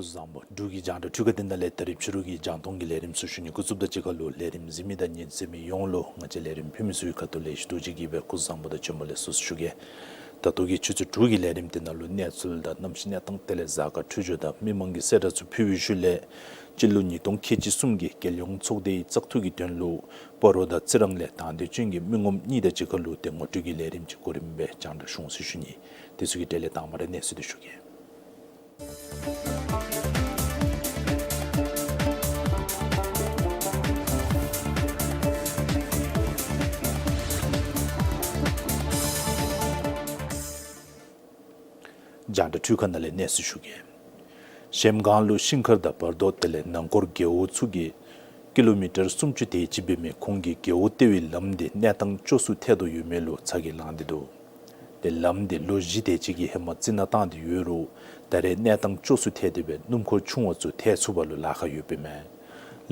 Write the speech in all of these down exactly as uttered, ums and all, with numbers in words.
སྐུ་གཟུགས་བཟང་པོ། འབྲུག་གི་རྒྱང་བསྒྲགས་འཕྲུལ་ཁང་འདི་ནང་ལས་ད་རིས་ཕྱི་རུ་གི་རྒྱང་མཐོང་གི་ལས་རིམ་ཚུ་ཞུ་ནི་འགོ་བཙུགསཔ་ད་གཅིག་ཁར་ལུ་ལས་རིམ་གཟིགས་མི་དང་ཉན་གསན་མི་ཡོངས་ལུ་ང་བཅས་ལས་རིམ་ཕུལ་མི་ཚུ་གི་ཁ་ཐུག་ལས་ཞུ་དོ་ཅིག་གིས་སྦེ་སྐུ་གཟུགས་བཟང་པོ་དང་བྱོན་པ་ལེགས་སོ་ཟེར་ཞུ་གེ། ད་ལྟོ་གི་ཆུ་ཚོད་དྲུག་གི་ལས་རིམ་འདི་ནང་ལུ་གནས་ཚུལ་དང་གནམ་གཤིས་གནས་སྟངས་དེ་ལས་གཟའ་སྐར་འཕྲོད་སྦྱོར་དང་མི་མང་གི་གསལ་བསྒྲགས་ཚུ་ཕུལ་བའི་ཤུལ་ལས་སྤྱི་ལོ་ཉིས་སྟོང་ཁལ་གཅིག་གསུམ་གྱི་རྒྱལ་ཡོངས་ཚོགས་སྡེའི་བཙག་འཐུ་གི་དོན་ལུ་སྤ་རོ་དང་རྩི་རང་ལས་དང་འདོད་ཅན་གྱི་མི་ངོམ་གཉིས་དང་གཅིག་ཁར་ལུ་ཏེ་ངོ་སྤྲོད་ཀྱི་ལས་རིམ་ཅིག་གོ་རིམ་སྦེ་རྒྱང་བསྒྲགས་ཞུ་འོང་ཟེར་ཞུ་ནི། དེ་ཚུ་གི་གྲས་ལས་དང་པ་ར་གནས་ཚུལ་འདི་ཞུ་གེ། རྒྱང་བསྒྲགས་འཕྲུལ་ཁང་ནང་ལས་གནས་ཚུལ་ཞུ་གེ། གཞལམ་སྒང་ལུ་ཤིང་མཁར་དང་བར་དོ་དེ་ལས་ནང་འཁོར་རྒེད་འོག་ཚུ་གི་ཀི་ལོ་མི་ཊར་སུམ་ཅུ་དེ་ཅིག་འབད་མི་ཁོང་གི་རྒེད་འོག་ལྟེ་བའི་ལམ་འདི་གནས་སྟངས་སྐྱོ་སུ་ཐལ་དོ་ཡོད་མི་ལུ་ཚ་གྱང་ལངས་ཏེ་འདུག། ཏེ་ལམ་འདི་ལོ་བཞི་དེ་ཅིག་གི་ཧེ་མ་རྩི་ནག་བཏང་སྟེ་ཡོད་རུང་ད་རེས་གནས་སྟངས་སྐྱོ་སུ་ཐལ་ཏེ་སྦེ་སྣུམ་འཁོར་ཆུང་བ་ཚུ་ཐལ་ཚུགས་པ་ལུ་ལཱ་ཁག་ཡོདཔ་ཨིན་མས།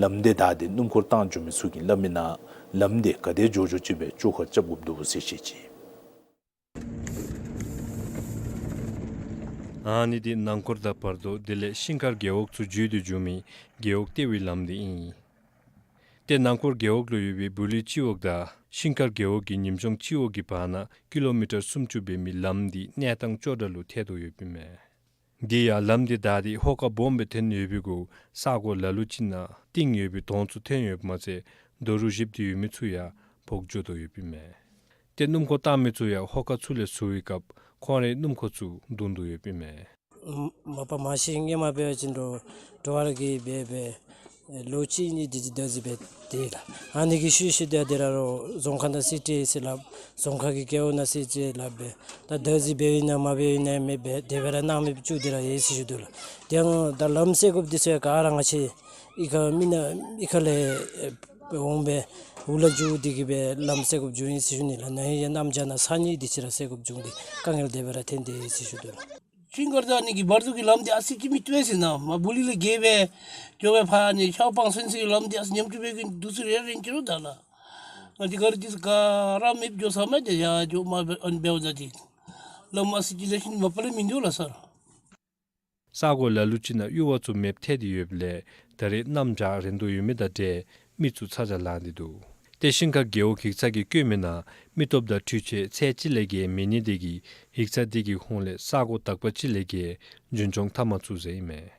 ལམ་འདི་བདའ་སྟེ་སྣུམ་འཁོར་བཏང་འགྱོ་མི་ཚུ་གིས་སླབ་མི་ནང་ལམ་འདི་ག་དེ་མགྱོགས་མགྱོགས་ཅིག་སྦེ་བཅོ་ཁ་རྐྱབ་དགོཔ་འདུག་ཟེར་བཤད་ཅི། ཨ་ནི་འདི་ནང་འཁོར་དང་བར་དོ་དེ་ལས་ཤིང་མཁར་རྒེད་འོག་ཚུ་བརྒྱུད་དེ་འགྱོ་མི་རྒེད་འོག་ལྟེ་བའི་ལམ་འདི་ཨིན། ཏེ་ནང་འཁོར་རྒེད་འོག་ལུ་ཡོད་པའི་བུ་ལི་སྤྱི་འོག་དང་ཤིང་མཁར་རྒེད་འོག་གི་ཉིམ་ཆུང་སྤྱི་འོག་གི་བར་ན་ཀི་ལོ་མི་ཊར་སུམ་ཅུ་འབད་མི་ལམ་འདི་གནས་སྟངས་སྐྱོ་དྲགས་ལུ་ཐལ་དོ་ཡོདཔ་ཨིན་མས། འདི་ཡང་ལམ་འདི་བདའ་སྟེ་ཧོ་ཀ་སྦོམ་སྦེ་འཐོན་ཡོད་པའི་གུ་ས་གོ་ལ་ལུ་ཅིག་ནང་གཏིང་ཡོད་པའི་དོང་ཚུ་ཐོན་ཡོདཔ་མ་ཚད་རྡོ་རུག་བཞིཔ་སྟེ་ཡོད་མི་ཚུ་ཡང་འབོག་འགྱོ་དོ་ཡོདཔ་ཨིན་མས། ཏེ་སྣུམ་འཁོར་བཏང་མི་ཚུ་ཡང་ཧོ་ཀ་ཚུ་ལས་ཟུར་བའི་སྐབས་ཁོང་རའི་སྣུམ་འཁོར་ཚུ་བརྡུང་དོ་ཡོདཔ་ཨིན་མས། མ་པ་མ་གཞི་སྔོན་མ་འབད་བ་ཅིན་འགྲོ་འགྲོ་བ་ར་གིས་འབད་འབད་ལོ་གཅིག་གཉིས་དེ་ཅིག་བདའ་འཛིན་འབད་དེ་ལགས། ཨ་ནི་གི་ཤུལ་ཤུལ་དེ་དེ་ར་རོགས་རྫོང་ཁག་ནང་སེལ་ཏེ་ཟེར་སླབ། རྫོང་ཁག་གི་རྒེད་འོག་ནང་སེལ་ཏེ་སླབ་སྦེ་ད་བདའ་འཛིན་འབདཝ་ཨིན་ན་མ་འབདཝ་ཨིན་ན་མེད་པས། དེ་སྦེ་ར་གནང་མི་བཅུག་སྟེ་ར་ཡོད་ཟེར་ཞུ་དོ་ལགས། དེ་ཡང་ད་ལམ་སེལ་དགོཔ་འདི་ཚུ་ཡང་ག་ར་ང་བཅས་ཨི་ཁ་མི་ནང་ཨི་ཁ་ལས་འོང་སྦེ་འུ་ལག་འགྱོ་སྟེ་གིས་སྦེ་ལམ་སེལ་དགོཔ་འགྱོ་ཡི་ཟེར་ཞུ་ནི་ལགས། ནཱ་ཡང་གནམ་བྱཱར་ནང་ས་ནི་འདི་ཅིག་ར་སེལ་དགོཔ་འབྱུང་སྟེ་དཀའ་ངལ་དེ་སྦེ་ར་འཐོན་ཏེ་ཡོད་ཟེར་ཞུ་དོ་ལགས། ཤིང་མཁར་དང་ཨ་ནི་གི་བར་དོ་གི་ལམ་འདི་ཨ་ཙི་ཅིག་མི་བཏུབ་ཟེར་ན་མ་བུ་ལི་ལས་བརྒལ་སྦེ་འགྱོ་སྦེ་ཕར་ཨ་ནི་ཤར་སྤང་ཚུན་ཚོད་ཀྱི་ལམ་འདི་ཨ་ཙི་ཉམས་ཆུང་འབད་གི་འདུག་ཟེར་རེ་རེ་འགྱོ་རུང་ད་ལགས། ང་འདི་ག་ར་འདི་ཚུ་ག་ར་མེདཔ་འགྱོ་ས་མས། དེ་ཡར་འགྱོ་མར་འབད་ཨ་ནི་འབདཝ་ད་འདི་ལམ་ཨ་ཙི་ཅིག་ལེགས་ཤོམ་མ་པ་ལས་མིན་འདུག་ལགས་སར། ས་གོ་ལ་ལུ་ཅིག་ནང་གཡུར་བ་ཚུ་མེདཔ་ཐལ་ཏེ་ཡོདཔ་ལས་ད་རེས་གནམ་བྱཱར་རན་དོ་ཡོད་མི་དང་འབྲེལ་མི་ཚུ་ཚ་གྱང་ལངས་ཏེ་འདུག། ཏེ་ཤིང་མཁར་རྒེད་འོག་ཡིག་ཚང་གིས་བཀོད་མི་ནང་མི་སྟོབས་དང་འཕྲུལ་ཆས་ཚད་གཅིག་ལས་བརྒལ་མེད་ནི་དེ་གིས་ཡིག་ཚང་དེ་གི་ཧོངས་ལས་ས་གོ་དག་པ་ཅིག་ལས་བརྒལ་རྒྱུན་སྐྱོང་འཐབ་མ་ཚུགས་ཟེར་ཨིན་མས།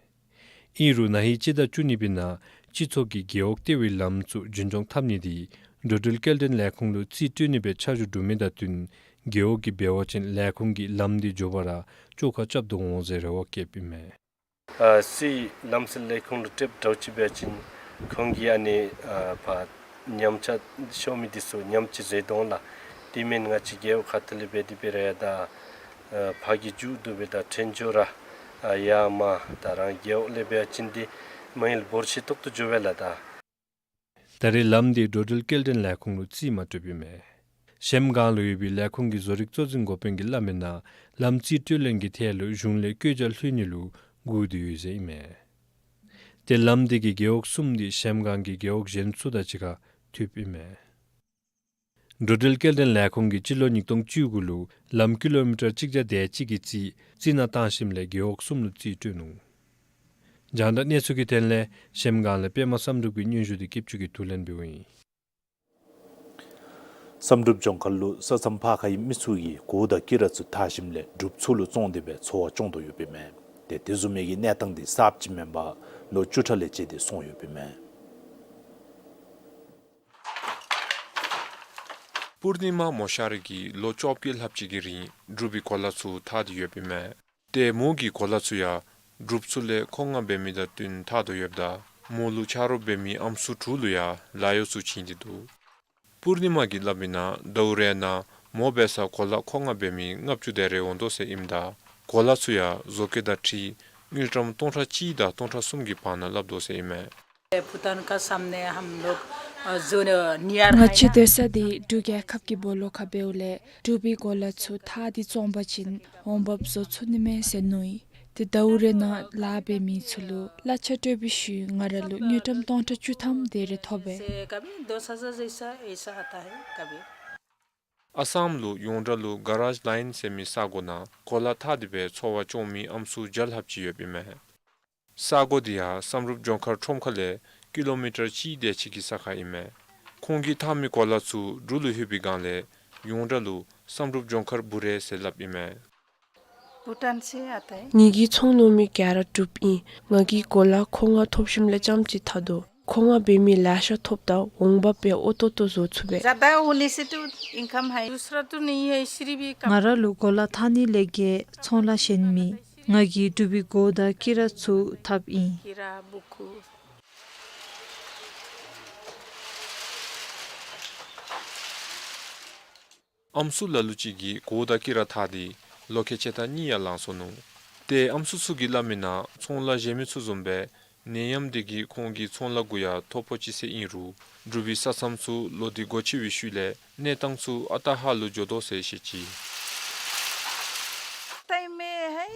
ཨིན་རུང་ན་ཧིང་སྤྱི་ཟླ་བཅུ་གཉིས་པའི་ནང་སྤྱི་ཚོགས་ཀྱིས་རྒེད་འོག་ལྟེ་བའི་ལམ་ཚུ་རྒྱུན་སྐྱོང་འཐབ་ནི་དེ་འགྲོ་འགྲུལ་སྐྱེལ་འདྲེན་ལས་ཁུངས་ལུ་རྩིས་སྤྲོད་ནི་སྦེ་ཆ་འཇོག་གྲུབ་མི་དང་བསྟུན་རྒེད་འོག་གིས་འབད་བ་ཅིན་ལས་ཁུངས་ཀྱིས་ལམ་འདི་མགྱོགས་པ་ར་བཅོ་ཁ་རྐྱབ་དོ་འོང་ཟེར་རེ་བ་བསྐྱེདཔ་ཨིན་མས། ཨ་སྲིད་ལམ་སེལ་ལས་ཁུངས་ལུ་སྤྲོདཔ་འདྲཝ་ཅིག་འབད་བ་ཅིན་ཁོང་གིས་ཨ་ནི་ཨ་ཕར་ཉམས་ཆག་ཤོར་མི་འདི་ཚུ་ཉམས་ཅིག་བཟོ་དོ་འོང་ལགས། དེ་མེན་ང་བཅས་རྒེད་འོག་ཁ་ཐུག་ལས་འབད་དེ་འབད་རུང་ཡང་ད་ཨ་ཕར་གྱི་མཇུག་བསྡུ་སྦེ་ད་འཕྲལ་མགྱོགས་ར་ཨ་ཡར་མར་ད་རང་རྒེད་འོག་ལས་འབད་བ་ཅིན་འདི་མ་ཡིག་འབོར་ཆེ་ཏོག་ཏོ་འགྱོ་བས་ལགས། ད་ད་རེས་ལམ་འདི་འགྲོ་འགྲུལ་སྐྱེལ་འདྲེན་ལས་ཁུངས་ལུ་རྩིས་མ་སྤྲོདཔ་ཨིན་མས། གཞལམ་སྒང་ལུ་ཡོད་པའི་ལས་ཁུངས་ཀྱི་བཟོ་རིག་གཙོ་འཛིན་འགོ་དཔོན་གྱིས་སླབ་མི་ནང་ལམ་རྩིས་སྤྲོད་ལེན་གྱི་ཐད་ལུ་གཞུང་ལས་བཀོད་རྒྱ་ལྷོད་ནི་ལུ་སྒུག་སྟེ་ཡོད་ཟེར་ཨིན་མས། ཏེ་ལམ་འདི་གིས་རྒེད་འོག་གསུམ་འདི་གཞལམ་སྒང་གི་རྒེད་འོག་གཞན་ཚུ་དང་གཅིག་ཁར་མཐུདཔ་ཨིན་མས། འགྲོ་འགྲུལ་སྐྱེལ་འདྲེན་ལས་ཁུངས་ཀྱིས་སྤྱི་ལོ་ཉིས་སྟོང་བཅུ་དགུ་ལུ་ལམ་ཀི་ལོ་མི་ཊར་གཅིག་བརྒྱ་དེ་གཅིག་གི་རྩིས་རྩི་ནག་བཏང་ཞིནམ་ལས་རྒེད་འོག་གསུམ་ལུ་རྩིས་སྤྲོད་ནུག། རྒྱང་བསྒྲགས་གནས་ཚུལ་གྱི་དོན་ལས་གཞལམ་སྒང་ལས་པདྨ་བསམ་གྲུབ་ཀྱི་སྙན་ཞུ་འདི་སྐྱིད་ཆུ་གིས་ཐུགས་ལན་འབདཝ་ཨིན། བསམ་གྲུབ་ལྗོངས་མཁར་ལུ་ས་མཚམས་ཕར་ཁ་གི་མི་ཚུ་གིས་གོ་དང་དཀྱི་ར་ཚུ་འཐག་ཞིནམ་ལས་སྒྲུབ་ཚུགས་ལུ་བཙོང་སྟེ་སྦེ་འཚོ་བ་སྐྱོང་དོ་ཡོདཔ་ཨིན་མས། ཏེ་དེ་བཟུམ་མའི་གི་གནས་སྟངས་འདི་གསརཔ་ཅིག་མེན་པར་ལོ་བཅུ་ཕྲག་ལས་བཅད་དེ་སོང་ཡོདཔ་ཨིན་མས། པུར་ནི་མ་མོ་ཤར་གྱིས་ལོ་བཅོ་བརྒྱད་ལྷགཔ་ཅིག་གི་རིང་སྒྲུབ་པའི་གོ་ལ་ཚུ་འཐག་སྟེ་ཡོདཔ་ཨིན་མས། ཏེ་མོ་གིས་གོ་ལ་ཚུ་ཡང་སྒྲུབ་ཚུགས་ལས་མཁོ་མངགས་འབད་མི་དང་བསྟུན་འཐག་དོ་ཡོདཔ་ད་མོ་ལུ་ཆ་རོགས་འབད་མི་ཨམ་སྲུ་དྲུག་ལུ་ཡང་ལཱ་གཡོག་ཚུ་བྱིན་ཏེ་འདུག། པུར་ནི་མ་གིས་སླབ་མི་ནང་ཟླཝ་རེ་ནང་མོ་འབད་སར་གོ་ལ་མཁོ་མངགས་འབད་མི་ལྔ་བཅུ་དེ་རེ་འོང་དོ་ཟེར་ཨིནམ་ད་གོ་ལ་ཚུ་ཡང་བཟོ་བཀོད་དང་འཁྲིལ་དངུལ་ཀྲམ་སྟོང་ཕྲག་གཅིག་དང་སྟོང་ཕྲག་གསུམ་གྱི་བར་ན་སླབ་དོ་ཟེར་ཨིན་མས། भूटान का सामने हम लोग, अ, जो न-, नियर ང་བཅས་སྡོད་ས་འདི་འབྲུག་རྒྱལ་ཁབ་ཀྱི་སྦོ་ལོགས་ཁར་འབདཝ་ལས་སྒྲུབ་པའི་གོ་ལ་ཚུ་འཐག་སྟེ་བཙོང་པ་ཅིན་འོང་འབབ་བཟོ་ཚུགས་ནི་མས་ཟེར་མནོ་ཡི། ཏེ་ཟླཝ་རེ་ནང་ལཱ་འབད་མི་ཚུ་ལུ་གླ་ཆ་སྤྲོད་པའི་ཤུལ་ང་ར་ལུ་དངུལ་ཀྲམ་སྟོང་ཕྲག་བཅུ་ཐམ་དེ་རེ་ཐོབ་པས། से कभी दस हज़ार जैसा ऐसा आता है कभी। ཨ་སམ་ལུ་ཡོངས་གྲགས་ལུ་གཱ་རཱཇ་ལའིན་ཟེར་མི་ས་གོ་ནང་གོ་ལ་འཐག་སྟེ་སྦེ་འཚོ་བ་སྐྱོང་མི་ཨམ་སྲུ་བརྒྱ་ལྷགཔ་ཅིག་ཡོདཔ་ཨིན་མས། ས་གོ་འདི་ཡང་བསམ་གྲུབ་ལྗོངས་མཁར་ཁྲོམ་ཁ་ལས་ཀི་ལོ་མི་ཊར་གཅིག་དེ་ཅིག་གི་ས་ཁར་ཨིན་མས། ཁོང་གིས་འཐག་མི་གོ་ལ་ཚུ་འབྲུག་ལུ་ལྷོད་པའི་སྒང་ལས་ཡོངས་གྲགས་ལུ་བསམ་གྲུབ་ལྗོངས་མཁར་འབུ་རས་ཟེར་སླབ་ཨིན་མས། भुटान से आता है। ངེ་གི་ཚོང་ལུ་མི་ག་ར་འབྲུགཔ་ཨིན། ང་གིས་གོ་ལ་མཁོ་མངགས་ཐོབ་ཞིནམ་ལས་རྐྱངམ་ཅིག་འཐག་དོ། མཁོ་མངགས་འབད་མི་ལེ་ཤ་ཐོབ་ད་འོང་འབབ་སྦེ་ཨོ་ཏོ་ཏོ་བཟོ་ཚུགས་པས། ज़्यादा होने से तो इनकम है, दूसरा तो नहीं है, सिर्फ ये काम। ང་ར་ལུ་གོ་ལ་འཐག་ནི་ལས་བརྒལ་ཚོང་ལཱ་གཞན་མེད། ང་གིས་འབྲུག་པའི་གོ་དང་དཀྱི་ར་ཚུ་འཐགཔ་ཨིན། དཀྱི་ར་འབུ་ཁུ། ཨམ་སྲུ་ལ་ལུ་ཅིག་གིས་གོ་དང་དཀྱི་ར་འཐག་སྟེ་ལོ་ཁལ་ཕྱེད་དང་གཉིས་ཡང་ལང་སོ་ནུག། ཏེ་ཨམ་སྲུ་ཚུ་གིས་སླབ་མིའི་ནང་ཚོང་ལཱ་གཞན་མི་ཚུ་བཟུམ་སྦེ་ནད་ཡམས་འདི་གིས་ཁོང་གི་ཚོང་ལཱ་གུ་ཡང་ཐོ་ཕོག་ཅི་ཟེར་ཨིན་རུང་འབྲུག་པའི་ས་མཚམས་ཚུ་ལོག་སྟེ་སྒོ་ཕྱེ་བའི་ཤུལ་ལས་གནས་སྟངས་ཚུ་ཨ་རྟག་ཧ་ལུ་འགྱོ་དོ་ཟེར་བཤད་ཅི།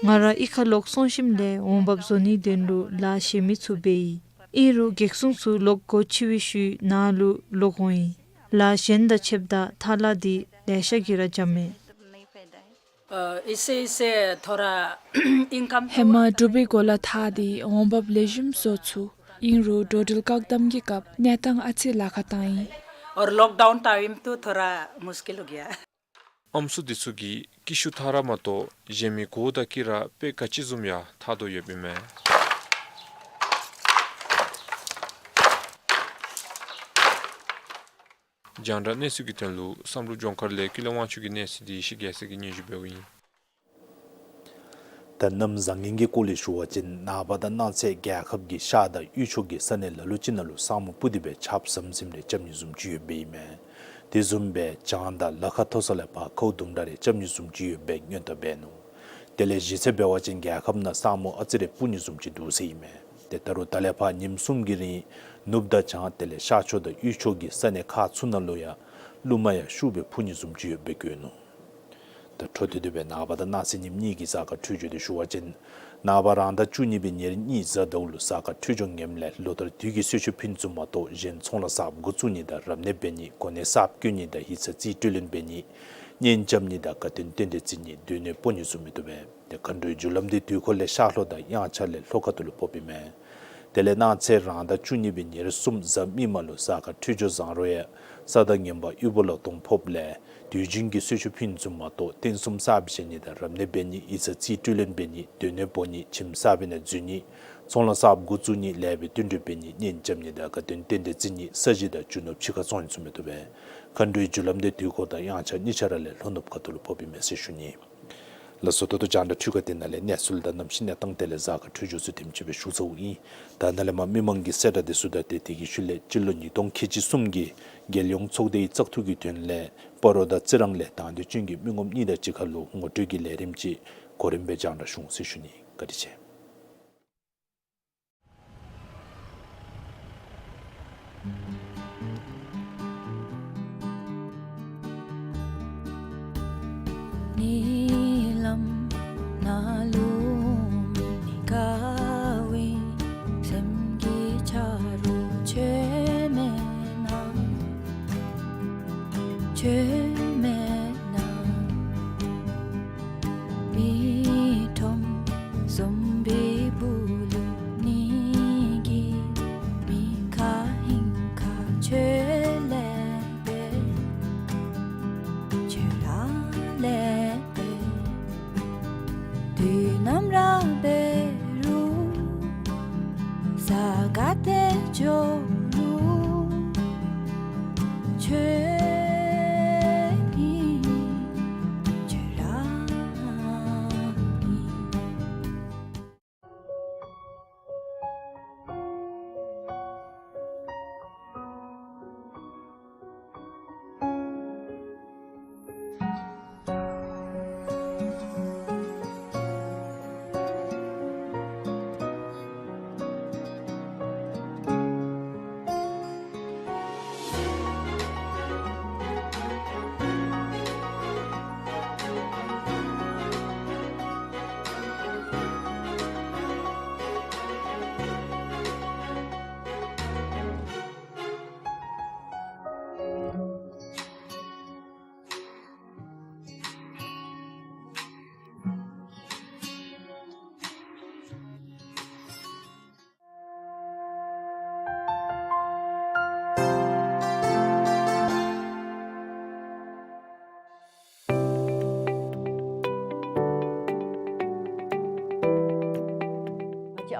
ང་ར་གཡུས་ཁར་ལོག་སོང་ཞིནམ་ལས་འོང་འབབ་བཟོ་ནི་དོན་ལུ་ལཱ་གཞན་མི་ཚུ་འབད་ཡི། ཨིན་རུང་གེགས་སྲུང་ཚུ་ལོག་སྒོ་ཕྱེ་བའི་ཤུལ་ནཱ་ལུ་ལོག་འོང་ཡི། ལཱ་གཞན་དང་ཕྱདཔ་ད་འཐག་ལཱ་འདི་ལེ་ཤ་གིས་ར་འཇམ་མས། अ, इससे, इससे थोड़ा इनकम तो ཧེ་མ་འབྲུག་པའི་གོ་ལ་འཐག་སྟེ་འོང་འབབ་ལེགས་ཤོམ་བཟོ་ཚུགས། ཨིན་རུང་འགྲོ་འགྲུལ་བཀག་དམ་གྱི་སྐབས་གནས་སྟངས་ཨ་ཙི་ལཱ་ཁག་བཏང་ཡི། और लॉकडाउन टाइम तो थोड़ा मुश्किल हो गया। ཨམ་སྲུ་འདི་ཚུ་གིས་ཀི་ཤུ་འཐག་ར་མ་གཏོགས་གཞན་མི་གོ་དང་དཀྱི་ར་དཔེ་ག་ཅི་བཟུམ་ཡང་འཐག་དོ་ཡོདཔ་ཨིན་མས། རྒྱང་བསྒྲགས་གནས་ཚུལ་གྱི་དོན་ལུ་བསམ་གྲུབ་ལྗོངས་མཁར་ལས་ཀུན་ལེགས་དབང་ཕྱུག་གི་གནས་ཚུལ་འདི་ཡེ་ཤེས་རྒྱལ་མཚན་གྱིས་སྙན་ཞུ་འབདཝ་ཨིན། ད་གནམ་བཟང་ངན་གྱི་སྐོར་ལས་ཞུ་བ་ཅིན་ནངས་པ་དང་གནངས་ཚེ་རྒྱལ་ཁབ་ཀྱི་ཤར་དང་དབུས་ཕྱོགས་ཀྱི་ས་གནས་ལ་ལུ་ཅིག་ནང་ལུ་ས་སྨུག་སྤུབས་ཏེ་སྦེ་ཆརཔ་ཟམ་ཟིམ་རེ་རྐྱབ་ནི་བཟུམ་ཅིག་ཡོདཔ་ཨིན་མས། དེ་བཟུམ་སྦེ་བྱང་དང་ལ་ཁ་མཐོ་ས་ལས་ཕར་ཁཝ་དུམ་གྲ་རེ་རྐྱབ་ནི་བཟུམ་ཅིག་ཡོདཔ་སྦེ་སྔོན་བརྡ་འབད་ནུག། དེ་ལས་གཞི་རྩ་འབད་བ་ཅིན་རྒྱལ་ཁབ་ནང་ས་སྨུག་ཨ་ཙི་རེ་སྤུབས་ནི་བཟུམ་ཅིག་འདུག་ཟེར་ཨིན་མས། ཏེ་ད་རུང་ད་ལས་ཕར་ཉིནམ་གསུམ་གྱི་རིང་ནུབ་དང་བྱང་དེ་ལས་ཤར་ཕྱོགས་དང་དབུས་ཕྱོགས་ཀྱི་ས་གནས་ཁག་ཚུ་ནང་ལུ་ཡང་རླུང་མ་ཡང་ཤུགས་སྦེ་འཕུ་ནི་བཟུམ་ཅིག་ཡོདཔ་སྦེ་བཀོད་ནུག། ད་འཕྲོ་མཐུད་དེ་སྦེ་ནངས་པ་དང་གནངས་ཚེ་ཉིནམ་གཉིས་ཀྱི་གཟའ་སྐར་འཕྲོད་སྦྱོར་འདི་ཞུ་བ་ཅིན་ནངས་པ་རང་ཟླ་བཅུ་གཉིས་པའི་ཉེར་གཉིས་གཟའ་ཟླཝ་ལུ་གཟའ་སྐར་འཕྲོད་སྦྱོར་ངནམ་ལས་ལོ་ལྟར་དུས་ཀྱི་གསོལ་མཆོད་ཕུལ་ནི་བཟུམ་མ་གཏོགས་གཞན་ཚོང་ལཱ་གསརཔ་འགོ་བཙུགས་ནི་དང་རབ་གནས་འབད་ནི་གོ་གནས་གསརཔ་བསྐོ་ནི་དང་ཡིག་ཚང་རྩིས་སྤྲོད་ལེན་འབད་ནི་གཉེན་རྐྱབ་ནི་དང་དགའ་སྟོན་རྟེན་འབྲེལ་བརྩི་ནི་སྡོད་གནས་སྤོ་ནི་བཟུམ་མི་བཏུབ་པས། ཏེ་མཁའ་འགྲོའི་རྒྱུ་ལམ་འདི་དུས་འཁོར་ལས་ཤར་ལྷོ་དང་དབྱངས་འཆར་ལས་ལྷོ་ཁ་ཐུག་ལུ་ཕོགཔ་ཨིན་མས། དེ་ལས་གནངས་ཚེ་རང་ཟླ་བཅུ་གཉིས་པའི་ཉེར་གསུམ་གཟའ་མིག་དམར་ལུ་གཟའ་སྐར་འཕྲོད་སྦྱོར་བཟང་རུང་ཡང་ས་བདག་ངན་པ་དབུལ་པོ་ལ་གདོང་ཕོགཔ་ལས་དུས་རྒྱུན་གྱི་གསོལ་མཆོད་ཕུལ་ནི་བཟུམ་མ་གཏོགས་རྟེན་གསུམ་གསརཔ་བཞེངས་ནི་དང་རབ་གནས་འབད་ནི་ཡིག་ཚང་རྩིས་སྤྲོད་ལེན་འབད་ནི་སྡོད་གནས་སྤོ་ནི་ཁྱིམ་གསར་པའི་ནང་འཛུལ་ནི་ཚོང་ལཱ་གསརཔ་འགོ་བཙུགས་ནི་ལེགས་པའི་བསྟུན་གྲོས་འབད་ནི་གཉེན་རྐྱབ་ནི་དང་དགའ་སྟོན་རྟེན་འབྲེལ་བརྩི་ནི་ས་གཞི་དང་རྒྱུ་ནོར་ཕྱི་ཁར་བཙོང་ནི་བཟུམ་མི་བཏུབ་པས། མཁའ་འགྲོའི་རྒྱུ་ལམ་འདི་དུས་འཁོར་དང་དབྱངས་འཆར་གཉིས་ཆ་ར་ལས་ལྷོ་ནུབ་ཁ་ཐུག་ལུ་ཕོགཔ་ཨིན་མས་ཟེར་ཞུ་ནི། ལགས་སོ། ད་ལྟོ་རྒྱང་བསྒྲགས་འཕྲུལ་ཁང་འདི་ནང་ལས་གནས་ཚུལ་དང་གནམ་གཤིས་གནས་སྟངས་དེ་ལས་གཟའ་སྐར་འཕྲོད་སྦྱོར་ཚུ་དེམ་ཅིག་སྦེ་ཞུ་ཚརཝ་ཨིན། ད་ནཱ་ལས་མར་མི་མང་གི་གསལ་བསྒྲགས་འདི་ཚུ་དང་དེ་དེ་གི་ཤུལ་ལས་སྤྱི་ལོ་ཉིས་སྟོང་ཁལ་གཅིག་གསུམ་གྱི་རྒྱལ་ཡོངས་ཚོགས་སྡེའི་བཙག་འཐུ་གི་དོན་ལས་སྤ་རོ་དང་རྩི་རང་ལས་དང་འདོད་ཅན་གྱི་མི་ངོམ་གཉིས་དང་གཅིག་ཁར་ལུ་ངོ་སྤྲོད་ཀྱི་ལས་རིམ་ཅིག་གོ་རིམ་སྦེ་རྒྱང་བསྒྲགས་ཞུ་འོང་ཟེར་ཞུ་ནི། བཀའ་དྲིན་ཆེ། ཉིནམ་ནང་ལུ་མི་དགའ་བའི་སེམས་ཀྱི་ཆ་རོགས་ཁྱོད་མེན་ན། ཁྱོད་མེན་ན། མི་ཁྲོམ་བཟུམ་པའི་སྦུག་ལུ་ནི་གི་མི་ཁ་ཧིང་ཁ་ཁྱོད་ལེགས་པས། ཁྱོད་ར་ལེགས་པས། དུས་ནམ་ར་འབད་རུང་གཟའ་སྐར་དེ་འགྱོ་རུང་ཁྱོད་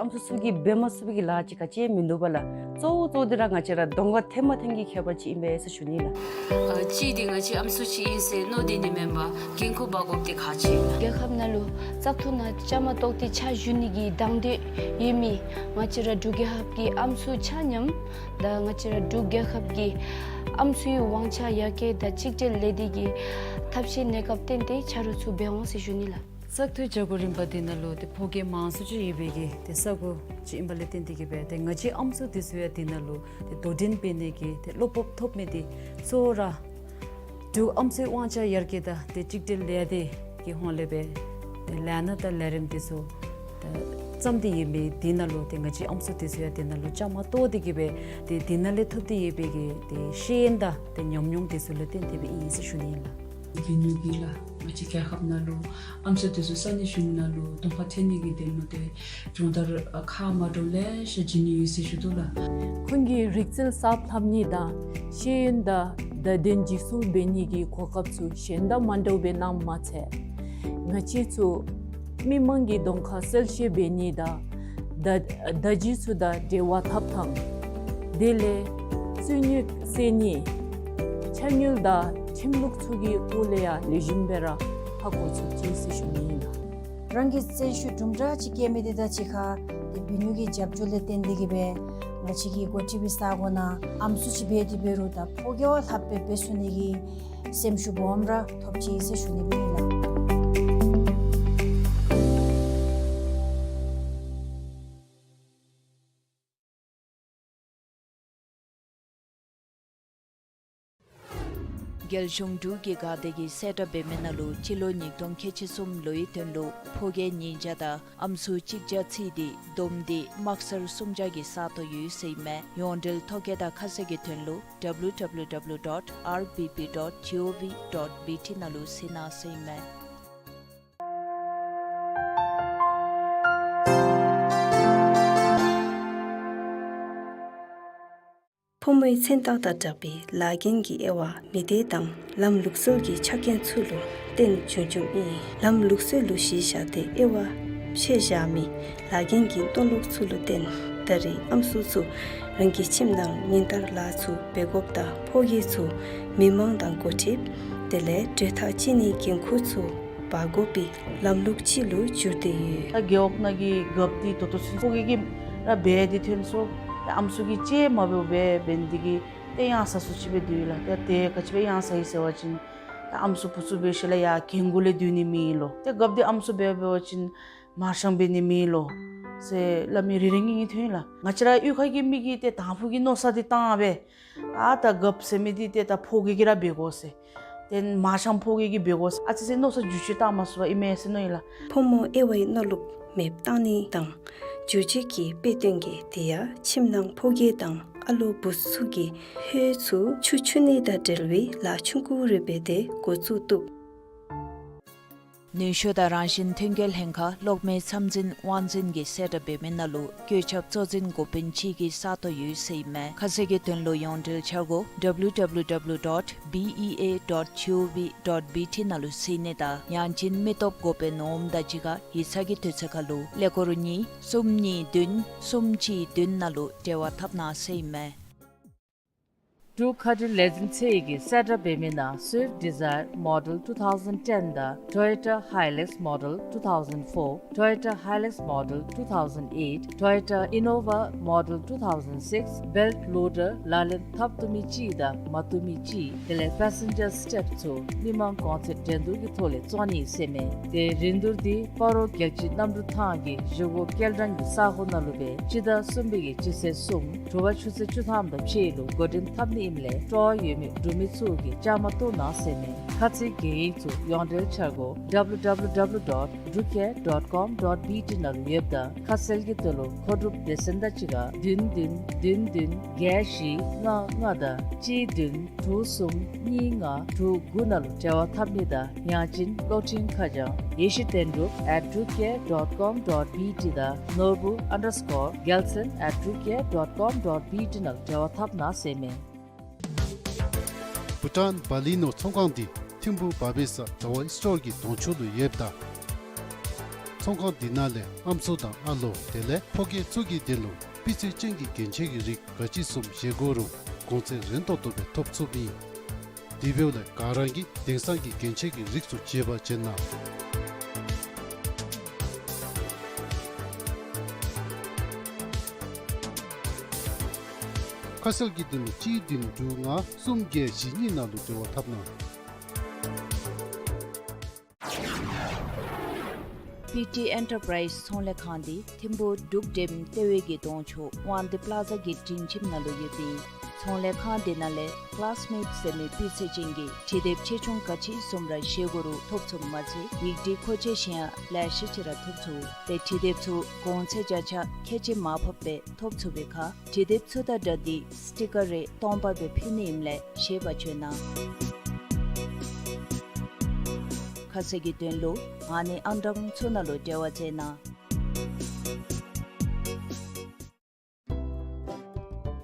ཨམ་སྲུ་ཚུ་གིས་འབད་མ་ཚུགས་པའི་གི་ལཱ་ཅིག་ག་ཅི་ཡང་མིན་འདུག་པ་ལགས། གཙོ་བོ་གཙོ་བོ་འདི་ར་ང་བཅས་ར་གདོང་ཁར་ཐོན་མ་ཐོན་གྱི་ཁྱད་པར་ཅིག་ཨིན་པས་ཟེར་ཞུ་ནི་ལགས། ཨ་གཅིག་འདི་ང་བཅས་ཨམ་སྲུ་ཅིག་ཨིན་ཟེར་མནོ་སྟེ་ནི་མེན་པར་འགན་ཁུར་འབག་དགོཔ་འདི་ཁག་ཆེ་ལགས། རྒྱལ་ཁབ་ནང་ལུ་བཙག་འཐུ་ནང་བཅའ་མར་གཏོགས་ཏེ་ཕྱག་ཞུ་ནི་གི་དང་འདོད་ཡོད་མི་ང་བཅས་ར་འབྲུག་རྒྱལ་ཁབ་ཀྱི་ཨམ་སྲུ་ཆ་མཉམ་དང་ང་བཅས་ར་འབྲུག་རྒྱལ་ཁབ་ཀྱི་ཨམ་སྲུའི་དབང་ཆ་ཡར་རྒྱས་དང་གཅིག་སྒྲིལ་ལས་སྡེ་གི་ཐབས་ཤེས་གནས་སྐབས་བརྟེན་ཏེ་ཆ་རོགས་ཚུ་འབད་འོང་ཟེར་ཞུ་ནི་ལགས། བཙག་འཐུའི་བྱ་སྒོ་རིམ་པ་འདི་ནང་ལུ་ཏེ་ཕོ་རྒྱས་མང་སུ་ཅིག་ཡོད་པའི་གི་ཏེ་ས་གོ་ཅིག་ཨིན་པ་ལས་བརྟེན་ཏེ་གི་སྦེ་ཏེ་ང་བཅས་ཨམ་སྲུ་འདི་ཚུ་ཡང་འདི་ནང་ལུ་ཏེ་དོ་འགྲན་འབད་ནི་གི་ཏེ་བློ་སྤོབས་ཐོབ་མི་འདི་གཙོ་བོ་ར་འབྲུག་ཨམ་སྲུའི་དབང་ཆ་ཡར་རྒྱས་དང་ཏེ་གཅིག་སྒྲིལ་ལས་སྡེ་གི་ཧོངས་ལས་སྦེ་ཏེ་ལས་སྣ་དང་ལས་རིམ་འདི་ཚུ་ཏེ་བརྩམས་ཏེ་ཡོད་མི་འདི་ནང་ལུ་ཏེ་ང་བཅས་ཨམ་སྲུ་འདི་ཚུ་ཡང་འདི་ནང་ལུ་བཅའ་མར་གཏོགས་ཏེ་གི་སྦེ་ཏེ་འདི་ནང་ལས་ཐོབ་སྟེ་ཡོད་པའི་གི་ཏེ་ཤེས་ཡོན་དང་ཏེ་ཉམས་མྱོང་འདི་ཚུ་ལུ་བརྟེན་ཏེ་སྦེ་ཨིན་ཟེར་ཞུ་ནི་ཨིན་ལགས། འབད་ནི་འདི་ལགས་ང་བཅས་རྒྱལ་ཁབ་ནང་ལུ་ཨམ་སྲུ་འདི་ཚུ་ས་གནས་གཞུང་ནང་ལུ་གདོང་ཁར་ཐོན་ནི་གི་དོན་ལུ་ཏེ་སྦྱོང་བརྡར་ཁག་མ་འདྲཝ་ལེ་ཤ་བྱིན་ནི་ཡོད་ཟེར་ཞུ་དོ་ལགས། ཁོང་གི་རིག་རྩལ་གསརཔ་ལྷབ་ནི་དང་ཤེས་ཡོན་དང་བརྡ་དོན་འཇིག་སྐྱོང་འབད་ནི་གི་གོ་སྐབས་ཚུ་གཞན་དང་མ་འདྲཝ་སྦེ་གནངམ་མ་ཚད་ང་བཅས་ཚུ་མི་མང་གི་གདོང་ཁར་གསལ་བཤད་འབད་ནི་དང་བརྡ་བརྡ་བརྒྱུད་ཚུ་དང་འབྲེལ་བ་འཐབ་ཐངས་དེ་ལས་རྩོད་རྙོགས་སེལ་ནི་ཕྱག་དངུལ་དང་ཁྲིམས་ལུགས་ཚུ་གི་སྐོར་ལས་ཡང་ལེགས་ཤོམ་སྦེ་ར་ཧ་གོ་ཚུགས་ཅི་ཟེར་ཞུ་ནི་ཨིན་ལགས། རང་གི་བརྩོན་ཤུགས་དུམ་གྲ་ཅིག་བསྐྱེད་མི་འདི་དང་གཅིག་ཁར་ཏེ་འབད་ནི་གི་རྒྱབ་སྐྱོར་ལས་བརྟེན་ཏེ་གི་སྦེ་ང་བཅས་ཀྱི་འགོ་ཁྲིདཔ་ས་གོ་ནང་ཨམ་སྲུ་ཅིག་འབད་དེ་འབད་རུང་ད་ཕོ་རྒྱས་བ་ལྷགཔ་སྦེ་འབད་ཚུགས་ནི་གི་སེམས་ཤུགས་སྦོམ་ར་ཐོབ་ཅི་ཟེར་ཞུ་ནི་སྦེ་ཨིན་ལགས། རྒྱལ་གཞུང་འབྲུག་གི་འགག་སྡེ་གིས་གསལ་བསྒྲགས་འབད་མི་ནང་ལུ་སྤྱི་ལོ་ཉིས་སྟོང་ཁལ་གཅིག་གསུམ་ལོའི་དོན་ལུ་ཕོ་རྒྱས་ཉིས་བརྒྱ་དང་ཨམ་སྲུ་གཅིག་བརྒྱ་ཚུད་དེ་བསྡོམས་ཏེ་དམག་སར་སུམ་བརྒྱ་གི་ས་སྟོང་ཡོད་ཟེར་ཨིན་མས། ཡོངས་འབྲེལ་ཐོ་བཀོད་དང་ཁ་གསལ་གྱི་དོན་ལུ་W W W dot R B P dot G O V dot B T ནང་ལུ་གཟིགས་གནང་ཟེར་ཨིན་མས། ཕོ་མོའི་མཚན་རྟགས་དང་སྦྲགས་པའི་ལཱ་འགན་གྱི་དབྱེ་བ་མི་སྡེ་དང་ལམ་ལུགས་སྲོལ་གྱི་ཆ་རྐྱེན་ཚུ་ལུ་བརྟེན་འབྱུང་འབྱུངམ་ཨིན། ལམ་ལུགས་སྲོལ་ལུ་གཞི་བཞག་སྟེ་དབྱེ་བ་ཕྱེ་བཞག་མི་ལཱ་འགན་གྱི་མཐོ་ལོག་ཚུ་ལུ་བརྟེན་ད་རེས་ཨམ་སྲུ་ཚུ་རང་གི་ཁྱིམ་ནང་ཉིན་ལྟར་ལཱ་ཚུ་འབད་དགོཔ་དང་ཕོ་རྒྱས་ཚུ་མི་མང་དང་འགོ་ཁྲིདཔ་དེ་ལས་གྲོས་ཐག་བཅད་ནིའི་འགན་ཁུར་ཚུ་འབག་དགོ་པའི་ལམ་ལུགས་ཅིག་ལུ་གྱུར་ཏེ་ཡོད། ད་རྒེད་འོག་ནང་གི་རྒཔོ་འདི་ད་ལྟོ་ཚུན་ཕོ་རྒྱས་ཀྱིས་ར་འབད་དེ་ཐོན་སོང་། ད་ཨམ་སྲུ་གིས་ཅིག་མ་འབདཝ་སྦེ་འབད་ནི་འདི་གིས་ཏེ་གཡང་ས་སུ་ཅིག་སྦེ་སྡོད་ཡི་ལགས། ད་ཏེ་ག་ཅི་སྦེ་གཡང་ས་ཡི་ཟེར་བ་ཅིན་ད་ཨམ་སྲུ་བུ་ཚུ་འབད་ཞིནམ་ལས་ཡར་གྱལ་མགུ་ལས་སྡོད་ནི་མེད་ལོ། ཏེ་རྒཔོ་འདི་ཨམ་སྲུ་འབད་འབད་བ་ཅིན་མར་ཤང་འབད་ནི་མེད་ལོ་ཟེར་སླབ་མི་རེ་རེ་གཉིས་གཉིས་ཐོན་ཡི་ལགས། ང་བཅས་ར་གཡུས་ཁ་གི་མི་གིས་ཏེ་དང་ཕུ་གི་མནོ་བསམ་འདི་བཏང་སྦེ་ཨ་ད་རྒཔོ་ཟེར་མི་འདི་ཏེ་ད་ཕོ་རྒྱས་ཀྱིས་ར་འབད་དགོ་ཟེར། ཏེ་མར་ཤང་ཕོ་རྒྱས་ཀྱིས་འབད་དགོ་ཟེར་ཨ་ཙི་ཙི་མནོ་བསམ་འགྱུར་བཅོས་བཏང་མ་ཚུགས་པར་ཨིན་མས་ཟེར་མནོ་ཡི་ལགས། ཕོ་མོ་དབྱེ་བའི་མནོ་ལུགས་མེདཔ་བཏང་ནི་དང་འགྱུར་བཅོས་ཀྱི་དཔེ་སྟོན་གྱི་དེ་ཡང་ཁྱིམ་ནང་ཕོ་རྒྱས་དང་ཨ་ལོ་བུ་ཚུ་གི་ཧོད་ཚུ་ཆུ་འཁྱུ་ནི་དང་འབྲེལ་བའི་ལཱ་ཆུང་ཀུ་རེ་འབད་དེ་འགོ་བཙུགས་བཏུབ། ནུས་ཤུགས་དང་རང་བཞིན་ཐོན་སྐྱེད་ལྷན་ཁག་གློག་མེའི་མཚམས་འཛིན་དབང་འཛིན་གྱིས་གསལ་བསྒྲགས་འབད་མི་ནང་ལུ་བཀོད་ཁྱབ་གཙོ་འཛིན་འགོ་དཔོན་གཅིག་གི་ས་སྟོང་ཡོད་ཟེར་ཨིན་མས། ཁ་གསལ་གྱི་དོན་ལུ་ཡོངས་འབྲེལ་འཆར་སྒོ་W W W dot B E A dot G O V dot B T ནང་ལུ་གཟིགས་ནི་དང་ཡང་ཅིན་མི་སྟོབས་འགོ་དཔོན་ནོར་བུ་དང་གཅིག་ཁར་ཡིག་ཚང་གི་དུས་ཚོད་ཁར་ལུ་ཀླད་ཀོར་གཉིས་གསུམ་གཉིས་བདུན་གསུམ་གཅིག་བདུན་ནང་ལུ་འབྲེལ་བ་འཐབ་གནང་ཟེར་ཨིན་མས། འབྲུག་མཁའ་འགྲུལ་ལས་འཛིན་ཚད་ཀྱིས་གསལ་བསྒྲགས་འབད་མི་ནང་Swift Dzire Model two thousand ten དང་Toyota Hilux Model two thousand four, Toyota Hilux Model two thousand eight, Toyota Innova Model two thousand six, belt loader ལག་ལེན་འཐབ་བཏུབ་མི་གཅིག་དང་མ་བཏུབ་མི་གཅིག་དེ་ལས་passenger step ཚུ་མི་མང་གོང་ཚད་འགྲན་བསྡུར་གྱི་ཐོག་ལས་བཙོང་ནི་ཟེར་ཨིན་མས། ཏེ་རིན་བསྡུར་འདི་སྤ་རོ་རྒྱལ་སྤྱི་གནམ་གྲུ་ཐང་གི་བཞེས་སྒོ་སྐྱེལ་འདྲེན་གྱི་ས་གོ་ནང་ལུ་སྦེ་སྤྱི་ཟླ་གསུམ་པའི་གི་སྤྱི་ཚེས་གསུམ་དྲོ་པ་ཆུ་ཚོད་བཅུ་ཐམ་དང་ཕྱེད་ལུ་འགོ་འདྲེན་འཐབ་ནི་ཨིནམ་ལས་སྤྲོ་བ་ཡོད་མི་འབྲུག་མི་ཚུ་གིས་བཅའ་མར་གཏོགས་གནང་ཟེར་ཨིན་མས། ཁ་ཚིག་གི་ཡིག་ཚུ་ཡོངས་འབྲེལ་འཆར་སྒོ་W W W dot drucare dot com dot B T ནང་ལུ་ཡོདཔ་ད་ཁ་གསལ་གྱི་དོན་ལུ་མཁོ་སྒྲུབ་སྡེ་ཚན་དང་གཅིག་ཁར་བདུན་བདུན་བདུན་བདུན་བརྒྱད་བཞི་ལྔ་ལྔ་དང་གཅིག་བདུན་དྲུག་གསུམ་གཉིས་ལྔ་དྲུག་དགུ་ནང་ལུ་འབྲེལ་བ་འཐབ་ནི་དང་ཡང་ཅིན་གློག་འཕྲིན་ཁ་བྱང་ཡེ་ཤེས་བསྟན་འབྲུག at drucare dot com dot B T དང་ནོར་བུ་underscore gelson at drucare dot com dot B T ནང་ལུ་འབྲེལ་བ་འཐབ་གནང་ཟེར་ཨིན་མས། བྷུ་ཊཱན་བ་ལི་ནོར་ཚོང་ཁང་འདི་ཐིམ་ཕུག་བ་བེ་ས་དྲ་བ་སི་ཊོར་གྱི་གདོང་ཕྱོགས་ལུ་ཡོདཔ་ད། ཚོང་ཁང་འདི་ནང་ལས་ཨམ་སྲུ་དང་ཨ་ལོ་དེ་ལས་ཕོ་སྐྱེས་ཚུ་གི་དོན་ལུ་སྤུས་ཚད་ཅན་གྱི་རྒྱན་ཆ་གི་རིགས་ག་ཅི་བཟུམ་བཞེས་དགོ་རུང་གོང་ཚད་རན་ཏོག་ཏོ་སྦེ་ཐོབ་ཚུགསཔ་ཨིན། དེ་འབདཝ་ལས་ག་ར་གིས་དེང་སང་གི་རྒྱན་ཆ་གི་རིགས་ཚུ་བརྗེ་བར་བྱེད་གནང་། ཁ་གསལ་གྱི་དོན་ལུ་གཅིག་བདུན་དྲུག་ལྔ་གསུམ་བརྒྱད་བཞི་གཉིས་ནང་ལུ་འབྲེལ་བ་འཐབ་གནང་། པི་ཊི་ཨེན་ཊར་པ་རའིཛ་ཚོང་ལས་ཁང་འདི་ཐིམ་ཕུག་འབྲུག་འགྲེམ་ལྟེ་བའི་གི་གདོང་ཕྱོགས་དབང་འདུས་པ་ལ་ཛ་གི་སྒྲིང་ཁྱིམ་ནང་ལུ་ཡོདཔ་ཨིན། ཚོང་ལས་ཁང་འདི་ནང་ལས་ཀ་ལཱསི་མེཊ་ཟེར་མི་སྤུས་ཚད་ཅན་གྱི་འབྲི་དེབ་ཆེ་ཆུང་ག་ཅི་བཟུམ་ར་བཞེས་དགོ་རུང་ཐོབ་ཚུགསཔ་མ་ཚད་ཡིག་འབྲི་མཁོ་ཆས་གཞན་ཡང་ལེ་ཤ་ཅིག་ར་ཐོབ་ཚུགས། ཏེ་འབྲི་དེབ་ཚུ་གོང་ཚད་བརྒྱ་ཆ་ཁལ་གཅིག་མར་ཕབ་སྦེ་ཐོབ་ཚུགས་པའི་ཁར་འབྲི་དེབ་ཚུ་དང་སྦྲགས་ཏེ་སི་ཊི་ཀར་རེ་སྟོང་པ་སྦེ་ཕུལ་ནི་ཨིནམ་ལས་བཞེས་པར་བྱོན་གནང་། ཁ་གསལ་གྱི་དོན་ལུ་ཨ་ནི་ཨང་གྲངས་ཚུ་ནང་ལུ་འབྲེལ་བ་མཛད་གནང་།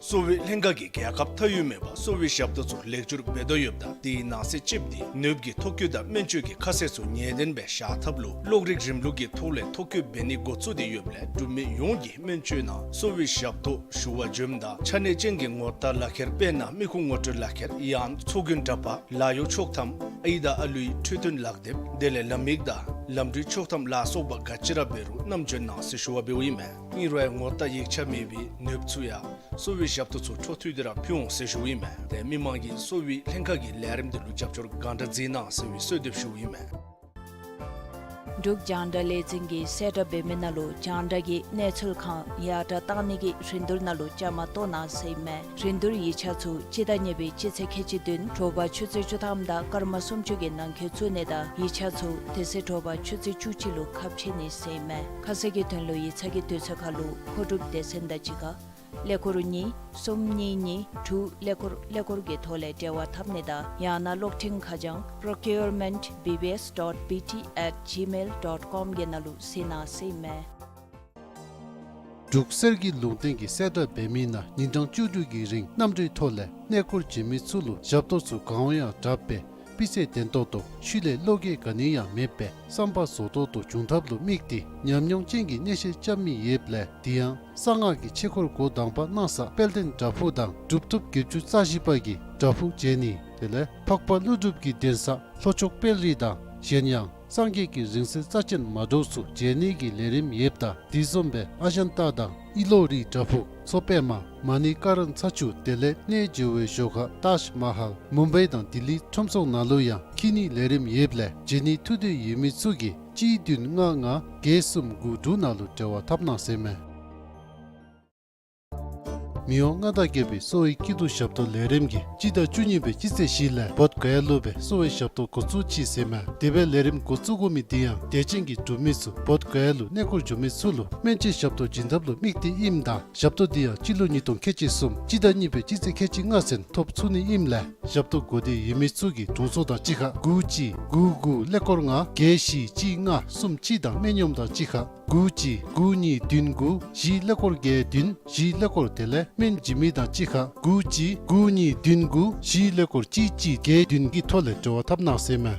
གསོ་བའི་ལྷན་ཁག་གིས་རྒྱལ་ཁབ་མཐའ་དབུས་མེད་པར་གསོ་བའི་ཞབས་ཏོག་ཚུ་ལེགས་བསྒྱུར་འབད་དོ་ཡོདཔ་ད་དེའི་ནང་གསེས་གཅིགཔོ་འདི་ནདཔ་གི་ཐོ་བཀོད་དང་སྨན་བཅོས་ཀྱི་ཁ་གསལ་ཚུ་ངེས་གཏན་སྦེ་བཞག་ཐབས་ལུ་གློག་རིག་རིམ་ལུགས་ཀྱི་ཐོག་ལས་ཐོ་བཀོད་འབད་ནི་འགོ་བཙུགས་ཏེ་ཡོདཔ་ལས་འབྲུག་མི་ཡོངས་ཀྱིས་སྨན་བཅོས་ནང་གསོ་བའི་ཞབས་ཏོག་ཞུ་བར་འབྱོནམ་ད་ཆ་གནས་ཅན་གྱི་ངོ་རྟགས་ལག་ཁྱེར་དཔེར་ན་མི་ཁུངས་ངོ་སྤྲོད་ལག་ཁྱེར་ཡང་ཚོགས་རྒྱན་འདྲ་པར་ལཱ་གཡོག་ཆོག་ཐམ་ཨའི་དང་ཨ་ལུའི་འཕྲོད་བསྟེན་ལག་དེབ་དེ་ལས་ལམ་ཡིག་དང་ལམ་འགྲུལ་ཆོག་ཐམ་ལ་སོགས་པ་ག་ཅི་ར་འབད་རུང་བསྣམས་འབྱོན་གནང་ཟེར་ཞུ་བ་འབདཝ་ཨིན་མས། ཨིན་རུང་ཡང་ངོ་རྟགས་ཡིག་ཆ་མེད་པའི་ནདཔ་ཚུ་ཡང་གསོ་བའི་ཞབས་ཏོག་ཚུ་འཕྲོ་མཐུད་དེ་ར་ཕུལ་འོང་ཟེར་ཞུཝ་ཨིན་མས། ཏེ་མི་མང་གིས་གསོ་བའི་ལྷན་ཁག་གི་ལས་རིམ་འདི་ལུ་རྒྱབ་སྐྱོར་གང་དྲག་མཛད་གནང་ཟེར་བའི་གསོལ་འདེབས་ཞུཝ་ཨིན་མས། འབྲུག་རྒྱང་བསྒྲགས་ལས་འཛིན་གྱིས་གསལ་བསྒྲགས་འབད་མི་ནང་ལུ་རྒྱང་བསྒྲགས་ཀྱི་གནས་ཚུལ་ཁང་ཡར་དྲག་གཏང་ནི་གི་རིན་བསྡུར་ནང་ལུ་བཅའ་མར་གཏོགས་གནང་ཟེར་ཨིན་མས། རིན་བསྡུར་ཡིག་ཆ་ཚུ་སྤྱི་ཟླ་གཉིས་པའི་སྤྱི་ཚེས་ཁལ་གཅིག་བདུན་དྲོ་པ་ཆུ་ཚོད་བཅུ་ཐམ་དང་སྐར་མ་སུམ་ཅུ་གི་ནང་འཁོད་བཙུགས་ནི་དང་ཡིག་ཆ་ཚུ་དེ་ཚེ་དྲོ་པ་ཆུ་ཚོད་བཅུ་གཅིག་ལུ་ཁ་ཕྱེ་ནི་ཟེར་ཨིན་མས། ཁ་གསལ་གྱི་དོན་ལུ་ཡིག་ཚང་གི་དུས་ཚོད་ཁར་ལུ་མཁོ་སྒྲུབ་སྡེ་ཚན་དང་གཅིག་ཁར་ཀླད་ཀོར་གཉིས་གསུམ་གཉིས་གཉིས་དྲུག་ཀླད་ཀོར་ཀླད་ཀོར་གྱི་ཐོག་ལས་འབྲེལ་བ་འཐབ་ནི་དང་ཡང་ན་གློག་འཕྲིན་ཁ་བྱང་procurement B B S dot B T at gmail dot com གི་ནང་ལུ་གཟིགས་གནང་ཟེར་ཨིན་མས། འབྲུག་གསེར་གྱི་ལུང་བསྟན་གྱིས་གསལ་བསྒྲགས་འབད་མི་ནང་ཉིན་གྲངས་བཅུ་དྲུག་གི་རིང་གནམ་གྲུའི་ཐོག་ལས་གནས་སྐོར་བྱོན་མི་ཚུ་ལུ་ཞབས་ཏོག་ཚུ་གང་འོང་ཡང་དྲག་སྦེ་སྤུས་ཚད་ལྡན་ཏོག་ཏོ་ཤུལ་ལས་བློ་འགྱོད་ག་ནི་ཡང་མེད་པའི་བསམ་པ་རྫོགས་ཏོག་ཏོ་འབྱུང་ཐབས་ལུ་དམིགས་ཏེ་ཉམས་མྱོང་ཅན་གྱི་གནས་བཤད་རྐྱབ་མི་ཡོདཔ་ལས་དེ་ཡང་གསང་སྔགས་ཀྱི་ཆོས་སྐོར་འགོ་དང་པ་གནང་ས་དཔལ་ལྡན་བྲག་ཕུག་དང་གྲུབ་ཐོབ་བརྒྱད་ཅུ་རྩ་བཞི་པ་གི་བྲག་ཕུག་མཇལ་ནི་དེ་ལས་འཕགས་པ་ཀླུ་སྒྲུབ་ཀྱི་གདན་ས་ལྷོ་ཕྱོགས་དཔལ་རི་དང་གཞན་ཡང་སངས་རྒྱས་ཀྱི་རིང་བསྲེལ་རྩ་ཆེན་མ་འདྲཝ་ཚུ་མཇལ་ནི་གི་ལས་རིམ་ཡོདཔ་ད་དེ་བཟུམ་སྦེ་ཨ་ཇན་ཏ་དང་ཨི་ལོ་རིའི་བྲག་ཕུག་མཚོ་པདྨ་མ་ཎི་ཀ་ར་ན་ཚ་ཆུ་དེ་ལས་གནས་མཇལ་བའི་ཞོར་ཁར་ཏཱཇ་མ་ཧཱལ་མུམ་བའི་དང་ལྡི་ལི་ཁྲོམ་ཚོགས་ནང་ལུ་ཡང་འཁྱིད་ནི་ལས་རིམ་ཡོདཔ་ལས་མཇལ་ནི་ཐུགས་འདོད་ཡོད་མི་ཚུ་གིས་གཅིག་བདུན་ལྔ་ལྔ་བརྒྱད་གསུམ་དགུ་དྲུག་ནང་ལུ་འབྲེལ་བ་འཐབ་གནང་ཟེར་ཨིན་མས། མི་དབང་མངའ་བདག་རྒྱལ་པོའི་གསོ་བའི་སྐྱིད་སྡུག་ཞབས་ཏོག་ལས་རིམ་གྱིས་སྤྱི་ཟླ་བཅུ་གཉིས་པའི་སྤྱི་ཚེས་བཞི་ལས་བོདྷ་ག་ཡ་ལུ་སྦེ་གསོ་བའི་ཞབས་ཏོག་འགོ་བཙུགས་ཅི་ཟེར་ཨིན་མས། དེ་སྦེ་ལས་རིམ་འགོ་བཙུགས་དགོ་མི་དེ་ཡང་དད་ཅན་གྱི་འབྲུག་མི་ཚུ་བོདྷ་ག་ཡ་ལུ་གནས་སྐོར་འགྱོ་མི་ཚུ་ལུ་སྨན་བཅོས་ཞབས་ཏོག་བྱིན་ཐབས་ལུ་དམིགས་ཏེ་ཨིནམ་ད་ཞབས་ཏོག་འདི་ཡང་སྤྱི་ལོ་ཉིས་སྟོང་ཁལ་གཅིག་གསུམ་སྤྱི་ཟླ་གཉིས་པའི་སྤྱི་ཚེས་ཁལ་གཅིག་ལྔ་ཚུན་ཐོབ་ཚུགས་ནི་ཨིནམ་ལས་ཞབས་ཏོག་དགོས་འདོད་ཡོད་མི་ཚུ་གིས་དྲུང་འཚོ་དང་གཅིག་ཁར་དགུ་གཅིག་དགུ་དགུ་ཀླད་ཀོར་ལྔ་བརྒྱད་བཞི་གཅིག་ལྔ་གསུམ་གཅིག་དང་སྨན་གཡོགམོ་དང་གཅིག་ཁར་དགུ་གཅིག་དགུ་གཉིས་བདུན་དགུ་བཞི་ཀླད་ཀོར་བརྒྱད་བདུན་བཞི་ཀླད་ཀོར་དེ་ལས་སྨན་བྱིན་མི་དང་གཅིག་ཁར་དགུ་གཅིག་དགུ་གཉིས་བདུན་དགུ་བཞི་ཀླད་ཀོར་གཅིག་གཅིག་བརྒྱད་བདུན་གྱི་ཐོག་ལས་འབྲེལ་བ་འཐབ་གནང་ཟེར་ཨིན་མས།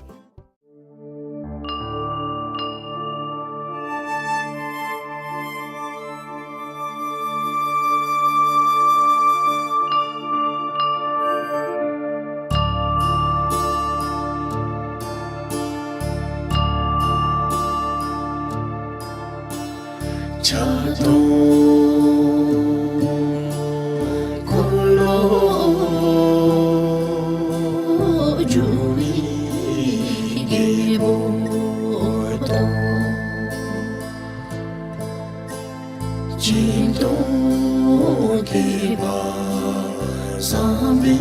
ཕྱག་སྟོང་འཁོར་ལོ་སྒྱུར་བའི་རྒྱལ་པོ་དང་། སྦྱིན་གཏོང་དགེ་བ་བསགས་མི་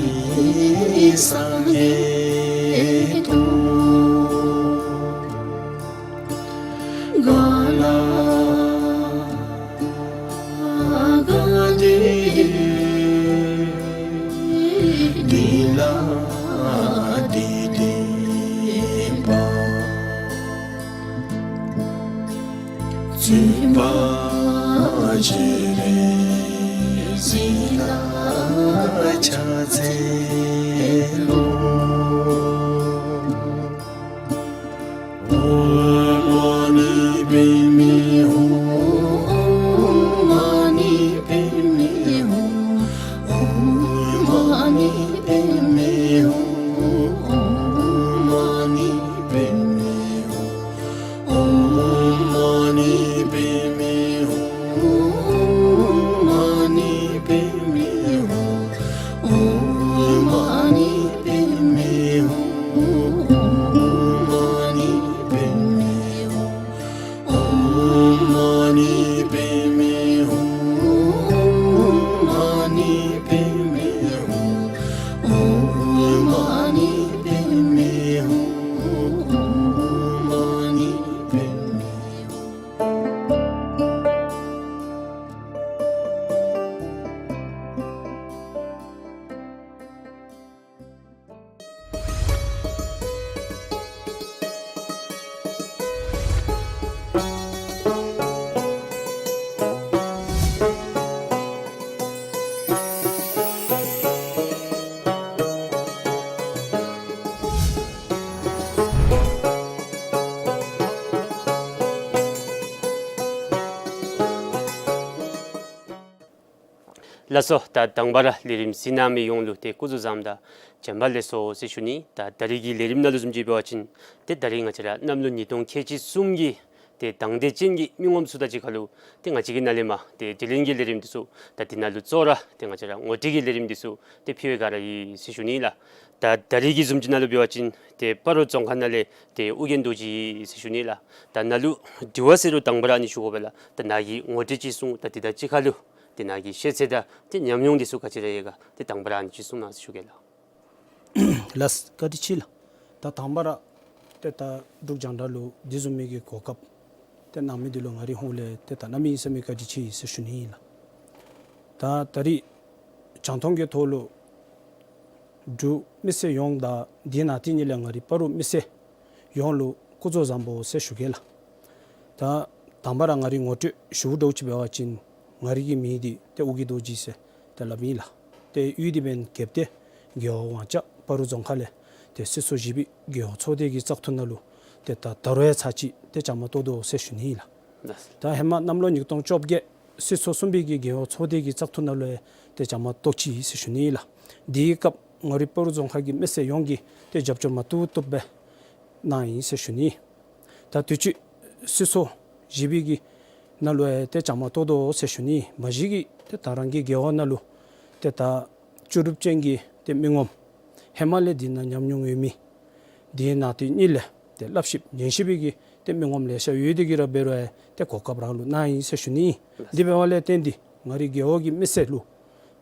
སངས་རྒྱས་དང་། ག་ལ་ག་དེ་དེ་ལ་དེ་བདེན་པ། བཙུན་པ་སྤྱན་རས་གཟིགས་ལ་ཕྱག་འཚལ་ལོ། ཨོཾ་མ་ཎི་པདྨེ་ ལགས་སོ། ད་དང་པ་ར་ལས་རིམ་གཟིགས་གནང་མི་ཡོངས་ལུ་ཏེ་སྐུ་གཟུགས་བཟང་དང་བྱོན་པ་ལེགས་སོ་ཟེར་ཞུ་ནི། ད་ད་རིས་ཀྱི་ལས་རིམ་ནང་ལུ་བཟུམ་ཅིག་འབད་བ་ཅིན་ཏེ་ད་རིས་ང་བཅས་ར་གནམ་ལོ་ཉིས་སྟོང་ཁལ་གཅིག་གསུམ་གྱི་ཏེ་དང་འདོད་ཅན་གྱི་མི་ངོམ་ཚུ་དང་གཅིག་ཁར་ལུ་ཏེ་ང་བཅས་ཀྱི་ནང་ལས་མར་ཏེ་དྲི་ལན་གྱི་ལས་རིམ་འདི་ཚུ་ད་འདི་ནང་ལུ་གཙོ་བོ་ར་ཏེ་ང་བཅས་ར་ངོ་སྤྲོད་ཀྱི་ལས་རིམ་འདི་ཚུ་ཏེ་ཕུལ་བའི་སྒང་ར་ཨིན་ཟེར་ཞུ་ནི་ལགས། ད་ད་རིས་ཀྱི་བཟུམ་ཅིག་ནང་ལུ་འབད་བ་ཅིན་ཏེ་སྤ་རོ་རྫོང་ཁག་ནང་ལས་ཏེ་ཨོ་རྒྱན་རྡོ་རྗེ་ཟེར་ཞུ་ནི་ལགས། ད་ནཱ་ལུ་དྲི་བ་ཟེར་རུང་དང་པ་ར་ཨ་ནི་ཞུ་དགོ་པས་ལགས། ད་ནཱ་གིས་ངོ་སྤྲོད་ཅིག་གསུངས། ད་འདི་དང་གཅིག་ཁར་ལུ་ཏེ་ནཱ་གི་ཤེས་ཚད་དང་ཏེ་ཉམས་མྱོང་འདི་ཚུ་ག་ཅི་ར་ཡོད་ག་ཏེ་དང་པ་ར་ཨ་ནི་ཅིག་གསུང་གནང་ཟེར་ཞུ་གེ་ལགས། ལགས། བཀའ་དྲིན་ཆེ་ལགས། ད་དང་པ་ར་ཏེ་ད་འབྲུག་རྒྱང་བསྒྲགས་ལུ་དེ་བཟུམ་མའི་གི་གོ་སྐབས་ཏེ་གནང་མི་འདི་ལུ་ང་རའི་ཧོངས་ལས་ཏེ་ད་གནམ་མེད་ས་མེད་བཀའ་དྲིན་ཆེ་ཟེར་ཞུ་ནི་ཨིན་ལགས། ད་ད་རིས་རྒྱང་མཐོང་གི་ཐོག་ལུ་འབྲུག་མི་སེར་ཡོངས་དང་དེ་ནང་དེ་ཉིད་ལས་ང་རའི་སྤ་རོ་མི་སེར་ཡོངས་ལུ་སྐུ་གཟུགས་བཟང་པོ་ཟེར་ཞུ་གེ་ལགས། ད་དང་པ་ར་ང་རའི་ངོ་སྤྲོད་ཞུ་འདྲཝ་ཅིག་འབད་བ་ཅིན་ང་རའི་གི་མིང་འདི་ཏེ་ཨོ་རྒྱན་རྡོ་རྗེ་ཟེར་ཏེ་སླབ་ཨིན་ལགས། ཏེ་ཡུལ་འདི་འབདན་རྒྱལ་བསྟན་རྒེད་འོག་ཝང་ཅ་སྤ་རོ་རྫོང་ཁག་ལས་ཏེ་སྲིད་ཚོགས་བཞི་པའི་རྒྱལ་ཡོངས་ཚོགས་སྡེ་གི་བཙག་འཐུ་ནང་ལུ་ཏེ་ད་ད་རུང་ཡང་ཚར་གཅིག་ཏེ་བཅའ་མར་གཏོགས་དོ་ཟེར་ཞུ་ནི་ཨིན་ལགས། ད་ཧེ་མ་གནམ་ལོ་ཉིས་སྟོང་བཅོ་བརྒྱད་སྲིད་ཚོགས་གསུམ་པའི་གི་རྒེད་འོག་ཚོགས་སྡེ་གི་བཙག་འཐུ་ནང་ལུ་ཡང་ཏེ་བཅའ་མར་གཏོགས་ཅི་ཟེར་ཞུ་ནི་ཨིན་ལགས། དེའི་སྐབས་ང་རའི་སྤ་རོ་རྫོང་ཁག་གི་མི་སེར་ཡོངས་ཀྱིས་ཏེ་རྒྱབ་སྐྱོར་མ་བཏུབ་བཏུབ་སྦེ་གནང་ཡི་ཟེར་ཞུ་ནི། ད་དུས་ཅི་སྲིད་ཚོགས་བཞི་པའི་གི་ནང་ལུ་ཡང་ཏེ་བཅའ་མར་གཏོགས་དོ་ཟེར་ཞུ་ནི། མ་གཞི་གི་ཏེ་ད་རང་གི་རྒེད་འོག་ནང་ལུ་ཏེ་ད་ལྕོགས་གྲུབ་ཅན་གྱི་ཏེ་མི་ངོམ་ཧེ་མ་ལས་འདི་ནང་ཉམས་མྱོང་ཡོད་མི་དེ་ནང་དེ་ཉིད་ལས་ཏེ་བསླབ་ཤེསཔ་ཉན་ཤེསཔ་གི་ཏེ་མི་ངོམ་ལེ་ཤ་ཡོད་དེ་གིས་ར་འབད་རུང་ཡང་ཏེ་གོ་སྐབས་རང་ལུ་གནང་ཡི་ཟེར་ཞུ་ནི། དེ་འབདཝ་ལས་བརྟེན་ཏེ་ང་རའི་རྒེད་འོག་གི་མི་སེར་ལུ་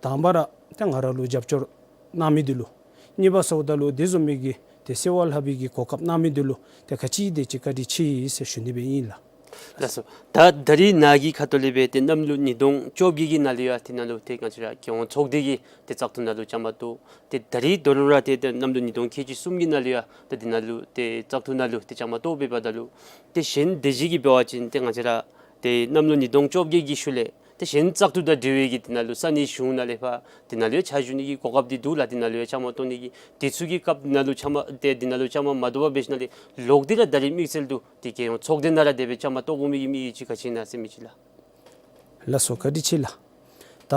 དང་པ་ར་ཏེ་ང་ར་ལུ་རྒྱབ་སྐྱོར་གནང་མི་འདི་ལུ་གཉིས་པ་ཟེརཝ་ད་ལུ་དེ་བཟུམ་མའི་གི་ཏེ་སེལ་བ་ལྷབ་པའི་གི་གོ་སྐབས་གནང་མི་འདི་ལུ་ཏེ་ག་ཅི་དེ་ཅིག་བཀའ་དྲིན་ཆེ་ཟེར་ཞུ་ནི་སྦེ་ཨིན་ལགས། ལགས་སོ། ད་ད་རིས་ནཱ་གི་ཁ་ཐུག་ལས་སྦེ་ཏེ་གནམ་ལོ་ཉིས་སྟོང་བཅོ་བརྒྱད་ཀྱི་ནང་ལུ་ཡང་དེ་ནང་ལུ་ཏེ་ང་བཅས་ར་རྒྱལ་ཡོངས་ཚོགས་སྡེ་གི་ཏེ་བཙག་འཐུ་ནང་ལུ་བཅའ་མར་གཏོགས། ཏེ་ད་རིས་དོ་རུང་ར་ཏེ་ཏེ་གནམ་ལོ་ཉིས་སྟོང་ཁལ་གཅིག་གསུམ་གྱི་ནང་ལུ་ཡང་ཏེ་དེ་ནང་ལུ་ཏེ་བཙག་འཐུ་ནང་ལུ་ཏེ་བཅའ་མར་གཏོགས་འབདཝ་ད་ལུ་ཏེ་གཞན་དེ་ཅིག་གིས་འབད་བ་ཅིན་ཏེ་ང་བཅས་ར་ཏེ་གནམ་ལོ་ཉིས་སྟོང་བཅོ་བརྒྱད་ཀྱི་ཤུལ་ལས་ཏེ་གཞན་བཙག་འཐུ་དང་འབྲེལ་བའི་གི་དེ་ནང་ལུ་ས་གནས་གཞུང་ནང་ལས་ཕར་དེ་ནང་ལུ་ཡང་ཕྱག་ཞུ་ནི་གི་གོ་སྐབས་འདི་འདུག་ལགས། དེ་ནང་ལུ་ཡང་བཅའ་མར་གཏོགས་ནི་གི་དེ་ཚུ་གི་སྐབས་ནང་ལུ་བཅའ་མར་ཏེ་དེ་ནང་ལུ་བཅའ་མར་མ་གཏོགས་པར་འབད་ཞིནམ་ལས་ལོག་སྟེ་ར་ད་རིས་དམིགས་བསལ་དུ་ཏེ་རྒྱལ་ཡོངས་ཚོགས་སྡེ་ནང་ར་དེ་སྦེ་བཅའ་མར་གཏོགས་དགོ་མི་གི་དམིགས་ཡུལ་ཅིག་ག་ཅི་ཨིན་ན་ཟེར་མི་ཅིག་ལགས། ལགས་སོ། བཀའ་དྲིན་ཆེ་ལགས། ད་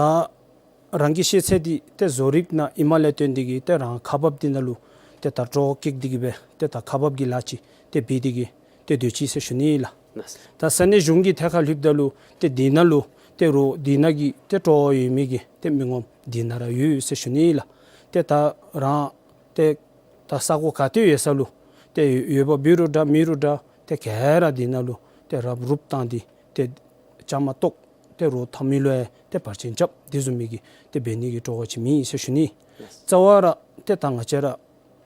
རང་གི་ཤེས་ཚད་འདི་ཏེ་བཟོ་རིག་ནང་ཨིནམ་ལས་བརྟེན་ཏེ་གིས་ཏེ་རང་ཁག་འབགཔ་འདི་ནང་ལུ་ཏེ་ད་སྤྲོ་བ་སྐྱེས་ཏེ་གིས་སྦེ་ཏེ་ད་ཁག་འབགཔ་གི་ལཱ་ཅིག་ཏེ་འབད་དེ་གིས་ཏེ་སྡོད་ཅི་ཟེར་ཞུ་ནི་ལགས། ལགས། ད་ས་གནས་གཞུང་གི་ཐད་ཁར་ལྷོདཔ་ད་ལུ་ཏེ་འདི་ནང་ལུ་ཏེ་རོགས་འདི་ནང་གི་ཏེ་སྤྲོ་བ་ཡོད་མི་གི་ཏེ་མི་ངོམ་འདི་ནང་ར་ཡོད་ཟེར་ཞུ་ནི་ལགས། ཏེ་ད་རང་ཏེ་ད་ས་གོ་ག་ཏེ་ཡོད་ས་ལུ་ཏེ་ཡོད་པ་འབད་རུང་འདྲ་མེད་རུང་འདྲ་ཏེ་ག་ར་འདི་ནང་ལུ་ཏེ་རབ་རུབ་བཏང་སྟེ་ཏེ་བཅའ་མར་གཏོགས་ཏེ་རོགས་འཐབ་མི་ལུ་ཡང་ཏེ་བར་ཆད་རྐྱབ་དེ་བཟུམ་མའི་གི་ཏེ་འབད་ནི་གི་སྤྲོ་བ་ཅིག་མེད་ཟེར་ཞུ་ནི། རྩ་བ་ར་ཏེ་ད་ང་བཅས་ར་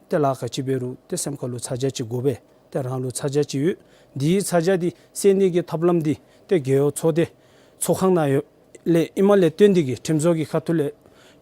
ཏེ་ལཱ་ག་ཅི་འབད་རུང་ཏེ་སེམས་ཁར་ལུ་ཚ་གྱང་ཅིག་དགོ་པས། ཏེ་རང་ལུ་ཚ་གྱང་ཅིག་ཡོད། དེའི་ཚ་གྱང་འདི་སེལ་ནི་གི་ཐབས་ལམ་འདི་ཏེ་རྒེད་འོག་ཚོགས་སྡེ་ཚོགས་ཁང་ནང་ཡོད་ལས་ཨིནམ་ལས་བརྟེན་ཏེ་གིས་ཁྲིམས་བཟོ་གི་ཁ་ཐུག་ལས་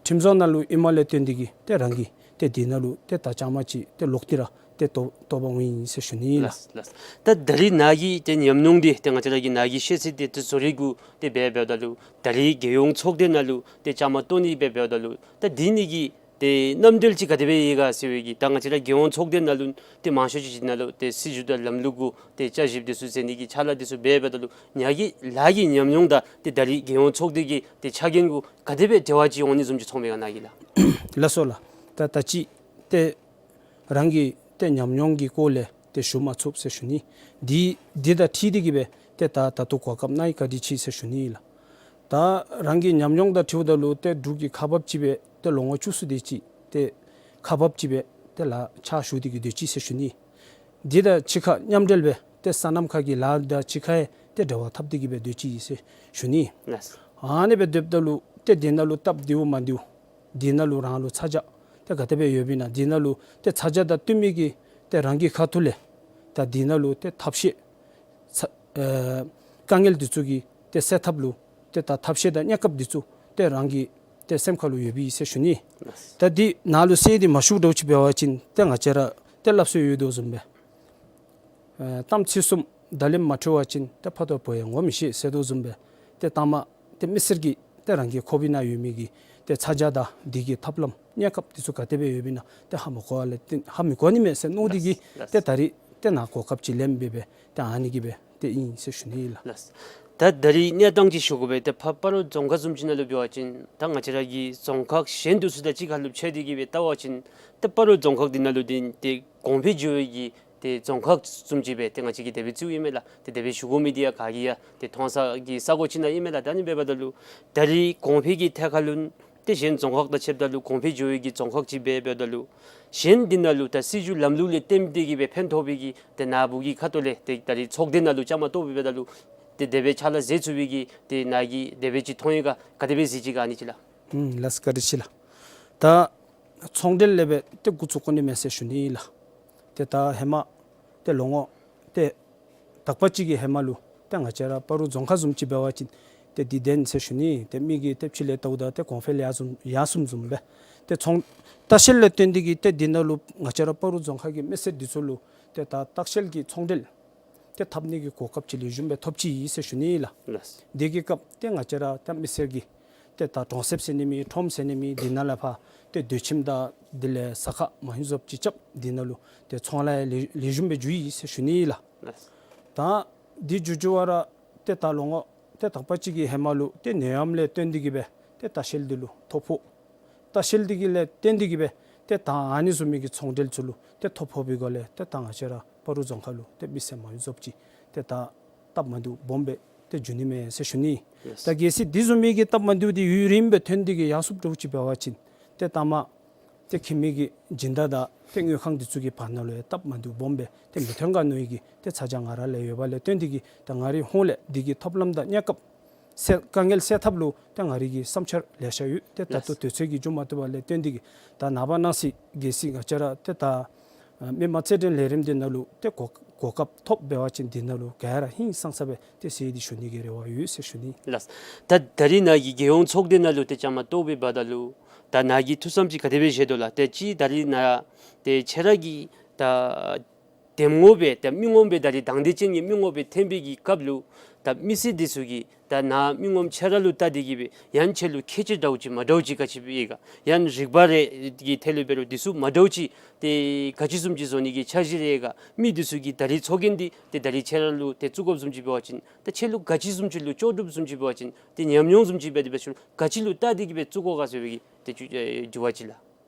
ཁྲིམས་བཟོ་ནང་ལུ་ཨིནམ་ལས་བརྟེན་ཏེ་གིས་ཏེ་རང་གིས་ཏེ་འདི་ནང་ལུ་ཏེ་ད་བཅའ་མར་ཅིག་ཏེ་ལོག་སྟེ་ར་ཏེ་གཏོགས་གཏོགས་པར་འོང་ཡི་ཟེར་ཞུ་ནི་ལགས། ལགས། ལགས། ད་ད་རིས་ནཱ་གི་ཏེ་ཉམས་མྱོང་འདི་ཏེ་ང་བཅས་ར་གི་ནཱ་གི་ཤེས་ཚད་འདི་ཏེ་བཟོ་རིག་གུ་ཏེ་འབད་འབདཝ་ད་ལུ་ད་རིས་རྒྱལ་ཡོངས་ཚོགས་སྡེ་ནང་ལུ་ཏེ་བཅའ་མར་གཏོགས་ནི་འབད་འབདཝ་ད་ལུ་ད་འདི་ནི་གི་ཏེ་རྣམ་འགྲེལ་ཅིག་ག་དེ་སྦེ་ཡོད་ག་ཟེར་བའི་གི་ད་ང་བཅས་ར་རྒྱལ་ཡོངས་ཚོགས་སྡེ་ནང་ལུ་ཏེ་མང་ཤོས་ཅིག་ནང་ལུ་ཏེ་སྲིད་བྱུས་དང་ལམ་ལུགས་གུ་ཏེ་བསྐྱར་ཞིབ་འདི་ཚུ་མཛད་ནི་གི་ཕྱག་ལཱ་འདི་ཚུ་འབད་འབདཝ་ད་ལུ་ནཱ་གི་ལཱ་གི་ཉམས་མྱོང་དང་ཏེ་ད་རིས་རྒྱལ་ཡོངས་ཚོགས་སྡེ་གི་ཏེ་ཕྱག་འགན་གུ་ག་དེ་སྦེ་འབྲེལ་བ་ཅིག་འོང་ནི་བཟུམ་ཅིག་མཐོངམ་མས་ག་ནཱ་གིས་ལགས། ལགས་སོ་ལགས། ད་ད་ཅི་ཏེ་རང་གི་ཏེ་ཉམས་མྱོང་གི་སྐོར་ལས་ཏེ་ཞུ་མ་ཚུགས་ཟེར་ཞུ་ནི། འདི་འདི་དང་འཁྲིལ་ཏེ་གིས་སྦེ་ཏེ་ད་ད་ལྟོ་གོ་སྐབས་གནང་ཡི་བཀའ་དྲིན་ཆེ་ཟེར་ཞུ་ནི་ལགས། ད་རང་གི་ཉམས་མྱོང་དང་འཁྲིལཝ་ད་ལུ་ཏེ་འབྲུག་གི་ཁག་འབགཔ་ཅིག་སྦེ་ཏེ་ལོ་ངོ་བཅུ་གསུམ་དེ་ཅིག་ཏེ་ཁག་འབགཔ་ཅིག་སྦེ་ཏེ་ལཱ་ཕྱག་ཞུ་སྟེ་གིས་སྡོད་ཅི་ཟེར་ཞུ་ནི། འདི་དང་གཅིག་ཁར་མཉམ་འབྲེལ་སྦེ་ཏེ་སོ་ནམ་ཁག་གི་ལཱ་དང་གཅིག་ཁར་ཡང་ཏེ་འབྲེལ་བ་འཐབ་སྟེ་གིས་སྦེ་སྡོད་ཅི་ཟེར་ཞུ་ནི། ལགས། ཨ་ནི་སྦེ་སྡོདཔ་ད་ལུ་ཏེ་འདི་ནང་ལུ་སྟབས་བདེཝ་མ་བདེཝ་འདི་ནང་ལུ་རང་ལུ་ཚ་གྱང་ཏེ་ག་དེ་སྦེ་ཡོདཔ་ཨིན་ན། འདི་ནང་ལུ་ཏེ་ཚ་གྱང་དང་བསྟུན་མི་གི་ཏེ་རང་གི་ཁ་ཐུག་ལས་ད་འདི་ནང་ལུ་ཏེ་ཐབས་ཤེས་ཚ་ཨེ་དཀའ་ངལ་འདི་ཚུ་གི་ཏེ་སེལ་ཐབས་ལུ་ཏེ་ད་ཐབས་ཤེས་དང་གནས་སྐབས་འདི་ཚུ་ཏེ་རང་གི་ཏེ་སེམས་ཁ་ལུ་ཡོདཔ་ཨིན་ཟེར་ཞུ་ནི། ད་འདི་ནཱ་ལུ་གསལ་ཏེ་མ་ཞུ་འདྲཝ་ཅིག་འབད་བ་ཅིན་ཏེ་ང་བཅས་ར་ཏེ་སླབ་སྲོལ་ཡོད་དོ་བཟུམ་སྦེ་ཨེ་གཏམ་ཚིག་གསུམ་ད་ལན་མ་འཁྲུལ་བ་ཅིན་ཏེ་ཕ་དང་བུ་ཡང་ངོ་མི་ཤེས་ཟེར་དོ་བཟུམ་སྦེ་ཏེ་ད་མ་ཏེ་མི་སེར་གྱིས་ཏེ་རང་གི་ཁོག་པའི་ནང་ཡོད་མི་གི་ཏེ་ཚ་གྱང་དང་འདི་གི་ཐབས་ལམ་གནས་སྐབས་འདི་ཚུ་ག་དེ་སྦེ་ཡོདཔ་ཨིན་ན་ཏེ་ཧ་མི་གོ་བ་ལས་ཏེ་ཧ་མི་གོ་ནི་མས་ཟེར་མནོ་སྟེ་གིས་ལགས། ཏེ་ད་རིས་ཏེ་ནཱ་གོ་སྐབས་ཅིག་ལེན་འབད་སྦེ་ཏེ་ཨ་ནི་གིས་སྦེ་ཏེ་ཨིན་ཟེར་ཞུ་ནི་ལགས། ལགས། ད་ད་རིས་གནས་སྟངས་ཅིག་ཞུ་དགོ་པས། ཏེ་ཕར་སྤ་རོ་རྫོང་ཁག་བཟུམ་ཅིག་ནང་ལུ་འབད་བ་ཅིན་ད་ང་བཅས་ར་གི་རྫོང་ཁག་གཞན་དེ་ཚུ་དང་གཅིག་ཁར་ལུ་ཕྱད་དེ་གི་སྦེ་བལྟ་བ་ཅིན་ཏེ་སྤ་རོ་རྫོང་ཁག་འདི་ནང་ལུ་འདི་ཏེ་གོང་འཕེལ་འགྱོ་བའི་གི་ཏེ་རྫོང་ཁག་བཟུམ་ཅིག་སྦེ་ཏེ་ང་བཅས་ཀྱིས་དེ་སྦེ་བརྩིཝ་ཨིན་མས་ལགས། ཏེ་དེ་སྦེ་ཞུ་དགོ་མི་འདི་ཡང་ག་གིས་ཡང་ཏེ་མཐོང་ས་གི་ས་གོ་ཅིག་ནང་ཨིན་མས་ལགས། ད་ཨ་ནི་འབདཝ་ད་ལུ་ད་རིས་གོང་འཕེལ་གྱི་ཐད་ཁར་ལུ་ཏེ་གཞན་རྫོང་ཁག་དང་ཕྱདཔ་ད་ལུ་གོང་འཕེལ་འགྱོ་བའི་གི་རྫོང་ཁག་ཅིག་སྦེ་འབདཝ་ད་ལུ་གཞན་འདི་ནང་ལུ་ད་སྲིད་བྱུས་ལམ་ལུགས་ལས་བརྟེན་ཏེ་གི་སྦེ་ཕན་ཐོགས་པའི་གི་ཏེ་ནཱ་བུ་གི་ཁ་ཐུག་ལས་ཏེ་ད་རིས་ཚོགས་སྡེ་ནང་ལུ་བཅའ་མར་གཏོགས་འབདཝ་ད་ལུ་ཏེ་དེ་སྦེ་ཕྱག་ལཱ་མཛད་ཚུགས་པའི་གི་ཏེ་ནཱ་གིས་དེ་སྦེ་ཅིག་མཐོང་ཡི་ག། ག་དེ་སྦེ་གཟིགས་ཅི་ག་ཨ་ནི་ཅིག་ལགས། ཨུམ་ལགས་སོ། བཀའ་དྲིན་ཆེ་ལགས། ད་ཚོང་འབྲེལ་ལས་སྦེ་ཏེ་འགོ་བཙུགས་དགོ་ནི་མས་ཟེར་ཞུ་ནི་ལགས། ཏེ་ད་ཧེ་མ་ཏེ་ལོ་ངོ་ཏེ་དག་པ་ཅིག་གི་ཧེ་མ་ལུ་ཏེ་ང་བཅས་ར་སྤ་རོ་རྫོང་ཁག་བཟུམ་ཅིག་འབད་བ་ཅིན་ཏེ་དུས་ལྡན་ཟེར་ཞུ་ནི། ཏེ་མི་གིས་ཏེ་ཕྱི་ལས་བལྟཝ་ད་ཏེ་གོང་འཕེལ་ཡར་སོང་ཡར་སོངམ་བཟུམ་སྦེ་ཏེ་ཚོང་ལྟ་བཤལ་ལས་བརྟེན་ཏེ་གི་ཏེ་འདི་ནང་ལུ་ང་བཅས་ར་སྤ་རོ་རྫོང་ཁག་གི་མི་སེར་འདི་ཚུ་ལུ་ཏེ་ད་ལྟ་བཤལ་གྱི་ཚོང་འབྲེལ་ཏེ་འཐབ་ནི་གི་གོ་སྐབས་ཅིག་ལེགས་ཤོམ་སྦེ་ཐོབ་ཅི་ཟེར་ཞུ་ནི་ལགས། ལགས། དེ་གི་སྐབས་ཏེ་ང་བཅས་ར་ད་མི་སེར་གྱིས་ཏེ་ད་གྲོང་གསེབ་ཟེར་ནི་མེད་ཁྲོམ་ཟེར་ནི་མེད་འདི་ནང་ལས་ཕར་ཏེ་སྡོད་ཁྱིམ་དང་དེ་ལས་ཟ་ཁང་མང་ཤོས་ཅིག་རྐྱབ་འདི་ནང་ལུ་ཏེ་ཚོང་ལཱ་ལེགས་ལེགས་ཤོམ་སྦེ་འགྱོ་ཡི་ཟེར་ཞུ་ནི་ལགས། ལགས། ད་འདི་འགྱོ་འགྱོ་བ་ར་ཏེ་ད་ལོ་ངོ་ཏེ་དག་པ་ཅིག་གི་ཧེ་མ་ལུ་ཏེ་ནད་ཡམས་ལས་བརྟེན་ཏེ་གི་སྦེ་ཏེ་ལྟ་བཤལ་འདི་ལུ་ཐོ་ཕོག། ལྟ་བཤལ་འདི་གི་ལས་བརྟེན་ཏེ་གི་སྦེ་ཏེ་ད་ཨ་ནི་བཟུམ་མའི་གི་ཚོང་འབྲེལ་ཚུ་ལུ་ཏེ་ཐོ་ཕོག་པའི་སྒོ་ལས་ཏེ་ད་ང་བཅས་ར་སྤ་རོ་རྫོང་ཁག་ལུ་ཏེ་མི་སེར་མང་ཤོས་ཅིག་ཏེ་ད་སྟབས་མ་བདེཝ་སྦོམ་སྦེ་ཏེ་འགྱོ་ནི་མས་ཟེར་ཞུ་ནི། ལགས། ད་གལ་སྲིད་དེ་བཟུམ་མའི་གི་སྟབས་མ་བདེཝ་འདི་ཡུན་རིངམོ་སྦེ་ཐོན་ཏེ་གི་ཡར་སོངམ་འདྲཝ་ཅིག་འབད་བ་ཅིན་ཏེ་ད་མ་ཏེ་ཁྱིམ་མི་གི་སྦྱིན་བདག་དང་ཏེ་དངུལ་ཁང་འདི་ཚུ་གི་བར་ན་ལུ་ཡང་སྟབས་མ་བདེཝ་སྦོམ་སྦེ་ཏེ་མི་ཐོན་ག་མནོ་བའི་གི་ཏེ་ཚ་གྱང་ང་ར་ལུ་ཡོདཔ་ལས་བརྟེན་ཏེ་གི་ད་ང་རའི་ཧོངས་ལས་འདི་གི་ཐབས་ལམ་དང་གནས་སྐབས་སེལ་དཀའ་ངལ་སེལ་ཐབས་ལུ་ཏེ་ང་རའི་གི་བསམ་འཆར་ལེ་ཤ་ཡོད། ཏེ་ད་ལྟོ་ལགས། དུས་ཚོད་ཀྱིས་འགྱོ་མ་བཏུབ་པ་ལས་བརྟེན་ཏེ་གི་ད་ནངས་པ་གནངས་ཚེ་གལ་སྲིད་ང་བཅས་ར་ཏེ་ད་ཨ་མི་མང་རྩེད་འགྲན་ལས་རིམ་འདི་ནང་ལུ་ཏེ་གོ་གོ་སྐབས་ཐོབ་འབད་བ་ཅིན་འདི་ནང་ལུ་ག་ར་ཧིང་སངས་ས་སྦེ་ཏེ་གསལ་ཏེ་ཞུ་ནི་གི་རེ་བ་ཡོད་ཟེར་ཞུ་ནི། ལགས། ད་ད་རིས་ནཱ་གིས་རྒྱལ་ཡོངས་ཚོགས་སྡེ་ནང་ལུ་ཏེ་བཅའ་མར་གཏོགས་པའི་བར་ན་ལུ་ད་ནཱ་གིས་ཐུགས་བསམ་ཅིག་ག་དེ་སྦེ་བཞེས་དོ་ལགས། ཏེ་ཅིག་ད་རིས་ནཱ་ཏེ་ཁྱེད་ར་གིས་ད་འདེམས་ངོ་སྦེ་ད་མི་ངོམ་སྦེ་ད་རིས་དང་འདོད་ཅན་གྱི་མི་ངོམ་སྦེ་འཐོན་པའི་གི་སྐབས་ལུ་ད་མི་སེར་འདི་ཚུ་གིས་ད་ནཱ་མི་ངོམ་ཁྱེད་ར་ལུ་བལྟ་སྟེ་གི་སྦེ་ཡང་ཁྱེད་ལུ་ཁྱད་ཆོས་འདྲཝ་ཅིག་མ་འདྲཝ་ཅིག་ག་ཅི་སྦེ་ཡོད་ག། ཡང་རིག་པ་རེ་གི་ཐད་ལུ་འབད་རུང་འདི་ཚུ་མ་འདྲཝ་ཅིག་ཏེ་ག་ཅི་བཟུམ་ཅིག་བཟོ་ནི་གི་འཆར་གཞི་རེ་ཡོད་ག། མི་འདི་ཚུ་གིས་ད་རིས་ཚོགས་རྒྱན་འདི་ཏེ་ད་རིས་ཁྱེད་ར་ལུ་ཏེ་བཙུགས་དགོཔ་བཟུམ་ཅིག་འབད་བ་ཅིན་ད་ཁྱེད་ལུ་ག་ཅི་བཟུམ་ཅིག་ལུ་ལྕོགས་གྲུབ་བཟུམ་ཅིག་འབད་བ་ཅིན་ཏེ་ཉམས་མྱོང་བཟུམ་ཅིག་འབད་དེ་འབད་ཞུ་ག་ཅི་ལུ་བལྟ་སྟེ་གི་སྦེ་བཙུགས་དགོ་ག་ཟེར་བའི་གི་ཏེ་ཅིག་ཨེ་དྲི་བ་ཅིག་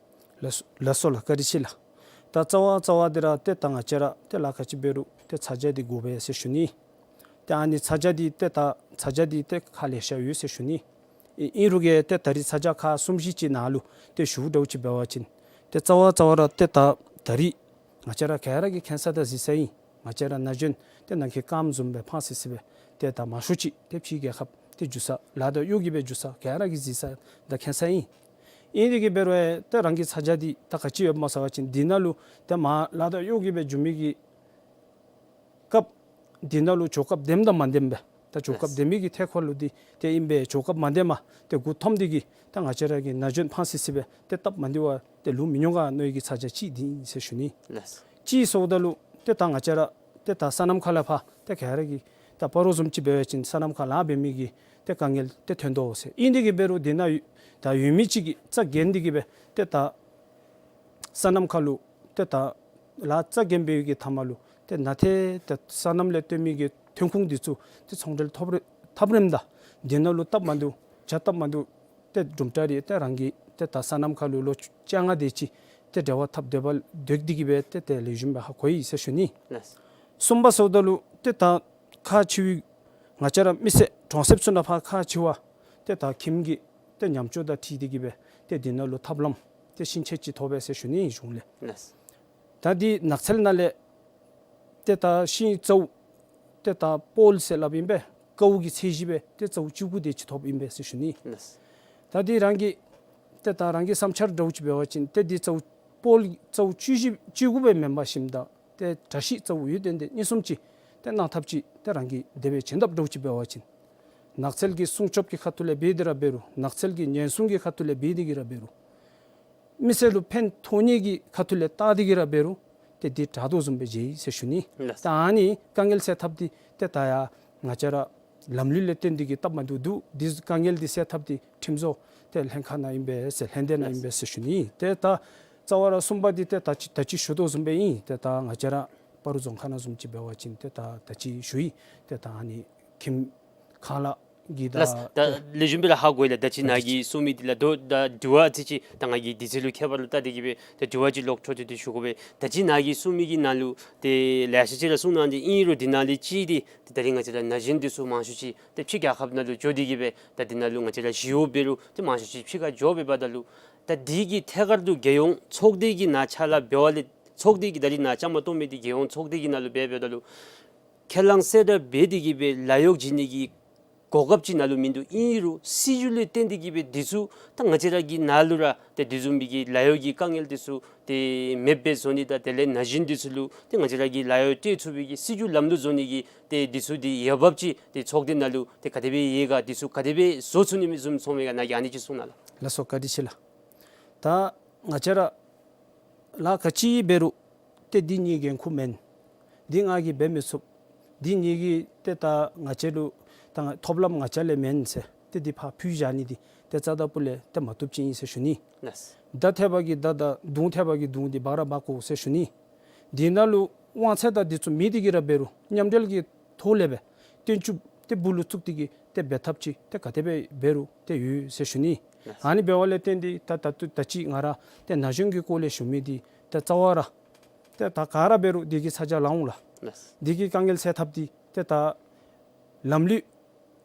ལགས། ལགས་སོ་ལགས། བཀའ་དྲིན་ཆེ་ལགས། ད་རྩ་བ་རྩ་བ་འདི་ར་ཏེ་ད་ང་བཅས་ར་ཏེ་ལཱ་ག་ཅི་འབད་རུང་ཏེ་ཚ་གྱང་འདི་དགོ་པས་ཟེར་ཞུ་ནི། ཏེ་ཨ་ནི་ཚ་གྱང་འདི་ཏེ་ད་ཚ་གྱང་འདི་ཏེ་ཁག་ལེ་ཤ་ཡོད་ཟེར་ཞུ་ནི། ཨིན་ཨིན་རུང་གི་ཏེ་ད་རིས་ཚ་གྱང་ཁག་གསུམ་བཞི་ཅིག་ནང་ལུ་ཏེ་ཞུཝ་འདྲཝ་ཅིག་འབད་བ་ཅིན་ཏེ་རྩ་བ་རྩ་བ་ར་ཏེ་ད་ད་རིས་ང་བཅས་ར་ག་ར་གིས་མཁྱེན་ས་དང་གཟིགས་ས་ཨིན། ང་བཅས་ར་ན་གཞོན་ཏེ་ནང་གི་རྐངམ་བཟུམ་སྦེ་ཕངས་སི་སི་སྦེ་ཏེ་ད་མང་ཤོས་ཅིག་ཏེ་ཕྱིའི་རྒྱལ་ཁབ་ཏེ་འགྱོ་ས་ལཱ་དང་གཡོག་གི་སྦེ་འགྱོ་ས་ག་ར་གིས་གཟིགས་ས་དང་མཁྱེན་ས་ཨིན། ཨིན་དེ་གིས་འབད་རུང་ཏེ་རང་གི་ཚ་གྱང་འདི་ད་ག་ཅི་ཡོདཔ་སྨོ་ཟེར་བ་ཅིན་འདི་ནང་ལུ་ཏེ་མར་ལཱ་དང་གཡོག་གི་སྦེ་འགྱོ་མི་གི་སྐབས་འདི་ནང་ལུ་གོ་སྐབས་ལྡནམ་དང་མ་ལྡནམ་སྦེ་ད་གོ་སྐབས་ལྡན་མི་གི་ཐད་ཁར་ལུ་འདི་ཏེ་ཨིན་པས། གོ་སྐབས་མ་ལྡནམ་ཏེ་མགུ་འཐོམ་སྟེ་གི་ད་ང་བཅས་ར་གི་ན་གཞོན་ཕངས་སི་སི་སྦེ་ཏེ་སྟབས་མ་བདེ་བར་ཏེ་ལུས་མི་ཉོ་ག་མནོ་བའི་གི་ཚ་གྱང་ཅིག་འདི་ཨིན་ཟེར་ཞུ་ནི། ལགས། ཅིག་ཟེརཝ་ད་ལུ་ཏེ་ད་ང་བཅས་ར་ཏེ་ད་སོ་ནམ་ཁ་ལས་ཕར་ཏེ་ག་ར་གིས་ད་སྤ་རོ་བཟུམ་ཅིག་འབད་བ་ཅིན་སོ་ནམ་ཁ་ལཱ་འབད་མི་གི་ཏེ་དཀའ་ངལ་ཏེ་ཐོན་དོ་ཟེར། ཨིན་དེ་གིས་འབད་རུང་འདི་ནང་ཡོད་ད་ཡོད་མི་ཅིག་གིས་རྩ་འགེངས་ཏེ་གི་སྦེ་ཏེ་ད་སོ་ནམ་ཁ་ལུ་ཏེ་ད་ལཱ་རྩ་འགེངས་པའི་གི་མཐའ་མ་ལུ་ཏེ་ནང་ཏེ་ད་སོ་ནམ་ལས་བཏོན་མི་གི་ཐོན་ཁུངས་འདི་ཚུ་ཏེ་ཚོང་འབྲེལ་ཐོབ་རེ་ཐབས་རིམ་དང་འདི་ནང་ལུ་སྟབས་མ་བདེཝ་ཆ་སྟབས་མ་བདེཝ་ཏེ་གྲུབ་འབྲས་རེ་ཏེ་རང་གི་ཏེ་ད་སོ་ནམ་ཁ་ལུ་ལོ་བཅོ་ལྔ་དེ་ཅིག་ཏེ་འབྲེལ་བ་འཐབ་སྡོདཔ་སྡོད་དེ་གི་སྦེ་ཏེ་ཏེ་ལེགས་ཤོམ་སྦེ་ཧ་གོ་ཡི་ཟེར་ཞུ་ནི། ལགས། གསུམ་པ་ཟེརཝ་ད་ལུ་ཏེ་ད་ཁག་ཆེ་བའི་ང་བཅས་ར་མི་སེར་གྲོང་གསེབ་ཚུ་ནང་ཕར་ཁག་ཆེ་བ་ཏེ་ད་ཁྱིམ་གྱི་ཏེ་ཉམས་ཆག་དང་འཁྲིལ་ཏེ་གི་སྦེ་ཏེ་འདི་ནང་ལུ་ཐབས་ལམ་ཏེ་ཤིང་ཆས་ཅིག་ཐོབ་པས་ཟེར་ཞུ་ནི་གཞུང་ལས། ལགས། ད་འདི་ནགས་ཚལ་ནང་ལས་ཏེ་ད་ཤིང་ཙཝ་ཏེ་ད་སྤོལ་ཟེར་སླབ་ཨིན་པས། ཀཝ་གི་ཚད་གཞི་སྦེ་ཏེ་ཙཝ་བཅུ་དགུ་དེ་ཅིག་ཐོབ་ཨིན་པས་ཟེར་ཞུ་ནི། ལགས། ད་འདི་རང་གི་ཏེ་ད་རང་གི་བསམ་འཆར་འདྲཝ་ཅིག་འབད་བ་ཅིན་ཏེ་འདི་ཙཝ་སྤོལ་ཙཝ་བཅུ་བཞི་བཅུ་དགུ་སྦེ་མེན་པར་ཞིནམ་ད་ཏེ་བཀྲ་ཤིས་ཙཝ་ཡོད་དེ་འདི་གཉིས་གསུམ་ཅིག་ཏེ་གནང་ཐབས་ཅིག་ཏེ་རང་གིས་དེ་སྦེ་བྱིན་ཐབས་འདྲཝ་ཅིག་འབད་བ་ཅིན་ནགས་ཚལ་གྱི་སྲུང་སྐྱོབ་ཀྱི་ཁ་ཐུག་ལས་འབད་དེ་ར་འབད་རུང་ནགས་ཚལ་གྱི་ཉེན་སྲུང་གི་ཁ་ཐུག་ལས་འབད་དེ་གི་ར་འབད་རུང་མི་སེར་ལུ་ཕན་ཐོགས་ནི་གི་ཁ་ཐུག་ལས་བལྟ་སྟེ་གི་ར་འབད་རུང་ཏེ་འདི་དྲག་དོ་བཟུམ་སྦེ་མཇལ་ཡི་ཟེར་ཞུ་ནི། ལགས། ད་ཨ་ནི་དཀའ་ངལ་སེལ་ཐབས་འདི་ཏེ་ད་ཡང་ང་བཅས་ར་ལམ་ལུགས་ལས་བརྟེན་ཏེ་གི་སྟབས་མ་བདེཝ་འདུག། འདི་དཀའ་ངལ་འདི་སེལ་ཐབས་འདི་ཁྲིམས་བཟོ་ཏེ་ལྷན་ཁག་ནང་ཨིན་པས་ཟེར་ལྷན་སྡེ་ནང་ཨིན་པས་ཟེར་ཞུ་ནི། ཏེ་ད་རྩ་བ་ར་གསུམ་པ་འདི་ཏེ་ད་ཅི་ད་ཅི་ཞུ་དོ་བཟུམ་སྦེ་ཨིན། ཏེ་ད་ང་བཅས་ར་སྤ་རོ་རྫོང་ཁག་ནང་བཟུམ་ཅིག་འབད་བ་ཅིན་ཏེ་ད་ད་ཅི་ཞུ་ཡི། ཏེ་ད་ཨ་ནི་ཁྱིམ་ ཁ་ལག་གི་ད་ལགས། ད་ལེགས་ཤོམ་སྦེ་ར་ཧ་གོ་ཡི་ལགས། ད་ཅི་ནཱ་གིས་གསུང་མི་འདི་ལགས། ད་ད་དྲི་བ་ཅིག་ཅིག་ད་ང་གིས་དུས་ཚོད་ལུ་ཁྱད་པར་ལུ་བལྟ་སྟེ་གི་སྦེ་ད་དྲི་བ་ཅིག་ལོག་འཕྲོ་མཐུད་དེ་ཞུ་དགོ་པས། ད་ཅི་ནཱ་གིས་གསུང་མི་གི་ནང་ལུ་ཏེ་ལེ་ཤ་ཅིག་ར་གསུངས་གནང་སྟེ་ཨིན་རུང་འདི་ནང་ལས་ཅིག་འདི་ཏེ་ད་རིས་ང་བཅས་ར་ན་གཞོན་འདི་ཚུ་མང་ཤོས་ཅིག་ཏེ་ཕྱི་རྒྱལ་ཁབ་ནང་ལུ་འགྱོ་སྟེ་གི་སྦེ་ད་འདི་ནང་ལུ་ང་བཅས་ར་ཞི་གཡོག་འབད་རུང་ཏེ་མང་ཤོས་ཅིག་ཕྱི་ཁར་འགྱོ་སྦེ་འབདཝ་ད་ལུ་ད་འདི་གི་ཐད་ཀར་དུ་རྒྱལ་ཡོངས་ཚོགས་སྡེ་གི་ནང་ཕྱག་ལཱ་འབད་བ་ལས་ཚོགས་སྡེ་གི་ད་རིས་ནཱ་བཅའ་མར་གཏོགས་མི་འདི་རྒྱལ་ཡོངས་ཚོགས་སྡེ་གི་ནང་ལུ་འབད་འབདཝ་ད་ལུ་ཁས་བླངས་གསལ་བསྒྲགས་འབད་དེ་གི་སྦེ་ལཱ་གཡོག་བྱིན་ནི་གི་གོ་སྐབས་ཅིག་ནཱ་ལུ་མིན་འདུག། ཨིན་རུང་སྲིད་བྱུས་ལས་བརྟེན་ཏེ་གི་སྦེ་འདི་ཚུ་ད་ང་བཅས་ར་གི་ནང་ལུ་ར་ཏེ་འདི་བཟུམ་མའི་གི་ལཱ་གཡོག་གི་དཀའ་ངལ་འདི་ཚུ་ཏེ་མེདཔ་སྦེ་བཟོ་ནི་དང་དེ་ལས་ན་གཞོན་འདི་ཚུ་ལུ་ཏེ་ང་བཅས་ར་གི་ལཱ་གཡོག་སྤྲོད་ཚུགས་པའི་གི་སྲིད་བྱུས་ལམ་ལུགས་བཟོ་ནི་གི་ཏེ་འདི་ཚུ་འདི་འོས་འབབ་ཅིག་ཏེ་ཚོགས་སྡེ་ནང་ལུ་ཏེ་ག་དེ་སྦེ་ཡོད་ག། འདི་ཚུ་ག་དེ་སྦེ་བཟོ་ཚུགས་ནི་མས་བཟུམ་ཚོར་མི་ག་ནཱ་གིས་ཨ་ནི་ཅིག་གསུང་གནང་ལགས། ལགས་སོ། བཀའ་དྲིན་ཆེ་ལགས། ད་ང་བཅས་ར་ལཱ་ག་ཅི་འབད་རུང་ཏེ་འདི་ངེའི་འགན་ཁུར་མེན། འདི་ང་གིས་འབད་མི་ཚུགས། འདི་ངེའི་གི་ཏེ་ད་ང་བཅས་ལུ་ད་ཐོབ་ལམ་ང་བཅས་ལས་མེན་ཟེར་ཏེ་འདི་ཕར་ཕུད་བཞག་ནི་འདི་ཏེ་རྩ་དང་སྤུ་ལས་ཏེ་མ་བཏུབ་ཅིག་ཨིན་ཟེར་ཞུ་ནི། ལགས། མདའ་འཐེན་པ་གིས་མདའ་དང་མདུང་འཐེན་པ་གིས་མདུང་འདི་འབག་ར་འབག་དགོ་ཟེར་ཞུ་ནི། འདི་ནང་ལུ་དབང་ཚད་དང་འདི་ཚུ་མེད་དེ་གི་ར་འབད་རུང་མཉམ་འབྲེལ་གྱི་ཐོག་ལས་སྦེ་བརྟན་བཅུག་སྟེ་སྦུག་ལུ་བཙུགས་ཏེ་གི་ཏེ་འབད་ཐབས་ཅིག་ཏེ་ག་དེ་སྦེ་འབད་རུང་ཏེ་ཡོད་ཟེར་ཞུ་ནི། ལགས། ཨ་ནི་འབདཝ་ལས་བརྟེན་ཏེ་ད་ད་ལྟོ་ད་ཅི་ང་ར་ཏེ་ན་གཞོན་གྱི་སྐོར་ལས་ཞུ་མི་འདི་ཏེ་རྩ་བ་ར་ཏེ་ད་ག་ར་འབད་རུང་འདི་གི་ཚ་གྱང་ལང་འོང་ལགས། ལགས། འདི་གི་དཀའ་ངལ་སེལ་ཐབས་འདི་ཏེ་ད་ལམ་ལུགས་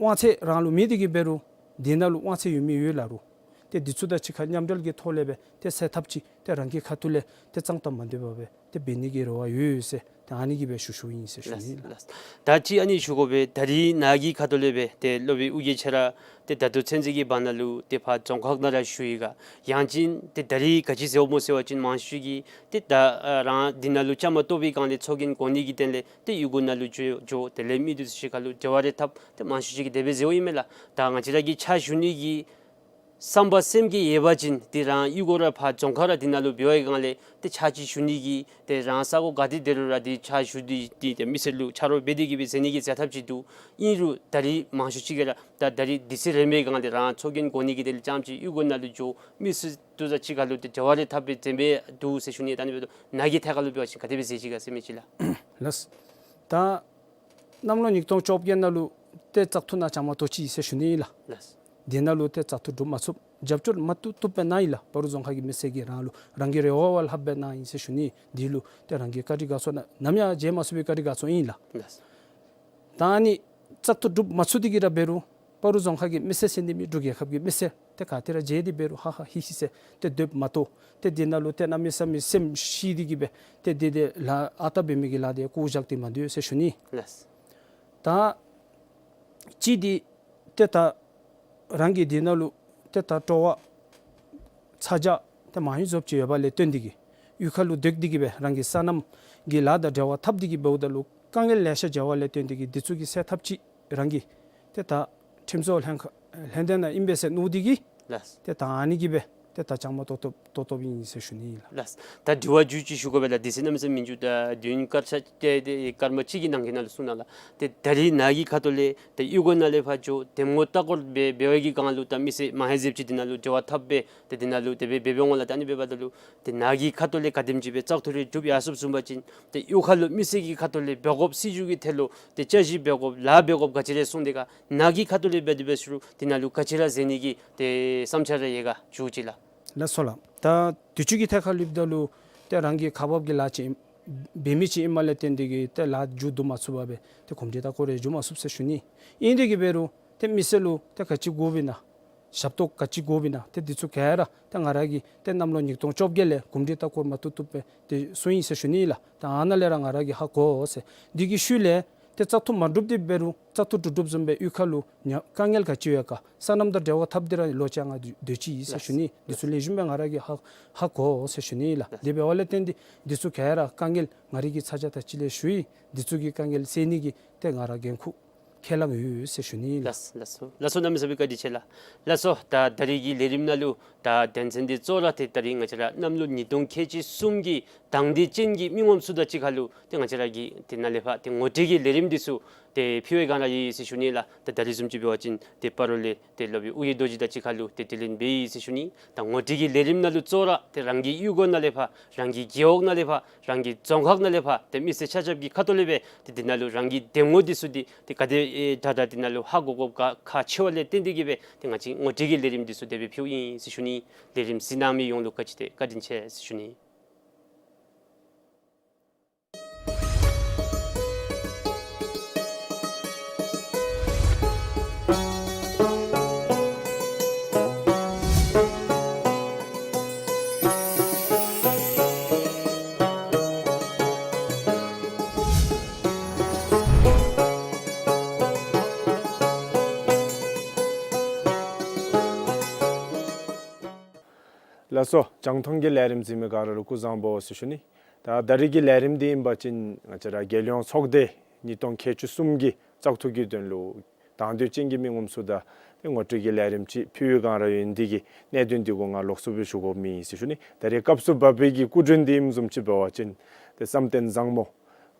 དབང་ཚད་རང་ལུ་མེད་དེ་གི་འབད་རུང་འདི་ནང་ལུ་དབང་ཚད་ཡོད་མི་ཡོད་ལ་རུང་ཏེ་འདི་ཚུ་དང་གཅིག་ཁར་མཉམ་འབྲེལ་གྱི་ཐོག་ལས་སྦེ་ཏེ་སེལ་ཐབས་ཅིག་ཏེ་རང་གི་ཁ་ཐུག་ལས་ཏེ་གཙང་དང་མ་འདྲེས་པ་སྦེ་ཏེ་འབད་ནི་གི་རེ་བ་ཡོད་ཟེར་ཏེ་ཨ་ནི་གི་སྦེ་ཞུ་ཞུཝ་ཨིན་ཟེར་ཞུ་ནི་ལགས། ལགས། ད་ཅི་ཨ་ནི་ཞུ་དགོ་པས། ད་རིས་ནཱ་གི་ཁ་ཐུག་ལས་སྦེ་ཏེ་སློབ་དཔོན་ཨོ་རྒྱན་ཁྱོད་ར་ཏེ་ད་ལྟོ་ཚུན་ཚོད་ཀྱི་བར་ན་ལུ་ཏེ་ཕར་རྫོང་ཁག་ནང་ར་བཞུགས་ཡི་ག། ཡང་ཅིན་ཏེ་ད་རིས་ག་ཅི་ཟེརཝ་སྨོ་ཟེར་བ་ཅིན་མང་ཤོས་ཅིག་གིས་ཏེ་ད་ཨ་རང་འདི་ནང་ལུ་བཅའ་མར་གཏོགས་པའི་སྒང་ལས་ཚོགས་རྒྱན་གོ་ནི་གི་དོན་ལས་ཏེ་གཡུས་སྒོ་ནང་ལུ་འགྱོ་འགྱོ་དེ་ལས་མི་འདི་ཚུ་གཅིག་ཁར་ལུ་འབྲེལ་བ་རེ་འཐབ་ཏེ་མང་ཤོས་ཅིག་གིས་དེ་སྦེ་ཟེརཝ་ཨིན་མས་ལགས། ད་ང་བཅས་ར་གིས་ཕྱག་ཞུ་ནི་གི་བསམ་པ་སེམས་ཀྱི་ཡོད་པ་ཅིན་ཏེ་རང་གཡུས་སྒོ་ར་ཕར་རྫོང་ཁག་ར་འདི་ནང་ལུ་འབད་བའི་སྒང་ལས་ཏེ་ཕྱག་ཅིག་ཞུ་ནི་གི་ཏེ་རང་ས་གོ་ག་ཏེ་སྡོད་རུང་ར་ཏེ་ཕྱག་ཞུ་སྟེ་ཏེ་ཏེ་མི་སེར་ལུ་ཆ་རོགས་འབད་དེ་གི་སྦེ་ཟེར་ནི་གི་མཛད་ཐབས་ཅིག་འདུག། ཨིན་རུང་ད་རིས་མང་ཤོས་ཅིག་གིས་ར་ད་ད་རིས་དུས་ཚོད་རན་པའི་སྒང་ལས་རང་ཚོགས་རྒྱན་གོ་ནི་གི་དོན་ལས་རྐྱངམ་ཅིག་གཡུས་སྒོ་ནང་ལུ་འགྱོ་མི་སེར་འདི་ཚུ་གཅིག་ཁར་ལུ་ཏེ་འབྲེལ་བ་རེ་འཐབ་སྦེ་འཛེམ་སྦེ་འདུག་ཟེར་ཞུ་ནི། ད་ཨ་ནི་འབདཝ་ད་ནཱ་གི་ཐད་ཁར་ལུ་འབད་བ་ཅིན་ག་དེ་སྦེ་གཟིགས་ཅི་ག་ཟེར་མི་ཅིག་ལགས། ལགས། ད་གནམ་ལོ་ཉིས་སྟོང་བཅོ་བརྒྱད་ནང་ལུ་ཏེ་བཙག་འཐུ་ནང་བཅའ་མར་གཏོགས་ཅི་ཟེར་ཞུ་ནི་ལགས། ལགས། དེ་ནང་ལུ་ཏེ་བཙག་འཐུ་གྲུབ་མ་ཚུགས། རྒྱབ་སྐྱོར་མ་བཏུབ་བཏུབ་སྦེ་གནང་ཡི་ལགས། སྤ་རོ་རྫོང་ཁག་གི་མི་སེར་གྱིས་རང་ལུ་རང་གི་རེ་བ་བ་ལྷགཔ་སྦེ་གནང་ཡི་ཟེར་ཞུ་ནི། འདི་ལུ་ཏེ་རང་གིས་བཀའ་དྲིན་དགའ་ཚོར་ནམ་ཡང་བརྗེད་མ་ཚུགས་པའི་བཀའ་དྲིན་དགའ་ཚོར་ཨིན་ལགས། ལགས། ད་ཨ་ནི་བཙག་འཐུ་གྲུབ་མ་ཚུགས་ཏེ་གི་ར་འབད་རུང་སྤ་རོ་རྫོང་ཁག་གི་མི་སེར་ཟེར་ནི་མེད། འབྲུག་རྒྱལ་ཁབ་ཀྱི་མི་སེར་ཏེ་ག་ཏེ་ར་མཇལ་ཏེ་འབད་རུང་ཧ་ཧ་ཧི་ཧི་ཟེར་ཏེ་སྡོདཔ་མ་གཏོགས་ཏེ་འདི་ནང་ལུ་ཏེ་གནམ་མེད་ས་མེད་སེམས་ཤི་སྟེ་གི་སྦེ་ཏེ་འདི་འདི་ལཱ་ཨ་རྟག་འབད་མི་གི་ལཱ་འདི་བཀོ་བཞག་སྟེ་མ་སྡོད་ཟེར་ཞུ་ནི། ལགས། ད་ཅི་འདི་ཏེ་ད་རང་གི་འདི་ནང་ལུ་ཏེ་ད་སྤྲོ་བ་ཚ་གྱང་ཏེ་མང་ཡུལ་ཟོབ་ཅིག་ཡོད་པ་ལས་བརྟེན་ཏེ་གི་གཡུས་ཁ་ལུ་སྡོད་དེ་གི་སྦེ་རང་གི་སོ་ནམ་གྱི་ལཱ་དང་འབྲེལ་བ་འཐབ་སྟེ་གི་འབདཝ་ད་ལུ་དཀའ་ངལ་ལེ་ཤ་འབྱུང་བ་ལས་བརྟེན་ཏེ་གི་འདི་ཚུ་གི་སེལ་ཐབས་ཅིག་རང་གིས་ཏེ་ད་ཁྲིམས་བཟོ་ལྷན་ཁག་ལྷན་སྡེ་ནང་ཨིན་པས་ཟེར་མནོ་སྟེ་གི་ལགས། ཏེ་ད་ཨ་ནི་གི་སྦེ་ཏེ་ད་བཅའ་མར་གཏོགས་གཏོགས་གཏོགས་གཏོགསཔ་ཨིན་ཟེར་ཞུ་ནི་ལགས། ལགས། ད་དྲི་བ་མཇུག་ཅིག་ཞུ་དགོ་པས་ལགས། དུས་ཚོད་གནམ་མེད་ས་མེད་མི་འགྱོ། ད་དུས་ཡུན་སྐར་ཆ་ཏེ་ཏེ་སྐར་མ་གཅིག་གི་ནང་གི་ནང་ལུ་གསུང་གནང་ལགས། ཏེ་ད་རིས་ནཱ་གི་ཁ་ཐུག་ལས་ཏེ་གཡུས་སྒོ་ནང་ལས་ཕར་འགྱོ་འདེམས་ངོ་ལྟ་སྐོར་འབད་འབད་བའི་གི་སྒང་ལུ་ད་མི་སེར་མང་ཧེང་ཟེརཝ་ཅིག་འདི་ནང་ལུ་འབྲེལ་བ་འཐབ་སྦེ་ཏེ་འདི་ནང་ལུ་དེ་སྦེ་འབད་འབདཝ་ལས་ད་ཨ་ནི་འབདཝ་ད་ལུ་ཏེ་ནཱ་གི་ཁ་ཐུག་ལས་ག་དེམ་ཅིག་སྦེ་བཙག་འཐུ་རེ་གྲུབ་ཡར་སོངམ་བཟུམ་པ་ཅིན་ཏེ་གཡུས་ཁ་ལུ་མི་སེར་གྱི་ཁ་ཐུག་ལས་འབད་དགོཔ་སྲིད་བྱུས་ཀྱི་ཐད་ལུ་ཏེ་བསྐྱར་ཞིབ་འབད་དགོཔ་ལཱ་འབད་དགོཔ་ག་ཅི་རེ་གསུངས་ཏེ་ག་ནཱ་གི་ཁ་ཐུག་ལས་འབད་དེ་འབད་ཞུ་རུང་འདི་ནང་ལུ་ག་ཅི་ར་ཟེར་ནི་གི་ཏེ་བསམ་འཆར་ར་ཡོད་ག་མཇུག་ཅིག་ལགས། ལགས་སོ་ལགས། ད་དུས་ཅི་གི་ཐད་ཁར་ལུ་འབདཝ་ད་ལུ་ཏེ་རང་གི་ཁག་འབག་གི་ལཱ་ཅིག་འབད་མི་ཅིག་ཨིནམ་ལས་བརྟེན་ཏེ་གི་ཏེ་ལཱ་མཇུག་བསྡུ་མ་ཚུགས་པར་སྦེ་ཏེ་གོམས་འདྲིས་ལྟ་སྐོར་རེ་འགྱོ་མ་ཚུགས་ཟེར་ཞུ་ནི། ཨིན་ཏེ་གི་འབད་རུང་ཏེ་མི་སེར་ལུ་ཏེ་ག་ཅི་དགོཔ་ཨིན་ན་ཞབས་ཏོག་ག་ཅི་དགོཔ་ཨིན་ན་ཏེ་འདི་ཚུ་ག་ར་ཏེ་ང་ར་གིས་ཏེ་གནམ་ལོ་ཉིས་སྟོང་བཅོ་བརྒྱད་ལས་གོམས་འདྲིས་ལྟ་སྐོར་མ་བཏུབ་བཏུབ་སྦེ་ཏེ་སོང་ཡི་ཟེར་ཞུ་ནི་ལགས། ད་ཨ་ནཱ་ལས་ར་ང་ར་གིས་ཧ་གོ་ཟེར། འདི་གི་ཤུལ་ལས་ཏེ་བཙག་འཐུ་མ་གྲུབ་སྟེ་འབད་རུང་བཙག་འཐུ་གྲུབ་གྲུབ་བཟུམ་སྦེ་གཡུས་ཁ་ལུ་ཉ་དཀའ་ངལ་ག་ཅི་ཡོད་ག་སོ་ནམ་དང་འབྲེལ་བ་འཐབ་སྟེ་ར་ལོ་བཅོ་ལྔ་འདི་འདི་ཅིག་ཨིན་ཟེར་ཞུ་ནི། འདི་ཚུ་ལེགས་ཤོམ་སྦེ་ང་ར་གིས་ཧ་ཧ་གོ་ཟེར་ཞུ་ནི་ལགས། དེ་འབདཝ་ལས་བརྟེན་ཏེ་འདི་ཚུ་ག་ར་དཀའ་ངལ་ང་ར་གིས་ཚ་གྱང་དང་གཅིག་ལས་ཞུ་ཡི། འདི་ཚུ་གི་དཀའ་ངལ་སེལ་ནི་གི་ཏེ་ང་ར་འགན་ཁུར་ཁས་བླངས་ཡོད་ཟེར་ཞུ་ནི་ལགས། ལགས་ལགས་སོ་ལགས་སོ། གནམ་མེད་ས་མེད་བཀའ་དྲིན་ཆེ་ལགས། ལགས་སོ། ད་ད་རིས་ཀྱི་ལས་རིམ་ནང་ལུ་ད་དོན་ཚན་འདི་གཙོ་བོ་ར་ཏེ་ད་རིས་ང་བཅས་ར་གནམ་ལོ་ཉིས་སྟོང་ཁལ་གཅིག་གསུམ་གྱི་དང་འདོད་ཅན་གྱི་མི་ངོམ་ཚུ་དང་གཅིག་ཁར་ལུ་ཏེ་ང་བཅས་ར་གིས་ཏེ་ནཱ་ལས་ཕར་ཏེ་ངོ་སྤྲོད་ཀྱི་ལས་རིམ་འདི་ཚུ་ ཏེ་ཕུལ་བའི་སྒང་ར་ཡོད་ཟེར་ཞུ་ནི་ལགས། ད་ད་རིས་བཟུམ་ཅིག་འབད་བ་ཅིན་ཏེ་སྤ་རོ་ལས་ཏེ་སློབ་དཔོན་ཨོ་རྒྱན་རྡོ་རྗེ་དང་གཅིག་ཁར་ལུ་ཏེ་དྲི་ལན་འབད་ཡི་ཟེར་ཞུ་ནི། ད་ངོ་སྤྲོད་ཀྱི་ལས་རིམ་ནང་ལུ་གཙོ་བོ་ར་ཏེ་རང་གི་གཡུས་སྒོ་ནང་ལས་ཕར་རང་གི་རྒེད་འོག་ནང་ལས་ཕར་རང་གི་རྫོང་ཁག་ནང་ལས་ཕར་ཏེ་མི་སེར་ཆ་ཁྱབ་ཀྱི་ཁ་ཐུག་ལས་སྦེ་ཏེ་འདི་ནང་ལུ་རང་གི་འདེམས་ངོ་འདི་ཚུ་འདི་ཏེ་ག་དེ་ཨེ་དྲག་དྲག་འདི་ནང་ལུ་ཧ་གོ་དགོཔ་ག་ཁག་ཆེ་བ་ལས་བརྟེན་ཏེ་གིས་སྦེ་ཏེ་ང་བཅས་ངོ་སྤྲོད་ཀྱི་ལས་རིམ་འདི་ཚུ་དེ་སྦེ་ཕུལཝ་ཨིན་ཟེར་ཞུ་ནི། ལས་རིམ་གཟིགས་གནང་མི་ཡོངས་ལུ་བཀའ་དྲིན་ཆེ་བཀའ་དྲིན་ཆེ་ཟེར་ཞུ་ནི། ལགས་སོ། རྒྱང་མཐོང་གི་ལས་རིམ་གཟིགས་མི་ག་ར་ལུ་སྐུ་གཟུགས་བཟང་པོ་ཟེར་ཞུ་ནི། ད་ད་རིས་ཀྱི་ལས་རིམ་འདི་ཨིན་པ་ཅིན་ང་བཅས་ར་རྒྱལ་ཡོངས་ཚོགས་སྡེ་ཉིས་སྟོང་ཁལ་གཅིག་གསུམ་གྱི་བཙག་འཐུ་གི་དོན་ལུ་དང་འདོད་ཅན་གྱི་མི་ངོམ་ཚུ་དང་ཏེ་ངོ་སྤྲོད་ཀྱི་ལས་རིམ་ཅིག་ཕུལ་བའི་སྒང་ར་ཡོད་ནི་འདི་གིས་གནད་དོན་འདི་གུ་ང་ལོགས་སུ་སྦེ་ཞུ་དགོཔ་མེད་ཟེར་ཞུ་ནི། ད་རིས་སྐབས་སུ་བབས་པའི་གི་སྐུ་མགྲོན་འདི་ཨིནམ་བཟུམ་ཅིག་འབད་བ་ཅིན་ཏེ་བསམ་གཏན་བཟང་མོ་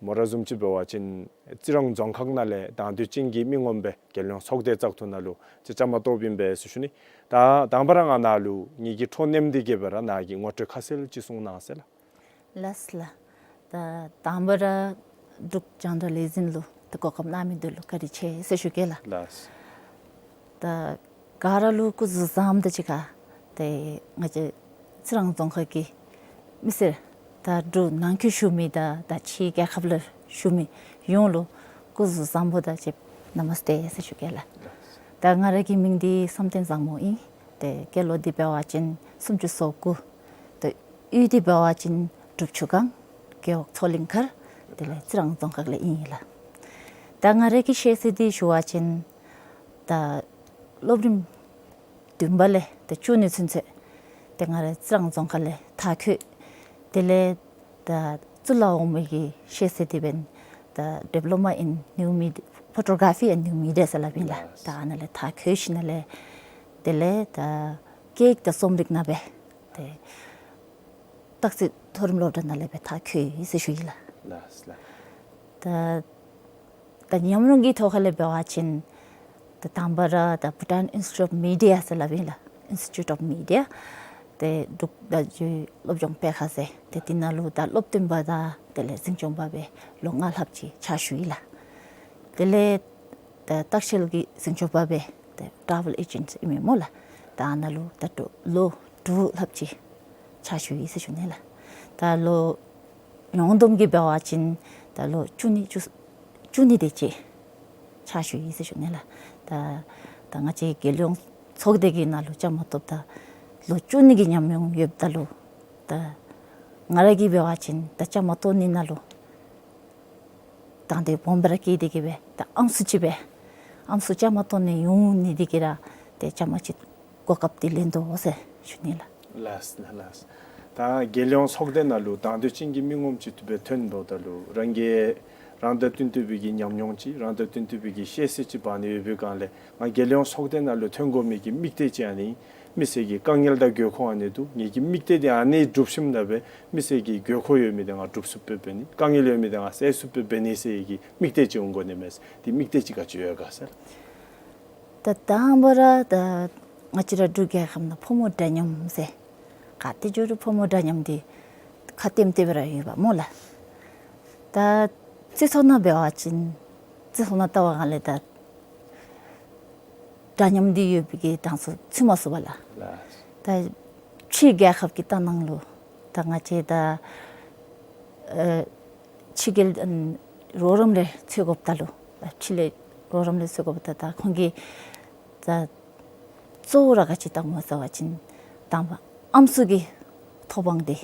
མོ་ར་བཟུམ་ཅིག་འབད་བ་ཅིན་རྩི་རང་རྫོང་ཁག་ནང་ལས་དང་འདོད་ཅན་གྱི་མི་ངོམ་སྦེ་རྒྱལ་ཡོངས་ཚོགས་སྡེ་བཙག་འཐུ་ནང་ལུ་ཅིག་བཅའ་མར་གཏོགསཔ་ཨིན་པས་ཟེར་ཞུ་ནི། ད་དང་པ་ར་ང་ནཱ་ལུ་ངེ་གི་འཕྲོ་མཉམ་འདི་གི་སྦེ་ར་ནཱ་གི་ངོ་སྤྲོད་ཁ་གསལ་ཅིག་གསུང་གནང་ཟེར་ལགས། ལགས་ལགས། ད་དང་པ་ར་འབྲུག་རྒྱང་བསྒྲགས་ལས་འཛིན་ལུ་ད་གོ་སྐབས་གནང་མི་འདི་ལུ་བཀའ་དྲིན་ཆེ་ཟེར་ཞུ་གེ་ལགས། ལགས། ད་ག་ར་ལུ་སྐུ་གཟུགས་བཟང་པོ་དང་གཅིག་ཁར་ཏེ་ང་བཅས་རྩི་རང་རྫོང་ཁག་གི་མི་སེར་ད་འབྲུག་ནང་འཁོད་བཞུགས་མི་དང་ད་ཕྱི་རྒྱལ་ཁབ་ལུ་བཞུགས་མི་ཡོངས་ལུ་སྐུ་གཟུགས་བཟང་པོ་དང་བཅས་པ་ནམ་སྟེ་ཟེར་ཞུ་གེ་ལགས། ད་ང་ར་གི་མིང་འདི་བསམ་གཏན་བཟང་མོ་ཨིན། ཏེ་སྐྱེས་ལོ་འདི་འབད་བ་ཅིན་སུམ་ཅུ་སོ་དགུ། ཏེ་གཡུས་འདི་འབད་བ་ཅིན་འབྲུག་ཆུ་སྒང་རྒེད་འོག་མཚོ་གླིང་མཁར། དེ་ལས་རྩི་རང་རྫོང་ཁག་ལས་ཨིན་ལགས། ད་ང་ར་གི་ཤེས་ཚད་འདི་ཞུ་བ་ཅིན་ད་སློབ་རིམ་བདུན་པ་ལས་ཏེ་བཅུ་གཉིས་ཚུན་ཚོད་ཏེ་ང་ར་རྩི་རང་རྫོང་ཁག་ལས་མཐར་འཁྱོལ། དེ་ལས་ད་གཙུག་ལག་འོག་མའི་གི་ཤེས་ཚད་འདི་འབདན་ད་Diploma in New Media, Photography and New Media ཟེར་སླབ་ཨིན་ལགས། ལགས། ད་ཨ་ནཱ་ལས་མཐར་འཁྱོལ་ཞིནམ་ལས་དེ་ལས་ད་སྐད་ཡིག་དང་རྩོམ་རིག་ནང་སྦེ་ཏེ་སྟག་རྩེ་མཐོ་རིམ་སློབ་གྲྭ་ནང་ལས་སྦེ་མཐར་འཁྱོལ་ཡི་ཟེར་ཞུ་ཡི་ལགས། ལགས་ལགས། ད་ད་ཉམས་མྱོང་གི་ཐོག་ཁ་ལས་འབད་བ་ཅིན་ད་དང་པ་ར་ད་Bhutan Institute of Media ཟེར་སླབ་ཨིན་ལགས། Institute of Media། ཏེ་འབྲུག་བརྡ་བརྒྱུད་སློབ་སྦྱོང་སྤེལ་ཁང་ཟེར་ཏེ་འདི་ནང་ལུ་ད་སློབ་སྟོན་པ་དང་དེ་ལས་འཛིན་སྐྱོང་པ་སྦེ་ལོ་ལྔ་ལྷགཔ་ཅིག་ཕྱག་ཞུ་ཡི་ལགས། དེ་ལས་ད་ལྟ་བཤལ་གྱི་འཛིན་སྐྱོང་པ་སྦེ་ཏེ་travel agent ཨིན་མས་སྨོ་ལགས། ད་ཨ་ནཱ་ལུ་ད་ལོ་ལོ་དྲུག་ལྷགཔ་ཅིག་ཕྱག་ཞུ་ཡི་ཟེར་ཞུ་ནི་ལགས། ད་ལོ་ཡོངས་བསྡོམས་ཀྱིས་འབད་བ་ཅིན་ད་ལོ་བཅུ་གཉིས་བཅུ་བཅུ་གཉིས་དེ་ཅིག་ཕྱག་ཞུ་ཡི་ཟེར་ཞུ་ནི་ལགས། ད་ད་ང་བཅས་རྒྱལ་ཡོངས་ཚོགས་སྡེ་གི་ནང་ལུ་བཅའ་མར་གཏོགསཔ་ད་ལོ་བཅུ་གཉིས་ཀྱི་ཉམས་མྱོང་ཡོདཔ་ད་ལུ་ད་ང་ར་གིས་འབད་བ་ཅིན་ད་བཅའ་མར་གཏོགས་ནི་ནང་ལུ་དང་འདོད་སྦོམ་སྦེ་ར་བསྐྱེད་དེ་གིས་སྦེ་ད་ཨམ་སྲུ་ཅིག་སྦེ་ཨམ་སྲུ་བཅའ་མར་གཏོགས་ནི་ཡོང་ནི་འདི་གིས་ར་ཏེ་བཅའ་མར་ཅིག་གོ་སྐབས་འདི་ལེན་དོ་ཟེར་ཞུ་ནི་ལགས། ལགས་ལགས་ལགས། ད་རྒྱལ་ཡོངས་ཚོགས་སྡེ་ནང་ལུ་དང་འདོད་ཅན་གྱི་མི་ངོམ་ཅིག་ཏུ་སྦེ་ཐོན་དོ་ད་ལུ་རང་གི་རང་དང་བསྟུན་ཏེ་སྦེ་གི་ཉམས་མྱོང་ཅིག་རང་དང་བསྟུན་ཏེ་སྦེ་གི་ཤེས་ཚད་ཅིག་འབག་ནི་ཡོད་པའི་སྒང་ལས་ང་རྒྱལ་ཡོངས་ཚོགས་སྡེ་ནང་ལུ་ཐོན་དགོ་མི་གི་དམིགས་གཏད་ཅིག་ཨ་ནི་མི་སེར་གྱི་དཀའ་ངལ་དང་དགོས་མཁོ་ཨ་ནི་འདུག། ངེ་གི་དམིགས་གཏད་འདི་ཨ་ནི་སྒྲུབ་ཞིནམ་ད་སྦེ་མི་སེར་གྱི་དགོས་མཁོ་ཡོད་མི་འདི་ང་སྒྲུབ་ཚུགསཔ་སྦེ་འབད་ནི་དཀའ་ངལ་ཡོད་མི་འདི་ང་སེལ་ཚུགསཔ་སྦེ་འབད་ནི་ཟེར་གྱི་དམིགས་གཏད་ཅིག་འོང་དགོ་ནི་མས། འདི་དམིགས་གཏད་ཅིག་ག་ཅི་ཡོད་ག་ཟེར། ད་དང་པ་ར་ད་ང་བཅས་ར་འབྲུག་རྒྱལ་ཁབ་ནང་ཕོ་མོ་འདྲ་མཉམ་ཟེར་ག་ཏེ་འགྱོ་རུང་ཕོ་མོ་འདྲ་མཉམ་འདི་ཁ་ལྟེམ་ལྟེ་སྦེ་ར་ཡོདཔ་སྨོ་ལགས། ད་སྤྱི་ཚོགས་ནང་འབད་བ་ཅིན་སྤྱི་ཚོགས་ནང་ལྟ་བའི་སྒང་ལས་ད་འདྲ་མཉམ་འདི་ཡོད་པའི་གི་གྲངས་སུ་ཚུད་མ་ཚུགས་པས་ལགས། ལགས། ད་ཕྱི་རྒྱལ་ཁབ་ཀྱི་ལྟ་སྟངས་ལུ་ད་ང་བཅས་ད་ཨེ་ཕྱི་རྒྱལ་ཨ་རོགས་རམ་ལས་འཚོལ་དགོཔ་ད་ལུ་ཕྱི་ལས་རོགས་རམ་ལས་འཚོལ་དགོཔ་ད་ད་ཁོང་གིས་ད་གཙོ་བོ་ར་ག་ཅི་བལྟཝ་སྨོ་ཟེར་བ་ཅིན་དང་པ་ཨམ་སྲུ་གི་ཐོབ་དབང་འདི་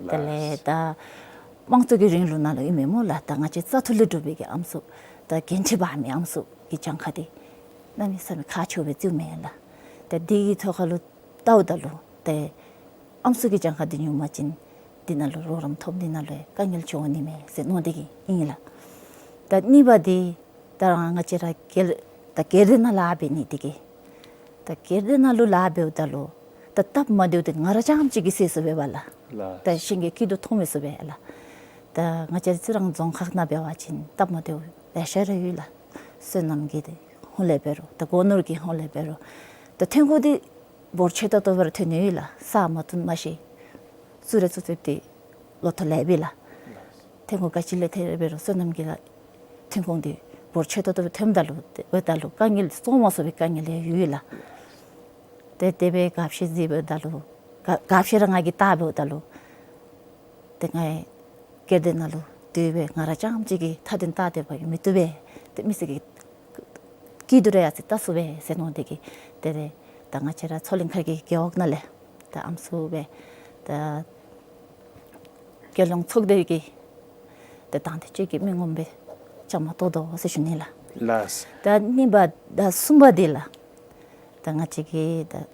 དེ་ལས་ལགས། ད་དམངས་གཙོ་གི་རིང་ལུགས་ནང་ལུ་ཨིན་མས་སྨོ་ལགས། ད་ང་བཅས་བཙག་འཐུ་ལས་གྲུབ་པའི་གི་ཨམ་སྲུ་ད་འགན་འཁྲི་འབག་མི་ཨམ་སྲུ་གི་གྱངས་ཁ་འདི་གནམ་མེད་ས་མེད་ཁག་ཆེཝ་སྦེ་བརྩིཝ་མས་ལགས། ད་འདི་གི་ཐོག་ཁ་ལུ་ལྟཝ་ད་ལུ་ཏེ་ཨམ་སྲུ་གི་གྱངས་ཁ་འདི་ཉུང་མ་ཅིན་འདི་ནང་ལུ་རོགས་རམ་ཐོབ་ནི་ནང་ལུ་དཀའ་ངལ་ཅིག་འོང་ནི་མས་ཟེར་མནོ་སྟེ་གིས་ཨིན་ལགས། ད་གཉིས་པ་འདི་ད་རང་ང་བཅས་ར་སྒེར་ད་སྒེར་སྡེ་ནང་ལཱ་འབད་ནི་འདི་གིས་ད་སྒེར་སྡེ་ནང་ལུ་ལཱ་འབདཝ་ད་ལུ་ད་སྟབས་མ་བདེཝ་འདི་ང་ར་རྐྱངམ་གཅིག་གིས་སེལ་ཚུགས་པས་ལགས། ལགས། ད་གཞན་གྱིས་སྐྱིད་སྡུག་མཐོང་མི་ཚུགས་པས་ལགས། ད་ང་བཅས་རྩི་རང་རྫོང་ཁག་ནང་འབད་བ་ཅིན་སྟབས་མ་བདེཝ་ལེ་ཤ་ར་ཡོད་ལགས། བསོད་ནམས་ཀྱི་ཏེ་ཧོངས་ལས་འབད་རུང་ད་སྒོ་ནོར་གྱི་ཧོངས་ལས་འབད་རུང་ད་ཐོན་ཁུངས་འདི་འབོར་ཆེ་ཏོག་ཏོ་སྦེ་ར་ཐོན་ནི་ཡོད་ལགས། ས་མ་བཏུན་མ་ཤེས་ཚུར་ར་ཚུར་ཚུར་ཏེ་ལོ་ཐོག་ལས་འབད་ལགས། ཐོན་ཁུངས་ག་ཅི་ལས་ཐོན་རེ་འབད་རུང་བསོད་ནམས་ཀྱི་ལགས་ཐོན་ཁུངས་འདི་འབོར་ཆེ་ཏོག་ཏོ་སྦེ་ཐོནམ་ད་ལུ་ཏེ་འབདཝ་ད་ལུ་དཀའ་ངལ་ཚོར་མ་ཚུགས་པའི་དཀའ་ངལ་ཡང་ཡོད་ལགས། ཏེ་དེ་སྦེ་དགའ་བཤེས་ཅིག་འབདཝ་ད་ལུ་དགའ་དགའ་བཤེས་ར་ང་གིས་བལྟ་འབདཝ་ད་ལུ་ཏེ་ང་གིས་སྒེར་སྡེ་ནང་ལུ་སྡོད་སྦེ་ང་ར་རྐྱངམ་གཅིག་གིས་མཐའ་དོན་བལྟ་སྡོད་པ་གིས་མི་བཏུབ་པས། ཏེ་མི་སེར་གྱི་སྐྱིད་སྡུག་ར་ཡར་སེང་བལྟ་ཚུགས་པས་ཟེར་མནོ་སྟེ་གིས་ཏེ་རེ་ད་ང་བཅས་ར་མཚོ་གླིང་མཁར་གྱི་རྒེད་འོག་ནང་ལས་ད་ཨམ་སྲུ་སྦེ་ད་རྒྱལ་ཡོངས་ཚོགས་སྡེ་གི་ཏེ་དང་འདོད་ཅན་གྱི་མི་ངོམ་སྦེ་བཅའ་མར་གཏོགས་དོ་ཟེར་ཞུ་ནི་ལགས། ལགས། ད་གཉིས་པ་ད་གསུམ་པ་འདི་ལགས། ད་ང་བཅས་ཀྱི་ད་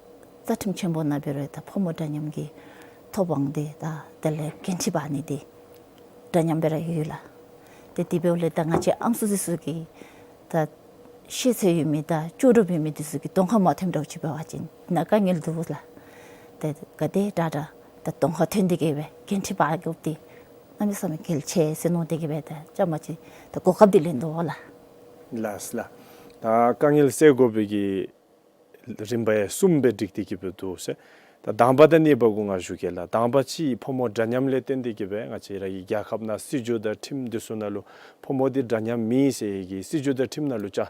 རྩ་ཁྲིམས་ཆེན་པོ་ནང་འབད་རུང་ད་ཕོ་མོ་འདྲ་མཉམ་གྱི་ཐོབ་དབང་འདི་ད་དེ་ལས་འགན་འཁྲི་འབག་ནི་འདི་འདྲ་མཉམ་སྦེ་ར་ཡོད་ལགས། ཏེ་དེ་འབདཝ་ལས་ད་ང་བཅས་ཨམ་སྲུ་འདི་ཚུ་གིས་ད་ཤེས་ཚད་ཡོད་མི་དང་ལྕོགས་གྲུབ་ཡོད་མི་འདི་ཚུ་གིས་གདོང་ཁར་མ་ཐོནམ་འདྲཝ་ཅིག་འབད་བ་ཅིན་ནཱ་དཀའ་ངལ་འདུག་ལགས། ཏེ་ག་དེ་དྲག་དྲག་ད་གདོང་ཁར་ཐོན་ཏེ་གིས་སྦེ་འགན་འཁྲི་འབག་དགོཔ་འདི་གནམ་མེད་ས་མེད་གལ་ཆེ་ཟེར་མནོ་སྟེ་གིས་སྦེ་ད་བཅའ་མར་ཅིག་ད་གོ་སྐབས་འདི་ལེན་དོ་ལགས། ལགས་ལགས། ད་དཀའ་ངལ་སེལ་དགོ་པའི་གི་རིམ་པ་ཡང་གསུམ་སྦེ་བསྒྲིགས་ཏེ་གིས་སྦེ་འདུག་ཟེར། ད་དང་པ་དང་གཉིས་པ་གུ་ང་ཞུ་གེ་ལགས། དང་པ་ཅིག་ཕོ་མོ་འདྲ་མཉམ་ལས་བརྟེན་ཏེ་གིས་སྦེ་ང་བཅས་ར་གི་རྒྱལ་ཁབ་ནང་སྲིད་བྱུས་དང་ཁྲིམས་འདི་ཚུ་ནང་ལུ་ཕོ་མོ་འདི་འདྲ་མཉམ་མེད་ཟེར་གི་སྲིད་བྱུས་དང་ཁྲིམས་ནང་ལུ་ཅ་ཨ་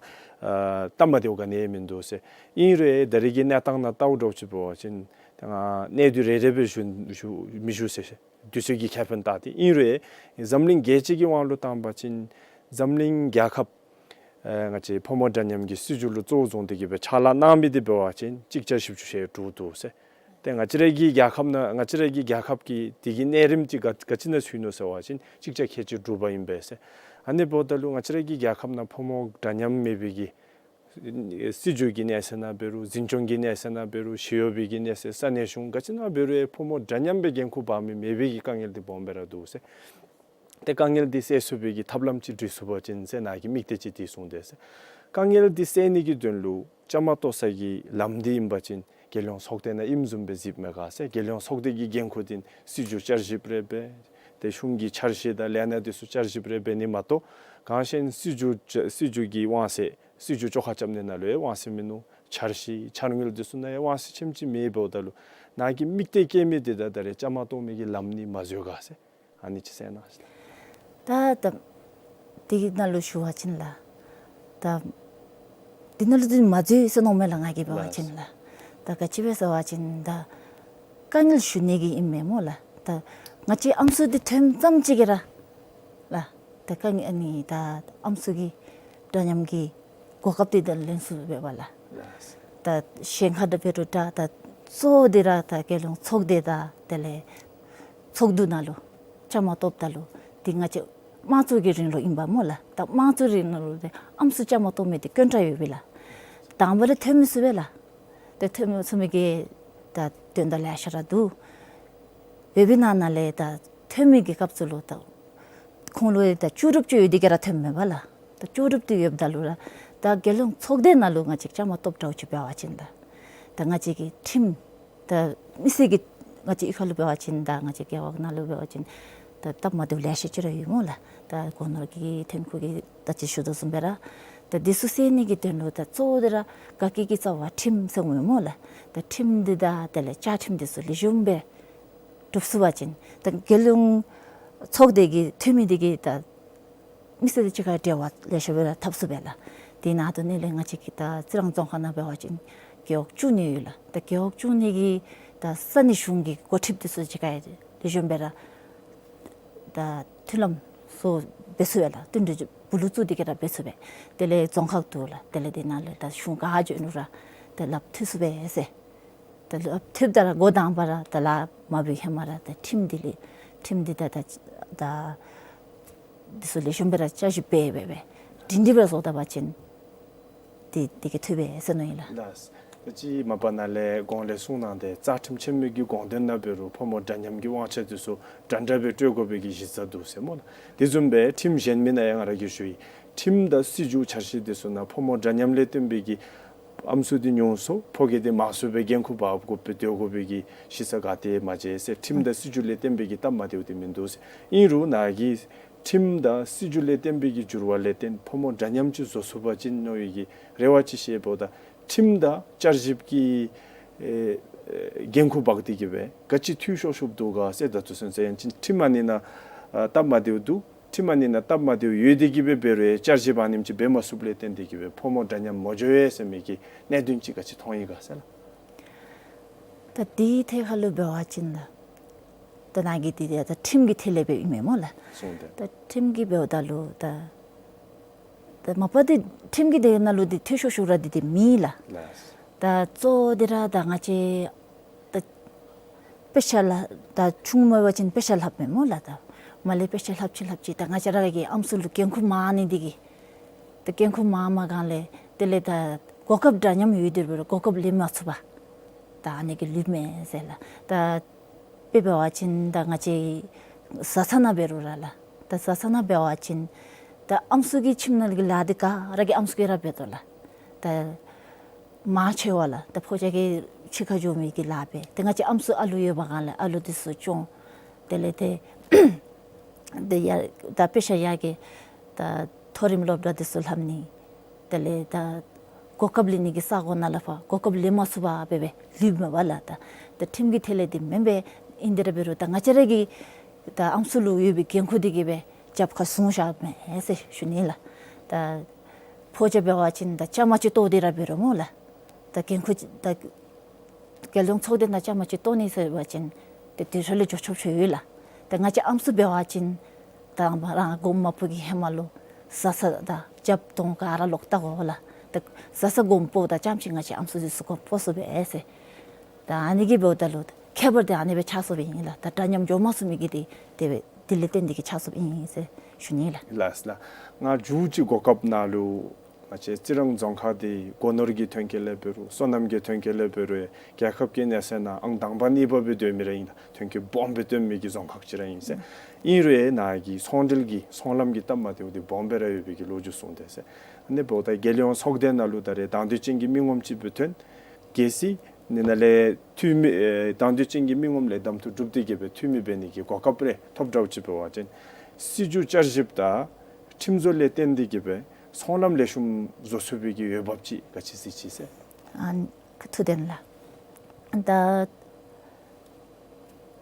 སྟབས་མ་བདེཝ་ག་ནི་ཡང་མིན་འདུག་ཟེར། ཨིན་རུང་ད་རེས་ཀྱི་གནས་སྟངས་ནང་བལྟཝ་འདྲཝ་ཅིག་འབད་བ་ཅིན་ད་ང་གནས་དུས་རེ་རེ་སྦེ་ཞུ་ཞུ་མི་ཞུ་ཟེར། དུས་ཚོད་ཀྱི་ཁེ་ཕན་བལྟ་སྟེ། ཨིན་རུང་འཛམ་གླིང་རྒྱལ་སྤྱི་གི་དབང་ལུ་བཏང་པ་ཅིན་འཛམ་གླིང་རྒྱལ་ཁབ་ཨེ་ང་བཅས་ཕོ་མོ་འདྲ་མཉམ་གྱི་སྲིད་བྱུས་ལུ་གཙོ་བོ་བཟུང་སྟེ་གིས་སྦེ་ཕྱག་ལཱ་གནང་མི་འདི་འབད་བ་ཅིན་གཅིག་བརྒྱ་བཞི་བཅུ་ཞེ་དྲུག་འདུག་ཟེར། ཏེ་ང་བཅས་ར་གི་རྒྱལ་ཁབ་ནང་ང་བཅས་ར་གི་རྒྱལ་ཁབ་ཀྱི་དེ་གི་གནས་རིམ་ཅིག་ག་ག་ཅི་ནང་ཚུད་ནུག་ཟེར་བ་ཅིན་གཅིག་བརྒྱ་ཁལ་གཅིག་དྲུག་པ་ཨིན་པས་ཟེར། ཨ་ནི་འབདཝ་ད་ལུ་ང་བཅས་ར་གི་རྒྱལ་ཁབ་ནང་ཕོ་མོ་འདྲ་མཉམ་མེད་པའི་གི་སྲིད་བྱུས་ཀྱི་གནས་ཚད་ནང་འབད་རུང་འཛིན་སྐྱོང་གི་གནས་ཚད་ནང་འབད་རུང་ཞི་གཡོག་པའི་གི་གནས་ཚད་ས་གནས་གཞུང་ག་ཅི་ནང་འབད་རུང་ཨེ་ཕོ་མོ་འདྲ་མཉམ་སྦེ་འགན་ཁུར་འབག་མི་མེད་པའི་གི་དཀའ་ངལ་འདི་སྦོམ་སྦེ་ར་འདུག་ཟེར། ཏེ་དཀའ་ངལ་འདི་སེལ་ཚུགས་པའི་གི་ཐབས་ལམ་ཅིག་སྒྲིག་ཚུགས་པ་ཅིན་ཟེར་ནཱ་གི་དམིགས་གཏད་ཅིག་འདི་བཟུང་སྟེ་ཟེར། དཀའ་ངལ་འདི་སེལ་ནི་གི་དོན་ལུ་བཅའ་མར་གཏོགས་ས་གི་ལམ་འདི་ཨིན་པ་ཅིན་རྒྱལ་ཡོངས་ཚོགས་སྡེ་ནང་ཨིནམ་བཟུམ་སྦེ་གཟིགསཔ་མས་ག་ཟེར། རྒྱལ་ཡོངས་ཚོགས་སྡེ་གི་འགན་ཁུར་འདི་སྲིད་བྱུས་བསྐྱར་ཞིབ་རེ་འབད་དེ་གཞུང་གི་འཆར་གཞི་དང་ལས་སྣ་འདི་ཚུ་བསྐྱར་ཞིབ་རེ་འབད་ནི་མ་གཏོགས་གང་ཞིན་སྲིད་བྱུས་སྲིད་བྱུས་ཀྱི་དབང་ཚད་སྲིད་བྱུས་བཅོ་ཁ་རྐྱབ་ནི་ནང་ལུ་ཡང་དབང་ཚད་མིན་ནུག། འཆར་གཞི་འཆར་དངུལ་འདི་ཚུ་ནང་ཡང་དབང་ཚད་ཆེམ་ཅིག་མེད་འབདཝ་ད་ལུ་ནཱ་གི་དམིགས་གཏད་བསྐྱེད་མི་འདི་ད་ད་རེས་བཅའ་མར་གཏོགས་མི་གི་ལམ་ནི་མ་འཛོལ་ག་ཟེར། ཨ་ནི་ཅིག་གསན་གནང་ཞིག་ལགས། ད་ད་འདི་གི་ནང་ལུ་ཞུ་བ་ཅིན་ལགས། ད་འདི་ནང་ལུ་འདི་མ་འཛོལ་ཟེར་མནོཝ་མས་ལགས། ང་གིས་འབད་བ་ཅིན་ལགས། ད་ག་ཅི་སྦེ་ཟེར་བ་ཅིན་ད་དཀའ་ངལ་ཞུ་ནི་གི་ཨིན་མས་སྨོ་ལགས། ད་ང་བཅས་ཨམ་སྲུ་འདི་ཐོནམ་ཙམ་ཅིག་གིས་ར་ལགས། ད་དཀའ་ངལ་ཨ་ནི་ད་ཨམ་སྲུ་གི་འདྲ་མཉམ་གྱི་གོ་སྐབས་འདི་ད་ལེན་ཚུགས་པས་ལགས། ད་གཞན་ཁར་ད་འབད་རུང་ད་ད་གཙོ་བོ་འདི་ར་ད་རྒྱལ་ཡོངས་ཚོགས་སྡེ་དང་དེ་ལས་ཚོགས་འདུ་ནང་ལུ་བཅའ་མར་གཏོགསཔ་ད་ལུ་འདི་ང་བཅས་དམངས་གཙོ་གི་རིང་ལུགས་ཨིན་པས་སྨོ་ལགས། ད་དམངས་གཙོ་རིང་ལུགས་ལུ་ཏེ་ཨམ་སྲུ་བཅའ་མར་གཏོགས་མི་འདི་དཀོན་དྲགས་ཡོད་པས་ལགས། དང་པ་ལས་ཐོན་མི་ཚུགས་པས་ལགས། ཏེ་ཐོན་མི་ཚུགས་མི་གི་ད་དོན་དག་ལེ་ཤ་ར་འདུག། འབད་བའི་ནང་ན་ལས་ད་ཐོན་མི་གི་སྐབས་སུ་ལུ་ད་ཁོང་ལུ་ད་ལྕོགས་གྲུབ་ཅིག་ཡོད་དེ་གིས་ར་ཐོནམ་མས་པ་ལགས། ད་ལྕོགས་གྲུབ་འདི་ཡོདཔ་ད་ལུ་ར་ད་རྒྱལ་ཡོངས་ཚོགས་སྡེ་ནང་ལུ་ང་བཅས་བཅའ་མར་གཏོགསཔ་འདྲཝ་ཅིག་འབད་བ་ཅིན་ད་ད་ང་བཅས་ཀྱི་ཁྲིམས་ད་མི་སེར་གྱི་ང་བཅས་གཡུས་ཁ་ལུ་འབད་བ་ཅིན་ད་ང་བཅས་རྒེད་འོག་ནང་ལུ་འབད་བ་ཅིན་ད་སྟབས་མ་བདེཝ་ལེ་ཤ་ཅིག་ར་ཡོད་སྨོ་ལགས། ད་སྒོ་ནོར་གྱི་ཐོན་ཁུངས་ཀྱི་ད་ཅི་ཞུ་དོ་བཟུམ་སྦེ་ར་ད་འདི་ཚུ་སེལ་ནི་གི་དོན་ལུ་ད་གཙོ་བོ་འདི་ར་དཀའ་སྤྱད་ཀྱི་རྩ་བ་ཁྲིམས་ཟེར་འོང་སྨོ་ལགས། ད་ཁྲིམས་འདི་དང་དེ་ལས་བཅའ་ཁྲིམས་འདི་ཚུ་ལེགས་ཤོམ་སྦེ་གྲུབ་ཚུགས་པ་ཅིན་ད་རྒྱལ་ཡོངས་ཚོགས་སྡེ་གི་འཐུས་མི་འདི་གིས་ད་མི་སེར་དང་གཅིག་ཁར་འབྲེལ་བ་ལེགས་ཤོམ་སྦེ་ར་འཐབ་ཚུགས་པས་ལགས། དེ་ནང་དོག་ནི་ལས་ང་བཅས་ཀྱི་ད་རྩི་རང་རྫོང་ཁག་ནང་འབད་བ་ཅིན་རྒེད་འོག་བཅུ་གཉིས་ཡོད་ལགས། ད་རྒེད་འོག་བཅུ་གཉིས་ཀྱི་ད་ས་གནས་གཞུང་གི་འགོ་ཁྲིདཔ་འདི་ཚུ་གཅིག་ཁར་ལེགས་ཤོམ་སྦེ་ར་ད་མཐུན་ལམ་བཟོ་འབད་ཚུགས་པས་ལགས། མཐུན་སྒྲིལ་སྦུག་ལུ་བཙུགས་ཏེ་གིས་ར་འབད་ཚུགས་པས། དེ་ལས་རྫོང་ཁག་འདུག་ལགས། དེ་ལས་དེ་ནང་ལས་ད་གཞུང་ག་བྱོན་རུང་ར་ད་ལགཔ་མཐུད་ཚུགས་པས་ཟེར། ད་ལགཔ་མཐུདཔ་ད་ར་འགོ་དང་པ་ར་ད་ལཱ་མ་འབད་ཧེ་མ་ར་ད་ཁྲིམས་འདི་ལས་ཁྲིམས་འདི་ད་ད་ད་འདི་ཚུ་ལེགས་ཤོམ་སྦེ་ར་བསྐྱར་ཞིབ་འབད་འབད་འབད་སྒྲིང་སྒྲིང་སྦེ་ར་བཟོ་ད་པ་ཅིན་འདི་འདི་གིས་ཐུབ་པས་ཟེར་མནོ་ཡི་ལགས། ལགས། ད་ཅི་མ་པ་ནཱ་ལས་གོང་ལས་གསུངས་གནང་སྟེ་རྩ་ཁྲིམས་ཆེན་མོ་གི་དགོངས་དོན་ནང་འབད་རུང་ཕོ་མོ་འདྲ་མཉམ་གྱི་དབང་ཆ་འདི་ཚུ་འདྲན་འདྲ་སྦེ་སྤྲོད་དགོ་པའི་གི་གཞི་རྩ་འདུག་ཟེར་སྨོ་ལགས། དེ་བཟུམ་སྦེ་ཁྲིམས་གཞན་མི་ནང་ཡང་ང་ར་གིས་ཞུ་ཡི། ཁྲིམས་དང་སྲིད་བྱུས་འཆར་གཞི་འདི་ཚུ་ནང་ཕོ་མོ་འདྲ་མཉམ་ལས་བརྟེན་པའི་གི་ཨམ་སྲུ་འདི་ཉུང་སུ་ཕོ་སྐྱེས་འདི་མང་སུ་སྦེ་འགན་ཁུར་འབག་དགོ་པའི་སྡོད་དགོ་པའི་གི་གཞི་རྩ་ག་ཏེ་མ་མཇལ་ཟེར། ཁྲིམས་དང་སྲིད་བྱུས་ལས་བརྟེན་པའི་གི་སྟབས་མ་བདེཝ་འདི་མིན་འདུག་ཟེར། ཨིན་རུང་ནཱ་གི་ ཁྲིམས་དང་སྲིད་བྱུས་ལས་བརྟེན་པའི་གི་འགྱུར་བ་ལས་བརྟེན་ཕོ་མོ་འདྲ་མཉམ་ཅིག་བཟོ་ཚུགས་པ་ཅིན་མནོ་བའི་གི་རེ་བ་ཅིག་བཤད་འབདཝ་ད་ཁྲིམས་དང་བསྐྱར་ཞིབ་ཀྱི་ཨེ་ཨེ་འགན་ཁུར་འབག་སྟེ་གི་སྦེ་ག་ཅི་འཐུས་ཤོར་ཤོརཝ་འདུག་ག་ཟེར། ད་ལྟོ་ཚུན་ཚོད་ཡང་ཅིན་ཁྲིམས་ཨ་ནི་ནང་ཨ་སྟབས་མ་བདེཝ་འདུག། ཁྲིམས་ཨ་ནི་ནང་སྟབས་མ་བདེཝ་ཡོད་དེ་གི་སྦེ་འབད་རུང་བསྐྱར་ཞིབ་ཨ་ནེམ་ཅིག་འབད་མ་ཚུགསཔ་ལས་བརྟེན་ཏེ་གི་སྦེ་ཕོ་མོ་འདྲ་མཉམ་མ་འགྱོ་བས་ཟེར་མི་གི་གནད་དོན་ཅིག་ག་ཅི་མཐོང་ཡི་ག་ཟེར་ལགས། ད་དེའི་ཐད་ཁར་ལུ་འབད་བ་ཅིན་ད་ད་ནཱ་གི་དེ་ད་ཁྲིམས་ཀྱི་ཐད་ལས་འབདཝ་ཨིན་མས་སྨོ་ལགས། སོང་སྟེ། ད་ཁྲིམས་ཀྱི་འབདཝ་ད་ལུ་ད་ད་མ་པ་དེ་ཁྲིམས་ཀྱི་དེ་ནང་ལུ་དེ་འཐུས་ཤོར་ཤོར་ར་དེ་དེ་མེད་ལགས། ལགས། ད་གཙོ་བོ་དེ་ར་ད་ང་བཅས་ད་དཔེ་ཆ་ལྷབ་ད་ཆུང་མ་འབད་བ་ཅིན་དཔེ་ཆ་ལྷབ་མས་སྨོ་ལགས། ད་མ་ལས་དཔེ་ཆ་ལྷབ་ཅི་ལྷབ་ཅི་ད་ང་བཅས་ར་གི་ཨམ་སྲུ་ལུ་འགན་ཁུར་མང་ནི་དེ་གིས་ད་འགན་ཁུར་མང་མ་གང་ལས་དེ་ལས་ད་གོ་སྐབས་འདྲ་མཉམ་ཡོད་དེ་འབད་རུང་གོ་སྐབས་ལེན་མ་ཚུགས་པར་ད་ཨ་ནི་གིས་ལུསཔ་མས་ཟེར་ལགས། ད་དཔེ་འབད་བ་ཅིན་ད་ང་བཅས་བཟའ་ཚང་ནང་འབད་རུང་ར་ལགས། ད་བཟའ་ཚང་ནང་འབད་བ་ཅིན་ད་ཨམ་སྲུ་གི་ཁྱིམ་ནང་གི་ལཱ་དེ་ག་ར་གི་ཨམ་སྲུ་གིས་ར་འབད་དོ་ལགས། ད་མང་ཆེ་བ་ལགས་ད་ཕོ་རྒྱས་ཀྱིས་ཕྱི་ཁར་འགྱོ་མི་གི་ལཱ་འབད། ད་ང་བཅས་ཨམ་སྲུ་ཨ་ལུ་ཡོད་པ་གང་ལས་ཨ་ལུ་དེ་ཚུ་སྐྱོང་། དེ་ལས་ཏེ་དེ་ཡང་ད་དཔེ་ཆ་ཡང་གི་ད་མཐོ་རིམ་སློབ་གྲྭ་དེ་ཚུ་ལྷབ་ནི། དེ་ལས་ད་གོ་སྐབས་ལེན་ནི་གི་ས་གོ་ནང་ལས་ཕར་གོ་སྐབས་ལེན་མ་ཚུགས་པར་འབད་སྦེ་ལུསཔ་མས་པ་ལགས། ད་ད་ཁྲིམས་ཀྱི་ཐད་ལས་དེ་མེན་པས། ཨིན་དེ་ར་འབད་རུང་ད་ང་བཅས་ར་གི་ད་ཨམ་སྲུ་ལུ་ཡོད་པའི་འགན་ཁུར་དེ་གིས་སྦེ་རྒྱབ་ཁར་བཟུང་བཞགཔ་མས་ཟེར་ཞུ་ནི་ལགས། ད་ཕོ་རྒྱས་འབད་བ་ཅིན་ད་བཅའ་མར་ཅིག་གཏོགས་ཏེ་ར་འབད་རུང་སྨོ་ལགས། ད་འགན་ཁུར་ཅིག་ད་རྒྱལ་ཡོངས་ཚོགས་སྡེ་ནང་བཅའ་མར་ཅིག་གཏོགས་ནི་ཟེར་བ་ཅིན་ཏེ་དེ་ཚུ་ལས་འགྱོ་ཆོགཔ་ཅིག་ཡོད་ལགས། ད་ང་བཅས་ཨམ་སྲུ་འབད་བ་ཅིན་ད་ང་རང་དགོངསམ་མ་ཕོག་གི་ཧེ་མ་ལུ་བཟའ་ཚང་དང་རྒྱབ་དོང་ག་ར་ལོག་བལྟ་དགོ་ལགས། ད་བཟའ་ཚང་དགོངསམ་ཕོགཔ་ད་ཙམ་ཅིག་ང་བཅས་ཨམ་སྲུ་ཚུ་དགོངསམ་ཕོག་ཚུགས་པས་ཟེར། ད་ཨ་ནི་གིས་འབདཝ་ད་ལུ་ཁྱད་པར་དེ་ཨ་ནི་སྦེ་ཆགས་ཚུགསཔ་ཨིན་ལགས། ད་འདྲ་མཉམ་འགྱོ་མ་ཚུགས་མི་གི་དེ་དེ་སྦེ་དེ་ལས་བརྟེན་ཏེ་གིས་ཆགས་ཚུགསཔ་ཨིན་ཟེར་ཞུ་ནི་ལགས། ལགས་ལགས། ང་མཇུག་ཅིག་གོ་སྐབས་ནང་ལུ་ང་བཅས་རྩི་རང་རྫོང་ཁག་འདི་སྒོ་ནོར་གྱི་ཐོན་སྐྱེད་ལས་འབད་རུང་སོ་ནམ་གྱི་ཐོན་སྐྱེད་ལས་འབད་རུང་རྒྱལ་ཁབ་ཀྱི་གནས་ཚད་ནང་ཨང་དང་པ་གཉིས་པ་སྦེ་སྡོད་མི་ར་ཨིན་ལགས། ཐོན་སྐྱེད་སྦོམ་སྦེ་ཐོན་མི་གི་རྫོང་ཁག་ཅིག་ར་ཨིན་ཟེར། ཨིན་རུང་ནཱ་གི་ཚོང་འབྲེལ་གྱི་ཚོང་ལམ་གྱི་སྟབས་མ་བདེཝ་འདི་སྦོམ་སྦེ་ར་ཡོད་པའི་གི་ལོ་རྒྱུས་གསུངས་ཏེ་ཟེར། ཨ་ནི་འབདཝ་ད་རྒྱལ་ཡོངས་ཚོགས་སྡེ་ནང་ལུ་ད་རེས་དང་འདོད་ཅན་གྱི་མི་ངོམ་ཅིག་སྦེ་ཐོན། གལ་སྲིད་ཨ་ནི་ནང་ལས་འཐུས་མི་ཨེ་དང་འདོད་ཅན་གྱི་མི་ངོམ་ལས་གདམ་འཐུ་གྲུབ་སྟེ་གི་སྦེ་འཐུས་མི་འབད་ནི་གི་གོ་སྐབས་རེ་ཐོབ་འདྲཝ་ཅིག་འབད་བ་ཅིན་སྲིད་བྱུས་བསྐྱར་ཞིབ་དང་ཁྲིམས་བཟོ་ལས་བརྟེན་ཏེ་གི་སྦེ་ཚོང་ལམ་ལེགས་ཤོམ་བཟོ་ཚུགས་པའི་གི་འོས་འབབ་ཅིག་ག་ཅི་གཟིགས་ཅི་ཟེར། ཨ་ཐུགས་བདེན་ལགས། ད་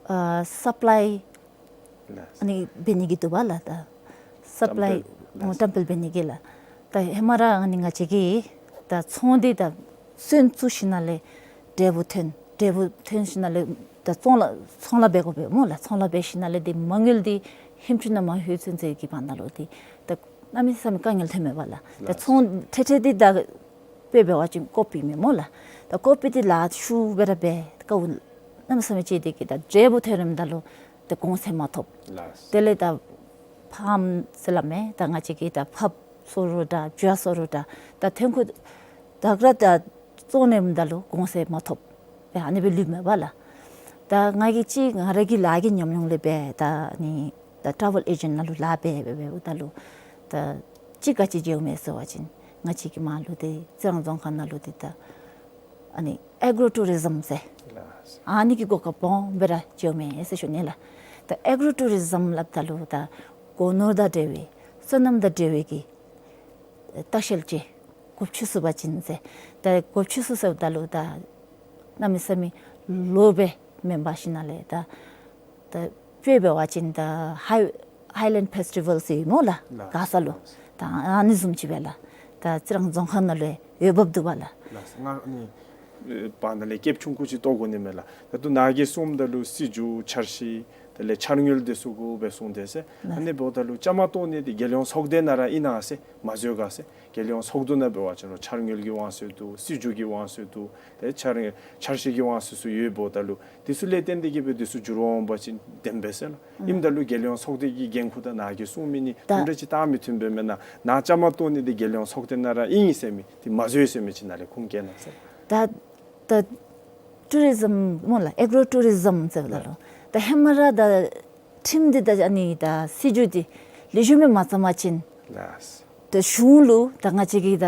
ཨ་སཔ་ལའི་ལགས། ཨ་ནི་འབད་ནི་གི་འདུག་པ་ལགས། ད་སཔ་ལའི་བཀྲམ་སྤེལ་ལགས། བཀྲམ་སྤེལ་འབད་ནི་གི་ལགས། ད་ཧེ་མ་ར་ཨ་ནི་ང་བཅས་ཀྱི་ད་ཚོང་འདི་ད་སོན་བཙུགས་ཞིནམ་ལས་འབྲས་བུ་ཐོན། འབྲས་བུ་ཐོན་ཞིནམ་ལས་ད་ཚོང་ལཱ་ཚོང་ལཱ་འབད་དགོ་པས་སྨོ་ལགས། ཚོང་ལཱ་འབད་ཞིནམ་ལས་འདི་མ་དངུལ་འདི་ཧེམ་ཆུང་ནང་མ་ལྷོད་ཚུན་ཚོད་ཀྱི་བར་ན་ལུ་འདི་ད་གནམ་མེད་ས་མེད་དཀའ་ངལ་ཐོན་མས་པ་ལགས། ད་ཚོང་ཐེ་ཐེ་འདི་ད་དཔེ་འབད་བ་ཅིན་ཀོ་པི་མས་སྨོ་ལགས། ད་ཀོ་པི་འདི་ལཱ་ཤུགས་སྦེ་ར་འབད་དཀའཝ་གནམ་མེད་ས་མེད་སྤྱད་དེ་གི་ད་འབྲས་བུ་ཐོན་རནམ་ད་ལུ་ད་གོང་ཚད་མ་ཐོབ། ལགས། དེ་ལས་ད་ཕཱམ་ཟེར་སླབ་མས། ད་ང་བཅས་ཀྱིས་ད་ཕགཔ་བཟོ་རུང་འདྲ་བྱ་བཟོ་རུང་འདྲ་ད་ཐོན་ཁུངས་ད་ག་ར་ད་བཙོང་རནམ་ད་ལུ་གོང་ཚད་མ་ཐོབ། ཨ་ནི་སྦེ་ལུསཔ་མས་པ་ལགས། ད་ང་གིས་ཅིག་ང་ར་གི་ལཱ་གི་ཉམས་མྱོང་ལས་འབད་ད་ནི་ད་ཊ་རེ་ཝེལ་ཨེ་ཇེནཊ་ནང་ལུ་ལཱ་འབད་འབད་འབདཝ་ད་ལུ་ད་ཅིག་ག་ཅི་མཇལཝ་མས་ཟེར་བ་ཅིན་ང་བཅས་ཀྱི་མར་ལུ་འདི་རྩི་རང་རྫོང་ཁག་ནང་ལུ་འདི་ད་ཨ་ནི་ཨེག་རོ་ཊུ་རི་ཛིམ་ཟེར་ལགས། ཨ་ནི་གི་གོ་སྐབས་སྦོམ་སྦེ་ར་མཇལཝ་མས་ཟེར་ཞུ་ནི་ལགས། ད་ཨེག་རོ་ཊུ་རི་ཛིམ་སླབ་ད་ལུ་ད་སྒོ་ནོར་དང་འབྲེལ་བའི་སོ་ནམ་དང་འབྲེལ་བའི་གི་ལྟ་བཤལ་ཅིག་རྐུབ་ཆུ་བསུ་བ་ཅིན་ཟེར། ད་རྐུབ་ཆུ་བསུ་ཟེརཝ་ད་ལུ་ད་གནམ་མེད་ས་མེད་ལོ་སྦེ་མེན་པར་ཞིནམ་ལས་ད་ད་དཔེ་འབད་བ་ཅིན་ད་ཧའི་ཧའི་ལེནཌ་ཕེསི་ཊི་བཱལ་ཟེར་སྨོ་ལགས། ལགས། མགར་ས་ལུ། ལགས། ད་ཨ་ནི་བཟུམ་ཅིག་སྦེ་ལགས། ད་རྩི་རང་རྫོང་ཁག་ནང་ལུ་འོས་འབབ་འདུག་པ་ལགས། ལགས། ང་ཨ་ནི་ཨེ་བར་ན་ལས་སྐད་ཆུང་ཀུ་ཅིག་བཏོག་དགོ་ནི་མས་ལགས། ད་ལྟོ་ནཱ་གིས་གསུངམ་ད་ལུ་སྲིད་བྱུས་འཆར་གཞི་དེ་ལས་འཆར་དངུལ་འདི་ཚུ་དགོ་པས་གསུངས་ཏེ་ཟེར། ལགས། ཨ་ནི་འབདཝ་ད་ལུ་བཅའ་མར་གཏོགས་ནི་འདི་རྒྱལ་ཡོངས་ཚོགས་སྡེ་ནང་ར་ཨིན་ན་ཟེར་མ་བཟོད་ག་ཟེར། རྒྱལ་ཡོངས་ཚོགས་འདུ་ནང་འབད་བ་ཅིན་རུང་འཆར་དངུལ་གྱི་དབང་ཚད་འདུག། སྲིད་བྱུས་ཀྱི་དབང་ཚད་འདུག། ཏེ་འཆར་འཆར་གཞི་གི་དབང་ཚད་ཚུ་ཡོདཔ་ད་ལུ་འདི་ཚུ་ལས་བརྟེན་ཏེ་གི་སྦེ་འདི་ཚུ་འགྱུར་བ་འོང་པ་ཅིན་བདེན་པས་ཟེར་ལགས། ཨིནམ་ད་ལུ་རྒྱལ་ཡོངས་ཚོགས་སྡེ་གི་འགན་ཁུར་དང་ནཱ་གིས་གསུང་མི་ནི་ད་གུང་དྲ་ཅིག་བཏང་མི་མཐུན་པས་མེན་ན། ནཱ་བཅའ་མར་གཏོགས་ནི་འདི་རྒྱལ་ཡོངས་ཚོགས་སྡེ་ནང་ར་ཨིན་ཟེར་མི་འདི་མ་བཟོད་ཟེར་མི་ཅིག་ནཱ་ལས་ཁུངས་སྐྱེལ་གནང་ཟེར། ད་ད་ཊུ་རི་ཛིམ་སྨོ་ལགས། ཨེག་རོ་ཊུ་རི་ཛིམ་ཟེརཝ་ད་ལུ་ད་ཧེ་མ་ར་ད་ཁྲིམས་འདི་ད་ཨ་ནི་ད་སྲིད་བྱུས་འདི་ལེགས་ཤོམ་སྦེ་མ་བརྩམས་པ་ཅིན་ལགས། ད་གཞུང་ལུ་ད་ང་བཅས་ཀྱིས་ད་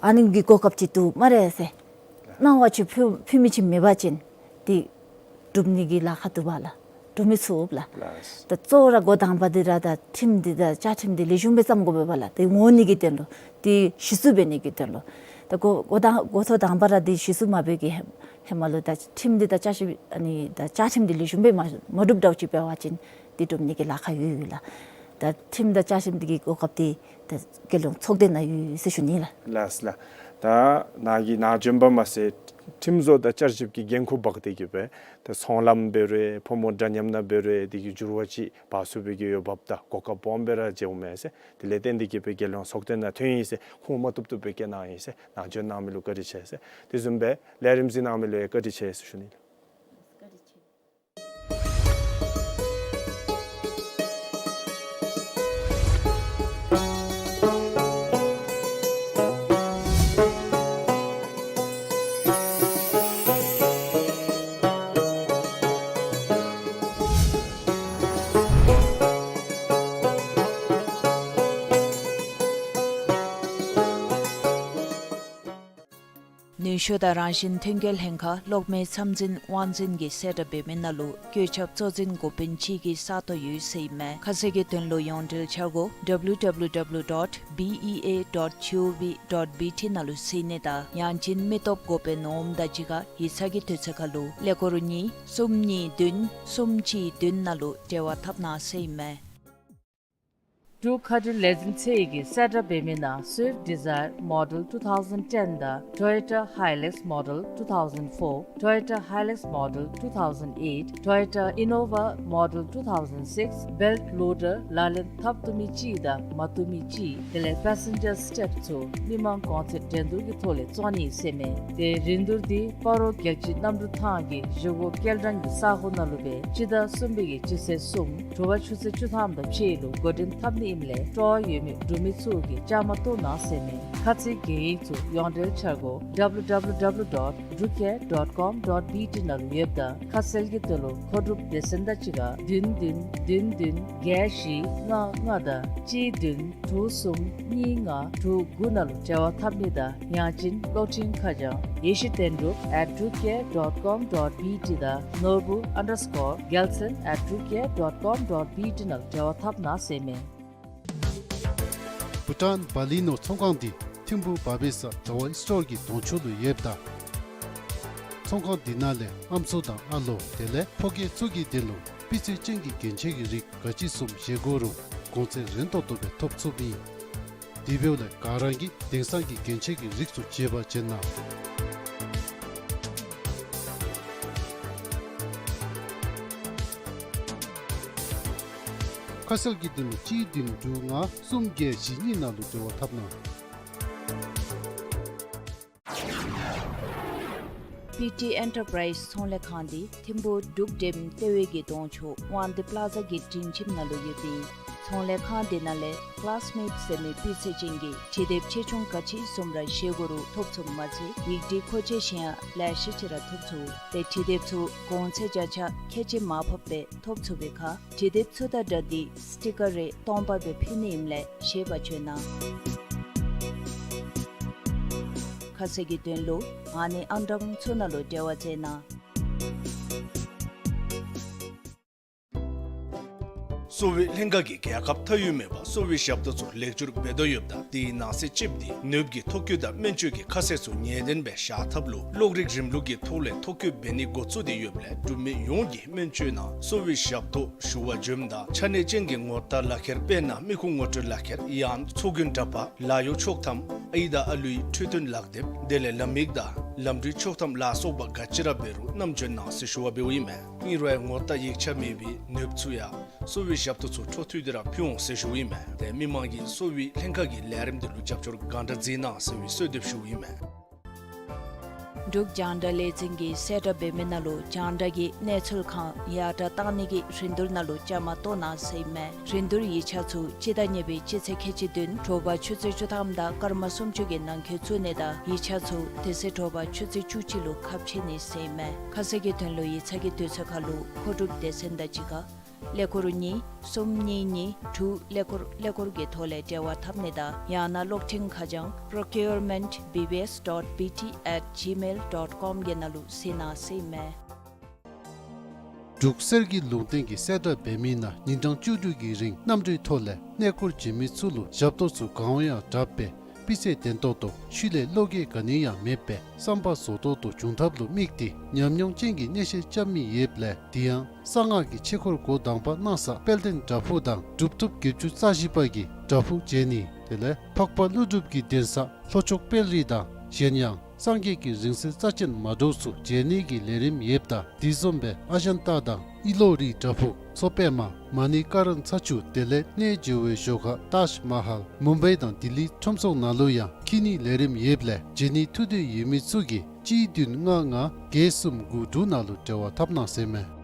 ཨ་ནི་གི་གོ་སྐབས་ཅིག་འདུག་སྨ་རེ་ཟེར་གནང་བ་ཅིག་ཕུལ་ཕུལ་མི་ཅིག་མེད་པ་ཅིན་འདི་སྒྲུབ་ནི་གི་ལཱ་ཁག་འདུག་པ་ལགས། འགྲུབ་མི་ཚུགས་ལགས། ལགས། ད་གཙོ་བོ་ར་འགོ་དང་པ་འདི་ར་ད་ཁྲིམས་འདི་དང་བཅའ་ཁྲིམས་འདི་ལེགས་ཤོམ་སྦེ་བརྩམ་དགོ་པས་ལགས། དེ་ངོ་ནི་གི་དོན་ལུ་དེ་གཞི་བཙུགས་འབད་ནི་གི་དོན་ལུ། ད་འགོ་འགོ་དང་འགོ་ཐོག་དང་པ་ར་དེ་གཞི་བཙུགས་མ་འབད་བའི་ཧེ་མ་ལུ་ད་ཁྲིམས་འདི་དང་བཅའ་ཁྲིམས་ཨ་ནི་ད་བཅའ་ཁྲིམས་འདི་ལེགས་ཤོམ་སྦེ་མ་མ་འགྲུབ་འདྲཝ་ཅིག་འབད་བ་ཅིན་དེ་འགྲུབ་ནི་གི་ལཱ་ཁག་ཡོད་ཡོད་ལགས། ད་ཁྲིམས་དང་བཅའ་ཁྲིམས་འདི་གི་གོ་སྐབས་འདི་ད་རྒྱལ་ཡོངས་ཚོགས་སྡེ་ནང་ཡོད་ཟེར་ཞུ་ནི་ལགས། ལགས་ལགས། ད་ནཱ་གིས་ནཱ་བྱོན་པ་མ་ཚད་ཁྲིམས་བཟོ་དང་བསྐྱར་ཞིབ་ཀྱི་འགན་ཁུར་འབག་སྟེ་གི་སྦེ་ད་ཚོང་ལམ་འབད་རུང་ཕོ་མོ་འདྲ་མཉམ་ནང་འབད་རུང་དེ་གི་འགྱུར་བ་ཅིག་འབག་ཚུགས་པའི་གི་འོས་འབབ་དང་གོ་སྐབས་སྦོམ་སྦེ་ར་མཇལཝ་མས་ཟེར། དེ་ལས་བརྟེན་ཏེ་གི་སྦེ་རྒྱལ་ཡོངས་ཚོགས་སྡེ་ནང་ཐོན་ཡི་ཟེར། ཁུངས་མ་བཏུབ་བཏུབ་སྦེ་བཀལ་གནང་ཡི་ཟེར། ནཱ་བྱོན་གནང་མི་ལུ་བཀའ་དྲིན་ཆེ་ཟེར། དེ་བཟུམ་སྦེ་ལས་རིམ་གཟིགས་གནང་མི་ལུ་ཡང་བཀའ་དྲིན་ཆེ་ཟེར་ཞུ་ནི། ནུས་ཤུགས་དང་རང་བཞིན་ཐོན་སྐྱེད་ལྷན་ཁག་གློག་མེའི་ཚབ་འཛིན་དབང་འཛིན་གྱིས་གསལ་བསྒྲགས་འབད་མི་ནང་ལུ་བཀོད་ཁྱབ་གཙོ་འཛིན་འགོ་དཔོན་གཅིག་གི་ས་སྟོང་ཡོད་ཟེར་ཨིན་མས། ཁ་གསལ་གྱི་དོན་ལུ་ཡོངས་འབྲེལ་འཆར་སྒོ་W W W dot B E A dot G O V dot B T ནང་ལུ་གཟིགས་ནི་དང་ཡང་ཅིན་མི་སྟོབས་འགོ་དཔོན་འོགམ་དང་གཅིག་ཁར་ཡིག་ཚང་གི་དུས་ཚོད་ཁར་ལུ་ཀླད་ཀོར་གཉིས་གསུམ་གཉིས་བདུན་གསུམ་གཅིག་བདུན་ནང་ལུ་འབྲེལ་བ་འཐབ་གནང་ཟེར་ཨིན་མས། འབྲུག་མཁའ་འགྲུལ་ལས་འཛིན་ཚད་ཀྱིས་གསལ་བསྒྲགས་འབད་མི་ནང་Swift Dzire Model two thousand ten དང་Toyota Hilux Model two thousand four, Toyota Hilux Model two thousand eight, Toyota Innova Model two thousand six, belt loader ལག་ལེན་འཐབ་བཏུབ་མི་གཅིག་དང་མ་བཏུབ་མི་གཅིག་དེ་ལས་passenger step ཚུ་མི་མང་གོང་ཚད་འགྲན་བསྡུར་གྱི་ཐོག་ལས་བཙོང་ནི་ཟེར་མས། དེ་རིན་བསྡུར་འདི་སྤ་རོ་རྒྱལ་སྤྱིའི་གནམ་གྲུ་ཐང་གི་བཞེས་སྒོ་སྐྱེལ་འདྲེན་གྱི་ས་ཁོངས་ནང་ལུ་སྦེ་སྤྱི་ཟླ་གསུམ་པའི་གི་སྤྱི་ཚེས་གསུམ་དྲོ་པ་ཆུ་ཚོད་བཅུ་ཐམ་དང་ཕྱེད་ལུ་འགོ་འདྲེན་འཐབ་ནི་ཨིནམ་ལས་སྤྲོ་བ་ཡོད་མི་འབྲུག་མི་ཚུ་གིས་བཅའ་མར་གཏོགས་གནང་ཟེར་མས། ཁ་ཚིག་གི་ཡིག་ཚུ་ཡོངས་འབྲེལ་འཆར་སྒོ W W W dot drucare dot com dot B T ནང་ལུ་ཡོདཔ་ད་ཁ་གསལ་གྱི་དོན་ལུ་མཁོ་སྒྲུབ་སྡེ་ཚན་དང་གཅིག་ཁར་བདུན་བདུན་བདུན་བདུན་བརྒྱད་བཞི་ལྔ་ལྔ་དང་གཅིག་བདུན་དྲུག་གསུམ་གཉིས་ལྔ་དྲུག་དགུ་ནང་ལུ་འབྲེལ་བ་འཐབ་ནི་དང་ཡང་ཅིན་གློག་འཕྲིན་ཁ་བྱང་ཡེ་ཤེས་བསྟན་འབྲུག་at drucare dot com dot B T དང་ནོར་བུ་underscore རྒྱལ་མཚན་at drucare dot com dot B T ནང་ལུ་འབྲེལ་བ་འཐབ་གནང་ཟེར་མས། བྷུ་ཊཱན་བ་ལི་ནོར་ཚོང་ཁང་འདི་ཐིམ་ཕུག་བ་བེ་ས་དྲ་བ་སི་ཊོར་གྱི་གདོང་ཕྱོགས་ལུ་ཡོདཔ་ད། ཚོང་ཁང་འདི་ནང་ལས་ཨམ་སྲུ་དང་ཨ་ལོ་དེ་ལས་ཕོ་སྐྱེས་ཚུ་གི་དོན་ལུ་སྤུས་ཚད་ཅན་གྱི་རྒྱན་ཆ་གི་རིགས་ག་ཅི་བཟུམ་བཞེས་དགོ་རུང་གོང་ཚད་རན་ཏོག་ཏོ་སྦེ་ཐོབ་ཚུགསཔ་ཨིན། དེ་འབདཝ་ལས་ག་ར་གིས་དེང་སང་གི་རྒྱན་ཆ་གི་རིགས་ཚུ་བརྗེ་བར་བྱོན་གནང་། ཁ་གསལ་གྱི་དོན་ལུ་གཅིག་བདུན་དྲུག་ལྔ་གསུམ་བརྒྱད་བཞི་གཉིས་ནང་ལུ་འབྲེལ་བ་འཐབ་གནང་། པི་ཊི་ཨེན་ཊར་པ་རའིཛ་ཚོང་ལས་ཁང་འདི་ཐིམ་ཕུག་འབྲུག་ཌེམ་ལྟེ་བའི་གི་གདོང་ཕྱོགས་དབང་འདུས་པ་ལ་ཛ་གི་སྒྲིང་ཁྱིམ་ནང་ལུ་ཡོདཔ་ཨིན། ཚོང་ལས་ཁང་འདི་ནང་ལས་ཀི་ལཱསི་མེཊ་ཟེར་མི་སྤུས་ཚད་ཅན་གྱི་འབྲི་དེབ་ཆེ་ཆུང་ག་ཅི་བཟུམ་ར་བཞེས་དགོ་རུང་ཐོབ་ཚུགསཔ་མ་ཚད་ཡིག་འབྲི་མཁོ་ཆས་གཞན་ཡང་ལེ་ཤ་ཅིག་ར་ཐོབ་ཚུགས། ཏེ་འབྲི་དེབ་ཚུ་གོང་ཚད་བརྒྱ་ཆ་ཁལ་གཅིག་མར་ཕབ་སྦེ་ཐོབ་ཚུགས་པའི་ཁར་འབྲི་དེབ་ཚུ་དང་སྦྲགས་ཏེ་སི་ཊི་ཀར་རེ་སྟོང་པ་སྦེ་ཕུལ་ནི་ཨིནམ་ལས་བཞེས་པར་བྱོན་གནང་། ཁ་གསལ་གྱི་དོན་ལུ་ཨ་ནི་ཨང་གྲངས་ཚུ་ནང་ལུ་འབྲེལ་བ་མཛད་གནང་། གསོ་བའི་ལྷན་ཁག་གིས་རྒྱལ་ཁབ་མཐའ་དབུས་མེད་པར་གསོ་བའི་ཞབས་ཏོག་ཚུ་ལེགས་བཅོས་འབད་དོ་ཡོདཔ་ད་དེའི་ནང་གསེས་གཅིགཔོ་འདི་ནདཔ་གི་ཐོ་བཀོད་དང་སྨན་བཅོས་ཀྱི་ཁ་གསལ་ཚུ་ངེས་གཏན་སྦེ་བཞག་ཐབས་ལུ་གློག་རིག་རིམ་ལུགས་ཀྱི་ཐོག་ལས་ཐོ་བཀོད་འབད་ནི་འགོ་བཙུགས་ཏེ་ཡོདཔ་ལས་འབྲུག་མི་ཡོངས་ཀྱིས་སྨན་བཅོས་ནང་གསོ་བའི་ཞབས་ཏོག་ཞུ་བར་འབྱོནམ་ད་ཆ་གནས་ཅན་གྱི་ངོ་རྟགས་ལག་ཁྱེར་དཔེར་ན་མི་ཁུངས་ངོ་སྤྲོད་ལག་ཁྱེར་ཡང་ཚོགས་རྒྱན་འདྲ་པར་ལཱ་གཡོག་ཆོག་ཐམ་ཨའི་དང་ཨ་ལུའི་འཕྲོད་བསྟེན་ལག་དེབ་དེ་ལས་ལམ་ཡིག་དང་ལམ་འགྲུལ་ཆོག་ཐམ་ལ་སོགས་པ་ག་ཅི་ར་འབད་རུང་བསྣམས་འབྱོན་གནང་ཟེར་ཞུ་བ་འབདཝ་ཨིན་མས། ཨིན་རུང་ཡང་ངོ་རྟགས་ཡིག་ཆ་མེད་པའི་ནདཔ་ཚུ་ཡང་གསོ་བའི་ཞབས་ཏོག་ཚུ་འཕྲོ་མཐུད་དེ་ར་ཕུལ་འོང་ཟེར་ཞུཝ་ཨིན་མས། ཏེ་མི་མང་གིས་གསོ་བའི་ལྷན་ཁག་གི་ལས་རིམ་འདི་ལུ་རྒྱབ་སྐྱོར་གང་དྲག་མཛད་གནང་ཟེར་བའི་གསོལ་འདེབས་ཞུཝ་ཨིན་མས། འབྲུག་རྒྱང་བསྒྲགས་ལས་འཛིན་གྱིས་གསལ་བསྒྲགས་འབད་མི་ནང་ལུ་རྒྱང་བསྒྲགས་ཀྱི་གནས་ཚུལ་གང་ཡར་དྲག་གཏང་ནི་གི་རིན་བསྡུར་ནང་ལུ་བཅའ་མར་གཏོགས་གནང་ཟེར་ཨིན་མས། རིན་བསྡུར་ཡིག་ཆ་ཚུ་སྤྱི་ཟླ་གཉིས་པའི་སྤྱི་ཚེས་ཁལ་གཅིག་བདུན་དྲོ་པ་ཆུ་ཚོད་བཅུ་ཐམ་དང་སྐར་མ་སུམ་ཅུ་གི་ནང་འཁོད་བཙུགས་ནི་དང་ཡིག་ཆ་ཚུ་དེ་ཚེ་དྲོ་པ་ཆུ་ཚོད་བཅུ་གཅིག་ལུ་ཁ་ཕྱེ་ནི་ཟེར་ཨིན་མས། ཁ་གསལ་གྱི་དོན་ལུ་ཡིག་ཚང་གི་དུས་ཚོད་ཁར་ལུ་མཁོ་སྒྲུབ་སྡེ་ཚན་དང་གཅིག་ཁར་ཀླད་ཀོར་གཉིས་གསུམ་གཉིས་གཉིས་དྲུག་ཀླད་ཀོར་ཀླད་ཀོར་གྱི་ཐོག་ལས་འབྲེལ་བ་འཐབ་ནི་དང་ཡང་ན་གློག་འཕྲིན་ཁ་བྱང་procurement B B S dot B T at gmail dot com གི་ནང་ལུ་གཟིགས་གནང་ཟེར་ཨིན་མས། འབྲུག་གསེར་གྱི་ལུང་བསྟན་གྱི་གསལ་བསྒྲགས་འབད་མི་ནང་ཉིན་གྲངས་བཅུ་དྲུག་གི་རིང་གནམ་གྲུའི་ཐོག་ལས་གནས་སྐོར་བྱེད་མི་ཚུ་ལུ་ཞབས་ཏོག་ཚུ་གང་འོང་ཡང་དྲག་པས་སྤུས་ཚད་ལྡན་ཏོག་ཏོ་ཤུལ་ལས་བློ་འགྱོད་ག་ནི་ཡང་མེད་པས་བསམ་པ་རྫོགས་ཏོག་ཏོ་འབྱུང་ཐབས་ལུ་དམིགས་ཏེ་ཉམས་མྱོང་ཅན་གྱི་གནས་བཤད་རྐྱབ་མི་ཡོདཔ་ལས་དེ་ཡང་གསང་སྔགས་ཀྱི་ཆོས་འཁོར་འགོ་དང་པ་གནང་ས་དཔལ་ལྡན་བྲག་ཕུག་དང་གྲུབ་ཐོབ་བརྒྱད་ཅུ་རྩ་བཞི་པ་གིས་བྲག་ཕུག་མཇལ་ནི་དེ་ལས་འཕགས་པ་ཀླུ་སྒྲུབ་ཀྱི་གདན་ས་ལྷོ་ཕྱོགས་དཔལ་རི་དང་གཞན་ཡང་སངས་རྒྱས་ཀྱི་རིང་བསྲེལ་རྩ་ཅན་མ་འདྲཝ་ཚུ་མཇལ་ནི་གི་ལས་རིམ་ཡོདཔ་ད་དེ་བཟུམ་སྦེ་ཨ་ཞན་ཏ་དང་ཨི་ལོ་རི་བྲག་ཕུག་མཚོ་པདྨ་མ་ཎི་ཀ་ར་ཚ་ཆུ་དེ་ལས་གནས་མཇལ་བའི་ཞོར་ཁར་ཏཱཇ་མ་ཧཱལ་མུམ་བའི་དང་ལྡི་ལི་ཁྲོམ་ཚོགས་ནང་ལུ་ཡང་འཁྱིད་ནི་ལས་རིམ་ཡོདཔ་ལས་མཇལ་ནི་ཐུགས་འདོད་ཡོད་མི་ཚུ་གིས་གཅིག་བདུན་ལྔ་ལྔ་བརྒྱད་གསུམ་དགུ་དྲུག་ནང་ལུ་འབྲེལ་བ་འཐབ་གནང་ཟེར་མས།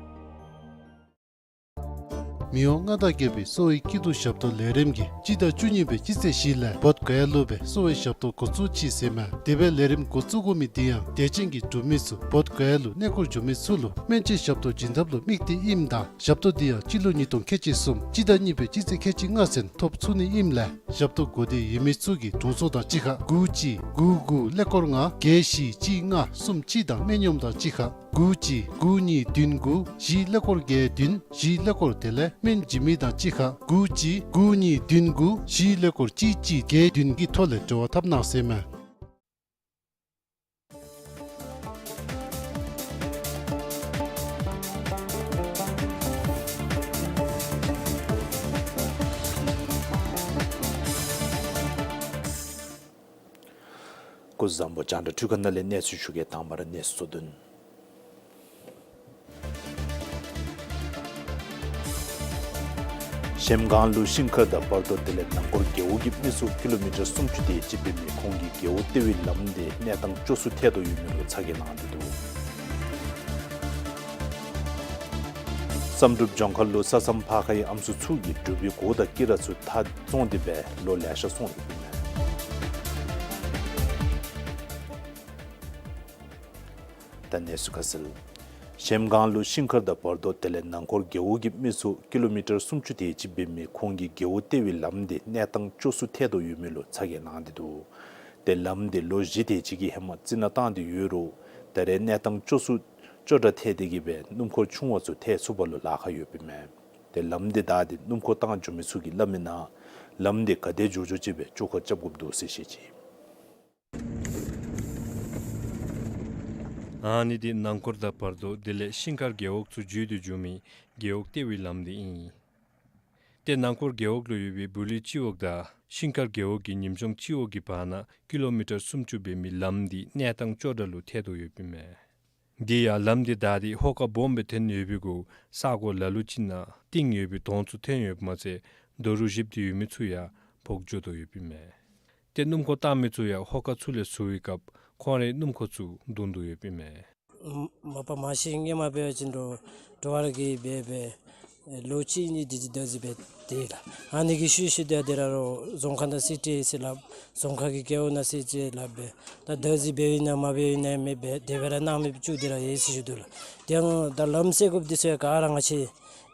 མི་དབང་མངའ་བདག་རྒྱལ་པོའི་གསོ་བའི་སྐྱིད་སྡུག་ཞབས་ཏོག་ལས་རིམ་གྱིས་སྤྱི་ཟླ་བཅུ་གཉིས་པའི་སྤྱི་ཚེས་བཞི་ལས་བོདྷ་ག་ཡ་ལུ་སྦེ་གསོ་བའི་ཞབས་ཏོག་འགོ་བཙུགས་ཅི་ཟེར་མས། དེ་སྦེ་ལས་རིམ་འགོ་བཙུགས་དགོ་མི་དེ་ཡང་དད་ཅན་གྱི་འབྲུག་མི་ཚུ་བོདྷ་ག་ཡ་ལུ་གནས་སྐོར་འགྱོ་མི་ཚུ་ལུ་སྨན་བཅོས་ཞབས་ཏོག་བྱིན་ཐབས་ལུ་དམིགས་ཏེ་ཨིནམ་ད་ཞབས་ཏོག་དེ་ཡང་སྤྱི་ལོ་ཉིས་སྟོང་ཁལ་གཅིག་གསུམ་སྤྱི་ཟླ་གཉིས་པའི་སྤྱི་ཚེས་ཁལ་གཅིག་ལྔ་ཚུན་ཐོབ་ཚུགས་ནི་ཨིནམ་ལས་ཞབས་ཏོག་དགོས་འདོད་ཡོད་མི་ཚུ་གིས་དྲུང་འཚོ་དང་གཅིག་ཁར་དགུ་གཅིག་དགུ་དགུ་ཀླད་ཀོར་ལྔ་བརྒྱད་བཞི་གཅིག་ལྔ་གསུམ་གཅིག་དང་སྨན་གཡོགམ་དང་གཅིག་ཁར་དགུ་གཅིག་དགུ་གཉིས་བདུན་དགུ་བཞི་ཀླད་ཀོར་བརྒྱད་བདུན་བཞི་ཀླད་ཀོར་དེ་ལས་སྨན་བྱིན་མི་དང་གཅིག་ཁར་དགུ་གཅིག་དགུ་གཉིས་བདུན་དགུ་བཞི་ཀླད་ཀོར་གཅིག་གཅིག་བརྒྱད་བདུན་གྱི་ཐོག་ལས་འབྲེལ་བ་འཐབ་གནང་ཟེར་མས། སྐུ་གཟུགས་བཟང་པོ། རྒྱང་བསྒྲགས་འཕྲུལ་ཁང་ནང་ལས་གནས་ཚུལ་ཞུ་གེ། དང་པ་ར་གནས་ཚུལ་གཙོ་དོན། གཞལམ་སྒང་ལུ་ཤིང་མཁར་དང་བར་དོ་དེ་ལས་ནང་འཁོར་རྒེད་འོག་གི་མི་ཚུ་ཀི་ལོ་མི་ཊར་སུམ་ཅུ་དེ་ཅིག་འབད་མི་ཁོང་གི་རྒེད་འོག་ལྟེ་བའི་ལམ་དེ་གནས་སྟངས་སྐྱོ་སུ་ཐལ་དོ་ཡོད་མི་ལུ་ཚ་གྱང་ལངས་ཏེ་འདུག། བསམ་གྲུབ་ལྗོངས་མཁར་ལུ་ས་མཚམས་ཕར་ཁའི་ཨམ་སྲུ་ཚུ་གིས་འབྲུག་པའི་གོ་དང་དཀྱི་ར་ཚུ་མཐའ་བཙོངས་ཏེ་སྦེ་ལོ་ལེ་ཤ་སོང་ཡོདཔ་ཨིན་མས། ད་གནས་ཚུལ་ཁ་གསལ། གཞལམ་སྒང་ལུ་ཤིང་མཁར་དང་བར་དོ་དེ་ལས་ནང་འཁོར་རྒེད་འོག་གི་མི་ཚུ་ཀི་ལོ་མི་ཊར་སུམ་ཅུ་དེ་ཅིག་འབད་མི་ཁོང་གི་རྒེད་འོག་ལྟེ་བའི་ལམ་དེ་གནས་སྟངས་སྐྱོ་སུ་ཐལ་དོ་ཡོད་མི་ལུ་ཚ་གྱང་ལངས་ཏེ་འདུག། ཏེ་ལམ་དེ་ལོ་བཞི་དེ་ཅིག་གི་ཧེ་མ་རྩི་ནག་བཏང་སྟེ་ཡོད་རུང་ད་རེས་གནས་སྟངས་སྐྱོ་སུ་སྐྱོ་དྲགས་ཐལ་ཏེ་གིས་སྦེ་སྣུམ་འཁོར་ཆུང་བ་ཚུ་ཐལ་ཚུགས་པ་ལུ་ལཱ་ཁག་ཡོདཔ་ཨིན་མས། ཏེ་ལམ་དེ་བདའ་སྟེ་སྣུམ་འཁོར་བཏང་འགྱོ་མི་ཚུ་གིས་སླབ་མིའི་ནང་ལམ་དེ་ག་དེ་མགྱོགས་མགྱོགས་ཅིག་སྦེ་བཅོ་ཁ་རྐྱབ་དགོཔ་འདུག་ཟེར་བཤད་ཅི། ཨ་ནི་འདི་ནང་འཁོར་དང་བར་དོ་དེ་ལས་ཤིང་མཁར་རྒེད་འོག་ཚུ་བརྒྱུད་དེ་འགྱོ་མི་རྒེད་འོག་ལྟེ་བའི་ལམ་འདི་ཨིན། ཏེ་ནང་འཁོར་རྒེད་འོག་ལུ་ཡོད་པའི་བུ་ལི་སྤྱི་འོག་དང་ཤིང་མཁར་རྒེད་འོག་གི་ཉིམ་ཆུང་སྤྱི་འོག་གི་བར་ན་ཀི་ལོ་མི་ཊར་སུམ་ཅུ་འབད་མི་ལམ་འདི་གནས་སྟངས་སྐྱོ་དྲགས་ལུ་ཐལ་དོ་ཡོདཔ་ཨིན་མས། དེ་ཡང་ལམ་འདི་བདའ་སྟེ་ཧོ་ཀ་སྦོམ་སྦེ་ཐོན་ཡོད་པའི་གུ་ས་གོ་ལ་ལུ་ཅིག་ནང་གཏིང་ཡོད་པའི་དོང་ཚུ་ཐོན་ཡོདཔ་མ་ཚད་རྡོ་རུག་བཞིབས་ཏེ་ཡོད་མི་ཚུ་ཡང་འབོག་འགྱོ་དོ་ཡོདཔ་ཨིན་མས། ཏེ་སྣུམ་འཁོར་བཏང་མི་ཚུ་ཡང་ཧོ་ཀ་ཚུ་ལས་ཟུར་བའི་སྐབས་ཁོང་རའི་སྣུམ་འཁོར་ཚུ་བརྡུང་དོ་ཡོདཔ་ཨིན་མས། མ་པ་མ་གཞི་སྔོན་མ་འབད་བ་ཅིན་དྲོ་དྲོ་པ་ར་གིས་འབད་འབད་ལོ་གཅིག་གཉིས་དེ་ཅིག་བདའ་འཛིན་འབད་དེ་ལགས། ཨ་ནི་གི་ཤུལ་ཤུལ་དེ་དེ་ར་རོགས་རྫོང་ཁག་ནང་སི་ཊི་ཟེར་སླབ། རྫོང་ཁག་གི་རྒེད་འོག་ནང་སི་ཊི་ཟེར་སླབ་སྦེ་ད་བདའ་འཛིན་འབདཝ་ཨིན་ན་མ་འབདཝ་ཨིན་ན་མེད་པར་དེ་སྦེ་ར་གནང་མི་བཅུག་སྟེ་ར་ཡོད་ཟེར་ཞུ་དོ་ལགས། དེ་ཡང་ད་ལམ་སེལ་དགོཔ་འདི་ཚུ་ཡང་ག་ར་ང་བཅས་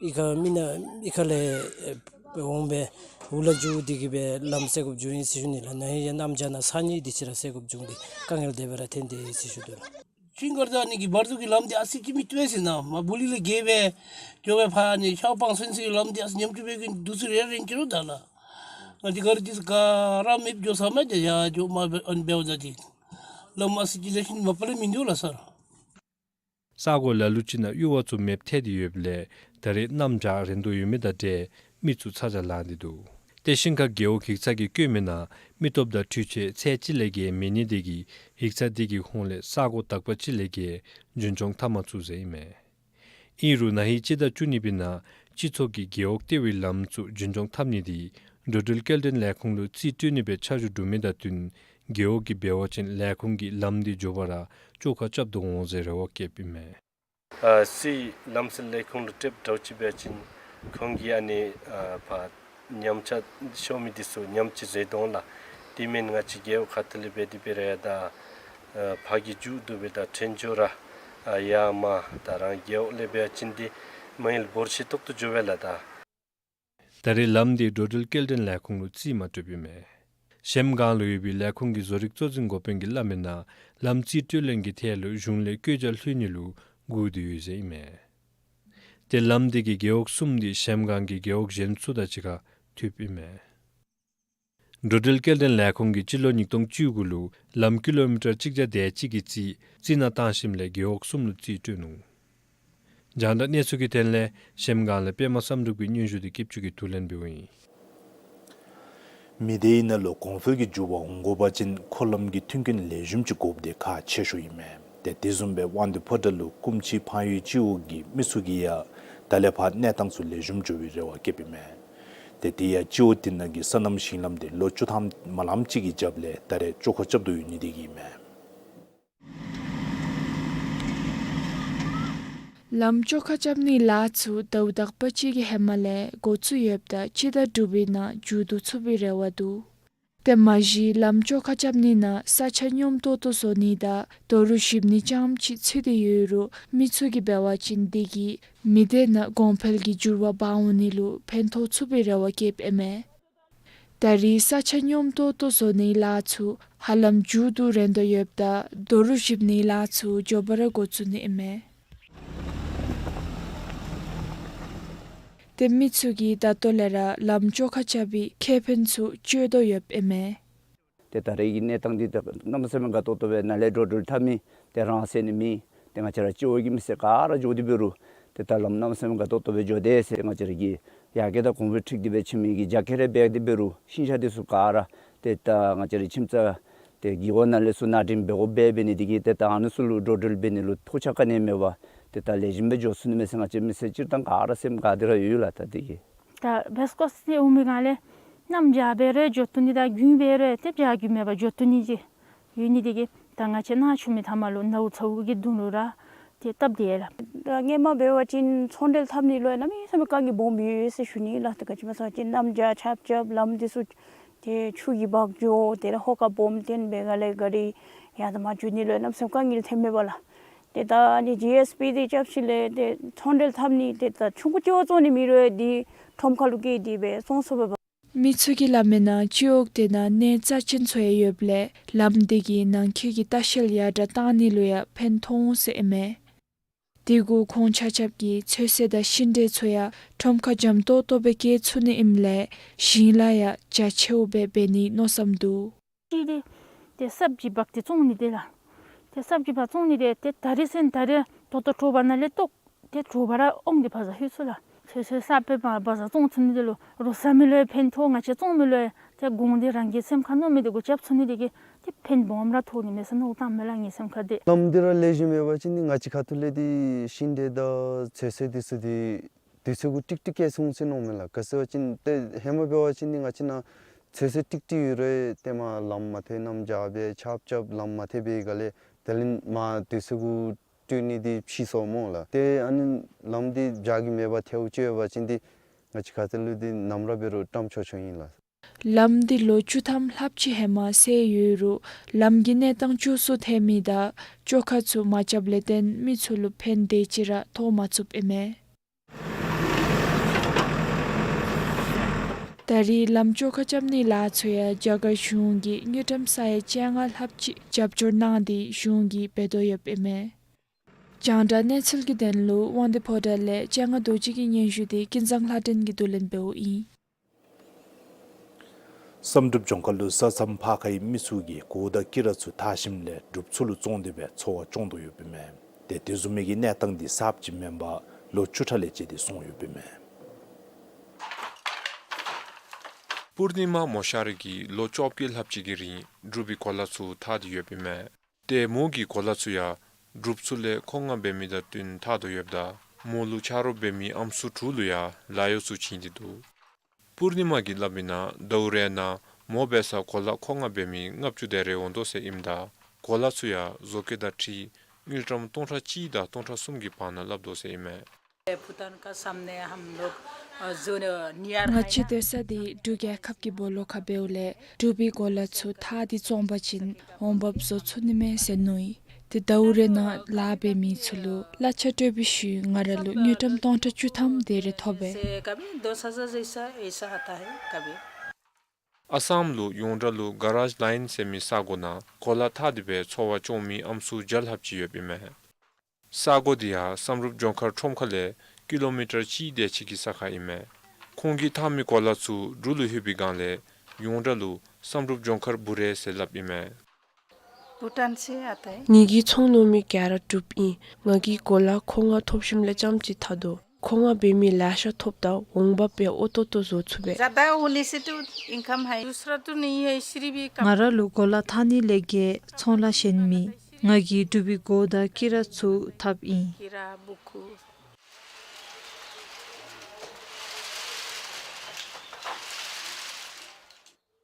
ཨི་ཁ་མི་ནང་ཨི་ཁ་ལས་འོང་སྦེ་འུ་ལག་འགྱོ་སྟེ་གིས་སྦེ་ལམ་སེལ་དགོཔ་བྱུང་ཡི་ཟེར་ཞུ་ནི་ལགས། ནཱ་ཡང་གནམ་བྱཱར་ནང་ས་ནི་དེ་ཅིག་ར་སེལ་དགོཔ་བྱུང་སྟེ་དཀའ་ངལ་དེ་སྦེ་ར་ཐོན་ཏེ་ཡོད་ཟེར་ཞུ་དོ་ལགས། ཤིང་མཁར་དང་ཨ་ནི་གི་བར་དོ་གི་ལམ་འདི་ཨ་ཙི་ཅིག་མི་བཏུབ་ཟེར་ན་མ་བུ་ལི་ལས་བརྒལ་སྦེ་འགྱོ་སྦེ་ཕར་ཨ་ནི་ཤར་སྤང་སོན་ཟེར་གྱི་ལམ་འདི་ཨ་ཙི་ཉམས་ཆུང་སྦེ་གི་འདུག་ཟེར་རེ་རེ་འགྱོ་རུང་ད་ལགས། ང་འདི་ག་ར་འདི་ག་ར་མེདཔ་འགྱོ་ས་མས། དེ་ཡར་འགྱོ་མར་འབད་ཨ་ནི་འབདཝ་ད་འདི་ལམ་ཨ་ཙི་ཅིག་ལེགས་ཤོམ་མ་པ་ལས་མིན་འདུག་ལགས་སར། ས་གོ་ལ་ལུ་ཅིག་ནང་གཡུར་བ་ཚུ་མེདཔ་ཐལ་ཏེ་ཡོདཔ་ལས་ད་རེས་གནམ་བྱཱར་རན་དོ་ཡོད་མི་དང་འབྲེལ་མི་ཚུ་ཚ་གྱང་ལངས་ཏེ་འདུག། ཏེ་ཤིང་མཁར་རྒེད་འོག་ཡིག་ཚང་གིས་བཀོད་མིའི་ནང་མི་སྟོབས་དང་འཕྲུལ་ཆས་ཚད་གཅིག་ལས་བརྒལ་མེད་ནི་དེ་གིས་ཡིག་ཚང་དེ་གི་ཧོངས་ལས་ས་གོ་དག་པ་ཅིག་ལས་བརྒལ་རྒྱུན་སྐྱོང་འཐབ་མ་ཚུགས་ཟེར་ཨིན་མས། ཨིན་རུང་ན་ཧིང་སྤྱི་ཟླ་བཅུ་གཉིས་པའི་ནང་སྤྱི་ཚོགས་ཀྱིས་རྒེད་འོག་ལྟེ་བའི་ལམ་ཚུ་རྒྱུན་སྐྱོང་འཐབ་ནི་དེ་འགྲོ་འགྲུལ་སྐྱེལ་འདྲེན་ལས་ཁུངས་ལུ་རྩིས་སྤྲོད་ནི་སྦེ་ཆ་འཇོག་གྲུབ་མི་དང་བསྟུན་རྒེད་འོག་གིས་འབད་བ་ཅིན་ལས་ཁུངས་ཀྱིས་ལམ་དེ་མགྱོགས་པ་ར་བཅོ་ཁ་རྐྱབ་སྟེ་འོང་ཟེར་རེ་བ་བསྐྱེདཔ་ཨིན་མས། ཨ་སི་ལམ་སེལ་ལས་ཁུངས་ལུ་སྤྲོདཔ་འདྲཝ་ཅིག་འབད་བ་ཅིན་ཁོང་གིས་ཨ་ནི་ཨ་ཕར་ཉམས་ཆག་ཤོར་མི་དེ་ཚུ་ཉམས་ཅིག་བཟོ་དོ་ལགས། དེ་མེན་ང་བཅས་རྒེད་འོག་ཁ་ཐུག་ལས་འབད་དེ་འབད་རུང་ཡང་ད་ཨ་ཕར་གྱི་མཇུག་བསྡུ་སྦེ་ད་འདྲེན་འགྱོ་ར་ཨ་ཡར་མར་ད་རང་རྒེད་འོག་ལས་འབད་བ་ཅིན་དེ་མ་ཡལ་འབོར་ཆེ་ཏོག་ཏོ་འགྱོ་བས་ལགས། ད་ད་རེས་ལམ་དེ་འགྲོ་འགྲུལ་སྐྱེལ་འདྲེན་ལས་ཁུངས་ལུ་རྩིས་མ་སྤྲོདཔ་ཨིན་མས། གཞལམ་སྒང་ལུ་ཡོད་པའི་ལས་ཁུངས་ཀྱི་བཟོ་རིག་གཙོ་འཛིན་འགོ་དཔོན་གྱིས་སླབ་མིའི་ནང་ལམ་རྩིས་སྤྲོད་ལེན་གྱི་ཐད་ལུ་གཞུང་ལས་བཀོད་རྒྱ་ལྷོད་ནི་ལུ་སྒུག་སྟེ་ཡོད་ཟེར་ཨིན་མས། ཏེ་ལམ་འདི་གི་རྒེད་འོག་གསུམ་འདི་གཞལམ་སྒང་གི་རྒེད་འོག་གཞན་ཚུ་དང་གཅིག་ཁར་མཐུདཔ་ཨིན་མས། འགྲོ་འགྲུལ་སྐྱེལ་འདྲེན་ལས་ཁུངས་ཀྱིས་སྤྱི་ལོ་ཉིས་སྟོང་བཅུ་དགུ་ལུ་ལམ་ཀི་ལོ་མི་ཊར་གཅིག་བརྒྱ་དེ་གཅིག་གི་རྩིས་རྩི་ནག་བཏང་ཞིནམ་ལས་རྒེད་འོག་གསུམ་ལུ་རྩིས་སྤྲོད་ནུག། རྒྱང་བསྒྲགས་གནས་ཚུལ་གྱི་དོན་ལས་གཞལམ་སྒང་ལས་པདྨ་བསམ་གྲུབ་ཀྱི་སྙན་ཞུ་འདི་སྐྱིདཔ་ཆུ་གིས་ཐུགས་ལན་འབདཝ་ཨིན། མི་སྡེ་ནང་ལུ་གོང་འཕེལ་གྱི་འགྱུར་བ་འོང་དགོ་པ་ཅིན་འཁོར་ལམ་གྱི་མཐུན་རྐྱེན་ལེགས་ཤོམ་ཅིག་དགོཔ་འདི་ཁག་ཆེ་ཤོས་ཨིན་མས། ཏེ་དེ་བཟུམ་སྦེ་དབང་འདུས་ཕོ་བྲང་ལུ་སྐུ་མཆེད་འཕང་ཡུལ་སྤྱི་འོག་གི་མི་ཚུ་གིས་ཡང་ད་ལས་ཕར་གནས་སྟངས་ཚུ་ལེགས་ཤོམ་འགྱོ་བའི་རེ་བ་བསྐྱེདཔ་ཨིན་མས། ཏེ་དེ་ཡང་སྤྱི་འོག་དེ་ནང་གི་སོ་ནམ་ཞིང་ལམ་འདི་ལོ་བཅུ་ཐམ་མ་ལངམ་ཅིག་གི་རྒྱབ་ལས་ད་རེས་བཅོ་ཁ་རྐྱབ་དོ་ཡོད་ནི་དེ་གིས་ཨིན་མས། ལམ་བཅོ་ཁ་རྐྱབ་ནིའི་ལཱ་ཚུ་ཟླཝ་དག་པ་ཅིག་གི་ཧེ་མ་ལས་འགོ་བཙུགས་ཡོདཔ་ད་སྤྱི་ཟླ་དྲུག་པའི་ནང་མཇུག་བསྡུ་ཚུགས་པའི་རེ་བ་འདུག། ཏེ་མ་གཞི་ལམ་བཅོ་ཁ་རྐྱབ་ནི་ནང་ས་ཆ་སྙོམས་ཏོག་ཏོ་བཟོ་ནི་དང་རྡོ་རུག་གཞིབ་ནི་ཙམ་ཅིག་ཚུད་དེ་ཡོད་རུང་མི་ཚུ་གིས་འབད་བ་ཅིན་དེ་གིས་མི་སྡེ་ནང་གོང་འཕེལ་གྱི་འགྱུར་བ་འབག་འོང་ནི་ལུ་ཕན་ཐོགས་ཚུགས་པའི་རེ་བ་བསྐྱེདཔ་ཨིན་མས། ད་རེས་ས་ཆ་སྙོམས་ཏོག་ཏོ་བཟོ་ནིའི་ལཱ་ཚུ་ཧ་ལམ་མཇུག་བསྡུ་རན་དོ་ཡོདཔ་ད་རྡོ་རུག་གཞིབ་ནིའི་ལཱ་ཚུ་མགྱོགས་པ་ར་འགོ་བཙུགས་ནི་ཨིན་མས། ཏེ་མི་ཚུ་གིས་ད་ལྟོ་ལས་ར་ལམ་བཅོ་ཁ་རྐྱབ་པའི་ཁེ་ཕན་ཚུ་སྤྱོད་དོ་ཡོདཔ་ཨིན་མས། ཏེ་ད་རེས་ཀྱི་གནས་སྟངས་འདི་ད་གནམ་མེད་ས་མེད་དགའ་ཏོག་ཏོ་སྦེ་ནཱ་ལས་འགྲོ་འགྲུལ་འཐབ་མི་ཏེ་རང་སོའི་ནི་མི་ཏེ་ང་བཅས་ར་སྤྱི་འོག་གི་མི་སེར་ག་ར་འགྱོ་སྟེ་འབད་རུང་ཏེ་ད་ལམ་གནམ་མེད་ས་མེད་དགའ་ཏོག་ཏོ་སྦེ་འགྱོ་དེས་ཟེར། ང་བཅས་ར་གི་ཡར་རྒྱས་དང་གོང་འཕེལ་འཁྲིལ་ཏེ་སྦེ་ཕྱི་མི་གིས་རྒྱ་སྐྱེད་རེ་འབད་དེ་འབད་རུང་ཤིང་ཤ་འདི་ཚུ་ག་ར་ཏེ་ད་ང་བཅས་ར་ཁྱིམ་ཚང་ཏེ་རྒེད་འོག་ནང་ལས་ཚུར་ནང་འདྲེན་འབད་དགོཔ་སྦེ་འབད་ནི་དེ་གིས་ཏེ་ད་ཨ་ནི་ཚུ་ལུ་འགྲོ་འགྲུལ་འབད་ནི་ལུ་ཐོགས་ཆགས་ག་ནི་ཡང་མེད་པར་ཏེ་ད་ལེགས་ཤོམ་སྦེ་འགྱོ་ཚུགས་ནི་མས་ཟེར་ང་བཅས་མི་སེར་སྤྱིར་བཏང་ག་ར་སེམས་དགའ་སྟེ་ར་ཡོད་ལགས། ད་དེ་གིས་ད་བེསྐོ་སི་འོང་མི་ག་ལས་གནམ་བྱཱར་འབད་རུང་འགྱོ་བཏུབ་ནི་དང་དགུན་འབད་རུང་ཏེ་བྱཱར་དགུན་མེད་པར་འགྱོ་བཏུབ་ནི་ཅིག་ཡོད་ནི་དེ་གིས་ད་ང་བཅས་ནཱ་བྱོན་མི་ཐ་མ་ལུ་ནཝ་ཚཝ་གི་དོན་ལུ་ར་ཏེ་སྟབས་བདེ་ལགས། ད་སྔོན་མ་འབད་བ་ཅིན་ཚོང་འབྲེལ་འཐབ་ནི་ལུ་ཡང་གནམ་མེད་ས་མེད་དཀའ་ངལ་སྦོམ་ཡོད་ཟེར་ཞུ་ནི་ལགས། ད་ག་ཅི་སྨོ་ཟེར་བ་ཅིན་གནམ་བྱཱར་ཆརཔ་རྐྱབ་ལམ་འདི་ཚུ་ཏེ་ཆུ་གིས་འབག་འགྱོ། དེ་ལས་ཧོ་ཀ་སྦོམ་བཏོན་འབད་ག་ལས་ག་རི་ཡར་དང་མར་འགྱོ་ནི་ལུ་ཡང་གནམ་མེད་ས་མེད་དཀའ་ངལ་ཐོནམ་མས་པ་ལགས། ཏེ་ད་ཨ་ནི་ཇི་ཨེསི་པི་འདི་རྐྱབ་ཞིནམ་ལས་ཏེ་ཚོང་འབྲེལ་འཐབ་ནི་ཏེ་ད་ཆུང་ཀུ་ཅིག་བཙོང་ནི་མེད་རུང་འདི་ཁྲོམ་ཁ་ལུ་བསྐྱལ་ཏེ་སྦེ་བཙོང་ཚུགས་པས་པ། མི་ཚུ་གིས་སླབ་མིའི་ནང་སྤྱི་འོག་དེ་ནང་གནས་རྩ་ཅན་ཚུ་ཡང་ཡོདཔ་ལས་ལམ་དེ་གིས་ནང་འཁོད་ཀྱི་ལྟ་བཤལ་ཡར་དྲགས་གཏང་ནི་ལུ་ཡང་ཕན་ཐོགས་འོང་ཟེར་ཨིན་མས། དེ་གུ་ཁོང་ཆ་ཁྱབ་ཀྱིས་ཚོད་བསྲེ་དང་ཤིང་འབྲས་ཚུ་ཡང་ཁྲོམ་ཁར་འཇམ་ཏོག་ཏོ་སྦེ་བསྐྱལ་ཚུགས་ནི་ཨིནམ་ལས་ཞིང་ལཱ་ཡང་རྒྱ་ཆེཝ་སྦེ་འབད་ནིའི་མནོ་བསམ་འདུག། ཏེ་ཏེ་སབ་ཇི་འབག་སྟེ་བཙོང་ནི་དེ་ལགས། ཏེ་སབ་ཇི་འབག་བཙོང་ནི་དེ་ཏེ་ད་རིས་ཚུན་ད་རིས་ད་ལྟོ་དྲོ་པ་ནང་ལས་བཏོག་ཏེ་དྲོ་པ་ར་འོང་སྟེ་བ་ཟ་ལྷོད་ཚུགས་ལགས། ཚོད་བསྲེ་ས་སྦེ་བ་བ་ཟ་བཙོང་ཚུགས་ནི་དེ་ལུ་རོགས་ཟ་མི་ལུ་ཡང་ཕན་ཐོགས། ང་བཅས་བཙོང་མི་ལུ་ཡང་ཏེ་གོང་འདི་རང་གི་སེམས་ཁར་མནོ་མི་དེ་གུ་རྐྱབ་ཚུགས་ནི་དེ་གིས་ཏེ་ཕན་སྦོམ་ར་ཐོགས་ནི་མས་ཟེར་མནོ་བསམ་བཏངམ་མས་ལགས་ངེའི་སེམས་ཁར་ཏེ། ལམ་འདི་ར་ལེགས་ཤོམ་མེད་པ་ཅིན་ཏེ་ང་བཅས་ཁ་ཐུག་ལས་ཏེ་ཤིང་འབྲས་དང་ཚོད་བསྲེ་འདི་ཚུ་ཏེ་དུས་ཚོད་གུ་ཀྲིག་ཀྲི་བསྐྱལ་ཚུགས་འོང་ཟེར་མནོཝ་མས་ལགས། ག་ཅི་ཟེར་བ་ཅིན་ཏེ་ཧེ་མ་འབད་བ་ཅིན་ཏེ་ང་བཅས་ནཱ་ཚོད་བསྲེ་ཀྲིག་ཀྲི་ཡོད་རུང་ཏེ་མར་ལམ་མ་ཐལ། གནམ་བྱཱར་འབད་ཆརཔ་རྐྱབ་ལམ་མ་ཐལ་འབད་ག་ལས་དེ་ལས་མར་དུས་ཚོད་གུ་སྤྲོད་ནི་འདི་ཕྱིས་སོངམ་སྨོ་ལགས། ཏེ་ཨ་ནི་ལམ་འདི་བྱཱར་གྱི་མེད་པར་ཐལཝ་ཅིག་ཡོད་པ་ཅིན་ཏེ་ང་བཅས་ཁ་ཐུག་ལུ་ཏེ་ནམ་ར་འབད་རུང་ཀྲམ་ཆོག་ཆོ་ཨིན་ལགས། ལམ་འདི་ལོ་བཅུ་ཐམ་ལྷགཔ་ཅིག་ཧེ་མ་བསལ་ཡོད་རུང་ལམ་གྱི་གནས་སྟངས་སྐྱོ་སུ་ཐལ་མི་དང་བཅོ་ཁ་ཚུ་མ་རྐྱབ་ལས་བརྟེན་མི་ཚུ་ལུ་ཕན་དེ་ཅིག་ར་ཐོགས་མ་ཚུགསཔ་ཨིན་མས། ད་རེས་ལམ་བཅོ་ཁ་རྐྱབ་ནིའི་ལཱ་ཚུ་ཡང་རྒྱ་གར་གཞུང་གིས་དངུལ་ཀྲམ་ས་ཡ་བཅོ་ལྔ་ལྷགཔ་ཅིག་རྒྱབ་སྐྱོར་གནང་སྟེ་གཞུང་གིས་འབད་དོ་ཡོདཔ་ཨིན་མས། རྒྱང་བསྒྲགས་གནས་ཚུལ་གྱི་དོན་ལུ་དབང་འདུས་ཕོ་བྲང་ལས་སྤྱན་སྔ་རྡོ་རྗེ་གི་སྙན་ཞུ་དེ་ཀུན་བཟང་ལྷ་སྒྲོན་གྱིས་བསྡུ་ལེན་འབདཝ་ཨིན། བསམ་གྲུབ་ལྗོངས་མཁར་ལུ་ས་མཚམས་ཕར་ཁའི་མི་ཚུ་གིས་གོ་དང་དཀྱི་ར་ཚུ་འཐག་ཞིནམ་ལས་སྒྲུབ་ཚུ་ལུ་བཙོང་སྟེ་སྦེ་འཚོ་བ་སྐྱོང་དོ་ཡོདཔ་ཨིན་མས། ཏེ་དེ་བཟུམ་མའི་གི་གནས་སྟངས་འདི་གསརཔ་ཅིག་མེན་པར་ལོ་བཅུ་ཕྲག་ལས་བཅད་དེ་སོང་ཡོདཔ་ཨིན་མས། པུར་ནི་མ་མོ་ཤ་རི་གིས་ལོ་བཅོ་བརྒྱད་ལྷགཔ་ཅིག་གི་རིང་འབྲུག་པའི་གོ་ལ་ཚུ་འཐག་སྟེ་ཡོདཔ་ཨིན་མས། ཏེ་མོ་གིས་གོ་ལ་ཚུ་ཡང་སྒྲུབ་ཚུ་ལས་མཁོ་མངགས་འབད་མི་དང་བསྟུན་འཐག་དོ་ཡོདཔ་ད་མོ་ལུ་ཆ་རོགས་འབད་མི་ཨམ་སྲུ་དྲུག་ལུ་ཡང་ལཱ་གཡོག་ཚུ་བྱིན་ཏེ་འདུག། པུར་ནི་མ་གིས་སླབ་མིའི་ནང་ཟླཝ་རེ་ནང་མོ་འབད་སར་གོ་ལ་མཁོ་མངགས་འབད་མི་ལྔ་བཅུ་དེ་རེ་འོང་དོ་ཟེར་ཨིནམ་ད་གོ་ལ་ཚུ་ཡང་བཟོ་བཀོད་དང་འཁྲིལ་དངུལ་ཀྲམ་སྟོང་ཕྲག་གཅིག་དང་སྟོང་ཕྲག་གསུམ་གྱི་བར་ན་སླབ་དོ་ཟེར་ཨིན་མས། भूटान का सामने हम लोग, अ, जो नियर ང་བཅས་སྡོད་ས་འདི་འབྲུག་རྒྱལ་ཁབ་ཀྱི་སྦོ་ལོགས་ཁར་འབདཝ་ལས་འབྲུག་པའི་གོ་ལ་ཚུ་འཐག་སྟེ་བཙོང་པ་ཅིན་འོང་འབབ་བཟོ་ཚུགས་ནི་མས་ཟེར་མནོ་ཡི། ཏེ་ཟླཝ་རེ་ནང་ལཱ་འབད་མི་ཚུ་ལུ་གླ་ཆ་སྤྲོད་པའི་ཤུལ་ང་ར་ལུ་དངུལ་ཀྲམ་སྟོང་ཕྲག་བཅུ་ཐམ་དེ་རེ་ཐོབ་པས། कभी दस हज़ार जैसा ऐसा आता है कभी। ཨ་སམ་ལུ་ཡོངས་གྲགས་ལུ་གཱ་རཱཇ་ལཱའིན་ཟེར་མི་ས་གོ་ནང་གོ་ལ་འཐག་སྟེ་སྦེ་འཚོ་བ་སྐྱོང་མི་ཨམ་སྲུ་བརྒྱ་ལྷགཔ་ཅིག་ཡོདཔ་ཨིན་མས། ས་གོ་འདི་ཡང་བསམ་གྲུབ་ལྗོངས་མཁར་ཁྲོམ་ཁ་ལས་ ཀི་ལོ་མི་ཊར་གཅིག་དེ་ཅིག་གི་ས་ཁར་ཨིན་མས། ཁོང་གིས་འཐག་མི་གོ་ལ་ཚུ་འབྲུག་ལུ་ལྷོད་པའི་སྒང་ལས་ཡོངས་གྲགས་ལུ་བསམ་གྲུབ་ལྗོངས་མཁར་བུ་རས་ཟེར་སླབ་ཨིན་མས། བྷུ་ཊཱན་སི་ཨ་ཏེ། ངེ་གི་ཚོང་ནོར་མི་ག་ར་འབྲུགཔ་ཨིན། ང་གིས་གོ་ལ་མཁོ་མངགས་ཐོབ་ཞིནམ་ལས་རྐྱངམ་ཅིག་འཐག་དོ། མཁོ་མངགས་འབད་མི་ལེ་ཤ་ཐོབ་ད་འོང་འབབ་སྦེ་ཨོ་ཏོ་ཏོ་བཟོ་ཚུགས་པས། ཛ་དཱ་ཧོ་ནེ་સે་ཏོ་ཨིན་ཀམ་ཧའི། དུས་ར་ཏོ་ནི་ཧའི་ཤི་རི་བི་ཀམ། ང་ར་ལུ་གོ་ལ་འཐག་ནི་ལས་བརྒལ་ཚོང་ལཱ་གཞན་མེད། ང་གིས་འབྲུག་པའི་གོ་དང་དཀྱི་ར་ཚུ་འཐགཔ་ཨིན། དཀྱི་ར་བུ་ཁུ།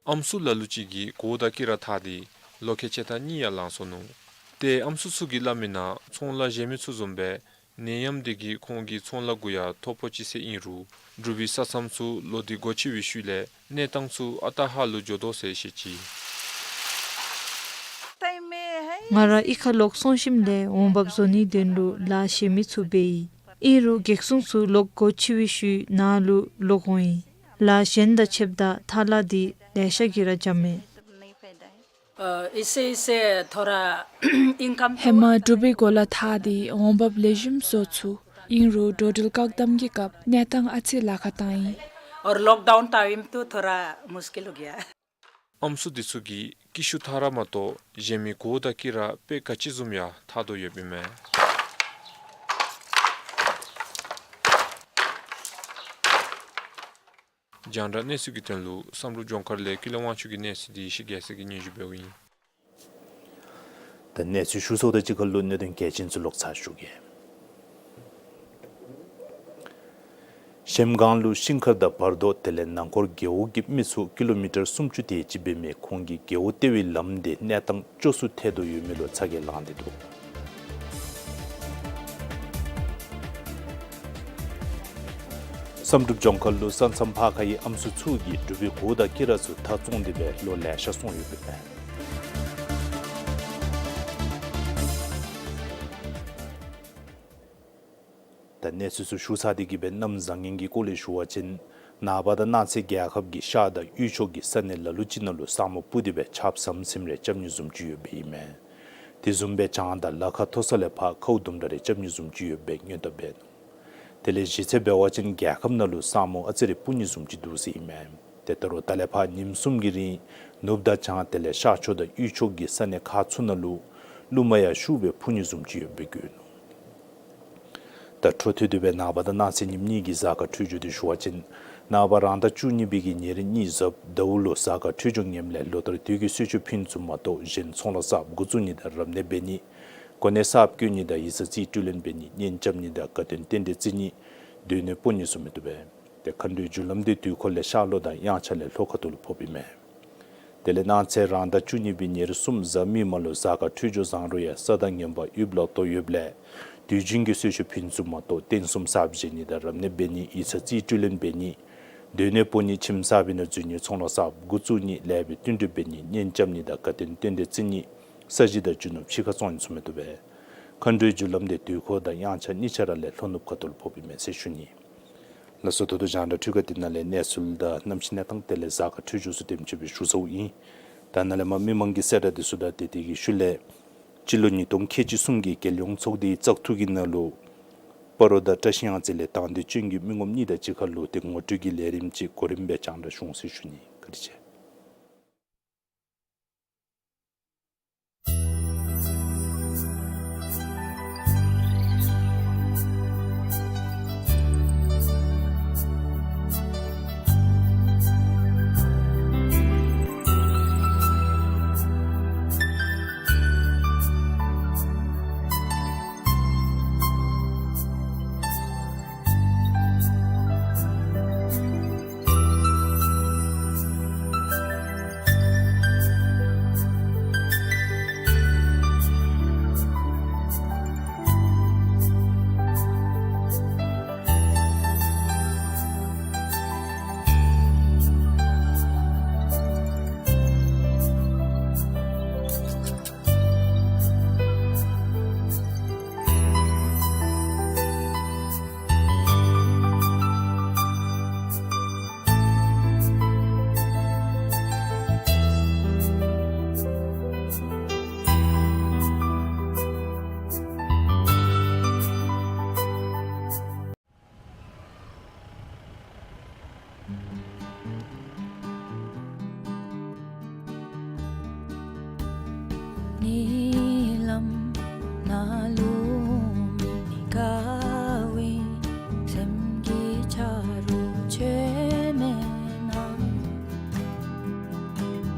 ཨམ་སྲུ་ལ་ལུ་ཅིག་གིས་གོ་དང་དཀྱི་ར་འཐག་སྟེ་ལོ་ཁལ་ཕྱེད་དང་གཉིས་ཡང་ལང་སོ་ནུག། ཏེ་ཨམ་སྲུ་ཚུ་གིས་སླབ་མིའི་ནང་ཚོང་ལཱ་གཞན་མི་ཚུ་བཟུམ་སྦེ་ནད་ཡམས་དེ་གིས་ཁོང་གི་ཚོང་ལཱ་གུ་ཡང་ཐོ་ཕོག་ཅི་ཟེར་ཨིན་རུང་འབྲུག་པའི་ས་མཚམས་ཚུ་ལོག་སྟེ་སྒོ་ཕྱེ་བའི་ཤུལ་ལས་གནས་སྟངས་ཚུ་ཨ་རྟག་ཧ་ལུ་འགྱོ་དོ་ཟེར་བཤད་ཅི། ང་ར་གཡུས་ཁར་ལོག་སོང་ཞིནམ་ལས་འོང་འབབ་བཟོ་ནིའི་དོན་ལུ་ལཱ་གཞན་མི་ཚུ་འབད་ཡི། ཨིན་རུང་བགེགས་སྲུང་ཚུ་ལོག་སྒོ་ཕྱེ་བའི་ཤུལ་ནཱ་ལུ་ལོག་འོང་ཡི། ལཱ་གཞན་དང་ཕྱདཔ་ད་འཐག་ལཱ་འདི་ལེ་ཤ་གིས་ར་འཇམ་མས། ཨ་ཨིས་ཨིས་ཐོ་ར་ཨིན་ཀམ། ཧེ་མ་འབྲུག་པའི་གོ་ལ་འཐག་སྟེ་འོང་འབབ་ལེགས་ཤོམ་བཟོ་ཚུགས། ཨིན་རུང་འགྲོ་འགྲུལ་བཀག་དམ་གྱི་སྐབས་གནས་སྟངས་ཨ་ཙི་ལཱ་ཁག་བཏང་ཡི། ཨོར་ལོག་ཌའུན་ཊའིམ་ཏོ་ཐོ་ར་མུཤ་ཀིལ་ཧོ་གྱ། ཨམ་སྲུ་འདི་ཚུ་གིས་ཀི་ཤུ་འཐག་ར་མ་གཏོགས་གཞན་མི་གོ་དང་དཀྱི་ར་དཔེ་ག་ཅི་བཟུམ་ཡང་འཐག་དོ་ཡོདཔ་ཨིན་མས། རྒྱང་བསྒྲགས་གནས་ཚུལ་གྱི་དོན་ལུ་བསམ་གྲུབ་ལྗོངས་མཁར་ལས་ཀུན་ལེགས་དབང་ཕྱུག་གི་གནས་ཚུལ་འདི་ཡེ་ཤེས་རྒྱལ་མཚན་གྱིས་སྙན་ཞུ་འབདཝ་ཨིན། ད་གནས་ཚུལ་ཞུ་ཚརཝ་དང་གཅིག་ཁར་ལུ་གནད་དོན་གལ་ཆེན་ཚུ་ལོག་ཚར་ཞུ་གེ། གཞལམ་སྒང་ལུ་ཤིང་མཁར་དང་བར་དོ་དེ་ལས་ནང་འཁོར་རྒེད་འོག་གི་མི་ཚུ་ཀི་ལོ་མི་ཊར་སུམ་ཅུ་དེ་ཅིག་འབད་མི་ཁོང་གི་རྒེད་འོག་ལྟེ་བའི་ལམ་དེ་གནས་སྟངས་སྐྱོ་སུ་ཐལ་དོ་ཡོད་མི་ལུ་ཚ་གྱང་ལངས་ཏེ་འདུག། བསམ་གྲུབ་ལྗོངས་མཁར་ལུ་ས་མཚམས་ཕར་ཁ་ཡི་ཨམ་སྲུ་ཚུ་གིས་འབྲུག་པའི་གོ་དང་དཀྱི་ར་ཚུ་འཐག་བཙོང་སྟེ་སྦེ་ལོ་ལེ་ཤ་སོང་ཡོདཔ་ཨིན་མས། ད་གནས་ཚུལ་ཚུ་ཞུ་ཚར་ཏེ་གི་སྦེ་གནམ་བཟང་ངན་གྱི་སྐོར་ལས་ཞུ་བ་ཅིན་ནངས་པ་དང་གནངས་ཚེ་རྒྱལ་ཁབ་ཀྱི་ཤར་དང་དབུས་ཕྱོགས་ཀྱི་ས་གནས་ལ་ལུ་ཅིག་ནང་ལུ་ས་སྨུག་སྤུབས་ཏེ་སྦེ་ཆརཔ་ཟམ་ཟིམ་རེ་རྐྱབ་ནི་བཟུམ་ཅིག་ཡོདཔ་ཨིན་མས། དེ་བཟུམ་སྦེ་བྱང་དང་ལ་ཁ་མཐོ་ས་ལས་ཕར་ཁཝ་དུམ་གྲ་རེ་རྐྱབ་ནི་བཟུམ་ཅིག་ཡོདཔ་སྦེ་སྔོན་བརྡ་འབད་ནུག། དེ་ལས་གཞི་རྩ་འབད་བ་ཅིན་རྒྱལ་ཁབ་ནང་ལུ་ས་སྨུག་ཨ་ཙི་རེ་སྤུབ་ནི་བཟུམ་ཅིག་འདུག་ཟེར་ཨིན་མས། ཏེ་ད་རུང་ད་ལས་ཕར་ཉིནམ་གསུམ་གྱི་རིང་ནུབ་དང་བྱང་དེ་ལས་ཤར་ཕྱོགས་དང་དབུས་ཕྱོགས་ཀྱི་ས་གནས་ཁག་ཚུ་ནང་ལུ་རླུང་མ་ཡང་ཤུགས་སྦེ་འཕུ་ནི་བཟུམ་ཅིག་ཡོདཔ་སྦེ་བཀོད་ནུག། ད་འཕྲོ་མཐུད་དེ་སྦེ་ནངས་པ་དང་གནངས་ཚེ་ཉིནམ་གཉིས་ཀྱི་གཟའ་སྐར་འཕྲོད་སྦྱོར་འདི་ཞུ་བ་ཅིན་ནངས་པ་རང་ཟླ་བཅུ་གཉིས་པའི་གི་ཉེར་གཉིས་གཟའ་ཟླཝ་ལུ་གཟའ་སྐར་འཕྲོད་སྦྱོར་ངནམ་ལས་ལོ་ལྟར་དུས་ཀྱི་གསོལ་མཆོད་ཕུལ་ནི་ཚུ་མ་གཏོགས་གཞན་ཚོང་ལཱ་གསརཔ་འགོ་བཙུགས་ནི་དང་རབ་གནས་འབད་ནི་གོ་གནས་གསརཔ་བསྐོ་ནི་དང་ཡིག་ཚང་རྩིས་སྤྲོད་ལེན་འབད་ནི་གཉེན་རྐྱབ་ནི་དང་དགའ་སྟོན་རྟེན་འབྲེལ་བརྩི་ནི་སྡོད་གནས་སྤོ་ནི་ཚུ་མི་བཏུབ་པས། ཏེ་མཁའ་འགྲོའི་རྒྱུ་ལམ་འདི་དུས་འཁོར་ལས་ཤར་ལྷོ་དང་དབྱངས་འཆར་ལས་ལྷོ་ཁ་ཐུག་ལུ་ཕོགཔ་ཨིན་མས། དེ་ལས་གནངས་ཚེ་རང་ཟླ་བཅུ་གཉིས་པའི་ཉེར་གསུམ་གཟའ་མིག་དམར་ལུ་གཟའ་སྐར་འཕྲོད་སྦྱོར་བཟང་རུང་ཡང་ས་དང་ངན་པ་ཡུདཔ་ལ་གཏོགས་ཡོདཔ་ལས་དུས་རྒྱུན་གྱི་གསོལ་མཆོད་ཕུལ་ནི་ཚུ་མ་གཏོགས་རྟེན་གསུམ་གསརཔ་བཞེངས་ནི་དང་རབ་གནས་འབད་ནི་ཡིག་ཚང་རྩིས་སྤྲོད་ལེན་འབད་ནི་སྡོད་གནས་སྤོ་ནི་ཁྱིམ་གསརཔ་ནང་འཛུལ་ནི་ཚོང་ལཱ་གསརཔ་འགོ་བཙུགས་ནི་ལེགས་པའི་བསྟུན་གྲོས་འབད་ནི་གཉེན་རྐྱབ་ནི་དང་དགའ་སྟོན་རྟེན་འབྲེལ་བརྩི་ནི་ས་གཞི་དང་རྒྱུ་ནོར་ཕྱི་ཁར་བཙོང་ནི་ཚུ་མི་བཏུབ་པས། མཁའ་འགྲོའི་རྒྱུ་ལམ་འདི་དུས་འཁོར་དང་དབྱངས་འཆར་གཉིས་ཆ་ར་ལས་ལྷོ་ནུབ་ཁ་ཐུག་ལུ་ཕོགཔ་ཨིན་མས་ཟེར་ཞུ་ནི། ལགས་སོ། ད་ལྟོ་རྒྱང་བསྒྲགས་འཕྲུལ་ཁང་འདི་ནང་ལས་གནས་ཚུལ་དང་གནམ་གཤིས་གནས་སྟངས་དེ་ལས་གཟའ་སྐར་འཕྲོད་སྦྱོར་ཚུ་དེམ་ཅིག་སྦེ་ཞུ་ཚརཝ་ཨིན། ད་ནཱ་ལས་མར་མི་མང་གི་གསལ་བསྒྲགས་འདི་ཚུ་དང་དེ་དེ་གི་ཤུལ་ལས་སྤྱི་ལོ་ཉིས་སྟོང་ཁལ་གཅིག་གསུམ་གྱི་རྒྱལ་ཡོངས་ཚོགས་སྡེའི་བཙག་འཐུ་གི་ནང་ལུ་སྤ་རོ་དང་བཀྲ་ཤིས་གཡང་རྩེ་ལས་དང་འདོད་ཅན་གྱི་མི་ངོམ་གཉིས་དང་གཅིག་ཁར་ལུ་ཏེ་ངོ་སྤྲོད་ཀྱི་ལས་རིམ་ཅིག་གོ་རིམ་སྦེ་རྒྱང་བསྒྲགས་ཞུ་འོང་ཟེར་ཞུ་ནི། བཀའ་དྲིན་ཆེ། ཉིན་ལམ་ནང་ལུ་མི་དགའ་བའི་སེམས་ཀྱི་ཆ་རོགས་ཁྱོད་མེད་ན།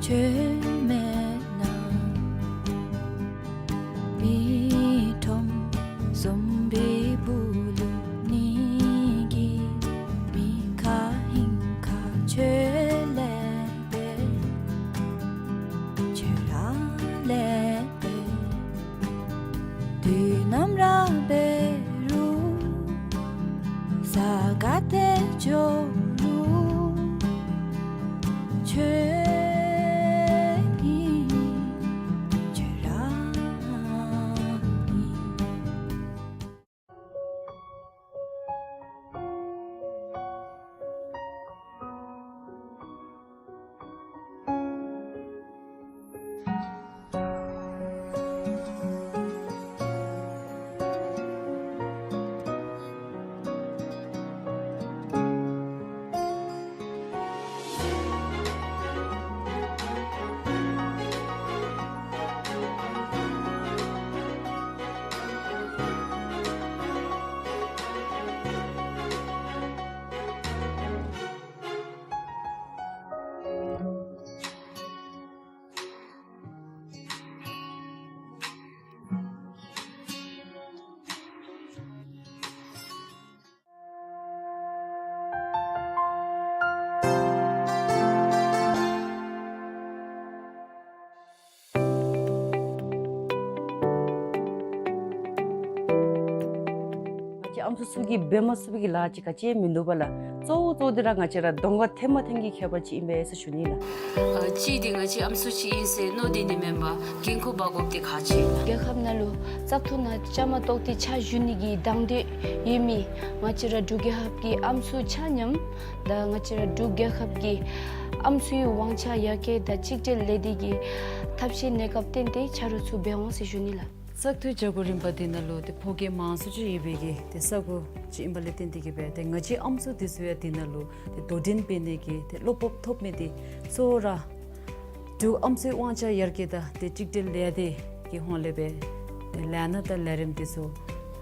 ཁྱོད་མེད་ན། མི་ཁྲོམ་བཟུམ་པའི་སྦུག་ལུ་གནས་ཀྱི་མི་ཁ་ཧིང་ཁ་ཁྱོད་ལས་པས། ཁྱོད་ར་ལས་པས། དུས་ནམ་ར་འབད་རུང་ས་ག་ཏེ་འགྱོ་རུང་ཁྱོད་ཨིན། ཁྱོད་ར་ཨིན། ང་བཅས་ཨམ་སྲུ་ཚུ་གིས་འབད་མ་ཚུགས་པའི་གི་ལཱ་ཅིག་ག་ཅི་མིན་འདུག་པ་ལགས། གཙོ་བོ་གཙོ་བོ་འདི་ར་ང་བཅས་ར་གདོང་ཁར་ཐོན་མ་ཐོན་གྱི་ཁྱད་པར་ཅིག་ཨིན་པས་ཟེར་ཞུ་ནི་ལགས། ཨ་གཅིག་འདི་ང་བཅས་ཨམ་སྲུ་ཅིག་ཨིན་ཟེར་མནོ་སྟེ་ནི་མེན་པར་འགན་ཁུར་འབག་དགོཔ་འདི་ཁག་ཆེ་ལགས། རྒྱལ་ཁབ་ནང་ལུ་བཙག་འཐུ་ནང་བཅའ་མར་གཏོགས་ཏེ་ཕྱག་ཞུ་ནི་གི་དང་འདོད་ཡོད་མི་ང་བཅས་ར་འབྲུག་རྒྱལ་ཁབ་ཀྱི་ཨམ་སྲུ་ཆ་མཉམ་དང་ང་བཅས་ར་འབྲུག་རྒྱལ་ཁབ་ཀྱི་ཨམ་སྲུའི་དབང་ཆ་ཡར་རྒྱས་དང་གཅིག་སྒྲིལ་ལས་སྡེ་གི་ཐབས་ཤེས་གནས་སྐབས་བརྟེན་ཏེ་ཆ་རོགས་ཚུ་འབད་འོང་ཟེར་ཞུ་ནི་ལགས། བཙག་འཐུའི་བྱ་སྒོ་རིམ་པ་འདི་ནང་ལུ་ཏེ་ཕོ་སྐྱེས་མང་སུ་ཅིག་ཡོད་པའི་གི་ཏེ་ས་གོ་ཅིག་ཨིན་པ་ལས་བརྟེན་ཏེ་གིས་སྦེ་ཏེ་ང་བཅས་ཨམ་སྲུ་འདི་ཚུ་ཡང་འདི་ནང་ལུ་ཏེ་དོ་འགྲན་འབད་ནི་གི་ཏེ་བློ་སྤོབས་ཐོབ་མི་འདི་གཙོ་བོ་ར་འབྲུག་ཨམ་སྲུའི་དབང་ཆ་ཡར་རྒྱས་དང་ཏེ་གཅིག་སྒྲིལ་ལས་སྡེ་གི་ཧོངས་ལས་སྦེ་ཏེ་ལས་སྣ་དང་ལས་རིམ་འདི་ཚུ་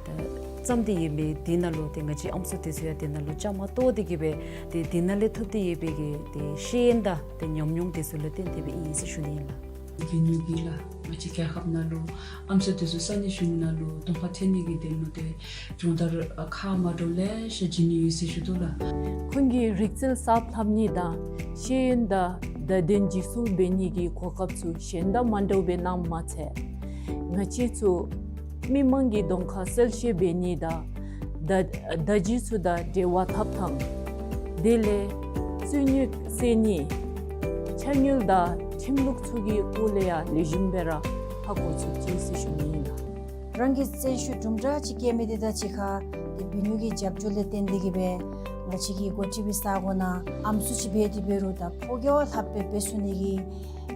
ཏེ་བརྩམས་ཏེ་ཡོད་མི་འདི་ནང་ལུ་ཏེ་ང་བཅས་ཨམ་སྲུ་འདི་ཚུ་ཡང་འདི་ནང་ལུ་བཅའ་མར་གཏོགས་ཏེ་གིས་སྦེ་ཏེ་འདི་ནང་ལས་ཐོབ་སྟེ་ཡོད་པའི་གི་ཏེ་ཤེས་ཡོན་དང་ཏེ་ཉམས་མྱོང་འདི་ཚུ་ལུ་བརྟེན་ཏེ་སྦེ་ཨིན་ཟེར་ཞུ་ནི་ཨིན་ལགས། གི་ཉུ་གི་ལགས། ང་བཅས་རྒྱལ་ཁབ་ནང་ལུ་ཨམ་སྲུ་འདི་ཚུ་ས་གནས་གཞུང་ནང་ལུ་གདོང་ཁར་ཐོན་ནི་གི་དོན་ལུ་ཏེ་སྦྱོང་བརྡར་ཁག་མ་འདྲཝ་ལེ་ཤ་བྱིན་ནི་ཡོད་ཟེར་ཞུ་དོ་ལགས། ཁོང་གིས་རིག་རྩལ་གསརཔ་ལྷབ་ནི་དང་ཤེས་ཡོན་དང་བརྡ་དོན་འཇིགས་སུ་འབད་ནི་གི་གོ་སྐབས་ཚུ་གཞན་དང་མ་འདྲཝ་སྦེ་གནངམ་མ་ཚད་ང་བཅས་ཚུ་མི་མང་གི་གདོང་ཁར་གསལ་བཤད་འབད་ནི་དང་བརྡ་བརྡ་བརྒྱུད་ཚུ་དང་འབྲེལ་བ་འཐབ་ཐངས་དེ་ལས་རྩོད་ནུས་སེལ་ནི་ཕྱག་དངུལ་དང་ཁྲིམས་ལུགས་ཚུ་གི་སྐོར་ལས་ཡང་ལེགས་ཤོམ་སྦེ་ར་ཧ་གོ་ཚུགས་ཅི་ཟེར་ཞུ་ནི་ཨིན་ལགས། རང་གི་བརྩོན་ཤུགས་དུམ་གྲ་ཅིག་བསྐྱེད་མི་འདི་དང་གཅིག་ཁར་ཏེ་བུ་ནུ་གི་རྒྱབ་སྐྱོར་ལས་བརྟེན་ཏེ་གིས་སྦེ་ང་བཅས་ཀྱི་འགོ་ཁྲིད་པའི་ས་གོ་ནང་ཨམ་སྲུ་ཅིག་འབད་དེ་འབད་རུང་ད་ཕོ་རྒྱས་བ་ལྷགཔ་སྦེ་འབད་ཚུགས་ནི་གི་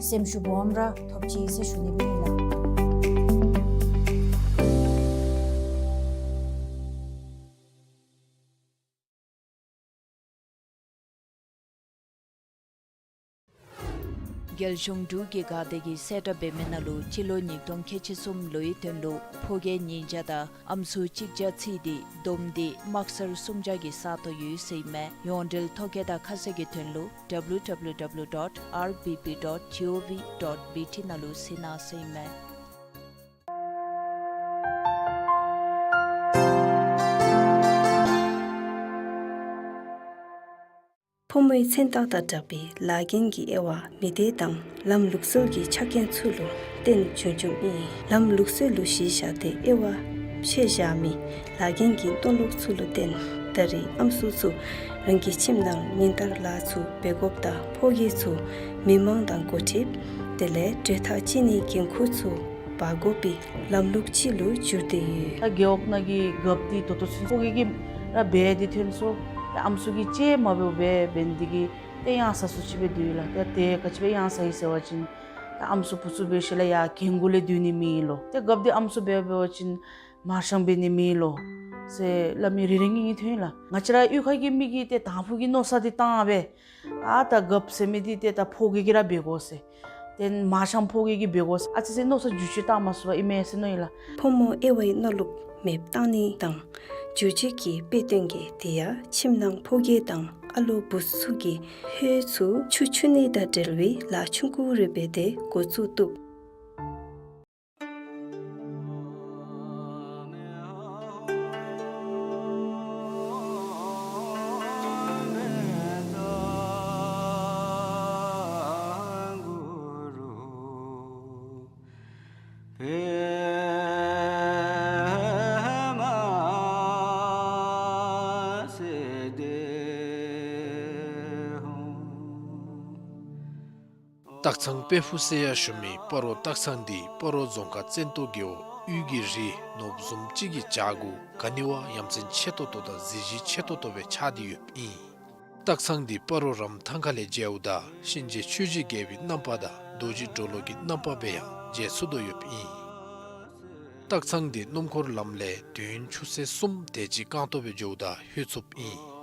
སེམས་ཤུགས་སྦོམ་ར་ཐོབ་ཅི་ཟེར་ཞུ་ནི་སྦེ་ཨིན་ལགས། རྒྱལ་གཞུང་འབྲུག་གི་འགག་སྡེ་གིས་གསལ་བསྒྲགས་འབད་མི་ནང་ལུ་སྤྱི་ལོ་ཉིས་སྟོང་ཁལ་གཅིག་གསུམ་ལོའི་དོན་ལུ་ཕོ་སྐྱེས་ཉིས་བརྒྱ་དང་ཨམ་སྲུ་གཅིག་བརྒྱ་ཚུད་དེ་བསྡོམས་ཏེ་དམག་སར་སུམ་བརྒྱ་གི་ས་སྟོང་ཡོད་ཟེར་ཨིན་མས། ཡོངས་འབྲེལ་ཐོ་བཀོད་དང་ཁ་གསལ་གྱི་དོན་ལུ་W W W dot R B B dot G O V dot B T ནང་ལུ་གཟིགས་གནང་ཟེར་ཨིན་མས། ཕོ་མོའི་མཚན་རྟགས་དང་སྦྲགས་པའི་ལཱ་འགན་གྱི་དབྱེ་བ་མི་སྡེ་དང་ལམ་ལུགས་སྲོལ་གྱི་ཆ་རྐྱེན་ཚུ་ལུ་བརྟེན་བྱུང་བྱུངམ་ཨིན། ལམ་ལུགས་སྲོལ་ལུ་གཞི་བཞག་སྟེ་དབྱེ་བ་ཕྱེ་བཞག་མི་ལཱ་འགན་གྱི་མཐོ་ལོག་ཚུ་ལུ་བརྟེན་ད་རེས་ཨམ་སྲུ་ཚུ་རང་གི་ཁྱིམ་ནང་ཉིན་ལྟར་ལཱ་ཚུ་འབད་དགོཔ་དང་ཕོ་སྐྱེས་ཚུ་མི་མང་དང་འགོ་ཁྲིདཔ་དེ་ལས་གྲོས་ཐག་བཅད་ནིའི་འགན་ཁུར་ཚུ་འབག་དགོ་པའི་ལམ་ལུགས་ཅིག་ལུ་གྱུར་ཏེ་ཡོད། ད་རྒེད་འོག་ནང་གི་རྒཔོ་འདི་ད་ལྟོ་ཚུན་ཕོ་སྐྱེས་ཀྱིས་ར་འབད་དེ་ཐོན་སོང་། ད་ཨམ་སྲུ་གིས་ཅིག་མ་འབདཝ་སྦེ་འབད་ནི་འདི་གིས་ཏེ་གཡང་ས་སུ་ཅིག་སྦེ་སྡོད་ཡི་ལགས། ཏེ་ཏེ་ག་ཅི་སྦེ་གཡང་ས་ཡི་ཟེར་བ་ཅིན་ད་ཨམ་སྲུ་བུ་ཚུ་འབད་ཞིནམ་ལས་ཡར་གྱལ་སྒོ་ལས་སྡོད་ནི་མེད་ལོ། ཏེ་རྒཔོ་འདི་ཨམ་སྲུ་འབད་འབད་བ་ཅིན་མར་ཤང་འབད་ནི་མེད་ལོ་ཟེར་སླབ་མི་རེ་རེ་གཉིས་གཉིས་ཐོན་ཡི་ལགས། ང་བཅས་ར་གཡུས་ཁ་གི་མི་གིས་ཏེ་དང་ཕུ་གི་མནོ་བསམ་འདི་བཏང་སྦེ་ཨ་ད་རྒཔོ་ཟེར་མི་འདི་ཏེ་ད་ཕོ་སྐྱེས་ཀྱིས་ར་འབད་དགོ་ཟེར། ཏེ་མ་ཤམ་ཕོ་སྐྱེས་ཀྱིས་འབད་དགོ་ཟེར་ཨ་ཙི་ཅིག་མནོ་བསམ་བསྒྱུར་བཅོས་བཏང་མ་ཚུགས་པར་ཨིན་མས་ཟེར་མནོ་ཡི་ལགས། ཕོ་མོ་དབྱེ་བའི་མནོ་ལུགས་མེདཔ་བཏང་ནི་དང་། བསྒྱུར་བཅོས་ཀྱི་དཔེ་སྟོན་གྱི་དེ་ཡང་ཁྱིམ་ནང་ཕོ་སྐྱེས་དང་ཨ་ལོ་བུ་ཚུ་གིས་ཧོད་ཚུ་ཆུ་འཁྱུ་ནི་དང་འབྲེལ་བའི་ལཱ་ཆུང་ཀུ་རེ་འབད་དེ་འགོ་བཙུགས་བཏུབ། སྟག་ཚང་དཔལ་ཕུག་ཟེར་ཡང་ཞུ་མི་སྤ་རོ་སྟག་ཚང་འདི་སྤ་རོ་རྫོང་ཁག་བཙན་ཏོ་རྒེད་འོག་དབུས་ཀྱི་རི་ནོར་བུ་བཟུམ་ཅིག་གི་བྱག་གུ་ག་ནི་བ་ཡ་མཚན་ཆེ་ཏོག་ཏོ་དང་གཟི་བརྗིད་ཆེ་ཏོག་ཏོ་སྦེ་ཆགས་ཏེ་ཡོདཔ་ཨིན། སྟག་ཚང་འདི་སྤ་རོ་རམ་ཐང་ཁ་ལས་མཇལཝ་ད་གཤིན་རྗེ་ཆོས་ཀྱི་རྒྱལ་པོའི་རྣམ་པ་དང་རྡོ་རྗེ་གྲོ་ལོད་ཀྱི་རྣམ་པ་སྦེ་ཡང་མཇལ་ཚུགས་དོ་ཡོདཔ་ཨིན། སྟག་ཚང་འདི་སྣུམ་འཁོར་ལམ་ལས་དུས་ཡུན་ཆུ་ཚོད་གསུམ་དེ་ཅིག་རྐང་སྟོང་སྦེ་འགྱོཝ་ད་ལྷོད་ཚུགསཔ་ཨིན།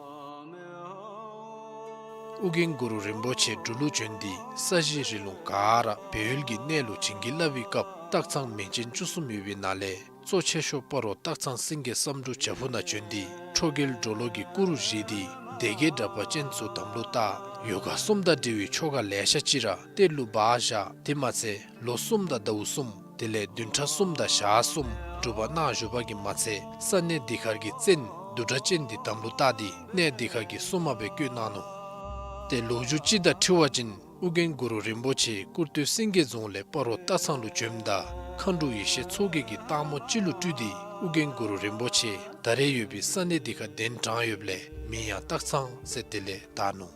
ཨོ་རྒྱན་གུ་རུ་རིན་པོ་ཆེ་འབྲུག་ལུ་བྱོན་ཏེ་ས་གཞི་རི་ལུང་ག་ར་སྦས་ཡུལ་གྱི་གནས་ལུ་བྱིན་གྱིས་བརླབས་པའི་སྐབས་སྟག་ཚང་མིང་ཅན་བཅུ་གསུམ་ཡོད་པའི་ནང་ལས་གཙོ་ཆེ་ཤོས་སྤ་རོ་སྟག་ཚང་སེང་གེ་བསམ་འགྲུབ་བྱག་ཕུག་ནང་བྱོན་ཏེ་ཁྲོ་རྒྱལ་གྲོ་ལོད་ཀྱི་སྐུ་རུ་བཞེངས་ཏེ་སྡེ་བརྒྱད་དྲེགས་པ་ཅན་ཚུ་དམ་ལུ་བཏགས། ཡོ་ག་གསུམ་དང་འབྲེལ་བའི་ཆོ་ག་ལེ་ཤ་ཅིག་ར་གཏེར་ལུ་སྦ་བཞག། དེ་མ་ཚད་ལོ་གསུམ་དང་ཟླཝ་གསུམ་དེ་ལས་བདུན་ཕྲག་གསུམ་དང་ཞག་གསུམ་སྒྲུབ་པ་གནང་བཞུགས་པ་གིས་མ་ཚད་ས་གནས་འདི་ཁར་གྱི་བཙན་བདུད་དྲེགས་ཅན་འདི་དམ་ལུ་བཏགས་ཏེ་གནས་འདི་ཁར་གྱི་སྲུང་མ་སྦེ་བསྐོས་གནང་ནུག། ཏེ་ལོ་རྒྱུས་ཅིག་དང་འཁྲིལ་བ་ཅིན་ཨོ་རྒྱན་གུ་རུ་རིན་པོ་ཆེ་སྐུར་སྟོད་སེང་གེ་རྫོང་ལས་སྤ་རོ་སྟག་ཚང་ལུ་བྱོནམ་ད་མཁའ་འགྲོ་ཡེ་ཤེས་མཚོ་རྒྱལ་གྱིས་སྟག་མོ་ཅིག་ལུ་སྤྲུལ་ཏེ་ཨོ་རྒྱན་གུ་རུ་རིན་པོ་ཆེ་ད་རེས་ཡོད་པའི་ས་གནས་འདི་ཁར་གདན་དྲངས་ཡོདཔ་ལས་མིང་ཡང་སྟག་ཚང་ཟེར་དེ་ལས་བཏགས་ནུག།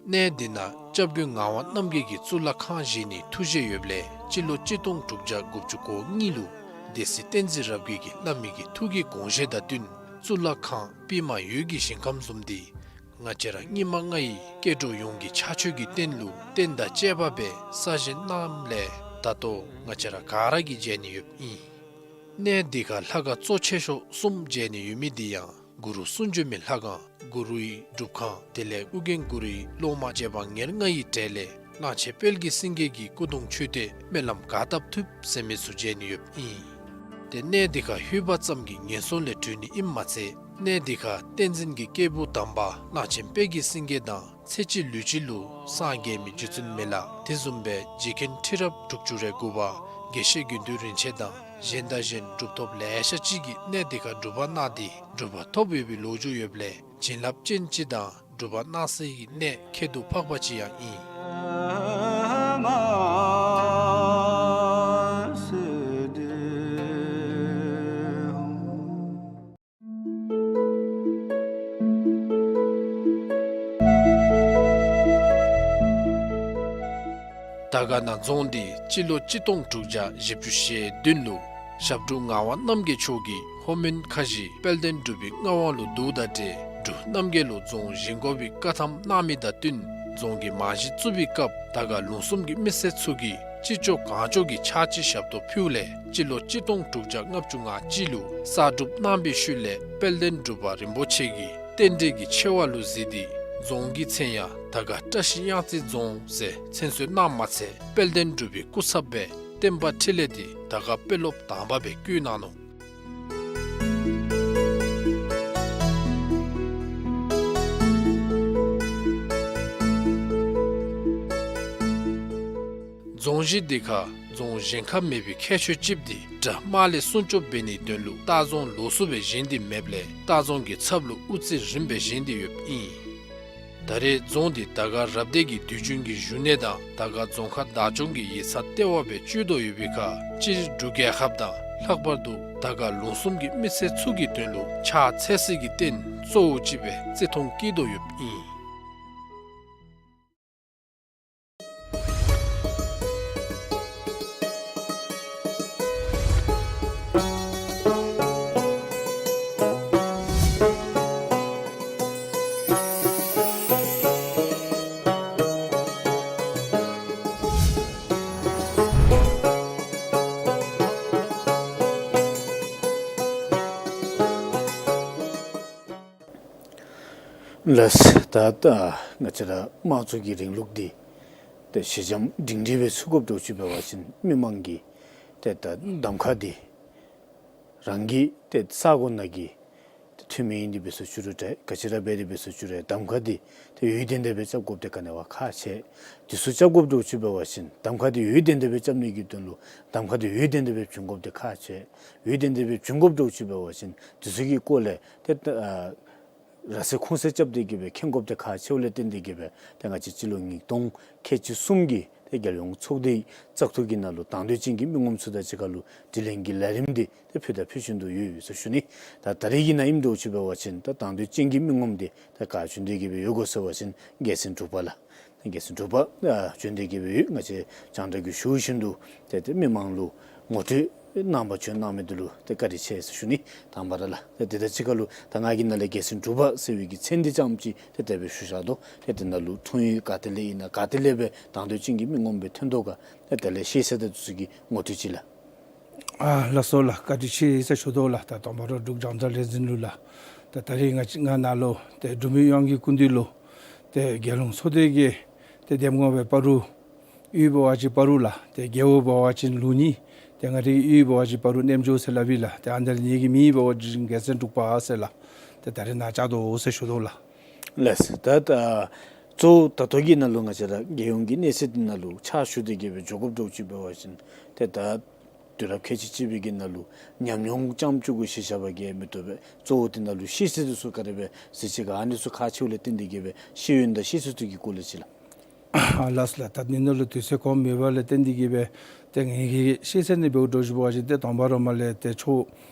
གནས་འདི་ནང་སྐྱབས་མགོན་ངག་དབང་རྣམ་རྒྱལ་གྱིས་གཙུག་ལག་ཁང་བཞེངས་ནིའི་ཐུགས་བཞེད་ཡོདཔ་ལས་སྤྱི་ལོ་གཅིག་སྟོང་དྲུག་བརྒྱ་དགུ་བཅུ་གོ་གཉིས་ལུ་སྡེ་སྲིད་བསྟན་འཛིན་རབ་རྒྱས་ཀྱིས་བླ་མའི་གི་ཐུགས་ཀྱི་དགོངས་བཞེད་དང་བསྟུན་གཙུག་ལག་ཁང་པདྨ་འོད་ཀྱི་ཞིང་ཁམས་བཟུམ་འདི་ང་བཅས་ར་སྙིགས་མ་ལྔ་ཡི་སྐྱེ་འགྲོ་ཡོངས་ཀྱི་ཕྱག་མཆོད་ཀྱི་རྟེན་ལུ་རྟེན་དང་བཅས་པ་སྦེ་གསར་བཞེངས་གནངམ་ལས་ད་ལྟོ་ང་བཅས་ར་ག་ར་གིས་མཇལ་ནི་ཡོདཔ་ཨིན། གནས་འདི་ཁར་ལྷ་ཁང་གཙོ་ཆེ་ཤོས་གསུམ་མཇལ་ནི་ཡོད་མི་འདི་ཡང་གུ་རུ་གསུང་བྱོན་མའི་ལྷ་ཁང་གུ་རུའི་སྒྲུབ་ཁང་དེ་ལས་ཨོ་རྒྱན་གུ་རུའི་སློབ་མ་རྗེ་འབངས་ཉེར་ལྔ་ཡི་གྲས་ལས་གླང་ཆེན་དཔལ་གྱི་སེང་གེ་གི་སྐུ་གདུང་མཆོད་རྟེན་སྨོན་ལམ་ག་བཏབ་ཐུབ་ཟེར་མི་ཚུ་མཇལ་ནི་ཡོདཔ་ཨིན། ཏེ་གནས་འདི་ཁར་ལྷོད་པ་ཙམ་གྱིས་ངན་སོང་ལས་གྲོལ་ནི་ཨིནམ་མ་ཚད་གནས་འདི་ཁར་བསྟན་འཛིན་གྱི་སྐྱེས་བུ་དམ་པ་གླང་ཆེན་དཔལ་གྱི་སེང་གེ་དང་ཚེ་གཅིག་ལུས་གཅིག་ལུ་སངས་རྒྱས་མི་རྗེ་བཙུན་མི་ལ་དེ་བཟུམ་སྦེ་རྗེ་མཁན་ཁྲི་རབས་དྲུག་ཅུ་རེ་དགུ་པ་དགེ་བཤེས་དགེ་འདུན་རིན་ཆེན་དང་གཞན་དང་གཞན་གྲུབ་ཐོབ་ལེ་ཤ་ཅིག་གིས་གནས་འདི་ཁར་སྒྲུབ་པ་གནང་སྟེ་གྲུབ་པ་ཐོབ་ཡོད་པའི་ལོ་རྒྱུས་ཡོདཔ་ལས་བྱིན་རླབས་ཅན་ཅིག་དང་སྒྲུབ་པ་གནང་སའི་གནས་ཁྱད་དུ་འཕགས་པ་ཅིག་ཡང་ཨིན། དར་དཀར་ན་རྫོང་འདི་སྤྱི་ལོ་གཅིག་སྟོང་དྲུག་བརྒྱ་བཞི་བཅུ་ཞེ་བདུན་ལུ་ཞབས་དྲུང་ངག་དབང་རྣམ་རྒྱལ་མཆོག་གིས་ལྷོ་མོན་ཁ་བཞི་དཔལ་ལྡན་འབྲུག་པའི་མངའ་དབང་ལུ་བསྡུཝ་དང་འབྲེལ་འབྲུག་རྣམ་རྒྱལ་ལུ་རྫོང་བཞེངས་དགོ་པའི་བཀའ་ཐམ་གནང་མི་དང་བསྟུན་རྫོང་གི་རྨང་གཞི་བཙུགས་པའི་སྐབས་དར་དཀར་ལུང་གསུམ་གྱི་མི་སེར་ཚུ་གིས་ཅི་ལྕོགས་གང་ལྕོགས་ཀྱིས་ཕྱག་ཕྱི་ཞབས་ཏོག་ཕུལཝ་ལས་སྤྱི་ལོ་གཅིག་སྟོང་དྲུག་བརྒྱ་ལྔ་བཅུ་ང་གཅིག་ལུ་གསར་སྒྲུབ་གནང་བའི་ཤུལ་ལས་དཔལ་ལྡན་འབྲུག་པ་རིན་པོ་ཆེ་གིས་རྟེན་འབྲེལ་གྱི་ཆེ་བ་ལུ་གཟིགས་ཏེ་རྫོང་གི་མཚན་ཡང་དར་དཀར་བཀྲ་ཤིས་གཡང་རྩེ་རྫོང་ཟེར་མཚན་གསོལ་གནངམ་མ་ཚད་དཔལ་ལྡན་འབྲུག་པའི་སྐུ་ཚབ་སྦེ་བསྟན་པ་འཕྲིན་ལས་འདི་དར་དཀར་དཔོན་སློབ་དང་པ་སྦེ་བསྐོས་གནང་ནུག། རྫོང་གཞི་འདི་ཁར་རྫོང་གཞན་ཁར་མེད་པའི་ཁྱད་ཆོས་ཅིག་འདི་དགྲ་དམག་ལས་སྲུང་སྐྱོབ་འབད་ནིའི་དོན་ལུ་སྟག་རྫོང་ལོགས་སུ་སྦེ་བཞེངས་ཏེ་མེདཔ་ལས་སྟག་རྫོང་གི་ཚབ་ལུ་དབུ་རྩེ་རིམ་པ་སྦེ་བཞེངས་ཏེ་ཡོདཔ་ཨིན། ད་རེས་རྫོང་འདི་དར་དཀར་རབ་སྡེ་གི་དུས་རྒྱུན་གྱི་བཞུགས་གནས་དང་དར་དཀར་རྫོང་ཁག་བདག་སྐྱོང་གི་ཡིག་ཚང་ལྟེ་བ་སྦེ་སྤྱོད་དོ་ཡོད་པའི་ཁར་སྤྱིར་འབྲུག་རྒྱལ་ཁབ་དང་ལྷག་པར་དུ་དར་དཀར་ལུང་གསུམ་གྱི་མི་སེར་ཚུ་གི་དོན་ལུ་ཕྱག་འཚལ་སའི་རྟེན་གཙོ་བོ་ཅིག་སྦེ་བརྩི་མཐོང་བསྐྱེད་དོ་ཡོདཔ་ཨིན། ལགས། ད་ལྟ་ང་བཅས་ར་དམངས་གཙོ་གི་རིང་ལུགས་འདི་ ཏེ་ཞི་འཇམ་སྒྲིང་སྒྲིང་སྦེ་ཚུད་དགོཔ་འདྲཝ་ཅིག་འབད་བ་ཅིན་མི་མང་གིས་ཏེ་ད་གདམ་ཁ་འདི་རང་གི་ཏེ་ས་གོ་ནང་གི་ཏེ་འཐུས་མི་ཨིན་ཏེ་འབད་སོང་ཅི་རུང་འདྲ་ག་ཅི་ར་འབད་དེ་འབད་སོང་ཅི་རུང་གདམ་ཁ་འདི་ཏེ་ཡུན་བརྟན་ཏེ་སྦེ་རྐྱབ་དགོཔ་འདི་ག་ནི་བ་ཁག་ཆེ། འདི་ཚུ་རྐྱབ་དགོཔ་འདྲཝ་ཅིག་འབད་བ་ཅིན་གདམ་ཁ་འདི་ཡུན་བརྟན་ཏེ་སྦེ་རྐྱབ་ནི་གི་དོན་ལུ་གདམ་ཁ་འདི་ཡུན་བརྟན་ཏེ་སྦེ་བྱིན་དགོཔ་འདི་ཁག་ཆེ། ཡུན་བརྟན་ཏེ་སྦེ་བྱིན་དགོཔ་འདྲཝ་ཅིག་འབད་བ་ཅིན་འདི་ཚུ་གི་སྐོར་ལས་ཏེ་ཨ་ར་སེ་ཁུངས་སེ་རྐྱབ་སྟེ་གི་སྦེ་མཁྱེན་དགོཔ་འདི་ཁག་ཆེཝ་ལས་བརྟེན་ཏེ་གི་སྦེ་ཏེ་ང་བཅས་སྤྱི་ལོ་ཉིས་སྟོང་ཁལ་གཅིག་གསུམ་གྱི་ཏེ་རྒྱལ་ཡོངས་ཚོགས་སྡེའི་བཙག་འཐུ་གི་ནང་ལུ་དང་འདོད་ཅན་གྱི་མི་ངོམ་ཚུ་དང་གཅིག་ཁར་ལུ་དྲི་ལན་གྱི་ལས་རིམ་འདི་ཏེ་ཕུལ་དང་ཕུལ་བཞིན་དུ་ཡོད་ཟེར་ཞུ་ནི། ད་ད་རེས་ཀྱི་ནང་ཨིནམ་འདྲཝ་ཅིག་འབད་བ་ཅིན་ད་དང་འདོད་ཅན་གྱི་མི་ངོམ་འདི་ད་ག་བྱོན་ཏེ་གི་སྦེ་ཡོད་ག་ཟེར་བ་ཅིན་རྒྱལ་མཚན་འབྲུག་པ་ལགས། རྒྱལ་མཚན་འབྲུག་པ་ཨ་བྱོན་ཏེ་གི་སྦེ་ཡོད། ང་བཅས་རྒྱང་བསྒྲགས་ཀྱིས་ཞུ་བཞིན་དུ་ཏེ་ཏེ་མི་མང་ལུ་ངོ་སྤྲོད་གནང་བར་བྱོན་གནང་མི་འདི་ལུ་ཏེ་བཀའ་དྲིན་ཆེ་ཟེར་ཞུ་ནི། དང་པ་ར་ལགས། ཏེ་དེ་དང་གཅིག་ཁར་ལུ་ད་ང་གིས་ནཱ་ལས་རྒྱལ་མཚན་འབྲུག་པ་ཟེར་བའི་གི་མཚན་འདི་རྐྱངམ་ཅིག་ཏེ་དེ་སྦེ་ཞུ་བཞག་དོ། ཏེ་དེ་ནང་ལུ་འཁྲུངས་ཡུལ་ག་ཏེ་ལས་ཨིན་ན་ག་ཏེ་ལས་སྦེ་དང་འདོད་ཅན་གྱི་མི་ངོམ་སྦེ་ཐོན་དོ་ག། ཏེ་དེ་ལས་ཤེས་ཚད་དང་འདི་ཚུ་གི་ངོ་སྤྲོད་ཅིག་ལགས། ཨ་ལགས་སོ་ལགས། བཀའ་དྲིན་ཆེ་ཟེར་ཞུ་དོ་ལགས། ད་དང་པ་ར་འབྲུག་རྒྱང་བསྒྲགས་ལས་འཛིན་ལུ་ལགས། ད་ད་རེས་ང་ང་ནཱ་ལུ་ཏེ་འབྲུག་མི་ཡོངས་ཀྱི་སྐུ་མདུན་ལུ་ཏེ་རྒྱལ་ཡོངས་ཚོགས་སྡེ་གི་ཏེ་འདེམས་ངོ་སྦེ་བར་དུ་གཡུས་འབད་བ་ཅིན་བར་དུ་ལགས། ཏེ་རྒེད་འོག་འབད་བ་ཅིན་ལུང་གཉིས། ཏེ་ང་རའི་གི་གཡུས་འབད་བ་ཅིན་བར་དུ་རྣམ་འབྱོར་ཟེར་སླབ་ཨིན་ལགས། ཏེ་ཨ་ནཱ་ལས་ངེ་གི་མིང་འབད་བ་ཅིན་རྒྱལ་མཚན་འབྲུག་པ་ཟེར་ལགས། ཏེ་ད་རེས་ནཱ་བཅར་དོ་ཟེར་ཞུ་དོ་ལགས། ལགས། ད་ད་གཙོ་བོ་ད་ལྟོ་གི་ནང་ལུ་ང་བཅས་ར་རྒྱལ་ཡོངས་ཀྱི་གནས་ཚད་འདི་ནང་ལུ་ཕྱག་ཞུ་སྟེ་གི་སྦེ་འགྱོ་དགོཔ་འདྲཝ་ཅིག་འབད་བ་ཅིན་ཏེ་ད་དུས་རབས་ཁལ་གཅིག་གཅིག་པའི་གི་ནང་ལུ་ཉམས་མྱོང་རྐྱངམ་ཅིག་གུ་གཞི་བཞག་པ་གིས་མི་བཏུབ་པས། གཙོ་བོ་འདི་ནང་ལུ་ཤེས་ཚད་འདི་ཚུ་ག་དེ་སྦེ་གཟིགས་ཅི་ག། ཨ་ནི་ཚུ་ཁག་ཆེཝ་ལས་བརྟེན་ཏེ་གི་སྦེ་ཤེས་ཡོན་དང་ཤེས་ཚད་ཚུ་གི་སྐོར་ལས་ཅིག་ལགས། ཨ་ལགས་ལགས། ད་འདི་ནང་ལུ་དུས་ཚོད་གོངམ་མེད་པ་ལས་བརྟེན་ཏེ་གི་སྦེ་ཏེ་ངེ་གི་ཤེས་ཚད་ནང་འབདཝ་འདྲཝ་ཅིག་འབད་བ་ཅིན་ཏེ་དང་པ་ར་མར་ལས་ཏེ་ཆོས་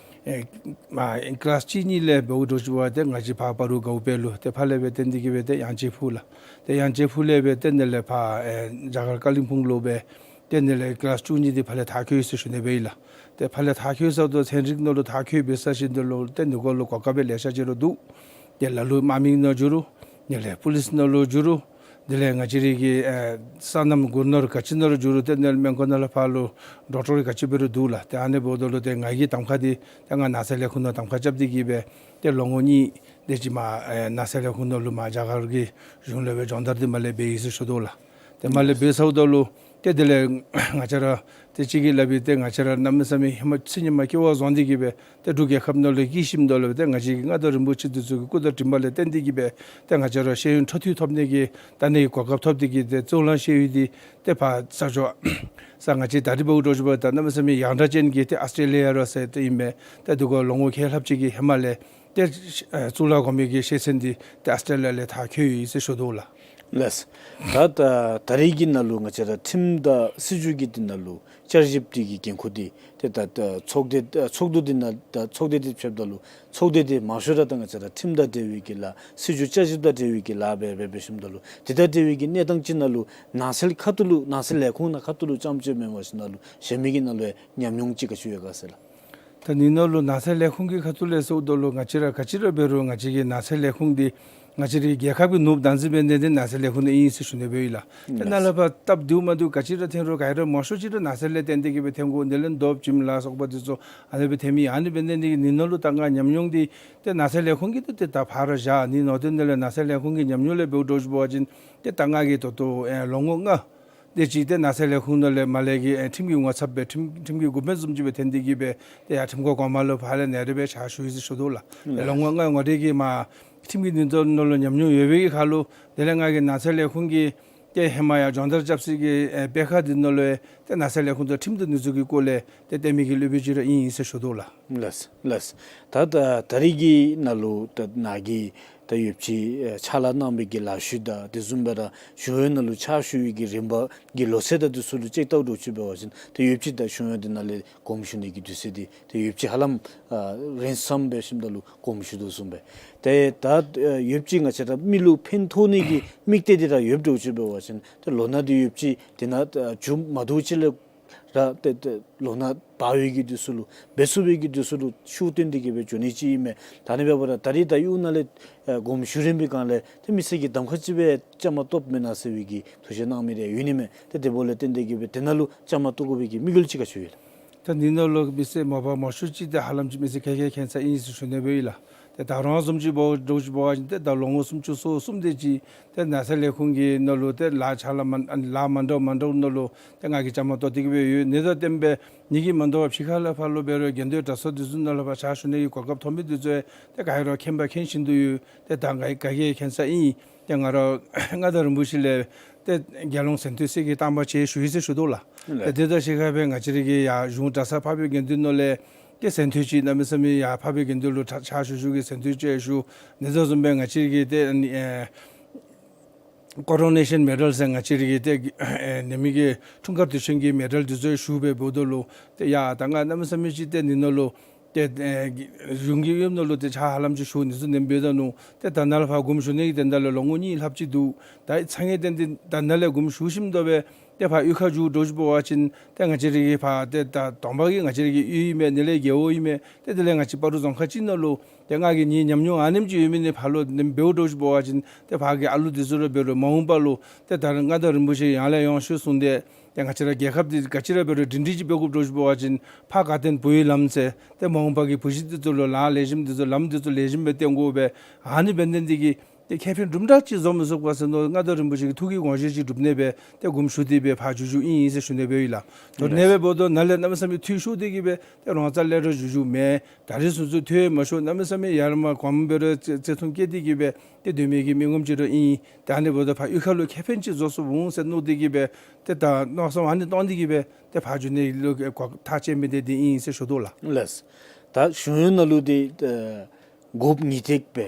ཨེ་མ་ཨེ་ཀི་ལཱསི་གཅིག་གཉིས་ལས་འབདཝ་འདྲཝ་ཅིག་འབད་བ་ཏེ་ང་བཅས་ཕར་བར་དུ་གའུ་པེ་ལུ། ཏེ་ཕར་ལས་སྦེ་བརྟེན་ཏེ་གི་སྦེ་ཏེ་ཡང་ཅིན་ཕུག་ལགས། ཏེ་ཡང་ཅིན་ཕུག་ལས་སྦེ་ཏེ་ནཱ་ལས་ཕར་ཨེ་རྒྱ་གར་ཀ་ལིམ་པོང་ལུ་སྦེ་ཏེ་ནཱ་ལས་ཀི་ལཱསི་བཅུ་གཉིས་འདི་ཕར་ལས་མཐར་འཁྱོལ་ཡི་ཟེར་ཞུ་ནི་སྦེ་ཨིན་ལགས། ཏེ་ཕར་ལས་མཐར་འཁྱོལ་ཚརཝ་ད་ཚན་རིག་ནང་ལུ་མཐར་འཁྱོལ་འབད་ཚར་ཞིནམ་ད་ལུ་ཏེ་འདི་གུ་ལུ་གོ་སྐབས་སྦེ་ལེ་ཤ་ཅིག་ར་འདུག། ཏེ་ལ་ལུ་དམག་མི་ནང་འགྱོ་རུང་དེ་ལས་པོ་ལིསི་ནང་ལུ་འགྱོ་རུང་དེ་ལས་ང་བཅས་རའི་གི་ཨེ་སོ་ནམ་གུར་ནང་རུང་ག་ཅི་ནང་རུང་འགྱོ་རུང་ཏེ་ནཱ་ལས་སྨན་ཁང་ནང་ལས་ཕར་ལུ་ཌོག་ཊར་ག་ཅི་འབད་རུང་འདུག་ལགས། ཏེ་ཨ་ནི་འབདཝ་ད་ལུ་ཏེ་ང་གིས་གདམ་ཁ་འདི་ཏེ་ང་ནགས་ཚལ་ལས་ཁུངས་ནང་གདམ་ཁ་རྐྱབ་སྟེ་གི་སྦེ་ཏེ་ལོ་ངོ་གཉིས་དེ་ཅིག་མར་ཨེ་ནགས་ཚལ་ལས་ཁུངས་ནང་ལུ་མར་རྒྱ་གར་གྱི་གཞུང་ལུ་སྦེ་སྦྱོང་བརྡར་འདི་མར་ལས་འབད་ཡི་ཟེར་ཞུ་དོ་ལགས། ཏེ་མར་ལས་འབད་ཚརཝ་ད་ལུ་ཏེ་དེ་ལས་ང་བཅས་ར་ཏེ་གཅིག་གིས་སླབ་ཨིན། ཏེ་ང་བཅས་ར་གནམ་མེད་ས་མེད་ཧེ་མ་ཚེ་ཧེ་མ་སྐྱེ་བ་བཟུང་སྟེ་གི་སྦེ་ཏེ་འབྲུག་རྒྱལ་ཁབ་ནང་ལུ་སྐྱེས་ཞིནམ་ད་ལུ་ཏེ་ང་བཅས་ཀྱི་མངའ་བདག་རིན་པོ་ཆེ་འདི་ཚུ་གི་སྐུ་དྲིན་དྲན་པ་ལས་བརྟེན་ཏེ་གི་སྦེ་ཏེ་ང་བཅས་ར་ཤེས་ཡོན་འཕྲོ་མཐུད་ཐོབ་ནི་གི་ད་ནི་གོ་སྐབས་ཐོབ་སྟེ་གི་ཏེ་གཙུག་ལག་ཤེས་ཡོན་འདི་ཏེ་ཕར་ས་ཕྱོགས་ས་ང་བཅས་ད་རིས་འབདཝ་འདྲཝ་ཅིག་འབདཝ་ད་གནམ་མེད་ས་མེད་ཡང་དྲགས་ཅན་གྱི་ཏེ་ཨཱོས་ཊྲེ་ལི་ཡ་ར་ཟེར་ཏེ་ཨིན་མས། ཏེ་འདི་གུ་ལོ་ངོ་ཁལ་ལྷགཔ་ཅིག་གི་ཧེ་མ་ལས་ཏེ་ཨེ་གཙུག་ལག་སྒོར་མོའི་གི་ཤེས་ཚད་འདི་ཏེ་ཨཱོས་ཊྲེ་ལི་ཡ་ལས་མཐར་འཁྱོལ་ཡི་ཟེར་ཞུ་དོ་ལགས། ལགས། ད་ད་ད་རེས་ཀྱི་ནང་ལུ་ང་བཅས་ར་ཁྲིམས་དང་སྲིད་བྱུས་ཀྱི་འདི་ནང་ལུ་བསྐྱར་ཞིབ་འདི་གི་འགན་ཁུར་འདི་ཏེ་ད་ད་ཚོགས་སྡེ་ཨ་ཚོགས་འདུ་འདི་ནང་ད་ཚོགས་སྡེ་འདི་ཕེབས་ད་ལུ་ཚོགས་སྡེ་འདི་མང་ཤོས་ར་ད་ང་བཅས་ར་ཁྲིམས་དང་འབྲེལ་བའི་གི་ལཱ་སྲིད་བྱུས་བསྐྱར་ཞིབ་དང་འབྲེལ་བའི་གི་ལཱ་འབད་འབད་འབད་ཞིནམ་ད་ལུ་འདི་དང་འབྲེལ་བའི་གི་གནས་སྟངས་ཅིག་ནང་ལུ་ནགས་ཚལ་ཁ་ཐུག་ལུ་ནགས་ཚལ་ལས་ཁུངས་ནང་ཁ་ཐུག་ལུ་རྐྱངམ་ཅིག་མེན་པར་ཞིནམ་ད་ལུ་གཞན་མི་གི་ནང་ལུ་ཡང་ཉམས་མྱོང་ཅིག་ག་ཅི་ཡོད་ག་ཟེར་ལགས། ད་འདི་ནང་ལུ་ནགས་ཚལ་ལས་ཁུངས་ཀྱི་ཁ་ཐུག་ལས་ཟེརཝ་ད་ལུ་ང་བཅས་ར་ག་ཅི་ར་འབད་རུང་ང་བཅས་ཀྱི་ནགས་ཚལ་ལས་ཁུངས་འདི་ང་བཅས་རའི་རྒྱལ་ཁབ་ཀྱི་ནོར་བུ་བདག་འཛིན་འབད་ནི་འདི་ནགས་ཚལ་ལས་ཁུངས་འདི་ཨིན་ཟེར་ཞུ་ནི་སྦེ་ཨིན་ལགས། ཏེ་ནཱ་ལས་ཕར་སྟབས་བདེཝ་མ་བདེཝ་ག་ཅི་ར་འཐོན་རུང་ག་ར་མང་ཤོས་ཅིག་ར་ནགས་ཚལ་ལས་བརྟེན་ཏེ་གི་སྦེ་འཐོན་དགོ། དེ་ལས་རྡོ་བྱེམ་ལ་སོགས་པ་འདི་ཚུ་ཨ་ནི་སྦེ་འཐོན་མི་ཨ་ནི་འབད་ནི་འདི་གིས་འདི་ནང་ལུ་ད་ང་ཉམས་མྱོང་འདི་ཏེ་ནགས་ཚལ་ལས་ཁུངས་ཀྱི་ཏེ་ཏེ་ད་ཕར་ར་བཞག། ཨ་ནི་ནང་དོན་འདི་ལས་ནགས་ཚལ་ལས་ཁུངས་ཀྱི་ཉམས་མྱོང་ལས་འབདཝ་འདྲཝ་ཅིག་འབད་བ་ཅིན་ཏེ་ད་ང་གིས་ད་ལྟོ་ཨེ་ལོ་ངོ་ལྔ་དེ་ཅིག་ཏེ་ནགས་ཚལ་ལས་ཁུངས་ནང་ལས་མར་ལས་ཀྱི་ཨེ་ཁྲིམས་ཀྱི་ངོ་ཚབ་སྦེ་ཁྲིམས་ཁྲིམས་ཀྱི་འགོ་དཔོན་བཟུམ་ཅིག་སྦེ་འཐོན་ཏེ་གི་སྦེ་ཏེ་ཡར་ཁྲིམས་ཁང་གོང་མ་ལུ་ཕར་ལས་ནཱ་ར་སྦེ་ཕྱག་ཞུ་ཡི་ཟེར་ཞུ་དོ་ལགས། ཏེ་ལོ་ངོ་ལྔ་ང་རའི་གི་མར་ཁྲིམས་ཀྱི་འདི་ཚུ་ནང་ལུ་ཉམས་མྱོང་ཡོད་པའི་གི་ཁར་ལུ་དེ་ལས་ང་གིས་ནགས་ཚལ་ལས་ཁུངས་ཀྱི་ཏེ་ཧེ་མ་ཡང་སྦྱོང་བརྡར་རྐྱབ་སའི་གི་ཨེ་དཔེ་ཁང་འདི་ནང་ལུ་ཡང་ཏེ་ནགས་ཚལ་ལས་ཁུངས་དང་ཁྲིམས་དང་འདི་ཚུ་གི་སྐོར་ལས་ཏེ་སྟོན་མི་གི་སློབ་དཔོན་ཅིག་ར་ཨིན་ཟེར་ཞུ་དོ་ལགས། ལགས་ལགས། ད་ད་ད་རེས་ཀྱི་ནང་ལུ་ད་ནཱ་གིས་ད་ཡོདཔ་ཅིག་ཨེ་ཕྱག་ལཱ་གནང་བའི་གི་ལཱ་ཤུལ་དང་དེ་བཟུམ་སྦེ་ར་གཞུང་གཡོག་ནང་ལུ་ཕྱག་ཞུ་བའི་གི་རིམ་པ་གི་ལོ་ཚད་དང་འདི་ཚུ་ལུ་དཔྱད་བལྟཝ་འདྲཝ་ཅིག་འབད་བ་ཅིན་ད་ཡོདཔ་ཅིག་ད་གཞུང་གཡོག་འདི་ནང་ལས་དགོངསམ་ཞུ་ནི་གི་དུས་ཚོད་འདི་ད་ཡོདཔ་ཅིག་ཧ་ལམ་ཨ་རིངམོ་སྦེ་ཞིནམ་ད་ལུ་དགོངསམ་ཞུ་དོ་བཟུམ་སྦེ། ཏེ་ད་ཨ་ཡོདཔ་ཅིག་ང་བཅས་ར་མི་ལུ་ཕན་ཐོགས་ནི་གི་དམིགས་གཏད་འདི་ར་ཡོདཔ་འདྲཝ་ཅིག་འབད་བ་ཅིན་ཏེ་ལོ་ན་འདི་ཡོདཔ་ཅིག་དེ་ནང་ཨ་མཇུག་མ་བསྡུ་ཅིག་ལས་ར་ཏེ་ཏེ་ལོ་ན་བབས་པའི་གི་དུས་སུ་ལུ་འབད་ཚུགས་པའི་གི་དུས་སུ་ལུ་ཤུགས་བཏོན་ཏེ་གི་སྦེ་འགྱོ་ནི་ཅིག་ཨིན་མས། ད་ཨ་ནི་འབདཝ་ད་ད་རིས་ད་གཡུས་ནང་ལས་ཨེ་དགོངསམ་ཞུ་རན་པའི་སྒང་ལས་ཏེ་མི་སེར་གྱིས་གདམ་ཁ་ཅིག་སྦེ་བཅའ་མར་གཏོགསཔ་མེན་ན་ཟེར་བའི་གི་ཐུགས་བཞེད་གནང་མི་རེ་ཡོད་ནི་མས། ཏེ་དེ་འབདཝ་ལས་བརྟེན་ཏེ་གི་སྦེ་དེ་ནང་ལུ་བཅའ་མར་གཏོགས་དགོ་པའི་གི་དམིགས་ཡུལ་ཅིག་ག་ཅི་ཡོད་ལགས། ད་འདི་ནང་ལུ་མི་སེར་མ་པ་མང་ཤོས་ཅིག་ཏེ་ཧ་ལམ་ཅིག་མི་སེར་མཁས་མཁས་མཁྱེན་ས་ཨིན་ཟེར་ཞུ་ནི་སྦེ་ཨིན་ལགས། ཏེ་ད་རུང་བཟུམ་ཅིག་འབད་འདྲཝ་ཅིག་འབད་བ་ཅིན་ཏེ་ད་ལོ་ངོ་སུམ་ཅུ་སོ་གསུམ་དེ་ཅིག་ཏེ་ནགས་ཚལ་ལས་ཁུངས་ཀྱི་ནང་ལུ་ཏེ་ལཱ་ཕྱག་ལཱ་མ་ལཱ་མ་འདྲཝ་མ་འདྲཝ་ནང་ལུ་ཏེ་ང་གིས་བཅའ་མར་གཏོགས་ཏེ་གི་སྦེ་ཡོད། ཨ་ནི་དང་བསྟུན་སྦེ་ངེ་གི་མ་དོ་བར་ཕྱི་ཁ་ལས་ཕར་ལུ་འབད་རུང་དགེ་འདུན་གྲྭ་ཚང་འདི་ཚུ་ནང་ལུ་ཕར་ཕྱག་ཞུ་ནི་གི་གོ་སྐབས་ཐོབ་མི་འདི་ཚུ་ཏེ་ག་ར་མཁྱེན་པ་མཁྱེན་བཞིན་དུ་ཡོད། ཏེ་ད་ང་ག་གིས་མཁྱེན་ས་ཨིན། ཏེ་ང་ར་མངའ་བདག་རིན་པོ་ཆེ་ལས་ཏེ་དགེ་སློང་གཟེངས་བསྟོད་གསེར་གྱི་རྟགས་མ་ཅིག་ཞུ་ཡི་ཟེར་ཞུ་དོ་ལགས། ལགས། ཏེ་དེ་དང་གཅིག་ཁར་སྦེ་ང་བཅས་ར་གི་ཡར་གཞུང་གྲྭ་ཚང་འཕགས་པའི་དགེ་འདུན་ནང་ལས་ཏེ་གཟེངས་བསྟོད་ཅིག་གནམ་མེད་ས་མེད་ཡར་འཕགས་པའི་དགེ་འདུན་ལུ་ཕྱག་ཕྱག་ཞུ་ཞུ་གི་གཟེངས་བསྟོད་ཅིག་ཞུ། ཨ་ནི་དང་བཟུམ་སྦེ་ང་བཅས་ར་གི་ཏེ་ཨ་ནི་ཨེ་ཀོ་རོ་ནེ་ཤཱན་མེ་ཌལ་ཟེར་ང་བཅས་ར་གི་ཏེ་ཨེ་ནེམ་གི་འཁྲུངས་སྐར་དུས་ཆེན་གྱི་མེ་ཌལ་འདི་ཚུ་ཞུ་སྦེ་འབདཝ་ད་ལུ་ཏེ་ཡ་ད་ང་གནམ་མེད་ས་མེད་ཅིག་ཏེ་ཨ་ནི་ནང་ལུ་ཏེ་ཨེ་གཞུང་གི་ཡུམ་ནང་ལུ་ཏེ་ཕྱག་ཧ་ལམ་ཅིག་ཞུ་ནི་ཚུ་ཨ་ནེམ་འབདཝ་ད་ནུག། ཏེ་ད་ནཱ་ལས་ཕར་སྒོམ་ཞུ་ནི་གི་དོན་དག་ལུ་ལོ་ངོ་གཉིས་ལྷགཔ་ཅིག་འདུག། ད་ཚ་ངེས་ཏན་ཏན་ད་ནཱ་ལས་སྒོམ་ཞུ་ཞིནམ་ད་སྦེ་ཏེ་ཕར་གཡུས་ཁར་འགྱོ་འདྲཝ་ཅིག་འབད་བ་ཅིན་ཏེ་ང་བཅས་ར་གི་ཕར་ཏེ་ད་དང་པ་གི་ང་བཅས་ར་གི་གཡུས་ཨིན་མས། ཨ་ནི་ལས་རྒེད་འོག་ཨིན་མས། ཏེ་དེ་ལས་ང་བཅས་སྤ་རོ་རྫོང་ཁག་ཅིག་ནང་ལུ་ཏེ་ང་གིས་ངེའི་ཉམས་མྱོང་ཨ་ནེམ་ཅིག་ཡོད་མི་ཨ་ནི་ཕར་ལུ་ཨ་ནེམ་འབདཝ་འདྲཝ་ཅིག་འབད་བ་ཅིན་ཏེ་ཕར་གྱི་ཨ་ལུ་འདི་ཚུ་ལུ་འབད་རུང་མ་འོངས་པ་ལུ་ཏེ་ད་རུང་མངའ་བདག་རིན་པོ་ཆེ་ཡར་ལས་ཡར་ཤོས་བཟུང་སྟེ་ཏེ་ང་བཅས་ར་རྒྱལ་ཁབ་འདི་ག་ཅི་ར་འབད་རུང་སྒྲིང་སྒྲིང་ཅིག་འབད་དགོཔ་འདྲཝ་ཅིག་འབད་བ་ཅིན་ཕ་དགའ་ལྡན་བུ་ཡི་ལམ་ཟེར་ཏེ་མ་འོངས་པ་གི་བུ་གཞི་འདི་ཚུ་ལུ་ལཱ་ལེགས་ཤོམ་འདི་ཚུ་ལམ་འདི་ཚུ་ལེགས་ཤོམ་སྦེ་སྟོན་དགོ་པས། ཨ་ནི་འབད་ནི་འདི་གིས་ཏེ་ཁེ་ཕན་དུམ་གྲ་ཅིག་བཟོ་མི་ཚུགས་ག་ཟེར་མནོ། མངའ་བདག་རིན་པོ་ཆེ་གི་ཐུགས་ཀྱི་དགོངས་བཞེད་ཅིག་སྒྲུབ་ནི་སྦེ་ཏེ་སྒོམ་ཞུ་སྟེ་སྦེ་ཕར་འགྱོ་འགྱོཝ་ཨིན་ཟེར་ཞུ་ནི་སྦེ་ཡོད་ལགས། དོ་ཨིན་ནི་སྦེ་འབདཝ་ད་ནཱ་ལས་གནམ་མེད་ས་མེད་འཐུས་ཤོར་ཏེ་གི་སྦེ་ཏེ་རོང་ཚ་སླད་ར་འགྱོ་འགྱོཝ་མེན། ད་རིས་ཚུན་ཚོད་འཐུས་མ་ཤོར། གནམ་མེད་ས་མེད་ཡར་མར་གོངམ་འབད་རུང་བརྩེ་བརྩེ་མཐུན་བསྐྱེད་དེ་གི་སྦེ་ཏེ་སྡོད་མི་གི་མི་ངོམ་ཅིག་ར་ཨིན། ཏེ་ཨ་ནི་འབདཝ་ད་ཕར་གཡུས་ཁ་ལུ་ཁེ་ཕན་ཅིག་བཟོ་ཚུགས་འོང་ཟེར་མནོ་སྟེ་གི་སྦེ་ཏེ་ད་མནོ་བསམ་ཨ་ནི་བཏང་སྟེ་གི་སྦེ་ཏེ་ཕར་འགྱོ་ནི་ལུ་ཐག་བཅད་མི་འདི་འདི་ཨིན་ཟེར་ཞུ་དོ་ལགས། ལགས། ད་གཞུང་གཡོག་ནང་ལུ་འདི་ཨེ་དགོཔ་ངེས་ཏིག་སྦེ་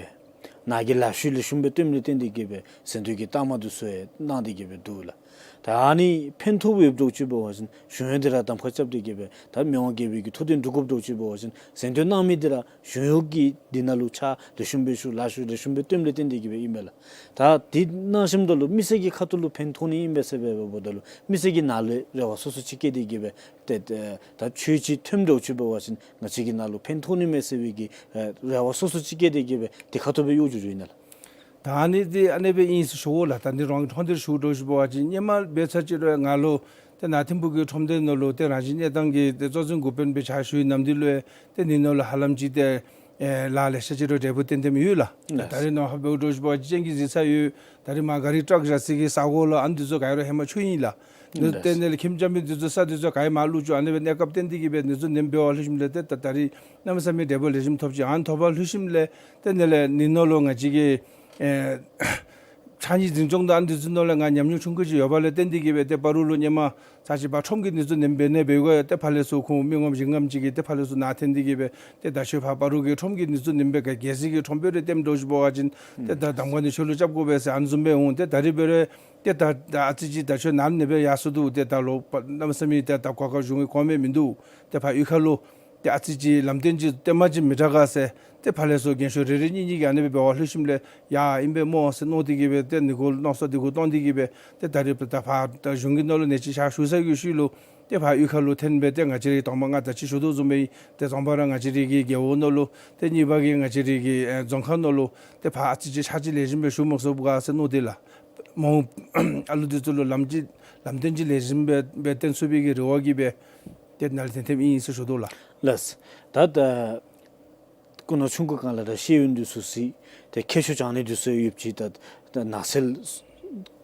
ནཱ་གིས་ལཱ་ཤུལ་ལེགས་ཤོམ་སྦེ་སྟོནམ་ལས་བརྟེན་ཏེ་གི་སྦེ་གཟེངས་བསྟོད་ཀྱི་རྟགས་མ་འདི་ཚུ་ཡང་གནང་སྟེ་གི་སྦེ་འདུག་ལགས། ད་ཨ་ནི་ཕན་ཐོགས་ཡོདཔ་འདྲཝ་ཅིག་འབད་བ་ཅིན་གཞུང་གཡོག་འདི་ར་གདམ་ཁ་རྐྱབ་སྟེ་གི་སྦེ་ད་མི་དབང་རྒྱལ་པོའི་གི་ཐུགས་འདུན་འགྲུབ་དགོཔ་འདྲཝ་ཅིག་འབད་བ་ཅིན་གཟེངས་བསྟོད་གནང་མི་འདི་ར་གཞུང་གཡོག་གི་འདི་ནང་ལུ་ཕྱག་ལེགས་ཤོམ་སྦེ་ཞུ་ལཱ་ཤུལ་ལེགས་ཤོམ་སྦེ་སྟོནམ་ལས་བརྟེན་ཏེ་གི་སྦེ་ཨིན་མས་ལགས། ད་འདི་གནང་ཞིནམ་ད་ལུ་མི་སེར་གྱི་ཁ་ཐུག་ལུ་ཕན་ཐོགས་ནི་ཨིན་པས་ཟེར་སྦེ་འབདཝ་ད་ལུ་མི་སེར་གྱིས་ནཱ་ལུ་རེ་བ་སོ་སོ་ཅིག་བསྐྱེད་དེ་གི་སྦེ་ཏེ་ད་ཆོས་ཅིག་ཐོནམ་འདྲཝ་ཅིག་འབད་བ་ཅིན་ང་བཅས་ཀྱིས་ནཱ་ལུ་ཕན་ཐོགས་ནི་མས་ཟེར་བའི་གི་ཨེ་རེ་བ་སོ་སོ་ཅིག་བསྐྱེད་དེ་གི་སྦེ་དེ་ཁ་ཐུག་སྦེ་གཡོག་འགྱོ་འགྱོཝ་ཨིན་ན་ལགས། ད་ཨ་ནི་འདི་ཨ་ནི་སྦེ་ཨིན་ཟེར་ཞུ་དགོ་ལགས། ད་འདི་རང་གི་ཁྲོམ་སྡེར་ཞུ་འདྲཝ་ཅིག་འབད་བ་ཅིན་སྔོན་མ་འབད་ས་ཅིག་རུང་ང་ལུ་ཏེ་ནཱ་ཐིམ་ཕུག་གི་ཁྲོམ་སྡེ་ནང་ལུ་ཏེ་རང་བཞིན་གནས་སྟངས་ཀྱི་ཏེ་གཙོ་འཛིན་འགོ་དཔོན་སྦེ་ཕྱག་ཞུ་བའི་ནམ་དུས་ལུ་ཏེ་འདི་ནང་ལུ་ཧ་ལམ་ཅིག་ཏེ་ཨེ་ལཱ་ལེ་ཤ་ཅིག་ར་འབྲས་བུ་སྟོན་སྟོནམ་ཡོད་ལགས། ད་རིས་ནངས་པ་འབདཝ་འདྲཝ་ཅིག་འབད་བ་ཅིན་ཅིན་གྱིས་གཟིགས་ཚར་ཡོད། ད་རིས་མར་ག་རི་ཊཱག་བཞག་སའི་གི་ས་གོ་ལུ་ཨ་ནི་འདི་ཚུ་ག་ར་ཧེ་མ་ཆུ་ཨིན་ལགས། ཨིན་ཏེ་ལགས། ཨ་ནི་ལས་ཁྱིམ་རྐྱབ་མི་འདི་ཚུ་ས་འདི་ཚུ་ག་ར་མར་བླུགས་བཅུག། ཨ་ནི་སྦེ་གནས་སྐབས་བརྟེན་ཏེ་གི་སྦེ་འདི་ཚུ་ཨ་ནེམ་འབད་བ་ལྷོད་ཞིནམ་ལས་ཏེ་ད་ད་རིས་གནམ་མེད་ས་མེད་འབྲས་བུ་ལེགས་ཤོམ་ཐོབ་ཅི། ཨ་ནི་ཐོབ་པ་ལྷོད་ཞིནམ་ལས་ཏེ་ཨ་ནི་ལས་ཨ་ནི་ནང་ལུ་ང་བཅས་ཀྱི་ཨེ་ཕྱགས་སྙིགས་འཛིན་སྐྱོང་དང་ཨ་ནི་འདི་ཚུ་ནང་ལུ་ང་ཉམས་མྱོང་ཆུང་ཀུ་ཅིག་ཡོད་པ་ལས་བརྟེན་ཏེ་གི་སྦེ་ཏེ་སྤ་རོ་ལུ་སྔོན་མ་ཚར་ཅིག་ཕར་ཁྲོམ་གྱི་འདི་ཚུ་ཨ་ནེམ་འབད་ནི་འབད་དགོ་ཡ། ཏེ་ཕར་ལས་ཚུར་ཁོང་མི་ངོམ་བཞི་ལྔམ་ཅིག་གིས་ཏེ་ཕར་ལས་ཚུར་ནཱ་འཐོན་ཏེ་གི་སྦེ་ཏེ་ད་ཁྱོད་ཕར་སྤ་རོ་གི་ཁྲོམ་གྱི་འདི་ཚུ་ཨ་ནེམ་འབད་ག་གལ་སྲིད་ཀྱི་ཁྲོམ་དཔོན་རེ་བཏོནམ་འདྲཝ་ཅིག་འབད་བ་ཅིན་ཏེ་ད་གདམ་ཁ་འདི་ཁྱོད་ལུ་རྐྱབ་དགོ་པས་ཟེར་ཨ་ནི་བཟུམ་སྦེ་འོང་། ཏེ་ད་རིས་འབད་རུང་ཏེ་ད་ད་ཨ་ཙི་ཅིག་ད་ཁྱོད་ནཱ་ཨ་ནི་སྦེ་ཡར་སོང་འདུག། ཏེ་ད་ལོག་པ་གནམ་མེད་ས་མེད་ཏེ་ད་གོ་སྐབས་གཞུང་གིས་གོ་མི་མིན་འདུག། ཏེ་ཕར་གཡུས་ཁ་ལུ་ཏེ་ཨ་ཙི་ཅིག་ལམ་སྟོན་ཅིག་སྟོནམ་ཅིག་མི་དྲག་ག་ཟེར་ཏེ་ཕར་ལས་ཚུར་རྒན་ཤོས་རེ་རེ་གཉིས་གཉིས་ཀྱིས་ཨ་ནི་སྦེ་འབད་བ་ལྷོད་ཞིནམ་ལས་ཡ་ཨིན་པས་སྨོ་ཟེར་མནོ་སྟེ་གི་སྦེ་ཏེ་ཨ་ནི་གུ་མནོ་བསམ་འདི་གུ་བཏོན་ཏེ་གི་སྦེ་ཏེ་ད་རིས་ད་ཕར་ད་གཞུང་གི་ནང་ལུ་གནས་ཅིག་ཕྱག་ཞུ་ཚར་བའི་ཤུལ་ལུ་ཏེ་ཕར་གཡུས་ཁ་ལུ་འཐོན་སྦེ་ཏེ་ང་བཅས་རའི་དང་པ་ང་ད་ཅི་ཞུ་དོ་བཟུམ་སྦེ་ཏེ་དང་པ་ར་ང་བཅས་རའི་གི་རྒེད་འོག་ནང་ལུ་ཏེ་གཉིས་པ་གི་ང་བཅས་རའི་གི་ཨེ་རྫོང་ཁག་ནང་ལུ་ཏེ་ཕར་ཨ་ཙི་ཅིག་ཕྱག་ཅིག་ལེགས་ཤོམ་སྦེ་ཞུ་མ་ཚུགས་ག་ཟེར་མནོ་སྟེ་ལགས། མ་འོངས་ཨ་ལུ་འདི་ཚུ་ལུ་ལམ་ཅིག་ལམ་སྟོན་ཅིག་ལེགས་ཤོམ་སྦེ་སྦེ་སྟོན་ཚུགས་པའི་གི་རེ་བ་གིས་སྦེ་ཏེ་ནཱ་ལུ་འཐོན་འཐོནམ་ཨིན་ཟེར་ཞུ་དོ་ལགས། ལགས། ད་ད་སྐུ་ན་ཆུང་ཀུ་སྒང་ལས་ར་ཤེས་ཡོན་འདི་ཚུ་གཟིགས་ཏེ་མཁས་མཆོག་སྦྱང་ནི་འདི་ཚུ་ཡོདཔ་ཅིག། ད་ད་ནགས་ཚལ་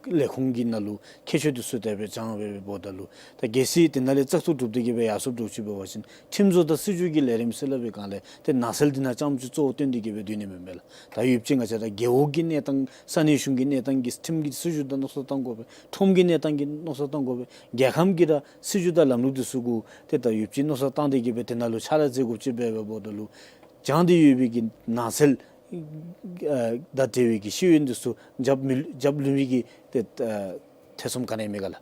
ལས་ཁུངས་ཀྱི་ནང་ལུ་མཁས་མཆོག་འདི་ཚུ་དེ་སྦེ་སྦྱང་སྦེ་འབདཝ་ད་ལུ་ད་གལ་སྲིད་དེ་ནང་ལས་བཙག་འཐུ་གྲུབ་སྟེ་གི་སྦེ་ཡར་སོངམ་འདྲཝ་ཅིག་འབད་བ་ཅིན་ཁྲིམས་བཟོ་དང་སྲིད་བྱུས་ཀྱི་ལས་རིམ་ཟེར་སླབ་པའི་སྒང་ལས་ཏེ་ནགས་ཚལ་འདི་ནང་རྐྱངམ་ཅིག་གཙོ་བོ་བཏོན་ཏེ་གི་སྦེ་སྡོད་ནི་མེན་མས་ལགས། ད་ཡོདཔ་ཅིག་ང་བཅས་ར་རྒེད་འོག་གི་གནས་སྟངས་ས་གནས་གཞུང་གི་གནས་སྟངས་ཀྱི་ཁྲིམས་ཀྱི་སྲིད་བྱུས་དང་མནོ་བསམ་བཏང་དགོ་པས། ཁྲོམ་གྱི་གནས་སྟངས་ཀྱི་མནོ་བསམ་བཏང་དགོ་པས། རྒྱལ་ཁམས་ཀྱི་ར་སྲིད་བྱུས་དང་ལམ་ལུགས་འདི་ཚུ་གུ་ཏེ་ད་ཡོདཔ་ཅིག་མནོ་བསམ་བཏང་སྟེ་གི་སྦེ་དེ་ནང་ལུ་ཕྱག་ལཱ་མཛད་དགོཔ་ཅིག་འབད་འབདཝ་ད་ལུ་སྦྱང་སྟེ་ཡོད་པའི་གི་ནགས་ཚལ་ཨ་དང་འབྲེལ་བའི་གི་ཤེས་ཡོན་འདི་ཚུ་རྒྱབ་མི་རྒྱབ་ལུས་པའི་གི་ཏེ་ཨ་ཐེ་ཚོམ་ག་ནི་ཡང་མེད་ག་ལགས།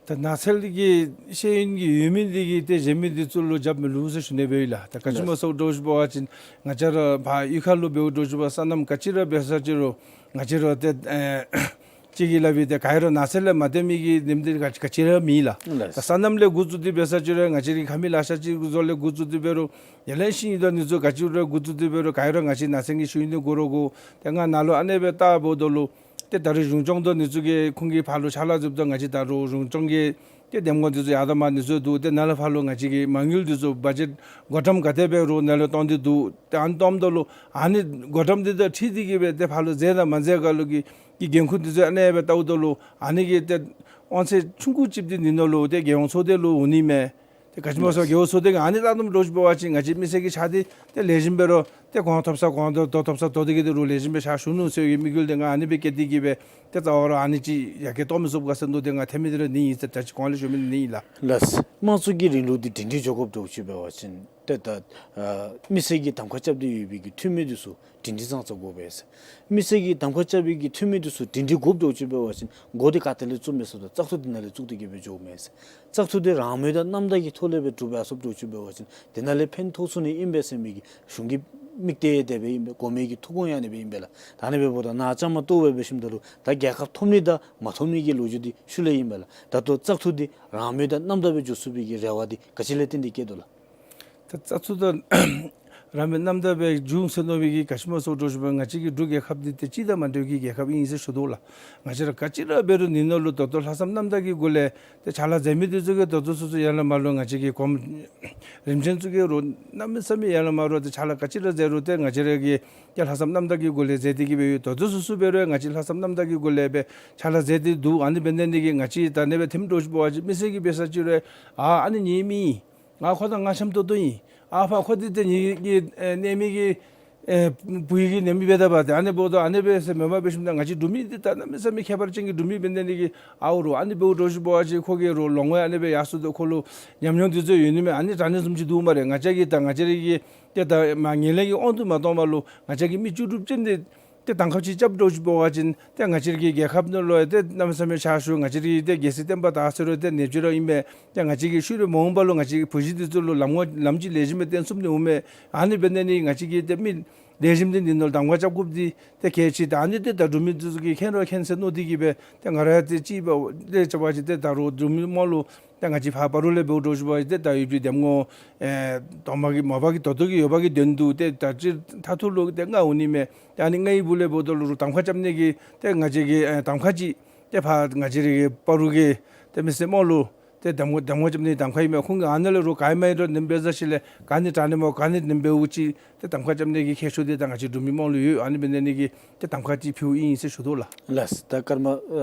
ད་ནགས་ཚལ་གྱི་ཤེས་ཡོན་གྱི་ཡོད་མི་འདི་གིས་ཏེ་གཞན་མི་འདི་ཚུ་ལུ་རྒྱབ་མི་ལུས་ཟེར་ཞུ་ནི་སྦེ་ཡོད་ལགས། ད་ག་ཅི་སྨོ་ཟེར་འདྲཝ་ཅིག་འབད་བ་ཅིན་ང་བཅས་ར་ཕར་གཡུས་ཁ་ལུ་འབདཝ་འདྲཝ་ཅིག་འབད་སོང་ན་ག་ཅི་ར་འབད་ས་ཅིག་རུང་ང་བཅས་ར་ཏེ་ཨེ་གཅིག་གིས་སླབ་པའི་ཏེ་ག་ར་ནགས་ཚལ་ལས་མ་འཐོན་མི་གི་ནེམ་འདི་ག་ག་ཅི་ར་མེད་ལགས། ད་སོ་ནམ་ལས་འགོ་བཙུགས་ཏེ་འབད་ས་ཅིག་རུང་ང་བཅས་རའི་ཁ་མི་ལ་ཤ་ཅིག་བཟོ་ལས་འགོ་བཙུགས་ཏེ་འབད་རུང་ཡར་ལས་ཤིང་ཡོད་དོ་ནི་ཚུ་ག་ཅི་ར་འགོ་བཙུགས་ཏེ་འབད་རུང་ག་ར་ང་བཅས་ནགས་ཚལ་གྱི་ཤེས་ཡོན་འདི་དགོ་རུང་དགོ། ཏེ་ང་ནཱ་ལུ་ཨ་ནེ་སྦེ་བལྟ་འབདཝ་ད་ལུ་ཏེ་ད་རིས་གཞུང་སྐྱོང་དང་ནི་ཚུ་གིས་ཁོང་གིས་ཕར་ལུ་ཕྱག་ལཱ་མཛདཔ་ད་ང་བཅས་ད་རུང་གཞུང་སྐྱོང་གི་ ཏེ་འདེམས་ངོ་འདི་ཚུ་ཡར་དང་མར་འདི་ཚུ་འདུག། ཏེ་ནཱ་ལས་ཕར་ལུ་ང་བཅས་ཀྱི་མ་དངུལ་འདི་ཚུ་བ་ཇེཊ་བགོ་བཀྲམ་ག་དེ་སྦེ་རུང་ནཱ་ལས་གཏང་སྟེ་འདུག། ཏེ་ཨ་ནི་གཏངམ་ད་ལུ་ཨ་ནི་བགོ་བཀྲམ་འདི་དང་འཁྲིལ་ཏེ་གིས་སྦེ་ཏེ་ཕར་ལུ་མཛད་དང་མ་མཛད་ག་ལུ་གི་གི་འགན་ཁུར་འདི་ཚུ་ཨ་ནི་སྦེ་བལྟཝ་ད་ལུ་ཨ་ནི་གི་ཏེ་དབང་ཚད་ཆུང་ཀུ་ཅིག་འདི་འདི་ནང་ལུ་ཏེ་རྒྱལ་ཡོངས་ཚོགས་སྡེ་ལུ་འོང་ནི་མས། ཏེ་ག་ཅི་སྨོ་ཟེར་རྒྱལ་ཡོངས་ཚོགས་སྡེ་གིས་ཨ་ནི་བལྟ་དོ་འདྲཝ་ཅིག་འབད་བ་ཅིན་ང་བཅས་མི་སེར་གྱི་ཕྱག་འདི་ཏེ་ལེགས་ཤོམ་སྦེ་ར་ཏེ་གོང་ཐོབ་ས་གོང་དོ་དོ་ཐོབ་ས་དོ་དེ་གི་དོ་རུང་ལེགས་ཤོམ་སྦེ་ཕྱག་ཞུ་ནུག་ཟེར་བའི་དམིགས་ཡུལ་འདི་ང་ཨ་ནི་སྦེ་བསྐྱེད་དེ་གིས་སྦེ་ཏེ་རྩ་བ་ར་ཨ་ནི་ཅིག་ཡར་རྒྱས་གཏང་མི་ཚུགས་ག་ཟེར་མནོ་སྟེ་ང་ཐད་མི་འདི་ར་ནི་ཨིན་ཟེར། ད་ཅི་གོང་ལས་ཞུ་མི་འདི་ནི་ཨིན་ལགས། ལགས། དམངས་གཙོ་གི་རིང་ལུགས་འདི་སྒྲིང་སྒྲི་འགྱོ་དགོཔ་འདྲཝ་ཅིག་འབད་བ་ཅིན་ཏེ་ད་ཨ་མི་སེར་གྱིས་གདམ་ཁ་རྐྱབ་སྟེ་ཡོད་པའི་གི་འཐུས་མི་འདི་ཚུ་སྒྲིང་སྒྲི་ཙང་ཙ་དགོ་པས་ཟེར། མི་སེར་གྱིས་གདམ་ཁ་རྐྱབ་པའི་གི་འཐུས་མི་འདི་ཚུ་སྒྲིང་སྒྲི་དགོཔ་འདྲཝ་ཅིག་འབད་བ་ཅིན་འགོ་འདི་ག་ཏེ་ལས་བཙུགས་མས་ཟེར་ད་བཙག་འཐུ་འདི་ནཱ་ལས་བཙུགས་ཏེ་གིས་སྦེ་འགྱོཝ་མས་ཟེར། བཙག་འཐུ་འདི་རང་མོས་དང་རྣམ་དག་གི་ཐོག་ལས་སྦེ་གྲུབ་ཡར་སོཔ་འདྲཝ་ཅིག་འབད་བ་ཅིན་དེ་ནང་ལས་ཕན་ཐོགས་ཚུགས་ནི་ཨིན་པས་ཟེར་མི་གི་གཞུང་གི་དམིགས་གཏད་དེ་སྦེ་ཨིན་པས། དགོ་མི་གི་ཐུགས་དགོངས་ཡང་ཨ་ནི་སྦེ་ཨིན་པས་ལགས། ད་ཨ་ནི་འབདཝ་ད་ནཱ་བཅའ་མར་གཏོགས་སྦེ་འབད་ཞིནམ་ད་ལུ་ད་རྒྱལ་ཁ་ཐོབ་ནི་དང་མ་ཐོབ་ནི་གི་ལོ་རྒྱུས་འདི་ཤུལ་ལས་ཨིན་པས་ལགས། ད་ལྟོ་བཙག་འཐུ་འདི་རང་མོས་དང་རྣམ་དག་སྦེ་འགྱོ་ཚུགས་པའི་གི་རེ་བ་འདི་ག་ཅི་ལས་བརྟེན་ཏེ་བསྐྱེད་དོ་ལགས། ད་བཙག་འཐུ་ད་རང་མོས་རྣམ་དག་སྦེ་འགྱོ་འོང་ཟེར་མནོ་བའི་གི་ག་ཅི་སྨོ་ཟེར་འདྲཝ་ཅིག་འབད་ང་བཅས་ཀྱི་འབྲུག་རྒྱལ་ཁབ་འདི་ཏེ་སྤྱི་དང་མ་འདྲཝ་གི་རྒྱལ་ཁབ་ཨིན་ཟེར་ཞུ་དོ་ལགས། ང་བཅས་ར་ག་ཅི་ར་འབད་རུང་འདི་ནང་ལུ་ད་ལྟོ་ལྷག་བསམ་རྣམ་དག་གི་སྒོ་ལས་ཏེ་ཕྱག་ལཱ་མཛད་མི་འདི་ཚུ་གིས་ད་ལྟོ་སོ་སོ་ཡར་ལས་མར་ལུ་ང་བཅས་ཀྱི་གོངམ་རིམ་བྱོན་ཚུ་གིས་རུང་གནམ་མེད་ས་མེད་ཡར་ལས་མར་ར་ཏེ་ཕྱག་ལཱ་ག་ཅི་ར་མཛད་རུང་ཏེ་ང་བཅས་ར་གིས་ཏེ་ལྷག་བསམ་རྣམ་དག་གི་སྒོ་ལས་མཛད་དེ་གིས་སྦེ་ཡོད། ད་ལྟོ་སོ་སོ་འབད་རུང་ང་བཅས་ལྷག་བསམ་རྣམ་དག་གི་སྒོ་ལས་སྦེ་ཕྱག་ལཱ་མཛད་དེ་འདུག། ཨ་ནི་འབད་ནི་འདི་གིས་ང་བཅས་ད་ཨ་ནི་སྦེ་ཐོནམ་འདྲཝ་ཅིག་འབད་བ་ཅིན་མི་སེར་གྱིས་འབད་ས་ཅིག་རུང་ཨ་ཨ་ནི་ངེའི་མི་ཨིན། ང་ཁོ་དང་ང་འཆམ་ཏོག་ཏོ་ཨིན། ཨ་ཕར་ཁོ་འདི་ཏེ་ངེའི་གི་ཨེ་གནས་མི་གི་ཨེ་བུ་གི་ནང་མི་འབདཝ་ད་པ་ཏེ་ཨ་ནི་འབདཝ་ད་ཨ་ནི་སྦེ་ཟེར་མེན་པར་འབད་ཞིནམ་ད་ང་བཅས་འབྲུག་མི་འདི་ད་གནམ་མེད་ས་མེད་ཁྱད་པར་ཅན་གྱི་འབྲུག་མི་འབད་ནི་འདི་གིས་ཨའུ་རུང་ཨ་ནི་འབདཝ་འདྲཝ་ཅིག་འབད་བ་ཅིན་ཁོ་གིས་རུང་ལོ་ངོ་ཨ་ནི་སྦེ་ཡར་སོངམ་ད་ཁོ་ལུ་ཉམས་མྱོང་འདི་ཚུ་ཡོད་ནི་མས། ཨ་ནི་དྲག་ནི་བཟུམ་ཅིག་འདུག་སྨ་རེ། ང་བཅས་ཀྱིས་ད་ང་བཅས་ར་གིས་ཏེ་ད་མར་ངན་ལྷད་ཀྱི་དབང་དུ་མ་གཏང་བར་ལུ་ང་བཅས་ཀྱི་མི་བཅུ་དྲུག་ཅན་འདི་ཏེ་གདམ་ཁ་ཅིག་རྐྱབ་འདྲཝ་ཅིག་འབད་བ་ཅིན་ཏེ་ང་བཅས་ཀྱི་རྒྱལ་ཁབ་ནང་ལུ་ཏེ་གནམ་མེད་ས་མེད་ཕྱག་ཞུ་ང་བཅས་ཀྱི་ཏེ་རྒྱལ་སྲིད་བརྟན་པ་དར་ཟེར་རུང་ཏེ་ནེམ་ཅིག་ར་ཨིན་པས། ཏེ་ང་བཅས་ཀྱིས་ཤུལ་ལས་མ་འོངས་པ་ལུ་ང་བཅས་ཀྱི་བུ་གཞི་འདི་ཚུ་ལུ་ལམ་ངོ་ལམ་ཅིག་ལེགས་ཤོམ་སྦེ་སྟོན་ཚུགས་ནི་འོང་མས། ཨ་ནི་འབད་ནི་འདི་གིས་ང་བཅས་ཀྱིས་ཏེ་མི་ལེགས་ཤོམ་འདི་འདི་ནང་ལུ་གདམ་ཁ་རྐྱབ་དགོཔ་འདི་ཏེ་གལ་ཆེ། ད་ཨ་ནི་ཏེ་ད་འབྲུག་མི་འདི་ཚུ་གིས་མཁྱེན་ར་མཁྱེན་ཟེར་མནོ་སྟེ་གིས་སྦེ་ཏེ་ང་ར་ཏེ་ཅིག་འབད་ཏེ་རྐྱབ་པ་ཅིན་ཏེ་ད་རུང་འབྲུག་མི་དམངས་ལུ་ད་ང་བཅས་ཕར་སྤ་རོ་ལས་འབདཝ་འདྲཝ་ཅིག་འབད་བ་ཅིན་ཏེ་ད་ཡོད་པའི་འདེམས་ངོ་ཨེ་དོ་མ་གི་མ་པ་གི་དོ་དོ་གི་ཡོད་པ་གི་དོན་དུ་ཏེ་ད་ཅི་མཐའ་ཐུག་ལུ་ཏེ་ལྔ་འོང་ནི་མས། ཏེ་ཨ་ནི་ལྔའི་སྦུག་ལས་འབདཝ་ད་ལུ་གདམ་ཁ་རྐྱབ་ནི་གི་ཏེ་ང་བཅས་ཀྱིས་ཨེ་གདམ་ཁ་ཅིག་ཏེ་ཕར་ང་བཅས་རའི་གི་སྤ་རོ་གི་ཏེ་མི་སེར་དམངས་ལུ་ཏེ་གདམ་ཁ་གདམ་ཁ་རྐྱབ་ནི་གདམ་ཁ་ཨིན་མས། ཁོང་གིས་ཨ་ནཱ་ལས་རུང་ག་ཨིན་མས་ར་ནེམ་འབད་ས་ཅིག་ལས་ག་ནི་དྲག་ནི་སྨོ་ག་ནི་ནེམ་འབདཝ་ཅིག་ཏེ་གདམ་ཁ་རྐྱབ་ནི་གི་ཁྱད་ཆོས་འདི་ད་ང་བཅས་འབྲུག་མི་དམངས་ལུ་ཡོད། ཨ་ནི་འབད་ནི་འདི་གིས་ཏེ་གདམ་ཁ་ཅིག་ཕུལཝ་ཨིན་ཟེར་ཞུ་དོ་ལགས། ལགས། ད་སྐར་མ་ཨ་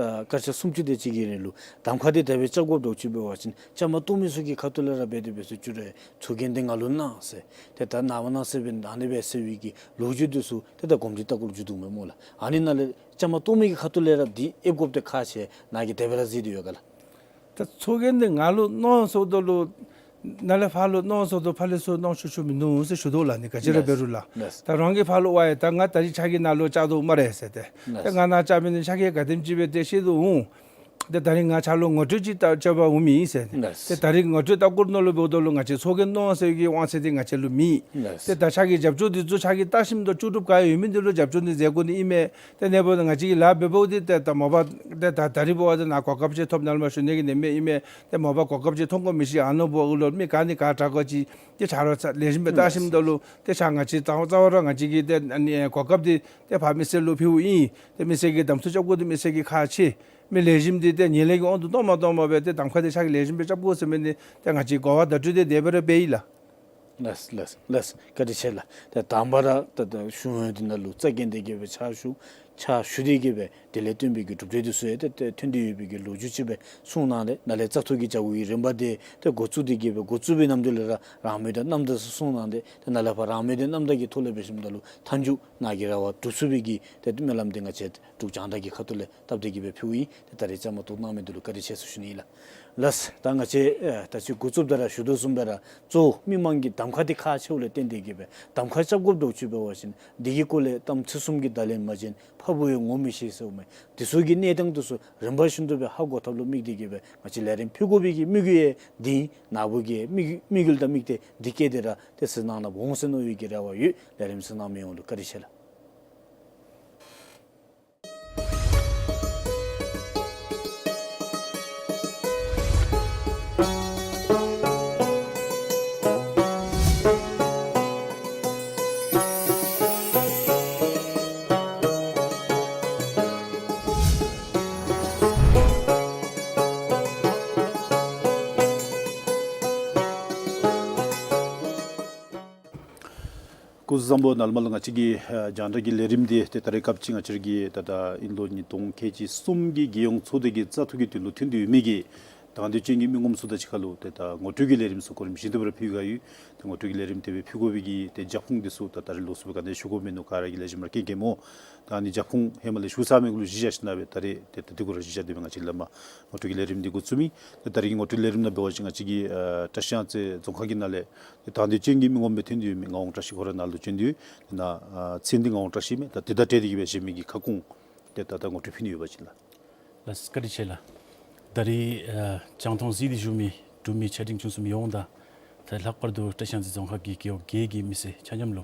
སྐར་ཆ་སུམ་ཅུ་དེ་ཅིག་གི་རིང་ལུ་གདམ་ཁ་འདི་དེ་སྦེ་རྐྱབ་དགོཔ་འདྲཝ་ཅིག་འབད་བ་ཅིན་བཅའ་མར་གཏོགས་མི་ཚུ་གི་ཁ་ཐུག་ལས་ར་འབད་དེ་འབད་ས་ཅིག་རུང་ཚོགས་རྒྱན་འདི་ང་ལུ་གནང་ཟེར་ཏེ་ད་གནང་མ་གནང་ཟེར་སྦེ་ཨ་ནི་སྦེ་ཟེར་བའི་གི་ལོ་རྒྱུས་འདི་ཚུ་ཏེ་ད་གོམས་འདྲིས་ལྟ་སྐོར་བྱུང་འདུག་མས་སྨོ་ལགས། ཨ་ནི་ནང་ལས་བཅའ་མར་གཏོགས་མི་གི་ཁ་ཐུག་ལས་ར་འདི་ཨེབ་དགོཔ་འདི་ཁག་ཆེ་ནཱ་གིས་དེ་སྦེ་ར་གཟིགས་ཏེ་ཡོད་ག་ལགས། ད་ཚོགས་རྒྱན་འདི་ང་ལུ་གནང་ཟེརཝ་ད་ལུ་ནཱ་ལས་ཕར་ལུ་གནང་ཟེརཝ་ད་ཕར་ལས་ཚུར་གནང་ཆོག་ཆོག་མིན་འདུག་ཟེར་ཞུ་དོ་ལགས། ནི་ག་ཅི་ར་འབད་རུང་ལགས། ལགས། ད་རང་གིས་ཕར་ལུ་ཝའེ་ད་ང་ད་རིས་ཕྱག་གི་ནང་ལུ་བཅར་དོ་སྨ་རེ་ཟེར་ཏེ། ལགས། ཏེ་ང་ནཱ་བཅར་མི་འདི་ཕྱག་གི་ག་དེམ་ཅིག་སྦེ་ཏེ་ཤེས་དོ་འོང་། ཏེ་ད་རིས་ང་ཕྱག་ལུ་ངོ་སྤྲོད་ཅིག་ད་བཅར་བར་འོང་མི་ཨིན་ཟེར། ལགས། ཏེ་ད་རིས་ངོ་སྤྲོད་ལྟ་སྐོར་ནང་ལུ་འབདཝ་ད་ལུ་ང་བཅས་ཚོགས་རྒྱན་གནང་ཟེར་བའི་གི་དབང་ཚད་འདི་ང་བཅས་ལུ་མེད། ལགས། ཏེ་ད་ཕྱག་གི་རྒྱབ་སྐྱོར་འདི་ཚུ་ཕྱག་གིས་བལྟ་ཞིནམ་ད་ལྕོགས་གྲུབ་ག་ཡོད་མི་འདི་ལུ་རྒྱབ་སྐྱོར་འདི་མཛད་དགོ་ནི་ཨིན་མས། ཏེ་ཨ་ནི་འབདཝ་ད་ང་བཅས་ཀྱི་ལཱ་འབད་འབདཝ་འདི་ཏེ་ད་མ་པ་ཏེ་ད་ད་རིས་འབདཝ་ད་ནཱ་གོ་སྐབས་ཅིག་ཐོབ་ནཱ་ལས་མར་ཞུ་ནི་གི་ནི་མེད་ཨིན་མས། ཏེ་མ་པ་གོ་སྐབས་ཅིག་ཐོབ་དགོ་མི་ཤེས། ཨ་ནཱ་འབདཝ་ལུ་མི་ག་ནི་ག་དྲག་ག་ཅིག་ཏེ་ཕྱག་རོགས་ཚ་ལེགས་ཤོམ་སྦེ་བལྟ་ཞིནམ་ད་ལུ་ཏེ་ཕྱག་ང་བཅས་རྩ་རྩ་བ་ར་ང་བཅས་ཀྱིས་ཏེ་ཨ་ནི་གོ་སྐབས་འདི་ཏེ་ཕར་མི་སེར་ལུ་ཕུལཝ་ཨིན། ཏེ་མི་སེར་གྱིས་གདམ་འཐུ་རྐྱབ་དགོ་འདི་མི་སེར་གྱི་ཁག་ཆེ། མི་ལེགས་ཤོམ་འདི་ཏེ་ངན་ལྷད་ཀྱི་དབང་དུ་གཏང་མ་གཏངམ་སྦེ་ཏེ་གདམ་ཁ་འདི་ཕྱག་གིས་ལེགས་ཤོམ་སྦེ་རྐྱབ་དགོ་ཟེར་མི་འདི་ཏེ་ང་བཅས་གོ་བ་བརྡ་སྤྲོད་འདི་དེ་སྦེ་ར་འབད་ཡི་ལགས། ལགས་ལགས་ལགས། བཀའ་དྲིན་ཆེ་ལགས། ཏེ་དང་པ་ར་ད་ད་གཞུང་གཡོག་འདི་ནང་ལུ་བཅར་གྱི་འདི་གིས་སྦེ་ཕྱག་ཞུ་ཕྱག་ཞུ་སྟེ་གིས་སྦེ་དེ་ལས་བརྟེན་པའི་གི་གྲུབ་འབྲས་འདི་ཚུ་ཡང་ཏེ་ཏེ་ཐོན་ཏེ་ཡོད་པའི་གི་ལོ་རྒྱུས་ཅིག་སྦེ་གསུངས་གནང་ལས་ནཱ་ལས་བཙག་འཐུ་གི་བྱ་སྒོ་གི་རིམ་པ་འདི་ཏེ་འགོ་བཙུགས་ཏེ་གིས་སྦེ་འགོ་བཙུགས་པའི་ནམ་དུས་ལས་ར་རང་མོས་དང་རྣམ་དག་ཟེར་གསུངས་གནང་སྟེ་ཏེ་ནཱ་ལས་ཕར་རང་མོས་དང་རྣམ་དག་གི་ཐོག་ལས་འབད་ཞིནམ་ད་ལུ་མཐའ་མཇུག་ནཱ་གི་རེ་བ་འགྲུབ་ཚུགས་པའི་གི་ཏེ་སྨོན་ལམ་འདི་ང་བཅས་འབྲུག་རྒྱང་བསྒྲགས་ཀྱི་ཁ་ཐུག་ལས་སྟབས་བདེ་གིས་སྦེ་ཕུལཝ་ཨིན། ཏེ་ད་རིས་བཅའ་མར་གཏོགས་གནང་མི་འདི་ལུ་བཀའ་དྲིན་ཆེ་ཟེར་ཞུ་ནི་ཨིན་ལགས། ལགས། ད་ང་བཅས་ཨེ་ད་ཅི་འགོ་བཙུགསཔ་ད་ར་ཞུ་དོ་བཟུམ་སྦེ་ར་གཙོ་བོ་མི་མང་གི་གདམ་ཁ་འདི་ཁག་ཆེཝ་ལས་བརྟེན་ཏེ་གིས་སྦེ་གདམ་ཁ་རྐྱབ་དགོཔ་འདྲཝ་ཅིག་འབད་བ་ཅིན་འདི་གི་སྐོར་ལས་གཏམ་ཚིག་གསུམ་གྱི་བརྡ་ལན་མ་བྱིན་ཕ་བུ་ཡང་ངོ་མི་ཤེས་ཟེརཝ་མས། འདི་ཚུ་གི་གནས་སྟངས་འདི་ཚུ་རིམ་པ་བཞིན་དུ་སྦེ་ཧ་གོ་ཐབས་ལུ་དམིགས་ཏེ་གིས་སྦེ་ང་བཅས་ལས་རིམ་ཕུལ་དགོ་པའི་གི་དམིགས་ཡུལ་ཡང་འདི་ཨིན། ནཱ་བུ་གིས་དམིགས་དམིགས་ཡུལ་དང་དམིགས་གཏད་འདི་བསྐྱེད་དེ་ར་ཏེ་གཟིགས་གནང་གནངམ་འོང་ཟེར་མནོ་བའི་གི་རེ་བ་ཡོད། ལས་རིམ་གཟིགས་གནང་མི་ཡོངས་ལུ་བཀའ་དྲིན་ཆེ་ལགས། སྐུ་གཟུགས་བཟང་པོ། ནཱ་ལས་མར་ལུ་ང་བཅས་ཀྱི་ཨ་རྒྱང་བསྒྲགས་ཀྱི་ལས་རིམ་འདི་ཏེ་ད་རེས་སྐབས་ཅིག་ང་བཅས་ར་གི་ད་ད་དབྱིན་ལོ་ཉིས་སྟོང་ཁལ་གཅིག་གསུམ་གྱི་རྒྱལ་ཡོངས་ཚོགས་སྡེ་གི་བཙག་འཐུ་གི་དོན་ལུ་ཐོན་ཏེ་ཡོད་མི་གི་དང་འདོད་ཅན་གྱི་མི་ངོམ་ཚུ་དང་གཅིག་ཁར་ལུ་ཏེ་ད་ངོ་སྤྲོད་ཀྱི་ལས་རིམ་ཚུ་གོ་རིམ་བཞིན་དུ་སྦེ་ར་ཕུལ་ག་ཡོད། ཏེ་ངོ་སྤྲོད་ཀྱི་ལས་རིམ་དེ་སྦེ་ཕུལ་དགོ་པའི་གི་ཏེ་རྒྱབ་ཁུངས་འདི་ཚུ་ད་ད་རེས་ལོགས་སུ་སྦེ་ག་ནི་ཞུ་དགོཔ་མེད་ནུག། ག་ར་གིས་ལེགས་ཤོམ་ར་མཁྱེན་མཁྱེནམ་སྨོ། ད་ཨ་ནི་རྒྱབ་ཁུངས་ཧེ་མ་ལས་ཞུ་ཚར་མི་གུ་ལུ་གཞི་བཞག་ཞིནམ་སྦེ་ད་རེས་ཏེ་ད་འདི་གུ་ར་གཞི་བཞག་སྟེ་སྦེ་ང་བཅས་ལས་མར་ངོ་སྤྲོད་ཀྱི་ལས་རིམ་འདི་འགོ་བཙུགས་མི། ཏེ་ད་རེས་ཀྱི་ངོ་སྤྲོད་ལས་རིམ་ནང་འབད་བ་ཅིན་ང་བཅས་ཀྱི་ཨ་བཀྲིས་གཡང་རྩེ་རྫོང་ཁག་གི་ནང་ལས་ཏེ་དང་འདོད་ཅན་གྱི་མི་ངོམ་སྦེ་ཐོན་ཏེ་ཡོད་མི་ངག་དབང་བཀྲ་ཤིས་ཁོ་ར་ནཱ་ལུ་བྱོན་ཏེ་ཡོད། ཏེ་ནཱ་ཨ་མཚན་འདི་ངག་དབང་བཀྲ་ཤིས་མས། ད་དེ་དང་འབྲེལ་ཏེ་གི་སྦེ་གཞན་མི་གི་ཁ་སྐོང་ཏེ་ད་ད་ངོ་སྤྲོད་ཕུལ་ནི་ཡོད་པ་ཅིན་ལགས། ལགས་སོ། བཀའ་དྲིན་ཆེ་ལགས། ད་རེས་ཨ་རྒྱང་མཐོང་གཟིགས་ཏེ་བཞུགས་མི་འབྲུག་མི་ཆེ་འབྲིང་ཆུང་གསུམ་ཡོངས་དང་ད་ལྷག་པར་དུ་བཀྲིས་གཡང་རྩེ་རྫོང་ཁག་གི་རྒེད་འོག་བརྒྱད་ཀྱི་མི་སེར་ཆ་མཉམ་ལུ་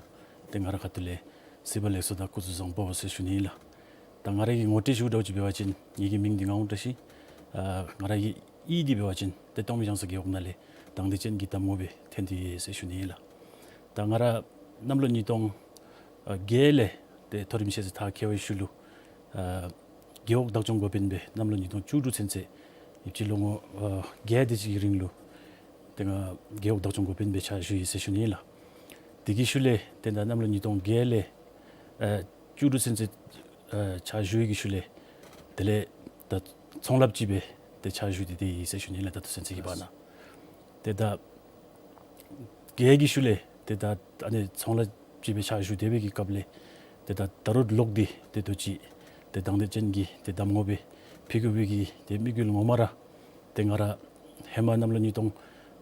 ཏེ་ང་རའི་ཁ་ཐུག་ལས་གཟིགས་པ་ལེགས་སོ་དང་སྐུ་གཟུགས་བཟང་པོ་ཟེར་ཞུ་ནི་ཨིན་ལགས། ད་ང་རའི་གི་ངོ་སྤྲོད་ཞུཝ་འདྲཝ་ཅིག་འབད་བ་ཅིན་ངེ་གི་མིང་འདི་ངག་དབང་བཀྲ་ཤིས། ཨ་ང་རའི་གི་ཡུལ་འདི་འབད་བ་ཅིན་ཏེ་སྟོད་སྨད་བྱང་ས་རྒེད་འོག་ནང་ལས་དང་འདོད་ཅན་གྱི་གདམ་ངོ་སྦེ་ཐོན་ཏེ་ཡོད་ཟེར་ཞུ་ནི་ཨིན་ལགས། ད་ང་ར་གནམ་ལོ་ཉིས་སྟོང་ཨ་བརྒྱད་ལས་ཏེ་མཐོ་རིམ་ཤེས་ཚད་མཐར་འཁྱོལ་བའི་ཤུལ་ལུ་ཨ་རྒེད་འོག་བདག་སྐྱོང་འགོ་དཔོན་སྦེ་གནམ་ལོ་ཉིས་སྟོང་བཅུ་དྲུག་ཚུན་ཚོད་ཡོདཔ་ཅིག་ལོ་ངོ་ཨ་བརྒྱད་དེ་ཅིག་གི་རིང་ལུ་ཏེ་ང་རྒེད་འོག་བདག་སྐྱོང་འགོ་དཔོན་སྦེ་ཕྱག་ཞུ་ཡི་ཟེར་ཞུ་ནི་ཨིན་ལགས། དེ་གི་ཤུལ་ལས་ཏེ་ད་གནམ་ལོ་ཉིས་སྟོང་བརྒྱད་ལས་ཨ་བཅུ་དྲུག་ཚུན་ཚོད་ཨ་ཕྱག་ཞུ་ཡི་གི་ཤུལ་ལས་དེ་ལས་ད་ཚོང་ལཱ་ཅིག་སྦེ་ཏེ་ཕྱག་ཞུ་སྟེ་སྡོད་ཡི་ཟེར་ཞུ་ནི་ཨིན་ལགས། ད་ལྟོ་ཚུན་ཚོད་ཀྱི་བར་ན། ཏེ་ད་བརྒྱད་ཀྱི་ཤུལ་ལས་ཏེ་ད་ཨ་ནི་ཚོང་ལཱ་ཅིག་སྦེ་ཕྱག་ཞུ་སྡོད་པའི་གི་སྐབས་ལས་ཏེ་ད་ད་རུང་ལོག་སྟེ་ཏེ་ད་ཅི་ཏེ་དང་འདོད་ཅན་གྱི་ཏེ་གདམ་ངོ་སྦེ་ཕུལ་དགོ་པའི་གི་ཏེ་དམིགས་ཡུལ་ངོ་མ་ར་ཏེ་ང་ར་ཧེ་མ་གནམ་ལོ་ཉིས་སྟོང་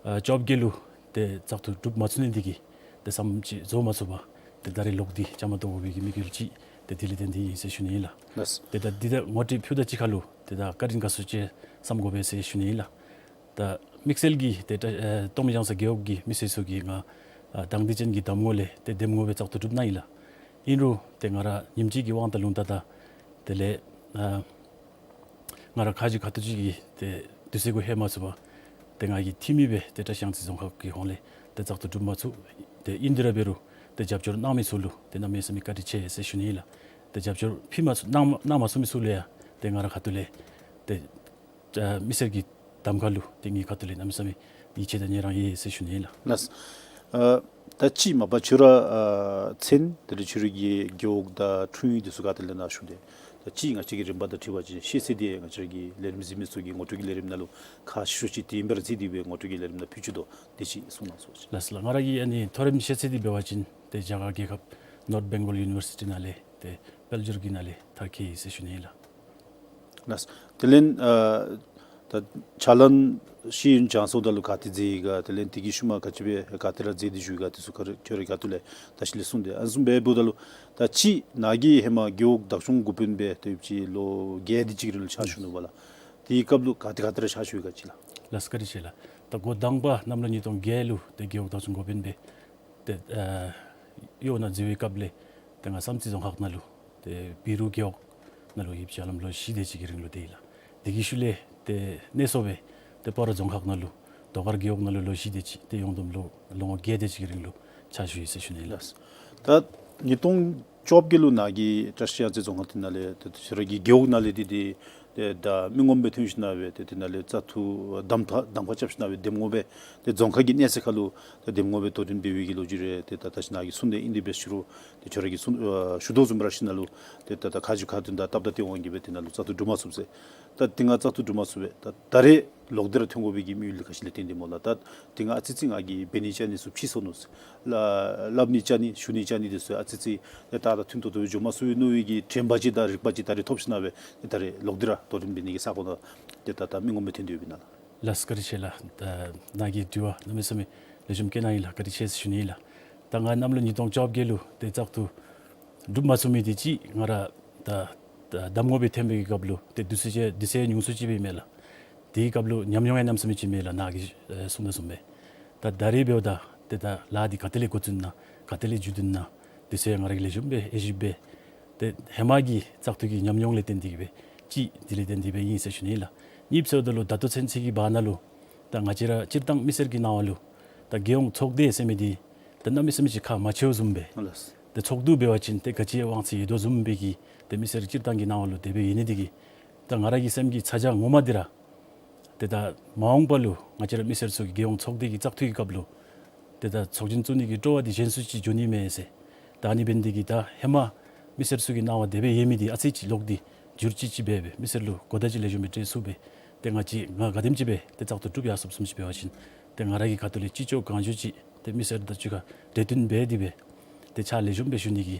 ཨ་བཅོ་བརྒྱད་ལུ་ཏེ་བཙག་འཐུ་གྲུབ་མ་ཚུགས་ནི་འདི་གིས་ཏེ་བསམ་ཅིག་རྫོགས་མ་ཚུགས་པར་ཏེ་ད་རེས་ལོག་སྟེ་བཅའ་མར་གཏོགས་དགོ་པའི་གི་དམིགས་ཡུལ་ཅིག་ཏེ་དེ་ལས་བརྟེན་ཏེ་ཨིན་ཟེར་ཞུ་ནི་ཨིན་ལགས། ལགས། ཏེ་ད་འདི་ད་ངོ་སྤྲོད་ཕུལཝ་ད་གཅིག་ཁར་ལུ་ཏེ་ད་བཀའ་དྲིན་དགའ་ཚོར་ཅིག་བསམ་དགོ་པས་ཟེར་ཞུ་ནི་ཨིན་ལགས། ད་དམིགས་བསལ་གྱིས་ཏེ་ད་ཨེ་སྟོད་སྨད་བྱང་ས་རྒེད་འོག་གི་མི་སེར་ཚུ་གིས་ང་ཨ་དང་འདོད་ཅན་གྱི་གདམ་ངོ་ལས་ཏེ་འདེམས་ངོ་སྦེ་བཙག་འཐུ་གྲུབ་གནང་ཡི་ལགས། ཨིན་རུང་ཏེ་ང་ར་ཉིནམ་གཅིག་གི་དབང་དང་ལུང་བསྟན་དང་དེ་ལས་ཨ་ང་ར་ཁ་རྗེ་ཁ་ཐུག་ཅིག་གིས་ཏེ་དུས་ཚོད་གུ་ལྷོད་མ་ཚུགས་པར་ཏེ་ང་གི་འཐུས་མི་སྦེ་ཏེ་བཀྲིས་གཡང་རྩེ་རྫོང་ཁག་གི་ཧོངས་ལས་ཏེ་བཙག་འཐུ་གྲུབ་མ་ཚུགས། ཏེ་ཨིན་དེ་ར་འབད་རུང་ཏེ་རྒྱབ་སྐྱོར་གནང་མི་ཚུ་ལུ་ཏེ་གནམ་མེད་ས་མེད་བཀའ་དྲིན་ཆེ་ཟེར་ཞུ་ནི་ཨིན་ལགས། ཏེ་རྒྱབ་སྐྱོར་ཕུལ་མ་ཚུགས་གནང་མ་གནང་མ་ཚུགས་མི་ཚུ་ལུ་ཡང་ཏེ་ང་ར་ཁ་ཐུག་ལས་ཏེ་ཨ་མི་སེར་གྱི་གདམ་ཁ་ལུ་ཏེ་ངེའི་ཁ་ཐུག་ལས་གནམ་མེད་ས་མེད་ཡིད་ཆེས་དང་ཉེ་རང་ཡོད་ཟེར་ཞུ་ནི་ཨིན་ལགས། ལགས། ཨ་ད་ཅི་མ་པ་ཁྱོད་ར་ཨ་མཚན་དེ་ལས་ཁྱོད་ར་གི་རྒེད་འོག་དང་འཁྲུངས་ཡུལ་འདི་ཚུ་ག་ཏེ་ལས་ནཱ་ཞུ་དེས། ད་ཅི་ང་བཅས་ཀྱི་རིམ་པ་དང་འཁྲིལ་བ་ཅིན་ཤེས་ཚད་འདི་ང་བཅས་ར་གི་ལས་རིམ་གཟིགས་མི་ཚུ་གིས་ངོ་སྤྲོད་ཀྱི་ལས་རིམ་ནང་ལུ་ཁག་ཆེ་ཤོས་ཅིག་དེ་ཨིན་པས་ར་བརྩིས་ཏེ་སྦེ་ངོ་སྤྲོད་ཀྱི་ལས་རིམ་ནང་ཕུལ་ཅི་དོ། དེ་ཅིག་གསུང་གནང་ཟེར་ཞུ། ལགས་སོ་ལགས། ང་ར་གི་ཨ་ནི་མཐོ་རིམ་ཤེས་ཚད་འདི་འབད་བ་ཅིན་ཏེ་རྒྱ་གར་རྒྱལ་ཁབ་North Bengal University ནང་ལས་ཏེ་དཔལ་འབྱོར་གྱི་ནང་ལས་མཐར་འཁྱོལ་ཡི་ཟེར་ཞུ་ནི་ཨིན་ལགས། ལགས། དེ་ལས་ཨ་ད་ཕྱག་ལཱ་ཤེས་ཡོན་སྦྱང་སོངམ་ད་ལུ་ག་ཏེ་མཛད་ཡི་ག། དེ་ལས་དེ་གི་ཤུལ་མ་ག་ཅི་སྦེ་ག་ཏེ་ར་མཛད་དེ་བཞུགས་ཡི་ག། དེ་ཚུ་ཁྱོད་ར་ཁྱོད་རའི་ཁ་ཐུག་ལས་ད་ཅི་ལས་གསུང་དེས། ཨ་ནི་བཟུམ་སྦེ་འབདཝ་ད་ལུ་ད་ཅི་ནཱ་གིས་ཧེ་མ་རྒེད་འོག་བདག་སྐྱོང་འགོ་དཔོན་སྦེ་ཏེ་ཡོདཔ་ཅིག་ལོ་བརྒྱད་དེ་ཅིག་རིང་ལུ་ཕྱག་ཞུ་ནུག་པ་ལགས། དེའི་སྐབས་ལུ་ག་ཏེ་ག་ཏེ་ར་ཕྱག་ཞུ་ཡི་ག་ཅིག་ལགས། ལགས་སོ། བཀའ་དྲིན་ཆེ་ལགས། ད་འགོ་དང་པ་གནམ་ལོ་ཉིས་སྟོང་བརྒྱད་ལུ་ཏེ་རྒེད་འོག་བདག་སྐྱོང་འགོ་དཔོན་སྦེ་ཏེ་ཨ་གཡོག་ནང་འཛུལ་བའི་སྐབས་ལས་ཏེ་ང་བསམ་རྩེ་རྫོང་ཁག་ནང་ལུ་ཏེ་བི་རུ་རྒེད་འོག་ནང་ལུ་ཡོདཔ་ཅིག་ཧ་ལམ་ལོ་བཞི་དེ་ཅིག་གི་རིང་ལུ་སྡོད་ཡི་ལགས། དེ་གི་ཤུལ་ལས་ཏེ་གནས་སོ་སྦེ་ཏེ་སྤ་རོ་རྫོང་ཁག་ནང་ལུ་དོ་དཀར་རྒེད་འོག་ནང་ལུ་ལོ་བཞི་དེ་ཅིག་ཏེ་ཡོངས་བསྡོམས་ལོ་ལོ་ངོ་བརྒྱད་དེ་ཅིག་གི་རིང་ལུ་ཕྱག་ཞུ་ཡི་ཟེར་ཞུ་ནི་ལགས། ལགས། ད་ཉིས་སྟོང་བཅོ་བརྒྱད་ལུ་ནཱ་གིས་བཀྲིས་གཡང་རྩེ་རྫོང་ཁག་དེ་ནང་ལས་ཏེ་ཁྱོད་ར་གི་རྒེད་འོག་ནང་ལས་ཏེ་ཏེ་ཏེ་ད་མི་ངོམ་སྦེ་ཐོན་ཞིནམ་སྦེ་ཏེ་དེ་ནང་ལས་བཙག་འཐུ་གདམ་ཁ་གདམ་ཁ་རྐྱབ་ཞིནམ་སྦེ་འདེམས་ངོ་སྦེ་ཏེ་རྫོང་ཁག་གི་གནས་ཚད་ཁར་ལུ་ཏེ་འདེམས་ངོ་སྦེ་དོ་འགྲན་འབད་བའི་གི་ལོ་རྒྱུས་རེ་ཏེ་ད་ད་ཅི་ནཱ་གིས་གསུངས་དེས། ཨིན་དེ་སྦེ་ཞུ་རུང་ཏེ་ཁྱོད་ར་གིས་གསུངས་ཨ་ཞུ་དོ་བཟུམ་ར་ཞིནམ་ལུ་ཏེ་ད་ད་ཁ་རྗེ་ཁ་ཐུག་དང་སྟབས་དང་བརྟན་དབང་གིས་སྦེ་དེ་ནང་ལུ་བཙག་འཐུ་གྲུབ་མ་ཚུགས་ཟེར། ད་དེ་སྒང་བཙག་འཐུ་གྲུབ་མ་ཚུགས་པས། ད་ད་རེས་ལོག་སྟེ་ར་ཐོན་དགོ་པའི་གི་དམིགས་ཡུལ་ག་ཅི་ལས་བརྟེན་ཏེ་སྨོ་ལགས། ད་དེ་སྒང་ཨ་ཙི་ཙི་ང་གིས་འབད་ནི་བཅའ་ནི་ཚུ་ཕྱིས་སོ་ནུག། ལ་སླབ་ནི་བཅའ་ནི་ཞུ་ནི་བཅའ་ནི་དེ་ཚུ་ཨ་ཙི་ཙི་ཏེ་ད་ད་མཐུན་ཏོག་ཏོ་སྦེ་འགྱོ་མ་ཚུགས་པས་མནོ་བའི་གི་དྲན་པ་ཅིག་དང་རིག་པ་ཅིག་ད་རེས་ཐོབ་ཞིནམ་སྦེ་ཏེ་ད་རེས་ལོག་སྟེ་ར་དོ་འགྲན་འབད་ནི་གི་ས་གོ་ནང་ཏེ་ད་ད་མི་ངོམ་སྦེ་ཐོན་ཏེ་ཡོདཔ་ཨིན་ན་ལགས། ལགས་སོ། བཀའ་དྲིན་ཆེ་ལགས། ད་ནཱ་གིས་དྲི་བ་གནམ་མེད་ས་མེད་ལེགས་ཤོམ་བཀོད་གནང་ཡི་ལགས། བཀའ་དྲིན་ཆེ་ཟེར་ཞུ་ནི་ཨིན་ལགས། ད་ང་གནམ་ལོ་ཉིས་སྟོང་བཅོ་བརྒྱད་ལུ་ཏེ་བཙག་འཐུ་གྲུབ་མ་ཚུགས་མི་དེ་ཅིག་ང་ར་ད་ད་གདམ་ངོ་སྦེ་ཐོན་པའི་གི་སྐབས་ལུ་ཏེ་དུས་ཚོད་ཅིག་དུས་ཚོད་ཉུང་སུ་ཅིག་སྦེ་མས་ལགས། དེའི་སྐབས་ལུ་ཉམས་མྱོང་ཡང་གནམ་མེད་ས་མེད་ཅིག་མེད་ལགས། ནཱ་གིས་ཨེ་གསུངས་དོ་བཟུམ་སྦེ། ད་ད་རེས་འབདཝ་ད་ཏེ་ད་ལཱ་འདི་ག་ཏེ་ལས་འགོ་བཙུགས་ན་ག་ཏེ་ལས་མཇུག་བསྡུ་ན་དུས་ཚོད་ཡང་ང་ར་གིས་ལེགས་ཤོམ་སྦེ་ཨེ་ཤེས་པས། ཏེ་ཧེ་མ་གི་བཙག་འཐུ་གི་ཉམས་མྱོང་ལས་བརྟེན་ཏེ་གིས་སྦེ་ཅིག་དེ་ལས་བརྟེན་ཏེ་སྦེ་ཨིན་ཟེར་ཞུ་ནི་ལགས། གཉིས་པ་ཟེརཝ་ད་ལུ་ད་ལྟོ་ཚུན་ཚོད་ཀྱི་བར་ན་ལུ་ད་ང་བཅས་ར་སྤྱིར་བཏང་མི་སེར་གྱི་སྣང་བ་ལུ་ད་རྒྱལ་ཡོངས་ཚོགས་སྡེ་ཟེར་མི་འདི་ད་གནམ་མེད་ས་མེད་ཅིག་ཁག་མ་ཆེཝ་བཟུམ་སྦེ། ལགས། ཏེ་ཚོགས་འདུ་འབད་བ་ཅིན་ཏེ་ག་ཅི་དབང་ཚད་ཡོད་དོ་བཟུམ་སྦེ་གི་ཏེ་མི་སེར་སྤྱིར་བཏང་གི་སྣང་བ་ལུ་དེ་སྦེ་ཡོད་ནི་དེ་གིས་ད་ང་ར་གི་སེམས་ཀྱི་ཚ་གྱང་ངོ་མ་འདི་ར་ཏེ་ད་མ་འོངས་པ་ལུ་ང་བཅས་ར་མི་སེར་ཚུ་གིས་རྒྱལ་ཡོངས་ཚོགས་སྡེ་གི་བཙག་འཐུ་གི་སྐབས་ལུ་ཏེ་ད་ཚོགས་ཆེན་བཙུགས་ནི་གི་སྤྲོ་བ་འདི་ཞན་སུ་ཅིག་འགྱོ་ནི་མས་ཟེར། ད་ཨ་ནི་འབད་ནི་འདི་གིས་ད་ཧེ་མ་མི་སེར་ཚུ་གི་སྣང་བ་དེ་སྦེ་ཡོད་མི་འདི་ཨ་ཙི་ཅིག་ལོག་སྟེ་འགྱུར་བཅོས་ཅིག་འབད་སྦེ་མི་སེར་ལུ་གོ་བརྡ་ཅིག་ལེགས་ཤོམ་སྦེ་སྤྲོད་ཚུགས་པས། ཏེ་ང་བཅས་ང་ག་དེམ་ཅིག་སྦེ་ཏེ་བཙག་འཐུ་གྲུབ་ཡར་སོངམ་བཟུམ་ཅིག་འབད་བ་ཅིན་ཏེ་ང་ར་གི་ཁ་ཐུག་ལས་ཅི་ལྕོགས་གང་ལྕོགས་ཅིག་ཏེ་མི་སེར་དང་གཅིག་ཁར་གྲོས་བསྟུན་འབད་དེ་སྦེ་ཏེ་ཕྱག་ལེགས་ཤོམ་སྦེ་ཞུ་ནི་གི་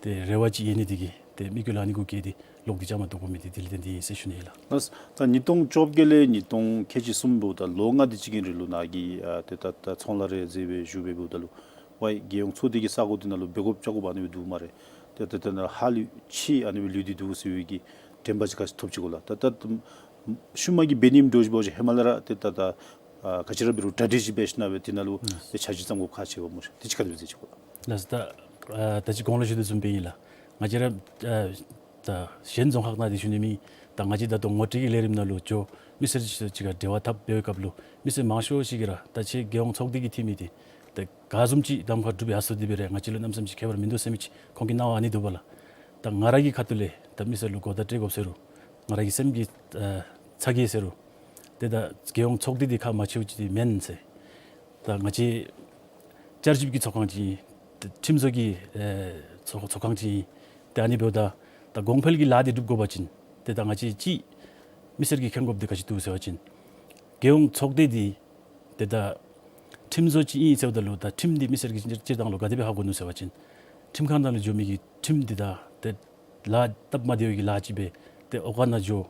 ཏེ་རེ་བ་ཅིག་ཡོད་ནི་འདི་གིས་ཏེ་དམིགས་ཡུལ་ཨ་ནི་གུ་བསྐྱེད་དེ་ལོག་སྟེ་བཅའ་མར་གཏོགས་དགོ་མི་འདི་དེ་ལས་བརྟེན་ཏེ་ཨིན་ཟེར་ཞུ་ནི་ཨིན་ལགས། ལགས། ད་ཉིས་སྟོང་བཅོ་བརྒྱད་ལས་ཉིས་སྟོང་ཁལ་གཅིག་གསུམ་འབདཝ་ད་ལོ་ལྔ་དེ་ཅིག་གི་རིང་ལུ་ནཱ་གི་ཨ་ཏེ་ད་ད་ཚོང་ལཱ་རེ་མཛད་སྦེ་བཞུགས་སྦེ་འབདཝ་ད་ལུ་ཝའི་རྒྱལ་ཡོངས་ཚོགས་སྡེ་གི་ས་གོ་འདི་ནང་ལུ་འབད་དགོཔ་བཅའ་དགོཔ་ཨ་ནི་སྦེ་འདུག་སྨ་རེ། ཏེ་ད་ད་ནཱ་ཧ་ལུགས་ཅིག་ཨ་ནི་སྦེ་ལུས་ཏེ་འདུག་ཟེར་བའི་གི་དྲན་པ་ཅིག་ག་ཅི་ཐོབ་ཅི་གོ་ལགས། ད་ད་ཤུལ་མ་གི་འབད་ནི་འདྲཝ་ཅིག་འབད་བ་ཅིན་ཧེ་མ་ལས་ར་ཏེ་ད་ད་ཨ་ག་ཅི་ར་འབད་རུང་གྲ་སྒྲིག་ཅིག་འབད་ཞིནམ་སྦེ་དེ་ནང་ལུ་ཏེ་ཆ་རྒྱུས་བརྩམ་དགོཔ་ཁག་ཆེ་བ་སྨོ་ཤ། དེ་ཅིག་ག་དེ་སྦེ་མཛད་ཅི་གོ་ལགས། ལགས། ད་ཨ་ད་ཅི་གོང་ལུ་ཞུ་དོ་བཟུམ་སྦེ་ཨིན་ལགས། ང་བཅས་ར་ཨ་ད་གཞན་རྫོང་ཁག་ནང་འདི་ཞུ་ནི་མེད། ད་ང་བཅས་ད་ལྟོ་ངོ་སྤྲོད་ཀྱི་ལས་རིམ་ནང་ལུ་འགྱོ་མི་སེར་ཅིག་དང་གཅིག་ཁར་འབྲེལ་བ་འཐབ་འབད་བའི་སྐབས་ལུ་མི་སེར་མང་ཤོས་ཅིག་གིས་ར་ད་ཁྱེད་རྒྱལ་ཡོངས་ཚོགས་སྡེ་གི་འཐུས་མི་འདི་ཏེ་ག་བཟུམ་ཅིག་གདམ་ཁ་གྲུབ་ཡར་སོང་སྟེ་འབད་རུང་ང་བཅས་ལུ་གནམ་མེད་ས་མེད་ཅིག་ཁྱད་པར་མིན་འདུག་ཟེར་མི་ཅིག་ཁོང་གི་སྣང་བ་ཨ་ནི་འདུག་པ་ལགས། ད་ང་ར་གི་ཁ་ཐུག་ལས་ད་མི་སེར་ལུ་གོ་བརྡ་སྤྲོད་དགོཔ་ཟེར་རུང་ང་ར་གི་སེམས་ཀྱི་ཨ་ཚ་གྱང་ཟེར་རུང་ཏེ་ད་རྒྱལ་ཡོངས་ཚོགས་སྡེ་འདི་ཁག་མ་ཆེཝ་ཅིག་འདི་མེན་ཟེར། ད་ང་བཅས་བསྐྱར་ཞིབ་ཀྱི་ཚོགས་ཁང་ཅིག་ཨིན། ཏེ་ཁྲིམས་བཟོ་གི་ཨེ་ཚོགས་ཚོགས་ཁང་ཅིག་ཨིན། ཏེ་ཨ་ནི་འབདཝ་ད་ད་གོང་འཕེལ་གྱི་ལཱ་འདི་སྒྲུབ་དགོ་པ་ཅིན་ཏེ་ད་ང་བཅས་ཅིག་མི་སེར་གྱིས་མཁྱེན་དགོཔ་འདི་ག་ཅི་འདུག་ཟེར་བ་ཅིན་རྒྱལ་ཡོངས་ཚོགས་སྡེ་འདི་ཏེ་ད་ཁྲིམས་བཟོ་ཅིག་ཨིན་ཟེརཝ་ད་ལུ་ད་ཁྲིམས་འདི་མི་སེར་གྱིས་སྤྱིར་སྤྱིར་བཏང་ལུ་ག་དེ་སྦེ་ཧ་གོ་ནུག་ཟེར་བ་ཅིན་ཁྲིམས་ཁང་ནང་ལུ་འགྱོ་མི་གི་ཁྲིམས་འདི་ད་ཏེ་ལཱ་སྟབས་མ་བདེ་བའི་གི་ལཱ་ཅིག་སྦེ་ཏེ་ཨོ་ག་ནང་འགྱོ།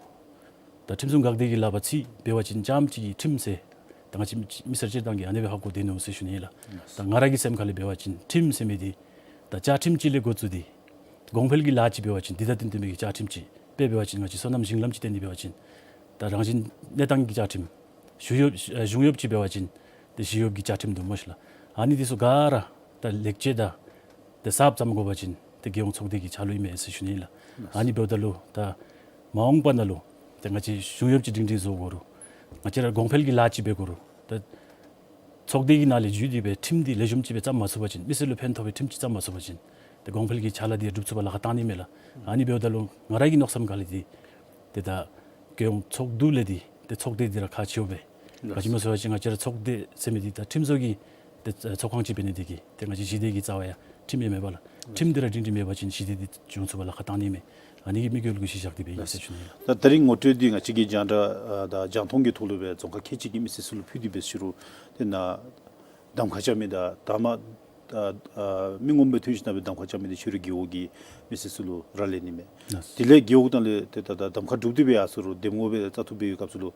ད་ཁྲིམས་སྲུང་འགག་སྡེ་གི་ལག་པར་ཚུད་འབད་བ་ཅིན་རྐྱངམ་ཅིག་གིས་ཁྲིམས་ཟེར་ད་ང་བཅས་མི་སེར་སྤྱིར་བཏང་གིས་ཨ་ནི་སྦེ་ཧ་གོ་སྡོད་ནུག་ཟེར་ཞུ་ནི་ཨིན་ལགས། ད་ང་ར་གི་སེམས་ཁ་ལས་འབད་བ་ཅིན་ཁྲིམས་ཟེར་མི་འདི་ད་བཅའ་ཁྲིམས་ཅིག་ལས་འགོ་བཙུགས་ཏེ་གོང་འཕེལ་གྱི་ལཱ་ཅིག་འབད་བ་ཅིན་འདི་དང་བསྟུན་བསྟུན་པའི་གི་བཅའ་ཁྲིམས་ཅིག་དཔེ་འབད་བ་ཅིན་ང་བཅས་སོ་ནམ་ཞིང་ལམ་ཅིག་བསྟེན་ཏེ་འབད་བ་ཅིན་ད་རང་བཞིན་གནས་སྟངས་ཀྱི་བཅའ་ཁྲིམས། གཞུང་གཡོག་ཨ་གཞུང་གཡོགཔ་ཅིག་འབད་བ་ཅིན་ཏེ་གཞུང་གཡོགཔ་གི་བཅའ་ཁྲིམས་འདུག་སྨོ་ཤ་ལགས། ཨ་ནི་འདི་ཚུ་ག་ར་ད་ལེགས་བཅོས་དང་ཏེ་གསརཔ་བརྩམ་དགོ་པ་ཅིན་ཏེ་རྒྱལ་ཡོངས་ཚོགས་སྡེ་གི་ཆ་ལུགས་ཨིན་མས་ཟེར་ཞུ་ནི་ཨིན་ལགས། ཨ་ནི་འབདཝ་ད་ལུ་ད་མ་འོངས་པ་ནང་ལུ་ཏེ་ང་བཅས་གཞུང་གཡོགཔ་ཅིག་སྒྲིང་སྒྲིང་བཟོ་དགོ་རུང་ང་བཅས་ར་གོང་འཕེལ་གྱི་ལཱ་ཅིག་འབད་དགོ་རུང་ད་ཚོགས་སྡེ་གི་ནང་ལས་བརྒྱུད་དེ་སྦེ་ཁྲིམས་འདི་ལེགས་ཤོམ་ཅིག་སྦེ་བརྩམ་མ་ཚུགས་པ་ཅིན་མི་སེར་ལུ་ཕན་ཐོགས་པའི་ཁྲིམས་ཅིག་བརྩམ་མ་ཚུགས་པ་ཅིན་ཏེ་གོང་འཕེལ་གྱི་ཕྱག་ལཱ་འདི་སྒྲུབ་ཚུགས་པར་ལཱ་ཁག་བཏང་ནི་མས་ལགས། ཨ་ནི་འབདཝ་ད་ལུ་ང་ར་གི་མནོ་བསམ་ཁ་ལས་འདི་ཏེ་ད་རྒྱལ་ཡོངས་ཚོགས་འདུ་ལས་འདི་ཏེ་ཚོགས་སྡེ་འདི་ར་ཁག་ཆེཝ་སྦེ་ག་ཅི་སྨོ་ཟེར་བ་ཅིན་ང་བཅས་ར་ཚོགས་སྡེ་ཟེར་མི་འདི་ད་ཁྲིམས་བཟོ་གི་ཏེ་ཚོགས་ཁང་ཅིག་འབད་ནི་འདི་གིས་ཏེ་ང་བཅས་ཞི་བདེ་གི་རྩ་བ་ཡང་ཁྲིམས་ཨིན་མས་པ་ལགས། ཁྲིམས་འདི་ར་སྒྲིང་སྒྲིང་མེད་པ་ཅིན་ཞི་བདེ་འདི་འབྱུང་ཚུགས་པར་ལཱ་ཁག་བཏང་ནི་མས། ཨ་ནི་གི་དམིགས་ཡུལ་གུ་གཞི་བཞག་སྟེ་འབད་ཨིན་ཟེར་ཞུ་ནི་ཨིན་ལགས། ད་ད་རིས་ངོ་སྤྲོད་འདི་ང་བཅས་ཀྱིས་རྒྱང་བསྒྲགས་ཨ་དང་རྒྱང་མཐོང་གི་ཐོག་ལུ་སྦེ་རྫོང་ཁག་ཁལ་གཅིག་གི་མི་སེར་ཚུ་ལུ་ཕུལ་ཏེ་འབད་ཟེར་རུང་ཏེ་ནཱ་གདམ་ཁ་རྐྱབ་མི་དང་ད་མ་ཨ་ཨ་མི་ངོམ་སྦེ་ཐོན་ཞིནམ་སྦེ་གདམ་ཁ་རྐྱབ་མི་འདི་ཕྱི་རོལ་རྒེད་འོག་གི་མི་སེར་ཚུ་ལུ་ར་ལས་ནི་མས། ལགས། དེ་ལས་རྒེད་འོག་ནང་ལས་ཏེ་ད་ད་གདམ་ཁ་གྲུབ་སྟེ་འབད་ཡར་སོང་རུང་འདེམས་ངོ་སྦེ་བཙག་འཐུ་འབད་བའི་སྐབས་སུ་ལུ་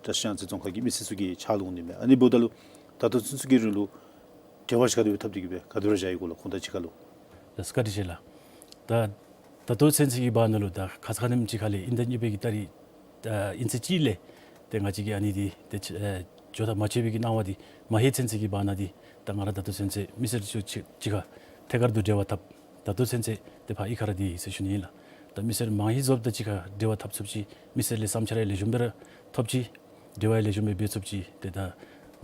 བཀྲིས་གཡང་རྩེ་རྫོང་ཁག་གི་མི་སེར་ཚུ་གིས་ཕྱག་ལུ་འོང་ནི་མས། ཨ་ནི་འབདཝ་ད་ལུ་ད་ལྟོ་ཚུན་ཚོད་ཀྱི་རིང་ལུ་འབྲེལ་བ་ཅིག་ག་དེ་སྦེ་འཐབ་སྟེ་གི་སྦེ་ག་དེ་སྦེ་ར་བཞག་ཡི་གོ་ལགས། ཁོང་དང་གཅིག་ཁར་ལུ། ལགས་བཀའ་དྲིན་ཆེ་ལགས། ད་ད་ལྟོ་ཚུན་ཚོད་ཀྱི་བར་ན་ལུ་ད་ཁ་ཙ་ཁ་ཉིནམ་ཅིག་ཁ་ལས་ཨིན་ཟླ་གཉིས་པའི་གི་ཏ་རིག་ཨ་ཨིན་ཚེས་གཅིག་ལས་ཏེ་ང་བཅས་ཀྱིས་ཨ་ནི་འདི་ཏེ་ཨེ་འགྱོ་ཐབས་མ་ཆོད་པའི་གི་སྣང་བ་འདི་མ་ལྷོད་ཚུན་ཚོད་ཀྱི་བར་ན་འདི་ད་ང་ར་ད་ལྟོ་ཚུན་ཚོད་མི་སེར་ཚུ་གཅིག་གཅིག་ཁར་ཐད་ཀར་དུ་འབྲེལ་བ་འཐབ། ད་ལྟོ་ཚུན་ཚོད་ཏེ་ཕར་གཡུས་ཁར་ར་སྡོད་ཡི་ཟེར་ཞུ་ནི་ཨིན་ལགས། ད་མི་སེར་མང་ཧེང་བཟོཝ་དང་གཅིག་ཁར་འབྲེལ་བ་འཐབ་ཚུགསཔ་ཅིག་མི་སེར་ལས་བསམ་འཆར་ཡང་ལེགས་ཤོམ་སྦེ་ར་ཐོབ་ཅི། འབྲེལ་བ་ཡང་ལེགས་ཤོམ་སྦེ་འབད་ཚུགསཔ་ཅིག་ཏེ་ད་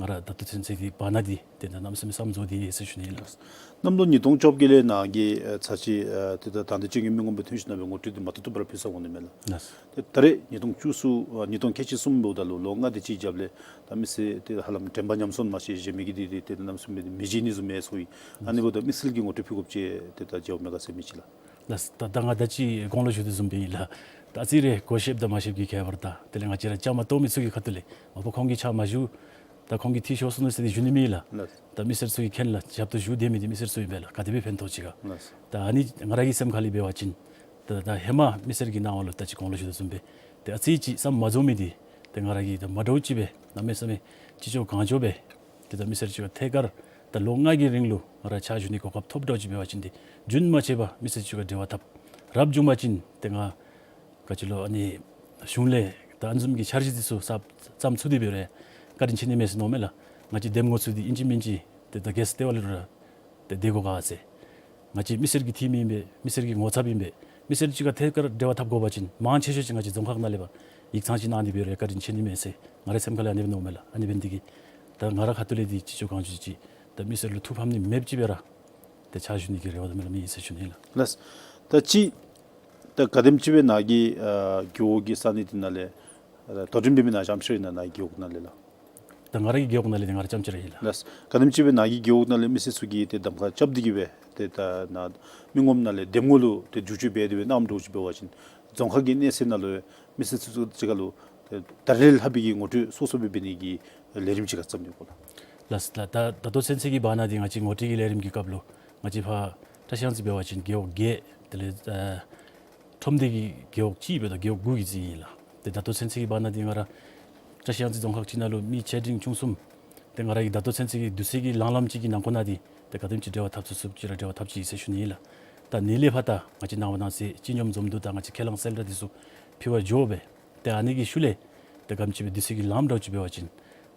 ང་ར་ད་ལྟོ་ཚུན་ཚོད་ཀྱི་བར་ན་འདི་ཏེ་ད་གནམ་མེད་ས་མེད་བསམ་བཟོ་སྟེ་ཡོད་ཟེར་ཞུ་ནི་ཨིན་ལགས། གནམ་ལོ་ཉིས་སྟོང་བཅོ་བརྒྱད་ལས་ནཱ་གི་ཨེ་ཚར་གཅིག་ཨེ་ཏེ་ད་དང་འདོད་ཅན་གྱི་མི་ངོམ་སྦེ་ཐོན་ཞིནམ་སྦེ་ངོ་སྤྲོད་འདི་མ་ཐུབ་ཐུབ་པར་ཕུལ་ཚར་འོང་ནི་མས་ལགས། ལགས། ཏེ་ད་རེས་ཉིས་སྟོང་བཅུ་གསུམ་ཨ་ཉིས་སྟོང་ཁལ་གཅིག་གསུམ་འབདཝ་ད་ལུ་ལོ་ལྔ་དེ་ཅིག་རྒྱབ་ལས་ད་མི་སེར་ཏེ་ཧ་ལམ་དྲན་པ་ཉམས་སོང་མ་ཤེས་ཞེན་མི་གི་འདི་ཏེ་ཏེ་གནམ་མེད་ས་མེད་མི་མཇལ་ནི་བཟུམ་མས་སོ་ཡི། ཨ་ནི་འབདཝ་ད་མི་སེར་གྱི་ངོ་སྤྲོད་ཕུལ་དགོཔ་ཅིག་ཏེ་ད་མཇལཝ་མས་ག་ཟེར་མི་ཅིག་ལགས། ལགས། ད་ད་ང་ད་ཅི་གོང་ལུ་ཞུ་དོ་བཟུམ་སྦེ་ཨིན་ལགས། ད་ཨ་ཙི་རེ་གོ་ཤེསཔ་དང་མ་ཤེསཔ་ཀྱི་ཁྱད་པར་དང་དེ་ལས་ང་བཅས་ར་བཅའ་མར་གཏོགས་མི་ཚུ་གི་ཁ་ཐུག་ལས་མ་པ་ཁོང་གིས་ཕྱག་མ་ཞུ་ད་ཁོང་གིས་འཐུས་ཤོར་སོང་ནུག་ཟེར་ཏེ་ཞུ་ནི་མེད་ལགས། ལགས། ད་མི་སེར་ཚུ་གིས་མཁྱེན་ལགས། ཞབས་ཏོག་ཞུ་སྡོད་མི་འདི་མི་སེར་ཚུ་ཨིན་པས་ལགས། ག་དེ་སྦེ་ཕན་ཐོགས་ཅི་ག། ལགས། ད་ཨ་ནི་ང་ར་གི་སེམས་ཁ་ལས་འབད་བ་ཅིན་ད་ད་ཧེ་མ་མི་སེར་གྱི་སྣང་བ་ལུ་ད་ཅི་གོང་ལུ་ཞུ་དོ་བཟུམ་སྦེ་ཏེ་ཨ་ཙི་ཅིག་བསམ་མ་རྫོགས་མི་འདི་ཏེ་ང་ར་གིས་ད་མ་འདྲཝ་ཅིག་སྦེ་གནམ་མེད་ས་མེད་ཅི་ལྕོགས་གང་ལྕོགས་སྦེ་ཏེ་ད་མི་སེར་ཚུ་ག་ཐད་ཀར་ད་ལོ་ལྔ་གི་རིང་ལུ་ང་ར་ཕྱག་ཞུ་ནི་གོ་སྐབས་ཐོབ་འདྲཝ་ཅིག་འབད་བ་ཅིན་ཏེ་རྒྱུན་མ་ཆད་པར་མི་སེར་ཚུ་ག་འབྲེལ་བ་འཐབ། རབ་བྱུང་པ་ཅིན་ཏེ་ང་ག་ཅི་ལོ་ཨ་ནི་གཞུང་ལས་ད་ཨ་ནི་བཟུམ་གྱི་འཆར་གཞི་འདི་ཚུ་གསརཔ་བརྩམ་ཚུགས་ཏེ་འབད་རུང་བཀའ་དྲིན་ཆེ་ནི་མས་ཟེར་མནོཝ་མས་ལགས། ང་བཅས་འདེམས་ངོ་ཚུ་འདི་ཨིན་ཅི་མིན་ཅི་ཏེ་ད་གེ་སར་ལྟེ་བ་ལས་ར་ཏེ་སྡོད་དགོ་ག་ཟེར། ང་བཅས་མི་སེར་གྱི་འཐུས་མི་ཨིན་པས། མི་སེར་གྱི་ངོ་ཚབ་ཨིན་པས། མི་སེར་ཚུ་ག་ཐད་ཀར་འབྲེལ་བ་འཐབ་དགོ་པ་ཅིན་མང་ཆེ་ཤོས་ཅིག་ང་བཅས་རྫོང་ཁག་ནང་ལས་ཕར་ཡིག་ཚང་ཅིག་གནང་སྟེ་འབད་རུང་བཀའ་དྲིན་ཆེ་ནི་མས་ཟེར་ང་རའི་སེམས་ཁ་ལས་ཨ་ནི་སྦེ་མནོཝ་མས་ལགས། ཨ་ནི་འབད་ནི་འདི་གིས་ད་ང་ར་ཁ་ཐུག་ལས་འདི་ཅི་ལྕོགས་གང་ལྕོགས་ཅིག་ད་མི་སེར་ལུ་ཐུགས་ཕམ་ནི་མེདཔ་ཅིག་སྦེ་ར་ཏེ་ཕྱག་ཞུ་ནི་གི་རེ་བ་དང་སྨོན་ལམ་ཨིན་ཟེར་ཞུ་ནི་ལགས། ལགས། ད་ཅི་ད་ག་དེམ་ཅིག་སྦེ་ནཱ་གི་ཨ་རྒེད་འོག་གི་ས་གནས་འདི་ནང་ལས་ཨ་དོ་འགྲན་འབད་མི་ནཱ་རྐྱངམ་ཅིག་ར་ཨིན་ན་ནཱ་རྒེད་འོག་ནང་ལས་ལགས། ད་ང་ར་གི་རྒེད་འོག་ནང་ལས་ཏེ་ང་ར་རྐྱངམ་ཅིག་ར་ཨིན་ལགས། ལགས། ག་དེམ་ཅིག་སྦེ་ནཱ་གི་རྒེད་འོག་ནང་ལས་མི་སེར་ཚུ་གིས་ཏེ་གདམ་ཁ་རྐྱབ་སྟེ་གི་སྦེ་ ཏེ་ད་ནཱ་མི་ངོམ་ནང་ལས་འདེམས་ངོ་ལུ་ཏེ་བསྒྱུར་བཅོས་འབད་དེ་སྦེ་གནངམ་འདྲཝ་ཅིག་འབད་བ་ཅིན་རྫོང་ཁག་གི་གནས་ཚད་ནང་ལུ་མི་སེར་ཚུ་ཚུ་ཅིག་ཁར་ལུ་ཏེ་ད་རེས་ལྷག་པའི་གི་ངོ་སྤྲོད་སོ་སོ་སྦེ་འབད་ནི་གི་ལས་རིམ་ཅིག་ཁར་བརྩམས་ཏེ་ཡོདཔ་ལགས། ལགས་ལགས། ད་ད་ལྟོ་ཚུན་ཚོད་ཀྱི་བར་ན་འདི་ང་བཅས་ངོ་སྤྲོད་ཀྱི་ལས་རིམ་གྱི་སྐབས་ལུ་ང་བཅས་ཕར་བཀྲིས་གཡང་རྩེ་འབད་བ་ཅིན་རྒེད་འོག་བརྒྱད་དེ་ལས་ཨ་ཁྲོམ་སྡེ་གི་རྒེད་འོག་གཅིག་འབདཝ་ད་རྒེད་འོག་དགུ་གི་རྩིས་ཨིན་ལགས། ཏེ་ད་ལྟོ་ཚུན་ཚོད་ཀྱི་བར་ན་འདི་ང་ར་བཀྲིས་གཡང་རྩེ་རྫོང་ཁག་ཅིག་ནང་ལུ་མི་ཆེ་འབྲིང་ཆུང་གསུམ་ཏེ་ང་ར་གིས་ད་ལྟོ་ཚུན་ཚོད་ཀྱི་དུས་ཚོད་ཀྱི་ལང་ལམ་ཅིག་གི་ནང་འཁོད་ནང་འདི་ཏེ་ག་དེམ་ཅིག་འབྲེལ་བ་འཐབ་ཚུགས་ཚུགསཔ་ཅིག་ར་འབྲེལ་བ་འཐབ་ཅི་ཟེར་ཞུ་ནི་ཨིན་ལགས། ད་ཨ་ནི་ལས་ཕར་ད་ང་བཅས་ནངས་པ་གནངས་ཚེ་སྤྱི་སྙོམས་འཛོམས་འདུ་དང་ང་བཅས་ཁས་བླངས་གསལ་བསྒྲགས་འདི་ཚུ་ཕུལ་བར་འགྱོ་སྦེ་ཏེ་ཨ་ནི་གི་ཤུལ་ལས་ཏེ་ག་དེམ་ཅིག་སྦེ་དུས་ཚོད་ཀྱི་ལངམ་འདྲཝ་ཅིག་འབད་བ་ཅིན་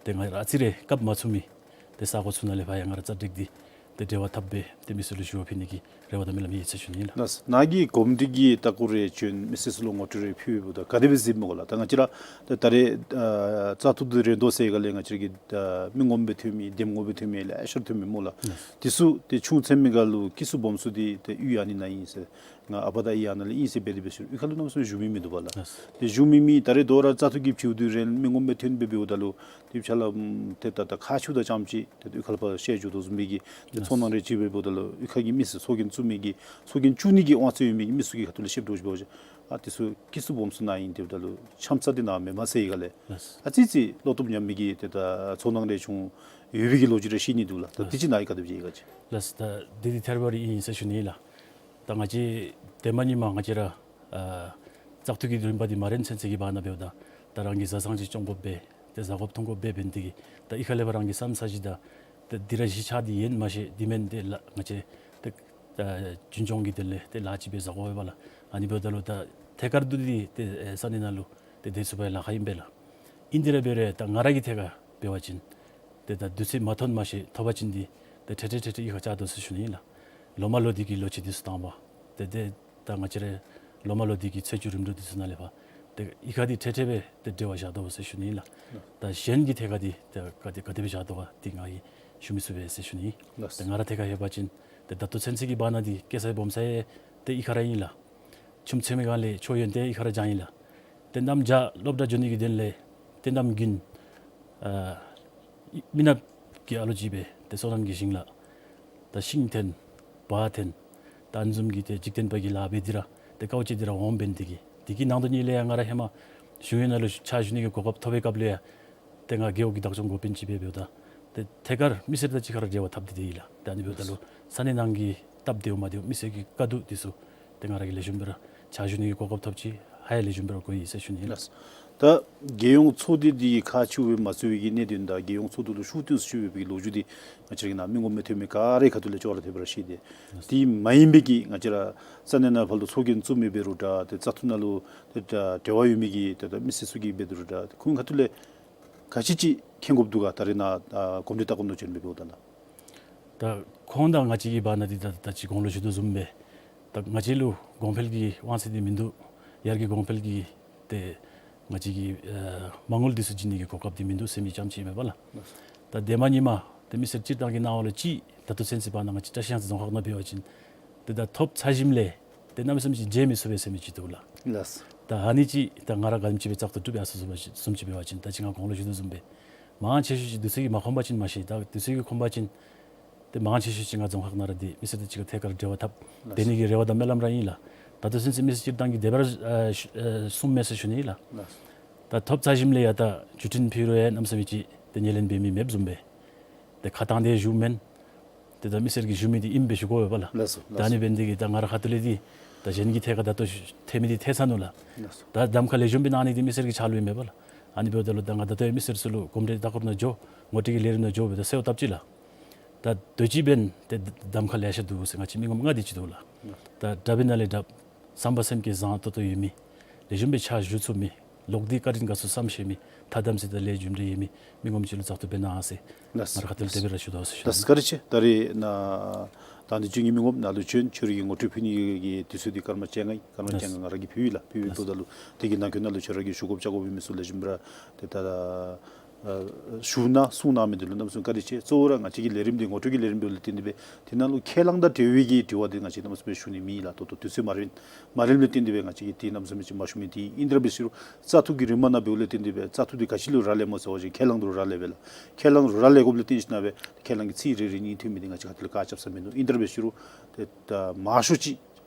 ཏེ་ང་ར་ཨ་ཙི་རེ་སྐབས་མ་ཚུགས་མི་ཏེ་ས་གོ་ཚུ་ནང་ལས་ཕར་ཡང་ང་ར་རྩ་འགྲིག་སྟེ་ཏེ་འབྲེལ་བ་འཐབ་སྦེ་ཏེ་མི་སེར་ལུ་ཞུ་བ་ཕུལ་ནི་གི་རེ་བ་དང་སྨོན་ལམ་ཡོད་ཟེར་ཞུ་ནི་ཨིན་ལགས། ལགས། ནཱ་གིས་གོམས་འདྲིས་ཀྱི་ལྟ་སྐོར་རེ་བྱོན་མི་སེར་ཚུ་ལུ་ངོ་སྤྲོད་རེ་ཕུལ་བའི་འབདཝ་ད་ག་དེ་སྦེ་གཟིགསཔ་སྨོ་ལགས། ད་ང་བཅས་ར་ད་ད་རེས་ཨ་བཙག་འཐུ་འདི་རན་དོ་ཟེར་ག་ལས་ང་བཅས་ར་གི་ད་མི་ངོམ་སྦེ་ཐོན་མི་འདེམས་ངོ་སྦེ་ཐོན་མི་ལེ་ཤ་ར་ཐོན་མི་སྨོ་ལགས། ལགས། དེ་ཚུ་ཏེ་ཆུང་ཚད་མི་ཁར་ལུ་སྐྱེས་ས་སྦོམ་ས་འདི་ཏེ་གཡུས་ཨ་ནི་ནང་ཨིན་ཟེར་ང་ཨ་པ་དང་ཨའི་ཨ་ནཱ་ལས་ཨིན་ཟེར་འབད་དེ་འབད་ཞིནམ་གཡུས་ཁ་ལུ་གནམ་མེད་ས་མེད་བཞུགས་མི་མིན་འདུག་པ་ལགས། ལགས། ཏེ་བཞུགས་མི་མི་ད་རེས་དོ་རུང་བཙག་འཐུ་གི་ཕྱིའུ་འདི་རན་མི་ངོམ་སྦེ་ཐོན་སྦེ་འབདཝ་ད་ལུ་ཏེ་ཕྱག་ལཱ་ཏེ་ད་ད་ཁག་ཆེཝ་དང་རྐྱངམ་ཅིག་ཏེ་གཡུས་ཁ་ལས་ཕར་བཤལ་འགྱོ་དོ་བཟུམ་སྦེ་གི་ཏེ་ལགས། ཚོར་སྣང་རེ་ཅིག་སྦེ་འབདཝ་ད་ལུ་གཡུས་ཁ་གི་མི་སེར་ཚོགས་རྒྱན་བཙུགས་མི་གི་ཚོགས་རྒྱན་བཙུགས་ནི་གི་དབང་ཚད་ཡོད་མི་གི་མི་ཚུ་གི་ཁ་ཐུག་ལས་ཤེསཔ་འདྲཝ་ཅིག་འབད་བ་ཅིན་ཨ་དེ་ཚུ་སྐྱེས་ས་སྦོམ་ས་ནང་ཨིན། དེ་འབདཝ་ད་ལུ་འཆམ་ས་འདི་ནཱ་མེནམ་ཟེར་ག་ལས་ལགས། ཨ་ཙི་ཙི་བློ་སྟོབས་ཉམས་མི་གི་ཏེ་ད་ཚོར་སྣང་རེ་བྱུང་ཡོད་པའི་གི་ལོ་རྒྱུས་རེ་ཤེས་ནི་འདུག་ལགས། ད་དེ་ཅིག་ནཱ་གིས་ག་དེ་སྦེ་མཇལ་ག་ཅིག། ལགས། ད་དེ་འདི་ཐད་རི་བ་རི་ཨིན་ཟེར་ཞུ་ནི་ལགས། ད་ང་བཅས་ཏེ་མ་ཉི་མ་ང་བཅས་ར་ཨ་བཙག་འཐུ་གི་རིམ་པ་འདི་མ་རན་ཚུན་ཚོད་ཀྱི་བར་ན་འབདཝ་ད་ད་རང་གི་བཟའ་ཚང་ཅིག་སྐྱོང་དགོཔ་སྦེ་ཏེ་བཟའ་དགོཔ་འཐུང་དགོཔ་སྦེ་འབད་ནི་དེ་གིས་ད་གཡུས་ཁ་ལས་ཕར་རང་གི་བསམ་ས་ཅིག་དང་ཏེ་འདི་ར་གཞིས་ཆགས་འདི་ཡོད་མ་ཤེས། འདི་མེན་ཏེ་ལགས་ང་བཅས་ཏེ་ད་རྒྱུན་སྐྱོང་གི་དོན་ལས་ཏེ་ལཱ་ཅིག་སྦེ་བཟའ་དགོ་པས་ལགས། ཨ་ནི་འབདཝ་ད་ལུ་ད་ཐད་ཀར་དུ་འདི་ཏེ་ཨེ་ས་གནས་ནང་ལུ་ཏེ་སྡོད་ཚུགས་པའི་ལཱ་ཁག་ཨིན་པས་ལགས། ཨིན་དེ་ར་འབད་རུང་ད་ང་ར་གི་ཐད་ཁར་འབད་བ་ཅིན་ཏེ་ད་དུས་ཚོད་མ་ཐོན་མ་ཤེས་ཐོབ་པ་ཅིན་འདི་ཏེ་ཐེངས་ཐེངས་ཐེངས་ཐེངས་གཡུས་ཁར་བཅར་དོ་ཟེར་ཞུ་ནི་ཨིན་ལགས། ལོ་མ་ལོ་འདི་གི་ལོ་ཕྱུགས་འདི་ཚུ་དང་པ་ཏེ་ཏེ་ད་ང་བཅས་ར་ལོ་མ་ལོ་འདི་གི་ཚེས་བཅུ་རིམ་གྲོ་འདི་ཚུ་ནང་ལས་ཕར་ཏེ་གཡུས་ཁར་འདི་ཐེངས་ཐེངས་སྦེ་ཏེ་འབྲེལ་བ་བཞག་དོ་ཟེར་ཞུ་ནི་ཨིན་ལགས། ད་གཞན་གྱི་ཐད་ཁར་འདི་ཏེ་ག་དེ་ག་དེ་སྦེ་བཞག་དོ་ག་འདི་ང་གིས་ཞུ་མི་ཚུགས་པས་ཟེར་ཞུ་ནི་ཨིན། ལགས། ཏེ་ང་ར་ཐད་ཁར་ལྷོད་པ་ཅིན་ཏེ་ད་ལྟོ་ཚུན་ཚོད་ཀྱི་བར་ན་འདི་སྐྱེས་ས་སྦོམ་ས་ཡང་ཏེ་གཡུས་ཁར་ར་ཨིན་ལགས། ཆུང་ཚད་མི་སྒང་ལས་ཆོས་ཡོན་ཏེ་གཡུས་ཁར་ར་སྦྱངས་ཡི་ལགས། ཏེ་གནམ་བྱཱར་སློབ་གྲྭ་འགྱོ་ནི་གི་དོན་ལས་ཏེ་གནམ་དགུན་ཨ་མི་ནགཔ་གི་ཨ་ལོ་ཅིག་སྦེ་ཏེ་སོ་ནམ་གྱི་ཞིང་ལཱ་ད་ཤིང་འཐེན་བ་འཐེན་ད་ཨ་ནི་བཟུམ་གྱི་ཏེ་འཇིག་རྟེན་པ་གི་ལཱ་འབད་དེ་ར་ཏེ་དཀའཝ་སྤྱད་དེ་ར་འོངམ་འབད་ནི་དེ་གིས་དེ་གི་ནང་དོན་ཉིད་ལས་ཡང་ང་ར་ཧེ་མ་གཞུང་གཡོག་ནང་ལུ་ཕྱག་ཞུ་ནི་གི་གོ་སྐབས་ཐོབ་པའི་སྐབས་ལུ་ཡང་ཏེ་ང་རྒེད་འོག་གི་བདག་སྐྱོང་འགོ་དཔོན་ཅིག་སྦེ་འབདཝ་ད་ཏེ་ཐད་ཀར་མི་སེར་དང་གཅིག་ཁར་འབྲེལ་བ་འཐབ་སྟེ་ཏེ་ཡི་ལགས། ཏེ་ཨ་ནི་འབདཝ་ད་ལུ་ས་གནས་ནང་གི་སྟབས་བདེཝ་མ་བདེཝ་མི་སེར་གྱི་དཀའ་སྡུག་འདི་ཚུ་ཏེ་ང་ར་གིས་ལེགས་ཤོམ་སྦེ་ར་ཕྱག་ཞུ་ནི་གི་གོ་སྐབས་ཐོབ་ཅི། ཧ་ཡང་ལེགས་ཤོམ་སྦེ་ར་གོ་ཡི་ཟེར་ཞུ་ནི་ཨིན་ལགས། ད་རྒྱལ་ཡོངས་ཚོགས་སྡེ་འདི་ཁག་ཆེཝ་སྦེ་མ་བརྩི་བའི་གི་གནད་དོན་དང་རྒྱལ་ཡོངས་ཚོགས་འདུ་ལུ་ཤུགས་བཏོན་ཞུ་བའི་གི་ལོ་རྒྱུས་འདི་ང་བཅས་ར་གི་ནཱ་མི་ངོམ་སྦེ་ཐོན་མི་ག་རའི་ཁ་ཐུག་ལས་ཅོག་ར་འཐདཔ་ར་ཤེས་ཏེ། དེ་མ་ཡིན་པའི་གི་ང་བཅས་ར་ས་གནས་ནང་ཕར་ལུ་ཚོགས་རྒྱན་བཙུགས་མི་འབད་རུང་འདྲ་ཏེ་བཙག་འཐུ་ནང་ལུ་ཏེ་འབྲེལ་བ་ཡོད་མི་གི་ཏེ་ད་མི་སེར་ཚུ་གིས་འབད་རུང་འདྲ་ཏེ་ཁོང་ཁ་ཐུག་ལས་ག་ཅི་ཅིག་མཁྱེན་དགོཔ་འདུག་ག། ད་རེས་ནཱ་ཨ་གོམས་འདྲིས་ལྟ་སྐོར་ནང་བྱོན་མི་འབདཝ་ད་ལགས། ད་ཁོང་དང་ང་བཅས་ཀྱི་བར་ན་འདི་ད་ད་ཅི་གོང་ལུ་ཞུ་དོ་བཟུམ་སྦེ་ད་ང་བཅས་ལུ་གོང་འཕེལ་གྱི་དབང་ཚད་འདི་མིན་འདུག། ཡར་རྒྱས་གོང་འཕེལ་གྱི་ཏེ་ང་བཅས་ཀྱི་ཨ་མ་དངུལ་འདི་ཚུ་བྱིན་ནི་གི་གོ་སྐབས་འདི་མིན་འདུག་ཟེར་མི་ཙམ་ཅིག་མེན་པ་ལགས། ད་ཏེ་མ་ཉི་མ་ཏེ་མི་སེར་སྤྱིར་བཏང་གི་སྣང་བ་ལུ་ཅིག་ད་ལྟོ་ཚུན་ཚོད་བར་ན་ང་བཅས་བཀྲིས་གཡང་རྩེ་རྫོང་ཁག་ནང་འབད་བ་ཅིན་ཏེ་ད་ཐོབ་ཚར་ཞིནམ་ལས་ཏེ་གནམ་མེད་ས་མེད་ཅིག་མཇལ་མི་ཚུགས་པས་ཟེར་མི་ཅིག་འདུག་ལགས། ལགས། ད་ཨ་ནི་ཅིག་ད་ང་ར་ག་དེམ་ཅིག་སྦེ་བཙག་འཐུ་གྲུབ་ཡར་སོང་སོང་བ་ཅིན་བཟུམ་ཅིག་འབད་བ་ཅིན་ད་ཅི་ང་གོང་ལུ་ཞུ་དོ་བཟུམ་སྦེ་མང་ཆེ་ཤོས་ཅིག་དུས་ཚོད་ཀྱིས་མ་ཁོམ་པ་ཅིན་མ་ཤེས། ད་དུས་ཚོད་ཀྱིས་ཁོམ་པ་ཅིན་ཏེ་མང་ཆེ་ཤོས་ཅིག་ང་རྫོང་ཁག་ནང་ར་ཏེ་མི་སེར་དང་གཅིག་ཁར་ཐད་ཀར་འབྲེལ་བ་འཐབ་ལགས། སྡོད་ནི་གི་རེ་བ་དང་སྨོན་ལམ་ར་ཨིན་ལགས། ད་ལྟོ་ཚུན་ཚོད་མི་སེར་སྤྱིར་བཏང་གི་དེ་སྦེ་ར་ཨ་ཞུ་ཨ་གསུངམ་མས་ཟེར་ཞུ་ནི་ལགས། ལགས། ད་ཐོབ་ཚར་ཞིནམ་ལས་ཡང་ད་བརྒྱུད་འཕྲིན་ཕུལ་རུང་ཡང་གནམ་མེད་ས་མེད་ཅིག་ཏེ་ཉན་ལེན་འབད་མི་མེདཔ་བཟུམ་སྦེ་ཏེ་ཁ་བཏང་སྟེ་བཞུགས་མེན། ཏེ་ད་མི་སེར་གྱིས་ཞུ་མི་འདི་ཨིནམ་སྦེ་ཞུ་དགོ་པས་ལགས། ལགས་སོ། ད་ཨ་ནི་འབད་ནི་དེ་གིས་ད་ང་ར་ཁ་ཐུག་ལས་འདི་ད་གཞན་གྱི་ཐད་ཁར་ད་ལྟོ་ཐོན་མི་འདི་ཐོན་ཚར་ནུག་ལགས། ལགས་སོ། ད་གདམ་ཁ་ལེགས་ཤོམ་སྦེ་གནང་ནི་འདི་མི་སེར་གྱི་ཕྱག་ལུ་ཨིན་པས་ལགས། ཨ་ནི་འབདཝ་ད་ལུ་ད་ང་ད་ལྟོ་ཡང་མི་སེར་ཚུ་ལུ་གོམས་འདྲིས་ལྟ་སྐོར་ནང་འགྱོ་ངོ་སྤྲོད་ཀྱི་ལས་རིམ་ནང་འགྱོ་སྦེ་ད་གསོལཝ་བཏབ་ཅི་ལགས། ད་དུས་ཅི་འབདན་ཏེ་གདམ་ཁ་ལེ་ཤ་འདུག་ཟེར་ང་བཅས་མི་ངོམ་ལྔ་དེ་ཅིག་འདུག་ལགས། ད་དྲག་པའི་ནང་ལས་དྲགཔ་བསམ་པ་སེམས་བསྐྱེད་བཟང་ཏོག་ཏོ་ཡོད་མི་ལེགས་ཤོམ་སྦེ་ཕྱག་ཞུ་ཚུགས་མི་ལོག་སྟེ་བཀའ་དྲིན་དགའ་ཚོར་བསམ་ཤེས་མི་ཐ་དམ་ཚིག་དང་ལས་རྒྱུ་འབྲས་ཡོད་མི་མི་ངོམ་ཅིག་ལུ་བཙག་འཐུ་འབད་གནང་ཟེར། ལགས། ང་ར་ཁ་ཐུག་ལས་དེ་སྦེ་ར་ཞུ་དོ་ཟེར་ཞུ་ནི། ལགས། བཀའ་དྲིན་ཆེ། ད་རེས་ནཱ་ད་འདི་ཅིག་ངེའི་མི་ངོམ་ནཱ་ལུ་བྱོན་ཁྱོད་ར་གི་ངོ་སྤྲོད་ཕུལ་ནི་གི་དུས་ཚོད་འདི་སྐར་མ་བཅོ་ལྔ་ཨིན། སྐར་མ་བཅོ་ལྔ་ང་ར་གིས་ཕུལ་ཡི་ལགས། ཕུལ་བའི་ལགས། འབདཝ་ད་ལུ་དེ་གི་ནང་འཁོད་ནང་ལུ་ཁྱོད་ར་གིས་ཞུ་དགོཔ་བཅར་དགོ་པའི་མི་ཚུ་ལེགས་ཤོམ་སྦེ་ར་ཏེ་ད་ ཨ་ཞུ་གནང་གསུང་གནང་མི་འདི་ལུ་གནམ་མེད་ས་མེད་བཀའ་དྲིན་ཆེ། གཙོ་བོ་ར་ང་བཅས་ཀྱི་ལས་རིམ་འདི་ངོ་སྤྲོད་ཀྱི་ལས་རིམ་འདི་ལུ་བརྟེན་ཏེ་སྦེ་དེ་ནང་ལུ་ཁས་བླངས་དང་འབྲེལ་བའི་གི་དྲི་བ་འདི་ང་བཅས་གནམ་མེད་ས་མེད་ཞུ་ནི་མེད་ལགས། ད་ལྟོ་དུས་ཚོད་མ་རན་མ་རན་ལས་བརྟེན་ཏེ་སྦེ་ང་བཅས་ཀྱིས་དེ་གནམ་མེད་ས་མེད་ཅིག་མ་ཞུ་མི་འདི་ཨིན། དེ་འདྲ་འབད་ཞུ་རུང་བཙག་འཐུ་གི་རིམ་པ་ནང་འབདཝ་ལས་བརྟེན་ཏེ་སྦེ་བཙག་འཐུ་འདི་ག་ཅི་ལུ་རག་ལས་སྨོ་ཟེར་བ་ཅིན་ཁས་བླངས་ལུ་རག་ལས་པས་ལགས། ཁས་བླངས་ལུ་རག་ལས་དགོཔ་ལུ་བརྟེན་ཞིན་ན་སྦེ་ཁས་བླངས་ཀྱི་ཚིག་རེ་རེ་གཉིས་ཐོན་མི་འདི་ང་བཅས་ཁ་ཐུག་ལས་བཀག་རྐྱབ་ས་མིན་འདུག། ཨིན། དེ་འདྲ་འབད་ཞུ་རུང་ཏེ་ད་མང་ཤོས་ཅིག་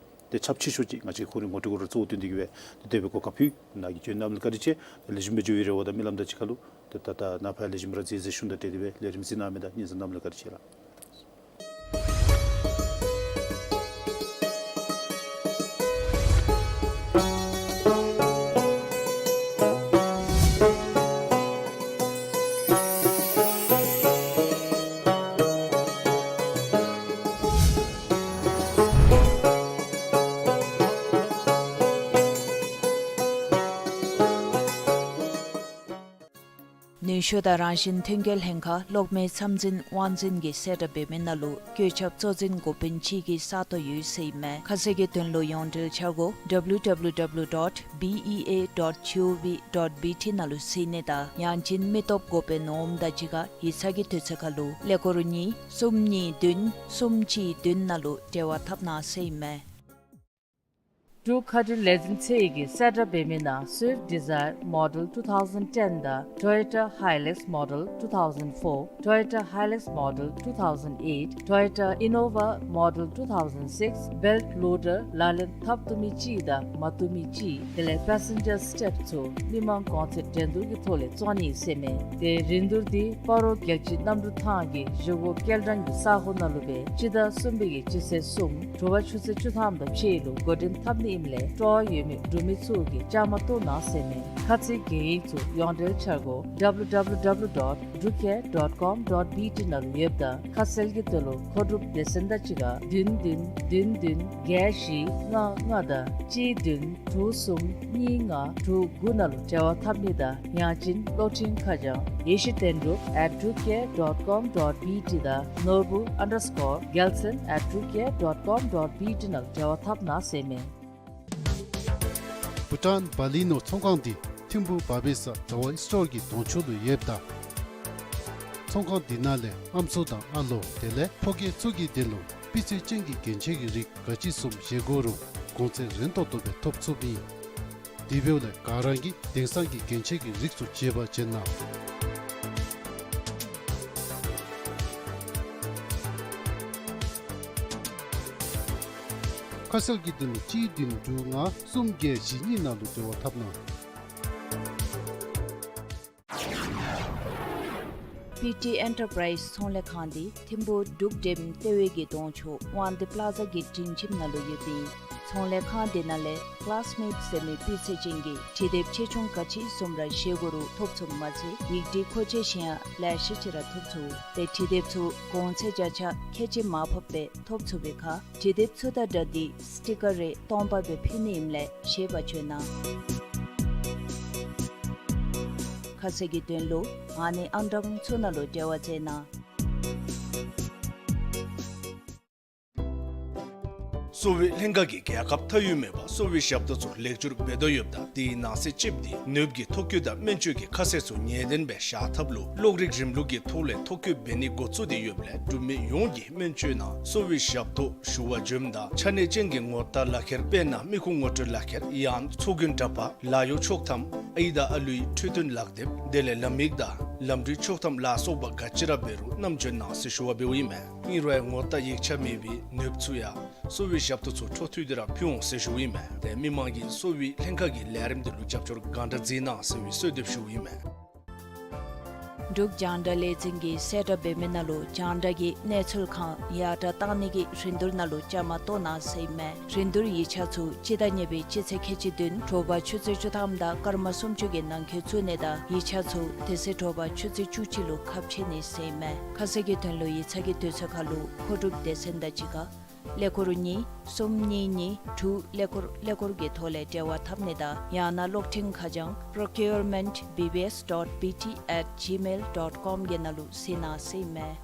ཏེ་ཁྱབ་ཆེ་ཤོས་ཅིག་ང་བཅས་ཁོང་རའི་ངོ་སྤྲོད་གུ་ར་གཙོ་བོ་བཏོན་ཏེ་གིས་སྦེ་ཏེ་དེ་སྦེ་གོ་སྐབས་ཕུལ་ནི་གི་བྱོན་གནངམ་ལུ་བཀའ་དྲིན་ཆེ། ལེགས་ཤོམ་སྦེ་འགྱོ་བའི་རེ་བ་དང་སྨོན་ལམ་དང་གཅིག་ཁར་ལུ་ཏེ་ད་ད་ནཱ་ཕར་ལེགས་ཤོམ་ར་མཛད་མཛད་ཞུ་ནི་དང་འབྲེལ་ཏེ་སྦེ་ལས་རིམ་གཟིགས་གནང་མི་དང་སྙན་གསན་གནངམ་ལུ་བཀའ་དྲིན་ཆེ་ལགས། ནུས་ཤུགས་དང་རང་བཞིན་ཐོན་སྐྱེད་ལྷན་ཁག་གློག་མེའི་ཚབ་འཛིན་དབང་འཛིན་གྱིས་གསལ་བསྒྲགས་འབད་མི་ནང་ལུ་བཀོད་ཁྱབ་གཙོ་འཛིན་འགོ་དཔོན་གཅིག་གི་ས་སྟོང་ཡོད་ཟེར་ཨིན་མས། ཁ་གསལ་གྱི་དོན་ལུ་ཡོངས་འབྲེལ་འཆར་སྒོ་W W W dot B E A dot G O V dot B T ནང་ལུ་གཟིགས་ནི་དང་ཡང་ཅིན་མི་སྟོབས་འགོ་དཔོན་འོགམ་དང་གཅིག་ཁར་ཡིག་ཚང་གི་དུས་ཚོད་ཁར་ལུ་ཀླད་ཀོར་གཉིས་གསུམ་གཉིས་བདུན་གསུམ་གཅིག་བདུན་ནང་ལུ་འབྲེལ་བ་འཐབ་གནང་ཟེར་ཨིན་མས། འབྲུག་མཁའ་འགྲུལ་ལས་འཛིན་ཚད་ཀྱིས་གསལ་བསྒྲགས་འབད་མི་ནང་Swift Dzire Model two thousand ten དང་Toyota Hilux Model two thousand four, Toyota Hilux Model two thousand eight, Toyota Innova Model two thousand six, belt loader ལག་ལེན་འཐབ་བཏུབ་མི་ཅིག་དང་མ་བཏུབ་མི་ཅིག་དེ་ལས་passenger step ཚུ་མི་མང་གོང་ཚད་འགྲན་བསྡུར་གྱི་ཐོག་ལས་བཙོང་ནི་ཟེར་ཨིན་མས། ཏེ་རིན་བསྡུར་འདི་སྤ་རོ་རྒྱལ་སྤྱིའི་གནམ་གྲུ་ཐང་གི་བཞེས་སྒོ་སྐྱེལ་འདྲེན་གྱི་ས་གོ་ནང་ལུ་སྦེ་སྤྱི་ཟླ་གསུམ་པའི་གི་སྤྱི་ཚེས་གསུམ་དྲོ་པ་ཆུ་ཚོད་བཅུ་ཐམ་དང་ཕྱེད་ལུ་འགོ་འདྲེན་འཐབ་ནི་ཨིནམ་ལས་སྤྲོ་བ་ཡོད་མི་འབྲུག་མི་ཚུ་གིས་བཅའ་མར་གཏོགས་གནང་ཟེར་ཨིན་མས། ཁ་ཚིག་གི་ཡིག་ཚུ་ཡོངས་འབྲེལ་འཆར་སྒོ་W W W dot drucare dot com dot B T ནང་ལུ་ཡོདཔ་ད་ཁ་གསལ་གྱི་དོན་ལུ་མཁོ་སྒྲུབ་སྡེ་ཚན་དང་གཅིག་ཁར་བདུན་བདུན་བདུན་བདུན་བརྒྱད་བཞི་ལྔ་ལྔ་དང་གཅིག་བདུན་དྲུག་གསུམ་གཉིས་ལྔ་དྲུག་དགུ་ནང་ལུ་འབྲེལ་བ་འཐབ་ནི་དང་ཡང་ཅིན་གློག་འཕྲིན་ཁ་བྱང་ཡེ་ཤེས་བསྟན་འབྲུག་at drucare dot com dot B T དང་ནོར་བུ་underscore རྒྱལ་མཚན་at drucare dot com dot B T ནང་ལུ་འབྲེལ་བ་འཐབ་གནང་ཟེར་ཨིན་མས། བྷུ་ཊཱན་བ་ལི་ནོ་ཚོང་ཁང་འདི་ཐིམ་ཕུ་བ་བེ་ས་དྲ་བ་སི་ཊོར་གྱི་གདོང་ཕྱོགས་ལུ་ཡོདཔ་ད་ཚོང་ཁང་འདི་ནང་ལས་ཨམ་སྲུ་དང་ཨ་ལོ་དེ་ལས་ཕོ་སྐྱེས་ཚུ་གི་དོན་ལུ་སྤུས་ཚད་ཅན་གྱི་རྒྱན་ཆ་གི་རིགས་ག་ཅི་བཟུམ་བཞེས་དགོ་རུང་གོང་ཚད་རན་ཏོག་ཏོ་སྦེ་ཐོབ་ཚུགསཔ་ཨིན། དེ་འབདཝ་ལས་ག་ར་གིས་དེང་སང་གི་རྒྱན་ཆ་གི་རིགས་ཚུ་བརྗེ་བར་བྱོན་གནང་། ཁ་གསལ་གྱི་དོན་ལུ་གཅིག་བདུན་དྲུག་ལྔ་གསུམ་བརྒྱད་བཞི་གཉིས་ནང་ལུ་འབྲེལ་བ་འཐབ་གནང་། པི་ཊི་ཨེན་ཊར་པ་རའིཛ་ཚོང་ལས་ཁང་འདི་ཐིམ་ཕུ་འབྲུག་འགྲེམ་ལྟེ་བའི་གི་གདོང་ཕྱོགས་དབང་འདུས་པ་ལ་ཛ་གི་སྒྲིང་ཁྱིམ་ནང་ལུ་ཡོདཔ་ཨིན། ཚོང་ལས་ཁང་འདི་ནང་ལས་ཀ་ལཱས་མེཌ་ཟེར་མི་སྤུས་ཚད་ཅན་གྱི་འབྲི་དེབ་ཆེ་ཆུང་ག་ཅི་བཟུམ་ར་བཞེས་དགོ་རུང་ཐོབ་ཚུགསཔ་མ་ཚད་ཡིག་འབྲི་མཁོ་ཆས་གཞན་ཡང་ལེ་ཤ་ཅིག་ར་ཐོབ་ཚུགས། ཏེ་འབྲི་དེབ་ཚུ་གོང་ཚད་བརྒྱ་ཆ་ཁལ་གཅིག་མར་ཕབ་སྦེ་ཐོབ་ཚུགས་པའི་ཁར་འབྲི་དེབ་ཚུ་དང་སྦྲགས་ཏེ་སི་ཊི་ཀར་རེ་སྟོང་པ་སྦེ་ཕུལ་ནི་ཨིནམ་ལས་བཞེས་པར་བྱོན་གནང་། ཁ་གསལ་གྱི་དོན་ལུ་ཨ་ནི་ཨང་གྲངས་ཚུ་ནང་ལུ་འབྲེལ་བ་མཛད་གནང་། གསོ་བའི་ལྷན་ཁག་གིས་རྒྱལ་ཁབ་མཐའ་དབུས་མེད་པར་གསོ་བའི་ཞབས་ཏོག་ཚུ་ལེགས་བཅོས་འབད་དོ་ཡོདཔ་ད་དེའི་ནང་གསེས་གཅིག་འདི་ནདཔ་གི་ཐོ་བཀོད་དང་སྨན་བཅོས་ཀྱི་ཁ་གསལ་ཚུ་ངེས་གཏན་སྦེ་བཞག་ཐབས་ལུ་གློག་རིག་རིམ་ལུགས་ཀྱི་ཐོག་ལས་ཐོ་བཀོད་འབད་ནི་འགོ་བཙུགས་ཏེ་ཡོདཔ་ལས་འབྲུག་མི་ཡོངས་ཀྱིས་སྨན་བཅོས་ནང་གསོ་བའི་ཞབས་ཏོག་ཞུ་བར་འབྱོནམ་ད་ཆ་གནས་ཅན་གྱི་ངོ་རྟགས་ལག་ཁྱེར་དཔེར་ན་མི་ཁུངས་ངོ་སྤྲོད་ལག་ཁྱེར་ཡང་ཚོགས་རྒྱན་འདྲ་པར་ལཱ་གཡོག་ཆོག་ཐམ་ཨའི་དང་ཨ་ལུའི་འཕྲོད་བསྟེན་ལག་དེབ་དེ་ལས་ལམ་ཡིག་དང་ལམ་འགྲུལ་ཆོག་ཐམ་ལ་སོགས་པ་ག་ཅི་ར་འབད་རུང་བསྣམས་འབྱོན་གནང་ཟེར་ཞུ་བ་འབདཝ་ཨིན་མས། ཨིན་རུང་ངོ་རྟགས་ཡིག་ཆ་མེད་པའི་ནདཔ་ཚུ་ཡང་གསོ་བའི་ཞབས་ཏོག་ཚུ་འཕྲོ་མཐུད་དེ་ར་ཕུལ་འོང་ཟེར་ཞུཝ་ཨིན་མས། ཏེ་མི་མང་གིས་གསོ་བའི་ལྷན་ཁག་གི་ལས་རིམ་འདི་ལུ་རྒྱབ་སྐྱོར་གང་དྲག་མཛད་གནང་ཟེར་བའི་གསོལ་འདེབས་ཞུཝ་ཨིན་མས། འབྲུག་རྒྱང་བསྒྲགས་ལས་འཛིན་གྱིས་གསལ་བསྒྲགས་འབད་མི་ནང་ལུ་རྒྱང་བསྒྲགས་ཀྱི་གནས་ཚུལ་གང་ཡར་དྲག་གཏང་ནི་གི་རིན་བསྡུར་ནང་ལུ་བཅའ་མར་གཏོགས་གནང་ཟེར་ཨིན་མས། རིན་བསྡུར་ཡིག་ཆ་ཚུ་སྤྱི་ཟླ་གཉིས་པའི་སྤྱི་ཚེས་ཁལ་གཅིག་བདུན་དྲོ་པ་ཆུ་ཚོད་བཅུ་ཐམ་དང་སྐར་མ་སུམ་ཅུ་གི་ནང་འཁོད་བཙུགས་ནི་དང་ཡིག་ཆ་ཚུ་དེ་ཚེ་དྲོ་པ་ཆུ་ཚོད་བཅུ་གཅིག་ལུ་ཁ་ཕྱེ་ནི་ཟེར་ཨིན་མས། ཁ་གསལ་གྱི་དོན་ལུ་ཡིག་ཚང་གི་དུས་ཚོད་ཁར་ལུ་མཁོ་སྒྲུབ་སྡེ་ཚན་དང་གཅིག་ཁར་ཀླད་ཀོར་གཉིས་གསུམ་གཉིས་གཉིས་དྲུག་ཀླད་ཀོར་ཀླད་ཀོར་གྱི་ཐོག་ལས་འབྲེལ་བ་འཐབ་ནི་དང་ཡང་ན་གློག་འཕྲིན་ཁ་བྱང་procurement B B S dot B T at gmail dot com གི་ནང་ལུ་གཟིགས་གནང་ཟེར་ཨིན་མས།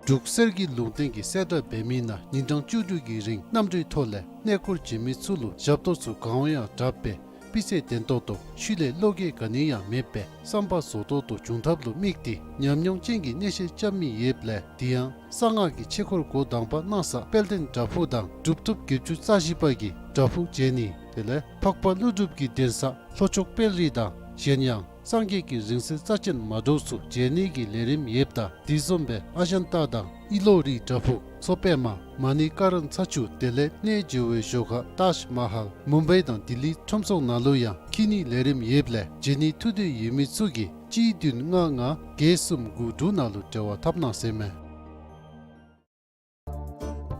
འབྲུག་གསེར་གྱི་ལུང་བསྟན་གྱིས་གསལ་བསྒྲགས་འབད་མི་ནང་ཉིན་གྲངས་བཅུ་དྲུག་གི་རིང་གནམ་གྲུའི་ཐོག་ལས་གནས་སྐོར་བྱོན་མི་ཚུ་ལུ་ཞབས་ཏོག་ཚུ་གང་འོང་ཡང་དྲགཔ་སྦེ་ སྤུས་ཚད་ལྡན་ཏོག་ཏོ་ཤུལ་ལས་བློ་འགྱོད་ག་ནི་ཡང་མེད་པའི་བསམ་པ་རྫོགས་ཏོག་ཏོ་འབྱུང་ཐབས་ལུ་དམིགས་ཏེ་ཉམས་མྱོང་ཅན་གྱི་གནས་བཤད་རྐྱབ་མི་ཡོདཔ་ལས། དེ་ཡང་གསང་སྔགས་ཀྱི་ཆོས་སྐོར་འགོ་དང་པ་གནང་ས་དཔལ་ལྡན་བྲག་ཕུག་དང་གྲུབ་ཐོབ་བརྒྱད་ཅུ་རྩ་བཞི་པ་གི་བྲག་ཕུག་མཇལ་ནི་དེ་ལས་འཕགས་པ་ཀླུ་སྒྲུབ་ཀྱི་གདན་ས་ལྷོ་ཕྱོགས་དཔལ་རི་དང་གཞན་ཡང་སངས་རྒྱས་ཀྱི་རིང་བསྲེལ་རྩ་ཅན་མ་འདྲཝ་ཚུ་མཇལ་ནི་གི་ལས་རིམ་ཡོདཔ་ད། དེ་བཟུམ་སྦེ་ཨ་ཇན་ཏ་དང་ཨི་ལོ་རི་བྲག་ཕུག་མཚོ་པདྨ་མ་ཎི་ཀ་རན་ཚ་ཆུ་དེ་ལས་གནས་མཇལ་བའི་ཞོར་ཁར་ཏཱཇ་མ་ཧཱལ་མུམ་བའི་དང་ལྡི་ལི་ཁྲོམ་ཚོགས་ནང་ལུ་ཡང་འཁྱིད་ནི་ལས་རིམ་ཡོདཔ་ལས་མཇལ་ནི་ཐུགས་འདོད་ཡོད་མི་ཚུ་གིས་གཅིག་བདུན་ལྔ་ལྔ་བརྒྱད་གསུམ་དགུ་དྲུག་ནང་ལུ་འབྲེལ་བ་འཐབ་གནང་ཟེར་མས།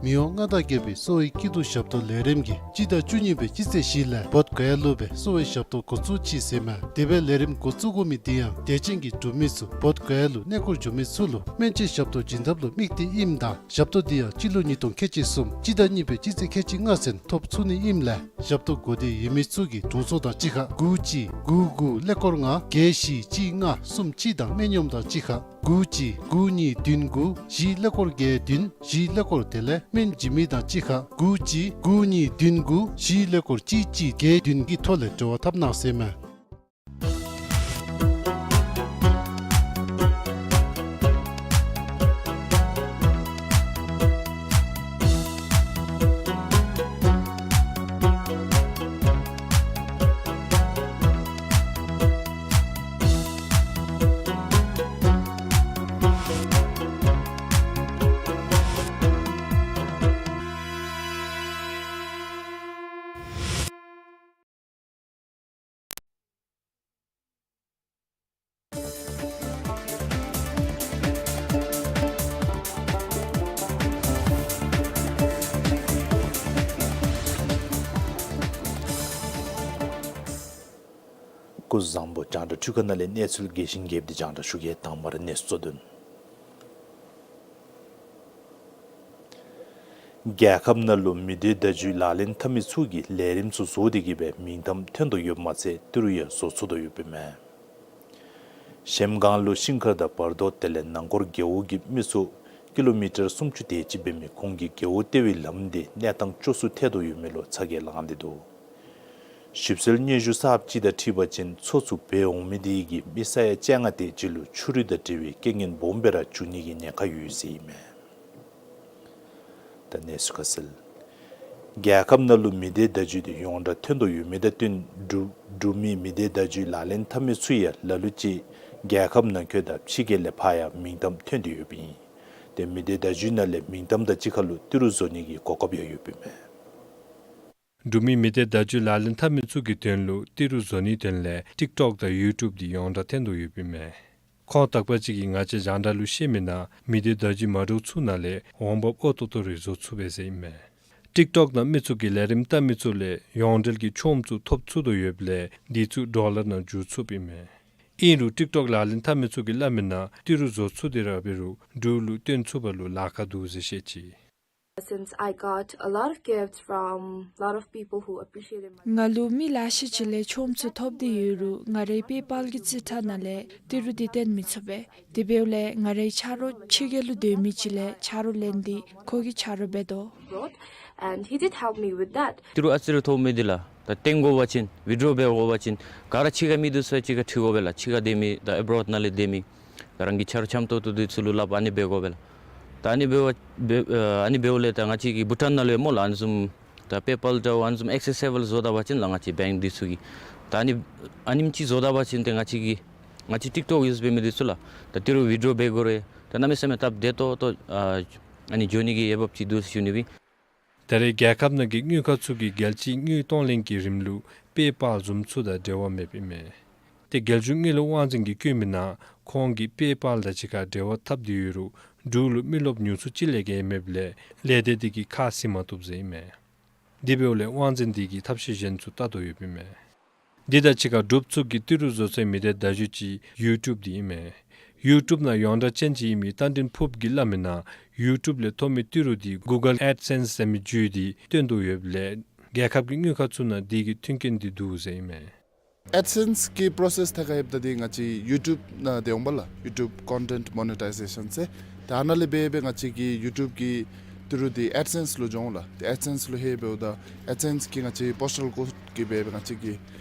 མི་དབང་མངའ་བདག་རྒྱལ་པོའི་གསོ་བའི་སྐྱིད་སྡུག་ཞབས་ཏོག་ལས་རིམ་གྱིས་སྤྱི་ཟླ་བཅུ་གཉིས་པའི་སྤྱི་ཚེས་བཞི་ལས་བོདྷ་ག་ཡ་ལུ་སྦེ་གསོ་བའི་ཞབས་ཏོག་འགོ་བཙུགས་ཅི་ཟེར་མས། དེ་སྦེ་ལས་རིམ་འགོ་བཙུགས་དགོ་མི་དེ་ཡང་དད་ཅན་གྱི་འབྲུག་མི་ཚུ་བོདྷ་ག་ཡ་ལུ་གནས་སྐོར་འགྱོ་མི་ཚུ་ལུ་སྨན་བཅོས་ཞབས་ཏོག་བྱིན་ཐབས་ལུ་དམིགས་ཏེ་ཨིནམ་ད། ཞབས་ཏོག་དེ་ཡང་སྤྱི་ལོ་ཉིས་སྟོང་ཁལ་གཅིག་གསུམ་སྤྱི་ཟླ་གཉིས་པའི་སྤྱི་ཚེས་ཁལ་གཅིག་ལྔ་ཚུན་ཐོབ་ཚུགས་ནི་ཨིནམ་ལས་ཞབས་ཏོག་དགོས་འདོད་ཡོད་མི་ཚུ་གིས་དྲུང་འཚོ་དང་གཅིག་ཁར་དགུ་གཅིག་དགུ་དགུ་ཀླད་ཀོར་ལྔ་བརྒྱད་བཞི་གཅིག་ལྔ་གསུམ་གཅིག་དང་སྨན་གཡོགམ་དང་གཅིག་ཁར་དགུ་གཅིག་དགུ་གཉིས་བདུན་དགུ་བཞི་ཀླད་ཀོར་བརྒྱད་བདུན་བཞི་ཀླད་ཀོར་དེ་ལས་སྨན་བྱིན་མི་དང་གཅིག་ཁར་དགུ་གཅིག་དགུ་གཉིས་བདུན་དགུ་བཞི་ཀླད་ཀོར་གཅིག་གཅིག་བརྒྱད་བདུན་གྱི་ཐོག་ལས་འབྲེལ་བ་འཐབ་གནང་ཟེར་མས། སྐུ་གཟུགས་བཟང་པོ། རྒྱང་བསྒྲགས་འཕྲུལ་ཁང་ནང་ལས་གནས་ཚུལ་རྒྱས་ཤིང་རྒྱསཔ་འདི་རྒྱང་བསྒྲགས་ཞུ་གེ། དང་པ་ར་གནས་ཚུལ་གཙོ་དོན། རྒྱལ་ཁབ་ནང་ལུ་མི་སྡེ་བརྡ་བརྒྱུད་ལག་ལེན་འཐབ་མི་ཚུ་གིས་ལས་རིམ་ཚུ་བཟོ་སྟེ་གིས་སྦེ་མིང་གཏམ་ཐོན་དོ་ཡོདཔ་མ་ཚད་ཏི་རུ་ཡང་བཟོ་ཚུགས་དོ་ཡོདཔ་ཨིན་མས། གཞལམ་སྒང་ལུ་ཤིང་མཁར་དང་བར་དོ་དེ་ལས་ནང་འཁོར་རྒེད་འོག་གི་མི་ཚུ་ཀི་ལོ་མི་ཊར་སུམ་ཅུ་དེ་ཅིག་འབད་མི་ཁོང་གི་རྒེད་འོག་ལྟེ་བའི་ལམ་འདི་གནས་སྟངས་སྐྱོ་སུ་ཐལ་དོ་ཡོད་མི་ལུ་ཚ་གྱང་ལངས་ཏེ་འདུག། ཞིབ་འཚོལ་སྙན་ཞུ་གསརཔ་ཅིག་དང་འཁྲིལ་བ་ཅིན་མཚོ་ཚུ་བར་འོང་མི་དེ་གིས་མི་ས་ཡ་བཅོ་ལྔ་དེ་ཅིག་ལུ་ཆུ་རུད་དང་འབྲེལ་བའི་རྐྱེན་ངན་སྦོམ་སྦེ་ར་འབྱུང་ནི་གི་ཉེན་ཁ་ཡོད་ཟེར་ཨིན་མས། ད་གནས་ཚུལ་ཁ་གསལ། རྒྱལ་ཁབ་ནང་ལུ་མི་སྡེ་བརྡ་བརྒྱུད་དེ་ཡོངས་གྲགས་ཐོན་དོ་ཡོད་མི་དང་བསྟུན་འབྲུག་འབྲུག་མི་མི་སྡེ་བརྡ་བརྒྱུད་ལག་ལེན་འཐབ་མི་ཚུ་ཡང་ལ་ལུ་ཅིག་རྒྱལ་ཁབ་ནང་འཁོད་དང་ཕྱི་རྒྱལ་ལས་ཕར་ཡང་མིང་གཏམ་ཐོན་ཏེ་ཡོདཔ་ཨིན། དེ་མི་སྡེ་བརྡ་བརྒྱུད་ནང་ལས་མིང་གཏམ་དང་གཅིག་ཁར་ལུ་ཏི་རུ་བཟོ་ནི་གི་གོ་སྐབས་ཡང་ཡོདཔ་ཨིན་མས། འབྲུག་མི་མི་སྡེ་བརྡ་བརྒྱུད་ལག་ལེན་འཐབ་མི་ཚུ་གི་དོན་ལུ་ཏི་རུ་བཟོ་ནིའི་དོན་ལས་ཊིཀ་ཊོཀ་དང་ཡུ་ཊུབ་འདི་ཡོངས་གྲགས་ཐོན་དོ་ཡོདཔ་ཨིན་མས། ཁོང་དག་པ་ཅིག་གིས་ང་བཅས་རྒྱང་བསྒྲགས་ལུ་བཤད་མི་ནང་མི་སྡེ་བརྡ་བརྒྱུད་མ་འདྲཝ་ཚུ་ནང་ལས་འོང་འབབ་ཨོ་ཏོ་ཏོ་རེ་བཟོ་ཚུགས་པས་ཟེར་ཨིན་མས། ཊིཀ་ཊོཀ་ནང་མི་ཚུ་གིས་ལས་རིམ་བལྟ་མི་ཚུ་ལས་ཡོངས་འབྲེལ་གྱི་ཆོགམ་ཚུ་ཐོབ་ཚུགས་དོ་ཡོདཔ་ལས་འདི་ཚུ་ཌོ་ལར་ནང་བསྒྱུར་ཚུགསཔ་ཨིན་མས། ཨིན་རུང་ཊིཀ་ཊོཀ་ལག་ལེན་འཐབ་མི་ཚུ་གིས་སླབ་མི་ནང་ཏི་རུ་བཟོ་ཚུགས་ཏེ་ར་འབད་རུང་འབྲུག་ལུ་བཏོན་ཚུགས་པ་ལུ་ལཱ་ཁག་འདུག་ཟེར་བཤད་ཅི། Since I got a lot of gifts from lot of people who appreciated my ང་ལུ་མི་ལེ་ཤ་ཅིག་ལས་ཆོགམ་ཚུ་ཐོབ་སྟེ་ཡོད་རུང་ང་རའི་པེ་པཱལ་གྱི་རྩིས་ཁྲ་ནང་ལས་ཏི་རུ་འདི་བཏོན་མི་ཚུགས་པས། དེ་འབདཝ་ལས་ང་རའི་ཆ་རོགས་ཕྱི་རྒྱལ་ལུ་སྡོད་མི་ཅིག་ལས་ཆ་རོགས་ལེན་ཏེ་ཁོ་གིས་ཆ་རོགས་འབད་དོ། Abroad, and he did help me with that. ཏི་རུ་ཨ་ཙི་རེ་ཐོབ་མི་འདི་ལགས་ད་བཏོན་དགོ་པ་ཅིན་ཝིད་ཌོ་འབད་དགོ་པ་ཅིན་ག་ར་ཕྱི་ཁ་མི་འདི་ཚུ་ཅིག་ཁར་འཁྲིལ་དགོ་པས་ལགས། ཕྱི་ཁ་སྡོད་མི་ད་ཨེབ་རོཌ་ནང་ལས་སྡོད་མི་ད་རང་གི་ཆ་རོགས་འཆམ་ཏོག་ཏོ་འདི་ཚུ་ལུ་སླབ་ཨ་ནི་འབད་དགོ་པས་ལགས། ད་ཨ་ནི་འབདཝ་འབད་ཨ་ནི་འབདཝ་ལས་ད་ང་བཅས་ཀྱི་བྷུ་ཊཱན་ནང་ལུ་ཡང་སྨོ་ལགས་ཨ་ནི་བཟུམ་ད་པེ་པཱལ་འདྲཝ་ཨ་ནི་བཟུམ་ཨེག་སེ་སི་ཨེ་བཱལ་བཟོ་ད་པ་ཅིན་ལགས་ང་བཅས་བེངཀ་འདི་ཚུ་གིས་ད་ཨ་ནི་ཨ་ནེམ་ཅིག་བཟོ་ད་པ་ཅིན་ཏེ་ང་བཅས་ཀྱི་ང་བཅས་ཊིཀ་ཊོཀ་ཡུསི་འབད་མི་འདི་ཚུ་ལགས་ད་ཏི་རུ་ཝིད་ཌོ་འབད་དགོ་རུང་ད་གནམ་མེད་ས་མེད་སྟབས་བདེ་ཏོག་ཏོ་ཨ་ཨ་ནི་འགྱོ་ནི་གི་འོས་འབབ་ཅིག་འདུག་ཟེར་ཞུ་ནི་ཨིན། ད་རེས་རྒྱལ་ཁབ་ནང་གི་དངུལ་ཁང་ཚུ་གིས་རྒྱལ་སྤྱིའི་དངུལ་གཏོང་ལེན་གྱི་རིམ་ལུགས་པེ་པཱལ་བཟུམ་ཚུ་དང་འབྲེལ་བ་མེདཔ་ཨིན་མས། ཏེ་རྒྱལ་གཞུང་དངུལ་ལས་དབང་འཛིན་གྱིས་བཀོད་མི་ནང་ཁོང་གིས་པེ་པཱལ་དང་གཅིག་ཁར་འབྲེལ་བ་འཐབ་སྟེ་ཡོད་རུང་འབྲུག་ལུ་མི་རློབས་ཉུང་སུ་ཅིག་ལས་བརྒལ་མེདཔ་ལས་ལས་སྡེ་འདི་གིས་ཁ་བཟེད་མ་བཏུབ་ཟེར་ཨིན་མས། དེ་འབདཝ་ལས་དབང་འཛིན་འདི་གིས་ཐབས་ཤེས་གཞན་ཚུ་བལྟ་དོ་ཡོདཔ་ཨིན་མས། འདི་དང་གཅིག་ཁར་འབྲུགཔ་ཚུ་གིས་ཏི་རུ་བཟོ་སའི་མི་སྡེ་བརྡ་བརྒྱུད་ཅིག་ཡུ་ཊུབ་འདི་ཨིན་མས། ཡུ་ཊུབ་ནང་ཡོངས་གྲགས་ཅན་ཅིག་ཨིན་མི་རྟ་མགྲིན་ཕུརཔ་གིས་སླབ་མི་ནང་ཡུ་ཊུབ་ལས་ཐོབ་མི་ཏི་རུ་འདི་གུ་གཱལ་ཨེཌ་སེནསི་ཟེར་མི་བརྒྱུད་དེ་བཏོན་དོ་ཡོདཔ་ལས་རྒྱལ་ཁབ་ཀྱི་དངུལ་ཁང་ཚུ་ནང་འདི་གི་མཐུན་རྐྱེན་འདི་འདུག་ཟེར་ཨིན་མས། ཨེཌ་སེནསི་གི་པྲོ་སེསི་ཐད་ཁར་ཡོདཔ་ད་འདི་ང་བཅས་ཡུ་ཊུབ་ནང་འདི་འོང་པ་ལགས། ཡུ་ཊུབ་ཀོན་ཊེནཊ་མོ་ནི་ཊའི་ཟེ་ཤཱན་ཟེར། ད་ཨ་ནཱ་ལས་འབད་འབད་ང་བཅས་ཀྱི་ཡུ་ཊུབ་ཀྱི་ ཏི་རུ་འདི་ཨེཌ་སེནསི་ལུ་འགྱོ་འོང་ལགས། ཏེ་ཨེཌ་སེནསི་ལུ་ལྷོད་འབདཝ་ད་ཨེཌ་སེནསི་གིས་ང་བཅས་པོསི་ཊལ་ཀོཌ་གི་སྦེ་ང་བཅས་ཀྱི་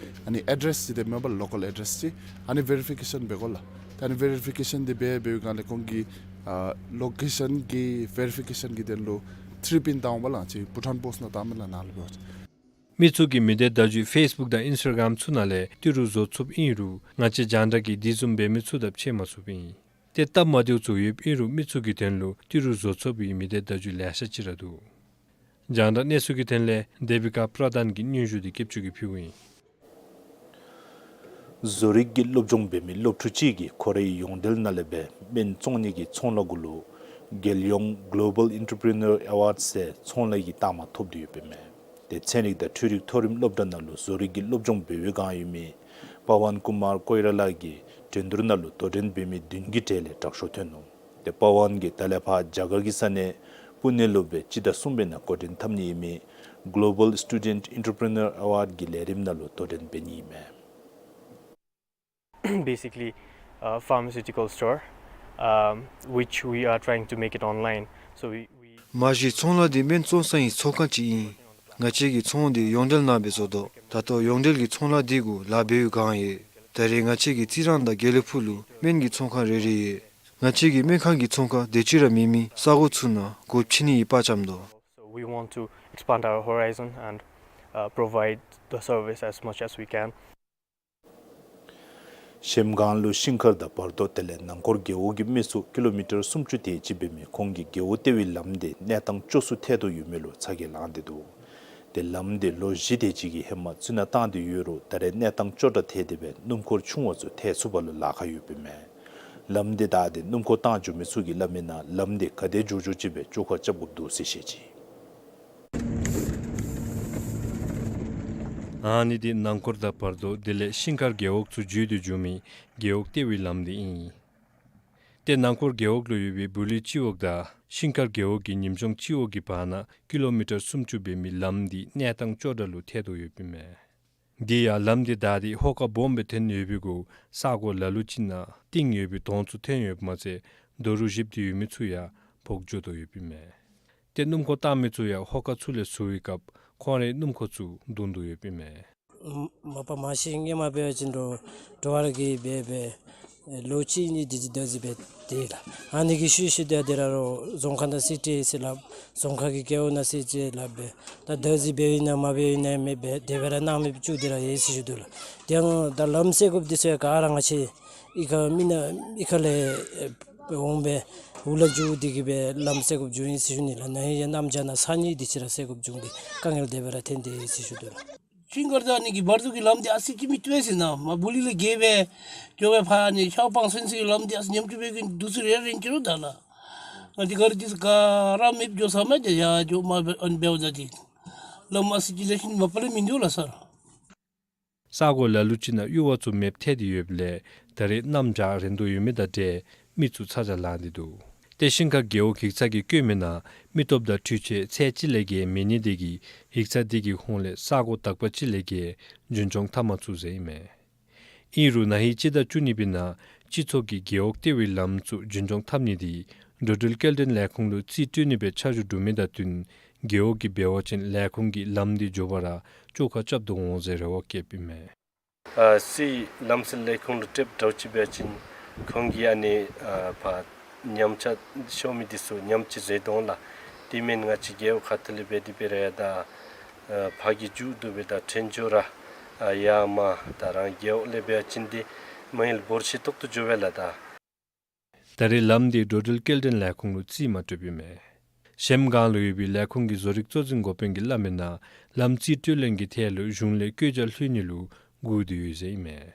ཨ་ནི་ཨེཌ་རེསི་ཅིག་སྟོནམ་མས་པ་ལོ་ཀཱལ་ཨེཌ་རེསི་ཅིག། ཨ་ནི་ཝེ་རི་ཕི་ཀེ་ཤཱན་འབད་དགོ་ལགས། ད་ཨ་ནི་ཝེ་རི་ཕི་ཀེ་ཤཱན་འདི་འབད་འབད་བའི་སྒང་ལས་ཁོང་གིས་ཨ་ལོ་ཀེ་ཤཱན་གྱི་ཝེ་རི་ཕི་ཀེ་ཤཱན་གྱི་དོན་ལུ་ཐི་རི་པིན་བཏང་འོང་པ་ལགས། ང་བཅས་བྷུ་ཊཱན་པོསཊ་ནང་བཏངམ་མས་ལགས་ནཱ་ལུ་འབད་བ་ཅིན། མི་ཚུ་གིས་མི་སྡེ་བརྡ་བརྒྱུད་ཕེསི་བུཀ་དང་ཨིནསི་ཊ་གརམ་ཚུ་ནང་ལས་ཏི་རུ་བཟོ་ཚུགསཔ་ཨིན་རུང་ང་བཅས་རྒྱང་བསྒྲགས་ཀྱིས་དེ་བཟུམ་འབད་མི་ཚུ་དང་ཕྱད་མ་ཚུགསཔ་ཨིན། ཏེ་སྟབས་མ་བདེཝ་ཚུ་ཡོདཔ་ཨིན་རུང་མི་ཚུ་གི་དོན་ལུ་ཏི་རུ་བཟོ་ཚུགསཔ་ཨིན་མི་སྡེ་བརྡ་བརྒྱུད་ལེ་ཤ་ཅིག་ར་འདུག། རྒྱང་བསྒྲགས་གནས་ཚུལ་གྱི་དོན་ལས་དེ་བི་ཀ་པྲ་དཱན་གྱིས་སྙན་ཞུ་འདི་སྐྱབས་བཅོལ་གྱིས་ཕུལཝ་ཨིན། བཟོ་རིག་གི་སློབ་སྦྱོང་འབད་མི་སློབ་ཕྲུག་ཅིག་གིས་ཁོ་རའི་ཡོངས་འབྲེལ་ནང་ལས་སྦེ་སྨན་བཙོང་ནི་གི་ཚོང་ལཱ་གུ་ལུ་རྒྱལ་ཡོངས་གོ་ལོ་བཱལ་ཨེན་ཊར་པི་རི་ནར་ཨེ་ཝཱཌ་ཟེར་ཚོང་ལཱ་གི་རྟགས་མ་ཐོབ་སྟེ་ཡོདཔ་ཨིན་མས། ཏེ་ཚན་རིག་དང་འཕྲུལ་རིག་མཐོ་རིམ་སློབ་གྲྭ་ནང་ལུ་བཟོ་རིག་གི་སློབ་སྦྱོང་འབད་བའི་སྒང་ཡོད་མི་པ་ཝཱན་ཀུ་མར་ཀོའི་ར་ལ་གིས་འགྲན་བསྡུར་ནང་ལུ་དོ་འགྲན་འབད་མི་བདུན་གྱི་གྲས་ལས་དྲག་ཤོས་ཐོན་ནུག། ཏེ་པ་ཝཱན་གྱིས་ད་ལས་ཕར་རྒྱ་གར་གྱི་ས་གནས་པུ་ནེ་ལུ་སྦེ་སྤྱི་ཟླ་གསུམ་པའི་ནང་འགོ་འདྲེན་འཐབ་ནི་ཨིན་མི་གོ་ལོ་བཱལ་སི་ཊུ་ཌེནཊ་ཨེན་ཊར་པི་རི་ནར་ཨེ་ཝཱཌ་གི་ལས་རིམ་ནང་ལུ་དོ་འགྲན་འབད་ནི་ཨིན་མས། Basically, uh, pharmaceutical store, um, which we are trying to make it online. So we, we མ་གཞི་ཚོང་ལཱ་འདི་སྨན་བཙོང་ས་ཨིན་ཚོང་ཁང་ཅིག་ཨིན། ང་བཅས་ཀྱིས་ཚོང་འདི་ཡོངས་འབྲེལ་ནང་སྦེ་བཟོ་དོ། ད་ལྟོ་ཡོངས་འབྲེལ་གྱི་ཚོང་ལཱ་འདི་གུ་ལཱ་འབད་བའི་སྒང་ཡོད། ད་རེས་ང་བཅས་ཀྱི་རྩི་རང་དང་དགེ་ལེགས་ཕུག་ལུ་སྨན་གྱི་ཚོང་ཁང་རེ་རེ་ཡོད། ང་བཅས་ཀྱི་སྨན་ཁང་གི་ཚོང་ཁང་དེ་ཅིག་ར་མེད་མི་ས་གོ་ཚུ་ནང་སྒོ་ཕྱེ་ནི་གི་དཔའ་བཅམ་དོ། So we want to expand our horizon and, uh, provide the service as much as we can. གཞལམ་སྒང་ལུ་ཤིང་མཁར་དང་བར་དོ་དེ་ལས་ནང་འཁོར་རྒེད་འོག་གི་མི་ཚུ་ཀི་ལོ་མི་ཊར་སུམ་ཅུ་དེ་ཅིག་འབད་མི་ཁོང་གི་རྒེད་འོག་ལྟེ་བའི་ལམ་དེ་གནས་སྟངས་སྐྱོ་སུ་ཐལ་དོ་ཡོད་མི་ལུ་ཚ་གྱང་ལང་སྟེ་འདུག། ཏེ་ལམ་དེ་ལོ་བཞི་དེ་ཅིག་གི་ཧེ་མ་རྩི་ནག་བཏང་སྟེ་ཡོད་རུང་ད་རེས་གནས་སྟངས་སྐྱོ་དྲགས་ཐལ་ཏེ་སྦེ་སྣུམ་འཁོར་ཆུང་བ་ཚུ་ཐལ་ཚུགས་པ་ལུ་ལཱ་ཁག་ཡོདཔ་ཨིན་མས། ལམ་དེ་བདའ་སྟེ་སྣུམ་འཁོར་བཏང་འགྱོ་མི་ཚུ་གིས་སླབ་མིའི་ནང་ལམ་དེ་ག་དེ་མགྱོགས་མགྱོགས་ཅིག་སྦེ་བཅོ་ཁ་རྐྱབ་དགོཔ་འདུག་ཟེར་བཤད་ཅི། ཨ་ནི་འདི་ནང་འཁོར་དང་བར་དོ་དེ་ལས་ཤིང་མཁར་རྒེད་འོག་ཚུ་བརྒྱུད་དེ་འགྱོ་མི་རྒེད་འོག་ལྟེ་བའི་ལམ་འདི་ཨིན། ཏེ་ནང་འཁོར་རྒེད་འོག་ལུ་ཡོད་པའི་བུ་ལི་སྤྱི་འོག་དང་ཤིང་མཁར་རྒེད་འོག་གི་ཉིམ་ཆུང་སྤྱི་འོག་གི་བར་ན་ཀི་ལོ་མི་ཊར་སུམ་ཅུ་འབད་མི་ལམ་འདི་གནས་སྟངས་སྐྱོ་དྲགས་ལུ་ཐལ་དོ་ཡོདཔ་ཨིན་མས། དེ་ཡང་ལམ་འདི་བདའ་སྟེ་ཧོ་ཀ་སྦོམ་སྦེ་ཐོན་ཡོད་པའི་གུ་ས་གོ་ལ་ལུ་ཅིག་ནང་གཏིང་ཡོད་པའི་དོང་ཚུ་ཐོན་ཡོདཔ་མ་ཚད་རྡོ་རུག་བཞིབས་ཏེ་ཡོད་མི་ཚུ་ཡང་ཕོག་འགྱོ་དོ་ཡོདཔ་ཨིན་མས། ཏེ་སྣུམ་འཁོར་བཏང་མི་ཚུ་ཡང་ཧོ་ཀ་ཚུ་ལས་ཟུར་བའི་སྐབས་ཁོང་རའི་སྣུམ་འཁོར་ཚུ་བརྡུང་དོ་ཡོདཔ་ཨིན་མས། མ་པ་མ་གཞི་སྔོན་མ་འབད་བ་ཅིན་འགྲོ་འགྲོ་བ་ར་གིས་འབད་འབད་ལོ་གཅིག་གཉིས་དེ་ཅིག་བདའ་འཛིན་འབད་དེ་ལགས། ཨ་ནི་གི་ཤུལ་ཤུལ་དེ་དེ་ར་རོགས་རྫོང་ཁག་ནང་སི་ཊི་ཟེར་སླབ། རྫོང་ཁག་གི་རྒེད་འོག་ནང་སི་ཊི་ཟེར་སླབ་སྦེ་ད་བདའ་འཛིན་འབདཝ་ཨིན་ན་མ་འབདཝ་ཨིན་ན་མེད་པར་དེ་སྦེ་ར་སྣང་མེད་བཅུག་སྟེ་ར་ཡོད་ཟེར་ཞུ་དོ་ལགས། དེ་ཡང་ད་ལམ་སེལ་དགོཔ་འདི་ཚུ་ཡང་ག་ར་ང་བཅས་གཡུས་ཁ་མི་ནང་གཡུས་ཁ་ལས་འོང་སྦེ་འུ་ལག་འགྱོ་སྟེ་གི་སྦེ་ལམ་སེལ་དགོཔ་འགྱོཝ་ཨིན་ཟེར་ཞུ་ནི་ལགས། ནཱ་ཡང་གནམ་བྱཱར་ནང་ས་ནི་དེ་ཅིག་ར་སེལ་དགོཔ་འབྱུང་སྟེ་དཀའ་ངལ་དེ་སྦེ་ར་ཐོན་ཏེ་ཡོད་ཟེར་ཞུ་དོ་ལགས། ཤིང་མཁར་དང་ཨ་ནི་གི་བར་དོ་གི་ལམ་འདི་ཨ་ཙི་ཅིག་མི་བཏུབ་ཟེར་ན་མ་བུ་ལི་ལས་བརྒལ་སྦེ་འགྱོ་སྦེ་ཕར་ཨ་ནི་ཤར་སྤང་ཚུན་ཚོད་ཀྱི་ལམ་འདི་ཨ་ཙི་ཉམས་ཆུང་སྦེ་གི་འདུག་ཟེར་རེ་རེ་འགྱོ་རུང་ད་ལགས། ཨ་ནི་ག་ར་འདི་ཚུ་ག་ར་མེདཔ་འགྱོ་ས་མས། དེ་ཡར་འགྱོ་མར་འབད་ཨ་ནི་འབདཝ་ད་འདི་ལམ་ཨ་ཙི་ཅིག་ལེགས་ཤོམ་མ་པ་ལས་མིན་འདུག་ལགས་སར། ས་གོ་ལ་ལུ་ཅིག་ནང་གཡུར་བ་ཚུ་མེདཔ་ཐལ་ཏེ་ཡོདཔ་ལས་ད་རེས་གནམ་བྱཱར་རན་དོ་ཡོད་མི་དང་འབྲེལ་མི་ཚུ་ཚ་གྱང་ལང་སྟེ་འདུག། ཏེ་ཤིང་མཁར་རྒེད་འོག་ཡིག་ཚང་གིས་བཀོད་མིའི་ནང་མི་སྟོབས་དང་འཕྲུལ་ཆས་ཚད་གཅིག་ལས་བརྒལ་མེད་ནི་དེ་གིས་ཡིག་ཚང་དེ་གི་ཧོངས་ལས་ས་གོ་དག་པ་ཅིག་ལས་བརྒལ་རྒྱུན་སྐྱོང་འཐབ་མ་ཚུགས་ཟེར་ཨིན་མས། ཨིན་རུང་ན་ཧིང་སྤྱི་ཟླ་བཅུ་གཉིས་པའི་ནང་སྤྱི་ཚོགས་ཀྱིས་རྒེད་འོག་ལྟེ་བའི་ལམ་ཚུ་རྒྱུན་སྐྱོང་འཐབ་ནི་དེ་འགྲོ་འགྲུལ་སྐྱེལ་འདྲེན་ལས་ཁུངས་ལུ་རྩིས་སྤྲོད་ནི་སྦེ་ཆ་འཇོག་གྲུབ་མི་དང་བསྟུན་རྒེད་འོག་གིས་འབད་བ་ཅིན་ལས་ཁུངས་ཀྱིས་ལམ་འདི་མགྱོགས་པ་ར་བཅོ་ཁ་རྐྱབ་དོ་འོང་ཟེར་རེ་བ་བསྐྱེདཔ་ཨིན་མས། ཨ་རྩིས་ལམ་སེལ་ལས་ཁུངས་ལུ་སྤྲོདཔ་འདྲཝ་ཅིག་འབད་བ་ཅིན་ཁོང་གིས་ཨ་ནི་ཨ་ཕར་ཉམས་ཆག་ཤོར་མི་འདི་ཚུ་ཉམས་ཅིག་བཟོ་དོ་འོང་ལགས། དེ་མེན་ང་བཅས་རྒེད་འོག་ཁ་ཐུག་ལས་འབད་དེ་འབད་རུང་ཡང་ད་ཨ་ཕར་གྱི་མཇུག་བསྡུ་སྦེ་ད་ཕྲན་ཚེག་ར་ཨ་ཡར་མར་ད་རང་རྒེད་འོག་ལས་འབད་བ་ཅིན་འདི་མ་ཡིག་འབོར་ཆེ་ཏོག་ཏོ་འགྱོ་བས་ལགས། ད་ད་རེས་ལམ་འདི་འགྲོ་འགྲུལ་སྐྱེལ་འདྲེན་ལས་ཁུངས་ལུ་རྩིས་མ་སྤྲོདཔ་ཨིན་མས། གཞལམ་སྒང་ལུ་ཡོད་པའི་ལས་ཁུངས་ཀྱི་བཟོ་རིག་གཙོ་འཛིན་འགོ་དཔོན་གྱིས་སླབ་མིའི་ནང་ལམ་རྩིས་སྤྲོད་ལེན་གྱི་ཐད་ལུ་གཞུང་ལས་བཀོད་རྒྱ་ལྷོད་ནི་ལུ་སྒུག་སྟེ་ཡོད་ཟེར་ཨིན་མས།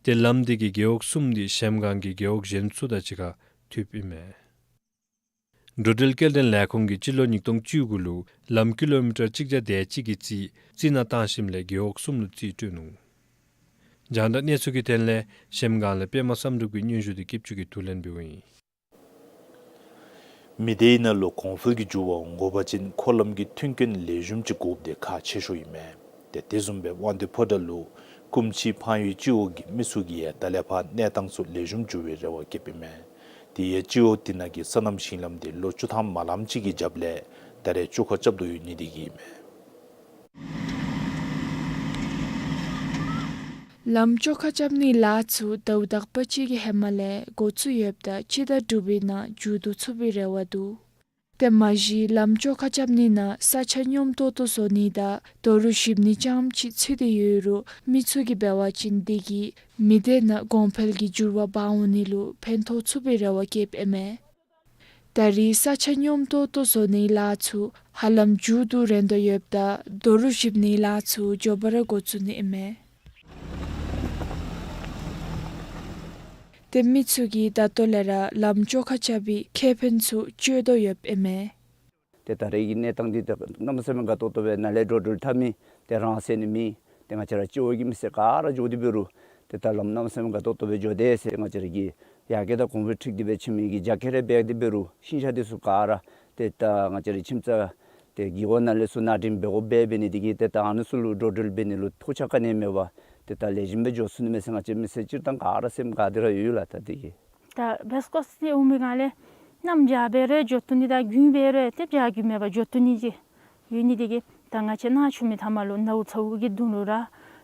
ཏེ་ལམ་འདི་གིས་རྒེད་འོག་གསུམ་འདི་གཞལམ་སྒང་གི་རྒེད་འོག་གཞན་ཚུ་དང་གཅིག་ཁར་མཐུདཔ་ཨིན་མས། འགྲོ་འགྲུལ་སྐྱེལ་འདྲེན་ལས་ཁུངས་ཀྱིས་སྤྱི་ལོ་ཉིས་སྟོང་བཅུ་དགུ་ལུ་ལམ་ཀི་ལོ་མི་ཊར་གཅིག་བརྒྱ་དེ་གཅིག་གི་རྩིས་རྩི་ནག་བཏང་ཞིནམ་ལས་རྒེད་འོག་གསུམ་ལུ་རྩིས་སྤྲོད་ནུག། རྒྱང་བསྒྲགས་གནས་ཚུལ་གྱི་དོན་ལས་གཞལམ་སྒང་ལས་པདྨ་བསམ་གྲུབ་ཀྱི་སྙན་ཞུ་འདི་སྐྱབས་བཅོལ་གྱིས་བསྡུ་ལེན་འབདཝ་ཨིན། མི་སྡེའི་ནང་ལུ་གོང་འཕེལ་གྱི་འགྱུར་བ་འོང་དགོ་པ་ཅིན་མཁོ་ལམ་གྱི་མཐུན་རྐྱེན་ལེགས་ཤོམ་ཅིག་དགོཔ་འདི་ཁག་ཆེ་ཤོས་ཨིན་མས། ཏེ་དེ་བཟུམ་སྦེ་དབང་འདུས་ཕོ་བྲང་ལུ་སྐུ་མཆེད་འཕང་ཡུལ་སྤྱི་འོག་གི་མི་ཚུ་གིས་ཡང་ད་ལས་ཕར་གནས་སྟངས་ཚུ་ལེགས་ཤོམ་འགྱུར་བའི་རེ་བ་བསྐྱེདཔ་ཨིན་མས། དེ་ཡང་སྤྱི་འོག་དེ་ནང་གི་སོ་ནམ་ཞིང་ལམ་དེ་ལོ་བཅུ་ཐམ་མ་ལངམ་ཅིག་གི་རྒྱབ་ལས་ད་རེས་བཅོ་ཁ་རྐྱབ་དོ་ཡོད་ནི་དེ་གིས་ཨིན་མས། ལམ་བཅོ་ཁ་རྐྱབ་ནིའི་ལཱ་ཚུ་ཟླཝ་དག་པ་ཅིག་གི་ཧེ་མ་ལས་འགོ་བཙུགས་ཡོདཔ་ད་སྤྱི་ཟླ་དྲུག་པའི་ནང་མཇུག་བསྡུ་ཚུགས་པའི་རེ་བ་འདུག། དེ་མ་གཞི་ལམ་བཅོ་ཁ་རྐྱབ་ནི་ནང་ས་ཆ་སྙོམས་ཏོག་ཏོ་བཟོ་ནི་དང་རྡོ་རུག་བཞིབ་ནི་རྐྱངམ་ཅིག་ཚུད་དེ་ཡོད་རུང་མི་ཚུ་གིས་འབད་བ་ཅིན་དེ་གིས་མི་སྡེ་ནང་གོང་འཕེལ་གྱི་འགྱུར་བ་འབག་འོང་ནི་ལུ་ཕན་ཐོགས་ཚུགས་པའི་རེ་བ་བསྐྱེདཔ་ཨིན་མས། ད་རེས་ས་ཆ་སྙོམས་ཏོག་ཏོ་བཟོ་ནིའི་ལཱ་ཚུ་ཧ་ལམ་མཇུག་བསྡུ་རན་དོ་ཡོདཔ་ད་རྡོ་རུག་བཞིབ་ནིའི་ལཱ་ཚུ་མགྱོགས་པ་ར་འགོ་བཙུགས་ནི་ཨིན་མས། དེ་མི་ཚུ་གིས་ད་ལྟོ་ལས་ར་ལམ་བཅོ་ཁ་རྐྱབ་པའི་ཁེ་ཕན་ཚུ་སྤྱོད་དོ་ཡོདཔ་ཨིན་མས། ཏེ་ད་རེས་ཀྱི་གནས་སྟངས་འདི་ཏེ་གནམ་མེད་ས་མེད་དགའ་ཏོག་ཏོ་སྦེ་ནཱ་ལས་འགྲོ་འགྲུལ་འཐབ་མི་ཏེ་རང་སོའི་ནི་མི་ཏེ་ང་བཅས་ར་སྤྱི་འོག་གི་མི་སེར་ག་ར་འགྱོ་སྟེ་འབད་རུང་ཏེ་ད་ལམ་གནམ་མེད་ས་མེད་དགའ་ཏོག་ཏོ་སྦེ་འགྱོ་དེས་ཟེར་ང་བཅས་ར་གིས་ཡར་རྒྱས་དང་གོང་འཕེལ་འཁྲིལ་ཏེ་སྦེ་ཁྱིམ་གྱི་རྒྱ་སྐྱེད་རེ་འབད་དེ་འབད་རུང་ཤིང་ཤ་འདི་ཚུ་ག་ར་ཏེ་ད་ང་བཅས་རའི་ཁྱིམ་ཚང་ཏེ་གི་འོག་ནང་ལས་ཚུར་ནང་འདྲེན་འབད་དགོཔ་འབད་ནི་དེ་གིས་ཏེ་ད་ཨ་ནི་ཚུ་ལུ་འགྲོ་འགྲུལ་འབད་ནི་ལུ་ཐོགས་ཆགས་ག་ནི་མེད་པར་ཏེ་ད་ལེགས་ཤོམ་སྦེ་འགྱོ་ཚུགས་ནི་མས་ཟེར་ང་བཅས་མི་སེར་སྤྱིར་བཏང་ག་ར་སེམས་དགའ་སྟེ་ར་ཡོད་ལགས། ད་དེ་གིས་ད་བེསྐོསི་འོང་མི་ག་ལས་གནམ་བྱཱར་འབད་རུང་འགྱོ་བཏུབ་ནི་དང་དགུན་འབད་རུང་ཏེ་བྱཱར་དགུན་མེད་པར་འགྱོ་བཏུབ་ནི་ཅིག་ཡོད་ནི་དེ་གིས་ད་ང་བཅས་ནཱ་བྱོན་མི་ཐ་མ་ལུ་ནཝ་ཚཝ་གི་དོན་ལུ་ར་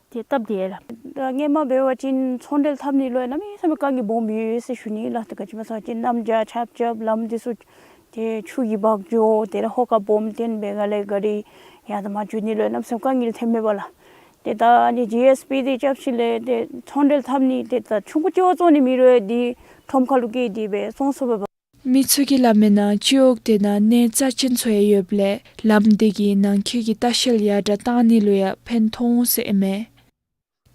ཏེ་སྟབས་བདེ་ལགས། ད་སྔོན་མ་འབད་བ་ཅིན་ཚོང་འབྲེལ་འཐབ་ནི་ལུ་ཡང་གནམ་མེད་ས་མེད་དཀའ་ངལ་སྦོམ་ཡོད་ཟེར་ཞུ་ནི་ལགས། ད་ག་ཅི་སྨོ་ཟེར་བ་ཅིན་གནམ་བྱཱར་ཆརཔ་རྐྱབ་ལམ་འདི་ཚུ་ཏེ་ཆུ་གིས་འབག་འགྱོ། དེ་ལས་ཧོ་ཀ་སྦོམ་བཏོན་འབད་ག་ལས་ག་རི་ཡར་དང་མར་འགྱོ་ནི་ལུ་ཡང་གནམ་མེད་ས་མེད་དཀའ་ངལ་ཐོནམ་མས་པ་ལགས། ཏེ་ད་ཨ་ནི་ཇི་ཨེསི་པི་འདི་རྐྱབ་ཞིནམ་ལས་ཏེ་ཚོང་འབྲེལ་འཐབ་ནི་ཏེ་ད་ཆུང་ཀུ་ཅིག་བཙོང་ནི་མེད་རུང་འདི་ཁྲོམ་ཁ་ལུ་བསྐྱལ་ཏེ་སྦེ་བཙོང་ཚུགས་པས། མི་ཚུ་གིས་སླབ་མིའི་ནང་སྤྱི་འོག་དེ་ནང་གནས་རྩ་ཅན་ཚུ་ཡང་ཡོདཔ་ལས་ལམ་དེ་གིས་ནང་འཁོད་ཀྱི་ལྟ་བཤལ་ཡར་དྲགས་གཏང་ནི་ལུ་ཡང་ཕན་ཐོགས་འོང་ཟེར་ཨིན་མས།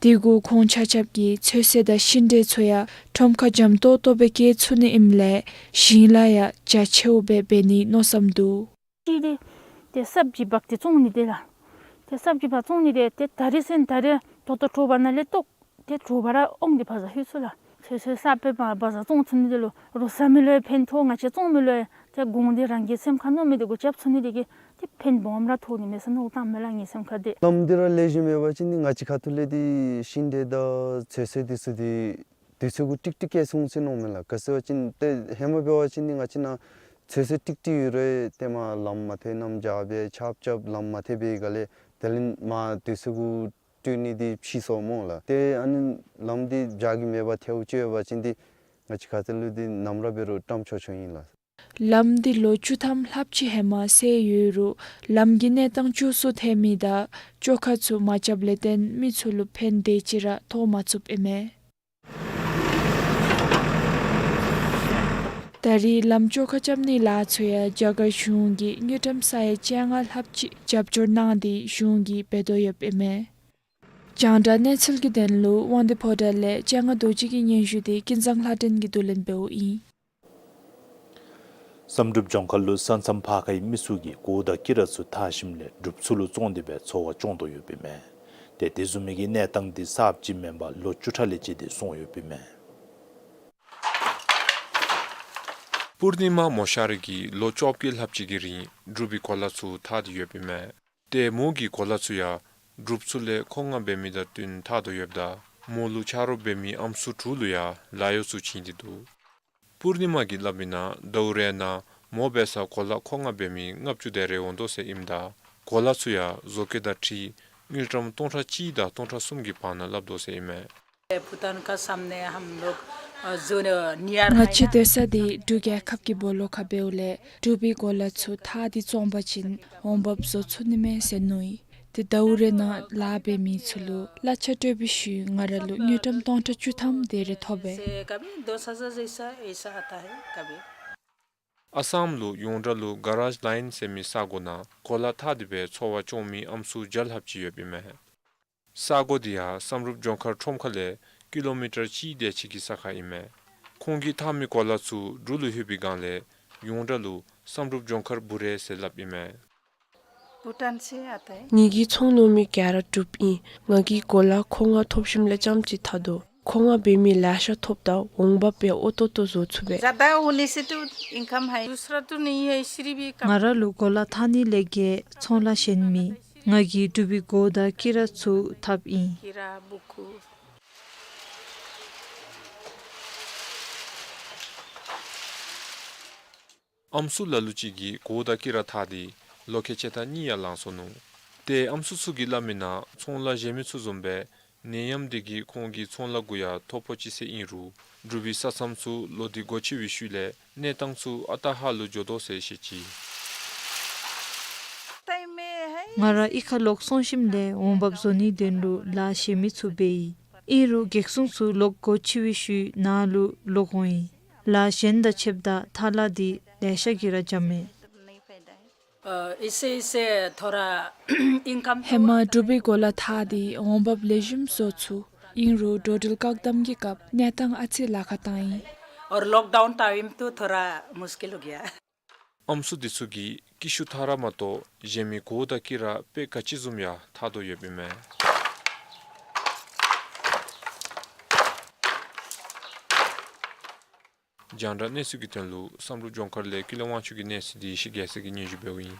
དེ་གུ་ཁོང་ཆ་ཁྱབ་ཀྱིས་ཚོད་བསྲེ་དང་ཤིང་འབྲས་ཚུ་ཡང་ཁྲོམ་ཁར་འཇམ་ཏོག་ཏོ་སྦེ་བསྐྱལ་ཚུགས་ནི་ཨིནམ་ལས་ཞིང་ལཱ་ཡང་རྒྱ་ཆེཝ་སྦེ་འབད་ནིའི་མནོ་བསམ་འདུག། ཏེ་ཏེ་ཏེ་སབ་ཇི་འབག་སྟེ་བཙོང་ནི་དེ་ལགས། ཏེ་སབ་ཇི་འབག་བཙོང་ནི་དེ་ཏེ་ད་རིས་ཟེར་ད་རིས་ད་ལྟོ་དྲོ་པ་ནང་ལས་ཏོག་ཏེ་དྲོ་པ་ར་འོང་སྟེ་བ་ཛར་ལྷོད་ཚུགས་ལགས། ཚོད་བསྲེ་གསརཔ་སྦེ་བ་ཛར་བཙོང་ཚུགས་ནི་དེ་ལུ་རོགས་ཟ་མི་ལུ་ཡང་ཕན་ཐོགས། ང་བཅས་བཙོང་མི་ལུ་ཡང་ཏེ་གོང་འདི་རང་གི་སེམས་ཁར་མནོ་མི་དེ་གུ་རྐྱབ་ཚུགས་ནི་དེ་གིས་ཏེ་ཕན་སྦོམ་ར་ཐོགས་ནི་མས་ཟེར་མནོ་བསམ་མས་ལགས། ངེའི་སེམས་ཁར་འདི་ལམ་འདི་ར་ལེགས་ཤོམ་མེད་པ་ཅིན་ནི་ང་བཅས་ཁ་ཐུག་ལས་འདི་ཤིང་འབྲས་དང་ཚོད་བསྲེ་འདི་ཚུ་འདི་དུས་ཚོད་གུ་ཀྲིག་ཀྲི་བསྐྱལ་སོང་ཟེར་མནོཝ་མས་ལགས། ག་ཅི་ཟེར་བ་ཅིན་ཏེ་ཧེ་མ་འབད་བ་ཅིན་ནི་ང་བཅས་ནཱ་ཚོད་བསྲེ་ཀྲིག་ཀྲི་ཡོད་རུང་ཏེ་མར་ལམ་མ་ཐལ། གནམ་བྱཱར་འབད་ཆརཔ་རྐྱབ་ལམ་མ་ཐལ་འབད་ག་ལས་དེ་ལས་མར་དུས་ཚོད་གུ་སྤྲོད་ནི་འདི་ཕྱིས་སོངམ་སྨོ་ལགས། ཏེ་ཨ་ནི་ལམ་འདི་བྱཱར་གྱི་མེད་པར་ཐལཝ་ཅིག་ཡོད་པ་ཅིན་འདི་ང་བཅས་ཁ་ཐུག་ལུ་འདི་ནམ་ར་འབད་རུང་བཀྲམ་ཆོག་ཆོག་ཨིན་ལགས། ལམ་འདི་ལོ་བཅུ་ཐམ་ལྷགཔ་ཅིག་ཧེ་མ་བསལ་ཡོད་རུང་ལམ་གྱི་གནས་སྟངས་སྐྱོ་སུ་ཐལ་མི་དང་བཅོ་ཁ་ཚུ་མ་རྐྱབ་ལས་བརྟེན་མི་ཚུ་ལུ་ཕན་དེ་ཅིག་ར་ཐོགས་མ་ཚུགསཔ་ཨིན་མས། ད་རེས་ལམ་བཅོ་ཁ་རྐྱབ་ནིའི་ལཱ་ཚུ་ཡང་རྒྱ་གར་གཞུང་གིས་དངུལ་ཀྲམ་ས་ཡ་བཅོ་ལྔ་ལྷགཔ་ཅིག་རྒྱབ་སྐྱོར་གནང་སྟེ་གཞུང་གིས་འབད་དོ་ཡོདཔ་ཨིན་མས། རྒྱང་བསྒྲགས་གནས་ཚུལ་གྱི་དོན་ལུ་དབང་འདུས་ཕོ་བྲང་ལས་སྤྱན་སྔ་རྡོ་རྗེ་གི་སྙན་ཞུ་དེ་ཀུན་བཟང་ལྷ་སྒྲོན་གྱིས་བསྡུ་ལེན་འབདཝ་ཨིན། བསམ་གྲུབ་ལྗོངས་མཁར་ལུ་ས་མཚམས་ཕར་ཁའི་མི་ཚུ་གིས་གོ་དང་དཀྱི་ར་ཚུ་འཐག་ཞིནམ་ལས་འབྲུགཔ་ཚུ་ལུ་བཙོང་སྟེ་སྦེ་འཚོ་བ་སྐྱོང་དོ་ཡོདཔ་ཨིན་མས། ཏེ་དེ་བཟུམ་མའི་གི་གནས་སྟངས་འདི་གསརཔ་ཅིག་མེན་པར་ལོ་བཅུ་ཕྲག་ལས་བཅད་དེ་སོང་ཡོདཔ་ཨིན་མས། པུར་ནི་མ་མོ་ཤར་གྱིས་ལོ་བཅོ་བརྒྱད་ལྷགཔ་ཅིག་གི་རིང་འབྲུག་པའི་གོ་ལ་ཚུ་འཐག་སྟེ་ཡོདཔ་ཨིན་མས། ཏེ་མོ་གི་གོ་ལ་ཚུ་ཡང་འབྲུགཔ་ཚུ་ལས་མཁོ་མངགས་འབད་མི་དང་བསྟུན་འཐག་དོ་ཡོདཔ་ད་མོ་ལུ་ཆ་རོགས་འབད་མི་ཨམ་སྲུ་དྲུག་ལུ་ཡང་ལཱ་གཡོག་ཚུ་བྱིན་ཏེ་འདུག། པུར་ནི་མ་གིས་སླབ་མིའི་ནང་ཟླཝ་རེ་ནང་མོ་འབད་སར་གོ་ལ་མཁོ་མངགས་འབད་མི་ལྔ་བཅུ་དེ་རེ་འོང་དོ་ཟེར་ཨིནམ་ད་གོ་ལ་ཚུ་ཡང་བཟོ་བཀོད་དང་འཁྲིལ་དངུལ་ཀྲམ་སྟོང་ཕྲག་གཅིག་དང་སྟོང་ཕྲག་གསུམ་གྱི་བར་ན་སླབ་དོ་ཟེར་ཨིན་མས། भूटान का सामने हम लोग, अ, जो न-, नियर ང་བཅས་སྡོད་ས་འདི་འབྲུག་རྒྱལ་ཁབ་ཀྱི་སྦོ་ལོགས་ཁར་འབདཝ་ལས་འབྲུག་པའི་གོ་ལ་ཚུ་འཐག་སྟེ་བཙོང་པ་ཅིན་འོང་འབབ་བཟོ་ཚུགས་ནི་མས་ཟེར་མནོ་ཡི། ཏེ་ཟླཝ་རེ་ནང་ལཱ་འབད་མི་ཚུ་ལུ་གླ་ཆ་སྤྲོད་པའི་ཤུལ་ང་ར་ལུ་དངུལ་ཀྲམ་སྟོང་ཕྲག་བཅུ་ཐམ་དེ་རེ་ཐོབ་པས། से कभी दस हज़ार जैसा ऐसा आता है कभी। ཨ་སམ་ལུ་ཡོངས་གྲགས་ལུ་ག་རཱཇ་ལའིན་ཟེར་མི་ས་གོ་ནང་གོ་ལ་འཐག་སྟེ་སྦེ་འཚོ་བ་སྐྱོང་མི་ཨམ་སྲུ་བརྒྱ་ལྷགཔ་ཅིག་ཡོདཔ་ཨིན་མས། ས་གོ་འདི་ཡང་བསམ་གྲུབ་ལྗོངས་མཁར་ཁྲོམ་ཁ་ལས་ཀི་ལོ་མི་ཊར་གཅིག་དེ་ཅིག་གི་ས་ཁར་ཨིན་མས། ཁོང་གིས་འཐག་མི་གོ་ལ་ཚུ་འབྲུག་ལུ་ལྷོད་པའི་སྒང་ལས་ཡོངས་གྲགས་ལུ་བསམ་གྲུབ་ལྗོངས་མཁར་བུ་རེ་ཟེར་སླབ་ཨིན་མས། भूटान से आता है। ངེ་གི་ཚོང་ནོར་མི་ག་ར་འབྲུགཔ་ཨིན། ང་གིས་གོ་ལ་མཁོ་མངགས་ཐོབ་ཞིནམ་ལས་རྐྱངམ་ཅིག་འཐག་དོ། མཁོ་མངགས་འབད་མི་ལེ་ཤ་ཐོབ་ད་འོང་འབབ་སྦེ་ཨོ་ཏོག་ཏོ་བཟོ་ཚུགས་པས། ज़्यादा होने से तो इनकम है, दूसरा तो नहीं है, सिर्फ ये काम। ང་ར་ལུ་གོ་ལ་འཐག་ནི་ལས་བརྒལ་ཚོང་ལཱ་གཞན་མེད། ང་གིས་འབྲུག་པའི་སྒོག་དང་དཀྱི་ར་ཚུ་འཐགཔ་ཨིན། ཀི་ར་བུ་ཀུ། ཨམ་སྲུ་ལ་ལུ་ཅིག་གིས་གོ་བརྡ་བསྐྱི་ར་འཐག་སྟེ་ལོ་ཁལ་ཕྱེད་དང་གཉིས་ཡང་ལང་སོ་ནུག། ཏེ་ཨམ་སྲུ་ཚུ་གིས་སླབ་མི་ནང་ཚོང་ལཱ་བཞེས་མི་ཚུ་བཟུམ་སྦེ་ནད་ཡམས་འདི་གིས་ཁོང་གི་ཚོང་ལཱ་གུ་ཡང་ཐོ་ཕོག་ཅི་ཟེར་ཨིན་རུང་འབྲུག་པའི་ས་མཚམས་ཚུ་ལོ་འདི་སྒོ་ཕྱེ་བའི་ཤུལ་ལས་གནས་སྟངས་ཚུ་ཨ་རྟག་ཧ་ལུ་འགྱོ་དོ་ཟེར་བཤད་ཅི། ང་ར་གཡུས་ཁ་ལོག་སོང་ཞིནམ་ལས་འོང་འབབ་བཟོ་ནིའི་དོན་ལུ་ལཱ་བཞེས་མི་ཚུ་འབད་ཡི། ཨིན་རུང་གེགས་སྲུང་ཚུ་ལོག་སྒོ་ཕྱེ་བའི་ཤུལ་ནཱ་ལུ་ལོག་འོང་ཡི། ལཱ་གཞན་དང་ཕྱདཔ་ད་འཐག་ལཱ་འདི་ལེ་ཤ་གིས་ར་འཇམ་མས། ཨ་ཨིས་སེ་ཨིས་སེ་ཐོ་ར་ཨིན་ཀམ། ཧེ་མ་འབྲུག་པའི་གོ་ལ་འཐག་སྟེ་འོང་འབབ་ལེགས་ཤོམ་བཟོ་ཚུགས། ཨིན་རུང་འགྲོ་འགྲུལ་བཀག་དམ་གྱི་སྐབས་གནས་སྟངས་ཨ་ཙི་ལཱ་ཁག་བཏང་ཡི། और लॉकडाउन टाइम तो थोड़ा मुश्किल हो गया। ཨམ་སྲུ་འདི་ཚུ་གིས་སྐྱི་ཤུ་འཐག་ར་མ་གཏོགས་གཞན་མི་གོ་བརྡ་བསྐྱི་ར་དཔེ་ག་ཅི་བཟུམ་ཡང་འཐག་དོ་ཡོདཔ་ཨིན་མས། རྒྱང་བསྒྲགས་གནས་ཚུལ་གྱི་དོན་ལུ་བསམ་གྲུབ་ལྗོངས་མཁར་ལས་ཀུན་ལེགས་དབང་ཕྱུག་གི་གནས་ཚུལ་འདི་ཡེ་ཤེས་རྒྱལ་མཚན་གྱིས་སྙན་ཞུ་འབདཝ་ཨིན།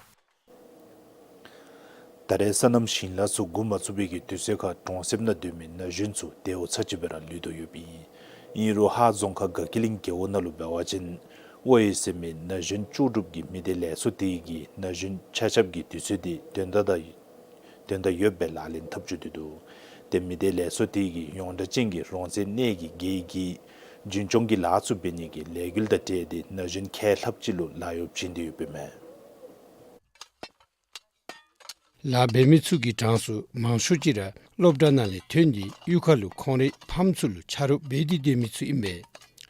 ད་རེས་སོ་ནམ་ཞིང་ལཱ་ཚུ་འགོ་མ་བཙུགས་པའི་གི་དུས་ཚོད་ཁར་གྲོང་གསེབ་ནང་སྡོད་མི་ན་གཞོན་ཚུ་དལཝ་ཚ་ཅིག་སྦེ་ར་ལུས་དོ་ཡོདཔ་ཨིན། ཨིན་རུང་ཧཱ་རྫོང་ཁག་དགའ་སྐྱིད་གླིང་རྒེད་འོག་ནང་ལུ་འབད་བ་ཅིན་ཝའེ་ཨེསི་ཨེམ་ཨེ་ན་གཞོན་ལྕོགས་གྲུབ་ཀྱི་མི་སྡེ་ལས་ཚོགས་དེ་གིས་ན་གཞོན་ཆ་ཁྱབ་ཀྱི་དུས་ཚོད་འདི་དོན་དག་དང་དོན་དག་ཡོདཔ་སྦེ་ལག་ལེན་འཐབ་བཅུག་སྟེ་འདུག། ཏེ་མི་སྡེ་ལས་ཚོགས་དེ་གིས་ཡོངས་གྲགས་ཅན་གྱི་རོང་ཚད་གནས་ཀྱི་དགེ་བའི་བརྒྱུད་འགྱོ་གི་ལཱ་ཚུ་འབད་ནི་གི་ལས་འགུལ་དང་འབྲེལ་ཏེ་ན་གཞོན་ཁལ་ལྷགཔ་ཅིག་ལུ་ལཱ་གཡོག་བྱིན་ཏེ་ཡོདཔ་ཨིན་མས། ལཱ་འབད་མི་ཚུ་གི་གྲངས་སུ་མང་ཤོས་ཅིག་ར་སློབ་གྲྭ་ནང་ལས་ཐོན་ཏེ་གཡུས་ཁ་ལུ་ཁོང་རའི་ཕམ་ཚུ་ལུ་ཆ་རོགས་འབད་དེ་སྡོད་མི་ཚུ་ཨིན་པས།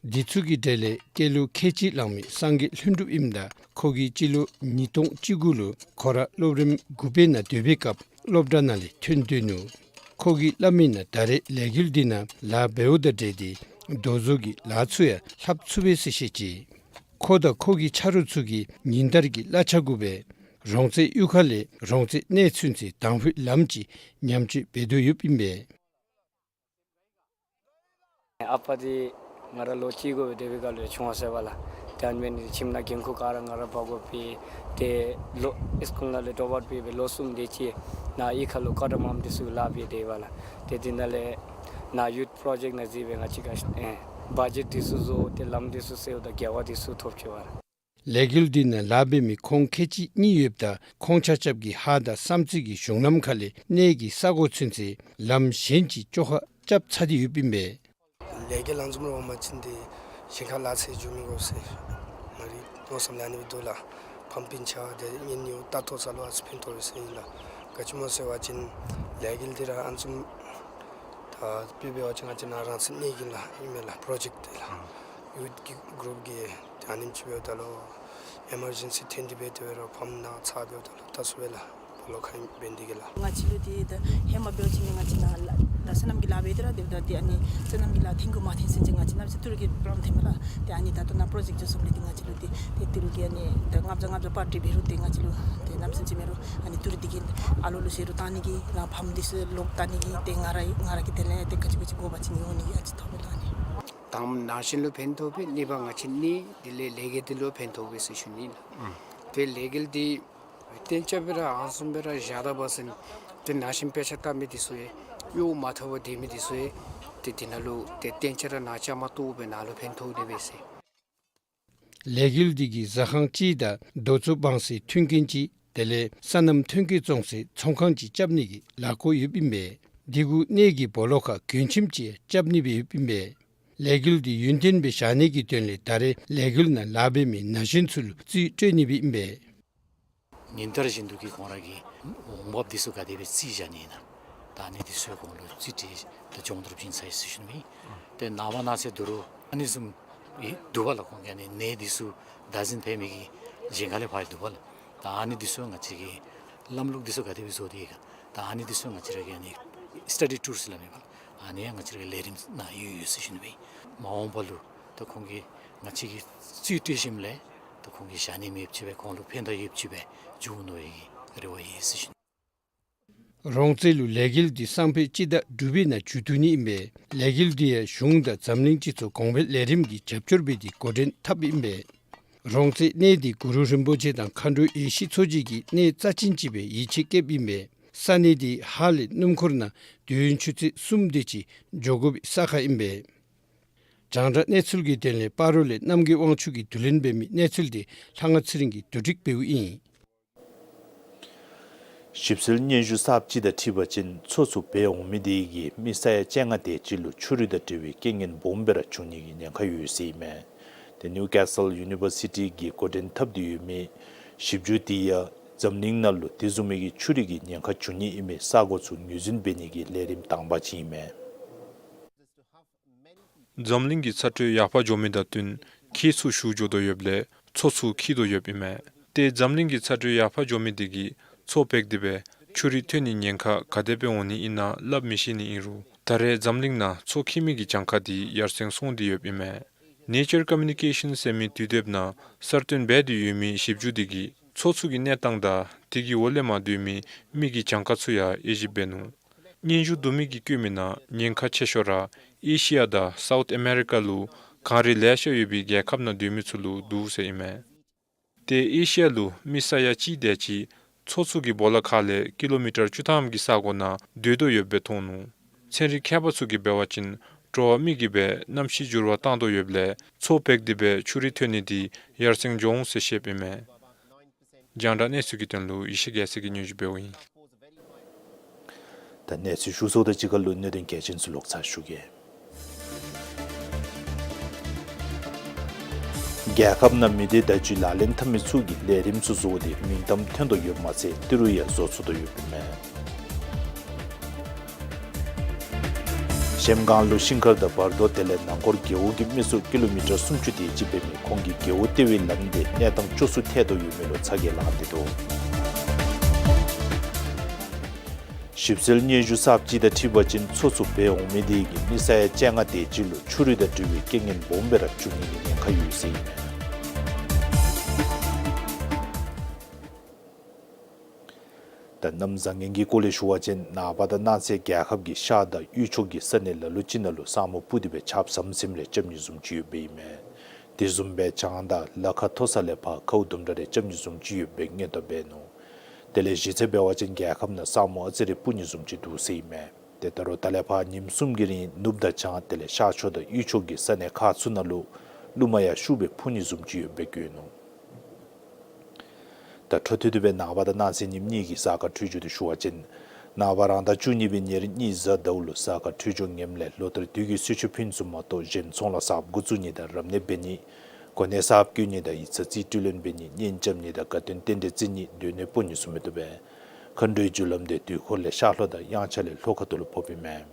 འདི་ཚུ་གི་གྲས་ལས་སྐྱེས་ལོ་ཁལ་གཅིག་ལང་མི་སངས་རྒྱས་ལྷུན་གྲུབ་ཨིནམ་ད་ཁོ་གིས་སྤྱི་ལོ་ཉིས་སྟོང་བཅུ་དགུ་ལུ་ཁོ་ར་སློབ་རིམ་དགུ་པའི་ནང་སྡོད་པའི་སྐབས་སློབ་གྲྭ་ནང་ལས་ཐོན་སྡོད་ནུག། ཁོ་གིས་སླབ་མི་ནང་ད་རེས་ལས་འགུལ་འདི་ནང་ལཱ་འབདཝ་དང་འབྲེལ་ཏེ་རྡོ་བཟོ་གི་ལཱ་ཚུ་ཡང་ལྷབ་ཚུགས་པས་ཟེར་བཤད་ཅི། ཁོ་དང་ཁོ་གི་ཆ་རོགས་ཚུ་གིས་ཉིན་ལྟར་གྱི་གླ་ཆ་གུ་སྦེ་རོང་ཚད་གཡུས་ཁ་ལས་རོང་ཚད་གནས་ཚུན་ཚོད་དང་ཕུའི་ལམ་ཅིག་མཉམ་སྤྱོད་འབད་དོ་ཡོདཔ་ཨིན་པས། ཨ་པ་འདི་ང་ར་ལོ་གཅིག་དགུ་སྦེ་སྡོད་པའི་སྐབས་ལས་བྱུང་བ་ཟེར་བ་ལགས། དེ་ཨ་ནི་འབད་ནི་ཁྱིམ་ནང་འགན་ཁུར་ག་ར་ང་ར་འབག་དགོ་པས། ཏེ་ལོ་སི་ཀུལ་ནང་ལས་ཌོབ་ཨའུཊ་འབད་སྦེ་ལོ་གསུམ་དེ་ཅིག་ནཱ་གཡུས་ཁ་ལུ་ཀ་ཊ་མམ་འདི་ཚུ་ལཱ་འབད་དེ་བ་ལགས། ཏེ་དེ་ནང་ལས་ནཱ་ཡུཐ་པྲོ་ཇེཀཊ་ནང་འཛུལ་སྦེ་ང་བཅས་ཀྱིས་ཨེ་བ་ཇེཊ་འདི་ཚུ་བཟོ་སྟེ་ལམ་འདི་ཚུ་སེལཝ་ད་དགེ་བ་འདི་ཚུ་ཐོབ་ཅི་བ་ལགས། ལས་འགུལ་འདི་ནང་ལཱ་འབད་མི་ཁོང་ཁལ་གཅིག་གཉིས་ཡོདཔ་ད་ཁོང་ཆ་ཁྱབ་ཀྱིས་ཧཱ་དང་བསམ་རྩེ་གི་གཞུང་ལམ་ཁ་ལས་གནས་ཀྱི་ས་གོ་ཚུན་ཚོད་ལམ་གཞན་ཅིག་བཅོ་ཁ་རྐྱབ་ཚར་ཏེ་ཡོདཔ་ཨིན་པས། ལས་འགུལ་ལང་འཛོམས་ར་འོང་པ་ཅིན་ཏེ་ཞིང་ཁ་ལཱ་ཚུ་འགྱོ་མི་དགོ་ཟེར་ང་རའི་མནོ་བསམ་ལས་ཨ་ནི་སྦེ་འདུག་ལགས། ཕམ་སྤུན་ཆ་དེ་གཉེན་ཉེཝ་ལྟ་རྟོག་ས་ལུ་ཨ་ཙི་ཕན་ཐོགས་ཡོད་ཟེར་ཨིན་ལགས། ག་ཅི་སྨོ་ཟེར་བ་ཅིན་ལས་འགུལ་འདི་ར་ཨ་ནི་བཟུམ་ད་དཔེ་འབད་བ་ཅིན་ང་བཅས་ནཱ་རང་སོའི་གནས་ཀྱི་ལཱ་ཨིན་མས་ལགས། པྲོ་ཇེཀཊ་འདི་ལགས། ཡུཐ་ཀྱི་གུ་རུཔ་གིས་ཏེ་ཨ་ནེམ་ཅིག་འབདཝ་ད་ལུ་ཨི་མར་ཇེན་སི་ཐོན་ཏེ་འབད་དེ་འབད་རུང་ཕམ་ནང་ཚ་འབདཝ་ད་ལུ་ད་ཚུ་སྦེ་ལགས་སྦོ་ལོགས་ཁར་འབད་ནི་འདི་གིས་ལགས། ང་བཅས་ལུ་འདི་ད་ཧེ་མ་འབད་བ་ཅིན་ང་བཅས་ནཱ་ལགས་ད་སོ་ནམ་གྱི་ལཱ་འབད་དེ་ར་སྡོདཔ་ད་ཏེ་ཨ་ནི་སོ་ནམ་གྱི་ལཱ་ཐོན་དགོ་མ་ཐོན་ཚུན་ཚོད་ང་བཅས་གནམ་ས་ཏི་རུ་གི་པྲོབ་ལེམ་ཐོནམ་མས་ལགས། ཏེ་ཨ་ནི་ད་ལྟོ་ནཱ་པྲོ་ཇེཀཊ་འགྱོ་སོངམ་ལས་ཏེ་ང་བཅས་ལུ་འདི་ཏེ་ཏི་རུ་གི་ཨ་ནི་ད་ལྔ་བརྒྱ་ལྔ་བརྒྱ་པར་ཌེ་འབད་རུང་ཏེ་ང་བཅས་ལུ་ཏེ་གནམ་ས་ཅིག་མེད་རུང་ཨ་ནི་ཏི་རུ་འདི་གིས་ཨ་ལོ་ལོ་ཟེར་རུང་བཏང་ནི་གི་རང་ཕམ་འདི་ཚུ་ལོག་བཏང་ནི་གི་ཏེ་ང་ར་ང་ར་གིས་དེ་ལས་ཏེ་ག་ཅི་ག་ཅི་དགོ་པ་ཅིན་འོང་ནི་གི་ཨ་ཙི་ཐོབ་པས་ལགས་ཨ་ནི། དང་པ་ན་གཞོན་ལུ་ཕན་ཐོགས་པས། གཉིས་པ་ང་བཅས་གནས་དེ་ལས་ལས་འགུལ་འདི་ལུ་ཕན་ཐོགས་པས་ཟེར་ཞུ་ནི་ལགས། ཏེ་ལས་འགུལ་འདི་གཏན་འཇགས་སྦེ་ར་ཨ་ནི་བཟུམ་སྦེ་ར་བཞག་ད་པ་ཟེར་ཏེ་ན་གཞོན་དཔེ་ཆ་ལྟ་མི་འདི་ཚུ་ཡང་གཡོག་མ་ཐོབ་པར་སྡོད་མི་འདི་ཚུ་ཡང་ཏེ་དེ་ནང་ལུ་ཏེ་གཏན་འཇགས་ར་ནཱ་བཅའ་མར་གཏོགས་སྦེ་ནཱ་ལུ་ཕན་ཐོགས་ནི་སྦེ་ཟེར། ལས་འགུལ་འདི་གིས་ཟ་ཁང་ཅིག་དང་རྡོ་བཙུགས་བང་སའི་མཐུན་རྐྱེན་ཅིག་དེ་ལས་སོ་ནམ་ཐོན་སྐྱེད་བཙོང་སའི་ཚོང་ཁང་ཅིག་རྐྱབ་ནི་གི་ལས་འགུལ་ཡོདཔ་ཨིན་པས། དེ་གུ་གནས་ཀྱི་སྦོ་ལོགས་ཁར་མགྱོན་ཁྱིམ་ཅིག་རྐྱབ་ནི་སྦེ་ཡོདཔ་ཨིན་པས། ལས་འགུལ་འདི་ཡུན་བརྟན་སྦེ་བཞག་ནི་གི་དོན་ལས་ད་རེས་ལས་འགུལ་ནང་ལཱ་འབད་མི་ན་གཞོན་ཚུ་ལུ་རྩིས་སྤྲོད་ནི་སྦེ་ཨིན་པས། ཉིན་ལྟར་བཞིན་དུ་གི་ཁོང་ར་གི་འོང་འབབ་འདི་ཚུ་ག་དེ་སྦེ་རྩིས་བཞག་ནི་ཨིན་ན། ད་ཨ་ནི་འདི་ཚུ་ཁོང་ལུ་རྩིས་སྤྲོད་དེ་སྦྱོང་བརྡར་བྱིན་ཚར་ཡི་ཟེར་ཞུ་ནི་ཨིན། ཏེ་ནངས་པ་གནངས་ཚེ་དོ་རུང་ཨ་ནི་བཟུམ་ཨིན་འདུག་པ་ལགས། ཁོང་གིས་ཨ་ནི་ནད་འདི་ཚུ་བདག་འཛིན་འབད་མི་གི་གཞན་ཁ་ལས་ཕར་འདུག་པ་ལགས། ད་ཨ་ནི་འདི་ཚུ་ང་བཅས་ཀྱིས་ལམ་ལུགས་འདི་ཚུ་ག་དེ་སྦེ་བཟོ་དེས་ག། ད་ཨ་ནི་འདི་ཚུ་ང་བཅས་ར་གིས་ཨ་ནི་སི་ཊ་ཌི་ཊུར་ཟེར་སླབ་མས་པ་ལགས། ཨ་ནི་ཡང་ང་བཅས་ར་གི་ལས་རིམ་ནང་ཡོད་ཡོད་ཟེར་ཞུ་ནི་ཨིན། མ་འོངས་པ་ལུ་ད་ཁོང་གིས་ང་བཅས་ཀྱིས་རྩིས་སྤྲོད་ཞིནམ་ལས་ད་ཁོང་གིས་བཞག་ནི་མེདཔ་ཅིག་སྦེ་ཁོང་ལུ་ཕན་ཐོགས་ཡོདཔ་ཅིག་སྦེ་འགྱོ་འོང་མནོ་བའི་རེ་བ་ཡོད་ཟེར་ཞུ་ནི། རོང་ཚད་ལུ་ལས་འགུལ་འདི་སང་ཕོད་སྤྱི་ཟླ་དྲུག་པའི་ནང་མཇུག་བསྡུ་ནི་ཨིན་པས། ལས་འགུལ་འདི་ཡང་གཞུང་དང་འཛམ་གླིང་སྤྱི་ཚོགས་གོང་འཕེལ་ལས་རིམ་གྱིས་རྒྱབ་སྐྱོར་འབད་དེ་འགོ་འདྲེན་འཐབ་ཨིན་པས། རོང་ཚད་གནས་འདི་གུ་རུ་རིན་པོ་ཆེ་དང་མཁའ་འགྲོ་ཡེ་ཤེས་མཚོ་རྒྱལ་གྱི་གནས་རྩ་ཅན་ཅིག་སྦེ་ཡིད་ཆེས་བསྐྱེདཔ་ཨིན་པས། ས་གནས་འདི་ཧཱ་ལས་སྣུམ་འཁོར་ནང་དུས་ཡུན་ཆུ་ཚོད་གསུམ་དེ་ཅིག་འགྱོ་དགོ་པའི་ས་ཁར་ཨིན་པས། རྒྱང་བསྒྲགས་གནས་ཚུལ་གྱི་དོན་ལས་སྤ་རོ་ལས་རྣམ་རྒྱལ་དབང་ཕྱུག་གིས་བསྡུ་ལེན་འབད་མི་གནས་ཚུལ་འདི་ལྷ་དབང་ཚེ་རིང་གིས་བསྡུ་སྒྲིག་འབདཝ་ཨིན། ཞིབ་འཚོལ་སྙན་ཞུ་གསརཔ་ཅིག་དང་འཁྲིལ་བ་ཅིན་མཚོ་ཚུ་འབད་འོང་མི་དེ་གིས་མི་ས་ཡ་བཅོ་ལྔ་དེ་ཅིག་ལུ་ཆུ་རུད་དང་འབྲེལ་བའི་རྐྱེན་ངན་སྦོམ་སྦེ་ར་འབྱུང་ནི་གི་ཉེན་ཁ་ཡོད་ཟེར་ཨིན་མས། ཏེ་ནིའུ་ཀེ་སཱལ་ཡུ་ནི་བར་སི་ཊི་གིས་འགོ་འདྲེན་འཐབ་སྟེ་ཡོད་མི་ཞིབ་འཇུག་དེ་ཡང་འཛམ་གླིང་ནང་ལུ་དེ་བཟུམ་མའི་གི་ཆུ་རུད་ཀྱི་ཉེན་ཁ་འབྱུང་ནི་ཨིན་མི་ས་གོ་ཚུ་ངོས་འཛིན་འབད་ནི་གི་ལས་རིམ་དང་པ་ཅིག་ཨིན་མས། འཛམ་གླིང་གི་ཚ་དྲོད་ཡར་འཕར་འགྱོ་མི་དང་བསྟུན་ཁྱི་ཚུ་ཞུ་འགྱོ་དོ་ཡོདཔ་ལས་མཚོ་ཚུ་འཁྱིལ་དོ་ཡོདཔ་ཨིན་མས། ཏེ་འཛམ་གླིང་གི་ཚ་དྲོད་ཡར་འཕར་འགྱོ་མི་དེ་གིས་མཚོ་འབད་དེ་སྦེ་ཆུ་རུད་ཐོན་ནི་ཉེན་ཁ་ག་དེ་སྦེ་འོང་ནི་ཨིན་ན་སླབ་མི་ཤེས་ནི་ཨིན་རུང་ད་རེས་འཛམ་གླིང་ནང་མཚོ་འཁྱིལ་མི་གི་གྱངས་ཁ་དེ་ཡར་སེང་སོང་སྟེ་ཡོདཔ་ཨིན་མས། Nature Communications ཟེར་མི་དུས་དེབ་ནང་གསར་བཏོན་འབད་དེ་ཡོད་མི་ཞིབ་འཇུག་དེ་གིས་མཚོ་ཚུ་གི་གནས་སྟངས་དང་དེ་གི་འོག་ལས་མར་སྡོད་མི་མི་གི་གྱངས་ཁ་ཚུ་ཡང་དབྱེ་ཞིབ་འབད་ནུག། སྙན་ཞུ་བསྡུ་མི་གིས་བཀོད་མི་ནང་ཉེན་ཁ་ཆེ་ཤོས་ར་ཨེ་ཤི་ཡ་དང་སའུཐ་ཨ་མེ་རི་ཀ་ལུ་གངས་རི་ལེ་ཤ་ཡོད་པའི་རྒྱལ་ཁབ་ནང་སྡོད་མི་ཚུ་ལུ་འདུག་ཟེར་ཨིན་མས། ཏེ་ཨེ་ཤི་ཡ་ལུ་མི་ས་ཡ་གཅིག་དེ་ཅིག་མཚོ་ཚུ་གི་སྦོ་ལོགས་ཁ་ལས་ཀི་ལོ་མི་ཊར་བཅུ་ཐམ་གྱི་ས་གོ་ནང་སྡོད་དོ་ཡོདཔ་སྦེ་མཐོང་ནུག། ཚན་རིག་མཁས་པ་ཚུ་གིས་འབད་བ་ཅིན་དྲོ་པ་མི་གིས་སྦེ་གནམ་གཤིས་འགྱུར་བ་བཏང་དོ་ཡོདཔ་ལས་མཚོ་འབད་དེ་སྦེ་ཆུ་རུད་ཐོན་ནི་དེ་ཡར་སེང་འགྱོ་འོང་ཟེར་བཤདཔ་ཨིན་མས། རྒྱང་བསྒྲགས་གནས་ཚུལ་གྱི་དོན་ལུ་ཡེ་ཤེས་རྒྱལ་མཚན་གྱིས་སྙན་ཞུ་འབདཝ་ཨིན། ད་གནས་ཚུལ་ཞུ་ཚརཝ་དང་གཅིག་ཁར་ལུ་གནད་དོན་གལ་ཆེན་ཚུ་ལོག་ཚར་ཞུ་གེ། རྒྱལ་ཁབ་ནང་མི་སྡེ་བརྡ་བརྒྱུད་ལག་ལེན་འཐབ་མི་ཚུ་གིས་ལས་རིམ་ཚུ་བཟོ་སྟེ་མིང་གཏམ་ཐོན་དོ་ཡོདཔ་མ་ཚད་ཏི་རུ་ཡང་བཟོ་ཚུགས་དོ་ཡོདཔ་ཨིན་མས། གཞལམ་སྒང་ལུ་ཤིང་མཁར་དང་བར་དོ་དེ་ལས་ནང་འཁོར་རྒེད་འོག་གི་མི་སུ་ཀི་ལོ་མི་ཊར་སུམ་ཅུ་དེ་ཅིག་འབད་མི་ཁོང་གི་རྒེད་འོག་ལྟེ་བའི་ལམ་དེ་གནས་སྟངས་སྐྱོ་སུ་ཐལ་དོ་ཡོད་མི་ལུ་ཚ་གྱང་ལངས་ཏེ་འདུག། ཞིབ་འཚོལ་སྙན་ཞུ་གསརཔ་ཅིག་དང་འཁྲིལ་བ་ཅིན་མཚོ་ཚུ་འབད་འོང་མི་དེ་གིས་མི་ས་ཡ་བཅོ་ལྔ་དེ་ཅིག་ལུ་ཆུ་རུད་དང་འབྲེལ་བའི་རྐྱེན་ངན་སྦོམ་སྦེ་ར་འབྱུང་ནི་གི་ཉེན་ཁ་ཡོད་ཟེར་ཨིན་མས། ད་གནམ་བཟང་ངན་གྱི་སྐོར་ལས་ཞུ་བ་ཅིན་ནངས་པ་དང་གནངས་ཚེ་རྒྱལ་ཁབ་ཀྱི་ཤར་དང་དབུས་ཕྱོགས་ཀྱི་ས་གནས་ལ་ལུ་ཅིག་ནང་ལུ་ས་སྨུག་སྤུབས་ཏེ་སྦེ་ཆརཔ་ཟམ་ཟིམ་རེ་རྐྱབ་ནི་བཟུམ་ཅིག་ཡོདཔ་ཨིན་མས། དེ་བཟུམ་སྦེ་བྱང་དང་ལ་ཁ་མཐོ་ས་ལས་ཕར་ཁཝ་དུམ་གྲ་རེ་རྐྱབ་ནི་བཟུམ་ཅིག་ཡོདཔ་སྦེ་སྔོན་དུ་འབད་ནུག། དེ་ལས་གཞི་རྩ་འབད་བ་ཅིན་རྒྱལ་ཁབ་ནང་ས་སྨུག་ཨ་ཙི་རེ་སྤུབས་ནི་བཟུམ་ཅིག་འདུག་ཟེར་ཨིན་མས། ཏེ་ད་རུང་ད་ལས་ཕར་ཉིནམ་གསུམ་གྱི་རིང་ནུབ་དང་བྱང་དེ་ལས་ཤར་ཕྱོགས་དང་དབུས་ཕྱོགས་ཀྱི་ས་གནས་ཁག་ཚུ་ནང་ལུ་རླུང་མ་ཡང་ཤུགས་སྦེ་འཕུ་ནི་བཟུམ་ཅིག་ཡོདཔ་སྦེ་བཀོད་ནུག། ད་འཕྲོ་མཐུད་དེ་སྦེ་ནངས་པ་དང་གནངས་ཚེ་ཉིནམ་གཉིས་ཀྱི་གཟའ་སྐར་འཕྲོད་སྦྱོར་དེ་ཞུ་བ་ཅིན་ནངས་པ་རང་ཟླ་བཅུ་གཉིས་པའི་ཉེར་གཉིས་གཟའ་ཟླཝ་ལུ་གཟའ་སྐར་འཕྲོད་སྦྱོར་ངནམ་ལས་ལོ་ལྟར་དུས་ཀྱི་གསོལ་མཆོད་ཕུལ་ནི་བཟུམ་མ་གཏོགས་གཞན་ཚོང་ལཱ་གསརཔ་འགོ་བཙུགས་ནི་དང་རབ་གནས་འབད་ནི་གོ་གནས་གསརཔ་བསྐོ་ནི་དང་ཡིག་ཚང་རྩིས་སྤྲོད་ལེན་འབད་ནི་གཉེན་རྐྱབ་ནི་དང་དགའ་སྟོན་རྟེན་འབྲེལ་བརྩི་ནི་སྡོད་གནས་སྤོ་ནི་བཟུམ་མི་བཏུབ་པས། མཁའ་འགྲོའི་རྒྱུ་ལམ་དེ་དུས་འཁོར་ལས་ཤར་ལྷོ་དང་དབྱངས་འཆར་ལས་ལྷོ་ཁ་ཐུག་ལུ་ཕོགཔ་ཨིན་མས།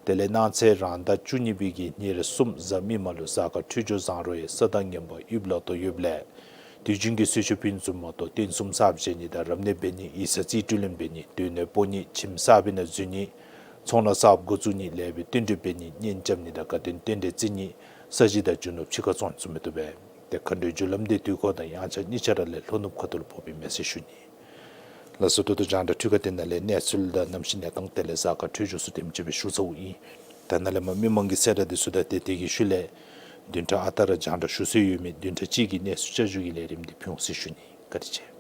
དེ་ལས་གནངས་ཚེ་རང་ཟླ་བཅུ་གཉིས་པའི་གི་ཉེར་གསུམ་གཟའ་མིག་དམར་ལུ་གཟའ་སྐར་འཕྲོད་སྦྱོར་བཟང་རོགས་ཡང་ས་དང་ངན་པ་དབྱིབས་ལ་གཏོགས་ཡོདཔ་ལས་དུས་རྒྱུན་གྱི་གསོལ་མཆོད་ཕུལ་ནི་བཟུམ་མ་གཏོགས་རྟེན་གསུམ་གསརཔ་བཞེངས་ནི་དང་རབ་གནས་འབད་ནི་ཡིག་ཚང་རྩིས་སྤྲོད་ལེན་འབད་ནི་སྡོད་གནས་སྤོ་ནི་ཁྱིམ་གསར་པའི་ནང་འཛུལ་ནི་ཚོང་ལཱ་གསརཔ་འགོ་བཙུགས་ནི་ལེགས་པའི་བསྟུན་གྲོས་འབད་ནི་གཉེན་རྐྱབ་ནི་དང་དགའ་སྟོན་རྟེན་འབྲེལ་བརྩི་ནི་ས་གཞི་དང་རྒྱུ་ནོར་ཕྱི་ཁར་བཙོང་ནི་བཟུམ་མི་བཏུབ་པས། ཏེ་མཁའ་འགྲོའི་རྒྱུ་ལམ་དེ་དུས་འཁོར་དང་དབྱངས་འཆར་གཉིས་ཆ་ར་ལས་ལྷོ་ནུབ་ཁ་ཐུག་ལུ་ཕོགཔ་ཨིན་མས་ཟེར་ཞུ་ནི། ལགས་སོ། ད་ལྟོ་རྒྱང་བསྒྲགས་འཕྲུལ་ཁང་འདི་ནང་ལས་གནས་ཚུལ་དང་གནམ་གཤིས་གནས་སྟངས་དེ་ལས་གཟའ་སྐར་འཕྲོད་སྦྱོར་ཚུ་དེམ་ཅིག་སྦེ་ཞུ་ཚརཝ་ཨིན། ད་ནཱ་ལས་མར་མི་མང་གི་གསལ་བསྒྲགས་འདི་ཚུ་དང་ཏེ་དེ་གི་ཤུལ་ལས་བདུན་ཕྲག་ཨ་རྟག་ར་རྒྱང་བསྒྲགས་ཞུ་སྲོལ་ཡོད་མི་བདུན་ཕྲག་གཅིག་གི་གནས་ཚུལ་བསྐྱར་ཞུ་གི་ལས་རིམ་འདི་ཕུལ་འོང་ཟེར་ཞུ་ནི། བཀའ་དྲིན་ཆེ།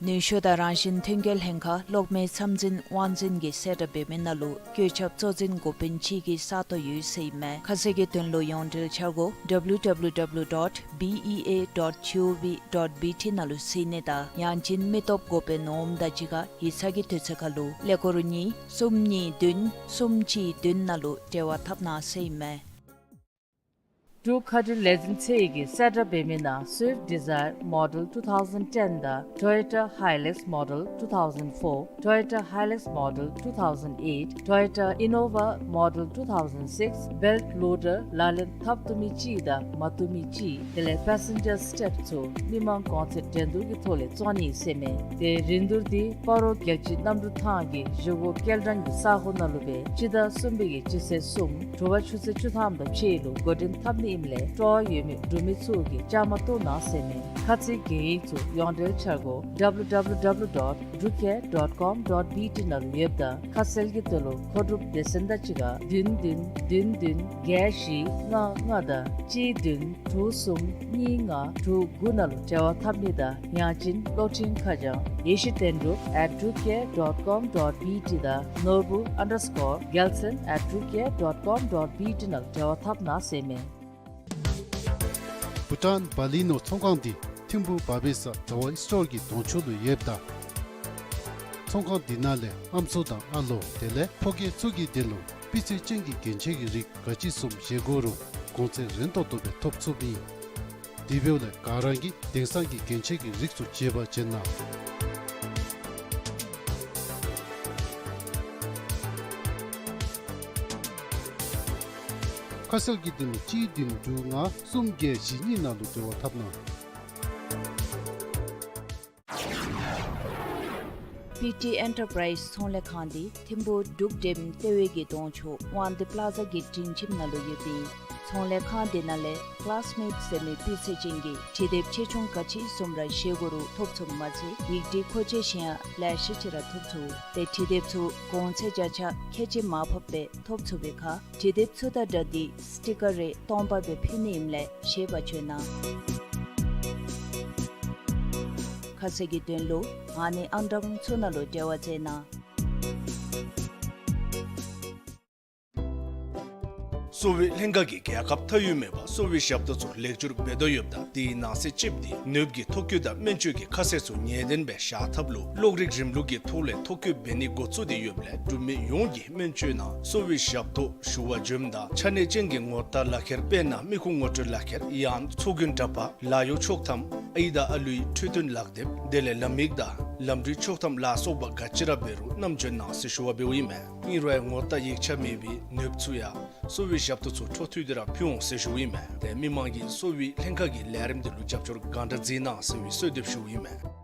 ནུས་ཤུགས་དང་རང་བཞིན་ཐོན་སྐྱེད་ལྷན་ཁག་གློག་མེའི་ཚབ་འཛིན་དབང་འཛིན་གྱིས་གསལ་བསྒྲགས་འབད་མི་ནང་ལུ་བཀོད་ཁྱབ་གཙོ་འཛིན་འགོ་དཔོན་གཅིག་གི་ས་སྟོང་ཡོད་ཟེར་ཨིན་མས། ཁ་གསལ་གྱི་དོན་ལུ་ཡོངས་འབྲེལ་འཆར་སྒོ་W W W dot B E A dot G O V dot B T ནང་ལུ་གཟིགས་ནི་དང་ཡང་ཅིན་མི་སྟོབས་འགོ་དཔོན་འོགམ་དང་གཅིག་ཁར་ཡིག་ཚང་གི་དུས་ཚོད་ཁར་ལུ་ཀླད་ཀོར་གཉིས་གསུམ་གཉིས་བདུན་གསུམ་གཅིག་བདུན་ནང་ལུ་འབྲེལ་བ་འཐབ་གནང་ཟེར་ཨིན་མས། འབྲུག་མཁའ་འགྲུལ་ལས་འཛིན་ཚད་ཀྱིས་གསལ་བསྒྲགས་འབད་མི་ནང་Swift Dzire Model two thousand ten དང་Toyota Hilux Model two thousand four, Toyota Hilux Model two thousand eight, Toyota Innova Model two thousand six, belt loader ལག་ལེན་འཐབ་བཏུབ་མི་གཅིག་དང་མ་བཏུབ་མི་གཅིག་དེ་ལས་passenger step ཚུ་མི་མང་གོང་ཚད་འགྲན་བསྡུར་གྱི་ཐོག་ལས་བཙོང་ནི་ཟེར་མས། ཏེ་རིན་བསྡུར་འདི་སྤ་རོ་རྒྱལ་སྤྱིའི་གནམ་གྲུ་ཐང་གི་བཞེས་སྒོ་སྐྱེལ་འདྲེན་གྱི་ས་གོ་ནང་ལུ་སྦེ་སྤྱི་ཟླ་གསུམ་པའི་གི་སྤྱི་ཚེས་གསུམ་དྲོ་པ་ཆུ་ཚོད་བཅུ་ཐམ་དང་ཕྱེད་ལུ་འགོ་འདྲེན་འཐབ་ནི་ཨིནམ་ལས་སྤྲོ་བ་ཡོད་མི་འབྲུག་མི་ཚུ་གིས་བཅའ་མར་གཏོགས་གནང་ཟེར་མས། ཁ་ཚིག་གི་ཡིག་ཚུ་ཡོངས་འབྲེལ་འཆར་སྒོ་W W W dot drucare dot com dot B T ནང་ལུ་ཡོདཔ་ད་ཁ་གསལ་གྱི་དོན་ལུ་མཁོ་སྒྲུབ་སྡེ་ཚན་དང་གཅིག་ཁར་བདུན་བདུན་བདུན་བདུན་བརྒྱད་བཞི་ལྔ་ལྔ་དང་གཅིག་བདུན་དྲུག་གསུམ་གཉིས་ལྔ་དྲུག་དགུ་ནང་ལུ་འབྲེལ་བ་འཐབ་ནི་དང་ཡང་ཅིན་གློག་འཕྲིན་ཁ་བྱང་ཡེ་ཤེས་བསྟན་འབྲུག་at drucare dot com dot B T དང་ནོར་བུ་underscore རྒྱལ་མཚན་at drucare dot com dot B T ནང་ལུ་འབྲེལ་བ་འཐབ་གནང་ཟེར་མས། བྷུ་ཊཱན་བ་ལི་ནོ་ཚོང་ཁང་འདི་ཐིམ་ཕུ་བ་བེ་ས་ཌ་ཝའི་སི་ཊོར་གྱི་གདོང་ཕྱོགས་ལུ་ཡོདཔ་ད་ཚོང་ཁང་འདི་ནང་ལས་ཨམ་སྲུ་དང་ཨ་ལོ་དེ་ལས་ཕོ་སྐྱེས་ཚུ་གི་དོན་ལུ་སྤུས་ཚད་ཅན་གྱི་གྱོན་ཆས་ཀྱི་རིགས་ག་ཅི་བཟུམ་བཞེས་དགོ་རུང་གོང་ཚད་རན་ཏོག་ཏོ་སྦེ་ཐོབ་ཚུགསཔ་ཨིན། དེ་འབདཝ་ལས་ག་ར་གིས་དེང་སང་གི་གྱོན་ཆས་ཀྱི་རིགས་ཚུ་བརྗེ་བར་བྱོན་གནང་། ཁ་གསལ་གྱི་དོན་ལུ་གཅིག་བདུན་དྲུག་ལྔ་གསུམ་བརྒྱད་བཞི་གཉིས་ནང་ལུ་འབྲེལ་བ་འཐབ་གནང་། པི་ཊི་ཨེན་ཊར་པ་རའིཛ་ཚོང་ལས་ཁང་འདི་ཐིམ་ཕུ་འབྲུག་ཌེམ་ལྟེ་བའི་གི་གདོང་ཕྱོགས་དབང་འདུས་པ་ལ་ཛ་གི་སྒྲིང་ཁྱིམ་ནང་ལུ་ཡོདཔ་ཨིན། ཚོང་ལས་ཁང་འདི་ནང་ལས་ཀ་ལཱསི་མེཊ་ཟེར་མི་སྤུས་ཚད་ཅན་གྱི་དྲི་དེབ་ཆེ་ཆུང་ག་ཅི་བཟུམ་ར་བཞེས་དགོ་རུང་ཐོབ་ཚུགསཔ་མ་ཚད་ཡིག་འབྲི་མཁོ་ཆས་གཞན་ཡང་ལེ་ཤ་ཅིག་ར་ཐོབ་ཚུགས། ཏེ་དྲི་དེབ་ཚུ་གོང་ཚད་བརྒྱ་ཆ་ཁལ་གཅིག་མར་ཕབ་སྦེ་ཐོབ་ཚུགས་པའི་ཁར་དྲི་དེབ་ཚུ་དང་སྦྲགས་ཏེ་སི་ཊི་ཀར་རེ་སྟོང་པ་སྦེ་ཕུལ་ནི་ཨིནམ་ལས་བཞེས་པར་བྱོན་གནང་། ཁ་གསལ་གྱི་དོན་ལུ་ཨ་ནི་ཨང་གྲངས་ཚུ་ནང་ལུ་འབྲེལ་བ་མཛད་གནང་། གསོ་བའི་ལྷན་ཁག་གིས་རྒྱལ་ཁབ་མཐའ་དབུས་མེད་པར་གསོ་བའི་ཞབས་ཏོག་ཚུ་ལེགས་བཅོས་འབད་དོ་ཡོདཔ་ད་དེའི་ནང་གསེས་གཅིགཔོ་འདི་ནདཔ་གི་ཐོ་བཀོད་དང་སྨན་བཅོས་ཀྱི་ཁ་གསལ་ཚུ་ངེས་བདེན་སྦེ་བཞག་ཐབས་ལུ་གློག་རིག་རིམ་ལུགས་ཀྱི་ཐོག་ལས་ཐོ་བཀོད་འབད་ནི་འགོ་བཙུགས་ཏེ་ཡོདཔ་ལས་འབྲུག་མི་ཡོངས་ཀྱིས་སྨན་བཅོས་ནང་གསོ་བའི་ཞབས་ཏོག་ཞུ་བར་འབྱོནམ་ད་ཆ་གནས་ཅན་གྱི་ངོ་རྟགས་ལག་ཁྱེར་དཔེར་ན་མི་ཁུངས་ངོ་སྤྲོད་ལག་ཁྱེར་ཡང་ཚོགས་རྒྱན་འདྲ་པར་ལཱ་གཡོག་ཆོག་ཐམ་ཨའི་དང་ཨ་ལུའི་འཕྲོད་བསྟེན་ལག་དེབ་དེ་ལས་ལམ་ཡིག་དང་ལམ་འགྲུལ་ཆོག་ཐམ་ལ་སོགས་པ་ག་ཅི་ར་འབད་རུང་བསྣམས་བྱོན་གནང་ཟེར་ཞུ་བ་འབདཝ་ཨིན་མས། ཨིན་རུང་ངོ་རྟགས་ཡིག་ཆ་མེད་པའི་ནདཔ་ཚུ་ཡང་གསོ་བའི་ཞབས་ཏོག་ཚུ་འཕྲོ་མཐུད་དེ་ར་ཕུལ་འོང་ཟེར་ཞུཝ་ཨིན་མས། ཏེ་མི་མང་གིས་གསོ་བའི་ལྷན་ཁག་གི་ལས་རིམ་འདི་ལུ་རྒྱབ་སྐྱོར་གང་དྲག་མཛད་གནང་ཟེར་བའི་གསོལ་འདེབས་ཞུཝ་ཨིན་མས།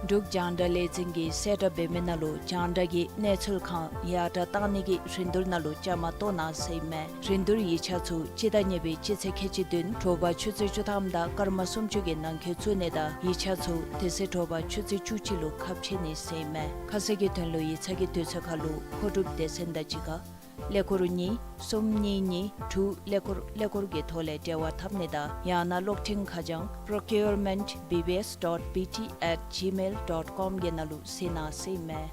འབྲུག་རྒྱང་བསྒྲགས་ལས་འཛིན་གྱིས་གསལ་བསྒྲགས་འབད་མི་ནང་ལུ་རྒྱང་བསྒྲགས་ཀྱི་གནས་ཚུལ་ཁང་ཡར་དྲག་གཏང་ནི་གི་རིན་བསྡུར་ནང་ལུ་བཅའ་མར་གཏོགས་གནང་ཟེར་ཨིན་མས། རིན་བསྡུར་ཡིག་ཆ་ཚུ་སྤྱི་ཟླ་གཉིས་པའི་སྤྱི་ཚེས་ཁལ་གཅིག་བདུན་དྲོ་པ་ཆུ་ཚོད་བཅུ་ཐམ་དང་སྐར་མ་སུམ་ཅུ་གི་ནང་འཁོད་བཙུགས་ནི་དང་ཡིག་ཆ་ཚུ་དེ་ཚེ་དྲོ་པ་ཆུ་ཚོད་བཅུ་གཅིག་ལུ་ཁ་ཕྱེ་ནི་ཟེར་ཨིན་མས། ཁ་གསལ་གྱི་དོན་ལུ་ཡིག་ཚང་གི་དུས་ཚོད་ཁར་ལུ་མཁོ་སྒྲུབ་སྡེ་ཚན་དང་གཅིག་ཁར་ཀླད་ཀོར་གཉིས་གསུམ་གཉིས་གཉིས་དྲུག་ཀླད་ཀོར་ཀླད་ཀོར་གྱི་ཐོག་ལས་འབྲེལ་བ་འཐབ་ནི་དང་ཡང་ན་གློག་འཕྲིན་ཁ་བྱང་procurement B B S dot B T at gmail dot com གི་ནང་ལུ་གཟིགས་གནང་ཟེར་ཨིན་མས།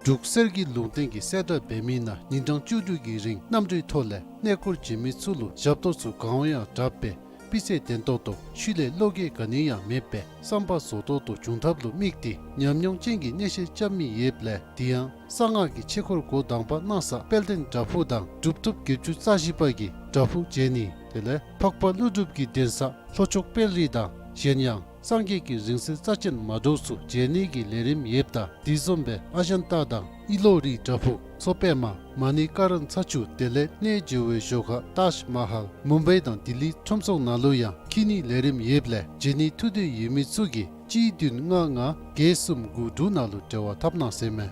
འབྲུག་གསེར་གྱི་ལུང་བསྟན་གྱིས་གསལ་བསྒྲགས་འབད་མི་ནང་ཉིན་གྲངས་བཅུ་དྲུག་གི་རིང་གནམ་གྲུའི་ཐོག་ལས་གནས་སྐོར་བྱོན་མི་ཚུ་ལུ་ཞབས་ཏོག་ཚུ་གང་འོང་ཡང་དྲག་པས། སྤུས་ཚད་ལྡན་ཏོག་ཏོ་ཤུལ་ལས་གློག་བརྒྱུད་ག་ནི་ཡང་མེད་པས་བསམ་པ་རྫོགས་ཏོག་ཏོ་འབྱུང་ཐབས་ལུ་དམིགས་ཏེ་ཉམས་མྱོང་ཅན་གྱི་གནས་བཤད་རྐྱབ་མི་ཡོདཔ་ལས་དེ་ཡང་གསང་སྔགས་ཀྱི་ཆོས་འཁོར་འགོ་དང་པ་གནང་ས་དཔལ་ལྡན་བྲག་ཕུག་དང་གྲུབ་ཐོབ་བརྒྱད་ཅུ་རྩ་བཞི་པ་གི་བྲག་ཕུག་མཇལ་ནི་དེ་ལས་འཕགས་པ་ཀླུ་སྒྲུབ་ཀྱི་གདན་ས་ལྷོ་ཕྱོགས་དཔལ་རི་དང་གཞན་ཡང་སངས་རྒྱས་ཀྱི་རིང་བསྲེལ་རྩ་ཅན་མ་འདྲཝ་ཚུ་མཇལ་ནི་གི་ལས་རིམ་ཡོདཔ་ད་དེ་བཟུམ་སྦེ་ཨ་ཇན་ཏ་དང་ཨི་ལོ་རི་བྲག་ཕུག་མཚོ་པདྨ་མ་ཎི་ཀ་རན་ཚ་ཆུ་དེ་ལས་གནས་མཇལ་བའི་ཞོར་ཁར་ཏཱཇ་མ་ཧཱལ་མུམ་བའི་དང་ལྡི་ལི་ཁྲོམ་ཚོགས་ནང་ལུ་ཡང་འཁྱིད་ནི་ལས་རིམ་ཡོདཔ་ལས་མཇལ་ནི་ཐུགས་འདོད་ཡོད་མི་ཚུ་གིས་གཅིག་བདུན་ལྔ་ལྔ་བརྒྱད་གསུམ་དགུ་དྲུག་ནང་ལུ་འབྲེལ་བ་འཐབ་གནང་ཟེར་ཨིན་མས།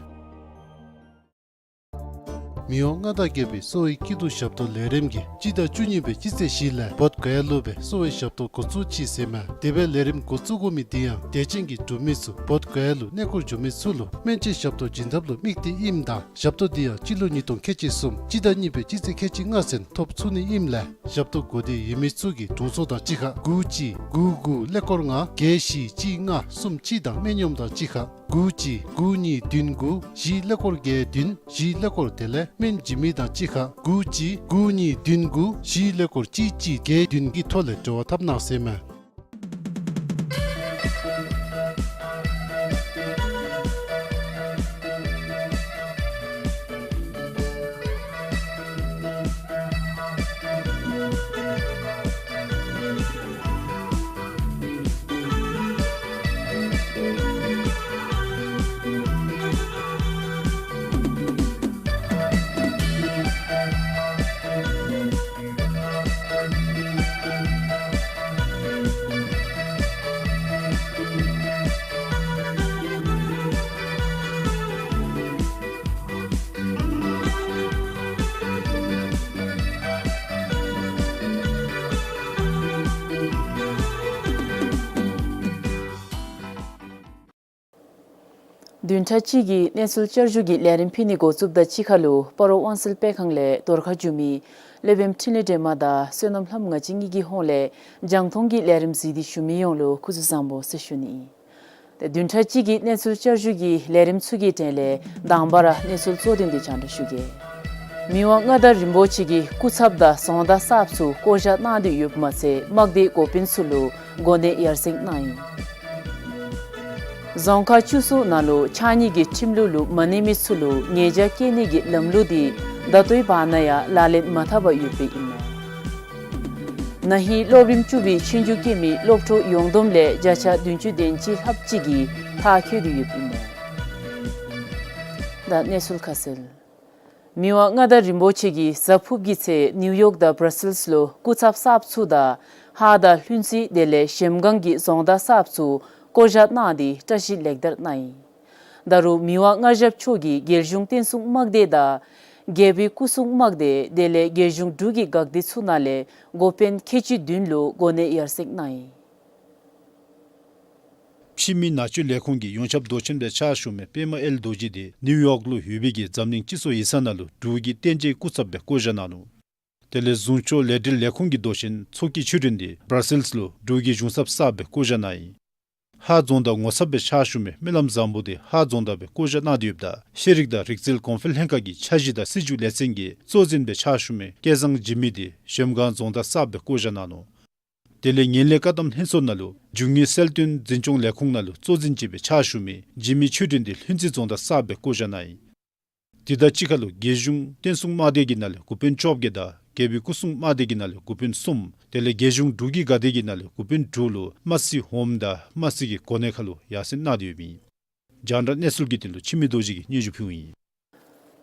མི་དབང་མངའ་བདག་རྒྱལ་པོའི་གསོ་བའི་སྐྱིད་སྡུག་ཞབས་ཏོག་ལས་རིམ་གྱིས་སྤྱི་ཟླ་བཅུ་གཉིས་པའི་སྤྱི་ཚེས་བཞི་ལས་བོདྷ་ག་ཡ་ལུ་སྦེ་གསོ་བའི་ཞབས་ཏོག་འགོ་བཙུགས་ཅི་ཟེར་མས། དེ་སྦེ་ལས་རིམ་འགོ་བཙུགས་དགོ་མི་དེ་ཡང་དད་ཅན་གྱི་འབྲུག་མི་ཚུ་བོདྷ་ག་ཡ་ལུ་གནས་སྐོར་འགྱོ་མི་ཚུ་ལུ་སྨན་བཅོས་ཞབས་ཏོག་བྱིན་ཐབས་ལུ་དམིགས་ཏེ་ཨིནམ་ད་ཞབས་ཏོག་དེ་ཡང་སྤྱི་ལོ་ཉིས་སྟོང་ཁལ་གཅིག་གསུམ་སྤྱི་ཟླ་གཉིས་པའི་སྤྱི་ཚེས་ཁལ་གཅིག་ལྔ་ཚུན་ཐོབ་ཚུགས་ནི་ཨིནམ་ལས་ཞབས་ཏོག་དགོས་འདོད་ཡོད་མི་ཚུ་གིས་དྲུང་འཚོ་དང་གཅིག་ཁར་དགུ་གཅིག་དགུ་དགུ་ཀླད་ཀོར་ལྔ་བརྒྱད་བཞི་གཅིག་ལྔ་གསུམ་གཅིག་དང་སྨན་གཡོགམ་དང་གཅིག་ཁར་དགུ་གཅིག་དགུ་གཉིས་བདུན་དགུ་བཞི་ཀླད་ཀོར་བརྒྱད་བདུན་བཞི་ཀླད་ཀོར་དེ་ལས་སྨན་བྱིན་མི་དང་གཅིག་ཁར་དགུ་གཅིག་དགུ་གཉིས་བདུན་དགུ་བཞི་ཀླད་ཀོར་གཅིག་གཅིག་བརྒྱད་བདུན་གྱི་ཐོག་ལས་འབྲེལ་བ་འཐབ་གནང་ཟེར་མས། བདུན་ཕྲག་གཅིག་གི་གནས་ཚུལ་བསྐྱར་ཞུ་གི་ལས་རིམ་ཕུལ་ནི་འགོ་བཙུགསཔ་དང་གཅིག་ཁར་ལུ་སྤ་རོ་དབང་སེལ་སྤེལ་ཁང་ལས་བརྡ་ཁ་ཞུ་མི་སློབ་དཔོནམ་འཕྲིན་ལས་སྒྲོལ་མ་དང་བསོད་ནམས་ལྷམོ་ང་བཅས་གཉིས་ཀྱི་ཧོངས་ལས་རྒྱང་མཐོང་གི་ལས་རིམ་གཟིགས་ཏེ་བཞུགས་མི་ཡོངས་ལུ་སྐུ་གཟུགས་བཟང་པོ་ཟེར་ཞུ་ནི། ཏེ་བདུན་ཕྲག་གཅིག་གི་གནས་ཚུལ་བསྐྱར་ཞུ་གི་ལས་རིམ་ཚུ་གི་གྲས་ལས་དང་པ་ར་གནས་ཚུལ་གཙོ་དོན་དེ་རྒྱང་བསྒྲགས་ཞུ་གེ། མི་དབང་མངའ་བདག་རིན་པོ་ཆེ་གིས་སྐུ་ཚབ་དང་རྫོང་བདག་གསརཔ་ཚུ་བསྐོ་བཞག་གནང་སྟེ་ཡོདཔ་མ་ཚད་དམག་སྡེའི་འགོ་དཔོན་ཚུ་ལུ་གོ་གནས་ཡར་སེང་གནང་ཡི། རྫོང་ཁག་བཅུ་གསུམ་ནང་ལུ་ཕྱགས་སྙིགས་ཀྱི་ཁྲིམས་ལུགས་ལུ་མ་གནས་མི་ཚུ་ལུ་ཉེས་བྱ་བཀལ་ནི་གི་ལམ་ལུགས་འདི་ད་ལྟོའི་བར་ན་ཡང་ལག་ལེན་མ་འཐབ་པར་ཡོདཔ་ཨིན་མས། ན་ཧིང་སློབ་རིམ་བཅུ་པའི་ཆོས་རྒྱུགས་སྐྱེས་མི་སློབ་ཕྲུག་ཡོངས་བསྡོམས་ལས་བརྒྱ་ཆ་བདུན་ཅུ་དོན་གཅིག་ལྷགཔ་ཅིག་གིས་མཐར་འཁྱོལ་ཏེ་ཡོདཔ་ཨིན་མས། ད་གནས་ཚུལ་ཁ་གསལ། མི་དབང་མངའ་བདག་རིན་པོ་ཆེ་གིས་གཟའ་ཕུརཔ་གི་ཚེ་ནིའུ་ཡོག་དང་བར་སིལསི་ལུ་སྐུ་ཚབ་གསརཔ་ཚུ་དང་ཧཱ་དང་ལྷུན་རྩེ་དེ་ལས་གཞལམ་སྒང་གི་རྫོང་བདག་གསརཔ་ཚུ་བསྐོ་བཞག་གནང་སྟེ་བཀྲིས་ལེགས་དར་གནང་ཡི། ད་རུང་མི་དབང་མངའ་ཞབས་མཆོག་གིས་རྒྱལ་གཞུང་བརྟན་སྲུང་དམག་སྡེ་དང་རྒྱལ་པོའི་སྐུ་སྲུང་དམག་སྡེ་དེ་ལས་རྒྱལ་གཞུང་འབྲུག་གི་འགག་སྡེ་ཚུ་ནང་ལས་འགོ་དཔོན་ཁལ་གཅིག་བདུན་ལུ་གོ་གནས་ཡར་སེང་གནང་ཡི། ཕྱི་མི་ནང་བཅུད་ལས་ཁུངས་ཀྱི་ཡོངས་ཁྱབ་མདོ་ཆེན་སྦེ་ཕྱག་ཞུ་མི་པདྨ་ཨེལ་རྡོ་རྗེ་དེ་ནིའུ་ཡོག་ལུ་ཡོད་པའི་གི་འཛམ་གླིང་སྤྱི་ཚོགས་ཡིག་ཚང་ནང་ལུ་འབྲུག་གི་བསྟན་བཅོས་སྐུ་ཚབ་སྦེ་བསྐོ་བཞག་གནང་ནུག། དེ་ལས་གཟུངས་ཆོག་ལས་སྒྲིག་ལས་ཁུངས་ཀྱི་མདོ་ཆེན་ཚོགས་ཀྱི་ཆོས་སྒྲོན་དེ་བར་སིལསི་ལུ་འབྲུག་གི་གཞུང་ཚབ་གསརཔ་སྦེ་བསྐོ་བཞག་གནང་ཡི། ཧཱ་རྫོང་བདག་ངོ་ཚབ་སྦེ་ཕྱག་ཞུ་མི་སྨོན་ལམ་བཟང་པོ་དེ་ཧཱ་རྫོང་བདག་སྦེ་བསྐོ་བཞག་གནང་སྟེ་ཡོདཔ་ད་ཤེས་རིག་དང་རིག་རྩལ་གོང་འཕེལ་ལྷན་ཁག་གི་འཆར་གཞི་དང་སྲིད་བྱུས་ལས་ཚན་གྱི་གཙོ་འཛིན་སྦེ་ཕྱག་ཞུ་མི་སྐལ་བཟང་འཇིགས་མེད་དེ་གཞལམ་སྒང་རྫོང་བདག་གསརཔ་སྦེ་བསྐོ་བཞག་གནང་ནུག། དེ་ལས་ངན་ལྷད་བཀག་སྡོམ་ལྷན་ཚོགས་ནང་ལུ་རྒྱུ་དངོས་གསལ་སྟོན་འཛིན་སྐྱོང་ལས་ཁུངས་ནང་ལུ་གཙོ་འཛིན་ཅིག་སྦེ་ཕྱག་ཞུ་མི་འཇིགས་མེད་ཆོས་སྒྲོན་དེ་ལྷུན་རྩེ་རྫོང་བདག་གསརཔ་སྦེ་བསྐོ་བཞག་གནང་ཡི། དེ་དང་གཅིག་ཁར་ལུ་རྒྱལ་གཞུང་བསྟན་སྲུང་དམག་སྡེ་གི་ནང་ལས་འགོ་དཔོན་བཅོ་བརྒྱད་དང་རྒྱལ་པོའི་སྐུ་སྲུང་དམག་སྡེ་གི་ནང་ལས་འགོ་དཔོན་གསུམ་དེ་ལས་རྒྱལ་གཞུང་འབྲུག་གི་འགག་སྡེ་གི་ནང་ལས་འགོ་དཔོན་དྲུག་ལུ་དམར་སེར་ཧོམ་དང་དམར་སེར་གྱི་གོ་གནས་ཁར་ལུ་ཡར་སེང་གནང་སྟེ་ཡོདཔ་ཨིན། རྒྱང་བསྒྲགས་གནས་ཚུལ་གྱི་དོན་ལུ་འཆི་མེད་རྡོ་རྗེ་གིས་སྙན་ཞུ་ཕུལཝ་ཨིན།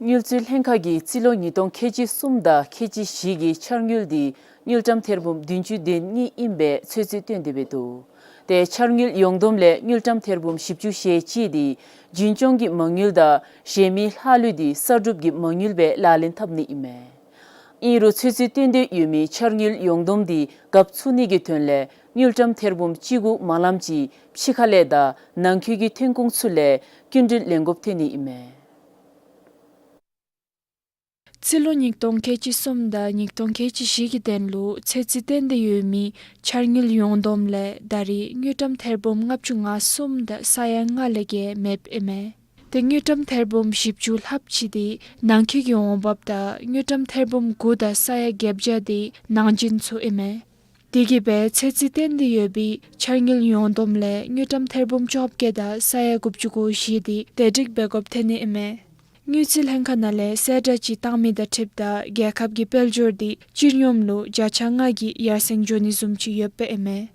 དངུལ་རྩིས་ལྷན་ཁག་གིས་རྩིས་ལོ་ཉིས་སྟོང་ཁལ་གཅིག་གསུམ་དང་ཁལ་གཅིག་བཞི་གི་འཆར་དངུལ་དེ་དངུལ་ཀྲམ་ཐེར་འབུམ་བདུན་ཅུ་དོན་གཉིས་ཨིན་པའི་ཚོད་རྩིས་སྟོན་ཏེ་འབད་འདུག། ཏེ་འཆར་དངུལ་ཡོངས་བསྡོམས་ལས་དངུལ་ཀྲམ་ཐེར་འབུམ་བཞི་བཅུ་ཞེ་གཅིག་དེ་རྒྱུན་སྐྱོང་གི་མ་དངུལ་དང་གཞན་མི་ལྷག་ལུས་དེ་གསར་སྒྲུབ་ཀྱི་མ་དངུལ་སྦེ་ལག་ལེན་འཐབ་ནི་ཨིན་མས། ཨིན་རུང་ཚོད་རྩིས་སྟོན་ཏེ་ཡོད་མི་འཆར་དངུལ་ཡོངས་བསྡོམས་དེ་རྒཔ་ཚུགས་ནི་གི་དོན་ལས་དངུལ་ཀྲམ་ཐེར་འབུམ་གཅིག་དགུ་མ་ལམ་ཅིག་ཕྱི་ཁ་ལས་དང་ནང་འཁོད་ཀྱི་ཐོན་ཁུངས་ཚུ་ལས་སྐྱིན་འགྲུལ་ལེན་དགོཔ་ཐོན་ནི་ཨིན་མས། རྩིས་ལོ་ཉིས་སྟོང་ཁལ་གཅིག་གསུམ་དང་ཉིས་སྟོང་ཁལ་གཅིག་བཞི་གི་དོན་ལུ་ཚོད་རྩིས་སྟོན་ཏེ་ཡོད་མི་འཆར་དངུལ་ཡོངས་བསྡོམས་ལས་ད་རེས་དངུལ་ཀྲམ་ཐེར་འབུམ་ལྔ་བཅུ་ང་གསུམ་དང་ས་ཡ་ལྔ་ལས་བརྒལ་མེདཔ་ཨིན་མས། ཏེ་དངུལ་ཀྲམ་ཐེར་འབུམ་བཞི་བཅུ་ལྷགཔ་ཅིག་དེ་ནང་འཁོད་ཀྱི་འོང་འབབ་དང་དངུལ་ཀྲམ་ཐེར་འབུམ་དགུ་དང་ས་ཡ་བརྒྱད་བརྒྱ་དེ་ནང་རྐྱེན་ཚུ་ཨིན་མས། དེ་གིས་འབད་ཚོད་རྩིས་སྟོན་ཏེ་ཡོད་པའི་འཆར་དངུལ་ཡོངས་བསྡོམས་ལས་དངུལ་ཀྲམ་ཐེར་འབུམ་བཅོ་བརྒྱད་དང་ས་ཡ་དགུ་བཅུ་གོ་བཞི་དེ་བདེ་སྒྲིག་འབད་དགོཔ་ཐོན་ནི་ཨིན་མས། དངུལ་རྩིས་ལྷན་ཁག་ནང་ལས་གསལ་བསྒྲགས་ཅིག་བཏང་མི་དང་འཁྲིལཝ་ད་རྒྱལ་ཁབ་ཀྱི་དཔལ་འབྱོར་དེ་སྤྱིར་སྙོམས་ལུ་བརྒྱ་ཆ་ལྔ་གི་ཡར་སེང་འགྱོ་ནི་བཟུམ་ཅིག་ཡོདཔ་ཨིན་མས།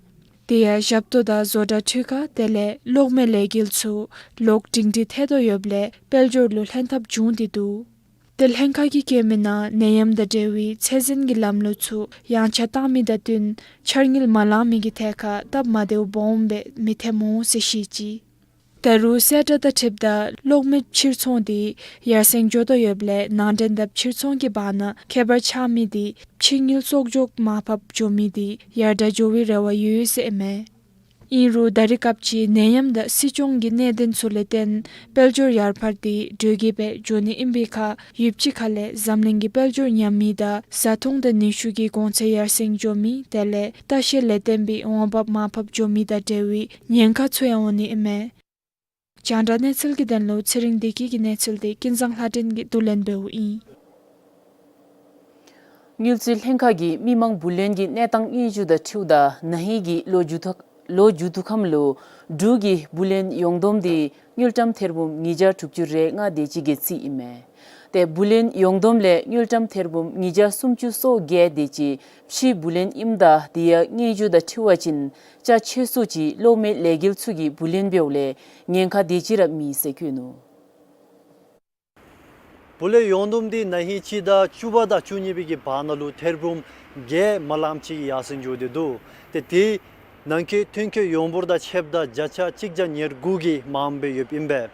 དེ་ཡང་ཞབས་ཏོག་དང་བཟོ་གྲྭ་འཕྲུལ་ཁང་དེ་ལས་གློག་མེ་ལས་འགུལ་ཚུ་ལོག་སྒྲིང་སྒྲི་ཐལ་དོ་ཡོདཔ་ལས་དཔལ་འབྱོར་ལུ་ལྷན་ཐབས་བྱུང་སྟེ་འདུག། ཏེ་ལྷན་ཁག་གིས་བཀོད་མི་ནང་ནད་ཡམས་དང་འབྲེལ་བའི་ཚད་འཛིན་གྱི་ལམ་ལུགས་ཚུ་ཡངས་ཆག་བཏང་མི་དང་བསྟུན་འཆར་དངུལ་མ་ལང་མི་གི་ཐད་ཁར་སྟབས་མ་བདེཝ་སྦོམ་སྦེ་མི་ཐོནམ་འོང་ཟེར་བཤད་ཅི། ད་རུང་གསལ་བསྒྲགས་དང་འཁྲིལཝ་ད་གློག་མེ་ཕྱིར་ཚོང་འདི་ཡར་སེང་འགྱོ་དོ་ཡོདཔ་ལས་ནང་འདྲེན་དང་ཕྱིར་ཚོང་གི་བར་ན་ཁྱད་པར་ཆགས་མི་འདི་ཕྱི་དངུལ་གསོག་འཇོག་མར་ཕབ་འགྱོ་མི་འདི་ཡར་དྲག་འགྱོ་བའི་རེ་བ་ཡོད་ཟེར་ཨིན་མས། ཨིན་རུང་ད་རེས་སྐབས་ཀྱི་ནད་ཡམས་དང་སྲིད་སྐྱོང་གི་གནད་དོན་ཚུ་ལས་བརྟེན་དཔལ་འབྱོར་ཡར་འཕར་འདི་དྲོ་གི་སྦེ་འགྱོ་ནི་ཨིན་པའི་ཁར་ཡུདཔ་ཅིག་ཁ་ལས་འཛམ་གླིང་གི་དཔལ་འབྱོར་ཉམས་མི་དང་བཟའ་འཐུང་དང་ནུས་ཤུགས་ཀྱི་གོང་ཚད་ཡར་སེང་འགྱོ་མི་དེ་ལས་ལྟ་བཤལ་ལས་བརྟེན་པའི་འོང་འབབ་མར་ཕབ་འགྱོ་མི་དང་འབྲེལ་བའི་ཉེན་ཁ་ཚུ་ཡང་འོང་ནི་ཨིན་མས། རྒྱང་བསྒྲགས་གནས་ཚུལ་གྱི་དོན་ལུ་ཚེ་རིང་བདེ་སྐྱིད་ཀྱི་གནས་ཚུལ་འདི་ཀུན་བཟང་ལྷ་སྒྲོན་གྱིས་བསྡུ་ལེན་འབདཝ་ཨིན། དངུལ་རྩིས་ལྷན་ཁག་གིས་མི་མང་བུ་ལོན་གྱི་གནས་སྟངས་སྙན་ཞུ་དང་འཁྲིལཝ་ད་ན་ཧིང་གི་ལོ་མཇུག་ཐོག་ལོ་མཇུག་ཐོག་ཁམས་ལུ་འབྲུག་གི་བུ་ལོན་ཡོངས་བསྡོམས་འདི་དངུལ་ཀྲམ་ཐེར་འབུམ་ཉིས་བརྒྱ་དྲུག་ཅུ་རེ་ལྔ་དེ་ཅིག་གི་རྩིས་ཨིན་མས། ཏེ་བུ་ལོན་ཡོངས་བསྡོམས་ལས་དངུལ་ཀྲམ་ཐེར་འབུམ་ཉིས་བརྒྱ་སུམ་ཅུ་སོ་བརྒྱད་དེ་ཅིག་ཕྱིའི་བུ་ལོན་ཨིནམ་ད་དེ་ཡང་སྙན་ཞུ་དང་འཁྲིལ་བ་ཅིན་ཅ་ཆས་ཚུ་ཅིག་གློག་མེ་ལས་འགུལ་ཚུ་གི་བུ་ལོན་འབདཝ་ལས་ཉེན་ཁ་དེ་ཅིག་ར་མེད་ཟེར་བཀོད་ནུག། བུ་ལོན་ཡོངས་བསྡོམས་འདི་ན་ཧིང་སྤྱི་ཟླ་བཅུ་པ་དང་བཅུ་གཉིས་པའི་གི་བར་ན་ལུ་ཐེར་འབུམ་བརྒྱད་མ་ལངམ་ཅིག་ཡར་སེང་འགྱོ་སྟེ་འདུག། ཏེ་དེ་ནང་འཁོད་ཐོན་སྐྱེད་ཡོངས་འབོར་དང་ཕྱདཔ་ད་བརྒྱ་ཆ་གཅིག་བརྒྱ་ཉེར་དགུ་གིས་མངམ་སྦེ་ཡོདཔ་ཨིན་པས།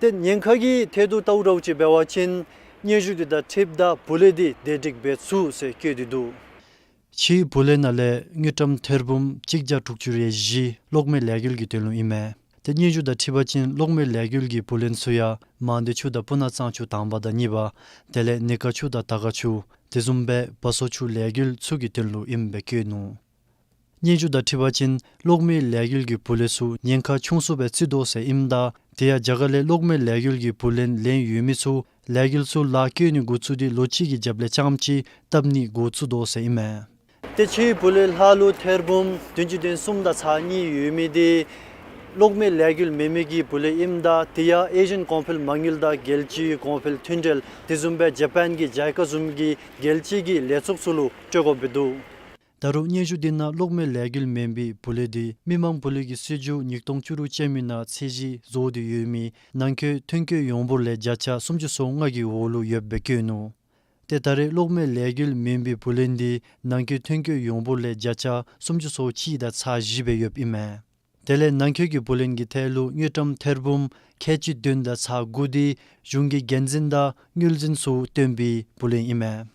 ཏེ་ཉེན་ཁ་གི་ཐད་དུ་ལྟཝ་ད་ཅིག་འབད་བ་ཅིན་སྙན་ཞུ་འདི་དང་འཁྲིལཝ་ད་བུ་ལོན་འདི་བདེ་སྒྲིག་འབད་ཚུགས་ཟེར་བཀོད་དེ་འདུག། ཕྱིའི་བུ་ལོན་ནང་ལས་དངུལ་ཀྲམ་ཐེར་འབུམ་གཅིག་བརྒྱ་དྲུག་ཅུ་རེ་བཞི་གློག་མེ་ལས་འགུལ་གྱི་དོན་ལུ་ཨིན་མས། ཏེ་སྙན་ཞུ་དང་འཁྲིལ་བ་ཅིན་གློག་མེ་ལས་འགུལ་གྱི་བུ་ལོན་ཚུ་ཡང་མང་སྡེ་ཆུ་དང་སྤུ་ན་གཙང་ཆུ་དང་པ་དང་གཉིས་པ་དེ་ལས་ནི་ཀ་ཆུ་དང་དར་དཀར་ཆུ་དེ་བཟུམ་སྦེ་བ་སོ་ཆུ་ལས་འགུལ་ཚུ་གི་དོན་ལུ་ཨིནམ་སྦེ་བཀོད་ནུག། སྙན་ཞུ་དང་འཁྲིལ་བ་ཅིན་གློག་མེ་ལས་འགུལ་གྱི་བུ་ལོན་ཚུ་ཉེན་ཁ་ཆུང་སུ་སྦེ་བརྩི་དོ་ཟེར་ཨིནམ་ད་དེ་ཡང་རྒྱ་གར་ལས་གློག་མེ་ལས་འགུལ་གྱི་བུ་ལོན་ལེན་ཡོད་མི་ཚུ་ལས་འགུལ་ཚུ་ལཱ་བཀོལ་ནི་འགོ་བཙུགས་ཏེ་ལོ་གཅིག་གི་རྒྱབ་ལས་རྐྱངམ་ཅིག་བཏབ་ནི་འགོ་བཙུགས་དོ་ཟེར་ཨིན་མས། ཏེ་ཕྱིའི་བུ་ལོན་ལྷག་ལུ་ཐེར་འབུམ་བདུན་ཅུ་དོན་གསུམ་དང་ཚག་གཉིས་ཡོད་མི་འདི་གློག་མེ་ལས་འགུལ་མེན་མི་གི་བུ་ལོན་ཨིནམ་ད་དེ་ཡང་ཨེ་ཤི་ཡན་གོང་འཕེལ་མ་དངུལ་དང་རྒྱལ་སྤྱིའི་གོང་འཕེལ་མཐུན་འབྲེལ་དེ་བཟུམ་སྦེ་ཇ་པཱན་གྱི་ཇའི་ཀ་བཟུམ་གྱི་རྒྱལ་སྤྱི་གི་ལས་ཚོགས་ཚུ་ལུ་སྤྲོད་དགོཔ་སྦེ་འདུག། ད་རུང་སྙན་ཞུ་འདི་ནང་གློག་མེ་ལས་འགུལ་མེན་པའི་བུ་ལོན་འདི་མི་མང་བུ་ལོན་གྱི་སྲིད་བྱུས་ཉིས་སྟོང་བཅུ་དྲུག་ཅན་མའི་ནང་ཚད་གཞི་བཟོ་སྟེ་ཡོད་མི་ནང་འཁོད་ཐོན་སྐྱེད་ཡོངས་འབོར་ལས་བརྒྱ་ཆ་སུམ་ཅུ་སོ་ལྔ་གི་འོག་ལུ་ཡོདཔ་སྦེ་བཀོད་ནུག། ཏེ་ད་རེས་གློག་མེ་ལས་འགུལ་མེན་པའི་བུ་ལོན་འདི་ནང་འཁོད་ཐོན་སྐྱེད་ཡོངས་འབོར་ལས་བརྒྱ་ཆ་སུམ་ཅུ་སོ་གཅིག་དང་ཚག་བཞི་སྦེ་ཡོདཔ་ཨིན་མས། དེ་ལས་ནང་འཁོད་ཀྱི་བུ་ལོན་གྱི་ཐད་ལུ་དངུལ་ཀྲམ་ཐེར་འབུམ་ཁལ་གཅིག་བདུན་དང་ཚག་དགུ་འདི་གཞུང་གི་འགན་འཛིན་དང་དངུལ་འཛིན་ཚུ་བཏོན་པའི་བུ་ལོན་ཨིན་མས།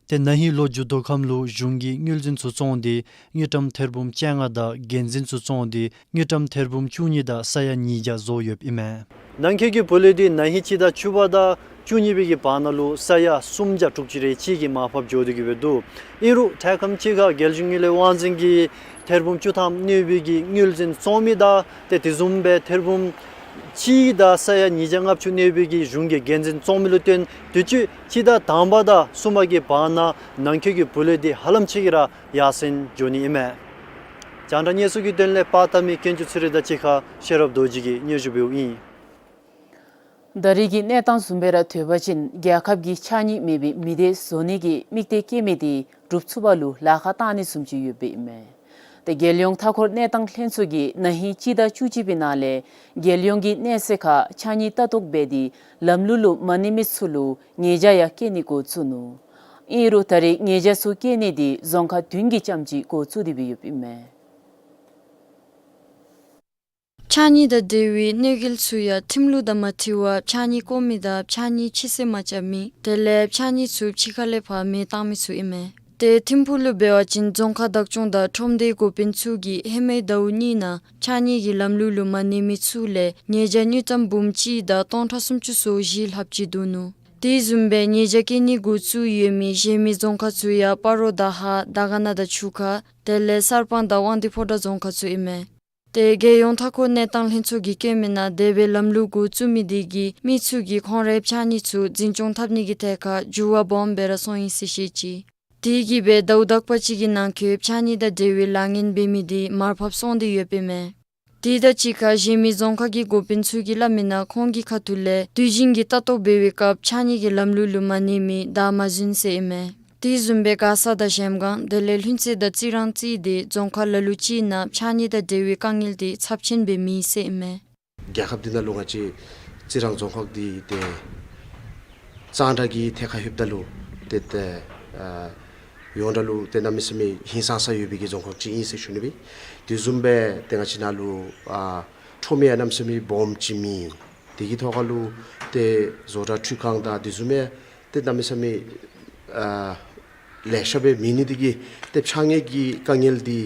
ཏེ་ན་ཧིང་ལོ་མཇུག་བསྡུ་ཁམས་ལུ་གཞུང་གིས་དངུལ་འཛིན་ཚུ་བཙོང་སྟེ་དངུལ་ཀྲམ་ཐེར་འབུམ་བཅོ་ལྔ་དང་འགན་འཛིན་ཚུ་བཙོང་སྟེ་དངུལ་ཀྲམ་ཐེར་འབུམ་བཅུ་གཉིས་དང་ས་ཡ་ཉིས་བརྒྱ་བཟོ་ཡོདཔ་ཨིན་མས། ནང་འཁོད་ཀྱི་བུ་ལོན་འདི་ན་ཧིང་སྤྱི་ཟླ་བཅུ་པ་དང་བཅུ་གཉིས་པའི་གི་བར་ན་ལུ་ས་ཡ་སུམ་བརྒྱ་དྲུག་ཅུ་རེ་གཅིག་གིས་མར་ཕབ་འགྱོ་སྟེ་གི་སྦེ་འདུག། ཨིན་རུང་འཕྲལ་ཁམས་ཅིག་ཁར་རྒྱལ་གཞུང་དངུལ་ལས་དབང་འཛིན་གྱིས་ཐེར་འབུམ་བཅུ་ཐམ་གནོད་པའི་གི་དངུལ་འཛིན་བཙོང་མི་དང་ཏེ་དེ་བཟུམ་སྦེ་ཐེར་འབུམ་གཅིག་དང་ས་ཡ་ཉིས་བརྒྱ་ལྔ་བཅུ་གནོད་པའི་གི་གཞུང་གི་འགན་འཛིན་བཙོང་མི་ལུ་བརྟེན་དུས་ཅི་སྤྱི་ཟླ་དང་པ་དང་གསུམ་པ་གི་བར་ན་ནང་འཁོད་ཀྱི་བུ་ལོན་འདི་ཧ་ལམ་ཅིག་གིས་ར་ཡར་སེང་འགྱོ་ནི་ཨིན་མས། རྒྱང་བསྒྲགས་གནས་ཚུལ་གྱི་དོན་ལས་པར་བཏབ་མི་ཀུན་སྤྱོད་ཚེ་རིང་དང་གཅིག་ཁར་ཤེས་རབ་རྡོ་རྗེ་གིས་སྙན་ཞུ་འབདཝ་ཨིན། ད་རེས་ཀྱི་གནས་སྟངས་བཟུམ་སྦེ་ར་ཐོས་པ་ཅིན་རྒྱལ་ཁབ་ཀྱིས་ཕྱགས་སྙིགས་མེད་པའི་མི་སྡེ་བཟོ་ནི་གི་དམིགས་གཏད་བསྐྱེད་མི་འདི་འགྲུབ་ཚུགསཔ་ལུ་ལཱ་ཁག་གཏང་ནི་བཟུམ་ཅིག་ཡོདཔ་ཨིན་མས། ཏེ་རྒྱལ་ཡོངས་མཐའ་འཁོར་གནས་སྟངས་ལྷན་ཚོགས་ཀྱིས་ན་ཧིང་སྤྱི་ཟླ་བཅུ་གཅིག་པའི་ནང་ལས་རྒྱལ་ཡོངས་ཀྱི་གནས་ཚད་ཁར་ཕྱགས་སྙིགས་ལྟ་རྟོག་འབད་དེ་ལམ་ལུགས་ལུ་མ་གནས་མི་ཚུ་ལུ་ཉེས་བྱ་ཡང་བཀལ་ནི་འགོ་བཙུགས་ནུག། ཨིན་རུང་ད་རེས་ཉེས་བྱ་ཚུ་བཀལ་ནི་འདི་རྫོང་ཁག་བདུན་གྱི་ཙམ་ཅིག་འགོ་བཙུགས་ཏེ་སྦེ་ཡོདཔ་ཨིན་མས། ཕྱགས་སྙིགས་དང་འབྲེལ་བའི་གནོད་འགེལ་ཚུ་ཡང་ཁྲིམས་ལུགས་དང་མ་འཁྲིལ་བར་ཕྱགས་སྙིགས་བཀོ་མི་དང་ཕྱགས་སྙིགས་ཕྱི་བསད་མ་རྐྱབ་མི་དེ་ལས་ཕྱགས་སྙིགས་ཚུ་ཕྱི་ཁ་ལས་ཕར་མེ་བཏང་མི་ཚུ་ཨིན་མས། ཏེ་ཐིམ་ཕུག་ལུ་འབད་བ་ཅིན་རྫོང་ཁག་བདག་སྐྱོང་དང་ཁྲོམ་སྡེའི་འགོ་དཔོན་ཚུ་གིས་ཧེ་མའི་ཟླཝ་གཉིས་ནང་ཕྱགས་སྙིགས་ཀྱི་ལམ་ལུགས་ལུ་མ་གནས་མི་ཚུ་ལས་ཉེས་བྱ་དངུལ་ཀྲམ་འབུམ་གཅིག་དང་སྟོང་ཕྲག་སུམ་ཅུ་སོ་བཞི་ལྷགཔ་ཅིག་བསྡུ་ནུག། དེ་བཟུམ་སྦེ་ཉེས་བྱ་བཀལ་ནི་འགོ་བཙུགས་ཡོད་མི་གཞན་མི་རྫོང་ཁག་ཚུ་ཡང་སྤ་རོ་དང་ཧཱ་དར་དཀར་ན་དང་ཆུ་ཁ་དེ་ལས་གསར་སྤང་དང་དབང་འདུས་ཕོ་བྲང་རྫོང་ཁག་ཚུ་ཨིན་མས། ཏེ་རྒྱལ་ཡོངས་མཐའ་འཁོར་གནས་སྟངས་ལྷན་ཚོགས་ཀྱིས་བཀོད་མི་ནང་དེ་སྦེ་ལམ་ལུགས་འགོ་བཙུགས་མི་དེ་གིས་མི་ཚུ་གིས་ཁོང་རའི་ཕྱགས་སྙིགས་ཚུ་འཛིན་སྐྱོང་འཐབ་ནི་གི་ཐད་ཁར་འགྱུར་བ་སྦོམ་སྦེ་ར་སོང་ཡི་ཟེར་བཤད་ཅི། དེ་གིས་སྦེ་ཟླཝ་དག་པ་ཅིག་གི་ནང་འཁོད་ཕྱགས་སྙིགས་དང་འབྲེལ་བའི་ལཱ་ངན་འབད་མི་དེ་མར་ཕབ་སོང་སྟེ་ཡོདཔ་ཨིན་མས། དེ་དང་གཅིག་ཁར་གཞན་མི་རྫོང་ཁག་གི་འགོ་དཔོན་ཚུ་གིས་སླབ་མི་ནང་ཁོང་གི་ཁ་ཐུག་ལས་དུས་རྒྱུན་གྱི་ལྟ་རྟོག་འབད་བའི་སྐབས་ཕྱགས་སྙིགས་ཀྱི་ལམ་ལུགས་ལུ་མ་གནས་མི་བདའ་མ་ཟུན་ཟེར་ཨིན་མས། དེ་བཟུམ་སྦེ་མགར་ས་དང་གཞལམ་སྒང་དེ་ལས་ལྷུན་རྩེ་དང་རྩི་རང་རྩིས་ཏེ་རྫོང་ཁག་ལ་ལུ་ཅིག་ནང་ཕྱགས་སྙིགས་དང་འབྲེལ་བའི་དཀའ་ངལ་དེ་ཚབས་ཆེན་སྦེ་མེད་ཟེར་ཨིན་མས། རྒྱལ་ཁབ་འདི་ནང་ལུ་ང་བཅས་རྩི་རང་རྫོང་ཁག་འདི་ཏེ་གཙང་སྦྲ་གི་ཐད་ཁར་ལྷོདཔ་ད་ལུ་ཏེ་ཏེ་ཨ་ཡོངས་གྲགས་ལུ་ཏེ་གནམ་མེད་ས་མེད་ཧིང་སངས་ས་ཡོད་པའི་གི་རྫོང་ཁག་ཅིག་ཨིན་ཟེར་ཞུ་ནི་སྦེ། དེ་བཟུམ་སྦེ་ཏེ་ང་བཅས་ནང་ལུ་ཨ་ ཐོབ་མི་ཡང་གནམ་མེད་ས་མེད་སྦོམ་ཅིག་མེད། དེ་གི་ཐོག་ཁ་ལུ་ཏེ་བཟོ་གྲྭ་འཕྲུལ་ཁང་དང་དེ་བཟུམ་མའི་ཏེ་གནམ་མེད་ས་མེད་ཨ་ལེ་ཤ་སྦེ་མེད་ནི་དེ་གིས་ཏེ་ཕྱགས་སྙིགས་ཀྱི་དཀའ་ངལ་འདི་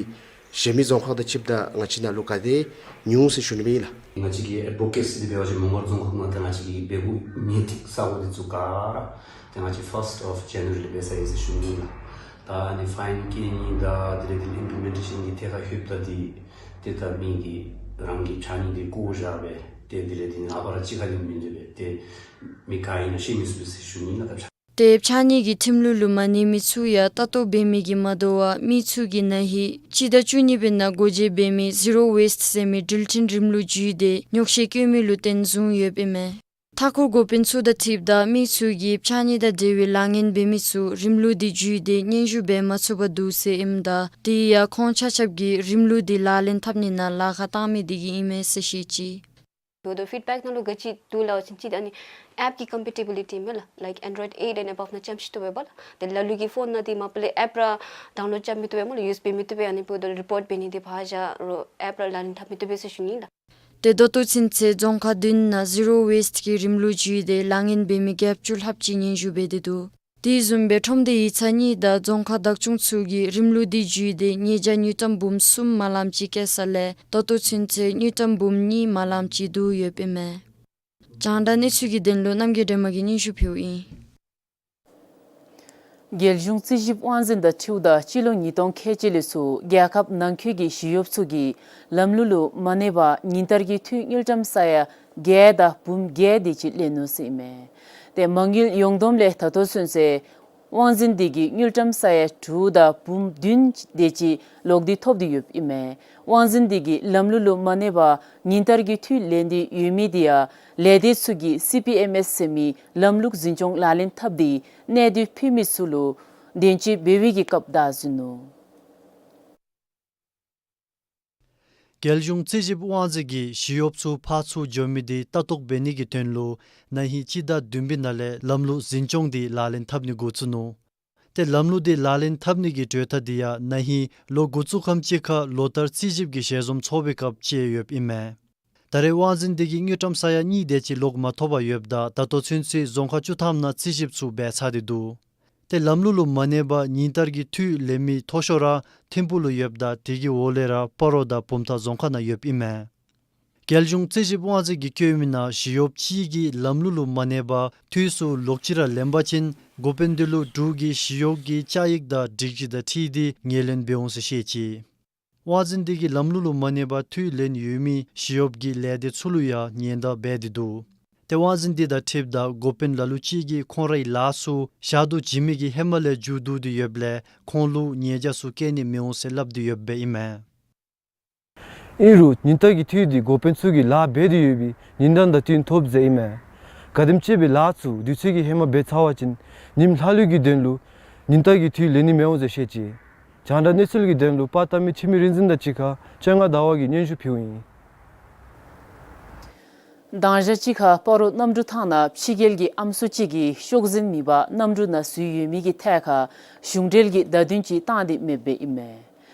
གཞན་མི་རྫོང་ཁག་དང་ཕྱདཔ་ད་ང་བཅས་ནང་ལུ་ག་དེ་ཉུང་ཟེར་ཞུ་ནི་སྦེ་ཨིན་ལགས། ང་བཅས་ཀྱི་ཨེཌ་བོ་ཀེ་སི་འདི་འབད་བ་ཅིན་མོང་སྒར་རྫོང་ཁག་ནང་ཏེ་ང་བཅས་ཀྱི་འབད་འབདཝ་ཉིནམ་ཅིག་ས་གོ་འདི་ཚུ་ག་ར་ཏེ་ང་བཅས་ཕརསཊ་ཨོཕ་ཇེ་ནུ་ཝ་རི་ལས་འབད་ས་ཨིན་ཟེར་ཞུ་ནི་ཨིན་ལགས། ད་ཨ་ནི་ཕའིན་བཀལ་ནི་དང་དེ་ལས་དེ་ཨིམ་པི་ལི་མེན་ཊེ་ཤཱན་གྱི་ཐད་ཁར་ལྷོདཔ་ད་འདི་ཏེ་ད་མི་གིས་རང་གི་ཕྱགས་སྙིགས་འདི་བཀོ་བཞག་སྦེ་ཏེ་དེ་ལས་དེ་ནི་ཨ་པ་ར་གཅིག་ཁར་ལུ་མིན་འདུག་སྦེ་ཏེ་མི་ག་ཨིན་ན་ཤེས་མི་ཚུགས་པས་ཟེར་ཞུ་ནི་ཨིན་ལགས། ད་ཏེ་ཕྱགས་སྙིགས་ཀྱི་ཁྲིམས་ལུགས་ལུ་མ་གནས་མི་ཚུ་ཡང་ལྟ་རྟོག་འབད་མི་གིས་མ་དོ་བར་མི་ཚུ་གིས་ན་ཧིང་སྤྱི་ཟླ་བཅུ་གཉིས་པའི་ནང་སྒོ་འབྱེད་འབད་མི་ཟི་རོ་ཝེསཊ་ཟེར་མི་འགྲུལ་འཕྲིན་རིམ་ལུགས་བརྒྱུད་དེ་ཉོག་བཤད་བཀོད་མི་ལུ་བརྟེན་བཟུང་ཡོདཔ་ཨིན་མས། མཐའ་འཁོར་འགོ་དཔོན་ཚུ་དང་འཁྲིལཝ་ད་མི་ཚུ་གིས་ཕྱགས་སྙིགས་དང་འབྲེལ་བའི་ལཱ་ངན་འབད་མི་ཚུ་རིམ་ལུགས་འདི་བརྒྱུད་དེ་སྙན་ཞུ་འབད་མ་ཚུགས་པར་འདུག་ཟེར་ཨིནམ་ད་དེ་ཡང་ཁོང་ཆ་ཁྱབ་ཀྱིས་རིམ་ལུགས་འདི་ལག་ལེན་འཐབ་ནི་ནང་ལཱ་ཁག་བཏང་མི་དེ་གིས་ཨིན་མས་ཟེར་བཤད་ཅི། འབདཝ་ད་ཕིཌ་བེཀ་ནང་ལུ་ག་ཅི་འདུག་ལབ་པ་ཅིན་གཅིག་ཨ་ནི་ཨེཔ་གི་ཀམ་པེ་ཊི་བི་ལི་ཊི་མས་ལགས། ལའིཀ་ཨེན་ཌོའིཌ་ཨེཊ་ཨེན་ཨེ་བབ་ནང་རྐྱངམ་ཅིག་བཏུབ་པས་ལགས། ཏེ་ལ་ལུ་གི་ཕོན་ནང་འདི་མ་པ་ལས་ཨེཔ་ར་ཌའུན་ལོཌ་རྐྱབ་མི་བཏུབ་པས་སྨོ་ལགས། ཡུ་ཨེསི་བི་མི་བཏུབ་པས། ཨ་ནི་འབདཝ་ད་རི་པོཊ་འབད་ནི་འདི་ཕར་བཞག་རུང་ཨེཔ་ར་ལག་ལེན་འཐབ་མི་བཏུབ་པས་ཟེར་ཞུ་ནི་ལགས། ཏེ་ད་ལྟོ་ཚུན་ཚོད་རྫོང་ཁག་བདུན་ནང་ཟི་རོ་ཝེསཊ་གི་རིམ་ལུགས་བརྒྱུད་དེ་ལཱ་ངན་འབད་མི་བརྒྱད་ཅུ་ལྷགཔ་ཅིག་སྙན་ཞུ་འབད་དེ་འདུག། དེ་བཟུམ་སྦེ་ཁྲོམ་སྡེ་ཡིག་ཚང་གཉིས་དང་རྫོང་ཁག་བདག་སྐྱོང་ཚུ་གིས་རིམ་ལུགས་འདི་བརྒྱུད་དེ་ཉེས་བྱ་དངུལ་ཀྲམ་འབུམ་གསུམ་མ་ལངམ་ཅིག་བཀལ་ས་ལས་ད་ལྟོ་ཚུན་ཚོད་དངུལ་ཀྲམ་འབུམ་གཉིས་མ་ལངམ་ཅིག་བསྡུ་ཡོདཔ་ཨིན་མས། རྒྱང་བསྒྲགས་གནས་ཚུལ་གྱི་དོན་ལུ་རྣམ་རྒྱལ་སྒྲོལ་མ་གིས་སྙན་ཞུ་ཕུལཝ་ཨིན། རྒྱལ་གཞུང་རྩིས་ཞིབ་དབང་འཛིན་དང་འཁྲིལཝ་ད་སྤྱི་ལོ་ཉིས་སྟོང་ཁལ་གཅིག་ལས་ཚུར་རྒྱལ་ཁབ་ནང་འཁོད་ཀྱི་ཞི་གཡོགཔ་ཚུ་གིས་ལམ་ལུགས་ལུ་མ་གནས་པར་ཉིན་ལྟར་གྱི་འཐུས་དངུལ་ཀྲམ་ས་ཡ་བརྒྱད་དང་འབུམ་བརྒྱད་དེ་ཅིག་ལེན་ནུག་ཟེར་ཨིན་མས། ཏེ་མ་དངུལ་ཡོངས་བསྡོམས་ལས་ད་ལྟོ་ཚུན་ཚོད་དབང་འཛིན་འདི་གིས་དངུལ་ཀྲམ་ས་ཡ་དྲུག་དང་འབུམ་བདུན་དེ་ཅིག་ལོག་སྟེ་ཐོབ་སྟེ་ཡོདཔ་ཨིན་མས། དབང་འཛིན་འདི་གིས་ལམ་ལུགས་ལུ་མ་གནས་པར་ཉིན་ལྟར་གྱི་འཐུས་ལེན་ཏེ་ཡོད་མི་དེ་ཡང་ལས་སྡེ་ཚུ་གིས་སི་པི་ཨེམ་ཨེསི་ཟེར་མི་ལམ་ལུགས་འཛིན་སྐྱོང་ལག་ལེན་འཐབ་སྟེ་གནད་དོན་ཕོག་མི་ཚུ་ལུ་དོན་གཅོད་འབད་བའི་གི་སྐབས་བདའ་ཟུན་ནུག། རྒྱལ་གཞུང་རྩིས་ཞིབ་དབང་འཛིན་གྱིས་ཞི་གཡོགཔ་ཚུ་ཕར་ཚུར་འགྱོ་མི་དེ་ལྟ་རྟོག་འབད་ནི་གི་དོན་ལུ་ན་ཧིང་སྤྱི་ཟླ་བདུན་པའི་ནང་ལས་ལམ་ལུགས་འཛིན་སྐྱོང་དེ་ལག་ལེན་འཐབ་ནི་འགོ་བཙུགས་ནུག། ཏེ་ལམ་ལུགས་དེ་ལག་ལེན་འཐབ་ནི་གི་གྲོས་ཐག་དེ་ཡང་ན་ཧིང་ལོ་འགོ་བཙུགས་ཁམས་ཅིག་ཁར་ལོ་བསྟར་རྩིས་ཞིབ་ཀྱི་ཞལ་འཛོམས་ཚོགས་པའི་སྐབས་བཅད་ཡོདཔ་ཨིན་མས། ད་རེས་དབང་འཛིན་དེ་གིས་དངུལ་ཀྲམ་ས་ཡ་གཉིས་དེ་ཅིག་ལོག་མ་ཐོབ་པར་ཡོདཔ་ད་ད་ལྟོ་ཚུན་ཚོད་རྫོང་ཁག་བཅུ་ཐམ་ནང་རྩིས་ཞིབ་ཚུ་འབད་ཚར་ཏེ་འདུག། ཏེ་ལམ་ལུགས་ལུ་མ་གནས་པར་ཉིན་ལྟར་གྱི་འཐུས་ལེན་མི་མཐོ་ཤོས་ར་ཐིམ་ཕུག་ལུ་ཡོདཔ་ད་དེ་གི་འོག་ལས་ར་སྤ་རོ་དང་བུམ་ཐང་རྫོང་ཁག་ནང་ཡོདཔ་ཨིན་མས། རྒྱལ་གཞུང་རྩིས་ཞིབ་དབང་འཛིན་གྱིས་བཀོད་མི་ནང་ཞི་གཡོགཔ་གཅིག་གིས་ལམ་ལུགས་ལུ་མ་གནས་པར་འཐུས་ཚུ་ལོག་ཅི་ར་ལེན་པ་ཅིན་འགོ་དཔོན་དེ་ལུ་འབྲུག་གི་ཞི་གཡོག་གི་བཅའ་ཡིག་དང་སྒྲིག་གཞི་དང་འཁྲིལ་ཏེ་ངོས་ལེན་འབད་འོང་ཟེར་བཤད་ཅི། དབང་འཛིན་དེ་གིས་ལམ་ལུགས་ལུ་མ་གནས་པར་འཐུས་ལེན་ཡོད་མི་ཞི་གཡོགཔ་གི་ལས་སྡེ་ཚུ་ལུ་ཡང་ཉེན་བརྡ་འབད་དེ་འདུག། ཏེ་དབང་འཛིན་དེ་དང་འཁྲིལཝ་ད་འགོ་དཔོན་ལ་ལུ་ཅིག་གིས་ཁོང་རའི་ལཱ་ཚུ་ཞག་དུས་བྱིན་མི་གི་ཧེ་མ་ལས་མཇུག་བསྡུ་སྟེ་ཡོདཔ་ལས་ཁོང་ལུ་ཉེས་བྱ་ཚུ་བཀལ་ནི་མི་འོང་ཟེར་སླབ་སྟེ་ཡོདཔ་ཨིན་མས། ཨིན་རུང་ཉིན་ལྟར་གྱི་འཐུས་དེ་འགོ་དཔོན་ཚུ་གིས་ལཱ་འབད་དེ་ཡོད་པའི་ཉིན་གྲངས་དང་བསྟུན་ཐོབ་ཟེར་ཨིན་མས། ག་དེམ་ཅིག་སྦེ་ལཱ་ཚུ་དུས་ཚོད་ཀྱི་ཧེ་མ་འབད་ཚར་བ་ཅིན་ཉིནམ་ལྷག་ལུས་ཀྱི་དོན་ལུ་ཉིན་ལྟར་གྱི་འཐུས་ལེན་ནི་མི་འོང་ཟེར་བཤད་ཅི། རྒྱང་བསྒྲགས་གནས་ཚུལ་གྱི་དོན་ལུ་པར་བཏབ་མི་འཆི་མེད་རིག་འཛིན་དང་གཅིག་ཁར་ལྕང་སྒང་ཟླ་བ་གིས་སྙན་ཞུ་ཕུལཝ་ཨིན། མདང་ཞག་གཅིག་ཁར་སྤ་རོ་གནམ་གྲུ་ཐང་ནང་ཕྱི་རྒྱལ་གྱི་ཨམ་སྲུ་གཅིག་གིས་ཤོག་འཛིན་མེད་པར་གནམ་གྲུ་ནང་འཛུལ་ཡོད་མི་གི་ཐད་ཁར་གཞུང་འབྲེལ་གྱི་བརྡ་དོན་ཅིག་བཏང་སྟེ་མེདཔ་སྦེ་ཨིན་མས།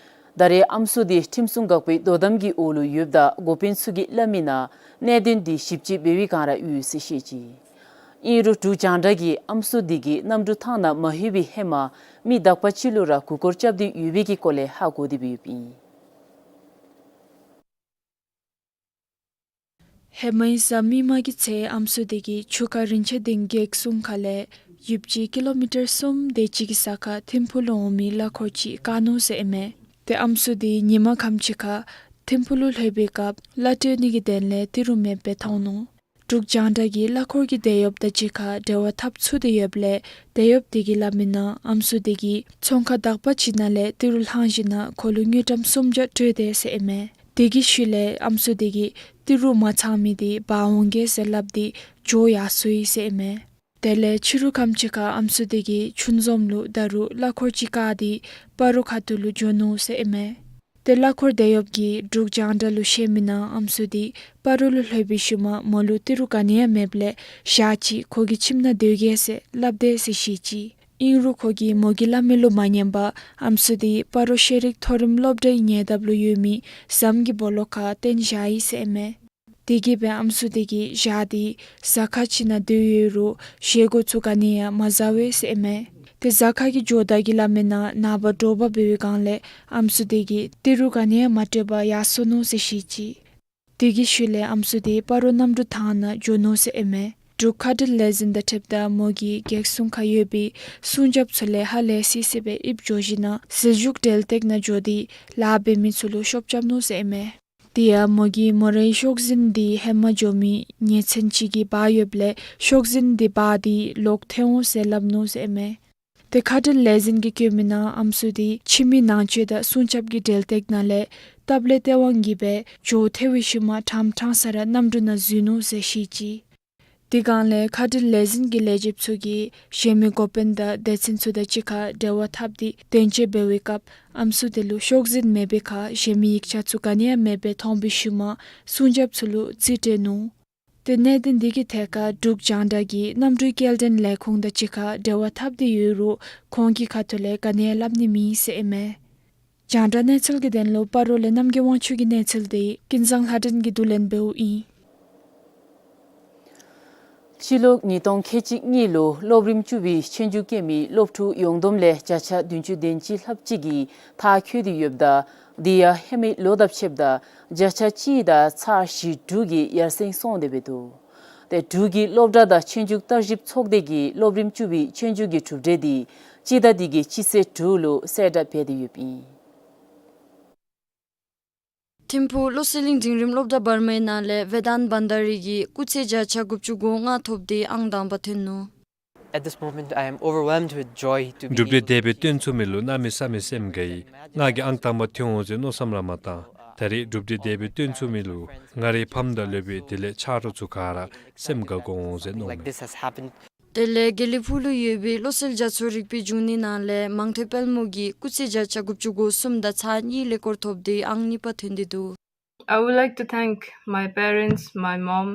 ད་རེས་ཨམ་སྲུ་དེ་ཁྲིམས་སྲུང་འགག་པའི་དོ་དམ་གྱི་འོག་ལུ་ཡོདཔ་ད་འགོ་དཔོན་ཚུ་གིས་སླབ་མི་ནང་གནད་དོན་དེ་ཞིབ་དཔྱད་འབད་བའི་བསྒང་ར་ཡོད་ཟེར་བཤད་ཅི། ཨིན་རུང་འབྲུག་རྒྱང་བསྒྲགས་ཀྱིས་ཨམ་སྲུ་དེ་གིས་གནམ་གྲུ་ཐང་ནང་མ་ལྷོད་པའི་ཧེ་མ་མི་དག་པ་ཅིག་ལུ་ར་མགུ་སྐོར་རྐྱབ་སྟེ་ཡོད་པའི་གི་སྐོར་ལས་ཧ་གོ་སྟེ་སྦེ་ཡོདཔ་ཨིན། ཧེ་མའི་གཟའ་མིག་དམར་གྱི་ཚེ་ཨམ་སྲུ་དེ་གིས་ཆུ་ཁ་རིན་ཆེན་སྡིངས་རྒེད་སྲུང་ཁ་ལས་ཡུདཔ་ཅིག་ཀི་ལོ་མི་ཊར་གསུམ་དེ་ཅིག་གི་ས་ཁར་ཐིམ་ཕུག་ལུ་འོང་མི་གླ་འཁོར་ཅིག་བཀག་ནུག་ཟེར་ཨིན་མས། ཏེ་ཨམ་སྲུ་དེ་ཉིན་མ་ཁམས་ཅིག་ཁར་ཐིམ་ཕུག་ལུ་ལྷོད་པའི་སྐབས་གླ་སྤྲོད་ནི་གི་དོན་ལས་ཏི་རུ་མེདཔ་སྦེ་མཐོང་ནུག། འབྲུག་རྒྱང་བསྒྲགས་ཀྱིས་གླ་འཁོར་གྱི་དེད་གཡོགཔ་དང་གཅིག་ཁར་འབྲེལ་བ་འཐབ་ཚུགས་ཏེ་ཡོདཔ་ལས་དེད་གཡོགཔ་དེ་གིས་སླབ་མི་ནང་ཨམ་སྲུ་དེ་གིས་ཚོང་ཁང་དག་པ་ཅིག་ནང་ལས་ཏི་རུ་ལྷང་ཞིནམ་ལས་ཁོ་ལུ་དངུལ་ཀྲམ་སུམ་བརྒྱ་སྤྲོད་དེ་ཟེར་ཨིན་མས། དེ་གི་ཤུལ་ལས་ཨམ་སྲུ་དེ་གིས་ཏི་རུ་མ་ཚང་མི་དེ་འབག་འོང་གེ་ཟེར་སླབ་སྟེ་འགྱོ་ཡར་སོ་ཡི་ཟེར་ཨིན་མས། དེ་ལས་ཕྱི་རུ་ཁམས་ཅིག་ཁར་ཨམ་སྲུ་དེ་གིས་ཆུ་འཛོམས་ལུ་ད་རུང་གླ་འཁོར་ཅིག་བཀག་སྟེ་སྤ་རོ་ཁ་ཐུག་ལུ་འགྱོ་ནུག་ཟེར་ཨིན་མས། ཏེ་གླ་འཁོར་དེད་གཡོགཔ་གིས་འབྲུག་རྒྱང་བསྒྲགས་ལུ་བཤད་མི་ནང་ཨམ་སྲུ་དེ་སྤ་རོ་ལུ་ལྷོད་པའི་ཤུལ་མ་མོ་ལུ་ཏི་རུ་ག་ནི་ཡང་མེདཔ་ལས་ཞག་ཅིག་ཁོ་གི་ཁྱིམ་ནང་སྡོད་གེ་ཟེར་སླབ་དེས་ཟེར་བཤད་ཅི། ཨིན་རུང་ཁོ་གིས་མོ་གིས་སླབ་མི་ལུ་མ་ཉན་པར་ཨམ་སྲུ་དེ་སྤ་རོ་ཤེས་རིག་མཐོ་རིམ་སློབ་གྲྭའི་ཉེ་འདབས་ལུ་ཡོད་མི་ཟམ་གྱི་སྦོ་ལོགས་ཁར་བཏོན་བཞག་ཡི་ཟེར་ཨིན་མས། དེ་གིས་སྦེ་ཨམ་སྲུ་དེ་གིས་བཞག་སྟེ་གཟའ་ཁང་ཅིག་ནང་སྡོད་ཡོད་རུང་བཞེས་སྒོ་ཚུ་ག་ནི་ཡང་མ་བཟའ་བས་ཟེར་ཨིན་མས། ཏེ་གཟའ་ཁང་གི་ཇོ་བདག་གིས་སླབ་མིའི་ནང་ནངས་པ་དྲོ་པ་འབད་བའི་སྒང་ལས་ཨམ་སྲུ་དེ་གིས་ཏི་རུ་ག་ནི་ཡང་མ་སྤྲོད་པར་ཡར་སོ་ནུག་ཟེར་བཤད་ཅི། དེ་གི་ཤུལ་ལས་ཨམ་སྲུ་དེ་སྤ་རོ་གནམ་གྲུ་ཐང་ནང་འགྱོ་ནུག་ཟེར་ཨིན་མས། འབྲུག་ཁ་བྲལ་ལས་འཛིན་དང་འཁྲིལཝ་ད་མོ་གིས་སྒེར་སྲུང་ཁར་ཡོད་པའི་སྲུང་སྐྱོབ་ཚུ་ལས་ཧ་ལས་སི་སི་སྦེ་ཡིབ་འགྱོ་ཞིནམ་ཟིལ་ཤུགས་འགྲུལ་སྟེགས་ནང་འགྱོ་སྟེ་ལཱ་འབད་མི་ཚུ་ལུ་ཤོབ་རྐྱབ་ནུག་ཟེར་ཨིན་མས། དེ་ཡང་མོ་གིས་མོ་རའི་ཤོག་འཛིན་དེ་ཧེ་མ་འགྱོ་མི་ཉེ་ཚན་ཅིག་གིས་འབག་ཡོདཔ་ལས་ཤོག་འཛིན་དེ་འབག་སྟེ་ལོག་ཐོན་འོང་ཟེར་སླབ་ནུག་ཟེར་ཨིན་མས། ཏེ་ཁ་བྲལ་ལས་འཛིན་གྱིས་བཀོད་མིའི་ནང་ཨམ་སྲུ་དེ་ཁྱིམ་གྱི་ནང་ཆས་དང་སྲུང་སྐྱོབ་ཀྱི་འགྲུལ་སྟེགས་ནང་ལས་སྟབས་ལེགས་སྟེས་དབང་གིས་སྦེ་ཇོ་ཐལ་བའི་ཤུལ་མ་ཕྲང་ཕྲང་ས་ར་གནམ་གྲུ་ནང་འཛུལ་ནུག་ཟེར་བཤད་ཅི། དེ་སྒང་ལས་ཁ་བྲལ་ལས་འཛིན་གྱི་ལས་བྱེདཔ་ཚུ་གིས་གཞན་མི་འགོ་དཔོན་དང་སྡེ་ཚན་ཚུ་དང་གཅིག་ཁར་འབྲེལ་བ་འཐབ་སྟེ་དོན་གཅོད་འབད་བའི་སྐབས་ཨམ་སྲུ་དེ་ལུ་ཤོག་འཛིན་མེད་པའི་ཁར་གཞན་མི་ཡིག་ཆ་ཚུ་ག་ནི་ཡང་མེདཔ་སྦེ་མཐོང་བའི་ཤུལ་མ་སྲུང་སྐྱོབ་ཚུ་ལུ་རྩིས་སྤྲོད་ནུག། ཏེ་གནད་དོན་དེ་གི་ཐད་ཁར་འབྲུག་རྒྱང་བསྒྲགས་ཀྱིས་གནམ་གྲུའི་སྐྱེལ་འདྲེན་ལས་ཁུངས་དང་གཅིག་ཁར་འབྲེལ་བ་འཐབ་སྟེ་ཡོད་རུང་ཁོང་གི་ཁ་ཐུག་ལས་ག་ནི་ཡང་སླབ་ནི་མེད་ཟེར་ཨིན་མས། རྒྱང་བསྒྲགས་གནས་ཚུལ་གྱི་དོན་ལུ་སྤ་རོ་ལས་རྣམ་རྒྱལ་དབང་ཕྱུག་གི་གནས་ཚུལ་དེ་ཀུན་བཟང་ལྷ་སྒྲོན་གྱིས་བསྡུ་ལེན་འབདཝ་ཨིན། སྤྱི་ལོ་ཉིས་སྟོང་ཁལ་གཅིག་གཉིས་ལུ་སློབ་རིམ་བཅུ་པའི་ཆོས་རྒྱུགས་རྐྱབ་མི་སློབ་ཕྲུག་ཡོངས་བསྡོམས་ལས་བརྒྱ་ཆ་བདུན་ཅུ་དོན་གཅིག་ལྷགཔ་ཅིག་གིས་མཐར་འཁྱོལ་ཏེ་ཡོདཔ་ད་དེ་ཡང་ཧེ་མའི་ལོ་དང་ཕྱདཔ་ད་བརྒྱ་ཆ་གཅིག་དང་ཚག་བཞི་དྲུག་གིས་ཡར་སེང་སོང་སྟེ་འབད་འདུག། ཏེ་འབྲུག་གི་སློབ་གྲྭ་དང་ཆོས་རྒྱུགས་བརྟག་ཞིབ་ཚོགས་སྡེ་གིས་སློབ་རིམ་བཅུ་པའི་ཆོས་རྒྱུགས་ཀྱི་གྲུབ་འབྲས་དེ་སྤྱི་ཟླ་འདི་གི་སྤྱི་ཚེས་དྲུག་ལུ་གསལ་བསྒྲགས་འབད་དེ་ཡོདཔ་ཨིན། ཐིམ་ཕུག་བློ་གསལ་གླིང་འབྲིང་རིམ་སློབ་གྲྭ་བར་མའི་ནང་ལས་ཝེ་དཱན་བྷན་དཱ་རི་གིས་སྐུགས་ཚད་བརྒྱ་ཆ་དགུ་བཅུ་གོ་ལྔ་ཐོབ་སྟེ་ཨང་དང་པ་ཐོན་ནུག། At this moment, I am overwhelmed with joy to be གྲུབ་འབྲས་དེ་སྦེ་སྟོན་ཚུགས་མི་ལུ་གནམ་མེད་ས་མེད་སེམས་དགའ་ཡི། ང་གིས་ཨང་དང་པ་ཐོན་འོང་ཟེར་མནོ་བསམ་ར་མ་བཏང་། ད་རེས་གྲུབ་འབྲས་དེ་སྦེ་སྟོན་ཚུགས་མི་ལུ་ང་རའི་ཕམ་དང་སློབ་དཔོན་དེ་ལས་ཆ་རོགས་ཚུ་ག་ར་སེམས་དགའ་དགོ་འོང་ཟེར་མནོཝ་མས། Like this has happened དེ་ལས་དགེ་ལེགས་ཕུག་ལུ་ཡོད་པའི་བློ་གསལ་རྒྱ་མཚོ་རིག་པའི་འབྱུང་གནས་ནང་ལས་མང་ཐོས་དཔལ་མོ་གིས་སྐུགས་ཚད་བརྒྱ་ཆ་དགུ་བཅུ་གོ་གསུམ་དང་ཚག་གཉིས་ཀླད་ཀོར་ཐོབ་སྟེ་ཨང་གཉིས་པ་ཐོན་ཏེ་འདུག། I would like to thank my parents, my mom.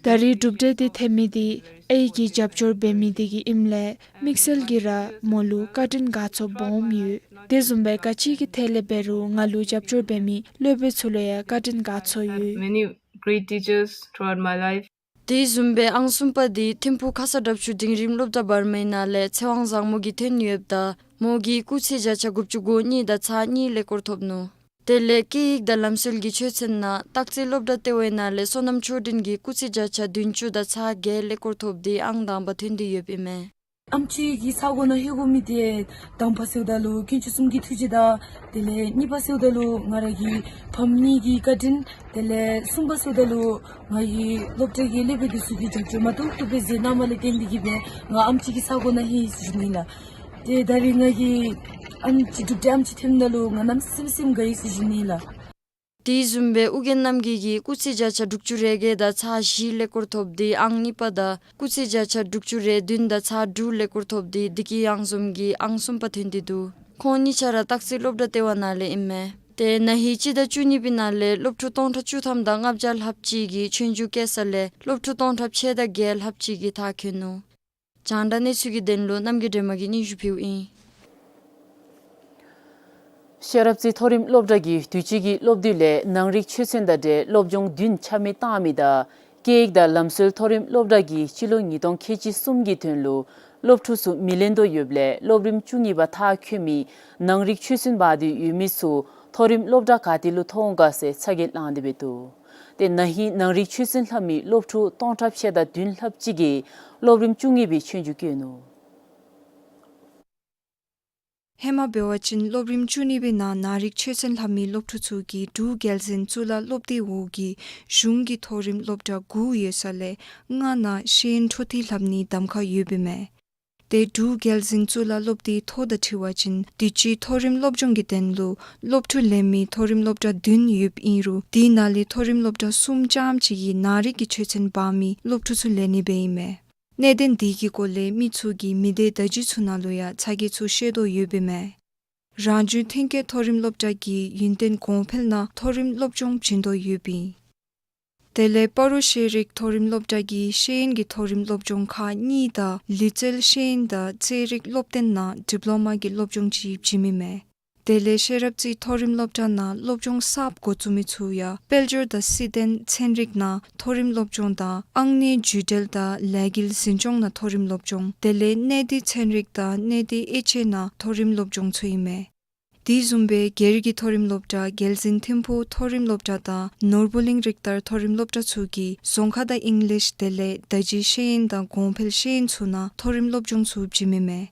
ད་རེས་གྲུབ་འབྲས་དེ་ཐོན་མི་དེ་ཨའི་གིས་རྒྱབ་སྐྱོར་འབད་མི་དེ་གིས་ཨིནམ་ལས་དམིགས་བསལ་གྱིས་ར་མོ་ལུ་བཀའ་དྲིན་དགའ་ཚོར་སྦོམ་ཡོད། དེ་བཟུམ་སྦེ་ག་ཅི་གི་ཐད་ལས་འབད་རུང་ང་ལུ་རྒྱབ་སྐྱོར་འབད་མི་སློབ་དཔོན་ཚུ་ལུ་ཡང་བཀའ་དྲིན་དགའ་ཚོར་ཡོད། Many great teachers throughout my life. དེ་བཟུམ་སྦེ་ཨང་གསུམ་པ་དེ་ཐིམ་ཕུག་ཁ་ས་དྲག་ཆུ་འབྲིང་རིམ་སློབ་གྲྭ་བར་མའི་ནང་ལས་ཚེ་དབང་བཟང་མོ་གིས་ཐོན་ཡོདཔ་ད་མོ་གིས་སྐུགས་ཚད་བརྒྱ་ཆ་དགུ་བཅུ་གོ་གཉིས་དང་ཚག་གཉིས་ཀླད་ཀོར་ཐོབ་ནུག། དེ་ལས་སྐད་ཡིག་དང་ལམ་སྲོལ་གྱི་ཆོས་ཚན་ནང་སྟག་རྩེ་སློབ་གྲྭ་ལྟེ་བའི་ནང་ལས་བསོད་ནམས་ཆོས་སྒྲོན་གྱིས་སྐུགས་ཚད་བརྒྱ་ཆ་བདུན་ཅུ་དང་ཚག་བརྒྱད་ཀླད་ཀོར་ཐོབ་སྟེ་ཨང་དང་པ་ཐོན་ཏེ་ཡོདཔ་ཨིན་མས། ཨམ་ཆི་གི་ས་གོ་ནང་ལྷོད་དགོ་མི་དེ་དང་པ་ཟེརཝ་ད་ལུ་དཀོན་མཆོག་གསུམ་གྱི་ཐུགས་རྗེ་དང་དེ་ལས་གཉིས་པ་ཟེརཝ་ད་ལུ་ང་ར་གི་ཕམ་གཉིས་ཀྱི་བཀའ་དྲིན། དེ་ལས་གསུམ་པ་ཟེརཝ་ད་ལུ་ང་གི་སློབ་གྲྭ་གི་སློབ་དཔོན་དེ་ཚུ་གིས་རྒྱབ་སྐྱོར་མ་ཏོག་ཏོ་སྦེ་མཛད་གནངམ་ལས་བརྟེན་ཏེ་གིས་སྦེ་ང་ཨམ་ཆི་གི་ས་གོ་ནང་ལྷོད་ཡི་ཟེར་ཞུ་ནི་ལགས། ཏེ་ད་རེས་ང་གིས་ཨམ་ཆི་གྲུབ་འབྲས་ཨམ་ཆི་ཐོནམ་ད་ལུ་ང་གནམ་མེད་ས་མེད་སེམས་དགའ་ཡི་ཟེར་ཞུ་ནི་ལགས། དེ་བཟུམ་སྦེ་ཨོ་རྒྱན་རྣམ་རྒྱལ་གྱིས་སྐུགས་ཚད་བརྒྱ་ཆ་དྲུག་ཅུ་རེ་བརྒྱད་དང་ཚག་བཞི་ཀླད་ཀོར་ཐོབ་སྟེ་ཨང་གཉིས་པ་དང་སྐུགས་ཚད་བརྒྱ་ཆ་དྲུག་ཅུ་རེ་བདུན་དང་ཚག་དྲུག་ཀླད་ཀོར་ཐོབ་སྟེ་བདེ་སྐྱིད་གཡང་འཛོམས་ཀྱིས་ཨང་གསུམ་པ་ཐོན་ཏེ་འདུག། ཁོང་གཉིས་ཆ་ར་སྟག་རྩེ་སློབ་གྲྭ་ལྟེ་བ་ནང་ལས་ཨིན་མས། ཏེ་ན་ཧིང་སྤྱི་ཟླ་བཅུ་གཉིས་པའི་ནང་ལས་སློབ་ཕྲུག་སྟོང་ཕྲག་བཅུ་ཐམ་དང་ལྔ་བརྒྱ་ལྷགཔ་ཅིག་གིས་ཆོས་རྒྱུགས་རྐྱབ་ས་ལས་སློབ་ཕྲུག་སྟོང་ཕྲག་ཕྱེད་དང་བརྒྱད་ལྷགཔ་ཅིག་གིས་མཐར་འཁྱོལ་ནུག། རྒྱང་བསྒྲགས་གནས་ཚུལ་གྱི་དོན་ལུ་རྣམ་རྒྱལ་སྒྲོལ་མ་གིས་སྙན་ཞུ་ཕུལཝ་ཨིན། ཤེས་རབ་རྩེ་མཐོ་རིམ་སློབ་གྲྭ་གིས་དུས་ཅི་གི་སློབ་དུས་ལས་ནང་རིག་ཆོས་ཚན་དང་འབྲེལ་སློབ་སྦྱོང་བདུན་ཆ་མེད་བཏང་མི་དང་སྐད་ཡིག་དང་ལམ་སྲོལ་མཐོ་རིམ་སློབ་གྲྭ་གིས་སྤྱི་ལོ་ཉིས་སྟོང་ཁལ་གཅིག་གསུམ་གྱི་དོན་ལུ་སློབ་ཕྲུག་ཚུ་མི་ལེན་དོ་ཡོདཔ་ལས་སློབ་རིམ་བཅུ་གཉིས་པ་མཐར་འཁྱོལ་མི་ནང་རིག་ཆོས་ཚན་འབག་སྟེ་ཡོད་མི་ཚུ་མཐོ་རིམ་སློབ་གྲྭ་ག་ཏེ་ལུ་ཐོན་འོང་ག་ཟེར་ཚ་གྱང་ལང་སྟེ་འབད་འདུག། ཏེ་ན་ཧིང་ནང་རིག་ཆོས་ཚན་ལྷབ་མི་སློབ་ཕྲུག་སྟོང་ཕྲག་ཕྱེད་དང་བདུན་ལྷགཔ་ཅིག་གིས་སློབ་རིམ་བཅུ་གཉིས་པའི་ཆོས་རྒྱུགས་བཀོད་ནུག། ཧེ་མ་འབད་བ་ཅིན་སློབ་རིམ་བཅུ་གཉིས་པའི་ནང་ནང་རིག་ཆོས་ཚན་ལྷབ་མི་སློབ་ཕྲུག་ཚུ་གིས་འབྲུག་རྒྱལ་འཛིན་གཙུག་ལག་སློབ་སྡེ་འོག་གི་གཞུང་གི་མཐོ་རིམ་སློབ་གྲྭ་དགུ་ཡོད་ས་ལས་ལྔ་ནང་ཤེས་ཡོན་འཕྲོ་མཐུད་ལྷབ་ནིའི་གདམ་ཁ་ཡོདཔ་ཨིན་མས། ཏེ་འབྲུག་རྒྱལ་འཛིན་གཙུག་ལག་སློབ་སྡེའི་ཐོ་དང་འཁྲིལ་བ་ཅིན་དུས་ཅི་མཐོ་རིམ་སློབ་སྦྱོང་གི་དོན་ལུ་སློབ་ཕྲུག་ལེན་མི་མཐོ་རིམ་སློབ་གྲྭ་བདུན་ཡོདཔ་ཨིན་རུང་དེ་ནང་ལས་མཐོ་རིམ་སློབ་གྲྭ་གསུམ་ཙམ་ཅིག་གིས་ནང་རིག་གི་ཆོས་ཚན་འབག་མི་སློབ་ཕྲུག་ཚུ་ལེན་ནི་སྦེ་ཨིན་མས། གནད་དོན་དེ་གི་སྐོར་ལས་མི་ཚུ་གིས་མི་སྡེ་བརྡ་བརྒྱུད་ཚུ་ནང་ལུ་ཡང་ཚ་གྱང་ཚུ་བཤད་དོ་ཡོདཔ་ཨིན་མས། རང་བྱུང་ཐོན་སྐྱེད་མཐོ་རིམ་སློབ་གྲྭ་གིས་ཡུན་བརྟན་གོང་འཕེལ་ནང་མཐོ་རིམ་སློབ་སྦྱོང་བྱིན་དོ་ཡོདཔ་ཨིན། དེ་ལས་སྤ་རོ་ཤེས་རིག་མཐོ་རིམ་སློབ་གྲྭ་གིས་ཤེས་ཡོན་གྱི་མཐོ་རིམ་སློབ་སྦྱོང་ཁག་གཉིས་དང་ལུས་རྩལ་ཤེས་ཡོན་དང་རྩེད་རིགས་སློབ་སྟོན་ནང་ཌིབ་ལོ་མ་གི་སློབ་སྦྱོང་ཅིག་བྱིནམ་ཨིན་མས། དེ་ལས་ཤེས་རབ་རྩེ་མཐོ་རིམ་སློབ་གྲྭ་ནང་སློབ་སྦྱོང་གསརཔ་འགོ་བཙུགས་མི་ཚུ་ཡང་དཔལ་འབྱོར་དང་སྲིད་དོན་ཚན་རིག་ནང་མཐོ་རིམ་སློབ་སྦྱོང་དང་ཨང་གནས་བརྒྱུད་འབྲེལ་དང་ལས་འགུལ་འཛིན་སྐྱོང་ནང་མཐོ་རིམ་སློབ་སྦྱོང་དེ་ལས་གནས་སྡུད་ཚན་རིག་དང་གནས་སྡུད་དབྱེ་འབྱེད་ནང་མཐོ་རིམ་སློབ་སྦྱོང་ཚུ་ཨིན་མས། དེ་བཟུམ་སྦེ་སྒེར་གྱི་མཐོ་རིམ་སློབ་གྲྭ་རྒྱལ་འཛིན་ཐིམ་ཕུག་མཐོ་རིམ་སློབ་གྲྭ་དང་ནོར་བུ་གླིང་རིག་གཏེར་མཐོ་རིམ་སློབ་གྲྭ་ཚུ་གིས་རྫོང་ཁ་དང་ཨིང་ལིཤ་དེ་ལས་བརྡ་བརྒྱུད་ཤེས་ཡོན་དང་གོང་འཕེལ་ཤེས་ཡོན་ཚུ་ནང་མཐོ་རིམ་སློབ་སྦྱོང་ཚུ་བྱིནམ་ཨིན་མས།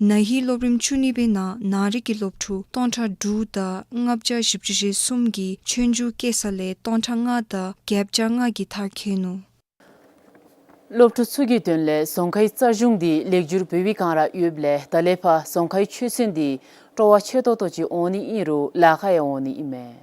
ན་ཧིང་སློབ་རིམ་བཅུ་གཉིས་པའི་ནང་ནང་རིག་གི་སློབ་ཕྲུག་སྟོང་ཕྲག་དྲུག་དང་ལྔ་བརྒྱ་བཞི་བཅུ་ཞེ་གསུམ་གྱིས་ཆོས་རྒྱུགས་སྐྱེལ་ས་ལས་སྟོང་ཕྲག་ལྔ་དང་བརྒྱད་བརྒྱ་ལྔ་གིས་མཐར་འཁྱོལ་ནུག། སློབ་ཕྲུག་ཚུ་གི་དོན་ལས་རྫོང་ཁའི་རྩ་གཞུང་འདི་ལེགས་བསྒྱུར་འབད་བའི་བསྒང་ར་ཡོདཔ་ལས་ད་ལས་ཕར་རྫོང་ཁའི་ཆོས་ཚན་འདི་སྤྲོ་བ་ཆེ་ཏོག་ཏོ་ཅིག་འོང་ནི་ཨིན་རུང་ལཱ་ཁག་ཡང་འོང་ནི་ཨིན་མས།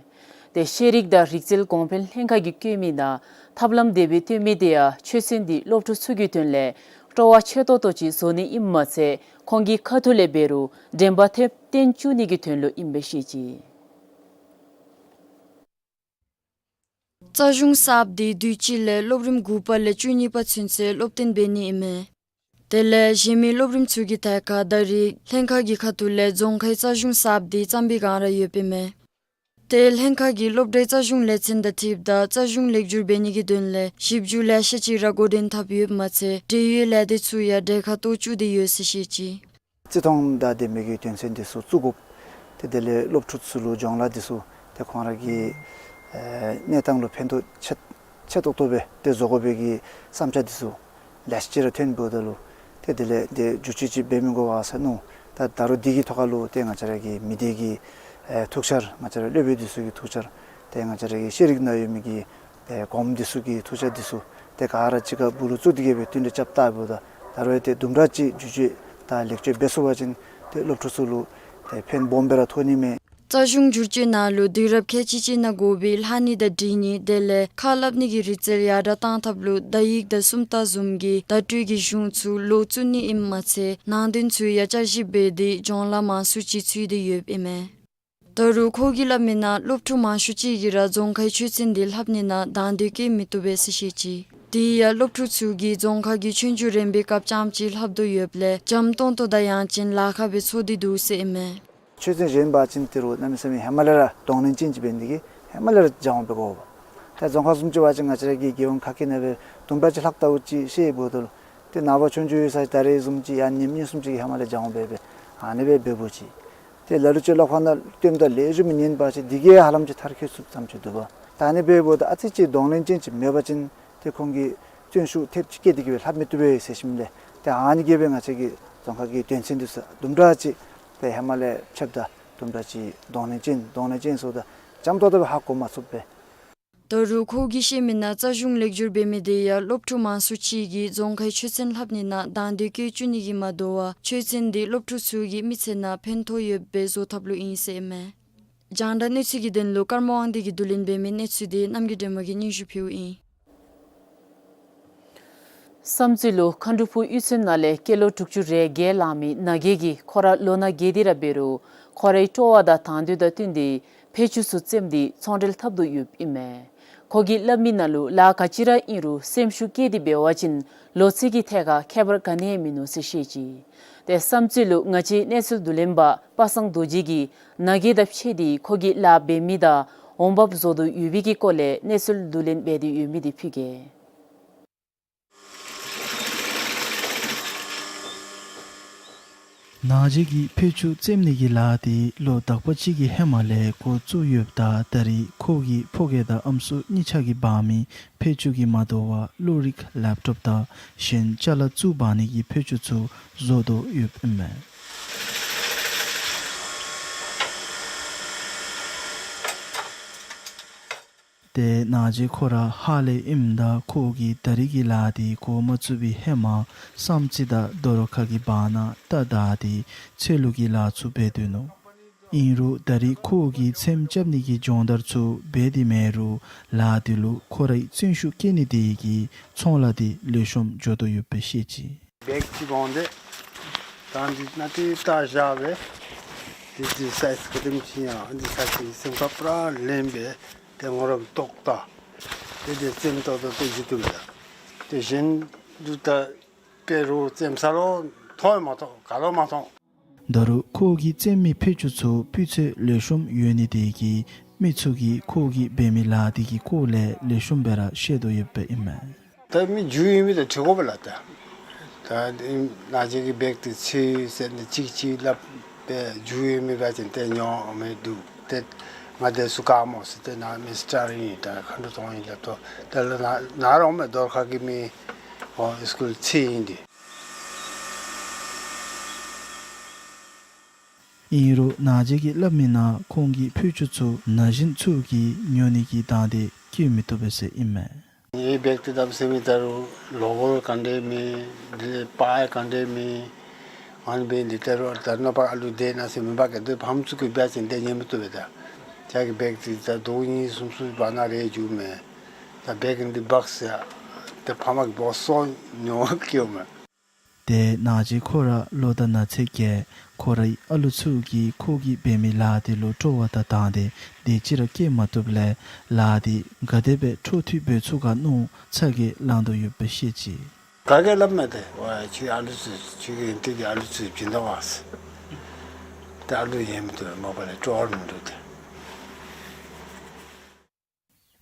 ཏེ་ཤེས་རིག་དང་རིག་རྩལ་གོང་འཕེལ་ལྷན་ཁག་གིས་བཀོད་མི་ནང་ཐབས་ལམ་དེ་སྦེ་སྟོན་མི་དེ་ཡང་ཆོས་ཚན་འདི་སློབ་ཕྲུག་ཚུ་གི་དོན་ལས་སྤྲོ་བ་ཆེ་ཏོག་ཏོ་ཅིག་བཟོ་ནི་ཨིནམ་མ་ཚད་ཁོང་གི་ཁ་ཐུག་ལས་འབད་རུང་དྲན་པ་ཐེབས་བརྟན་བཅུག་ནི་གི་དོན་ལུ་ཨིན་པས་ཤེས་ཅི། རྩ་གཞུང་གསརཔ་འདི་དུས་ཅི་ལས་སློབ་རིམ་དགུ་པ་ལས་བཅུ་གཉིས་པ་ཚུན་ཚོད་སློབ་སྟོན་འབད་ནི་ཨིན་མས། དེ་ལས་གཞན་མི་སློབ་རིམ་ཚུ་གི་ཐད་ཁར་ད་རེས་ལྷན་ཁག་གི་ཁ་ཐུག་ལས་རྫོང་ཁའི་རྩ་གཞུང་གསརཔ་འདི་བརྩམ་པའི་བསྒང་ར་ཡོདཔ་ཨིན་མས། ཏེ་ལྷན་ཁག་གིས་སློབ་གྲྭའི་རྩ་གཞུང་ལས་ཚན་དང་འཁྲིལཝ་ད་རྩ་གཞུང་ལེགས་བསྒྱུར་འབད་ནི་གི་དོན་ལས་ཞིབ་འཇུག་ལེ་ཤ་ཅིག་ར་འགོ་འདྲེན་འཐབ་ཡོདཔ་མ་ཚད་འབྲེལ་ཡོད་ལས་སྡེ་ཚུ་ཡང་གྲལ་ཁར་གཏོགས་བཅུག་སྟེ་ཡོད་ཟེར་ཤེས་ཅི། བརྩི་མཐོང་དང་ལྡན་པའི་གི་དོན་ཚན་འདི་ཚུ་བཙུགས་དགོཔ། ཏེ་དེ་ལས་སློབ་ཕྲུག་ཚུ་ལུ་སྦྱོང་ལཱ་འདི་ཚུ་ཏེ་ཁོང་ར་གི་ཨེ་གནས་སྟངས་ལུ་ཕན་ཐོགས་ཆེ་ཆེ་ཏོག་ཏོ་སྦེ་ཏེ་བཟོ་དགོ་པའི་གི་བསམ་འཆར་འདི་ཚུ་ལེ་ཤ་ཅིག་ར་ཐོན་འབདཝ་ད་ལུ་ཏེ་དེ་ལས་ཏེ་བསྒྱུར་བཅོས་ཅིག་འབད་མི་དགོ་ག་ཟེར་མནོ། ད་ད་རུང་འདི་གི་ཐོག་ཁ་ལུ་ཏེ་ང་བཅས་ར་གི་མི་སྡེ་གི་ཨེ་ཐུགས་འཆར་ང་བཅས་ར་སློབ་དཔོན་འདི་ཚུ་གི་ཐུགས་འཆར་ཏེ་ང་བཅས་ར་གི་ཤེས་རིག་ནང་ཡོད་མི་གི་ཏེ་གོངམ་འདི་ཚུ་གི་ཐུགས་འཆར་འདི་ཚུ་ཏེ་ག་ར་གཅིག་ཁར་སྦུག་ལུ་བཙུགས་ཏེ་གི་སྦེ་བསྟུན་གྲོས་རྐྱབ་བལྟཝ་ད་ད་རུང་ཏེ་དུམ་གྲ་ཅིག་བསྒྱུར་བཅོས་དང་ལེགས་བཅོས་འབད་ཚུགས་པ་ཅིན་ཏེ་སློབ་ཕྲུག་ཚུ་ལུ་ཏེ་ཕན་སྦོམ་སྦེ་ར་ཐོགས་ནི་མས། རྩ་གཞུང་བསྒྱུར་བཅོས་ནང་ལུ་དུས་རབས་ཁལ་གཅིག་གཅིག་ནང་དགོ་པའི་ལྷག་ཉིལ་དང་འབྲིང་ཉིལ་དེ་ལས་ཁ་སླབ་ནི་གི་རིག་རྩལ་ཡར་དྲག་གཏང་ཐབས་ལུ་བརྡ་ཡིག་དང་སུམ་རྟགས་བཟུམ་གྱི་བརྡ་སྤྲོད་ཀྱི་གཞུང་ཚུ་ལོག་བཙུགས་ནི་ཨིནམ་མ་ཚད་ནང་དོན་ཚུ་ཡང་བསྐྱར་ཞིབ་འབད་དེ་སྦྱོང་ལཱ་མང་སུ་ཅིག་ཚུད་དེ་ཡོདཔ་ཨིན་མས། ད་རུང་ཁོ་གིས་སླབ་མི་ནང་སློབ་ཕྲུག་མང་ཤོས་ཅིག་གིས་ར་རྫོང་ཁའི་ཆོས་ཚན་འདི་ལྷབ་ནི་ནང་དང་འདོད་བསྐྱེད་མི་བཏུབ་པས་ཟེར་བཤད་ཅི། དེ་ཡང་སློབ་ཕྲུག་ཚུ་གིས་རྫོང་ཁ་གི་ཆོས་རྒྱུགས་རན་པའི་སྐབས་རྐྱངམ་ཅིག་ལྷབ་དོ་ཡོདཔ་ལས་འཇམ་ཏོང་ཏོ་དང་ཡང་ཅིན་ལཱ་ཁག་སྦེ་ཚོར་ཏེ་འདུག་ཟེར་ཨིན་མས། ཆོས་ཚན་གཞན་འབད་བ་ཅིན་ཏེ་རུང་གནམ་མེད་ས་མེད་ཧེ་མ་ལས་ར་གདོང་ལེན་ཅན་ཅིག་འབད་ནི་དེ་གིས་ཧེ་མ་ལས་ར་སྦྱང་བ་འབད་དགོ་པས། ད་རྫོང་ཁ་བཟུམ་ཅིག་འབད་བ་ཅིན་ང་བཅས་ར་གི་རྒྱལ་ཡོངས་ཁ་སྐད་ནང་སྦེ་དུམ་གྲ་ཅིག་ལྷག་ལྟཝ་ཅིག་ཤེས་འོང་དོ། ཏེ་ནངས་པ་ཆོས་རྒྱུགས་ཡོད་ས་ཅིག་ད་རེས་བཟུམ་ཅིག་ཡང་ཉིནམ་གཉིས་གསུམ་ཅིག་གི་ཧེ་མ་ལས་སྦྱང་བ་འབད་འབད་ཨ་ནི་སྦེ་འབདཝ་ཅིག། ཏེ་ལ་ལུ་ཅིག་སློབ་ཁང་ནང་སྟོནམ་ད་ལེགས་ཤོམ་ཉན་པ་ཅིན་དེ་གིས་ཧ་ལམ་ཅིག་མཐར་འཁྱོལ་ཚུགསཔ་ཙམ་ཅིག་འདུག་པ། ད་ཨ་ནི་འབདཝ་ད་ཨ་ཙི་ཅིག་གདོང་ལེན་ཅན་ཅིག་མེད་པ་ཅིན་ཏེ་ཁོང་གིས་བརྩོན་ཤུགས་ཐེབས་ཅིག་བསྐྱེད་དེ་གི་སྦེ་ལྷབ་མི་བཏུབ་པས་ཟེར་ཞིནམ་ལས་ཏེ་ཨ་ནི་གིས་སྦེ་ང་བཅས་ཀྱི་རྫོང་ཁ་གི་དོན་ཚན་འདི་ཚུ་དུམ་གྲ་ཅིག་ཏེ་ཧེ་མ་ལས་ཕྱདཔ་ད་དུམ་གྲ་ཅིག་གདོང་ལེན་ཅན་གདོང་ལེན་ཅན་ཟེརཝ་ད་འཇམ་ཏོང་ཏོ་སྦེ་ཧ་གོ་མ་ཚུགས་པས། ད་རུང་ཁོ་གིས་བཤད་མི་ནང་རྩ་གཞུང་ལེགས་བསྒྱུར་འབད་མི་དེ་ཡང་སློབ་ཕྲུག་མང་སུ་ཅིག་གིས་རྫོང་ཁའི་ཆོས་ཚན་ལྷབ་ནི་ནང་དང་འདོད་བསྐྱེད་བཅུག་ནི་གིས་མ་དོ་བར་ཆོས་ཚན་འདི་སློབ་ཕྲུག་ཚུ་གི་མི་ཚེ་ནང་ཕན་ཐོགས་ཡོདཔ་སྦེ་བཟོ་ཐབས་ལུ་ཨིན་ཟེར་ཨིན་མས། རྒྱང་བསྒྲགས་གནས་ཚུལ་གྱི་དོན་ལུ་ཀརྨ་དབང་འདུས་ཀྱིས་བསྡུ་ལེན་འབད་མི་གནས་ཚུལ་འདི་རྣམ་རྒྱལ་སྒྲོལ་མ་གིས་སྙན་ཞུ་ཕུལཝ་ཨིན། བསམ་རྩེ་ལུ་མཁའ་འགྲོ་ཕུག་གཡུས་ཚན་ནང་ལས་སྐྱེས་ལོ་དྲུག་ཅུ་རེ་བརྒྱད་ལང་མི་ན་རྒས་ཀྱིས་ཁོ་ར་ལོ་ན་རྒས་ཏེ་ར་འབད་རུང་ཁོ་རའི་སྤྲོ་བ་དང་དང་འདོད་དང་བསྟུན་ཏེ་ཕད་ཅུང་ཚུ་བཙེམས་ཏེ་ཚོང་འབྲེལ་འཐབ་དོ་ཡོདཔ་ཨིན་མས། ཁོ་གིས་སླབ་མི་ནང་ལུ་ལཱ་ག་ཅི་ར་ཨིན་རུང་སེམས་ཤུགས་བསྐྱེད་དེ་འབད་བ་ཅིན་ལོ་ཚད་ཀྱི་ཐད་ཁར་ཁྱད་པར་ག་ནི་ཡང་མིན་ནུག་ཟེར་བཤད་ཅི། ཏེ་བསམ་རྩེ་ལུ་ང་བཅས་གནས་ཚུལ་བསྡུ་ལེན་པ་པ་སངས་རྡོ་རྗེ་གིས་ན་རྒས་དང་ཕྱད་དེ་ཁོ་གིས་ལཱ་འབད་མི་དང་འོང་འབབ་བཟོ་དོ་ཡོད་པའི་གི་སྐོར་ལས་གནས་ཚུལ་བསྡུ་ལེན་འབད་དེ་ཡོད་མི་དེ་ཕུལ་གེ། ན་རྒས་ཀྱིས་ཕད་ཅུང་བཙེམ་ནི་གི་ལཱ་དེ་ལོ་དག་པ་ཅིག་གི་ཧེ་མ་ལས་འགོ་བཙུགས་ཡོདཔ་ད་ད་རེས་ཁོ་གི་ཕོ་རྒས་དང་ཨམ་སྲུ་གཉིས་ཆ་གིས་འབག་མི་ཕད་ཅུང་གིས་མ་དོ་བར་གློག་རིག་ལེབ་ཊོབ་དང་གཞན་ཅ་ལ་བཙུགས་འབག་ནི་གི་ཕད་ཅུང་ཚུ་བཟོ་དོ་ཡོདཔ་ཨིན་མས། ཏེ་ན་རྒས་ཁོ་ར་ཧཱ་ལས་ཨིནམ་ད་ཁོ་གིས་ད་རེས་ཀྱི་ལཱ་དེ་འགོ་མ་བཙུགས་པའི་ཧེ་མ་བསམ་རྩེ་དང་རྡོ་རོ་ཁ་གི་བར་ན་རྟ་བདའ་སྟེ་ཚལ་ལུ་གི་ལཱ་ཚུ་འབད་དོ་ནུག། ཨིན་རུང་ད་རེས་ཁོ་གིས་ཚེམ་རྐྱབ་ནི་གི་སྦྱོང་བརྡར་ཚུ་འབད་དེ་མེད་རུང་ལཱ་དེ་ལུ་ཁོ་རའི་བརྩོན་ཤུགས་བསྐྱེད་ནི་དེ་གིས་ཚོང་ལཱ་དེ་ལེགས་ཤོམ་འགྱོ་དོ་ཡོདཔ་སྦེ་བཤད་ཅི། བེག་ཅིག་བོར་ཏེ་ད་འདི་ནང་ཏེ་རྟ་བཞག་སྦེ་ཏེ་འདི་སའིཛ་ག་དེམ་ཅིག་ཡང་འདི་ས་ཅིག་སེམས་ཁར་པུ་ར་ལེན་སྦེ་ཏེ་ངོ་ར་ཏོག་ཏ་ཏེ་ཏེ་བཙེམ་ཏོག་ཏོ་ཏེ་འགྱོ་དོ་མས། ཏེ་གཞན་འདི་ད་དཔེ་རུང་བཙེམ་ས་ལུ་མཐོང་ཡང་མ་མཐོང་ག་ལུ་མ་མཐོང་། ད་རུང་ཁོ་གིས་བཙེམ་མི་ཕད་ཅུང་ཚུ་སྤུས་ཚད་ལེགས་ཤོམ་ཡོད་ནི་དེ་གིས་མི་ཚུ་གིས་ཁོ་གིས་འབད་མི་ལཱ་དེ་གི་སྐོར་ལས་ལེགས་ཤོམ་སྦེ་ར་ཤེས་དོ་ཡོདཔ་ཨིན་མས། ད་མི་རྒྱུས་ཡོད་མི་དེ་འདྲི་དགོ་པས་ལགས། ད་ད་ནཱ་གཅིག་གིས་བེག་དེ་ཚུད་ཟེར་ནི་ཅིག་ཅིག་སླབ་སྦེ་རྒྱུས་ཡོད་མི་འབད་བ་ཅིན་ཏེ་ཉོ་མི་འདུག། ཏེ་ང་དེ་ཚུ་ག་སྨོ་ཟེར། ཏེ་ནཱ་མི་སི་ཊར་ཨིན། ད་མཁའ་འགྲོ་སྟོང་ཨིན་སླབ་དོ། ད་ལགས་ནཱ་ནཱ་རོགས་མི་རྡོར་ཁ་གི་མི་ཨོ་སི་ཀུལ་ཚུད་ཡི་འདི། ཨིན་རུང་ནཱ་གཅིག་གིས་སླབ་མི་ནང་ཁོང་གི་ཕད་ཅུང་ཚུ་ན་གཞོན་ཚུ་གིས་ཉོ་ནི་གི་དང་འདོད་བསྐྱེད་མི་བཏུབ་པས་ཟེར་ཨིན་མས། ངེའི་བེག་དེ་གདམ་ཟེར་མི་ད་རུང་ལོ་གོར་ག་འདྲས་མེད། དེ་ལས་པར་ག་འདྲས་མེད། ཨ་ནི་འབད་ནི་འདི་ད་རུང་ད་ནོར་བ་ཨ་ལུ་དེ་ནང་ཟེར་མི་འབག་གི་འདུག། ཕམ་ཚུ་གིས་འབད་བ་ཅིན་དེ་ཉན་མི་བཏུབ་པས། ད་ཁྱོད་ཀྱི་བེག་དེ་ད་ཟླཝ་གཉིས་གསུམ་གསུམ་བར་ན་རེ་རྒྱུག་མས། ད་བེག་འདི་འབག་ཟེར་ཏེ་ཕམ་གིས་འབོ་སོང་ཉོ་སྐྱེལཝ་མས། ཏེ་ནཱ་གཅིག་ཁོ་ར་ལོ་དང་ན་ཚོད་རྒས། ཁོ་རའི་ཨ་ལུ་ཚུ་གིས་ཁོ་གིས་འབད་མི་ལཱ་དེ་ལུ་སྤྲོ་བ་དང་དང་འདོད་དེ་ཅིག་ར་བསྐྱེད་མ་བཏུབ་ལས་ལཱ་དེ་ག་དེ་སྦེ་འཕྲོ་མཐུད་འབད་ཚུགས་ག་མནོ་ཚ་གྱང་ལང་དོ་ཡོདཔ་སྦེ་བཤད་ཅི། ག་གིས་སླབ་མས། ཏེ་ཝའི་ཁྱོད་ཨ་ལུ་ཚུ་ཁྱོད་ཀྱི་ཨིན་ཏེ་གི་ཨ་ལུ་ཚུ་བྱིན་དོ་བ་ཟེར། ཏེ་ཨ་ལུ་ཉན་མི་བཏུབ་མ་པ་ལས་སྤྲོ་བ་མིན་འདུག་ཏེ།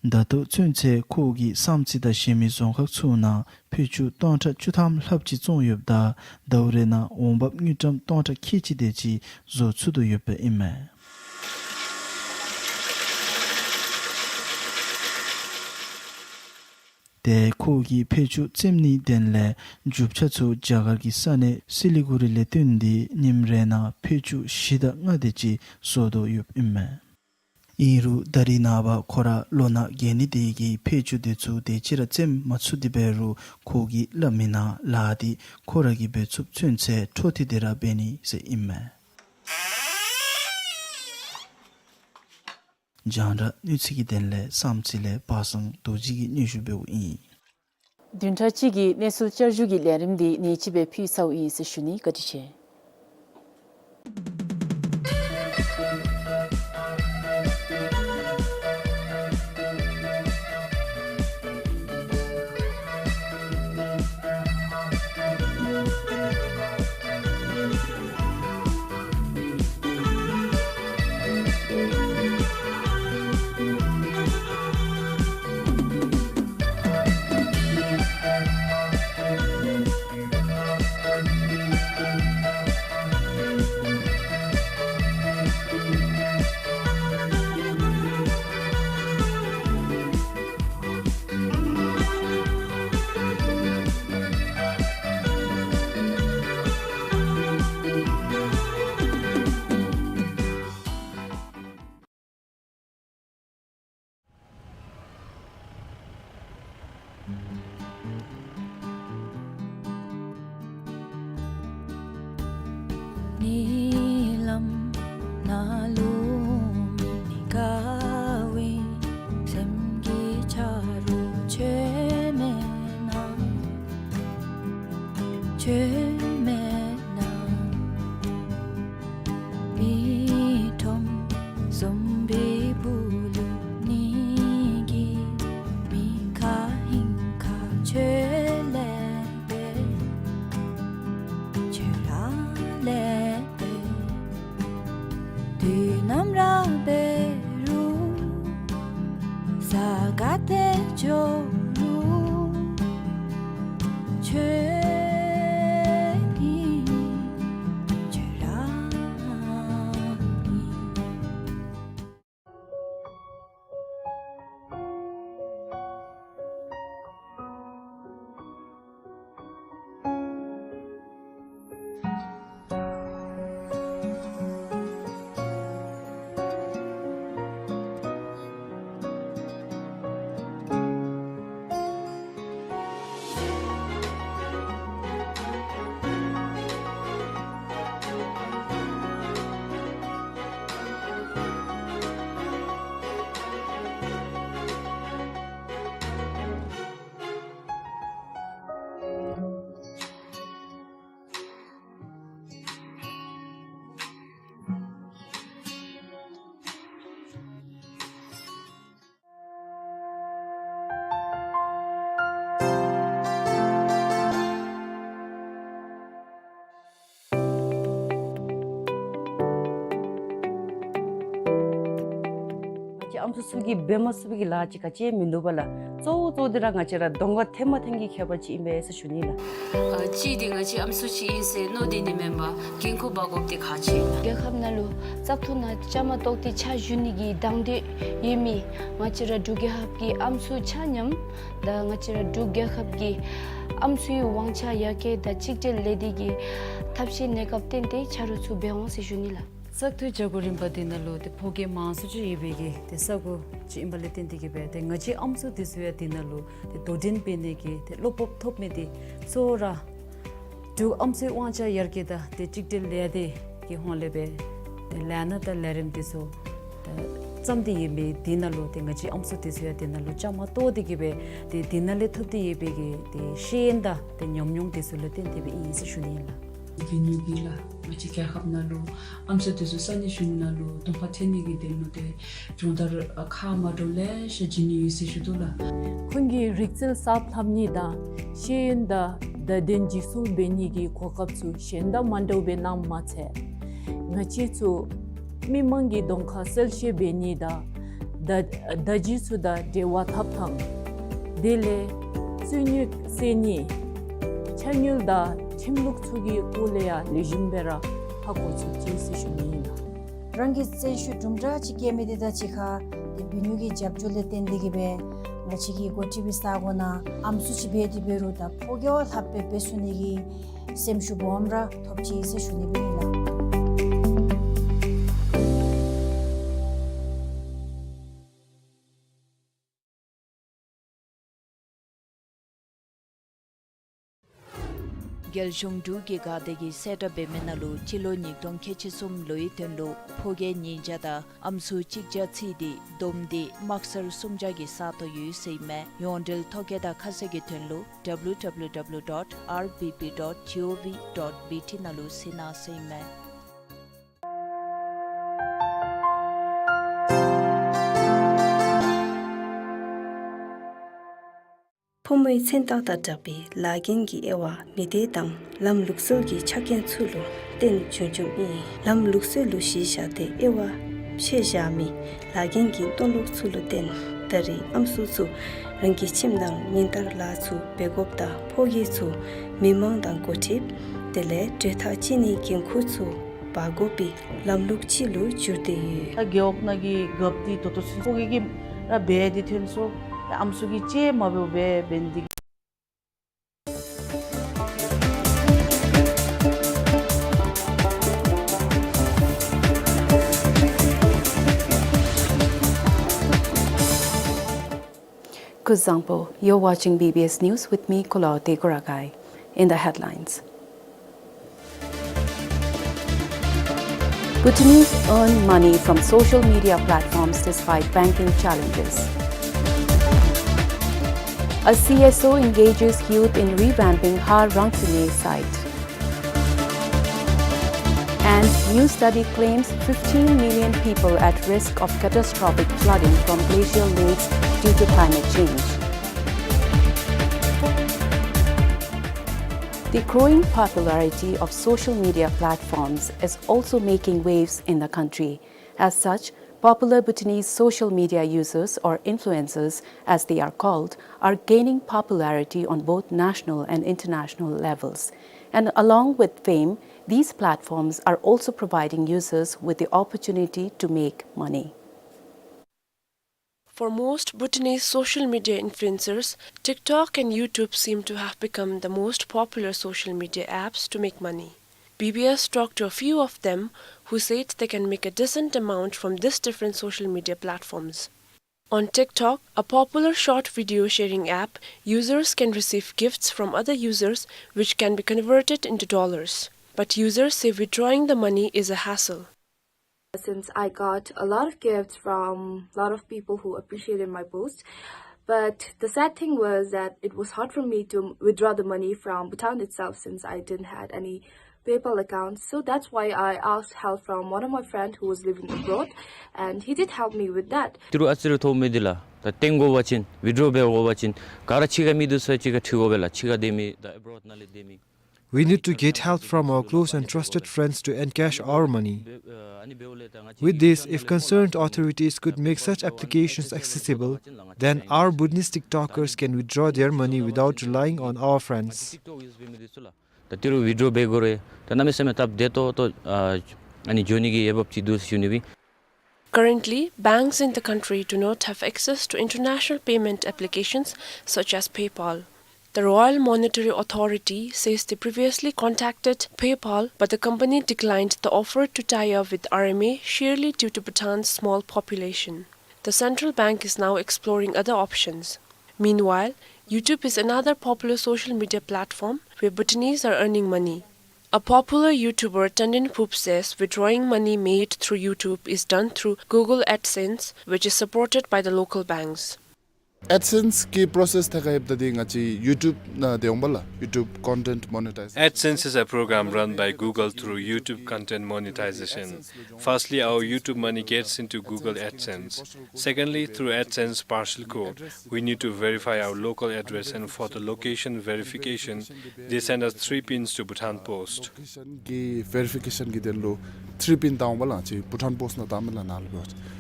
ད་ལྟོ་ཚུན་ཚོད་ཁོ་གིས་བསམ་རྩེ་དང་གཞན་མི་རྫོང་ཁག་ཚུ་ནང་ཕད་ཅུང་སྟོང་ཕྲག་བཅུ་ཐམ་ལྷགཔ་ཅིག་བཙོངས་ཡོདཔ་ད་ཟླཝ་རེ་ནང་འོང་འབབ་དངུལ་ཀྲམ་སྟོང་ཕྲག་ཁལ་གཅིག་དེ་ཅིག་བཟོ་ཚུགས་དོ་ཡོདཔ་ཨིན་མས། ཏེ་ཁོ་གིས་ཕད་ཅུང་བཙེམ་ནིའི་དོན་ལས་རྒྱུ་ཆ་ཚུ་རྒྱ་གར་གྱི་ས་གནས་སི་ལི་གུ་རི་ལས་བཏོན་ཏེ་ཉིནམ་རེ་ནང་ཕད་ཅུང་བཞི་དང་ལྔ་དེ་ཅིག་བཟོ་དོ་ཡོདཔ་ཨིན་མས། ཨིན་རུང་ད་རིས་ནངས་པ་ཁོ་ར་ལོ་ན་རྒས་ནི་དེ་གིས་ཕད་ཅུང་དེ་ཚུ་དེ་ཅིག་ར་བཙེམ་མ་ཚུགས་ཏེ་འབད་རུང་ཁོ་གིས་སླབ་མི་ནང་ལཱ་དེ་ཁོ་ར་གིས་འབད་ཚུགསཔ་ཚུན་ཚོད་འཕྲོ་མཐུད་དེ་ར་འབད་ནི་ཟེར་ཨིན་མས། རྒྱང་བསྒྲགས་གནས་ཚུལ་གྱི་དོན་ལས་བསམ་རྩེ་ལས་པ་སངས་རྡོ་རྗེ་གིས་སྙན་ཞུ་འབདཝ་ཨིན། བདུན་ཕྲག་གཅིག་གི་གནས་ཚུལ་བསྐྱར་ཞུ་གི་ལས་རིམ་འདི་ནེ་ཅིག་སྦེ་ཕུལ་ཚརཝ་ཨིན་ཟེར་ཞུ་ནི། བཀའ་དྲིན་ཆེ། ཉེ་ལམ་ནཱ་ལུ་མི་དགའ་བའི་སེམས་ཀྱི་ཆ་རོགས་ཁྱོད་མེད་ན། ཁྱོད་མེད་ན། མི་ཁྲོམ་བཟུམ་སྦེ་སྦུག་ལུ་ནི་གི་མི་ཁ་ཧིང་ཁ་ཁྱོད་ལས་འབད། ཁྱོད་ར་ལས་འབད། དུས་ནམ་ར་འབད་རུང་ས་ག་ཏེ་འགྱོ་རུང་ཁྱོད་ ཨམ་སྲུ་ཚུ་གིས་འབད་མ་ཚུགས་པའི་གི་ལཱ་ཅིག་ག་ཅི་ཡང་མིན་འདུག་པ་ལགས། གཙོ་བོ་གཙོ་བོ་འདི་ར་ང་བཅས་ར་གདོང་ཁར་ཐོན་མ་ཐོན་གྱི་ཁྱད་པར་ཅིག་ཨིན་པས་ཟེར་ཞུ་ནི་ལགས། ཨ་གཅིག་འདི་ང་བཅས་ཨམ་སྲུ་ཅིག་ཨིན་ཟེར་མནོ་སྟེ་ནི་མེན་པར་འགན་ཁུར་འབག་དགོཔ་འདི་ཁག་ཆེ། རྒྱལ་ཁབ་ནང་ལུ་བཙག་འཐུ་ནང་བཅའ་མར་གཏོགས་ཏེ་ཕྱག་ཞུ་ནི་གི་དང་འདོད་ཡོད་མི་ང་བཅས་ར་འབྲུག་རྒྱལ་ཁབ་ཀྱི་ཨམ་སྲུ་ཆ་མཉམ་དང་ང་བཅས་ར་འབྲུག་རྒྱལ་ཁབ་ཀྱི་ཨམ་སྲུའི་དབང་ཆ་ཡར་རྒྱས་དང་གཅིག་སྒྲིལ་ལས་སྡེ་གི་ཐབས་ཤེས་གནས་སྐབས་བརྟེན་ཏེ་ཆ་རོགས་ཚུ་འབད་འོང་ཟེར་ཞུ་ནི་ལགས། བཙག་འཐུ་བྱ་སྒོ་རིམ་པ་འདི་ནང་ལུ་ཏེ་ཕོ་སྐྱེས་མང་སུ་ཅིག་ཡོད་པའི་གི་ཏེ་ས་གོ་ཅིག་ཨིན་པ་ལས་བརྟེན་ཏེ་གིས་སྦེ་ཏེ་ང་བཅས་ཨམ་སྲུ་འདི་ཚུ་ཡང་འདི་ནང་ལུ་ཏེ་དོ་འགྲན་འབད་ནི་གི་ཏེ་བློ་སྤོབས་ཐོབ་མི་འདི་གཙོ་བོ་ར་འབྲུག་ཨམ་སྲུའི་དབང་ཆ་ཡར་རྒྱས་དང་ཏེ་གཅིག་སྒྲིལ་ལས་སྡེ་གི་ཧོངས་ལས་སྦེ་ཏེ་ལས་སྣ་དང་ལས་རིམ་འདི་ཚུ་ཏེ་བརྩམས་ཏེ་ཡོད་པའི་འདི་ནང་ལུ་ཏེ་ང་བཅས་ཨམ་སྲུ་འདི་ཚུ་ཡང་འདི་ནང་ལུ་བཅའ་མར་གཏོགས་ཏེ་གིས་སྦེ་ཏེ་འདི་ནང་ལས་ཐོབ་སྟེ་ཡོད་པའི་གི་ཏེ་ཤེས་ཡོན་དང་ཏེ་ཉམས་མྱོང་འདི་ཚུ་ལུ་བརྟེན་ཏེ་སྦེ་ཨིན་ཟེར་ཞུ་ནི་ཨིན་ལགས། གི་ཉུ་གི་ལགས། ང་བཅས་རྒྱལ་ཁབ་ནང་ལུ་ཨམ་སྲུ་འདི་ཚུ་ས་གནས་གཞུང་ནང་ལུ་གདོང་ཁར་ཐོན་ནི་གི་དོན་ལུ་ཏེ་སྦྱོང་བརྡར་ཁག་མ་འདྲཝ་ལེ་ཤ་བྱིན་ནི་ཡོད་ཟེར་ཞུ་དོ་ལགས། ཁོང་གིས་རིག་རྩལ་གསརཔ་ལྷབ་ནི་དང་ཤེས་ཡོན་དང་བརྡ་དོན་འཇིག་སྲུང་འབད་ནི་གི་གོ་སྐབས་ཚུ་གཞན་དང་མ་འདྲཝ་སྦེ་གནངམ་མ་ཚད་ང་བཅས་ཚུ་མི་མང་གི་གདོང་ཁར་གསལ་བཤད་འབད་ནི་དང་བརྡ་བརྡ་བརྒྱུད་ཚུ་དང་འབྲེལ་བ་འཐབ་ཐངས་དེ་ལས་རྩོད་རྙོགས་སེལ་ནི་ཕྱག་དངུལ་དང་ཁྲིམས་ལུགས་ཚུ་གི་སྐོར་ལས་ཡང་ལེགས་ཤོམ་སྦེ་ར་ཧ་གོ་ཚུགས་ཅི་ཟེར་ཞུ་ནི་ཨིན་ལགས། རང་གི་བརྩོན་ཤུགས་དུམ་གྲ་ཅིག་བསྐྱེད་མི་འདི་དང་གཅིག་ཁར་ཏེ་འབད་ནུས་ཀྱི་རྒྱབ་སྐྱོར་ལས་བརྟེན་ཏེ་གིས་སྦེ་ང་བཅས་ཀྱི་འགོ་ཁྲིད་པའི་ས་གོ་ནང་ཨམ་སྲུ་ཅིག་འབད་དེ་འབད་རུང་ད་ཕོ་རྒྱས་ལྷགཔ་སྦེ་འབད་ཚུགས་ནི་གི་སེམས་ཤུགས་སྦོམ་ར་ཐོབ་ཅི་ཟེར་ཞུ་ནི་སྦེ་ཨིན་ལགས། རྒྱལ་གཞུང་འབྲུག་གི་འགག་སྡེ་གིས་གསལ་བསྒྲགས་འབད་མི་ནང་ལུ་སྤྱི་ལོ་ཉིས་སྟོང་ཁལ་གཅིག་གསུམ་ལོའི་དོན་ལུ་ཕོ་རྒྱས་ཉིས་བརྒྱ་དང་ཨམ་སྲུ་གཅིག་བརྒྱ་ཚུད་དེ་བསྡོམས་ཏེ་དམག་སར་སུམ་བརྒྱ་གི་ས་སྟོང་ཡོད་ཟེར་ཨིན་མས། ཡོངས་འབྲེལ་ཐོ་བཀོད་དང་ཁ་གསལ་གྱི་དོན་ལུ་W W W dot R B P dot G O V dot B T ནང་ལུ་གཟིགས་གནང་ཟེར་ཨིན་མས། ཕོ་མོའི་མཚན་རྟགས་དང་སྦྲགས་པའི་ལཱ་འགན་གྱི་དབྱེ་བ་མི་སྡེ་དང་ལམ་ལུགས་སྲོལ་གྱི་ཆ་རྐྱེན་ཚུ་ལུ་བརྟེན་བྱུང་བྱུངམ་ཨིན། ལམ་ལུགས་སྲོལ་ལུ་གཞི་བཞག་སྟེ་དབྱེ་བ་ཕྱེ་བཞག་མི་ལཱ་འགན་གྱི་མཐོ་ལོག་ཚུ་ལུ་བརྟེན་ད་རེས་ཨམ་སྲུ་ཚུ་རང་གི་ཁྱིམ་ནང་ཉིན་ལྟར་ལཱ་ཚུ་འབད་དགོཔ་དང་ཕོ་རྒྱས་ཚུ་མི་མང་དང་འགོ་ཁྲིདཔ་དེ་ལས་གྲོས་ཐག་བཅད་ནིའི་འགན་ཁུར་ཚུ་འབག་དགོ་པའི་ལམ་ལུགས་ཅིག་ལུ་གྱུར་ཏེ་ཡོད། ད་རྒེད་འོག་ནང་གི་རྒཔོ་འདི་ད་ལྟོ་ཚུན་ཕོ་རྒས་ཀྱིས་ར་འབད་དེ་ཐོན་སོང་། ཨམ་སྲུ་གིས་ཅིག་མ་འབདཝ་སྦེ་འབད་ནི་འདི། Kuzuzangpo, you're watching B B S News with me, Kulaw Tegurakoi. In the headlines. Bhutanese earn money from social media platforms despite banking challenges. A C S O engages youth in revamping Har Rangtune site. And new study claims fifteen million people at risk of catastrophic flooding from glacial lakes due to climate change. The growing popularity of social media platforms is also making waves in the country. As such, popular Bhutanese social media users, or influencers as they are called, are gaining popularity on both national and international levels. And along with fame, these platforms are also providing users with the opportunity to make money. For most Bhutanese social media influencers, TikTok and YouTube seem to have become the most popular social media apps to make money. B B S talked to a few of them who said they can make a decent amount from these different social media platforms. On TikTok, a popular short video sharing app, users can receive gifts from other users which can be converted into dollars. But users say withdrawing the money is a hassle. Since I got a lot of gifts from a lot of people who appreciated my post, but the sad thing was that it was hard for me to withdraw the money from Bhutan itself since I didn't had any PayPal account. So that's why I asked help from one of my friend who was living abroad, and he did help me with that. ཏི་རུ་ཨ་ཙི་རུ་ཐོབ་མི་འདི་ལགས། ད་བཏོན་དགོ་པ་ཅིན་withdraw འབད་དགོ་པ་ཅིན་ག་ར་ཕྱི་ཁར་མི་འདི་ཚུ་གཅིག་ཁར་འཁྲིལ་དགོ་པས་ལགས། ཕྱི་ཁར་སྡོད་མི་ད་abroad ནང་ལས་སྡོད་མི། We need to get help from our close and trusted friends to encash our money. With this, if concerned authorities could make such applications accessible, then our Bhutanese TikTokers can withdraw their money without relying on our friends. ད་ཏི་རུ་ཝི་ཌྲོ་འབད་དགོ་རུང་ད་གནམ་མེད་ས་མེད་སྟབས་བདེ་ཏོག་ཏོ་ཨ་ཨ་ནི་འགྱོ་ནི་གི་འོས་འབབ་ཅིག་འདུག་ཟེར་ཞུ་ནི་ཨིན། Currently, banks in the country do not have access to international payment applications such as PayPal. The Royal Monetary Authority says they previously contacted PayPal, but the company declined the offer to tie up with R M A, surely due to Bhutan's small population. The central bank is now exploring other options. Meanwhile, YouTube is another popular social media platform where Bhutanese are earning money. A popular YouTuber, Tandin Phup, says withdrawing money made through YouTube is done through Google AdSense, which is supported by the local banks. AdSense གི་པྲོ་སེསི་ཐད་ཁར་ཡོདཔ་ད་འདི་ང་བཅས་YouTube ནང་སྡོད་འོང་པ་ལགས། YouTube content monetization. AdSense is a program run by Google through YouTube content monetization. Firstly, our YouTube money gets into Google AdSense. Secondly, through AdSense partial code, we need to verify our local address, and for the location verification, they send us three pins to Bhutan Post. Location གི་verification གི་དོན་ལུ་three pin བཏང་འོང་པ་ལགས། ང་བཅས་Bhutan Post ནང་བཏངམ་ལས་ནཱ་ལུ་འབད་བ་ཅིན།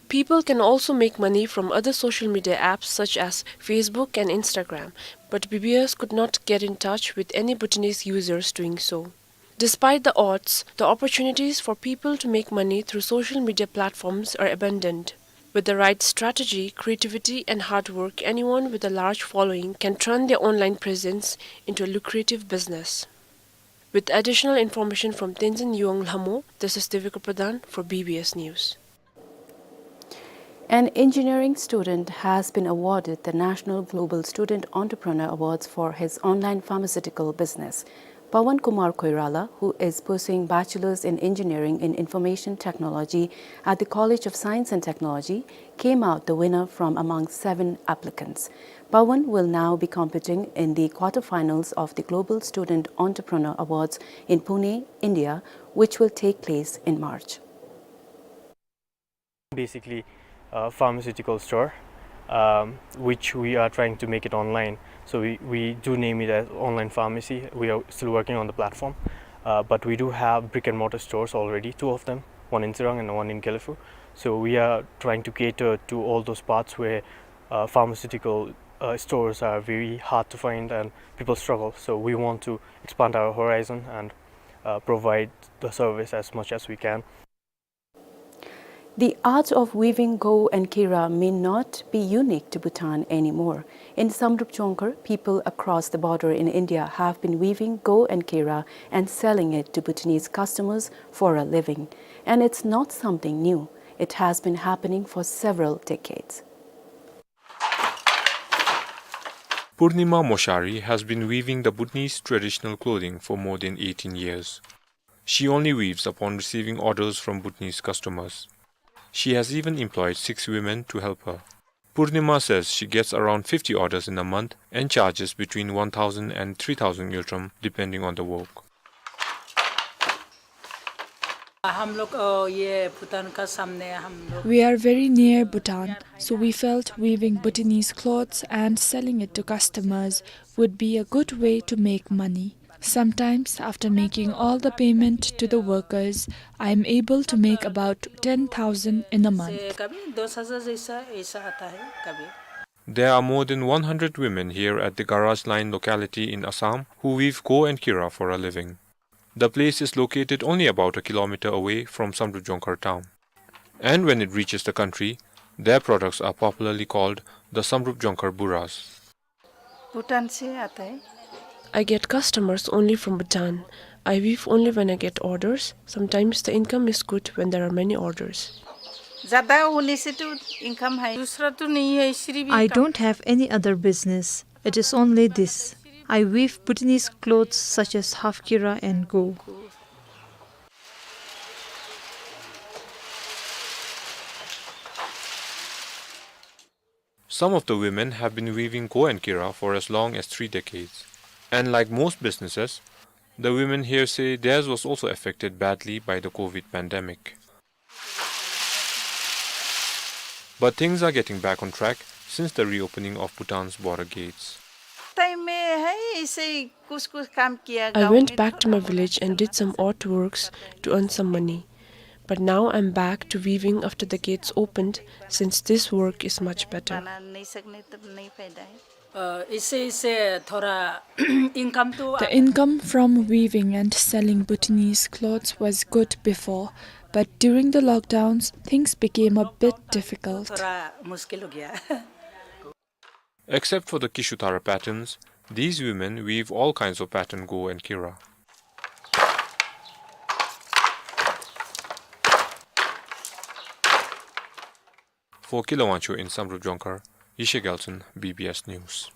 People can also make money from other social media apps such as Facebook and Instagram, but B B S could not get in touch with any Bhutanese users doing so. Despite the odds, the opportunities for people to make money through social media platforms are abundant. With the right strategy, creativity and hard work, anyone with a large following can turn their online presence into a lucrative business. With additional information from Tenzin Yuang Lhamo, this is Devika Pradhan for B B S News. An engineering student has been awarded the National Global Student Entrepreneur Awards for his online pharmaceutical business. Pawan Kumar Koirala, who is pursuing Bachelor's in Engineering in Information Technology at the College of Science and Technology, came out the winner from among seven applicants. Pawan will now be competing in the quarterfinals of the Global Student Entrepreneur Awards in Pune, India, which will take place in March. Basically, a pharmaceutical store, um, which we are trying to make it online. So we, we do name it as online pharmacy. We are still working on the platform, uh, but we do have brick and mortar stores already, two of them, one in Tsirang and one in Gelephu. So we are trying to cater to all those parts where, uh, pharmaceutical, uh, stores are very hard to find and people struggle. So we want to expand our horizon and, uh, provide the service as much as we can. The art of weaving Go and Kira may not be unique to Bhutan anymore. In Samdrup Jongkhar, people across the border in India have been weaving Go and Kira and selling it to Bhutanese customers for a living. And it's not something new. It has been happening for several decades. Purnima Moshari has been weaving the Bhutanese traditional clothing for more than eighteen years. She only weaves upon receiving orders from Bhutanese customers. She has even employed six women to help her. Purnima says she gets around fifty orders in a month and charges between one thousand and three thousand ngultrum, depending on the work. हम लोग, अ, ये भूटान का सामने हम लोग We are very near Bhutan, so we felt weaving Bhutanese clothes and selling it to customers would be a good way to make money. Sometimes, after making all the payment to the workers, I am able to make about ten thousand in a month. से कभी दस हज़ार जैसा, ऐसा आता है कभी। There are more than one hundred women here at the Garage Line locality in Assam who weave Go and Kira for a living. The place is located only about a kilometer away from Samdrup Jongkhar town. And when it reaches the country, their products are popularly called the Samdrup Jongkhar Buras. Bhutan से आता है। I get customers only from Bhutan. I weave only when I get orders. Sometimes the income is good when there are many orders. ज़्यादा होने से तो इनकम है, दूसरा तो नहीं है, सिर्फ ये I काम। Don't have any other business. It is only this. I weave Bhutanese clothes such as Half Kira and Go. Some of the women have been weaving Go and Kira for as long as three decades. And like most businesses, the women here say theirs was also affected badly by the COVID pandemic. But things are getting back on track since the reopening of Bhutan's border gates. Time में है, ऐसे ही कुछ कुछ काम किया I गाँव went में back to my village and did some odd works to earn some money. But now I'm back to weaving after the gates opened, since this work is much better. बना नहीं सकने तब नहीं फायदा है। अ, इससे, इससे थोड़ा इनकम तो The income from weaving and selling Bhutanese clothes was good before, but during the lockdowns, things became a bit difficult. थोड़ा मुश्किल हो गया। Except for the Kishu Thara patterns, these women weave all kinds of pattern go and kira. For Kila Wangchuk in Samdrup Jongkhar, Yeshe Gyaltshen, B B S News.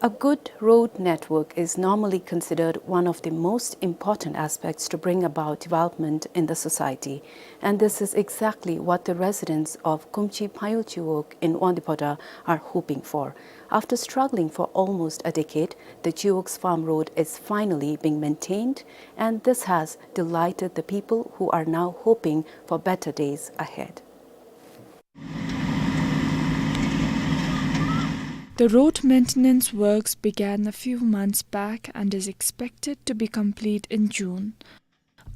A good road network is normally considered one of the most important aspects to bring about development in the society, and this is exactly what the residents of Kumchi Phayul Chiwog in Wangdue Phodrang are hoping for. After struggling for almost a decade, the Chiwog's farm road is finally being maintained, and this has delighted the people who are now hoping for better days ahead. The road maintenance works began a few months back and is expected to be complete in June.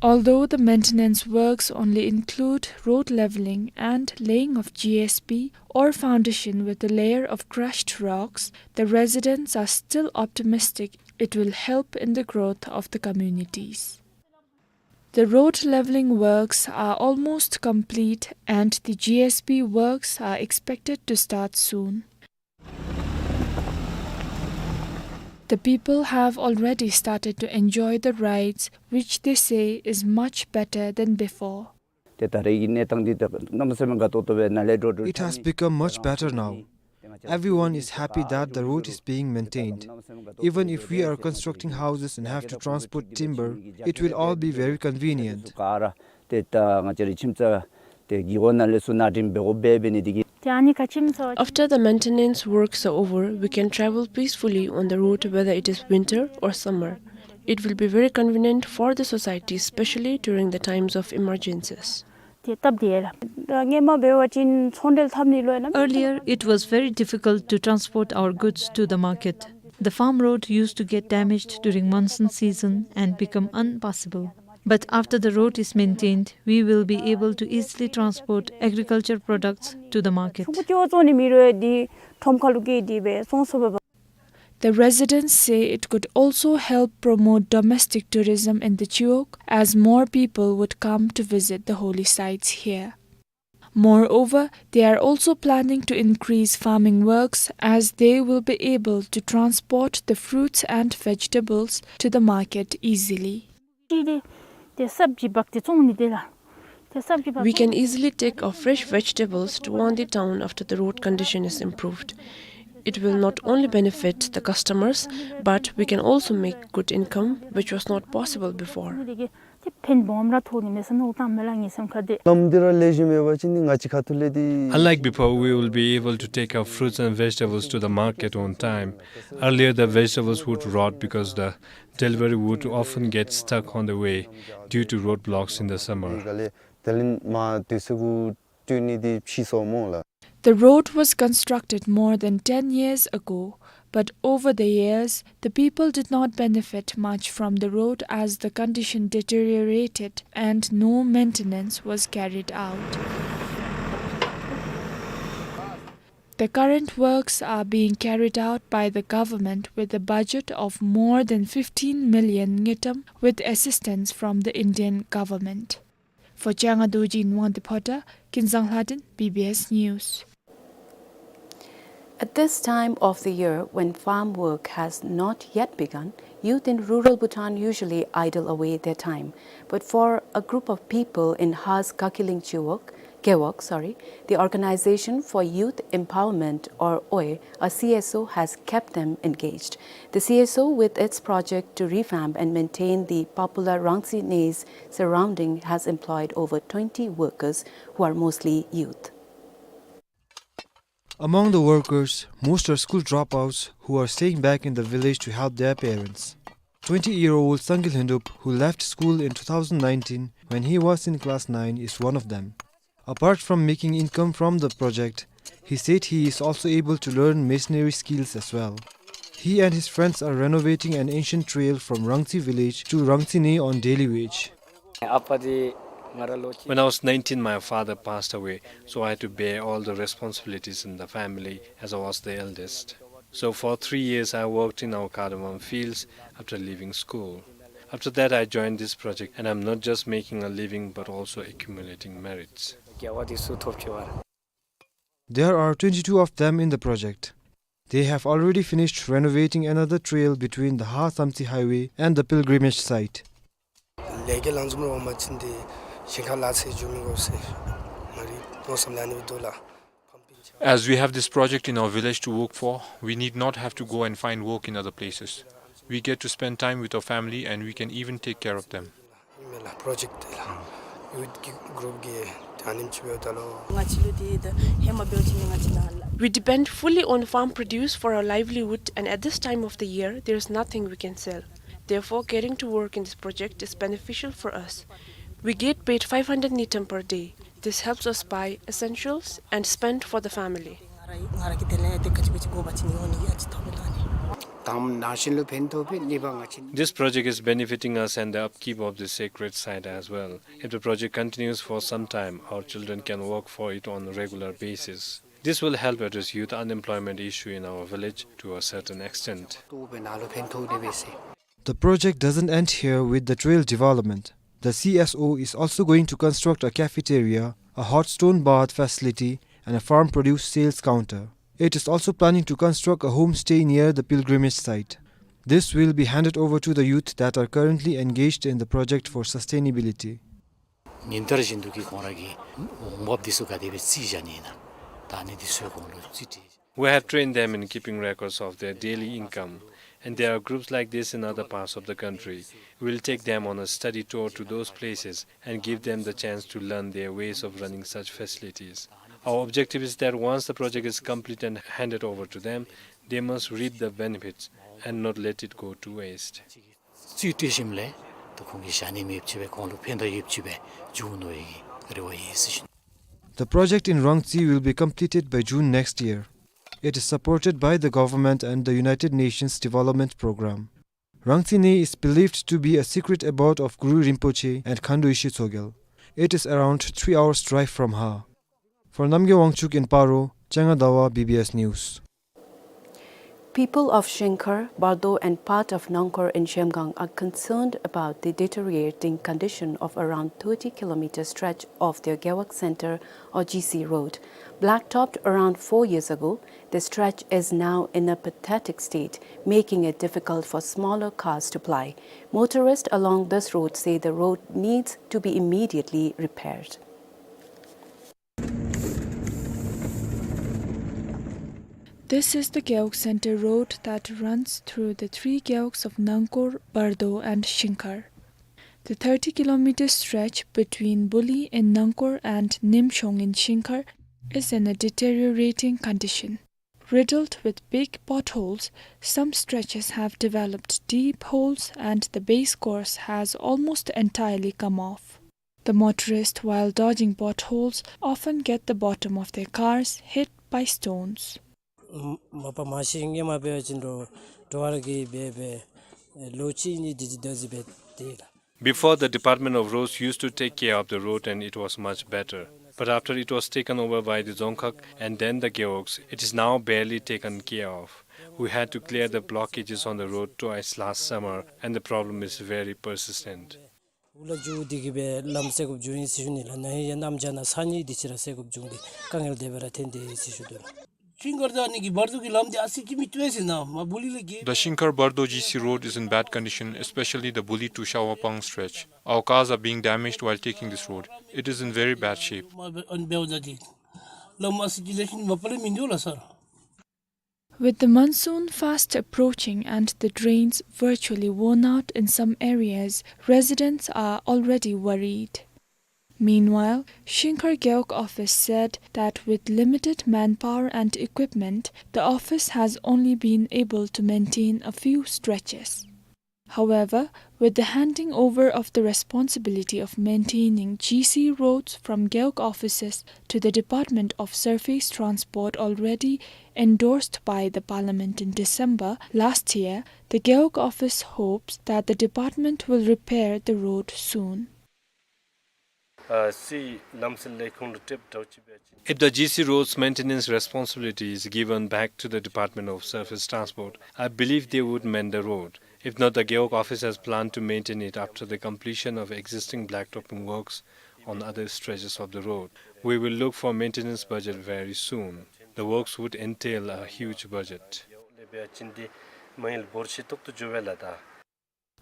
Although the maintenance works only include road leveling and laying of G S B or foundation with a layer of crushed rocks, the residents are still optimistic it will help in the growth of the communities. The road leveling works are almost complete and the G S B works are expected to start soon. The people have already started to enjoy the rides, which they say is much better than before. ཏེ་ད་རེས་ཀྱི་གནས་སྟངས་འདི་ད་གནམ་མེད་ས་མེད་དགའ་ཏོག་ཏོ་སྦེ་ནཱ་ལས་འགྲོ་འགྲུལ། It has become much better now. Everyone is happy that the road is being maintained. Even if we are constructing houses and have to transport timber, it will all be very convenient. ཏེ་ད་ང་བཅས་རའི་ཁྱིམ་ཚང་ཏེ་གི་འོག་ནང་ལས་ཚུར་ནང་འགྲིམ་འབད་དགོ་པས་འབད་ནི་འདི་གིས། ཏེ་ཨ་ནི་ག་ཁྱིམ་ཚང་། After the maintenance works are over, we can travel peacefully on the road whether it is winter or summer. It will be very convenient for the society, especially during the times of emergencies. ཏེ་སྟབས་བདེ་ལགས། ད་སྔོན་མ་འབད་བ་ཅིན་ཚོང་འབྲེལ་འཐབ་ནི་ལུ་ཡང་ན། Earlier, it was very difficult to transport our goods to the market. The farm road used to get damaged during monsoon season and become unpassable. But after the road is maintained, we will be able to easily transport agriculture products to the market. ཆུང་ཀུ་ཅིག་བཙོང་ནི་མེད་རུང་འདི་ཁྲོམ་ཁ་ལུ་བསྐྱལ་ཏེ་སྦེ་བཙོང་ཚུགས་པས། The residents say it could also help promote domestic tourism in the Chiwog, as more people would come to visit the holy sites here. Moreover, they are also planning to increase farming works, as they will be able to transport the fruits and vegetables to the market easily. ཏེ་ཏེ་ཏེ་སབ་ཇི་འབག་སྟེ་བཙོང་ནི་དེ་ལགས། ཏེ་སབ་ཇི་འབག་We can easily take our fresh vegetables to Wangdue town after the road condition is improved. It will not only benefit the customers, but we can also make good income, which was not possible before. ཏེ་ཕན་སྦོམ་ར་ཐོགས་ནི་མས་ཟེར་མནོ་བསམ་མས་ལགས་ངེའི་སེམས་ཁར་ཏེ། ལམ་འདི་ར་ལེགས་ཤོམ་ཡོད་པ་ཅིན་ནི་ང་བཅས་ཁ་ཐུག་ལས་འདི། Unlike before, we will be able to take our fruits and vegetables to the market on time. Earlier, the vegetables would rot because the delivery would often get stuck on the way due to roadblocks in the summer. དེ་ལས་མར་དུས་ཚོད་གུ་སྤྲོད་ནི་འདི་ཕྱིས་སོ་སྨོ་ལགས། The road was constructed more than ten years ago, but over the years, the people did not benefit much from the road as the condition deteriorated and no maintenance was carried out. The current works are being carried out by the government with a budget of more than fifteen million ngultrum with assistance from the Indian government. For Changa Dorji in Wangdue Phodrang, Kinzang Lhadin, B B S News. At this time of the year, when farm work has not yet begun, youth in rural Bhutan usually idle away their time. But for a group of people in Has Kakiling Chiwog, Gewog, sorry, the Organization for Youth Empowerment, or O Y E, a C S O, has kept them engaged. The C S O, with its project to revamp and maintain the popular Rangsi Nae's surrounding, has employed over twenty workers who are mostly youth. Among the workers, most are school dropouts who are staying back in the village to help their parents. Twenty-year-old Sangil Hindop, who left school in two thousand nineteen when he was in class nine, is one of them. Apart from making income from the project, He said he is also able to learn masonry skills as well. He and his friends are renovating an ancient trail from Rangtse village to Rangtsine on daily wage. When I was nineteen, my father passed away, so I had to bear all the responsibilities in the family as I was the eldest. So for three years, I worked in our cardamom fields after leaving school. After that, I joined this project, and I'm not just making a living, but also accumulating merits. There are twenty-two of them in the project. They have already finished renovating another trail between the Ha Samtse highway and the pilgrimage site. ལས་ཀ་ལང་འཛོམས་རོགས་མ་ཕྱིན་ཏེ་ཞིང་ཁ་ལ་ཚེ་འཇུག་མི་དགོ་ཟེར་མ་རེད། མནོ་བསམ་ལ་ནི་འདུག་ལ། As we have this project in our village to work for, we need not have to go and find work in other places. We get to spend time with our family and we can even take care of them. ཨིན་མས་ལགས། པྲོ་ཇེཀཊ་དེ་ལགས། ཡུཐ་གི་གུ་རུཔ་གི་ཨ་ནེམ་ཅིག་འབདཝ་ད་ལུ། ང་བཅས་ལུ་དེ་ད་ཧེ་མ་འབདཝ་ཅིག་ནི་ང་བཅས་ནང་ལགས། We depend fully on farm produce for our livelihood, and at this time of the year, there is nothing we can sell. Therefore, getting to work in this project is beneficial for us. We get paid five hundred ngultrum per day. This helps us buy essentials and spend for the family. This project is benefiting us and the upkeep of the sacred site as well. If the project continues for some time, our children can work for it on a regular basis. This will help address youth unemployment issue in our village to a certain extent. The project doesn't end here with the trail development. The C S O is also going to construct a cafeteria, a hot stone bath facility, and a farm produce sales counter. It is also planning to construct a homestay near the pilgrimage site. This will be handed over to the youth that are currently engaged in the project for sustainability. ཉིན་ལྟར་བཞིན་དུ་གི་ཁོང་ར་གི་འོང་འབབ་འདི་ཚུ་ག་དེ་སྦེ་རྩིས་བཞག་ནི་ཨིན་ན། ད་ཨ་ནི་འདི་ཚུ་ཁོང་ལུ་རྩིས་སྤྲོད། We have trained them in keeping records of their daily income, and there are groups like this in other parts of the country. We will take them on a study tour to those places and give them the chance to learn their ways of running such facilities. Our objective is that once the project is complete and handed over to them, they must reap the benefits and not let it go to waste. རྩིས་སྤྲོད་ཞིནམ་ལས་ད་ཁོང་གི་བཞག་ནི་མེདཔ་ཅིག་སྦེ་ཁོང་ལུ་ཕན་ཐོགས་ཡོདཔ་ཅིག་སྦེ་འགྱོ་ནི་ཨིན་རེ་བ་ཡོད་ཟེར་ཞུ་ནི། The project in Rangtse will be completed by June next year. It is supported by the government and the United Nations Development Programme. Rangtsine is believed to be a secret abode of Guru Rinpoche and Khandro Yeshe Tsogyal. It is around three hours drive from Ha. For Namgay Wangchuk in Paro, Changa Dawa, B B S News. People of Shingkhar, Bardo and part of Nangkor in Zhemgang are concerned about the deteriorating condition of around thirty kilometer stretch of their Gewog Center or G C road. Blacktopped around four years ago, the stretch is now in a pathetic state, making it difficult for smaller cars to ply. Motorists along this road say the road needs to be immediately repaired. This is the Gewog Center road that runs through the three gewogs of Nangkor, Bardo and Shingkhar. The thirty kilometer stretch between Buli in Nangkor and Nimshong in Shingkhar is in a deteriorating condition. Riddled with big potholes, some stretches have developed deep holes and the base course has almost entirely come off. The motorists, while dodging potholes, often get the bottom of their cars hit by stones. མ་པ་མ་ཤེས་ངེས་མ་འབད་བ་ཅིན་འགྲོ་འགྲོ་བ་ར་གིས་འབད་འབད་ལོ་གཅིག་གཉིས་དེ་ཅིག་སྡོད་ཅི་འབད་དེ་ལགས། Before, the Department of Roads used to take care of the road and it was much better. But after it was taken over by the Dzongkhag and then the gewogs, it is now barely taken care of. We had to clear the blockages on the road twice last summer, and the problem is very persistent. འུ་ལག་འགྱོ་དེ་གིས་སྦེ་ལམ་སེལ་དགོཔ་བྱུང་ཡི་ཟེར་ཞུ་ནི་ལགས། ན་ཧིང་ཡང་གནམ་བྱཱར་ནང་ས་ནི་དེ་ཅིག་ར་སེལ་དགོཔ་བྱུང་སྟེ་དཀའ་ངལ་དེ་སྦེ་ར་ཐོན་ཏེ་ཡོད་ཟེར་ཞུ་དོ་ལགས། ཤིང་མཁར་དང་ཨ་ནི་གི་བར་དུ་གི་ལམ་དེ་ཨ་ཙི་ཅིག་མི་བཏུབ་ཟེར་ན་མ་བུ་ལི་ལ་གི། The Shingkhar Bardo G C road is in bad condition, especially the Buli to Shawapang stretch. Our cars are being damaged while taking this road. It is in very bad shape. མ་འབད་ཨ་ནི་འབདཝ་ད་དེ་ལམ་ཨ་ཙི་ཅིག་ལེགས་ཤོམ་མ་པ་ལས་མིན་འདུག་ལགས་སར། With the monsoon fast approaching and the drains virtually worn out in some areas, residents are already worried. Meanwhile, Shingkhar Gewog office said that with limited manpower and equipment, the office has only been able to maintain a few stretches. However, with the handing over of the responsibility of maintaining G C roads from Gewog offices to the Department of Surface Transport already endorsed by the Parliament in December last year, the Gewog office hopes that the department will repair the road soon. ཨ་སི་ལམ་སེལ་ལས་ཁུངས་ལུ་ཏེ་འབྲེལ་བ་ཅིག་འབད་བ་ཅིན། If the G C roads maintenance responsibility is given back to the Department of Surface Transport, I believe they would mend the road. If not, the Gewog office has planned to maintain it after the completion of existing blacktopping works on other stretches of the road. We will look for maintenance budget very soon. The works would entail a huge budget.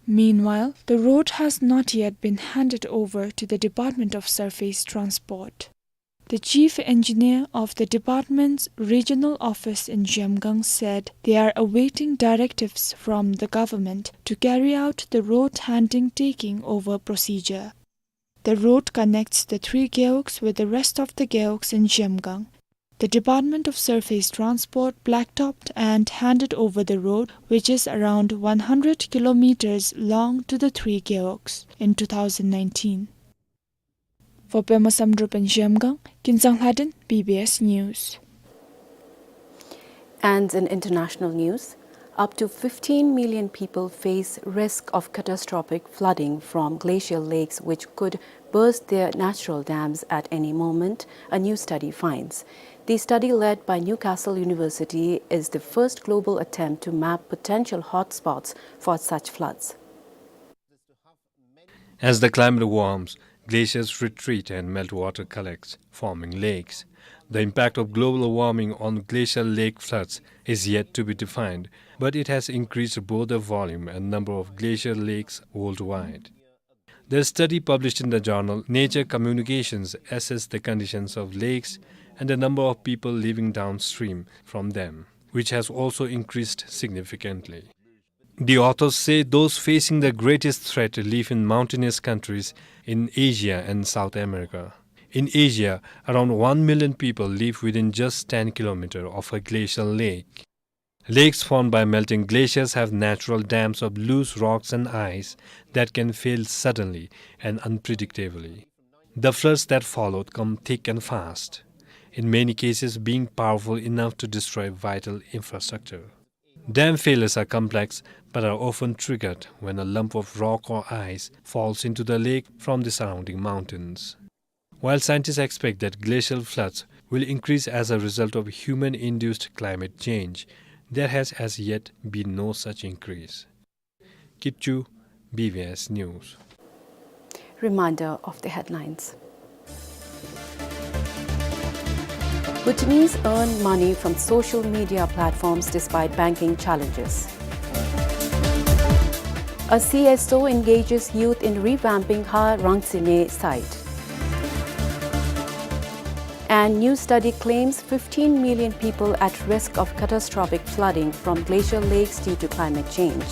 Meanwhile, the road has not yet been handed over to the Department of Surface Transport. The chief engineer of the department's regional office in Zhemgang said they are awaiting directives from the government to carry out the road handing taking over procedure. The road connects the three gewogs with the rest of the gewogs in Zhemgang. The Department of Surface Transport blacktopped and handed over the road, which is around one hundred kilometers long, to the three gewogs in two thousand nineteen. For Pema Samdrup in Zhemgang, Kinzang Lhaden, B B S News. And in international news, up to fifteen million people face risk of catastrophic flooding from glacial lakes, which could burst their natural dams at any moment, a new study finds. The study, led by Newcastle University, is the first global attempt to map potential hotspots for such floods. As the climate warms, glaciers retreat and meltwater collects, forming lakes. The impact of global warming on glacial lake floods is yet to be defined, but it has increased both the volume and number of glacial lakes worldwide. The study, published in the journal Nature Communications, assessed the conditions of lakes and the number of people living downstream from them, which has also increased significantly. The authors say those facing the greatest threat live in mountainous countries in Asia and South America. In Asia, around one million people live within just ten kilometers of a glacial lake. Lakes formed by melting glaciers have natural dams of loose rocks and ice that can fail suddenly and unpredictably. The floods that followed come thick and fast, in many cases being powerful enough to destroy vital infrastructure. Dam failures are complex but are often triggered when a lump of rock or ice falls into the lake from the surrounding mountains. While scientists expect that glacial floods will increase as a result of human-induced climate change, there has as yet been no such increase. Kipchu, B B S News. Reminder of the headlines. Bhutanese earn money from social media platforms despite banking challenges. A C S O engages youth in revamping Ha Rangsine site. And new study claims fifteen million people at risk of catastrophic flooding from glacial lakes due to climate change.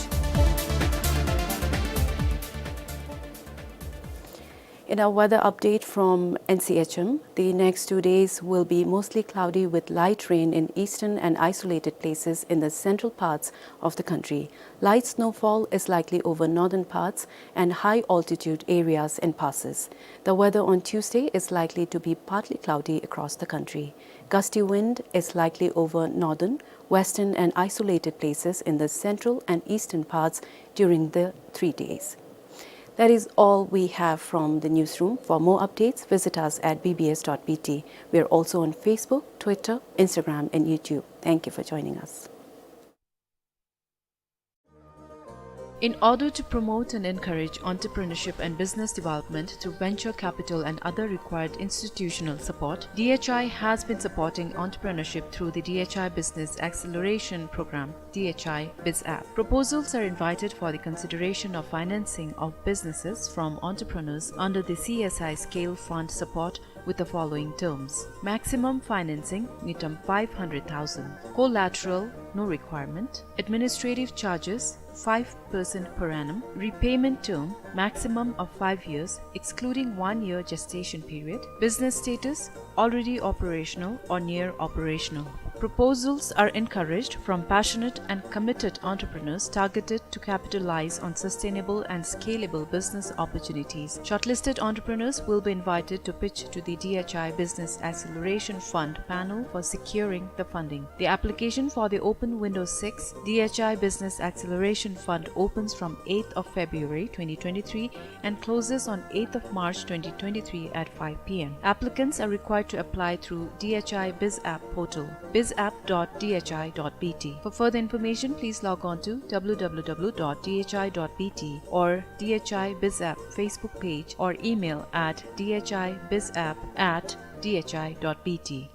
In our weather update from N C H M, the next two days will be mostly cloudy with light rain in eastern and isolated places in the central parts of the country. Light snowfall is likely over northern parts and high altitude areas and passes. The weather on Tuesday is likely to be partly cloudy across the country. Gusty wind is likely over northern, western and isolated places in the central and eastern parts during the three days. That is all we have from the newsroom. For more updates, visit us at B B S dot B T. We are also on Facebook, Twitter, Instagram and YouTube. Thank you for joining us. In order to promote and encourage entrepreneurship and business development through venture capital and other required institutional support, D H I has been supporting entrepreneurship through the D H I Business Acceleration Program, D H I BizApp. Proposals are invited for the consideration of financing of businesses from entrepreneurs under the C S I Scale Fund support with the following terms. Maximum financing, ngultrum five hundred thousand. Collateral, no requirement. Administrative charges, five percent per annum. Repayment term, maximum of five years, excluding one year gestation period. Business status, already operational or near operational. Proposals are encouraged from passionate and committed entrepreneurs targeted to capitalize on sustainable and scalable business opportunities. Shortlisted entrepreneurs will be invited to pitch to the D H I Business Acceleration Fund panel for securing the funding. The application for the Open Window six D H I Business Acceleration Fund opens from eighth of February twenty twenty-three and closes on eighth of March twenty twenty-three at five P M. Applicants are required to apply through D H I BizApp portal, bizapp dot D H I dot B T. For further information, please log on to W W W dot D H I dot B T or D H I BizApp Facebook page or email at D H I bizApp at D H I dot B T.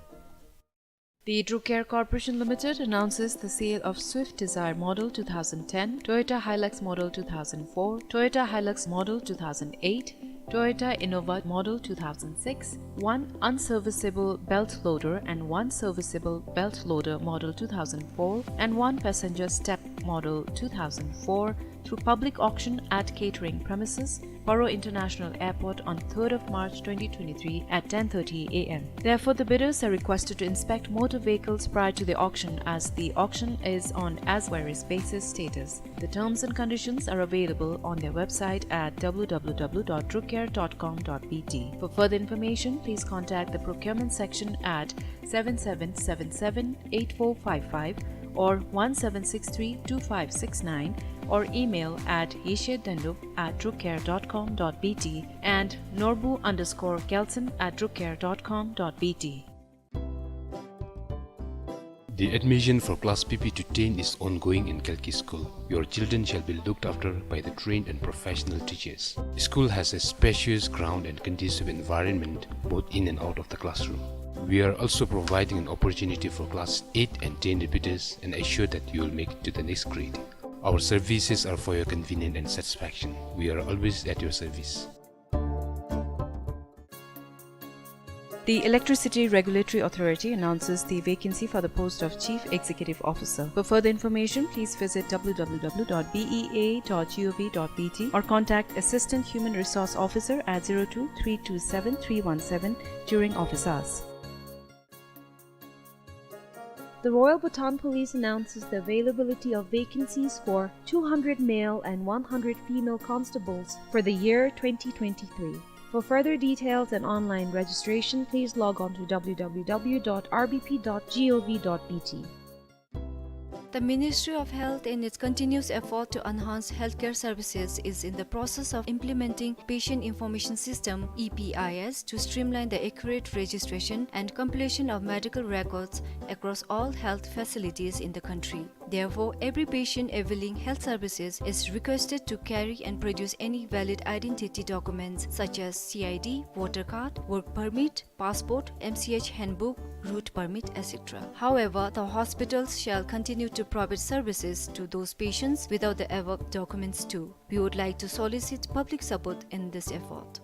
The Drucare Corporation Limited announces the sale of Swift Dzire Model two thousand ten, Toyota Hilux Model two thousand four, Toyota Hilux Model two thousand eight, Toyota Innova Model two thousand six, one unserviceable belt loader and one serviceable belt loader Model two thousand four, and one passenger step Model two thousand four through public auction at catering premises, Paro International Airport, on third of March twenty twenty-three at ten thirty A M. Therefore, the bidders are requested to inspect motor vehicles prior to the auction, as the auction is on as-where-is basis status. The terms and conditions are available on their website at W W W dot drucare dot com dot B T. For further information, please contact the procurement section at seven seven seven seven eight four five five or one seven six three two five six nine, or email at yeshe dandup at drucare dot com dot B T and norbu underscore gelson at drucare dot com dot B T. The admission for class P P to ten is ongoing in Kalki School. Your children shall be looked after by the trained and professional teachers. The school has a spacious ground and conducive environment both in and out of the classroom. We are also providing an opportunity for class eight and ten repeaters and assure that you will make it to the next grade. Our services are for your convenience and satisfaction. We are always at your service. The Electricity Regulatory Authority announces the vacancy for the post of Chief Executive Officer. For further information, please visit W W W dot B E A dot G O V dot B T or contact Assistant Human Resource Officer at zero two three two seven three one seven during office hours. The Royal Bhutan Police announces the availability of vacancies for two hundred male and one hundred female constables for the year twenty twenty-three. For further details and online registration, please log on to W W W dot R B P dot G O V dot B T. The Ministry of Health, in its continuous effort to enhance healthcare services, is in the process of implementing Patient Information System, E P I S, to streamline the accurate registration and completion of medical records across all health facilities in the country. Therefore, every patient availing health services is requested to carry and produce any valid identity documents such as C I D, voter card, work permit, passport, M C H handbook, route permit, et cetera. However, the hospitals shall continue to provide services to those patients without the above documents too. We would like to solicit public support in this effort.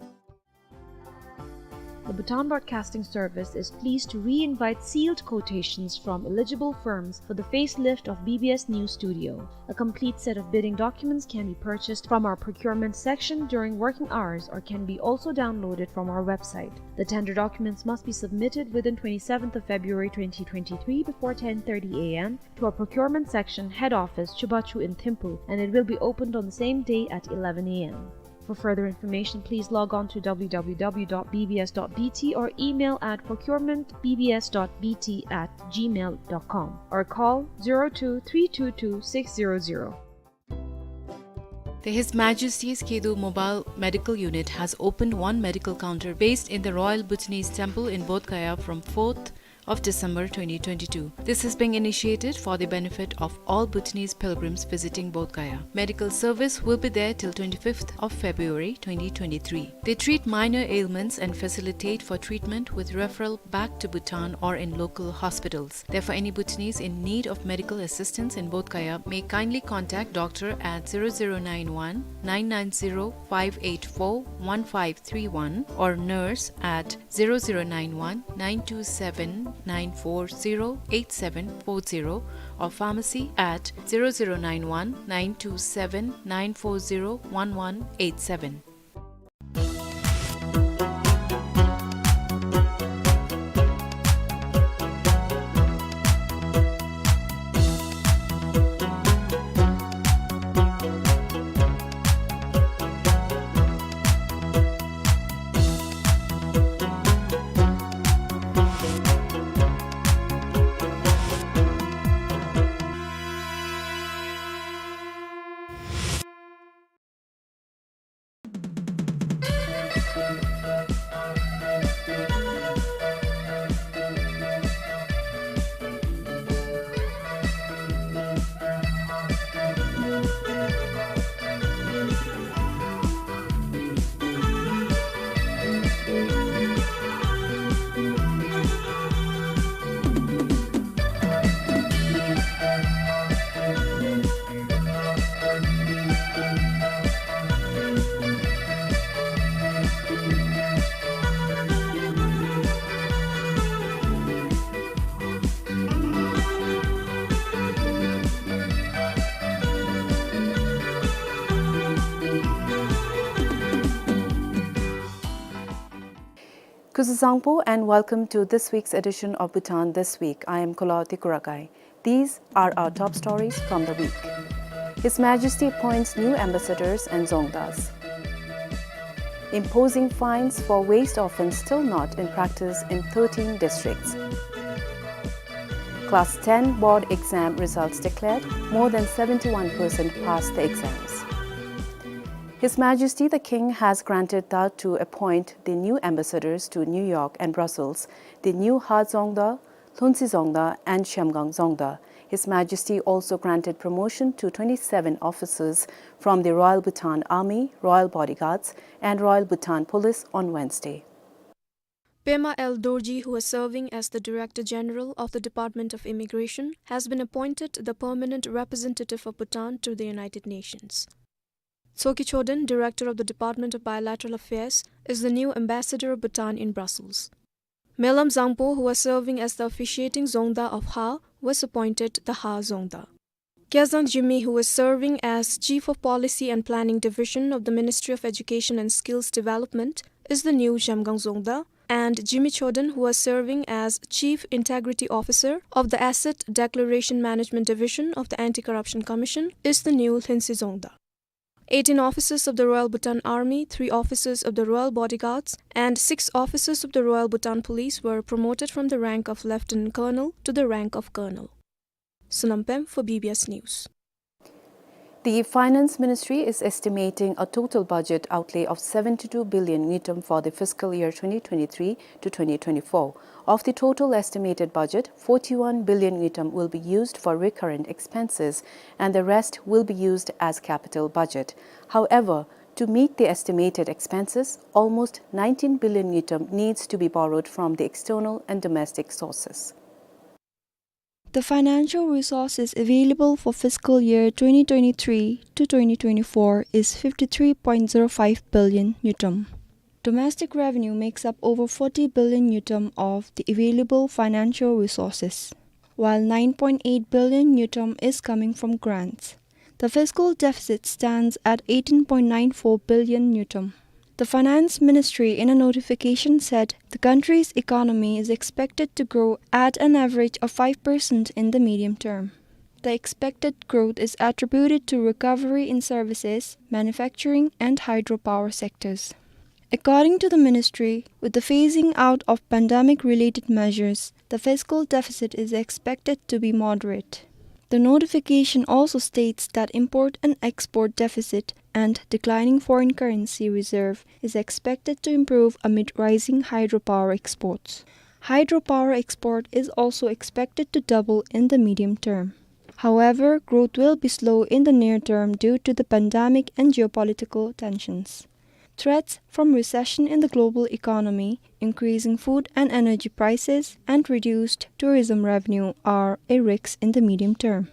The Bhutan Broadcasting Service is pleased to re-invite sealed quotations from eligible firms for the facelift of B B S News Studio. A complete set of bidding documents can be purchased from our procurement section during working hours or can be also downloaded from our website. The tender documents must be submitted within twenty-seventh of February twenty twenty-three before ten thirty A M to our procurement section head office, Chubachu in Thimphu, and it will be opened on the same day at eleven A M. For further information, please log on to W W W dot B B S dot B T or email at procurement B B S dot B T at gmail dot com or call zero two three two two six zero zero. The His Majesty's Khedo Mobile Medical Unit has opened one medical counter based in the Royal Bhutanese Temple in Bodh Gaya from fourth of December twenty twenty-two. This is being initiated for the benefit of all Bhutanese pilgrims visiting Bodh Gaya. Medical service will be there till twenty-fifth of February twenty twenty-three. They treat minor ailments and facilitate for treatment with referral back to Bhutan or in local hospitals. Therefore, any Bhutanese in need of medical assistance in Bodh Gaya may kindly contact doctor at zero zero nine one nine nine zero five eight four one five three one or nurse at zero zero nine one nine two seven nine four zero eight seven four zero or pharmacy at zero zero nine one nine two seven nine four zero one one eight seven. Kuzuzangpo and welcome to this week's edition of Bhutan This Week. I am Kulaw Tikuragai. These are our top stories from the week. His Majesty appoints new ambassadors and dzongdas. Imposing fines for waste offence still not in practice in thirteen districts. Class ten board exam results declared, more than seventy-one percent passed the exams. His Majesty the King has granted Daw to appoint the new ambassadors to New York and Brussels, the new Haw Dzongdaw, Lhuntsi Dzongdaw and Zhemgang Dzongdaw. His Majesty also granted promotion to twenty-seven officers from the Royal Bhutan Army, Royal Bodyguards and Royal Bhutan Police on Wednesday. Pema L Dorji, who was serving as the Director General of the Department of Immigration, has been appointed the permanent representative of Bhutan to the United Nations. Tshogkhe Choden, Director of the Department of Bilateral Affairs, is the new ambassador of Bhutan in Brussels. Melam Zangpo, who was serving as the officiating Dzongdaw of Haw, was appointed the Haw Dzongdaw. Kezang Jimi, who was serving as Chief of Policy and Planning Division of the Ministry of Education and Skills Development, is the new Zhemgang Dzongdaw, and Jimi Choden, who was serving as Chief Integrity Officer of the Asset Declaration Management Division of the Anti-Corruption Commission, is the new Lhuntsi Dzongdaw. Eighteen officers of the Royal Bhutan Army, three officers of the Royal Bodyguards, and six officers of the Royal Bhutan Police were promoted from the rank of Lieutenant Colonel to the rank of Colonel. Sonam Pem for B B S News. The Finance Ministry is estimating a total budget outlay of seventy-two billion ngultrum for the fiscal year twenty twenty-three to twenty twenty-four. Of the total estimated budget, forty-one billion ngultrum will be used for recurrent expenses and the rest will be used as capital budget. However, to meet the estimated expenses, almost nineteen billion ngultrum needs to be borrowed from the external and domestic sources. The financial resources available for fiscal year twenty twenty-three to twenty twenty-four is fifty-three point zero five billion ngultrum. Domestic revenue makes up over forty billion ngultrum of the available financial resources, while nine point eight billion ngultrum is coming from grants. The fiscal deficit stands at eighteen point nine four billion ngultrum. The Finance Ministry, in a notification, said the country's economy is expected to grow at an average of five percent in the medium term. The expected growth is attributed to recovery in services, manufacturing, and hydropower sectors. According to the ministry, with the phasing out of pandemic-related measures, the fiscal deficit is expected to be moderate. The notification also states that import and export deficit and declining foreign currency reserve is expected to improve amid rising hydropower exports. Hydropower export is also expected to double in the medium term. However, growth will be slow in the near term due to the pandemic and geopolitical tensions. Threats from recession in the global economy, increasing food and energy prices, and reduced tourism revenue are a risk in the medium term.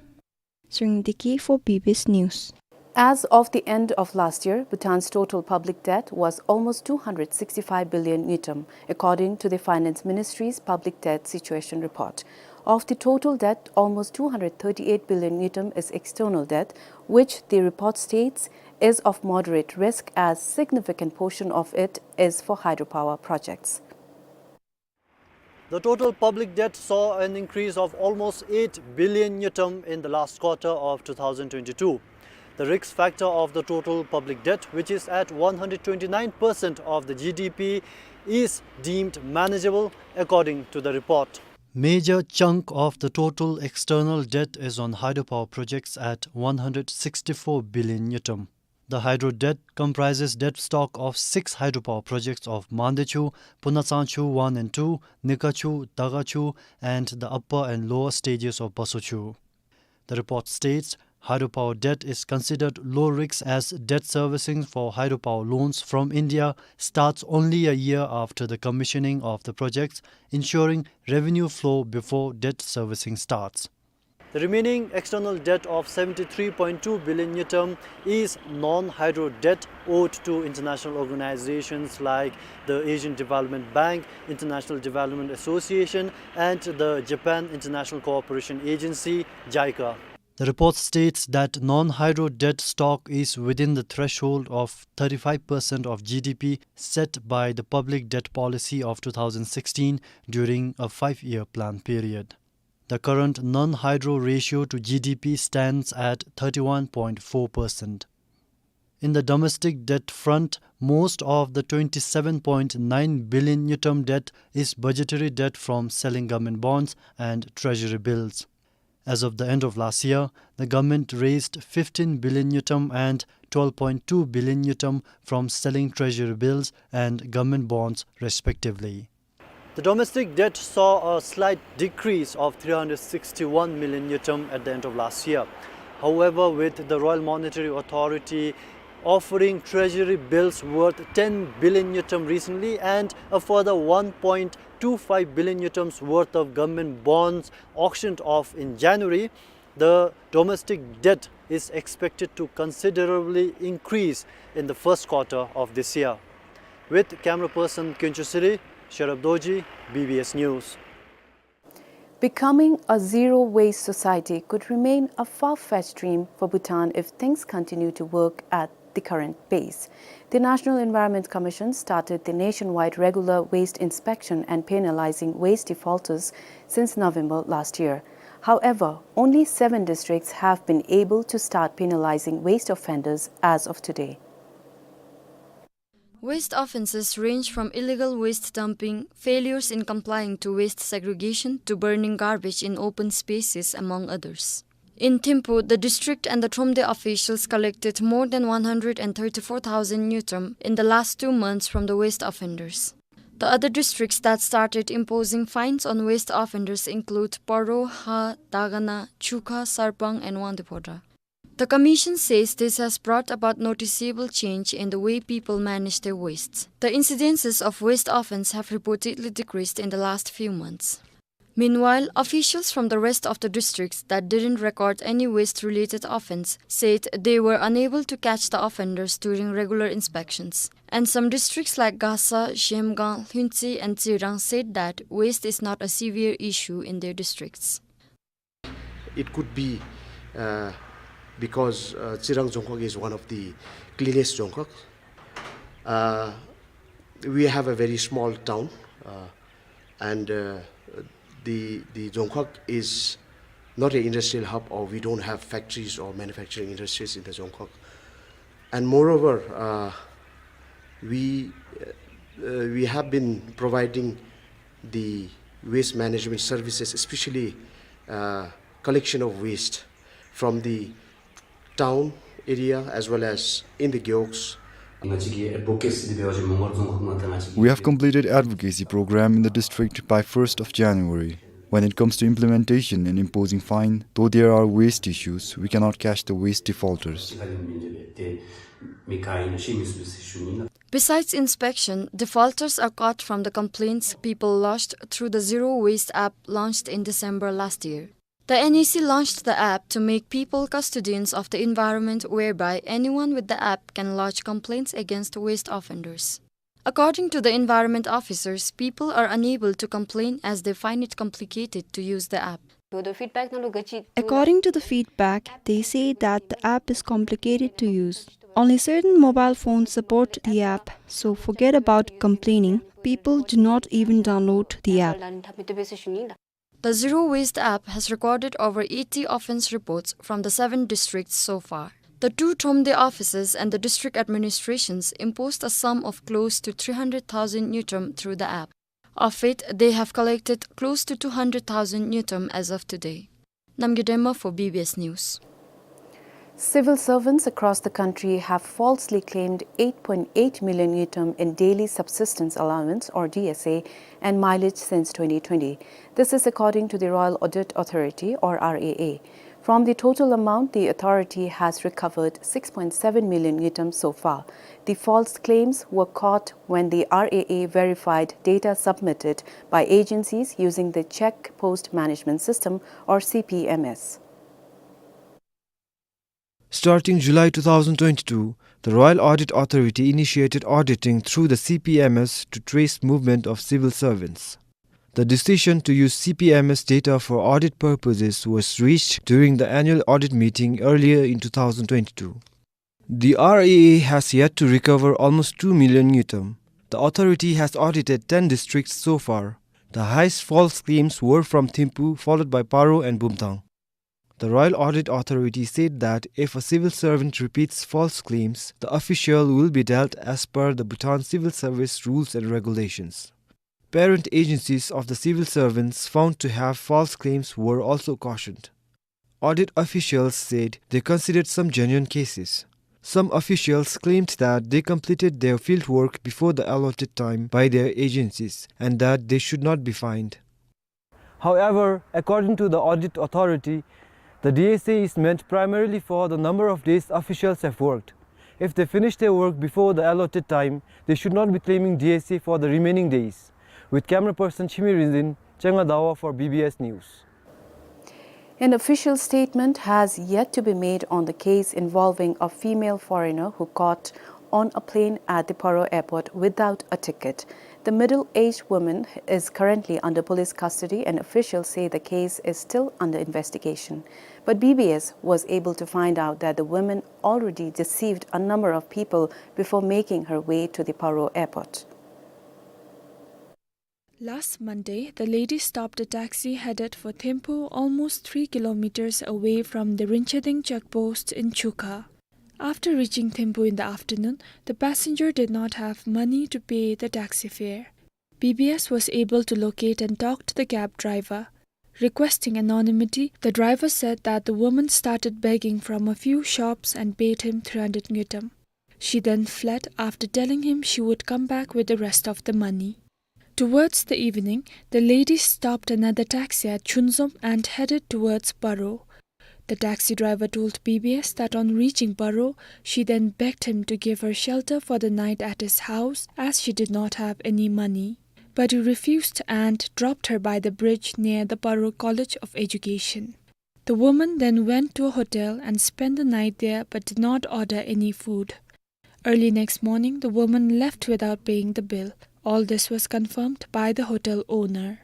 Tshering Deki for B B S News. As of the end of last year, Bhutan's total public debt was almost two hundred sixty-five billion ngultrum, according to the Finance Ministry's public debt situation report. Of the total debt, almost two hundred thirty-eight billion ngultrum is external debt, which the report states is of moderate risk as significant portion of it is for hydropower projects. The total public debt saw an increase of almost eight billion ngultrum in the last quarter of two thousand twenty-two. The risk factor of the total public debt, which is at one hundred twenty-nine percent of the G D P, is deemed manageable, according to the report. Major chunk of the total external debt is on hydropower projects at one hundred sixty-four billion ngultrum. The hydro debt comprises debt stock of six hydropower projects of Mandaechu, Punatsaangchu one and two, Nikachu, Dagachu, and the upper and lower stages of Basochu. The report states, hydropower debt is considered low risk as debt servicing for hydropower loans from India starts only a year after the commissioning of the projects, ensuring revenue flow before debt servicing starts. The remaining external debt of seventy-three point two billion ngultrum is non-hydro debt owed to international organizations like the Asian Development Bank, International Development Association, and the Japan International Cooperation Agency, JICA. The report states that non-hydro debt stock is within the threshold of thirty-five percent of G D P set by the public debt policy of two thousand sixteen during a five-year plan period. The current non-hydro ratio to G D P stands at thirty-one point four percent. In the domestic debt front, most of the twenty-seven point nine billion ngultrum debt is budgetary debt from selling government bonds and treasury bills. As of the end of last year, the government raised fifteen billion ngultrum and twelve point two billion ngultrum from selling treasury bills and government bonds, respectively. The domestic debt saw a slight decrease of three hundred sixty-one million ngultrum at the end of last year. However, with the Royal Monetary Authority offering treasury bills worth ten billion ngultrum recently and a further one point two five billion ngultrums worth of government bonds auctioned off in January, the domestic debt is expected to considerably increase in the first quarter of this year. With camera person Kyonchu Siri, Sherab Dorji, B B S News. Becoming a zero-waste society could remain a far-fetched dream for Bhutan if things continue to work at the current pace. The National Environment Commission started the nationwide regular waste inspection and penalizing waste defaulters since November last year. However, only seven districts have been able to start penalizing waste offenders as of today. Waste offenses range from illegal waste dumping, failures in complying to waste segregation, to burning garbage in open spaces, among others. In Thimphu, the district and the Thromde officials collected more than one hundred and thirty-four thousand ngultrum in the last two months from the waste offenders. The other districts that started imposing fines on waste offenders include Paro, Ha, Dagana, Chukha, Sarpang, and Wangdue Phodrang. The commission says this has brought about noticeable change in the way people manage their wastes. The incidences of waste offense have reportedly decreased in the last few months. Meanwhile, officials from the rest of the districts that didn't record any waste-related offense said they were unable to catch the offenders during regular inspections. And some districts like Gasa, Zhemgang, Lhuentse, and Tsirang said that waste is not a severe issue in their districts. It could be, uh, because, uh, Tsirang Dzongkhag is one of the cleanest Dzongkhag. Uh, we have a very small town, uh, and, uh, the, the Dzongkhag is not an industrial hub, or we don't have factories or manufacturing industries in the Dzongkhag. And moreover, uh, we, uh, we have been providing the waste management services, especially, uh, collection of waste from the town area as well as in the gewogs. We have completed advocacy program in the district by first of January. When it comes to implementation and imposing fine, though there are waste issues, we cannot catch the waste defaulters. Besides inspection, defaulters are caught from the complaints people lodged through the Zero Waste app launched in December last year. The N E C launched the app to make people custodians of the environment, whereby anyone with the app can lodge complaints against waste offenders. According to the environment officers, people are unable to complain as they find it complicated to use the app. According to the feedback, they say that the app is complicated to use. Only certain mobile phones support the app, so forget about complaining. People do not even download the app. The Zero Waste app has recorded over eighty offense reports from the seven districts so far. The two Thromde offices and the district administrations imposed a sum of close to three hundred thousand ngultrum through the app. Of it, they have collected close to two hundred thousand ngultrum as of today. Namgay Dengma for B B S News. Civil servants across the country have falsely claimed eight point eight million ngultrum in daily subsistence allowance, or D S A, and mileage since twenty twenty. This is according to the Royal Audit Authority, or R A A. From the total amount, the authority has recovered six point seven million ngultrum so far. The false claims were caught when the R A A verified data submitted by agencies using the Check Post Management System, or C P M S. Starting July two thousand twenty-two, the Royal Audit Authority initiated auditing through the C P M S to trace movement of civil servants. The decision to use C P M S data for audit purposes was reached during the annual audit meeting earlier in two thousand twenty-two. The R A A has yet to recover almost two million ngultrum. The authority has audited ten districts so far. The highest false claims were from Thimphu, followed by Paro and Bumthang. The Royal Audit Authority said that if a civil servant repeats false claims, the official will be dealt as per the Bhutan Civil Service rules and regulations. Parent agencies of the civil servants found to have false claims were also cautioned. Audit officials said they considered some genuine cases. Some officials claimed that they completed their field work before the allotted time by their agencies and that they should not be fined. However, according to the audit authority, the D S A is meant primarily for the number of days officials have worked. If they finish their work before the allotted time, they should not be claiming D S A for the remaining days. With camera person Chimi Rinzin, Changa Dawa for B B S News. An official statement has yet to be made on the case involving a female foreigner who got on a plane at the Paro airport without a ticket. The middle-aged woman is currently under police custody, and officials say the case is still under investigation. But B B S was able to find out that the woman already deceived a number of people before making her way to the Paro airport. Last Monday, the lady stopped a taxi headed for Thimphu, almost three kilometers away from the Rinchading checkpost in Chukha. After reaching Thimphu in the afternoon, the passenger did not have money to pay the taxi fare. B B S was able to locate and talk to the cab driver. Requesting anonymity, the driver said that the woman started begging from a few shops and paid him three hundred ngultrum. She then fled after telling him she would come back with the rest of the money. Towards the evening, the lady stopped another taxi at Chunzom and headed towards Paro. The taxi driver told B B S that on reaching Paro, she then begged him to give her shelter for the night at his house, as she did not have any money. But he refused and dropped her by the bridge near the Paro College of Education. The woman then went to a hotel and spent the night there but did not order any food. Early next morning, the woman left without paying the bill. All this was confirmed by the hotel owner.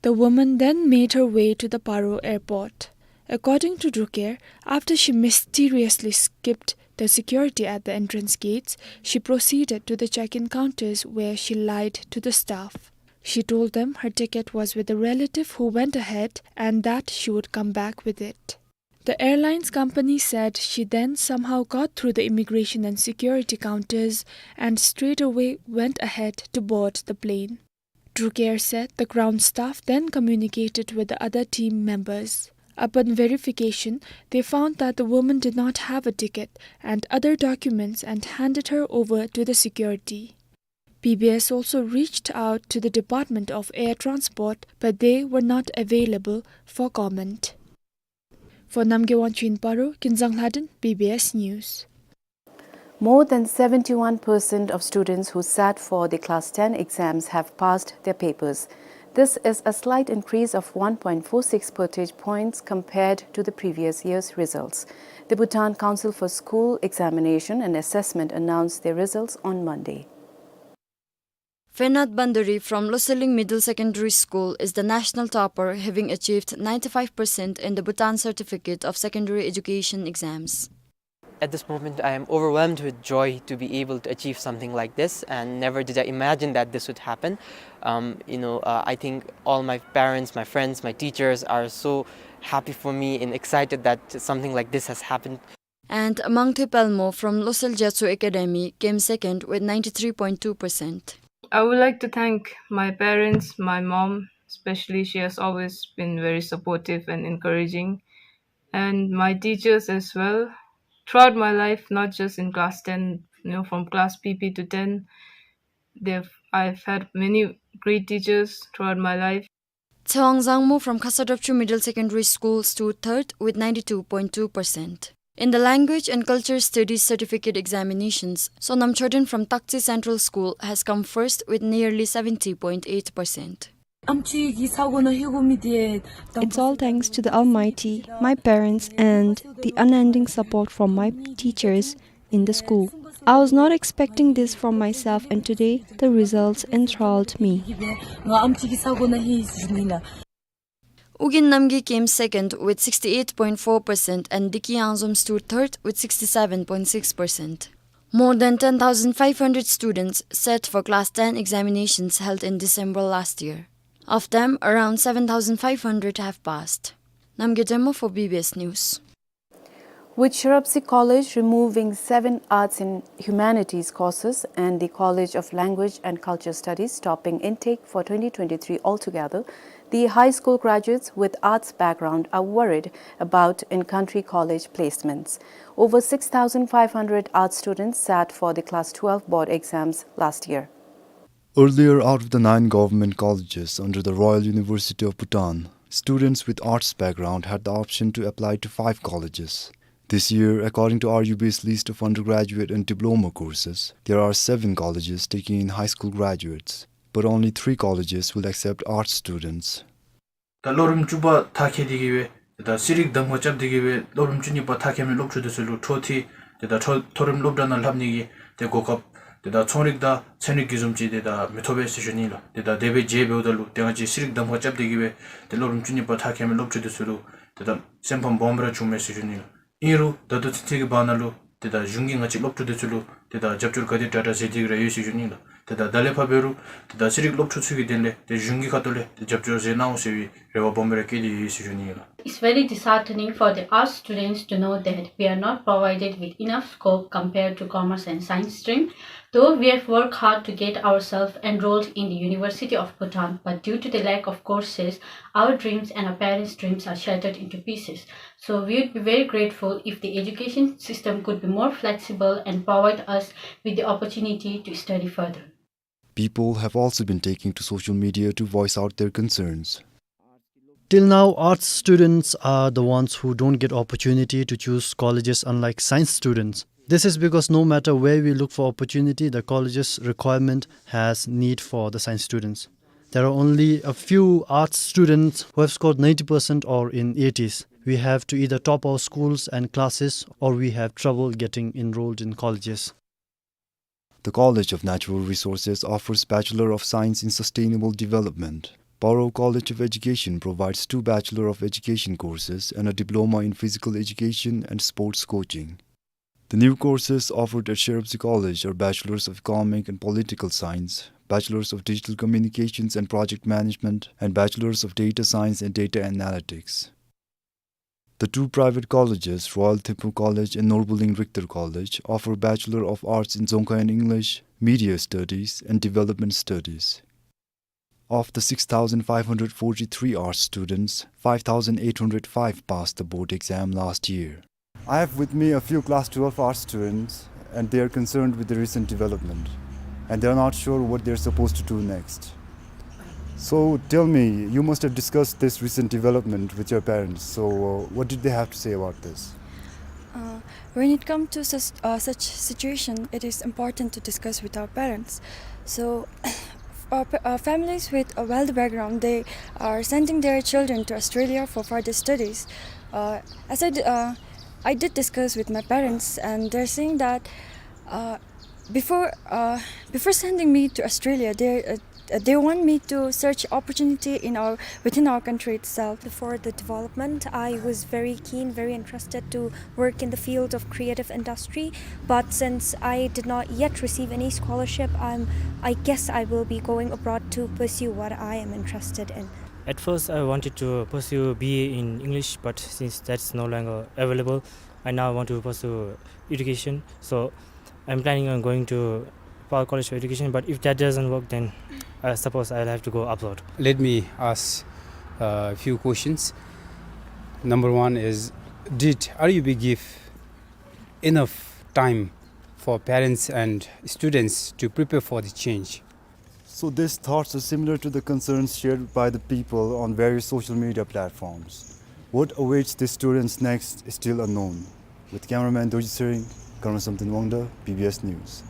The woman then made her way to the Paro airport. According to Drukair, after she mysteriously skipped the security at the entrance gates, she proceeded to the check-in counters where she lied to the staff. She told them her ticket was with a relative who went ahead and that she would come back with it. The airlines company said she then somehow got through the immigration and security counters and straight away went ahead to board the plane. Drukair said the ground staff then communicated with the other team members. Upon verification, they found that the woman did not have a ticket and other documents and handed her over to the security. B B S also reached out to the Department of Air Transport, but they were not available for comment. For Namgay Wangchuk in Paro, Kinzang Lhaden, B B S News. More than seventy-one percent of students who sat for the class ten exams have passed their papers. This is a slight increase of one point four six percentage points compared to the previous year's results. The Bhutan Council for School Examination and Assessment announced their results on Monday. Fenat Bandari from Loselling Middle Secondary School is the national topper, having achieved ninety-five percent in the Bhutan Certificate of Secondary Education exams. At this moment, I am overwhelmed with joy to be able to achieve something like this, and never did I imagine that this would happen. Um, you know, uh, I think all my parents, my friends, my teachers are so happy for me and excited that something like this has happened. And Mangthe Pelmo from Losel Gyatso Academy came second with ninety-three point two percent. I would like to thank my parents, my mom especially. She has always been very supportive and encouraging, and my teachers as well. Throughout my life, not just in class ten, you know, from class P P to ten, they've, I've had many great teachers throughout my life. Tsewang Zangmo from Khasa Dapchu Middle Secondary School stood third with ninety-two point two percent. In the Language and Culture Studies Certificate Examinations, Sonam Choden from Takche Central School has come first with nearly seventy point eight percent. It's all thanks to the Almighty, my parents, and the unending support from my teachers in the school. I was not expecting this from myself, and today the results enthralled me. Ugin Namgay came second with sixty-eight point four percent and Diki Yangzom stood third with sixty-seven point six percent. More than ten thousand five hundred students sat for class ten examinations held in December last year. Of them, around seven thousand five hundred have passed. Namgay Dema for B B S News. With Sherabsi College removing seven arts and humanities courses and the College of Language and Culture Studies stopping intake for twenty twenty-three altogether, the high school graduates with arts background are worried about in-country college placements. Over six thousand five hundred arts students sat for the class twelve board exams last year. Earlier, out of the nine government colleges under the Royal University of Bhutan, students with arts background had the option to apply to five colleges. This year, according to R U B's list of undergraduate and diploma courses, there are seven colleges taking in high school graduates, but only three colleges will accept arts students. ད་སློབ་རིམ་བཅུ་པ་མཐར་འཁྱོལ་ཏེ་གི་སྦེ་ཏེ་ད་ཤེས་རིག་གདམ་ཁ་རྐྱབ་སྟེ་གི་སྦེ་སློབ་རིམ་བཅུ་གཉིས་པ་མཐར་འཁྱོལ་མི་སློབ་ཕྲུག་འདི་ཚུ་ལུ་འཕྲོ་མཐུད་ཏེ་ད་མཐོ་མཐོ་རིམ་སློབ་གྲྭ་ནང་ལྷབ་ནི་གི་ཏེ་གོ་སྐབས་ཏེ་ད་ཚོང་རིག་དང་ཚན་རིག་གི་བཟུམ་ཅིག་ཏེ་ད་མི་ཐོབ་པས་ཟེར་ཞུ་ནི་ལགས། ཏེ་ད་དེ་སྦེ་བྱུང་བའི་ད་ལུ་ཏེ་ང་བཅས་ཤེས་རིག་གདམ་ཁ་རྐྱབ་སྟེ་གི་སྦེ་ཏེ་སློབ་རིམ་བཅུ་གཉིས་པ་མཐར་འཁྱོལ་མི་སློབ་ཕྲུག་འདི་ཚུ་ལུ་ཏེ་ད་སེམས་ཕམ་སྦོམ་ར་བྱུངམ་མས་ཟེར་ཞུ་ནི་ལགས། ཨིན་རུང་ད་ལྟོ་ཚུན་ཚོད་ཀྱི་བར་ན་ལུ་ཏེ་ད་གཞུང་གིས་ང་བཅས་སློབ་ཕྲུག་འདི་ཚུ་ལུ་ཏེ་ད་རྒྱབ་སྐྱོར་ག་དེ་དྲག་དྲག་མཛད་དེ་གི་ར་ཡོད་ཟེར་ཞུ་ནི་ལགས། ཏེ་ད་ད་ལས་ཕར་འབད་རུང་ཏེ་ད་ཤེས་རིག་སློབ་ཕྲུག་ཚུ་གི་དོན་ལས་ཏེ་གཞུང་གི་ཁ་ཐུག་ལས་ཏེ་རྒྱབ་སྐྱོར་མཛད་གནང་འོང་ཟེར་བའི་རེ་བ་སྦོམ་ར་བསྐྱེད་དེ་ཡོད་ཟེར་ཞུ་ནི་ལགས། It's very disheartening for the arts students to know that we are not provided with enough scope compared to commerce and science stream. Though we have worked hard to get ourselves enrolled in the University of Bhutan, but due to the lack of courses, our dreams and our parents' dreams are shattered into pieces. So we would be very grateful if the education system could be more flexible and provide us with the opportunity to study further. People have also been taking to social media to voice out their concerns. Till now, arts students are the ones who don't get opportunity to choose colleges, unlike science students. This is because no matter where we look for opportunity, the college's requirement has need for the science students. There are only a few arts students who have scored ninety percent or in eighties. We have to either top our schools and classes, or we have trouble getting enrolled in colleges. The College of Natural Resources offers Bachelor of Science in Sustainable Development. Paro College of Education provides two Bachelor of Education courses and a diploma in physical education and sports coaching. The new courses offered at Sherabsi College are Bachelors of Economic and Political Science, Bachelors of Digital Communications and Project Management, and Bachelors of Data Science and Data Analytics. The two private colleges, Royal Thimphu College and Norbuling Richter College, offer Bachelor of Arts in Dzongkha and English, Media Studies, and Development Studies. Of the six thousand five hundred forty-three arts students, five thousand eight hundred five passed the board exam last year. I have with me a few class twelve arts students, and they are concerned with the recent development, and they are not sure what they are supposed to do next. So tell me, you must have discussed this recent development with your parents. So, uh, what did they have to say about this? Uh, when it comes to such, uh, such situation, it is important to discuss with our parents. So, uh, pa-, uh, families with a wealthy background, they are sending their children to Australia for further studies. Uh, as I d-, uh, I did discuss with my parents, and they're saying that, uh, before, uh, before sending me to Australia, they, uh, uh, they want me to search opportunity in our, within our country itself. For the development, I was very keen, very interested to work in the field of creative industry, but since I did not yet receive any scholarship, I'm, I guess I will be going abroad to pursue what I am interested in. At first, I wanted to pursue B A in English, but since that's no longer available, I now want to pursue education. So I'm planning on going to Paro College for Education, but if that doesn't work, then I suppose I'll have to go abroad. Let me ask a few questions. Number one is, did R U B give enough time for parents and students to prepare for the change? So these thoughts are similar to the concerns shared by the people on various social media platforms. What awaits the students next is still unknown. With cameraman Dorji Tshering, Karma Samten Wangda, B B S News.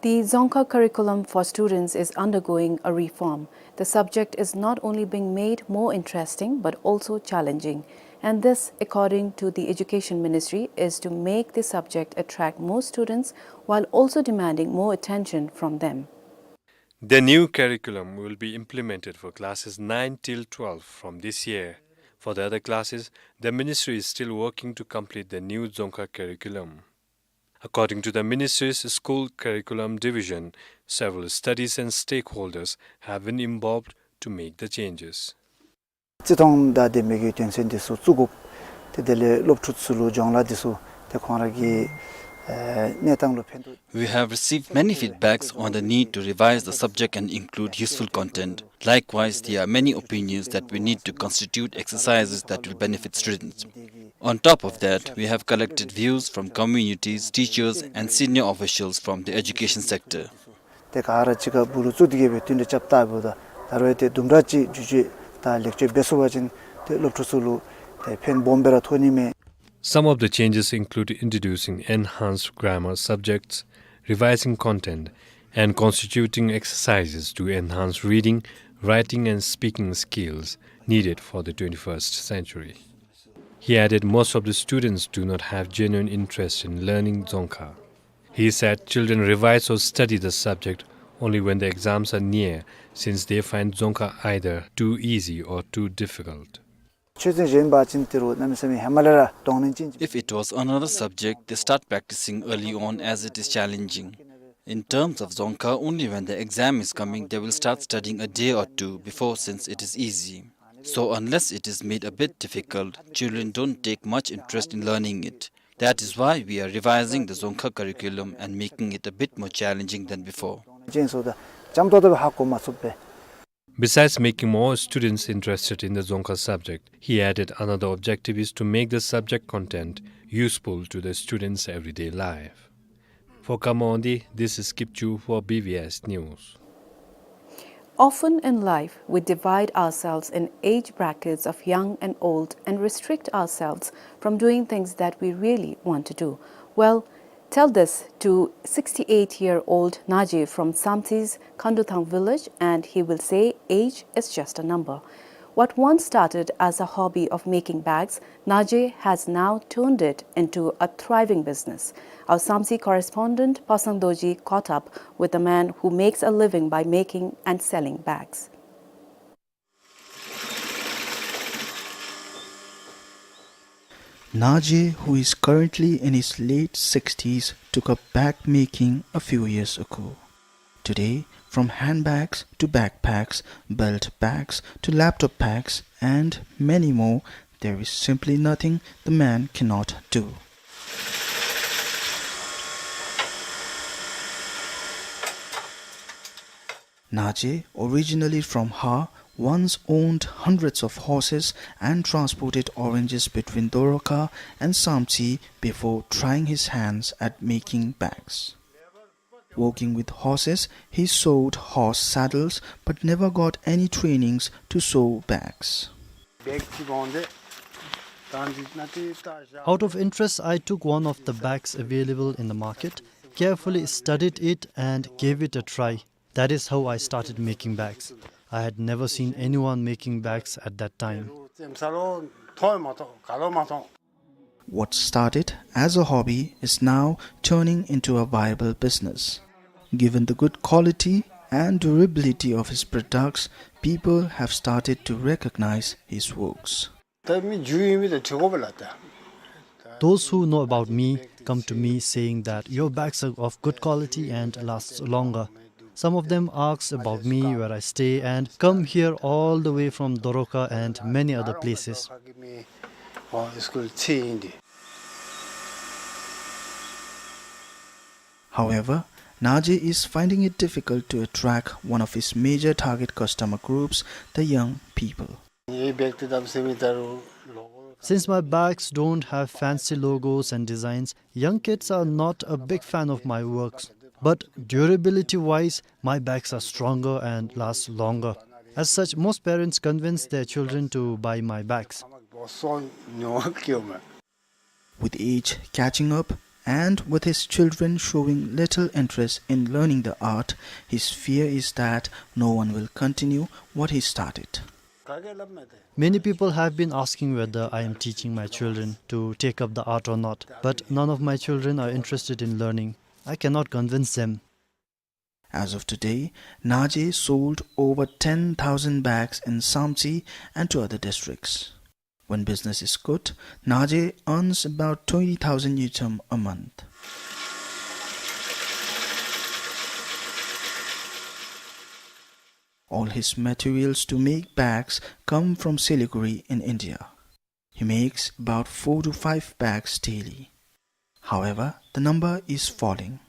The Dzongkha curriculum for students is undergoing a reform. The subject is not only being made more interesting but also challenging. And this, according to the Education Ministry, is to make the subject attract more students while also demanding more attention from them. The new curriculum will be implemented for classes nine till twelve from this year. For the other classes, the ministry is still working to complete the new Dzongkha curriculum. According to the ministry's school curriculum division, several studies and stakeholders have been involved to make the changes. བརྩི་མཐོང་དང་ལྡན་པའི་གི་དོན་ཚན་འདི་ཚུ་བཙུགས་དགོ། ཏེ་དེ་ལས་སློབ་ཕྲུག་ཚུ་ལུ་སྦྱོང་བརྡར་འདི་ཚུ་ཏེ་ཁོང་ར་གི་ཨེ་གནས་སྟངས་ལུ་ཕན་ཐོགས། We have received many feedbacks on the need to revise the subject and include useful content. Likewise, there are many opinions that we need to constitute exercises that will benefit students. On top of that, we have collected views from communities, teachers, and senior officials from the education sector. ཏེ་ག་ར་གཅིག་ཁར་སྦུག་ལུ་བཙུགས་ཏེ་གི་སྦེ་བསྟུན་གྲོས་རྐྱབ་ད་འབདཝ་ད་ད་རུང་ཏེ་དུམ་གྲ་ཅིག་བསྒྱུར་བཅོས་དང་ལེགས་བཅོས་འབད་ཚུགས་པ་ཅིན་ཏེ་སློབ་ཕྲུག་ཚུ་ལུ་ཏེ་ཕན་སྦོམ་སྦེ་ར་ཐོགས་ནི་མས། Some of the changes include introducing enhanced grammar subjects, revising content, and constituting exercises to enhance reading, writing, and speaking skills needed for the twenty-first century. He added most of the students do not have genuine interest in learning Dzongkha. He said children revise or study the subject only when the exams are near, since they find Dzongkha either too easy or too difficult. ཆོས་ཚན་གཞན་འབད་བ་ཅིན་ཏེ་རུང་གནམ་མེད་ས་མེད་ཧེ་མ་ལས་ར་གདོང་ལེན་ཅན། If it was another subject, they start practicing early on as it is challenging. In terms of Dzongkha, only when the exam is coming, they will start studying a day or two before, since it is easy. So unless it is made a bit difficult, children don't take much interest in learning it. That is why we are revising the Dzongkha curriculum and making it a bit more challenging than before. ཅན་སོ་ད་ཅམ་ཏོག་ཏོ་སྦེ་ཧ་གོ་མ་ཚུགས་པས། Besides making more students interested in the Dzongkha subject, he added another objective is to make the subject content useful to the students' everyday life. For Kama Ondi, this is Kipchu for B B S News. Often in life, we divide ourselves in age brackets of young and old and restrict ourselves from doing things that we really want to do. Well, tell this to sixty-eight-year-old Naje from Samtsi's Khanduthang village, and he will say age is just a number. What once started as a hobby of making bags, Naje has now turned it into a thriving business. Our Samtse correspondent Pasang Dorji caught up with a man who makes a living by making and selling bags. Naje, who is currently in his late sixties, took up bag making a few years ago. Today, from handbags to backpacks, belt bags to laptop bags, and many more, there is simply nothing the man cannot do. Naje, originally from Ha, once owned hundreds of horses and transported oranges between Doroka and Samtse before trying his hands at making bags. Working with horses, he sewed horse saddles but never got any trainings to sew bags. Out of interest, I took one of the bags available in the market, carefully studied it and gave it a try. That is how I started making bags. I had never seen anyone making bags at that time. What started as a hobby is now turning into a viable business. Given the good quality and durability of his products, people have started to recognize his works. Those who know about me come to me saying that your bags are of good quality and lasts longer. Some of them ask about me, where I stay, and come here all the way from Doroka and many other places. However, Naje is finding it difficult to attract one of his major target customer groups, the young people. Since my bags don't have fancy logos and designs, young kids are not a big fan of my works. But durability-wise, my bags are stronger and last longer. As such, most parents convince their children to buy my bags. With age catching up, And with his children showing little interest in learning the art, his fear is that no one will continue what he started. Many people have been asking whether I am teaching my children to take up the art or not, but none of my children are interested in learning. I cannot convince them. As of today, Naje sold over ten thousand bags in Samtse and two other districts. When business is good, Naje earns about twenty thousand ngultrum a month. All his materials to make bags come from Siliguri in India. He makes about four to five bags daily. However, the number is falling.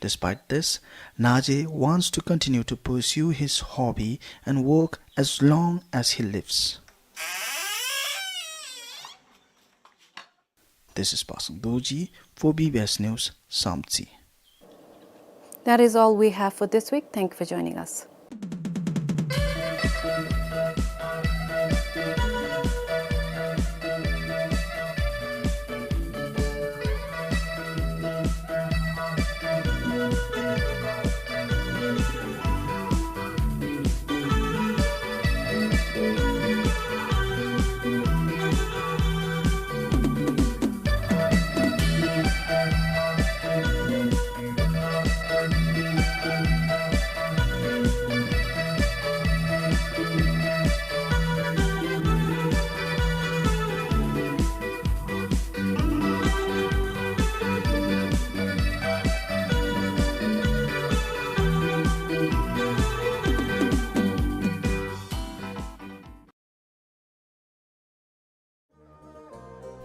Despite this, Naje wants to continue to pursue his hobby and work as long as he lives. This is Pasang Dorji for B B S News, Samtse. That is all we have for this week. Thank you for joining us.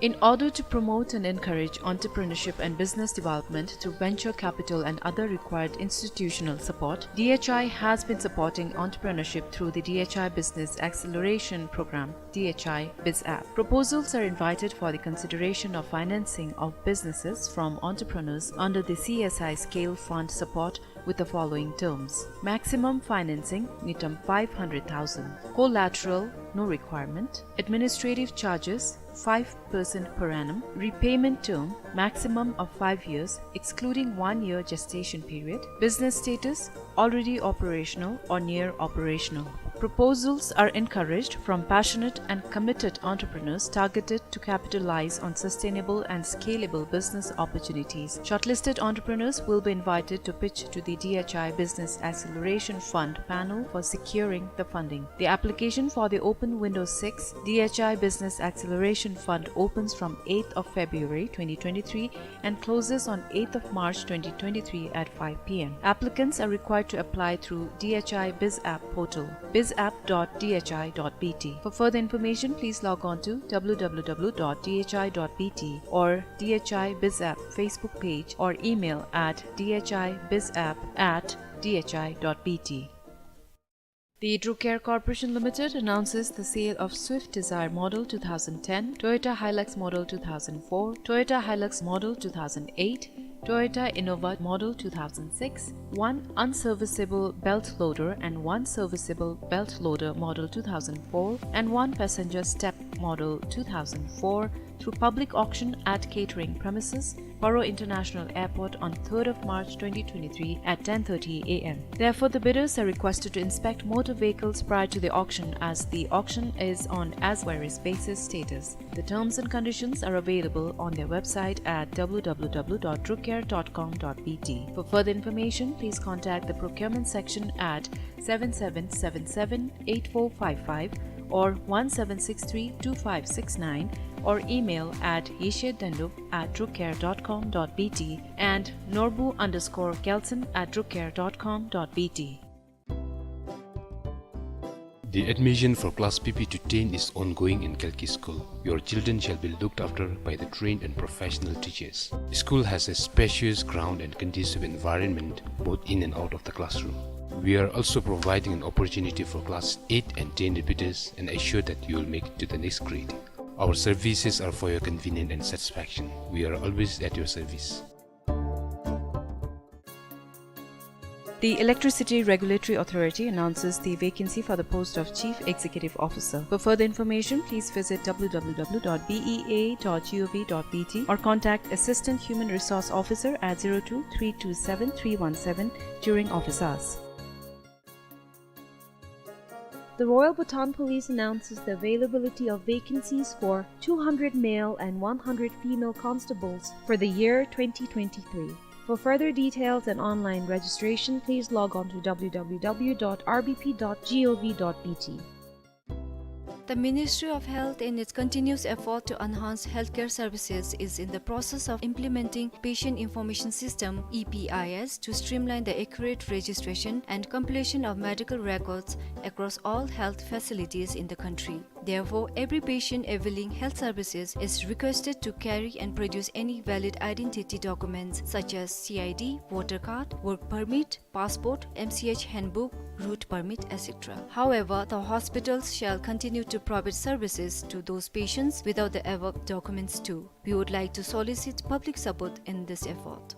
In order to promote and encourage entrepreneurship and business development through venture capital and other required institutional support, D H I has been supporting entrepreneurship through the D H I Business Acceleration Program, D H I BizApp. Proposals are invited for the consideration of financing of businesses from entrepreneurs under the C S I Scale Fund support with the following terms. Maximum financing, ngultrum five hundred thousand. Collateral, no requirement. Administrative charges, five percent per annum. Repayment term, maximum of five years, excluding one year gestation period. Business status, already operational or near operational. Proposals are encouraged from passionate and committed entrepreneurs targeted to capitalize on sustainable and scalable business opportunities. Shortlisted entrepreneurs will be invited to pitch to the D H I Business Acceleration Fund panel for securing the funding. The application for the Open Window six D H I Business Acceleration Fund opens from eighth of February twenty twenty-three and closes on eighth of March twenty twenty-three at five P M. Applicants are required to apply through D H I BizApp portal, bizapp dot D H I dot B T. For further information, please log on to W W W dot D H I dot B T or D H I BizApp Facebook page or email at D H I bizapp at D H I dot B T. The Drucare Corporation Limited announces the sale of Swift Dzire Model two thousand ten, Toyota Hilux Model two thousand four, Toyota Hilux Model two thousand eight, Toyota Innova Model two thousand six, one unserviceable belt loader and one serviceable belt loader Model two thousand four, and one passenger step Model two thousand four, through public auction at catering premises, Paro International Airport, on third of March twenty twenty-three at ten thirty A M. Therefore, the bidders are requested to inspect motor vehicles prior to the auction, as the auction is on as-various basis status. The terms and conditions are available on their website at W W W dot drucare dot com dot B T. For further information, please contact the procurement section at seven seven seven seven eight four five five or one seven six three two five six nine or email at yeshe dandup at drucare dot com dot B T and norbu underscore gelson at drucare dot com dot B T. The admission for class P P to ten is ongoing in Kalki School. Your children shall be looked after by the trained and professional teachers. The school has a spacious ground and conducive environment both in and out of the classroom. We are also providing an opportunity for class eight and ten repeaters and assure that you will make it to the next grade. Our services are for your convenience and satisfaction. We are always at your service. The Electricity Regulatory Authority announces the vacancy for the post of Chief Executive Officer. For further information, please visit w w w dot b e a dot g o v dot b t or contact Assistant Human Resource Officer at zero two three two seven three one seven during office hours. The Royal Bhutan Police announces the availability of vacancies for two hundred male and one hundred female constables for the year twenty twenty-three. For further details and online registration, please log on to w w w dot r b p dot g o v dot b t. The Ministry of Health, in its continuous effort to enhance healthcare services, is in the process of implementing Patient Information System, E P I S, to streamline the accurate registration and compilation of medical records across all health facilities in the country. Therefore, every patient availing health services is requested to carry and produce any valid identity documents such as C I D, voter card, work permit, passport, M C H handbook, route permit, et cetera. However, the hospitals shall continue to provide services to those patients without the above documents too. We would like to solicit public support in this effort.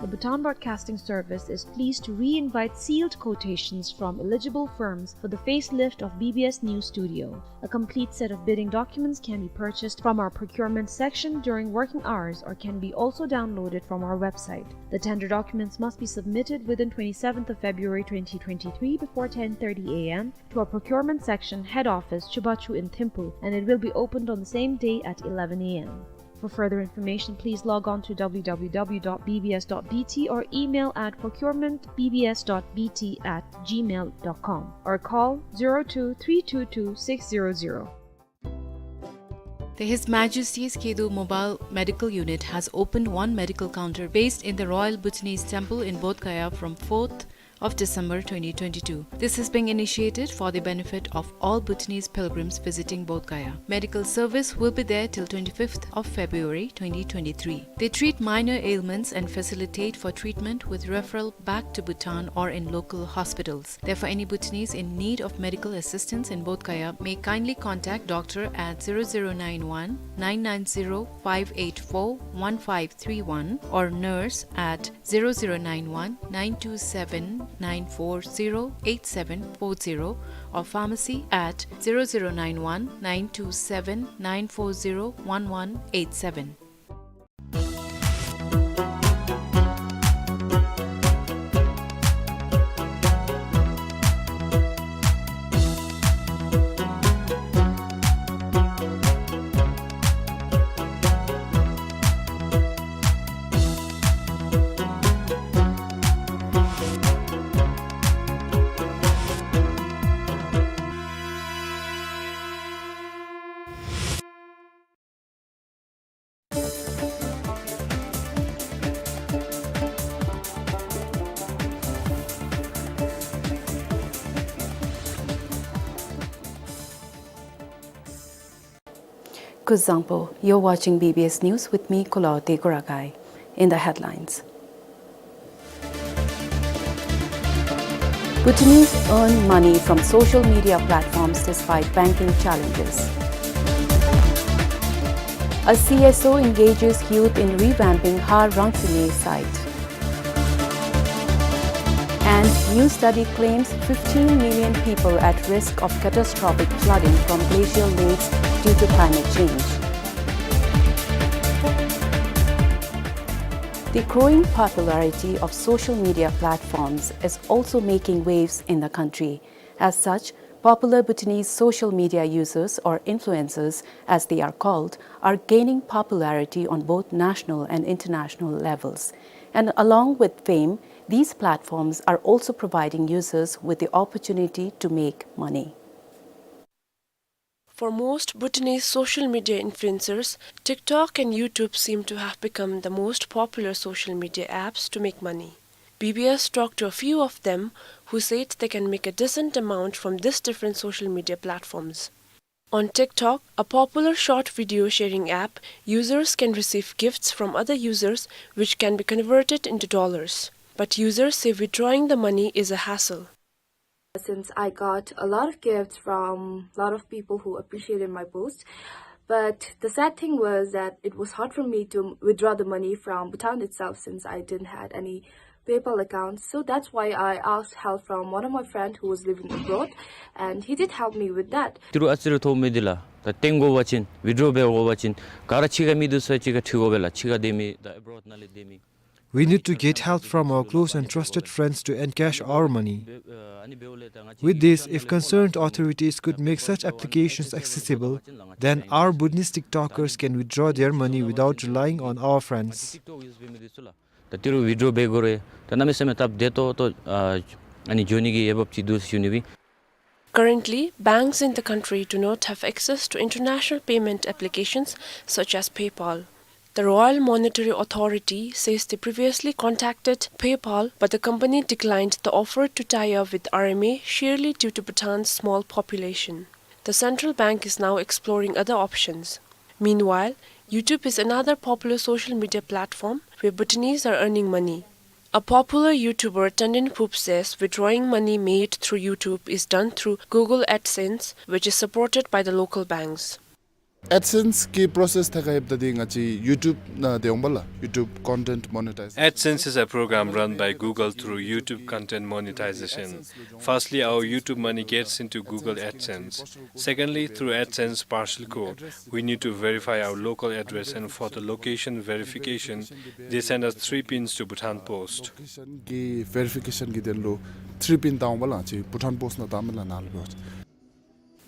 The Bhutan Broadcasting Service is pleased to re-invite sealed quotations from eligible firms for the facelift of B B S News Studio. A complete set of bidding documents can be purchased from our procurement section during working hours or can be also downloaded from our website. The tender documents must be submitted within twenty-seventh of February twenty twenty-three before ten thirty a m to our procurement section head office, Chubachu in Thimphu, and it will be opened on the same day at eleven a m. For further information, please log on to w w w dot b b s dot b t or email at procurement b b s dot b t at gmail dot com or call zero two three two two six zero zero. The His Majesty's Khedo Mobile Medical Unit has opened one medical counter based in the Royal Bhutanese Temple in Bodh Gaya from fourth of December twenty twenty-two. This is being initiated for the benefit of all Bhutanese pilgrims visiting Bodh Gaya. Medical service will be there till twenty-fifth of February twenty twenty-three. They treat minor ailments and facilitate for treatment with referral back to Bhutan or in local hospitals. Therefore, any Bhutanese in need of medical assistance in Bodh Gaya may kindly contact doctor at zero zero nine one nine nine zero five eight four one five three one or nurse at zero zero nine one nine two seven nine four zero eight seven four zero or pharmacy at zero zero nine one nine two seven nine four zero one one eight seven. Kuzuzangpo, you're watching B B S News with me, Kulaw Degoragai. In the headlines, Bhutanese earn money from social media platforms despite banking challenges. A C S O engages youth in revamping Har Rangtine site. And new study claims fifteen million people at risk of catastrophic flooding from glacial lakes due to climate change. The growing popularity of social media platforms is also making waves in the country. As such, popular Bhutanese social media users, or influencers as they are called, are gaining popularity on both national and international levels. And along with fame, these platforms are also providing users with the opportunity to make money. For most Bhutanese social media influencers, TikTok and YouTube seem to have become the most popular social media apps to make money. B B S talked to a few of them who said they can make a decent amount from these different social media platforms. On TikTok, a popular short video sharing app, users can receive gifts from other users which can be converted into dollars. But users say withdrawing the money is a hassle. Since I got a lot of gifts from a lot of people who appreciated my post, but the sad thing was that it was hard for me to withdraw the money from Bhutan itself since I didn't had any PayPal account. So that's why I asked help from one of my friend who was living abroad, and he did help me with that. ཏི་རུ་ཨ་ཙི་རེ་ཐོབ་མི་འདི་ལགས་ད་བཏོན་དགོ་པ་ཅིན་ཝིད་ཌོ་འབད་དགོ་པ་ཅིན་ག་ར་ཕྱི་ཁར་མི་འདི་ཚུ་གཅིག་ཁར་འཁྲིལ་དགོ་པས་ལགས། ཕྱི་ཁར་སྡོད་མི་ད་ཨེབ་རོཌ་ནང་ལས་སྡོད་མི། We need to get help from our close and trusted friends to encash our money. With this, if concerned authorities could make such applications accessible, then our Bhutanese TikTokers can withdraw their money without relying on our friends. ད་ཏི་རུ་ཝིད་ཌོ་འབད་དགོ་རུང་ད་གནམ་མེད་ས་མེད་སྟབས་བདེ་ཏོག་ཏོ་ཨ་ཨ་ནི་འགྱོ་ནི་གི་འོས་འབབ་ཅིག་འདུག་ཟེར་ཞུ་ནི་ཨིན། Currently, banks in the country do not have access to international payment applications such as PayPal. The Royal Monetary Authority says they previously contacted PayPal, but the company declined the offer to tie up with R M A, surely due to Bhutan's small population. The central bank is now exploring other options. Meanwhile, YouTube is another popular social media platform where Bhutanese are earning money. A popular YouTuber, Tandin Phub, says withdrawing money made through YouTube is done through Google AdSense, which is supported by the local banks. AdSense གི་པྲོ་སེས་ཐད་ཁར་ཡོདཔ་ད་འདི་ང་བཅས་ཡུ་ཊུབ་ནང་སྡོད་འོང་པ་ལགས། YouTube content monetization. AdSense is a program run by Google through YouTube content monetization. Firstly, our YouTube money gets into Google AdSense. Secondly, through AdSense partial code, we need to verify our local address, and for the location verification, they send us three pins to Bhutan Post. Location གི་verification གི་དོན་ལུ་three pin བཏང་འོང་པ་ལགས། ཅིག་Bhutan Post ནང་བཏང་མི་ལགས་ནཱ་ལུ་འབད་བ་ཅིན།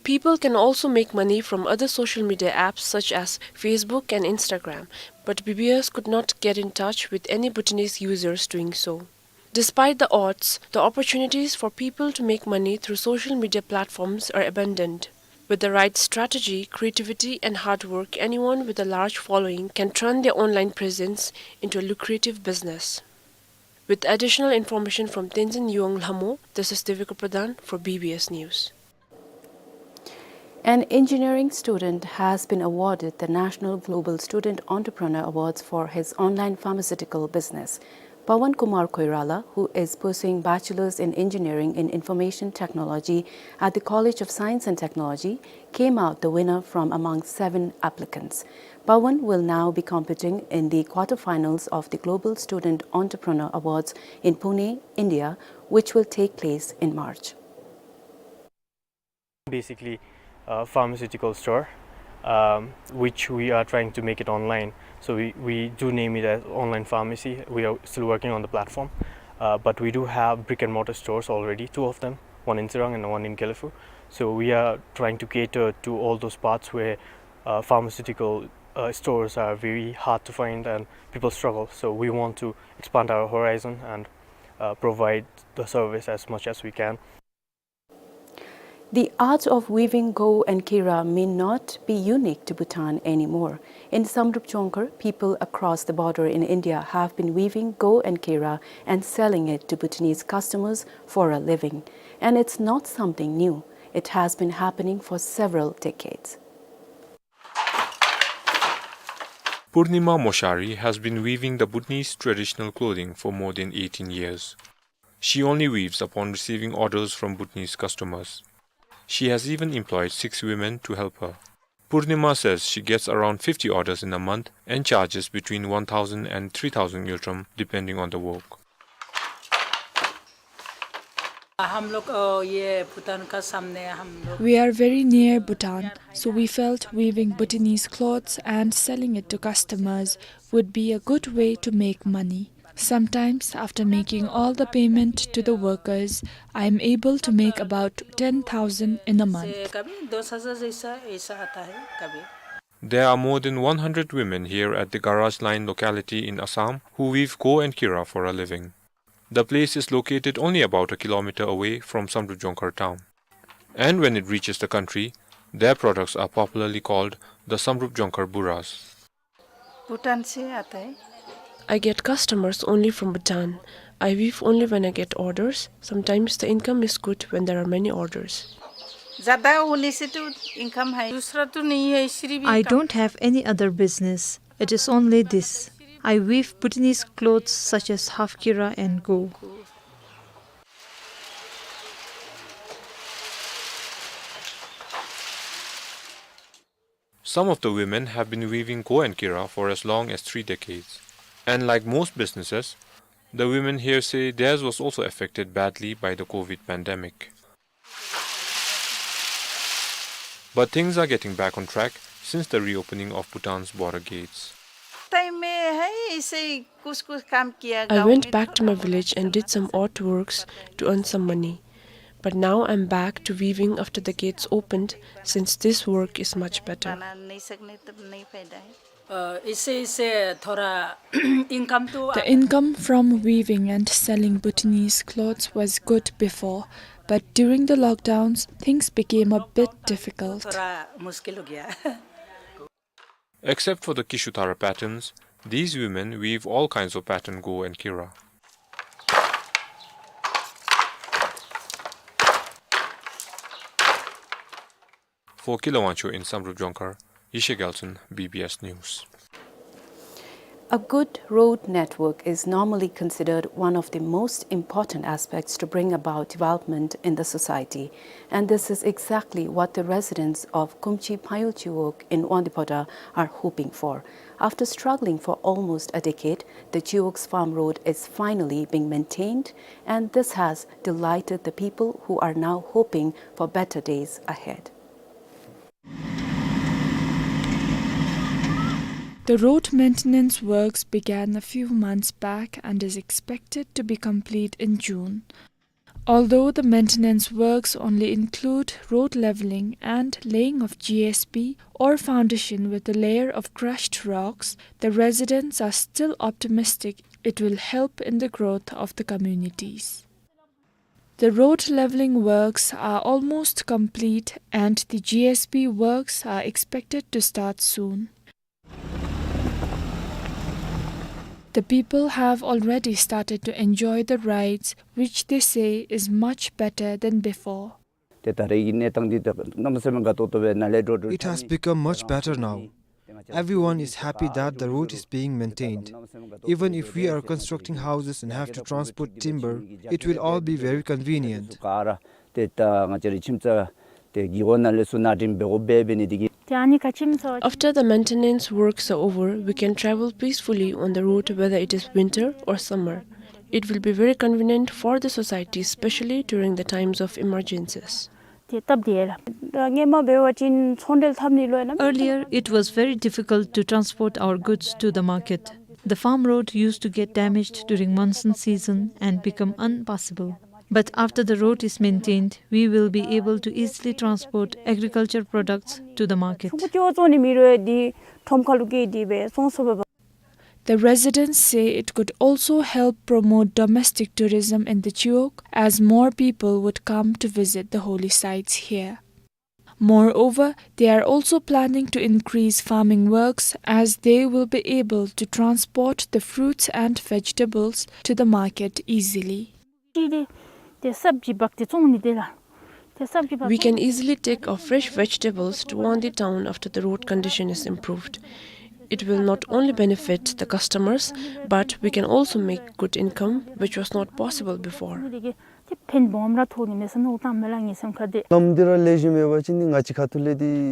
People can also make money from other social media apps such as Facebook and Instagram, but B B S could not get in touch with any Bhutanese users doing so. Despite the odds, the opportunities for people to make money through social media platforms are abundant. With the right strategy, creativity, and hard work, anyone with a large following can turn their online presence into a lucrative business. With additional information from Tenzin Yong Lhamo, this is Devika Pradhan for B B S News. An engineering student has been awarded the National Global Student Entrepreneur Awards for his online pharmaceutical business. Pawan Kumar Koirala, who is pursuing Bachelor's in Engineering in Information Technology at the College of Science and Technology, came out the winner from among seven applicants. Pawan will now be competing in the quarterfinals of the Global Student Entrepreneur Awards in Pune, India, which will take place in March. Basically, a pharmaceutical store, um, which we are trying to make it online. So we, we do name it as online pharmacy. We are still working on the platform, uh, but we do have brick and mortar stores already, two of them, one in Tsirang and one in Gelephu. So we are trying to cater to all those parts where, uh, pharmaceutical, uh, stores are very hard to find and people struggle. So we want to expand our horizon and, uh, provide the service as much as we can. The art of weaving Go and Kira may not be unique to Bhutan anymore. In Samdrup Jongkhar, people across the border in India have been weaving Go and Kira and selling it to Bhutanese customers for a living. And it's not something new. It has been happening for several decades. Purnima Moshari has been weaving the Bhutanese traditional clothing for more than eighteen years. She only weaves upon receiving orders from Bhutanese customers. She has even employed six women to help her. Purnima says she gets around fifty orders in a month and charges between one thousand and three thousand ngultrum, depending on the work. हम लोग, अ, ये भूटान का सामने हम लोग We are very near Bhutan, so we felt weaving Bhutanese clothes and selling it to customers would be a good way to make money. Sometimes, after making all the payment to the workers, I am able to make about ten thousand in a month. कभी दस हज़ार जैसा, ऐसा आता है कभी। There are more than one hundred women here at the Garage Line locality in Assam who weave Go and Kira for a living. The place is located only about a kilometer away from Samdrup Jongkhar town. And when it reaches the country, their products are popularly called the Samdrup Jongkhar Buras. Bhutan से आता है। I get customers only from Bhutan. I weave only when I get orders. Sometimes the income is good when there are many orders. ज़्यादा होने से तो इनकम है, दूसरा तो नहीं है, सिर्फ ये I काम। Don't have any other business. It is only this. I weave Bhutanese clothes such as Half Kira and Go. Some of the women have been weaving Go and Kira for as long as three decades. And like most businesses, The women here say theirs was also affected badly by the COVID pandemic. But things are getting back on track since the reopening of Bhutan's border gates. I went back to my village and did some odd works to earn some money. But now I'm back to weaving after the gates opened, since this work is much better. The income from weaving and selling Bhutanese clothes was good before, but during the lockdowns, things became a bit difficult. Except for the Kishu Thara patterns, these women weave all kinds of pattern go and kira. For Kila Wangchuk in Samdrup Jongkhar, Yeshe Gyaltshen, B B S News. A good road network is normally considered one of the most important aspects to bring about development in the society, and this is exactly what the residents of Kumchi Phayul Chiwog in Wangdue-Phodrang are hoping for. After struggling for almost a decade, the Chiwog's farm road is finally being maintained, and this has delighted the people who are now hoping for better days ahead. The road maintenance works began a few months back and is expected to be complete in June. Although the maintenance works only include road leveling and laying of G S B or foundation with a layer of crushed rocks, the residents are still optimistic it will help in the growth of the communities. The road leveling works are almost complete and the G S B works are expected to start soon. The people have already started to enjoy the rides, which they say is much better than before. It has become much better now. Everyone is happy that the road is being maintained. Even if we are constructing houses and have to transport timber, it will all be very convenient. After the maintenance works are over, we can travel peacefully on the road whether it is winter or summer. It will be very convenient for the society, especially during the times of emergencies. Earlier, it was very difficult to transport our goods to the market. The farm road used to get damaged during monsoon season and become unpassable. But after the road is maintained, we will be able to easily transport agriculture products to the market. The residents say it could also help promote domestic tourism in the Chiwog, as more people would come to visit the holy sites here. Moreover, they are also planning to increase farming works, as they will be able to transport the fruits and vegetables to the market easily. We can easily take our fresh vegetables to Wangdue town after the road condition is improved. It will not only benefit the customers, but we can also make good income, which was not possible before.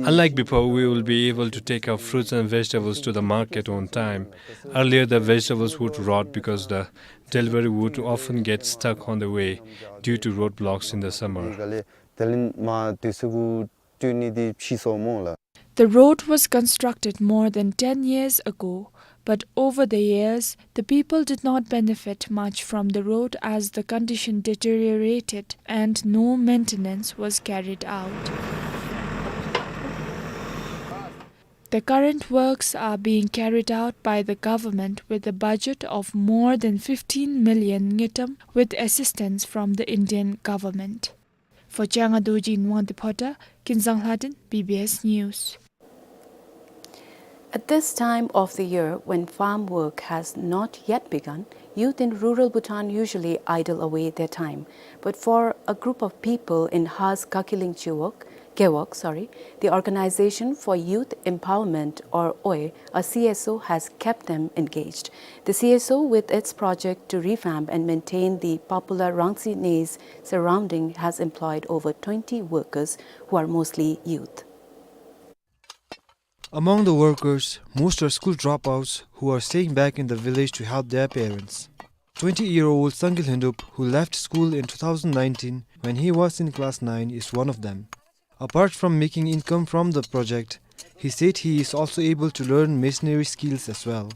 Unlike before, we will be able to take our fruits and vegetables to the market on time. Earlier, the vegetables would rot because the delivery would often get stuck on the way due to roadblocks in the summer. The road was constructed more than ten years ago, but over the years, the people did not benefit much from the road as the condition deteriorated and no maintenance was carried out. The current works are being carried out by the government with a budget of more than fifteen million ngultrum with assistance from the Indian government. For Changa Dorji in Wangdue-Phodrang, Kinzang Lhadin, B B S News. At this time of the year, when farm work has not yet begun, youth in rural Bhutan usually idle away their time. But for a group of people in Has Kakiling Chiwog, Gewog, sorry, the Organization for Youth Empowerment, or OYE, a C S O has kept them engaged. The C S O, with its project to revamp and maintain the popular Rangsi Naze surrounding, has employed over twenty workers who are mostly youth. Among the workers, most are school dropouts who are staying back in the village to help their parents. Twenty-year-old Sangay Lyngdoh, who left school in two thousand nineteen when he was in class nine, is one of them. Apart from making income from the project, he said he is also able to learn masonry skills as well.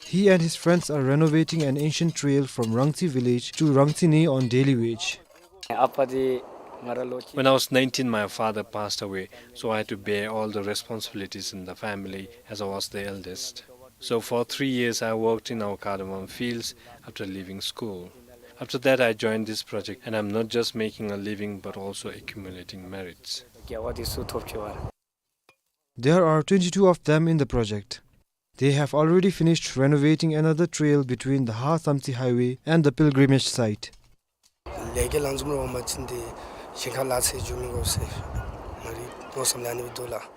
He and his friends are renovating an ancient trail from Rangtse village to Rangtse Ne on daily wage. When I was nineteen, my father passed away, so I had to bear all the responsibilities in the family as I was the eldest. So for three years, I worked in our cardamom fields after leaving school. After that, I joined this project, and I'm not just making a living, but also accumulating merits. There are twenty-two of them in the project. They have already finished renovating another trail between the Ha Samtse highway and the pilgrimage site. ལས་ཀ་ལང་འཛོམས་རོགས་མ་ཕྱིན་ཏེ་ཞིང་ཁ་ལ་ཚེ་འཇུག་མི་དགོས་ཟེར་ང་རའི་མནོ་བསམ་ལ་ཨ་ནི་སྦེ་འདུག་ལགས།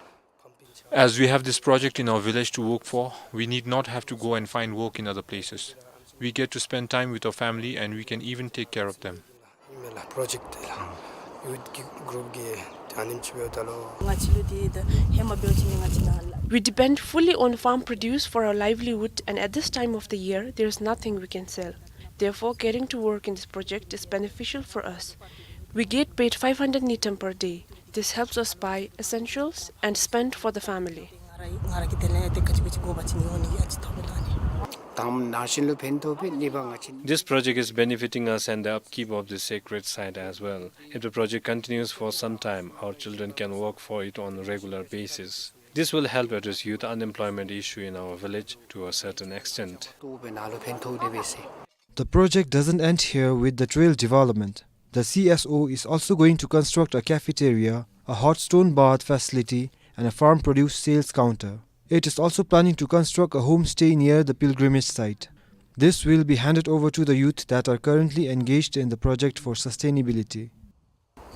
As we have this project in our village to work for, we need not have to go and find work in other places. We get to spend time with our family and we can even take care of them. ཨིན་མས་ལགས། པྲོ་ཇེཀཊ་འདི་ལགས་ཡུཐ་གི་གུ་རུཔ་གིས་ཨ་ནེམ་ཅིག་འབདཝ་ད་ལུ། ང་བཅས་ལུ་འདི་ད་ཧེ་མ་འབད་བ་ཅིན་ང་བཅས་ནང་ལགས། We depend fully on farm produce for our livelihood, and at this time of the year, there is nothing we can sell. Therefore, getting to work in this project is beneficial for us. We get paid five hundred ngultrum per day. This helps us buy essentials and spend for the family. This project is benefiting us and the upkeep of this sacred site as well. If the project continues for some time, our children can work for it on a regular basis. This will help address youth unemployment issue in our village to a certain extent. The project doesn't end here with the trail development. The C S O is also going to construct a cafeteria, a hot stone bath facility, and a farm produce sales counter. It is also planning to construct a homestay near the pilgrimage site. This will be handed over to the youth that are currently engaged in the project for sustainability.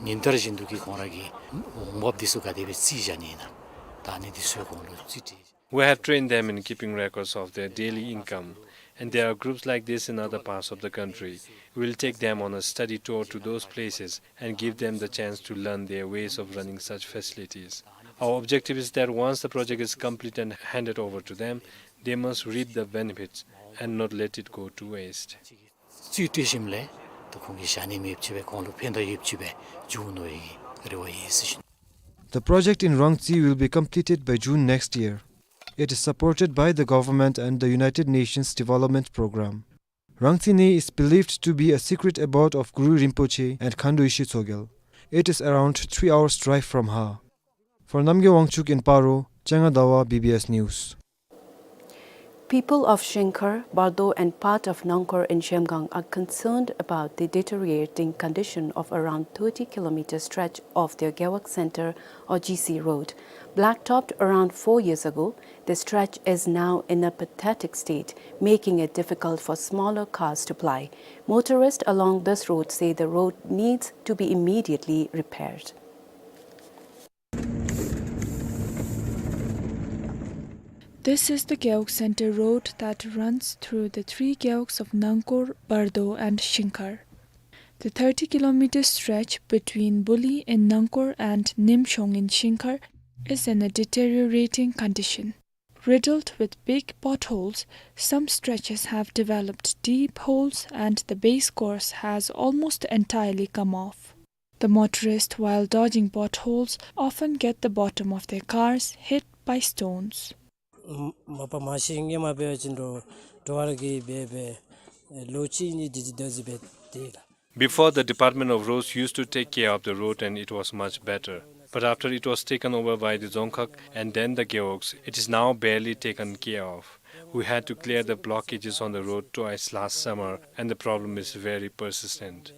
ཉིན་ལྟར་བཞིན་དུ་གི་ཁོང་ར་གི་འོང་འབབ་འདི་ཚུ་ག་དེ་སྦེ་རྩིས་བཞག་ནི་ཨིན་ན། ད་ཨ་ནི་འདི་ཚུ་ཁོང་ལུ་རྩིས་སྤྲོད། We have trained them in keeping records of their daily income, and there are groups like this in other parts of the country. We will take them on a study tour to those places and give them the chance to learn their ways of running such facilities. Our objective is that once the project is complete and handed over to them, they must reap the benefits and not let it go to waste. རྩིས་སྤྲོད་ཞིནམ་ལས་ད་ཁོང་གིས་བཞག་ནི་མེདཔ་ཅིག་སྦེ་ཁོང་ལུ་ཕན་ཐོགས་ཡོདཔ་ཅིག་སྦེ་འགྱོ་ནི་ཨིན་རེ་བ་ཡོད་ཟེར་ཞུ་ནི། The project in Rangtse will be completed by June next year. It is supported by the government and the United Nations Development Programme. Rangtse Ne is believed to be a secret abode of Guru Rinpoche and Khandoi Isshu Tsogyal. It is around three hours drive from Ha. For Namgay Wangchuk in Paro, Changa Dawa, B B S News. People of Shingkhar, Bardo and part of Nangkhor in Zhemgang are concerned about the deteriorating condition of around thirty kilometer stretch of their Gewog Center or G C road. Blacktopped around four years ago, the stretch is now in a pathetic state, making it difficult for smaller cars to ply. Motorists along this road say the road needs to be immediately repaired. This is the Gewog Center road that runs through the three gewogs of Nangkhor, Bardo and Shingkhar. The thirty kilometer stretch between Buli in Nangkhor and Nimshong in Shingkhar is in a deteriorating condition. Riddled with big potholes, some stretches have developed deep holes and the base course has almost entirely come off. The motorists, while dodging potholes, often get the bottom of their cars hit by stones. མ་པ་མ་ཤེས་ངེས་མ་འབད་བ་ཅིན་འགྲོ་འགྲོ་བ་ར་གིས་འབད་འབད་ལོ་གཅིག་གཉིས་དེ་ཅིག་འདྲ་ཅིག་འབད་དེ་ལགས། Before, the Department of Roads used to take care of the road and it was much better. But after it was taken over by the Dzongkhag and then the gewogs, it is now barely taken care of. We had to clear the blockages on the road twice last summer, and the problem is very persistent.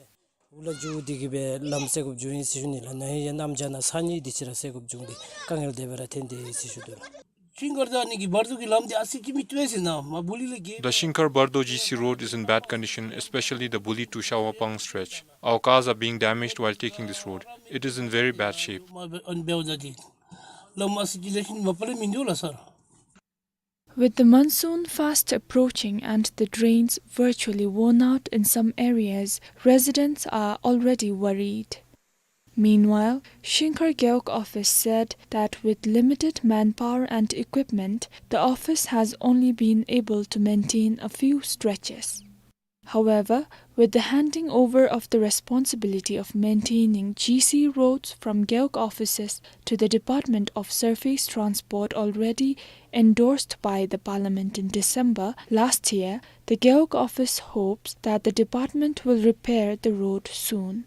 འུ་ལག་འགྱོ་སྟེ་གི་སྦེ་ལམ་སེལ་དགོཔ་བྱུང་ཡི་ཟེར་ཞུ་ནི་ལགས། ན་ཧིང་ཡང་གནམ་བྱཱར་ནང་ས་ཉིལ་ཏེ་ཕྱི་ར་སེལ་དགོཔ་བྱུང་སྟེ་དཀའ་ངལ་དེ་སྦེ་ར་ཐོན་ཏེ་ཡོད་ཟེར་ཞུ་དོ་ལགས། ཤིང་མཁར་དང་ཨ་ནི་གི་བར་དུ་གི་ལམ་འདི་ཨ་ཙི་ཅིག་མི་བཏུབ་ཟེར་ན་མ་བུ་ལི་ལས་གི། The Shingkhar Bardo G C road is in bad condition, especially the Buli to Shawapang stretch. Our cars are being damaged while taking this road. It is in very bad shape. མ་འབད་ཨ་ནི་འབདཝ་ད་འདི་ལམ་ཨ་ཙི་ཅིག་ལེགས་ཤོམ་མ་པ་ལས་མིན་འདུག་ལགས་སར། With the monsoon fast approaching and the drains virtually worn out in some areas, residents are already worried. Meanwhile, Shingkhar Gewog office said that with limited manpower and equipment, the office has only been able to maintain a few stretches. However, with the handing over of the responsibility of maintaining G C roads from Gewog offices to the Department of Surface Transport already endorsed by the Parliament in December last year, the Gewog office hopes that the department will repair the road soon.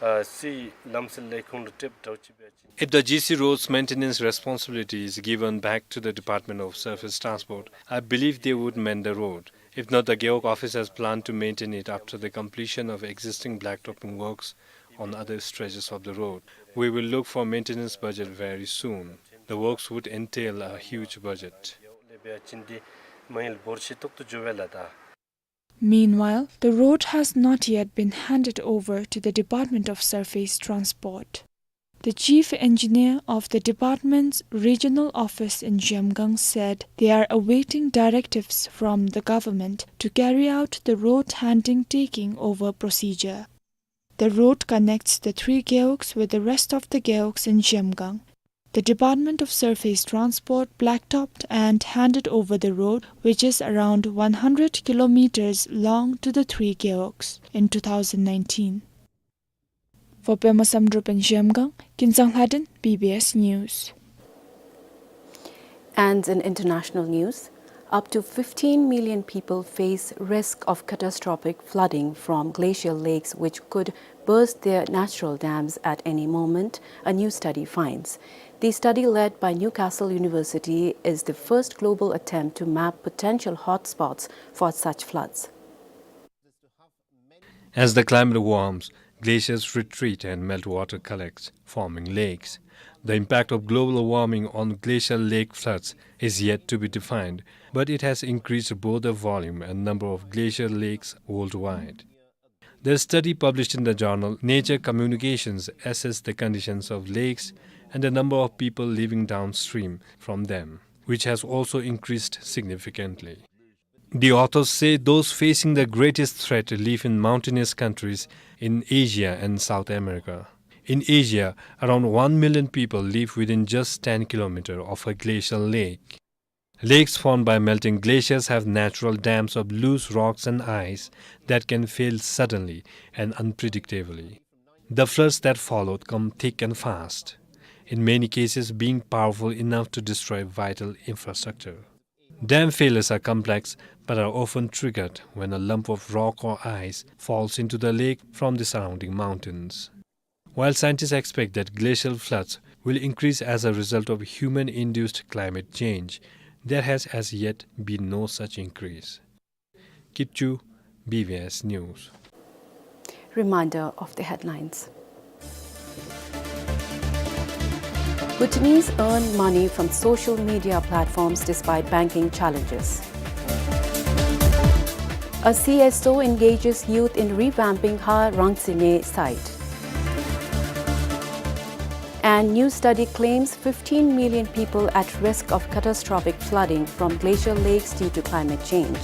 ཨ་སི་ལམ་སེལ་ལས་ཁུངས་ལུ་ཏེ་བརྡ་ཅིག་འབད་བ་ཅིན། If the G C road's maintenance responsibility is given back to the Department of Surface Transport, I believe they would mend the road. If not, the Gewog office has planned to maintain it after the completion of existing blacktopping works on other stretches of the road. We will look for maintenance budget very soon. The works would entail a huge budget. Meanwhile, the road has not yet been handed over to the Department of Surface Transport. The chief engineer of the department's regional office in Zhemgang said they are awaiting directives from the government to carry out the road handing taking over procedure. The road connects the three gewogs with the rest of the gewogs in Zhemgang. The Department of Surface Transport blacktopped and handed over the road, which is around one hundred kilometers long, to the three gewogs in two thousand nineteen. For Pema Samdrup in Zhemgang, Kinzang Lhaden, B B S News. And in international news, up to fifteen million people face risk of catastrophic flooding from glacial lakes, which could burst their natural dams at any moment, a new study finds. The study, led by Newcastle University, is the first global attempt to map potential hotspots for such floods. As the climate warms, glaciers retreat and meltwater collects, forming lakes. The impact of global warming on glacial lake floods is yet to be defined, but it has increased both the volume and number of glacial lakes worldwide. The study, published in the journal Nature Communications, assessed the conditions of lakes and the number of people living downstream from them, which has also increased significantly. The authors say those facing the greatest threat live in mountainous countries in Asia and South America. In Asia, around one million people live within just ten kilometers of a glacial lake. Lakes formed by melting glaciers have natural dams of loose rocks and ice that can fail suddenly and unpredictably. The floods that followed come thick and fast, in many cases being powerful enough to destroy vital infrastructure. Dam failures are complex but are often triggered when a lump of rock or ice falls into the lake from the surrounding mountains. While scientists expect that glacial floods will increase as a result of human-induced climate change, there has as yet been no such increase. Kipchu, B B S News. Reminder of the headlines. Bhutanese earn money from social media platforms despite banking challenges. A C S O engages youth in revamping Ha Rangsine site. And new study claims fifteen million people at risk of catastrophic flooding from glacial lakes due to climate change.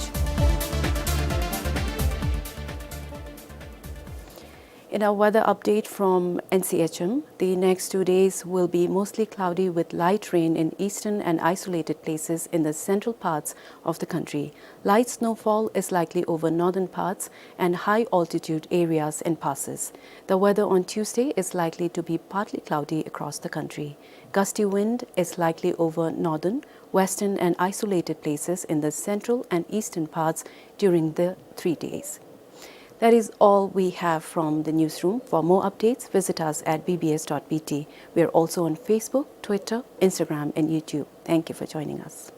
In our weather update from N C H M, the next two days will be mostly cloudy with light rain in eastern and isolated places in the central parts of the country. Light snowfall is likely over northern parts and high altitude areas and passes. The weather on Tuesday is likely to be partly cloudy across the country. Gusty wind is likely over northern, western and isolated places in the central and eastern parts during the three days. That is all we have from the newsroom. For more updates, visit us at B B S dot B T. We are also on Facebook, Twitter, Instagram and YouTube. Thank you for joining us.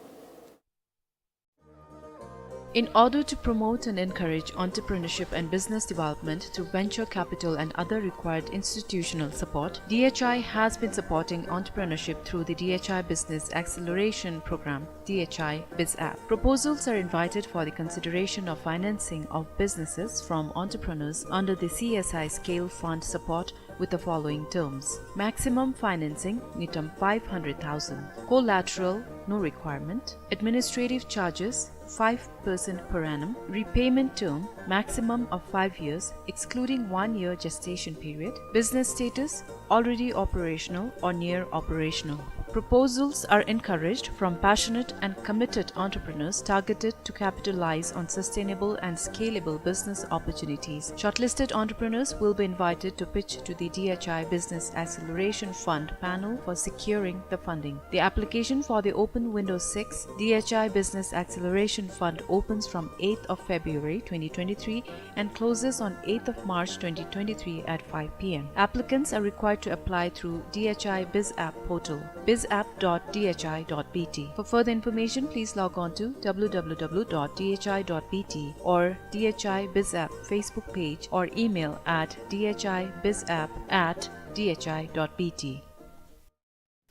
In order to promote and encourage entrepreneurship and business development through venture capital and other required institutional support, D H I has been supporting entrepreneurship through the D H I Business Acceleration Program, D H I BizApp. Proposals are invited for the consideration of financing of businesses from entrepreneurs under the C S I Scale Fund support with the following terms. Maximum financing, ngitom five hundred thousand. Collateral, no requirement. Administrative charges, five percent per annum. Repayment term, maximum of five years, excluding one year gestation period. Business status, already operational or near operational. Proposals are encouraged from passionate and committed entrepreneurs targeted to capitalize on sustainable and scalable business opportunities. Shortlisted entrepreneurs will be invited to pitch to the D H I Business Acceleration Fund panel for securing the funding. The application for the Open Window six D H I Business Acceleration Fund opens from eighth of February twenty twenty-three and closes on eighth of March twenty twenty-three at five P M. Applicants are required to apply through D H I BizApp portal, bizapp dot D H I dot B T. For further information, please log on to W W W dot D H I dot B T or D H I BizApp Facebook page or email at D H I bizapp at D H I dot B T.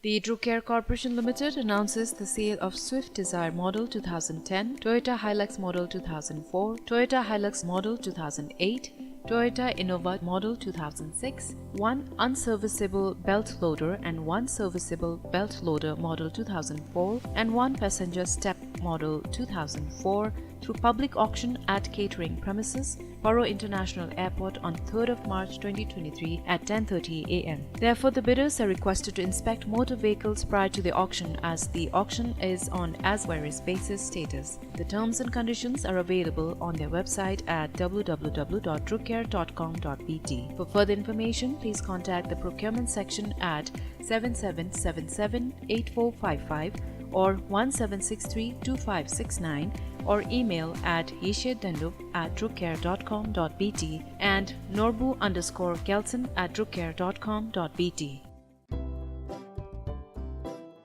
The Drucare Corporation Limited announces the sale of Swift Dzire Model two thousand ten, Toyota Hilux Model two thousand four, Toyota Hilux Model two thousand eight, Toyota Innova Model two thousand six, one unserviceable belt loader and one serviceable belt loader Model two thousand four, and one passenger step Model two thousand four through public auction at catering premises, Paro International Airport, on third of March twenty twenty-three at ten thirty A M. Therefore, the bidders are requested to inspect motor vehicles prior to the auction, as the auction is on as-various basis status. The terms and conditions are available on their website at W W W dot drucare dot com dot B T. For further information, please contact the procurement section at seven seven seven seven eight four five five or one seven six three two five six nine, or email at yeshe dandup at drucare dot com dot B T and norbu underscore gelson at drucare dot com dot B T.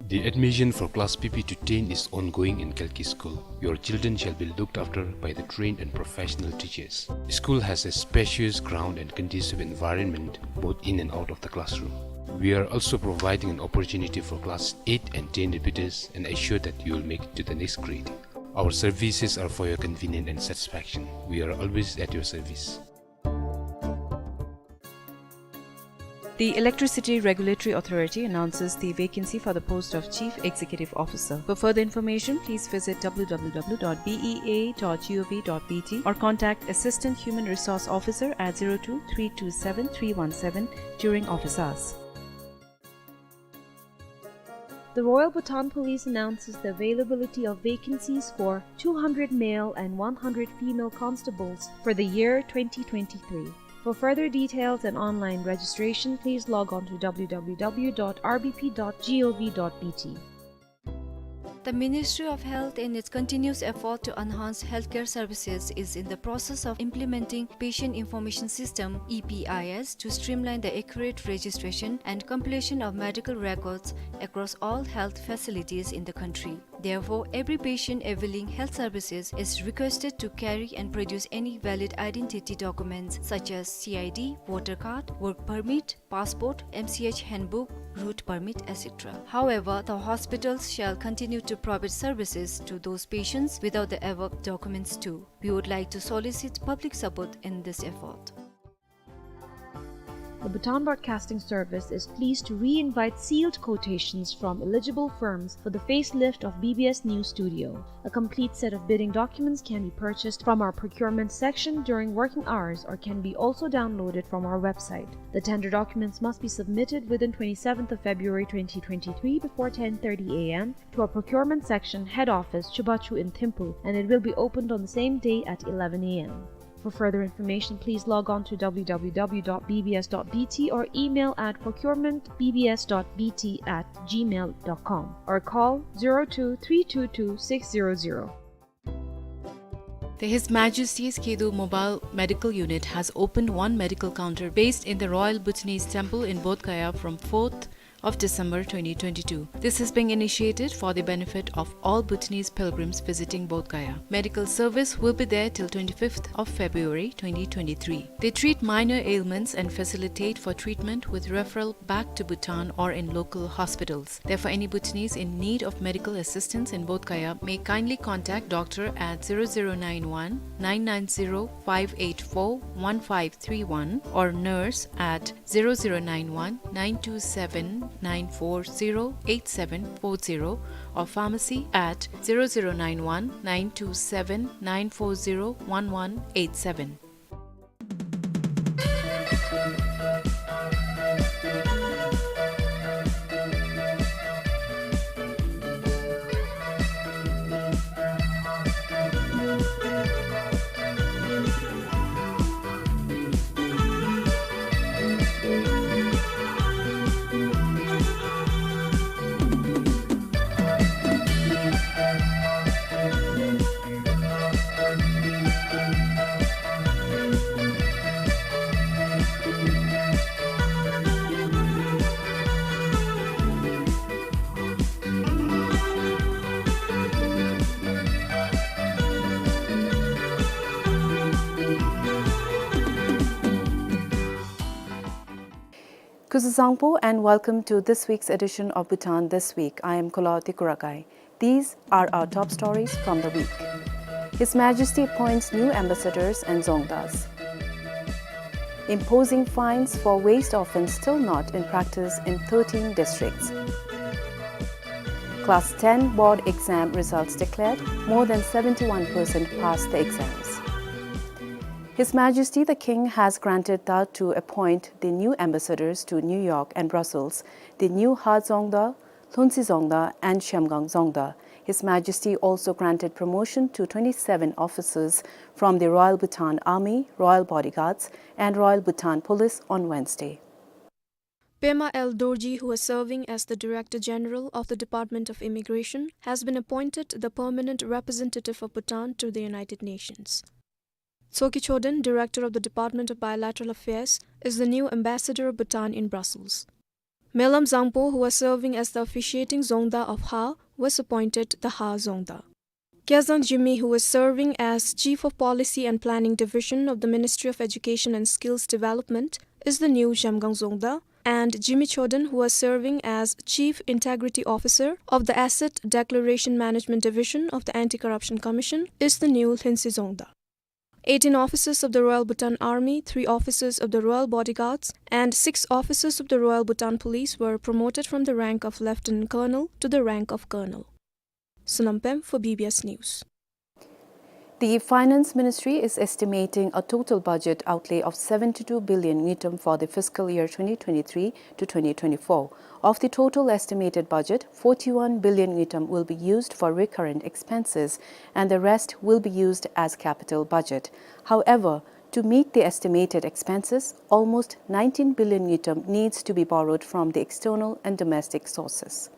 The admission for class P P to ten is ongoing in Kalki School. Your children shall be looked after by the trained and professional teachers. School has a spacious ground and conducive environment both in and out of the classroom. We are also providing an opportunity for class eight and ten repeaters and assure that you will make it to the next grade. Our services are for your convenience and satisfaction. We are always at your service. The Electricity Regulatory Authority announces the vacancy for the post of Chief Executive Officer. For further information, please visit W W W dot B E A dot G O V dot B T or contact Assistant Human Resource Officer at zero two three two seven three one seven during office hours. The Royal Bhutan Police announces the availability of vacancies for two hundred male and one hundred female constables for the year twenty twenty-three. For further details and online registration, please log on to W W W dot R B P dot G O V dot B T. The Ministry of Health, in its continuous effort to enhance healthcare services, is in the process of implementing Patient Information System, E P I S, to streamline the accurate registration and completion of medical records across all health facilities in the country. Therefore, every patient availing health services is requested to carry and produce any valid identity documents such as C I D, voter card, work permit, passport, M C H handbook, route permit, et cetera. However, the hospitals shall continue to provide services to those patients without the above documents too. We would like to solicit public support in this effort. The Bhutan Broadcasting Service is pleased to re-invite sealed quotations from eligible firms for the facelift of B B S News Studio. A complete set of bidding documents can be purchased from our procurement section during working hours or can be also downloaded from our website. The tender documents must be submitted within twenty-seventh of February twenty twenty-three before ten thirty A M to our procurement section head office, Chubachu in Thimphu, and it will be opened on the same day at eleven A M. For further information, please log on to W W W dot B B S dot B T or email at procurement B B S dot B T at gmail dot com or call zero two three two two six zero zero. The His Majesty's Khedo Mobile Medical Unit has opened one medical counter based in the Royal Bhutanese Temple in Bodh Gaya from fourth of December twenty twenty-two. This is being initiated for the benefit of all Bhutanese pilgrims visiting Bodh Gaya. Medical service will be there till twenty-fifth of February twenty twenty-three. They treat minor ailments and facilitate for treatment with referral back to Bhutan or in local hospitals. Therefore, any Bhutanese in need of medical assistance in Bodh Gaya may kindly contact doctor at zero zero nine one nine nine zero five eight four one five three one or nurse at zero zero nine one nine two seven nine four zero eight seven four zero or pharmacy at zero zero nine one nine two seven nine four zero one one eight seven. Kuzuzangpo and welcome to this week's edition of Bhutan This Week. I am Kula Tikuragai. These are our top stories from the week. His Majesty appoints new ambassadors and dzongdas. Imposing fines for waste offence still not in practice in thirteen districts. Class ten board exam results declared, more than seventy-one percent passed the exams. His Majesty the King has granted Tha to appoint the new ambassadors to New York and Brussels, the new Ha Dzongda, Lhuntsi Dzongda and Zhemgang Dzongda. His Majesty also granted promotion to twenty-seven officers from the Royal Bhutan Army, Royal Bodyguards and Royal Bhutan Police on Wednesday. Pema L Dorji, who was serving as the Director General of the Department of Immigration, has been appointed the permanent representative of Bhutan to the United Nations. Tsoki Choden, Director of the Department of Bilateral Affairs, is the new ambassador of Bhutan in Brussels. Melam Zangpo, who was serving as the officiating Dzongda of Ha, was appointed the Ha Dzongda. Kezang Jimi, who was serving as Chief of Policy and Planning Division of the Ministry of Education and Skills Development, is the new Zhemgang Dzongda, and Jimi Choden, who was serving as Chief Integrity Officer of the Asset Declaration Management Division of the Anti-Corruption Commission, is the new Lhuntsi Dzongda. Eighteen officers of the Royal Bhutan Army, three officers of the Royal Bodyguards, and six officers of the Royal Bhutan Police were promoted from the rank of Lieutenant Colonel to the rank of Colonel. Sonam Pem for B B S News. The Finance Ministry is estimating a total budget outlay of seventy-two billion ngultrum for the fiscal year twenty twenty-three to twenty twenty-four. Of the total estimated budget, forty-one billion ngultrum will be used for recurrent expenses and the rest will be used as capital budget. However, to meet the estimated expenses, almost nineteen billion ngultrum needs to be borrowed from the external and domestic sources.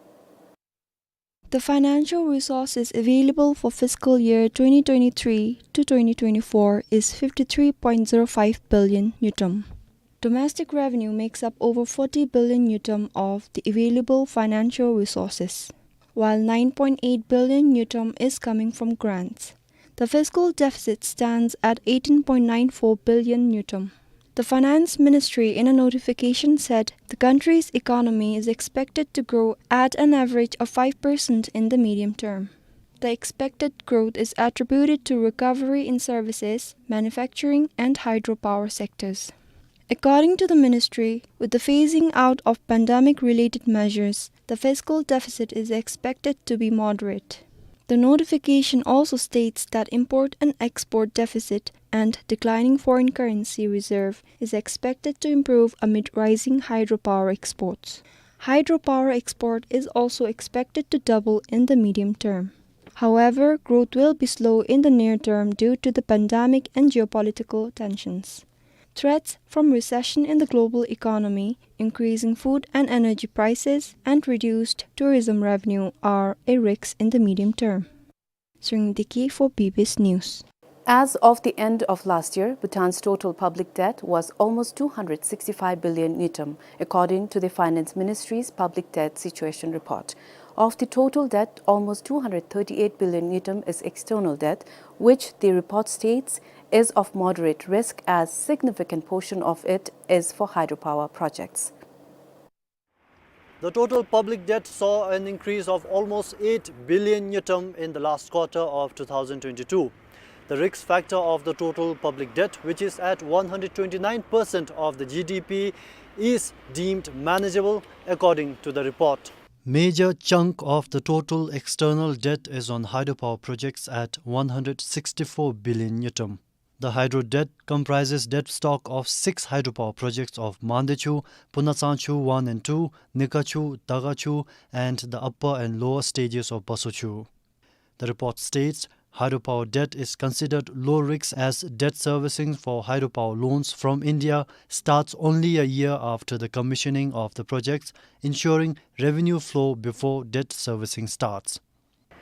The financial resources available for fiscal year twenty twenty-three to twenty twenty-four is fifty-three point zero five billion ngultrum. Domestic revenue makes up over forty billion ngultrum of the available financial resources, while nine point eight billion ngultrum is coming from grants. The fiscal deficit stands at eighteen point nine four billion ngultrum. The Finance Ministry, in a notification, said the country's economy is expected to grow at an average of five percent in the medium term. The expected growth is attributed to recovery in services, manufacturing, and hydropower sectors. According to the ministry, with the phasing out of pandemic-related measures, the fiscal deficit is expected to be moderate. The notification also states that import and export deficit and declining foreign currency reserve is expected to improve amid rising hydropower exports. Hydropower export is also expected to double in the medium term. However, growth will be slow in the near term due to the pandemic and geopolitical tensions. Threats from recession in the global economy, increasing food and energy prices, and reduced tourism revenue are a risk in the medium term. Tshering Deki for B B S News. As of the end of last year, Bhutan's total public debt was almost two hundred sixty-five billion ngultrum, according to the Finance Ministry's public debt situation report. Of the total debt, almost two hundred thirty-eight billion ngultrum is external debt, which the report states is of moderate risk as significant portion of it is for hydropower projects. The total public debt saw an increase of almost eight billion ngultrum in the last quarter of two thousand twenty-two. The risk factor of the total public debt, which is at one hundred twenty-nine percent of the G D P, is deemed manageable, according to the report. Major chunk of the total external debt is on hydropower projects at one hundred sixty-four billion ngultrum. The hydro debt comprises debt stock of six hydropower projects of Mandechu, Punatsangchu one and two, Nikachu, Dagachu, and the upper and lower stages of Basochu. The report states hydropower debt is considered low risk as debt servicing for hydropower loans from India starts only a year after the commissioning of the projects, ensuring revenue flow before debt servicing starts.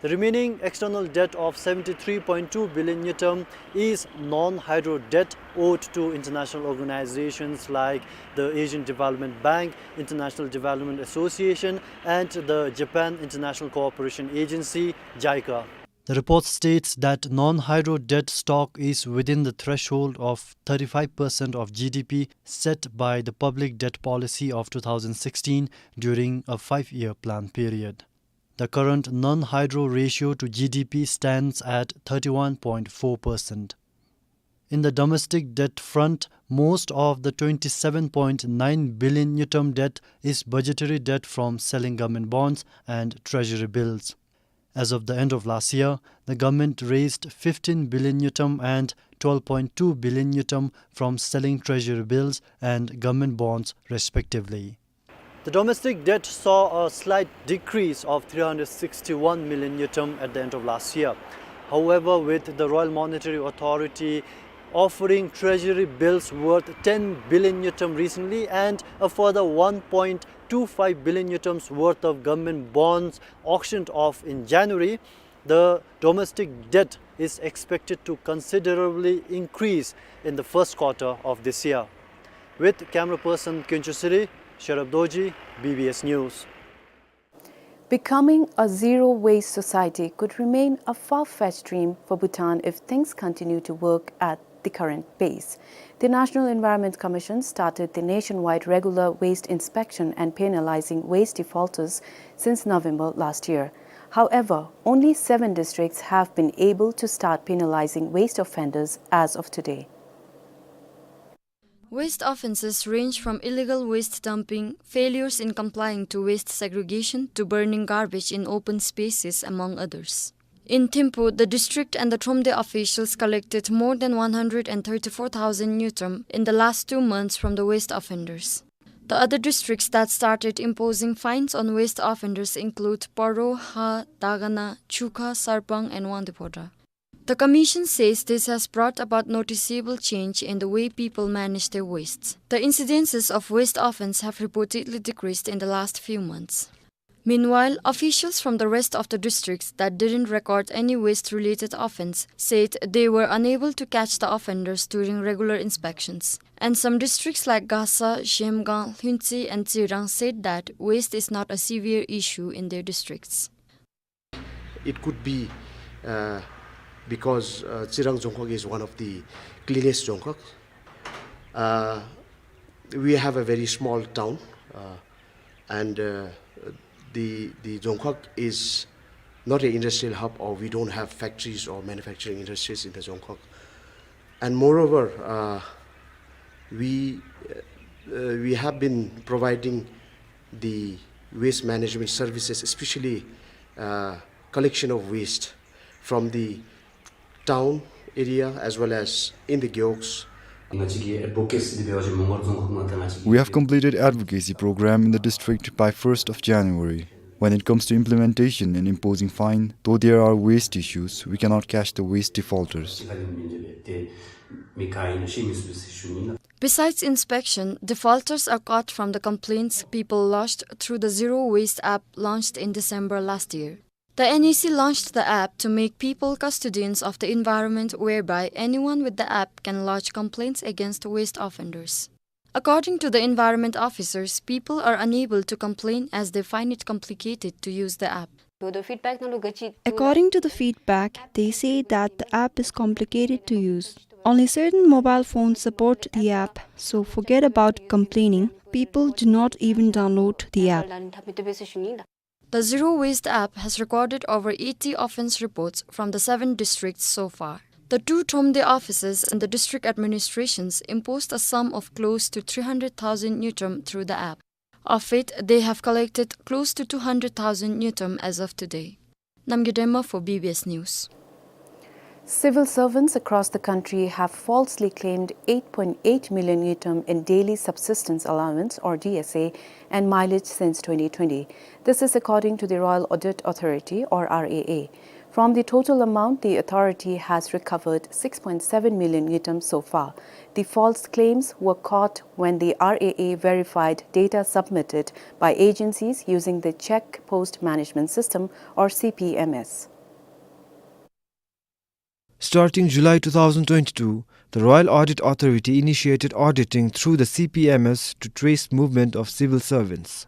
The remaining external debt of seventy-three point two billion ngultrum is non-hydro debt owed to international organizations like the Asian Development Bank, International Development Association, and the Japan International Cooperation Agency, JICA. The report states that non-hydro debt stock is within the threshold of thirty-five percent of G D P set by the public debt policy of two thousand sixteen during a five-year plan period. The current non-hydro ratio to G D P stands at thirty-one point four percent. In the domestic debt front, most of the twenty-seven point nine billion ngultrum debt is budgetary debt from selling government bonds and treasury bills. As of the end of last year, the government raised fifteen billion ngultrum and twelve point two billion ngultrum from selling treasury bills and government bonds, respectively. The domestic debt saw a slight decrease of three hundred sixty-one million ngultrum at the end of last year. However, with the Royal Monetary Authority offering treasury bills worth ten billion ngultrum recently and a further one point two five billion ngultrums worth of government bonds auctioned off in January, the domestic debt is expected to considerably increase in the first quarter of this year. With camera person Khencho Sri, Sherab Dorji, B B S News. Becoming a zero-waste society could remain a far-fetched dream for Bhutan if things continue to work at the current pace. The National Environment Commission started the nationwide regular waste inspection and penalizing waste defaulters since November last year. However, only seven districts have been able to start penalizing waste offenders as of today. Waste offenses range from illegal waste dumping, failures in complying to waste segregation, to burning garbage in open spaces, among others. In Thimphu, the district and the Thromde officials collected more than one hundred and thirty-four thousand ngultrum in the last two months from the waste offenders. The other districts that started imposing fines on waste offenders include Paro, Ha, Dagana, Chukha, Sarpang, and Wangdue Phodrang. The commission says this has brought about noticeable change in the way people manage their wastes. The incidences of waste offense have reportedly decreased in the last few months. Meanwhile, officials from the rest of the districts that didn't record any waste-related offense said they were unable to catch the offenders during regular inspections. And some districts like Gasa, Zhemgang, Lhuentse, and Tsirang said that waste is not a severe issue in their districts. It could be, uh, because, uh, Tsirang Dzongkhag is one of the cleanest Dzongkhag. Uh, we have a very small town, uh, and, uh, the, the Dzongkhag is not an industrial hub, or we don't have factories or manufacturing industries in the Dzongkhag. And moreover, uh, we, uh, we have been providing the waste management services, especially, uh, collection of waste from the town area as well as in the gewogs. We have completed advocacy program in the district by first of January. When it comes to implementation and imposing fine, though there are waste issues, we cannot catch the waste defaulters. Besides inspection, defaulters are caught from the complaints people lodged through the Zero Waste app launched in December last year. The N E C launched the app to make people custodians of the environment, whereby anyone with the app can lodge complaints against waste offenders. According to the environment officers, people are unable to complain as they find it complicated to use the app. According to the feedback, they say that the app is complicated to use. Only certain mobile phones support the app, so forget about complaining. People do not even download the app. The Zero Waste app has recorded over eighty offense reports from the seven districts so far. The two Thromde offices and the district administrations imposed a sum of close to three hundred thousand ngultrum through the app. Of it, they have collected close to two hundred thousand ngultrum as of today. Namgay Dengma for B B S News. Civil servants across the country have falsely claimed eight point eight million ngultrum in daily subsistence allowance, or D S A, and mileage since twenty twenty. This is according to the Royal Audit Authority, or R A A. From the total amount, the authority has recovered six point seven million ngultrum so far. The false claims were caught when the R A A verified data submitted by agencies using the Check Post Management System, or C P M S. Starting July two thousand twenty-two, the Royal Audit Authority initiated auditing through the C P M S to trace movement of civil servants.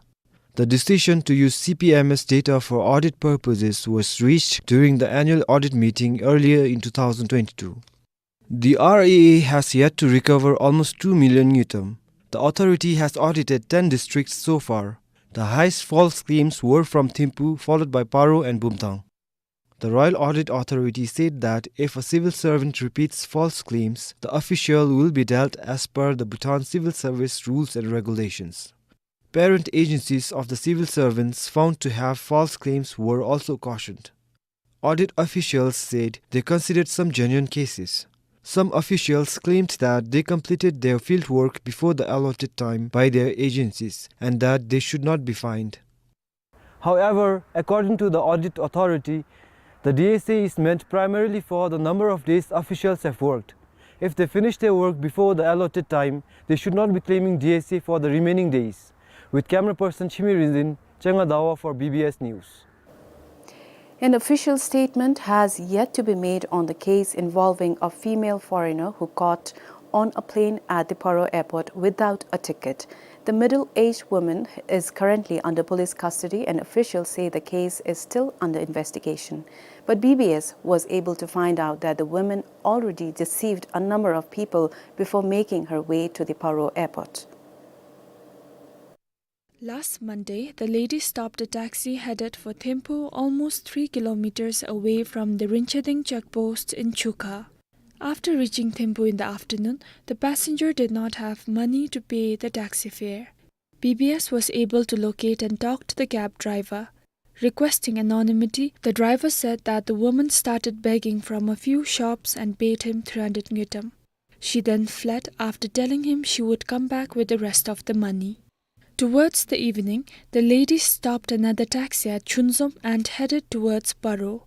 The decision to use C P M S data for audit purposes was reached during the annual audit meeting earlier in two thousand twenty-two. The R A A has yet to recover almost two million ngultrum. The authority has audited ten districts so far. The highest false claims were from Thimphu, followed by Paro and Bumthang. The Royal Audit Authority said that if a civil servant repeats false claims, the official will be dealt as per the Bhutan Civil Service rules and regulations. Parent agencies of the civil servants found to have false claims were also cautioned. Audit officials said they considered some genuine cases. Some officials claimed that they completed their field work before the allotted time by their agencies and that they should not be fined. However, according to the audit authority, the D S A is meant primarily for the number of days officials have worked. If they finish their work before the allotted time, they should not be claiming D S A for the remaining days. With camera person Chimi Rinzin, Changa Dawa for B B S News. An official statement has yet to be made on the case involving a female foreigner who got on a plane at the Paro airport without a ticket. The middle-aged woman is currently under police custody, and officials say the case is still under investigation. But B B S was able to find out that the woman already deceived a number of people before making her way to the Paro airport. Last Monday, the lady stopped a taxi headed for Thimphu, almost three kilometers away from the Rinchading checkpost in Chukha. After reaching Thimphu in the afternoon, the passenger did not have money to pay the taxi fare. B B S was able to locate and talk to the cab driver. Requesting anonymity, the driver said that the woman started begging from a few shops and paid him three hundred ngultrum. She then fled after telling him she would come back with the rest of the money. Towards the evening, the lady stopped another taxi at Chunzom and headed towards Paro.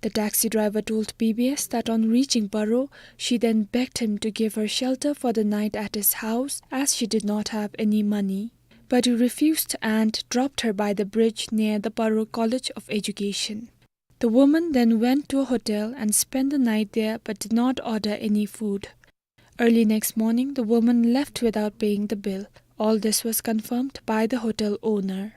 The taxi driver told B B S that on reaching Paro, she then begged him to give her shelter for the night at his house, as she did not have any money. But he refused and dropped her by the bridge near the Paro College of Education. The woman then went to a hotel and spent the night there but did not order any food. Early next morning, the woman left without paying the bill. All this was confirmed by the hotel owner.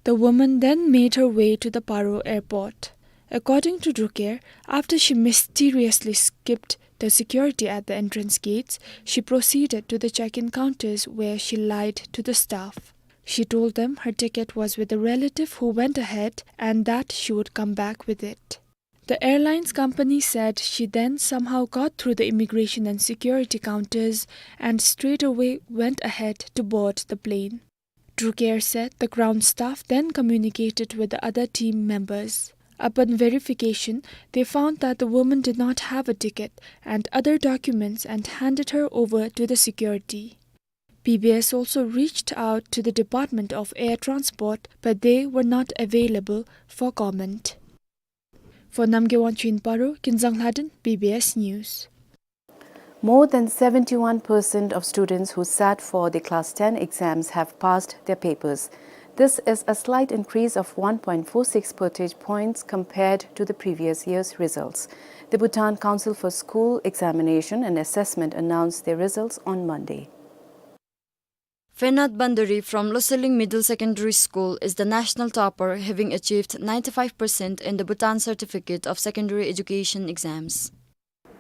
The woman then made her way to the Paro airport. According to Drukair, after she mysteriously skipped the security at the entrance gates, she proceeded to the check-in counters where she lied to the staff. She told them her ticket was with a relative who went ahead and that she would come back with it. The airlines company said she then somehow got through the immigration and security counters and straight away went ahead to board the plane. Drukair said the ground staff then communicated with the other team members. Upon verification, they found that the woman did not have a ticket and other documents and handed her over to the security. B B S also reached out to the Department of Air Transport, but they were not available for comment. For Namgay Wangchuk in Paro, Kinzang Lhadon, B B S News. More than seventy-one percent of students who sat for the class ten exams have passed their papers. This is a slight increase of one point four six percentage points compared to the previous year's results. The Bhutan Council for School Examination and Assessment announced their results on Monday. Fenat Bandari from Loselling Middle Secondary School is the national topper, having achieved ninety-five percent in the Bhutan Certificate of Secondary Education exams.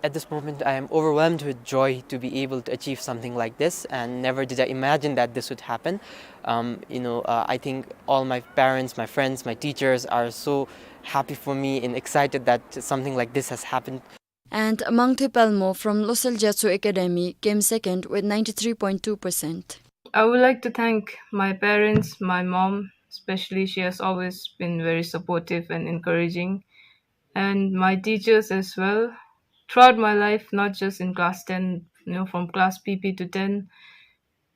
At this moment, I am overwhelmed with joy to be able to achieve something like this, and never did I imagine that this would happen. Um, you know, uh, I think all my parents, my friends, my teachers are so happy for me and excited that something like this has happened. And Mangthe Pelmo from Losel Gyatso Academy came second with ninety-three point two percent. I would like to thank my parents, my mom especially. She has always been very supportive and encouraging, and my teachers as well. Throughout my life, not just in class ten, you know, from class P P to ten,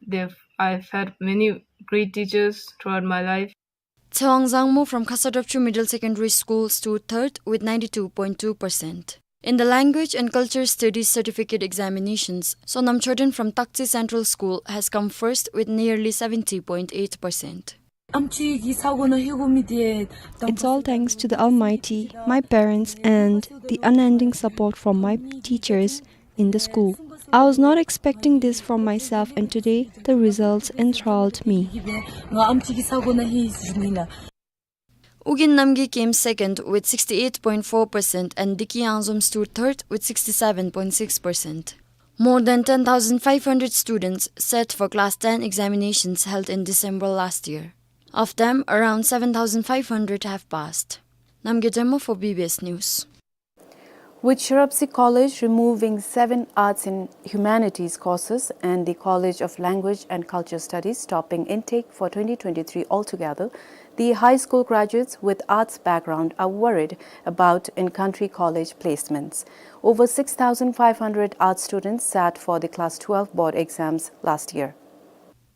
they've, I've had many great teachers throughout my life. Tsewang Zangmo from Khasa Drapchu Middle Secondary School stood third with ninety-two point two percent. In the Language and Culture Studies Certificate examinations, Sonam Choden from Takche Central School has come first with nearly seventy point eight percent. It's all thanks to the Almighty, my parents, and the unending support from my teachers in the school. I was not expecting this from myself, and today the results enthralled me. Ugin Namgay came second with sixty-eight point four percent and Diki Yangzom stood third with sixty-seven point six percent. More than ten thousand five hundred students sat for class ten examinations held in December last year. Of them, around seven thousand five hundred have passed. Namgay Dema for B B S News. With Sherabsi College removing seven arts and humanities courses and the College of Language and Culture Studies stopping intake for twenty twenty-three altogether, the high school graduates with arts background are worried about in-country college placements. Over six thousand five hundred arts students sat for the class twelve board exams last year.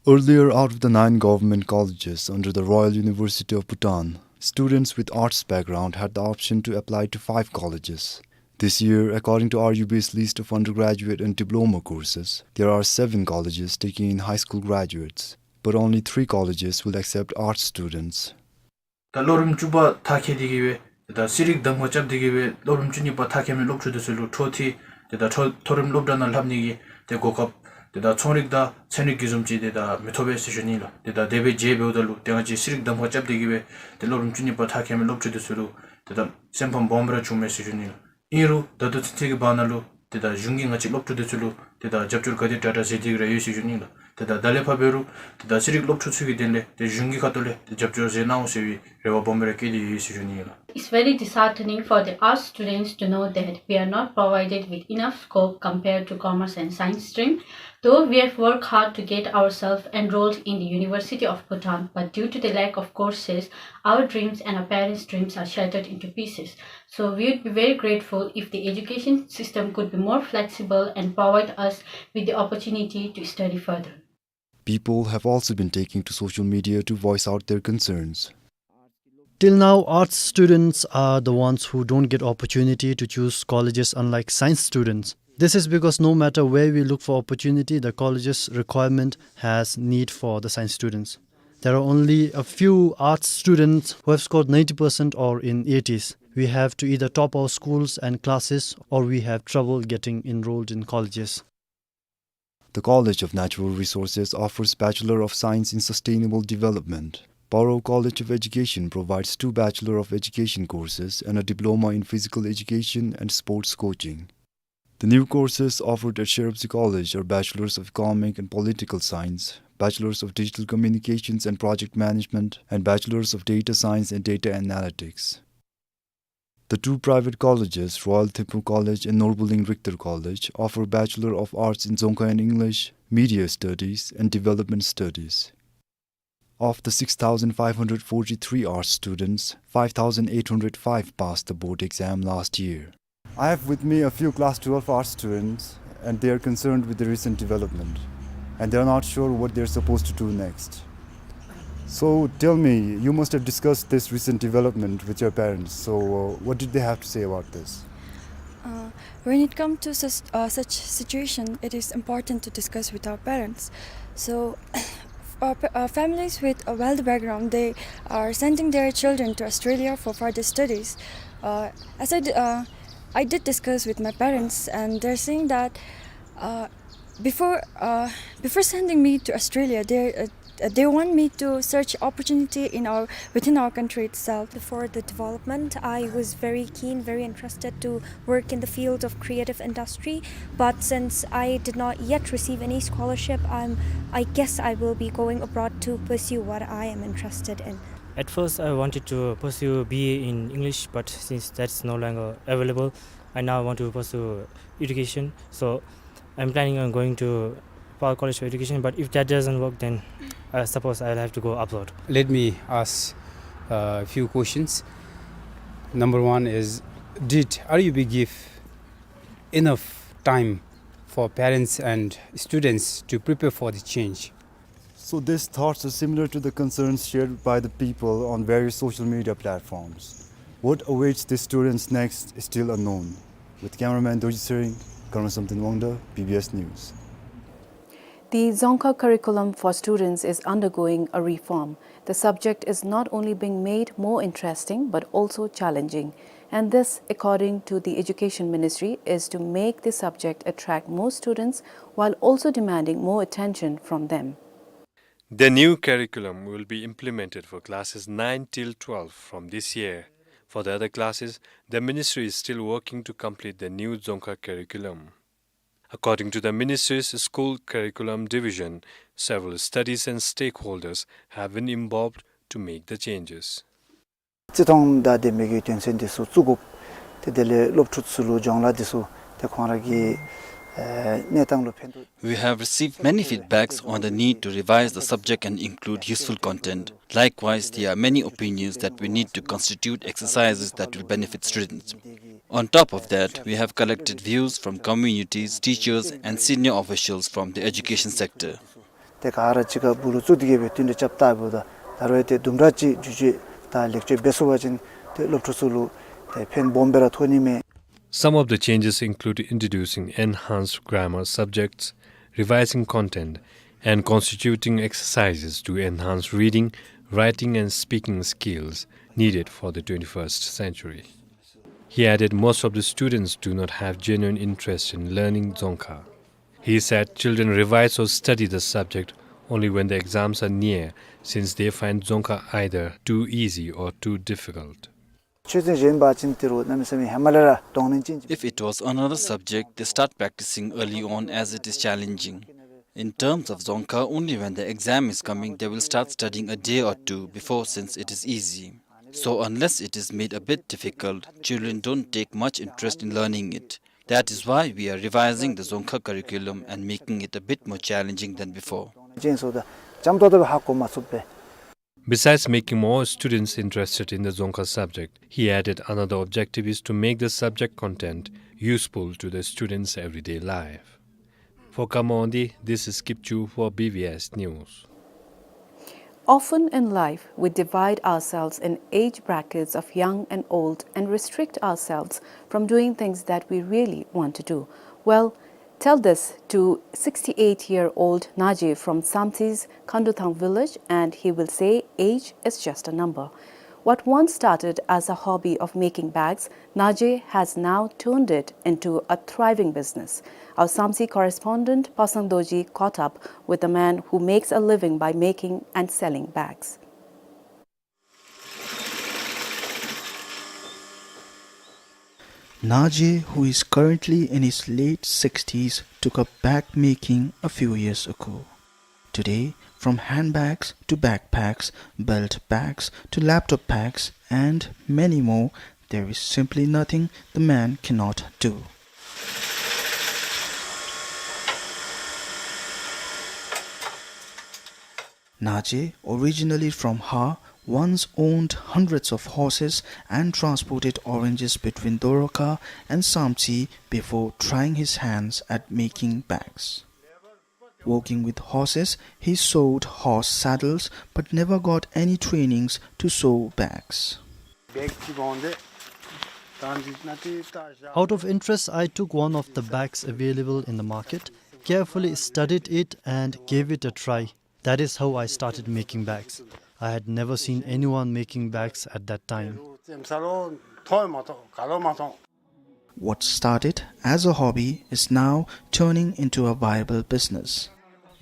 Earlier, out of the nine government colleges under the Royal University of Bhutan, students with arts background had the option to apply to five colleges. This year, according to R U B's list of undergraduate and diploma courses, there are seven colleges taking in high school graduates, but only three colleges will accept arts students. ད་སློབ་རིམ་བཅུ་པ་མཐར་འཁྱོལ་ཏེ་གི་སྦེ་ཏེ་ད་ཤེས་རིག་གདམ་ཁ་རྐྱབ་སྟེ་གི་སྦེ་སློབ་རིམ་བཅུ་གཉིས་པ་མཐར་འཁྱོལ་མི་སློབ་ཕྲུག་འདི་ཚུ་ལུ་འཕྲོ་མཐུད་ཏེ་ད་མཐོ་མཐོ་རིམ་སློབ་གྲྭ་ནང་ལྷབ་ནི་གི་ཏེ་གོ་སྐབས་ཏེ་ད་ཚོང་རིག་དང་ཚན་རིག་གི་བཟུམ་ཅིག་ཏེ་ད་མི་ཐོབ་པས་ཟེར་ཞུ་ནི་ལགས། ཏེ་ད་དེ་སྦེ་མཇལ་འབདཝ་ད་ལུ་ཏེ་ང་བཅས་ཤེས་རིག་གདམ་ཁ་རྐྱབ་སྟེ་གི་སྦེ་ཏེ་སློབ་རིམ་བཅུ་གཉིས་པ་མཐར་འཁྱོལ་མི་སློབ་ཕྲུག་འདི་ཚུ་ལུ་ཏེ་ད་སེམས་ཕམ་སྦོམ་ར་བྱུངམ་མས་ཟེར་ཞུ་ནི་ལགས། ཨིན་རུང་ད་ལྟོ་ཚུན་ཚོད་ཀྱི་བར་ན་ལུ་ཏེ་ད་གཞུང་གིས་ང་བཅས་སློབ་ཕྲུག་འདི་ཚུ་ལུ་ཏེ་ད་རྒྱབ་སྐྱོར་ག་དེ་དྲག་དྲག་མཛད་དེ་གི་ར་ཡོད་ཟེར་ཞུ་ནི་ལགས། ཏེ་ད་ད་ལས་ཕར་འབད་རུང་ཏེ་ད་ཤེས་རིག་སློབ་ཕྲུག་ཚུ་གི་དོན་ལས་ཏེ་གཞུང་གི་ཁ་ཐུག་ལས་ཏེ་རྒྱབ་སྐྱོར་མཛད་གནང་འོང་ཟེར་བའི་རེ་བ་སྦོམ་ར་བསྐྱེད་དེ་ཡོད་ཟེར་ཞུ་ནི་ལགས། It's very disheartening for the arts students to know that we are not provided with enough scope compared to commerce and science stream. Though we have worked hard to get ourselves enrolled in the University of Bhutan, but due to the lack of courses, our dreams and our parents' dreams are shattered into pieces. So we would be very grateful if the education system could be more flexible and provide us with the opportunity to study further. People have also been taking to social media to voice out their concerns. Till now, arts students are the ones who don't get opportunity to choose colleges, unlike science students. This is because no matter where we look for opportunity, the college's requirement has need for the science students. There are only a few arts students who have scored ninety percent or in eighties. We have to either top our schools and classes, or we have trouble getting enrolled in colleges. The College of Natural Resources offers Bachelor of Science in Sustainable Development. Paro College of Education provides two Bachelor of Education courses and a diploma in physical education and sports coaching. The new courses offered at Sherabsi College are Bachelors of Economic and Political Science, Bachelors of Digital Communications and Project Management, and Bachelors of Data Science and Data Analytics. The two private colleges, Royal Thimphu College and Norbuling Richter College, offer Bachelor of Arts in Dzongkha and English, Media Studies, and Development Studies. Of the six thousand five hundred forty-three arts students, five thousand eight hundred five passed the board exam last year. I have with me a few class twelve arts students, and they are concerned with the recent development, and they are not sure what they are supposed to do next. So tell me, you must have discussed this recent development with your parents. So, uh, what did they have to say about this? Uh, when it comes to such, uh, such situation, it is important to discuss with our parents. So, uh, pa-, uh, families with a wealthy background, they are sending their children to Australia for further studies. Uh, as I d-, uh, I did discuss with my parents, and they're saying that, uh, before, uh, before sending me to Australia, they, uh, uh, they want me to search opportunity in our, within our country itself. For the development, I was very keen, very interested to work in the field of creative industry, but since I did not yet receive any scholarship, I'm, I guess I will be going abroad to pursue what I am interested in. At first, I wanted to pursue B A in English, but since that's no longer available, I now want to pursue education. So I'm planning on going to Paro College for Education, but if that doesn't work, then I suppose I'll have to go abroad. Let me ask a few questions. Number one is, did R U B give enough time for parents and students to prepare for the change? So these thoughts are similar to the concerns shared by the people on various social media platforms. What awaits the students next is still unknown. With cameraman Dorji Tshering, Karma Samten Wangda, B B S News. The Dzongkha curriculum for students is undergoing a reform. The subject is not only being made more interesting but also challenging. And this, according to the Education Ministry, is to make the subject attract more students while also demanding more attention from them. The new curriculum will be implemented for classes nine till twelve from this year. For the other classes, the ministry is still working to complete the new Dzongkha curriculum. According to the ministry's school curriculum division, several studies and stakeholders have been involved to make the changes. བརྩི་མཐོང་དང་ལྡན་པའི་གི་དོན་ཚན་འདི་ཚུ་བཙུགས་དགོཔ། ཏེ་དེ་ལས་སློབ་ཕྲུག་ཚུ་ལུ་སྦྱོང་ལཱ་འདི་ཚུ་ཏེ་ཁོང་ར་གི་ཨེ་གནས་སྟངས་ལུ་ཕན་ཐོགས། We have received many feedbacks on the need to revise the subject and include useful content. Likewise, there are many opinions that we need to constitute exercises that will benefit students. On top of that, we have collected views from communities, teachers, and senior officials from the education sector. ཏེ་ག་ར་གཅིག་ཁར་སྦུག་ལུ་བཙུགས་ཏེ་གི་སྦེ་བསྟུན་གྲོས་རྐྱབ་ད་འབདཝ་ད་ད་རུང་ཏེ་དུམ་གྲ་ཅིག་བསྒྱུར་བཅོས་དང་ལེགས་བཅོས་འབད་ཚུགས་པ་ཅིན་ཏེ་སློབ་ཕྲུག་ཚུ་ལུ་ཏེ་ཕན་སྦོམ་སྦེ་ར་ཐོགས་ནི་མས། Some of the changes include introducing enhanced grammar subjects, revising content, and constituting exercises to enhance reading, writing, and speaking skills needed for the twenty-first century. He added most of the students do not have genuine interest in learning Dzongkha. He said children revise or study the subject only when the exams are near, since they find Dzongkha either too easy or too difficult. ཆོས་ཚན་གཞན་འབད་བ་ཅིན་ཏེ་རུང་གནམ་མེད་ས་མེད་ཧེ་མ་ལས་ར་གདོང་ལེན་ཅན་ཅིག། If it was another subject, they start practicing early on as it is challenging. In terms of Dzongkha, only when the exam is coming, they will start studying a day or two before, since it is easy. So unless it is made a bit difficult, children don't take much interest in learning it. That is why we are revising the Dzongkha curriculum and making it a bit more challenging than before. ཅན་སོ་ད་འཇམ་ཏོག་ཏོ་སྦེ་ཧ་གོ་མ་ཚུགས་པས། Besides making more students interested in the Dzongkha subject, he added another objective is to make the subject content useful to the students' everyday life. For Kama Ondi, this is Kipchu for B B S News. Often in life, we divide ourselves in age brackets of young and old and restrict ourselves from doing things that we really want to do. Well, tell this to sixty-eight-year-old Naje from Samtsi's Khanduthang village, and he will say age is just a number. What once started as a hobby of making bags, Naje has now turned it into a thriving business. Our Samtse correspondent Pasang Dorji caught up with a man who makes a living by making and selling bags. Naje, who is currently in his late sixties, took up bag making a few years ago. Today, from handbags to backpacks, belt bags to laptop bags, and many more, there is simply nothing the man cannot do. Naje, originally from Ha, once owned hundreds of horses and transported oranges between Doroka and Samtse before trying his hands at making bags. Working with horses, he sewed horse saddles but never got any trainings to sew bags. Out of interest, I took one of the bags available in the market, carefully studied it and gave it a try. That is how I started making bags. I had never seen anyone making bags at that time. What started as a hobby is now turning into a viable business.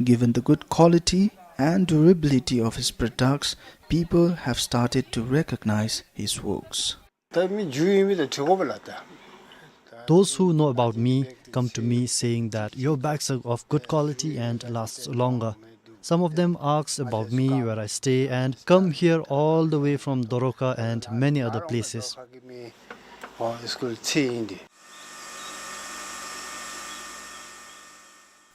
Given the good quality and durability of his products, people have started to recognize his works. Those who know about me come to me saying that your bags are of good quality and lasts longer. Some of them ask about me, where I stay, and come here all the way from Doroka and many other places.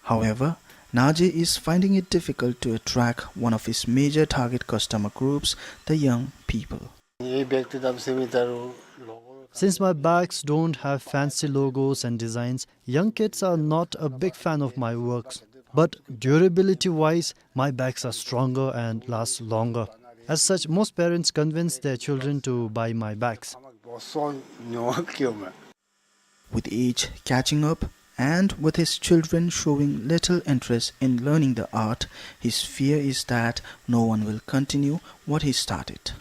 However, Naje is finding it difficult to attract one of his major target customer groups, the young people. Since my bags don't have fancy logos and designs, young kids are not a big fan of my works. But durability-wise, my bags are stronger and last longer. As such, most parents convince their children to buy my bags. With age catching up, and with his children showing little interest in learning the art, his fear is that no one will continue what he started.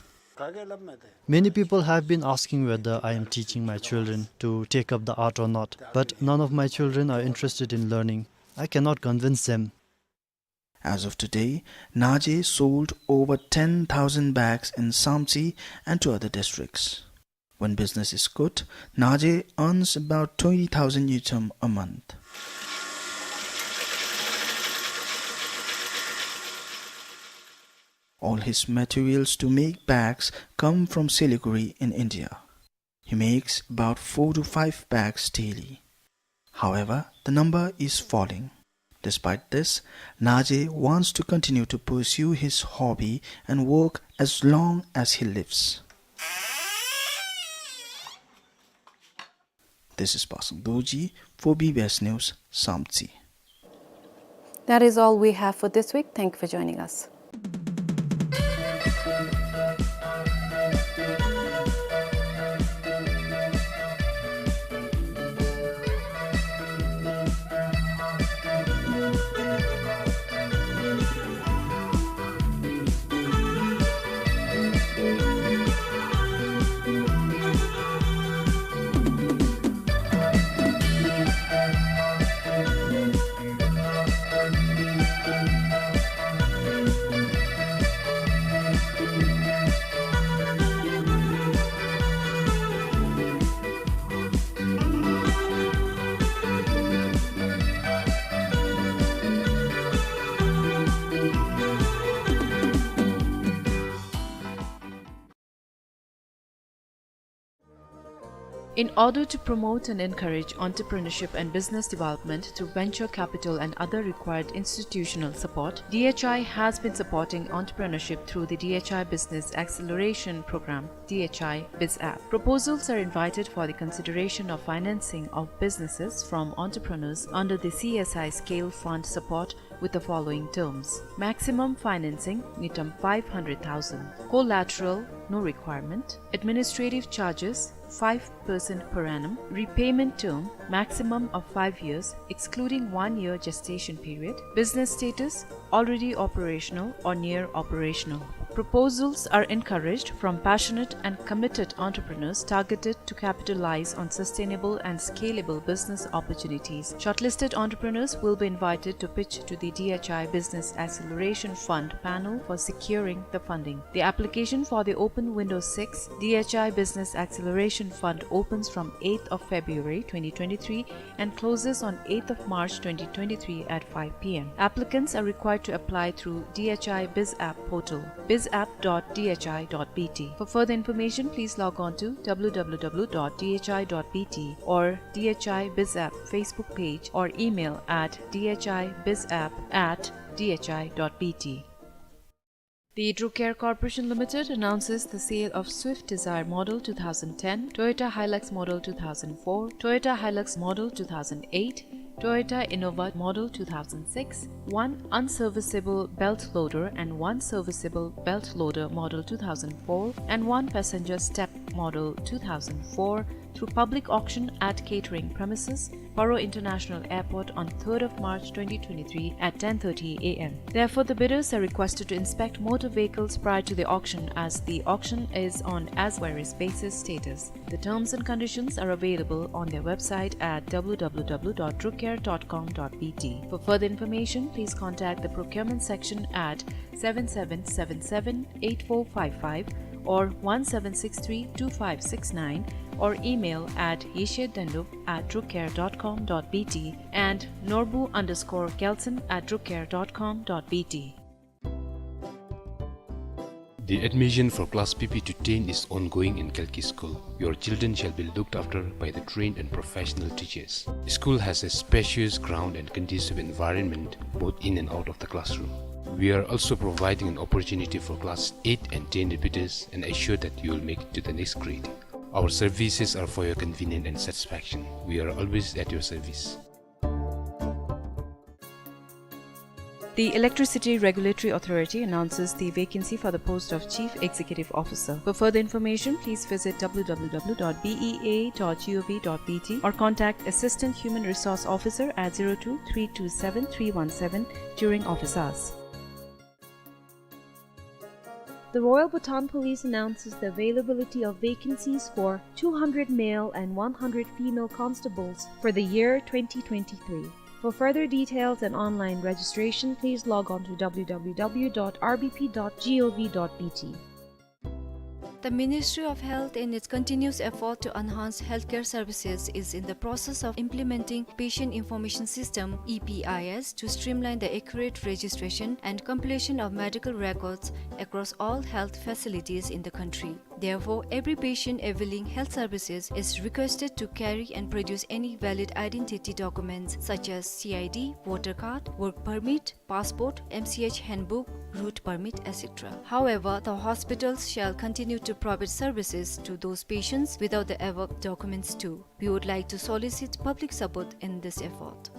Many people have been asking whether I am teaching my children to take up the art or not, but none of my children are interested in learning. I cannot convince them. As of today, Naje sold over ten thousand bags in Samtse and two other districts. When business is good, Naje earns about twenty thousand ngultrum a month. All his materials to make bags come from Siliguri in India. He makes about four to five bags daily. However, the number is falling. Despite this, Naje wants to continue to pursue his hobby and work as long as he lives. This is Pasang Dorji for B B S News, Samtse. That is all we have for this week. Thank you for joining us. In order to promote and encourage entrepreneurship and business development through venture capital and other required institutional support, D H I has been supporting entrepreneurship through the D H I Business Acceleration Program, D H I BizApp. Proposals are invited for the consideration of financing of businesses from entrepreneurs under the C S I Scale Fund support with the following terms. Maximum financing, ngultrum five hundred thousand. Collateral, no requirement. Administrative charges, five percent per annum. Repayment term, maximum of five years, excluding one year gestation period. Business status, already operational or near operational. Proposals are encouraged from passionate and committed entrepreneurs targeted to capitalize on sustainable and scalable business opportunities. Shortlisted entrepreneurs will be invited to pitch to the D H I Business Acceleration Fund panel for securing the funding. The application for the Open Window six D H I Business Acceleration Fund opens from eighth of February twenty twenty-three and closes on eighth of March twenty twenty-three at five P M. Applicants are required to apply through D H I BizApp portal, bizapp dot D H I dot B T. For further information, please log on to W W W dot D H I dot B T or D H I BizApp Facebook page or email at D H I bizapp at D H I dot B T. The Drucare Corporation Limited announces the sale of Swift Dzire Model two thousand ten, Toyota Hilux Model two thousand four, Toyota Hilux Model two thousand eight, Toyota Innova Model two thousand six, one unserviceable belt loader and one serviceable belt loader Model two thousand four, and one passenger step Model two thousand four through public auction at catering premises, Paro International Airport on third of March twenty twenty-three at ten thirty A M. Therefore, the bidders are requested to inspect motor vehicles prior to the auction, as the auction is on as-where-is basis status. The terms and conditions are available on their website at W W W dot drucare dot com dot B T. For further information, please contact the procurement section at seven seven seven seven eight four five five or one seven six three two five six nine, or email at yeshe dendup at drucare dot com dot B T and norbu underscore gelson at drucare dot com dot B T. The admission for class P P to ten is ongoing in Kalki School. Your children shall be looked after by the trained and professional teachers. School has a spacious ground and conducive environment both in and out of the classroom. We are also providing an opportunity for class eight and ten repeaters and assure that you will make it to the next grade. Our services are for your convenience and satisfaction. We are always at your service. The Electricity Regulatory Authority announces the vacancy for the post of Chief Executive Officer. For further information, please visit W W W dot B E A dot G O V dot B T or contact Assistant Human Resource Officer at zero two three two seven three one seven during office hours. The Royal Bhutan Police announces the availability of vacancies for two hundred male and one hundred female constables for the year twenty twenty-three. For further details and online registration, please log on to w w w dot r b p dot g o v dot b t. The Ministry of Health, in its continuous effort to enhance healthcare services, is in the process of implementing Patient Information System, E P I S, to streamline the accurate registration and completion of medical records across all health facilities in the country. Therefore, every patient availing health services is requested to carry and produce any valid identity documents such as C I D, voter card, work permit, passport, M C H handbook, route permit, et cetera. However, the hospitals shall continue to provide services to those patients without the above documents too. We would like to solicit public support in this effort.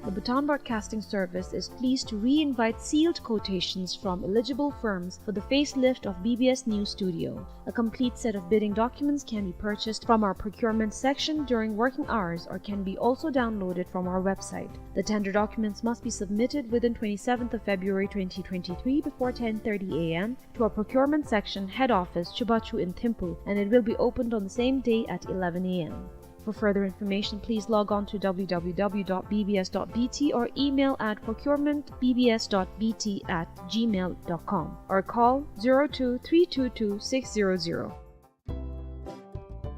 The Bhutan Broadcasting Service is pleased to re-invite sealed quotations from eligible firms for the facelift of B B S News Studio. A complete set of bidding documents can be purchased from our procurement section during working hours or can be also downloaded from our website. The tender documents must be submitted within twenty-seventh of February twenty twenty-three before ten thirty a m to our procurement section head office, Chubachu in Thimphu, and it will be opened on the same day at eleven a m. For further information, please log on to w w w dot b b s dot b t or email at procurement b b s dot b t at gmail dot com or call zero two three two two six zero zero.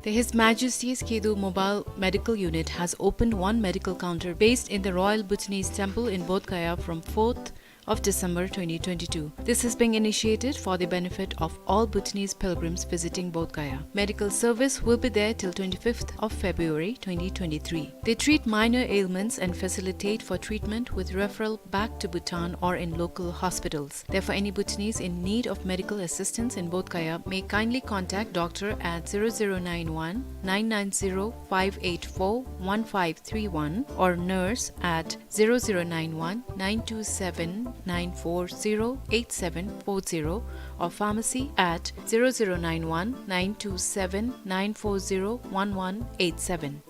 The His Majesty's Kedu Mobile Medical Unit has opened one medical counter based in the Royal Bhutanese Temple in Bodh Gaya from fourth of December twenty twenty-two. This is being initiated for the benefit of all Bhutanese pilgrims visiting Bodh Gaya. Medical service will be there till twenty-fifth of February twenty twenty-three. They treat minor ailments and facilitate for treatment with referral back to Bhutan or in local hospitals. Therefore, any Bhutanese in need of medical assistance in Bodh Gaya may kindly contact doctor at zero zero nine one nine nine zero five eight four one five three one or nurse at zero zero nine one nine two seven nine four zero eight seven four zero or pharmacy at zero zero nine one nine two seven nine four zero one one eight seven.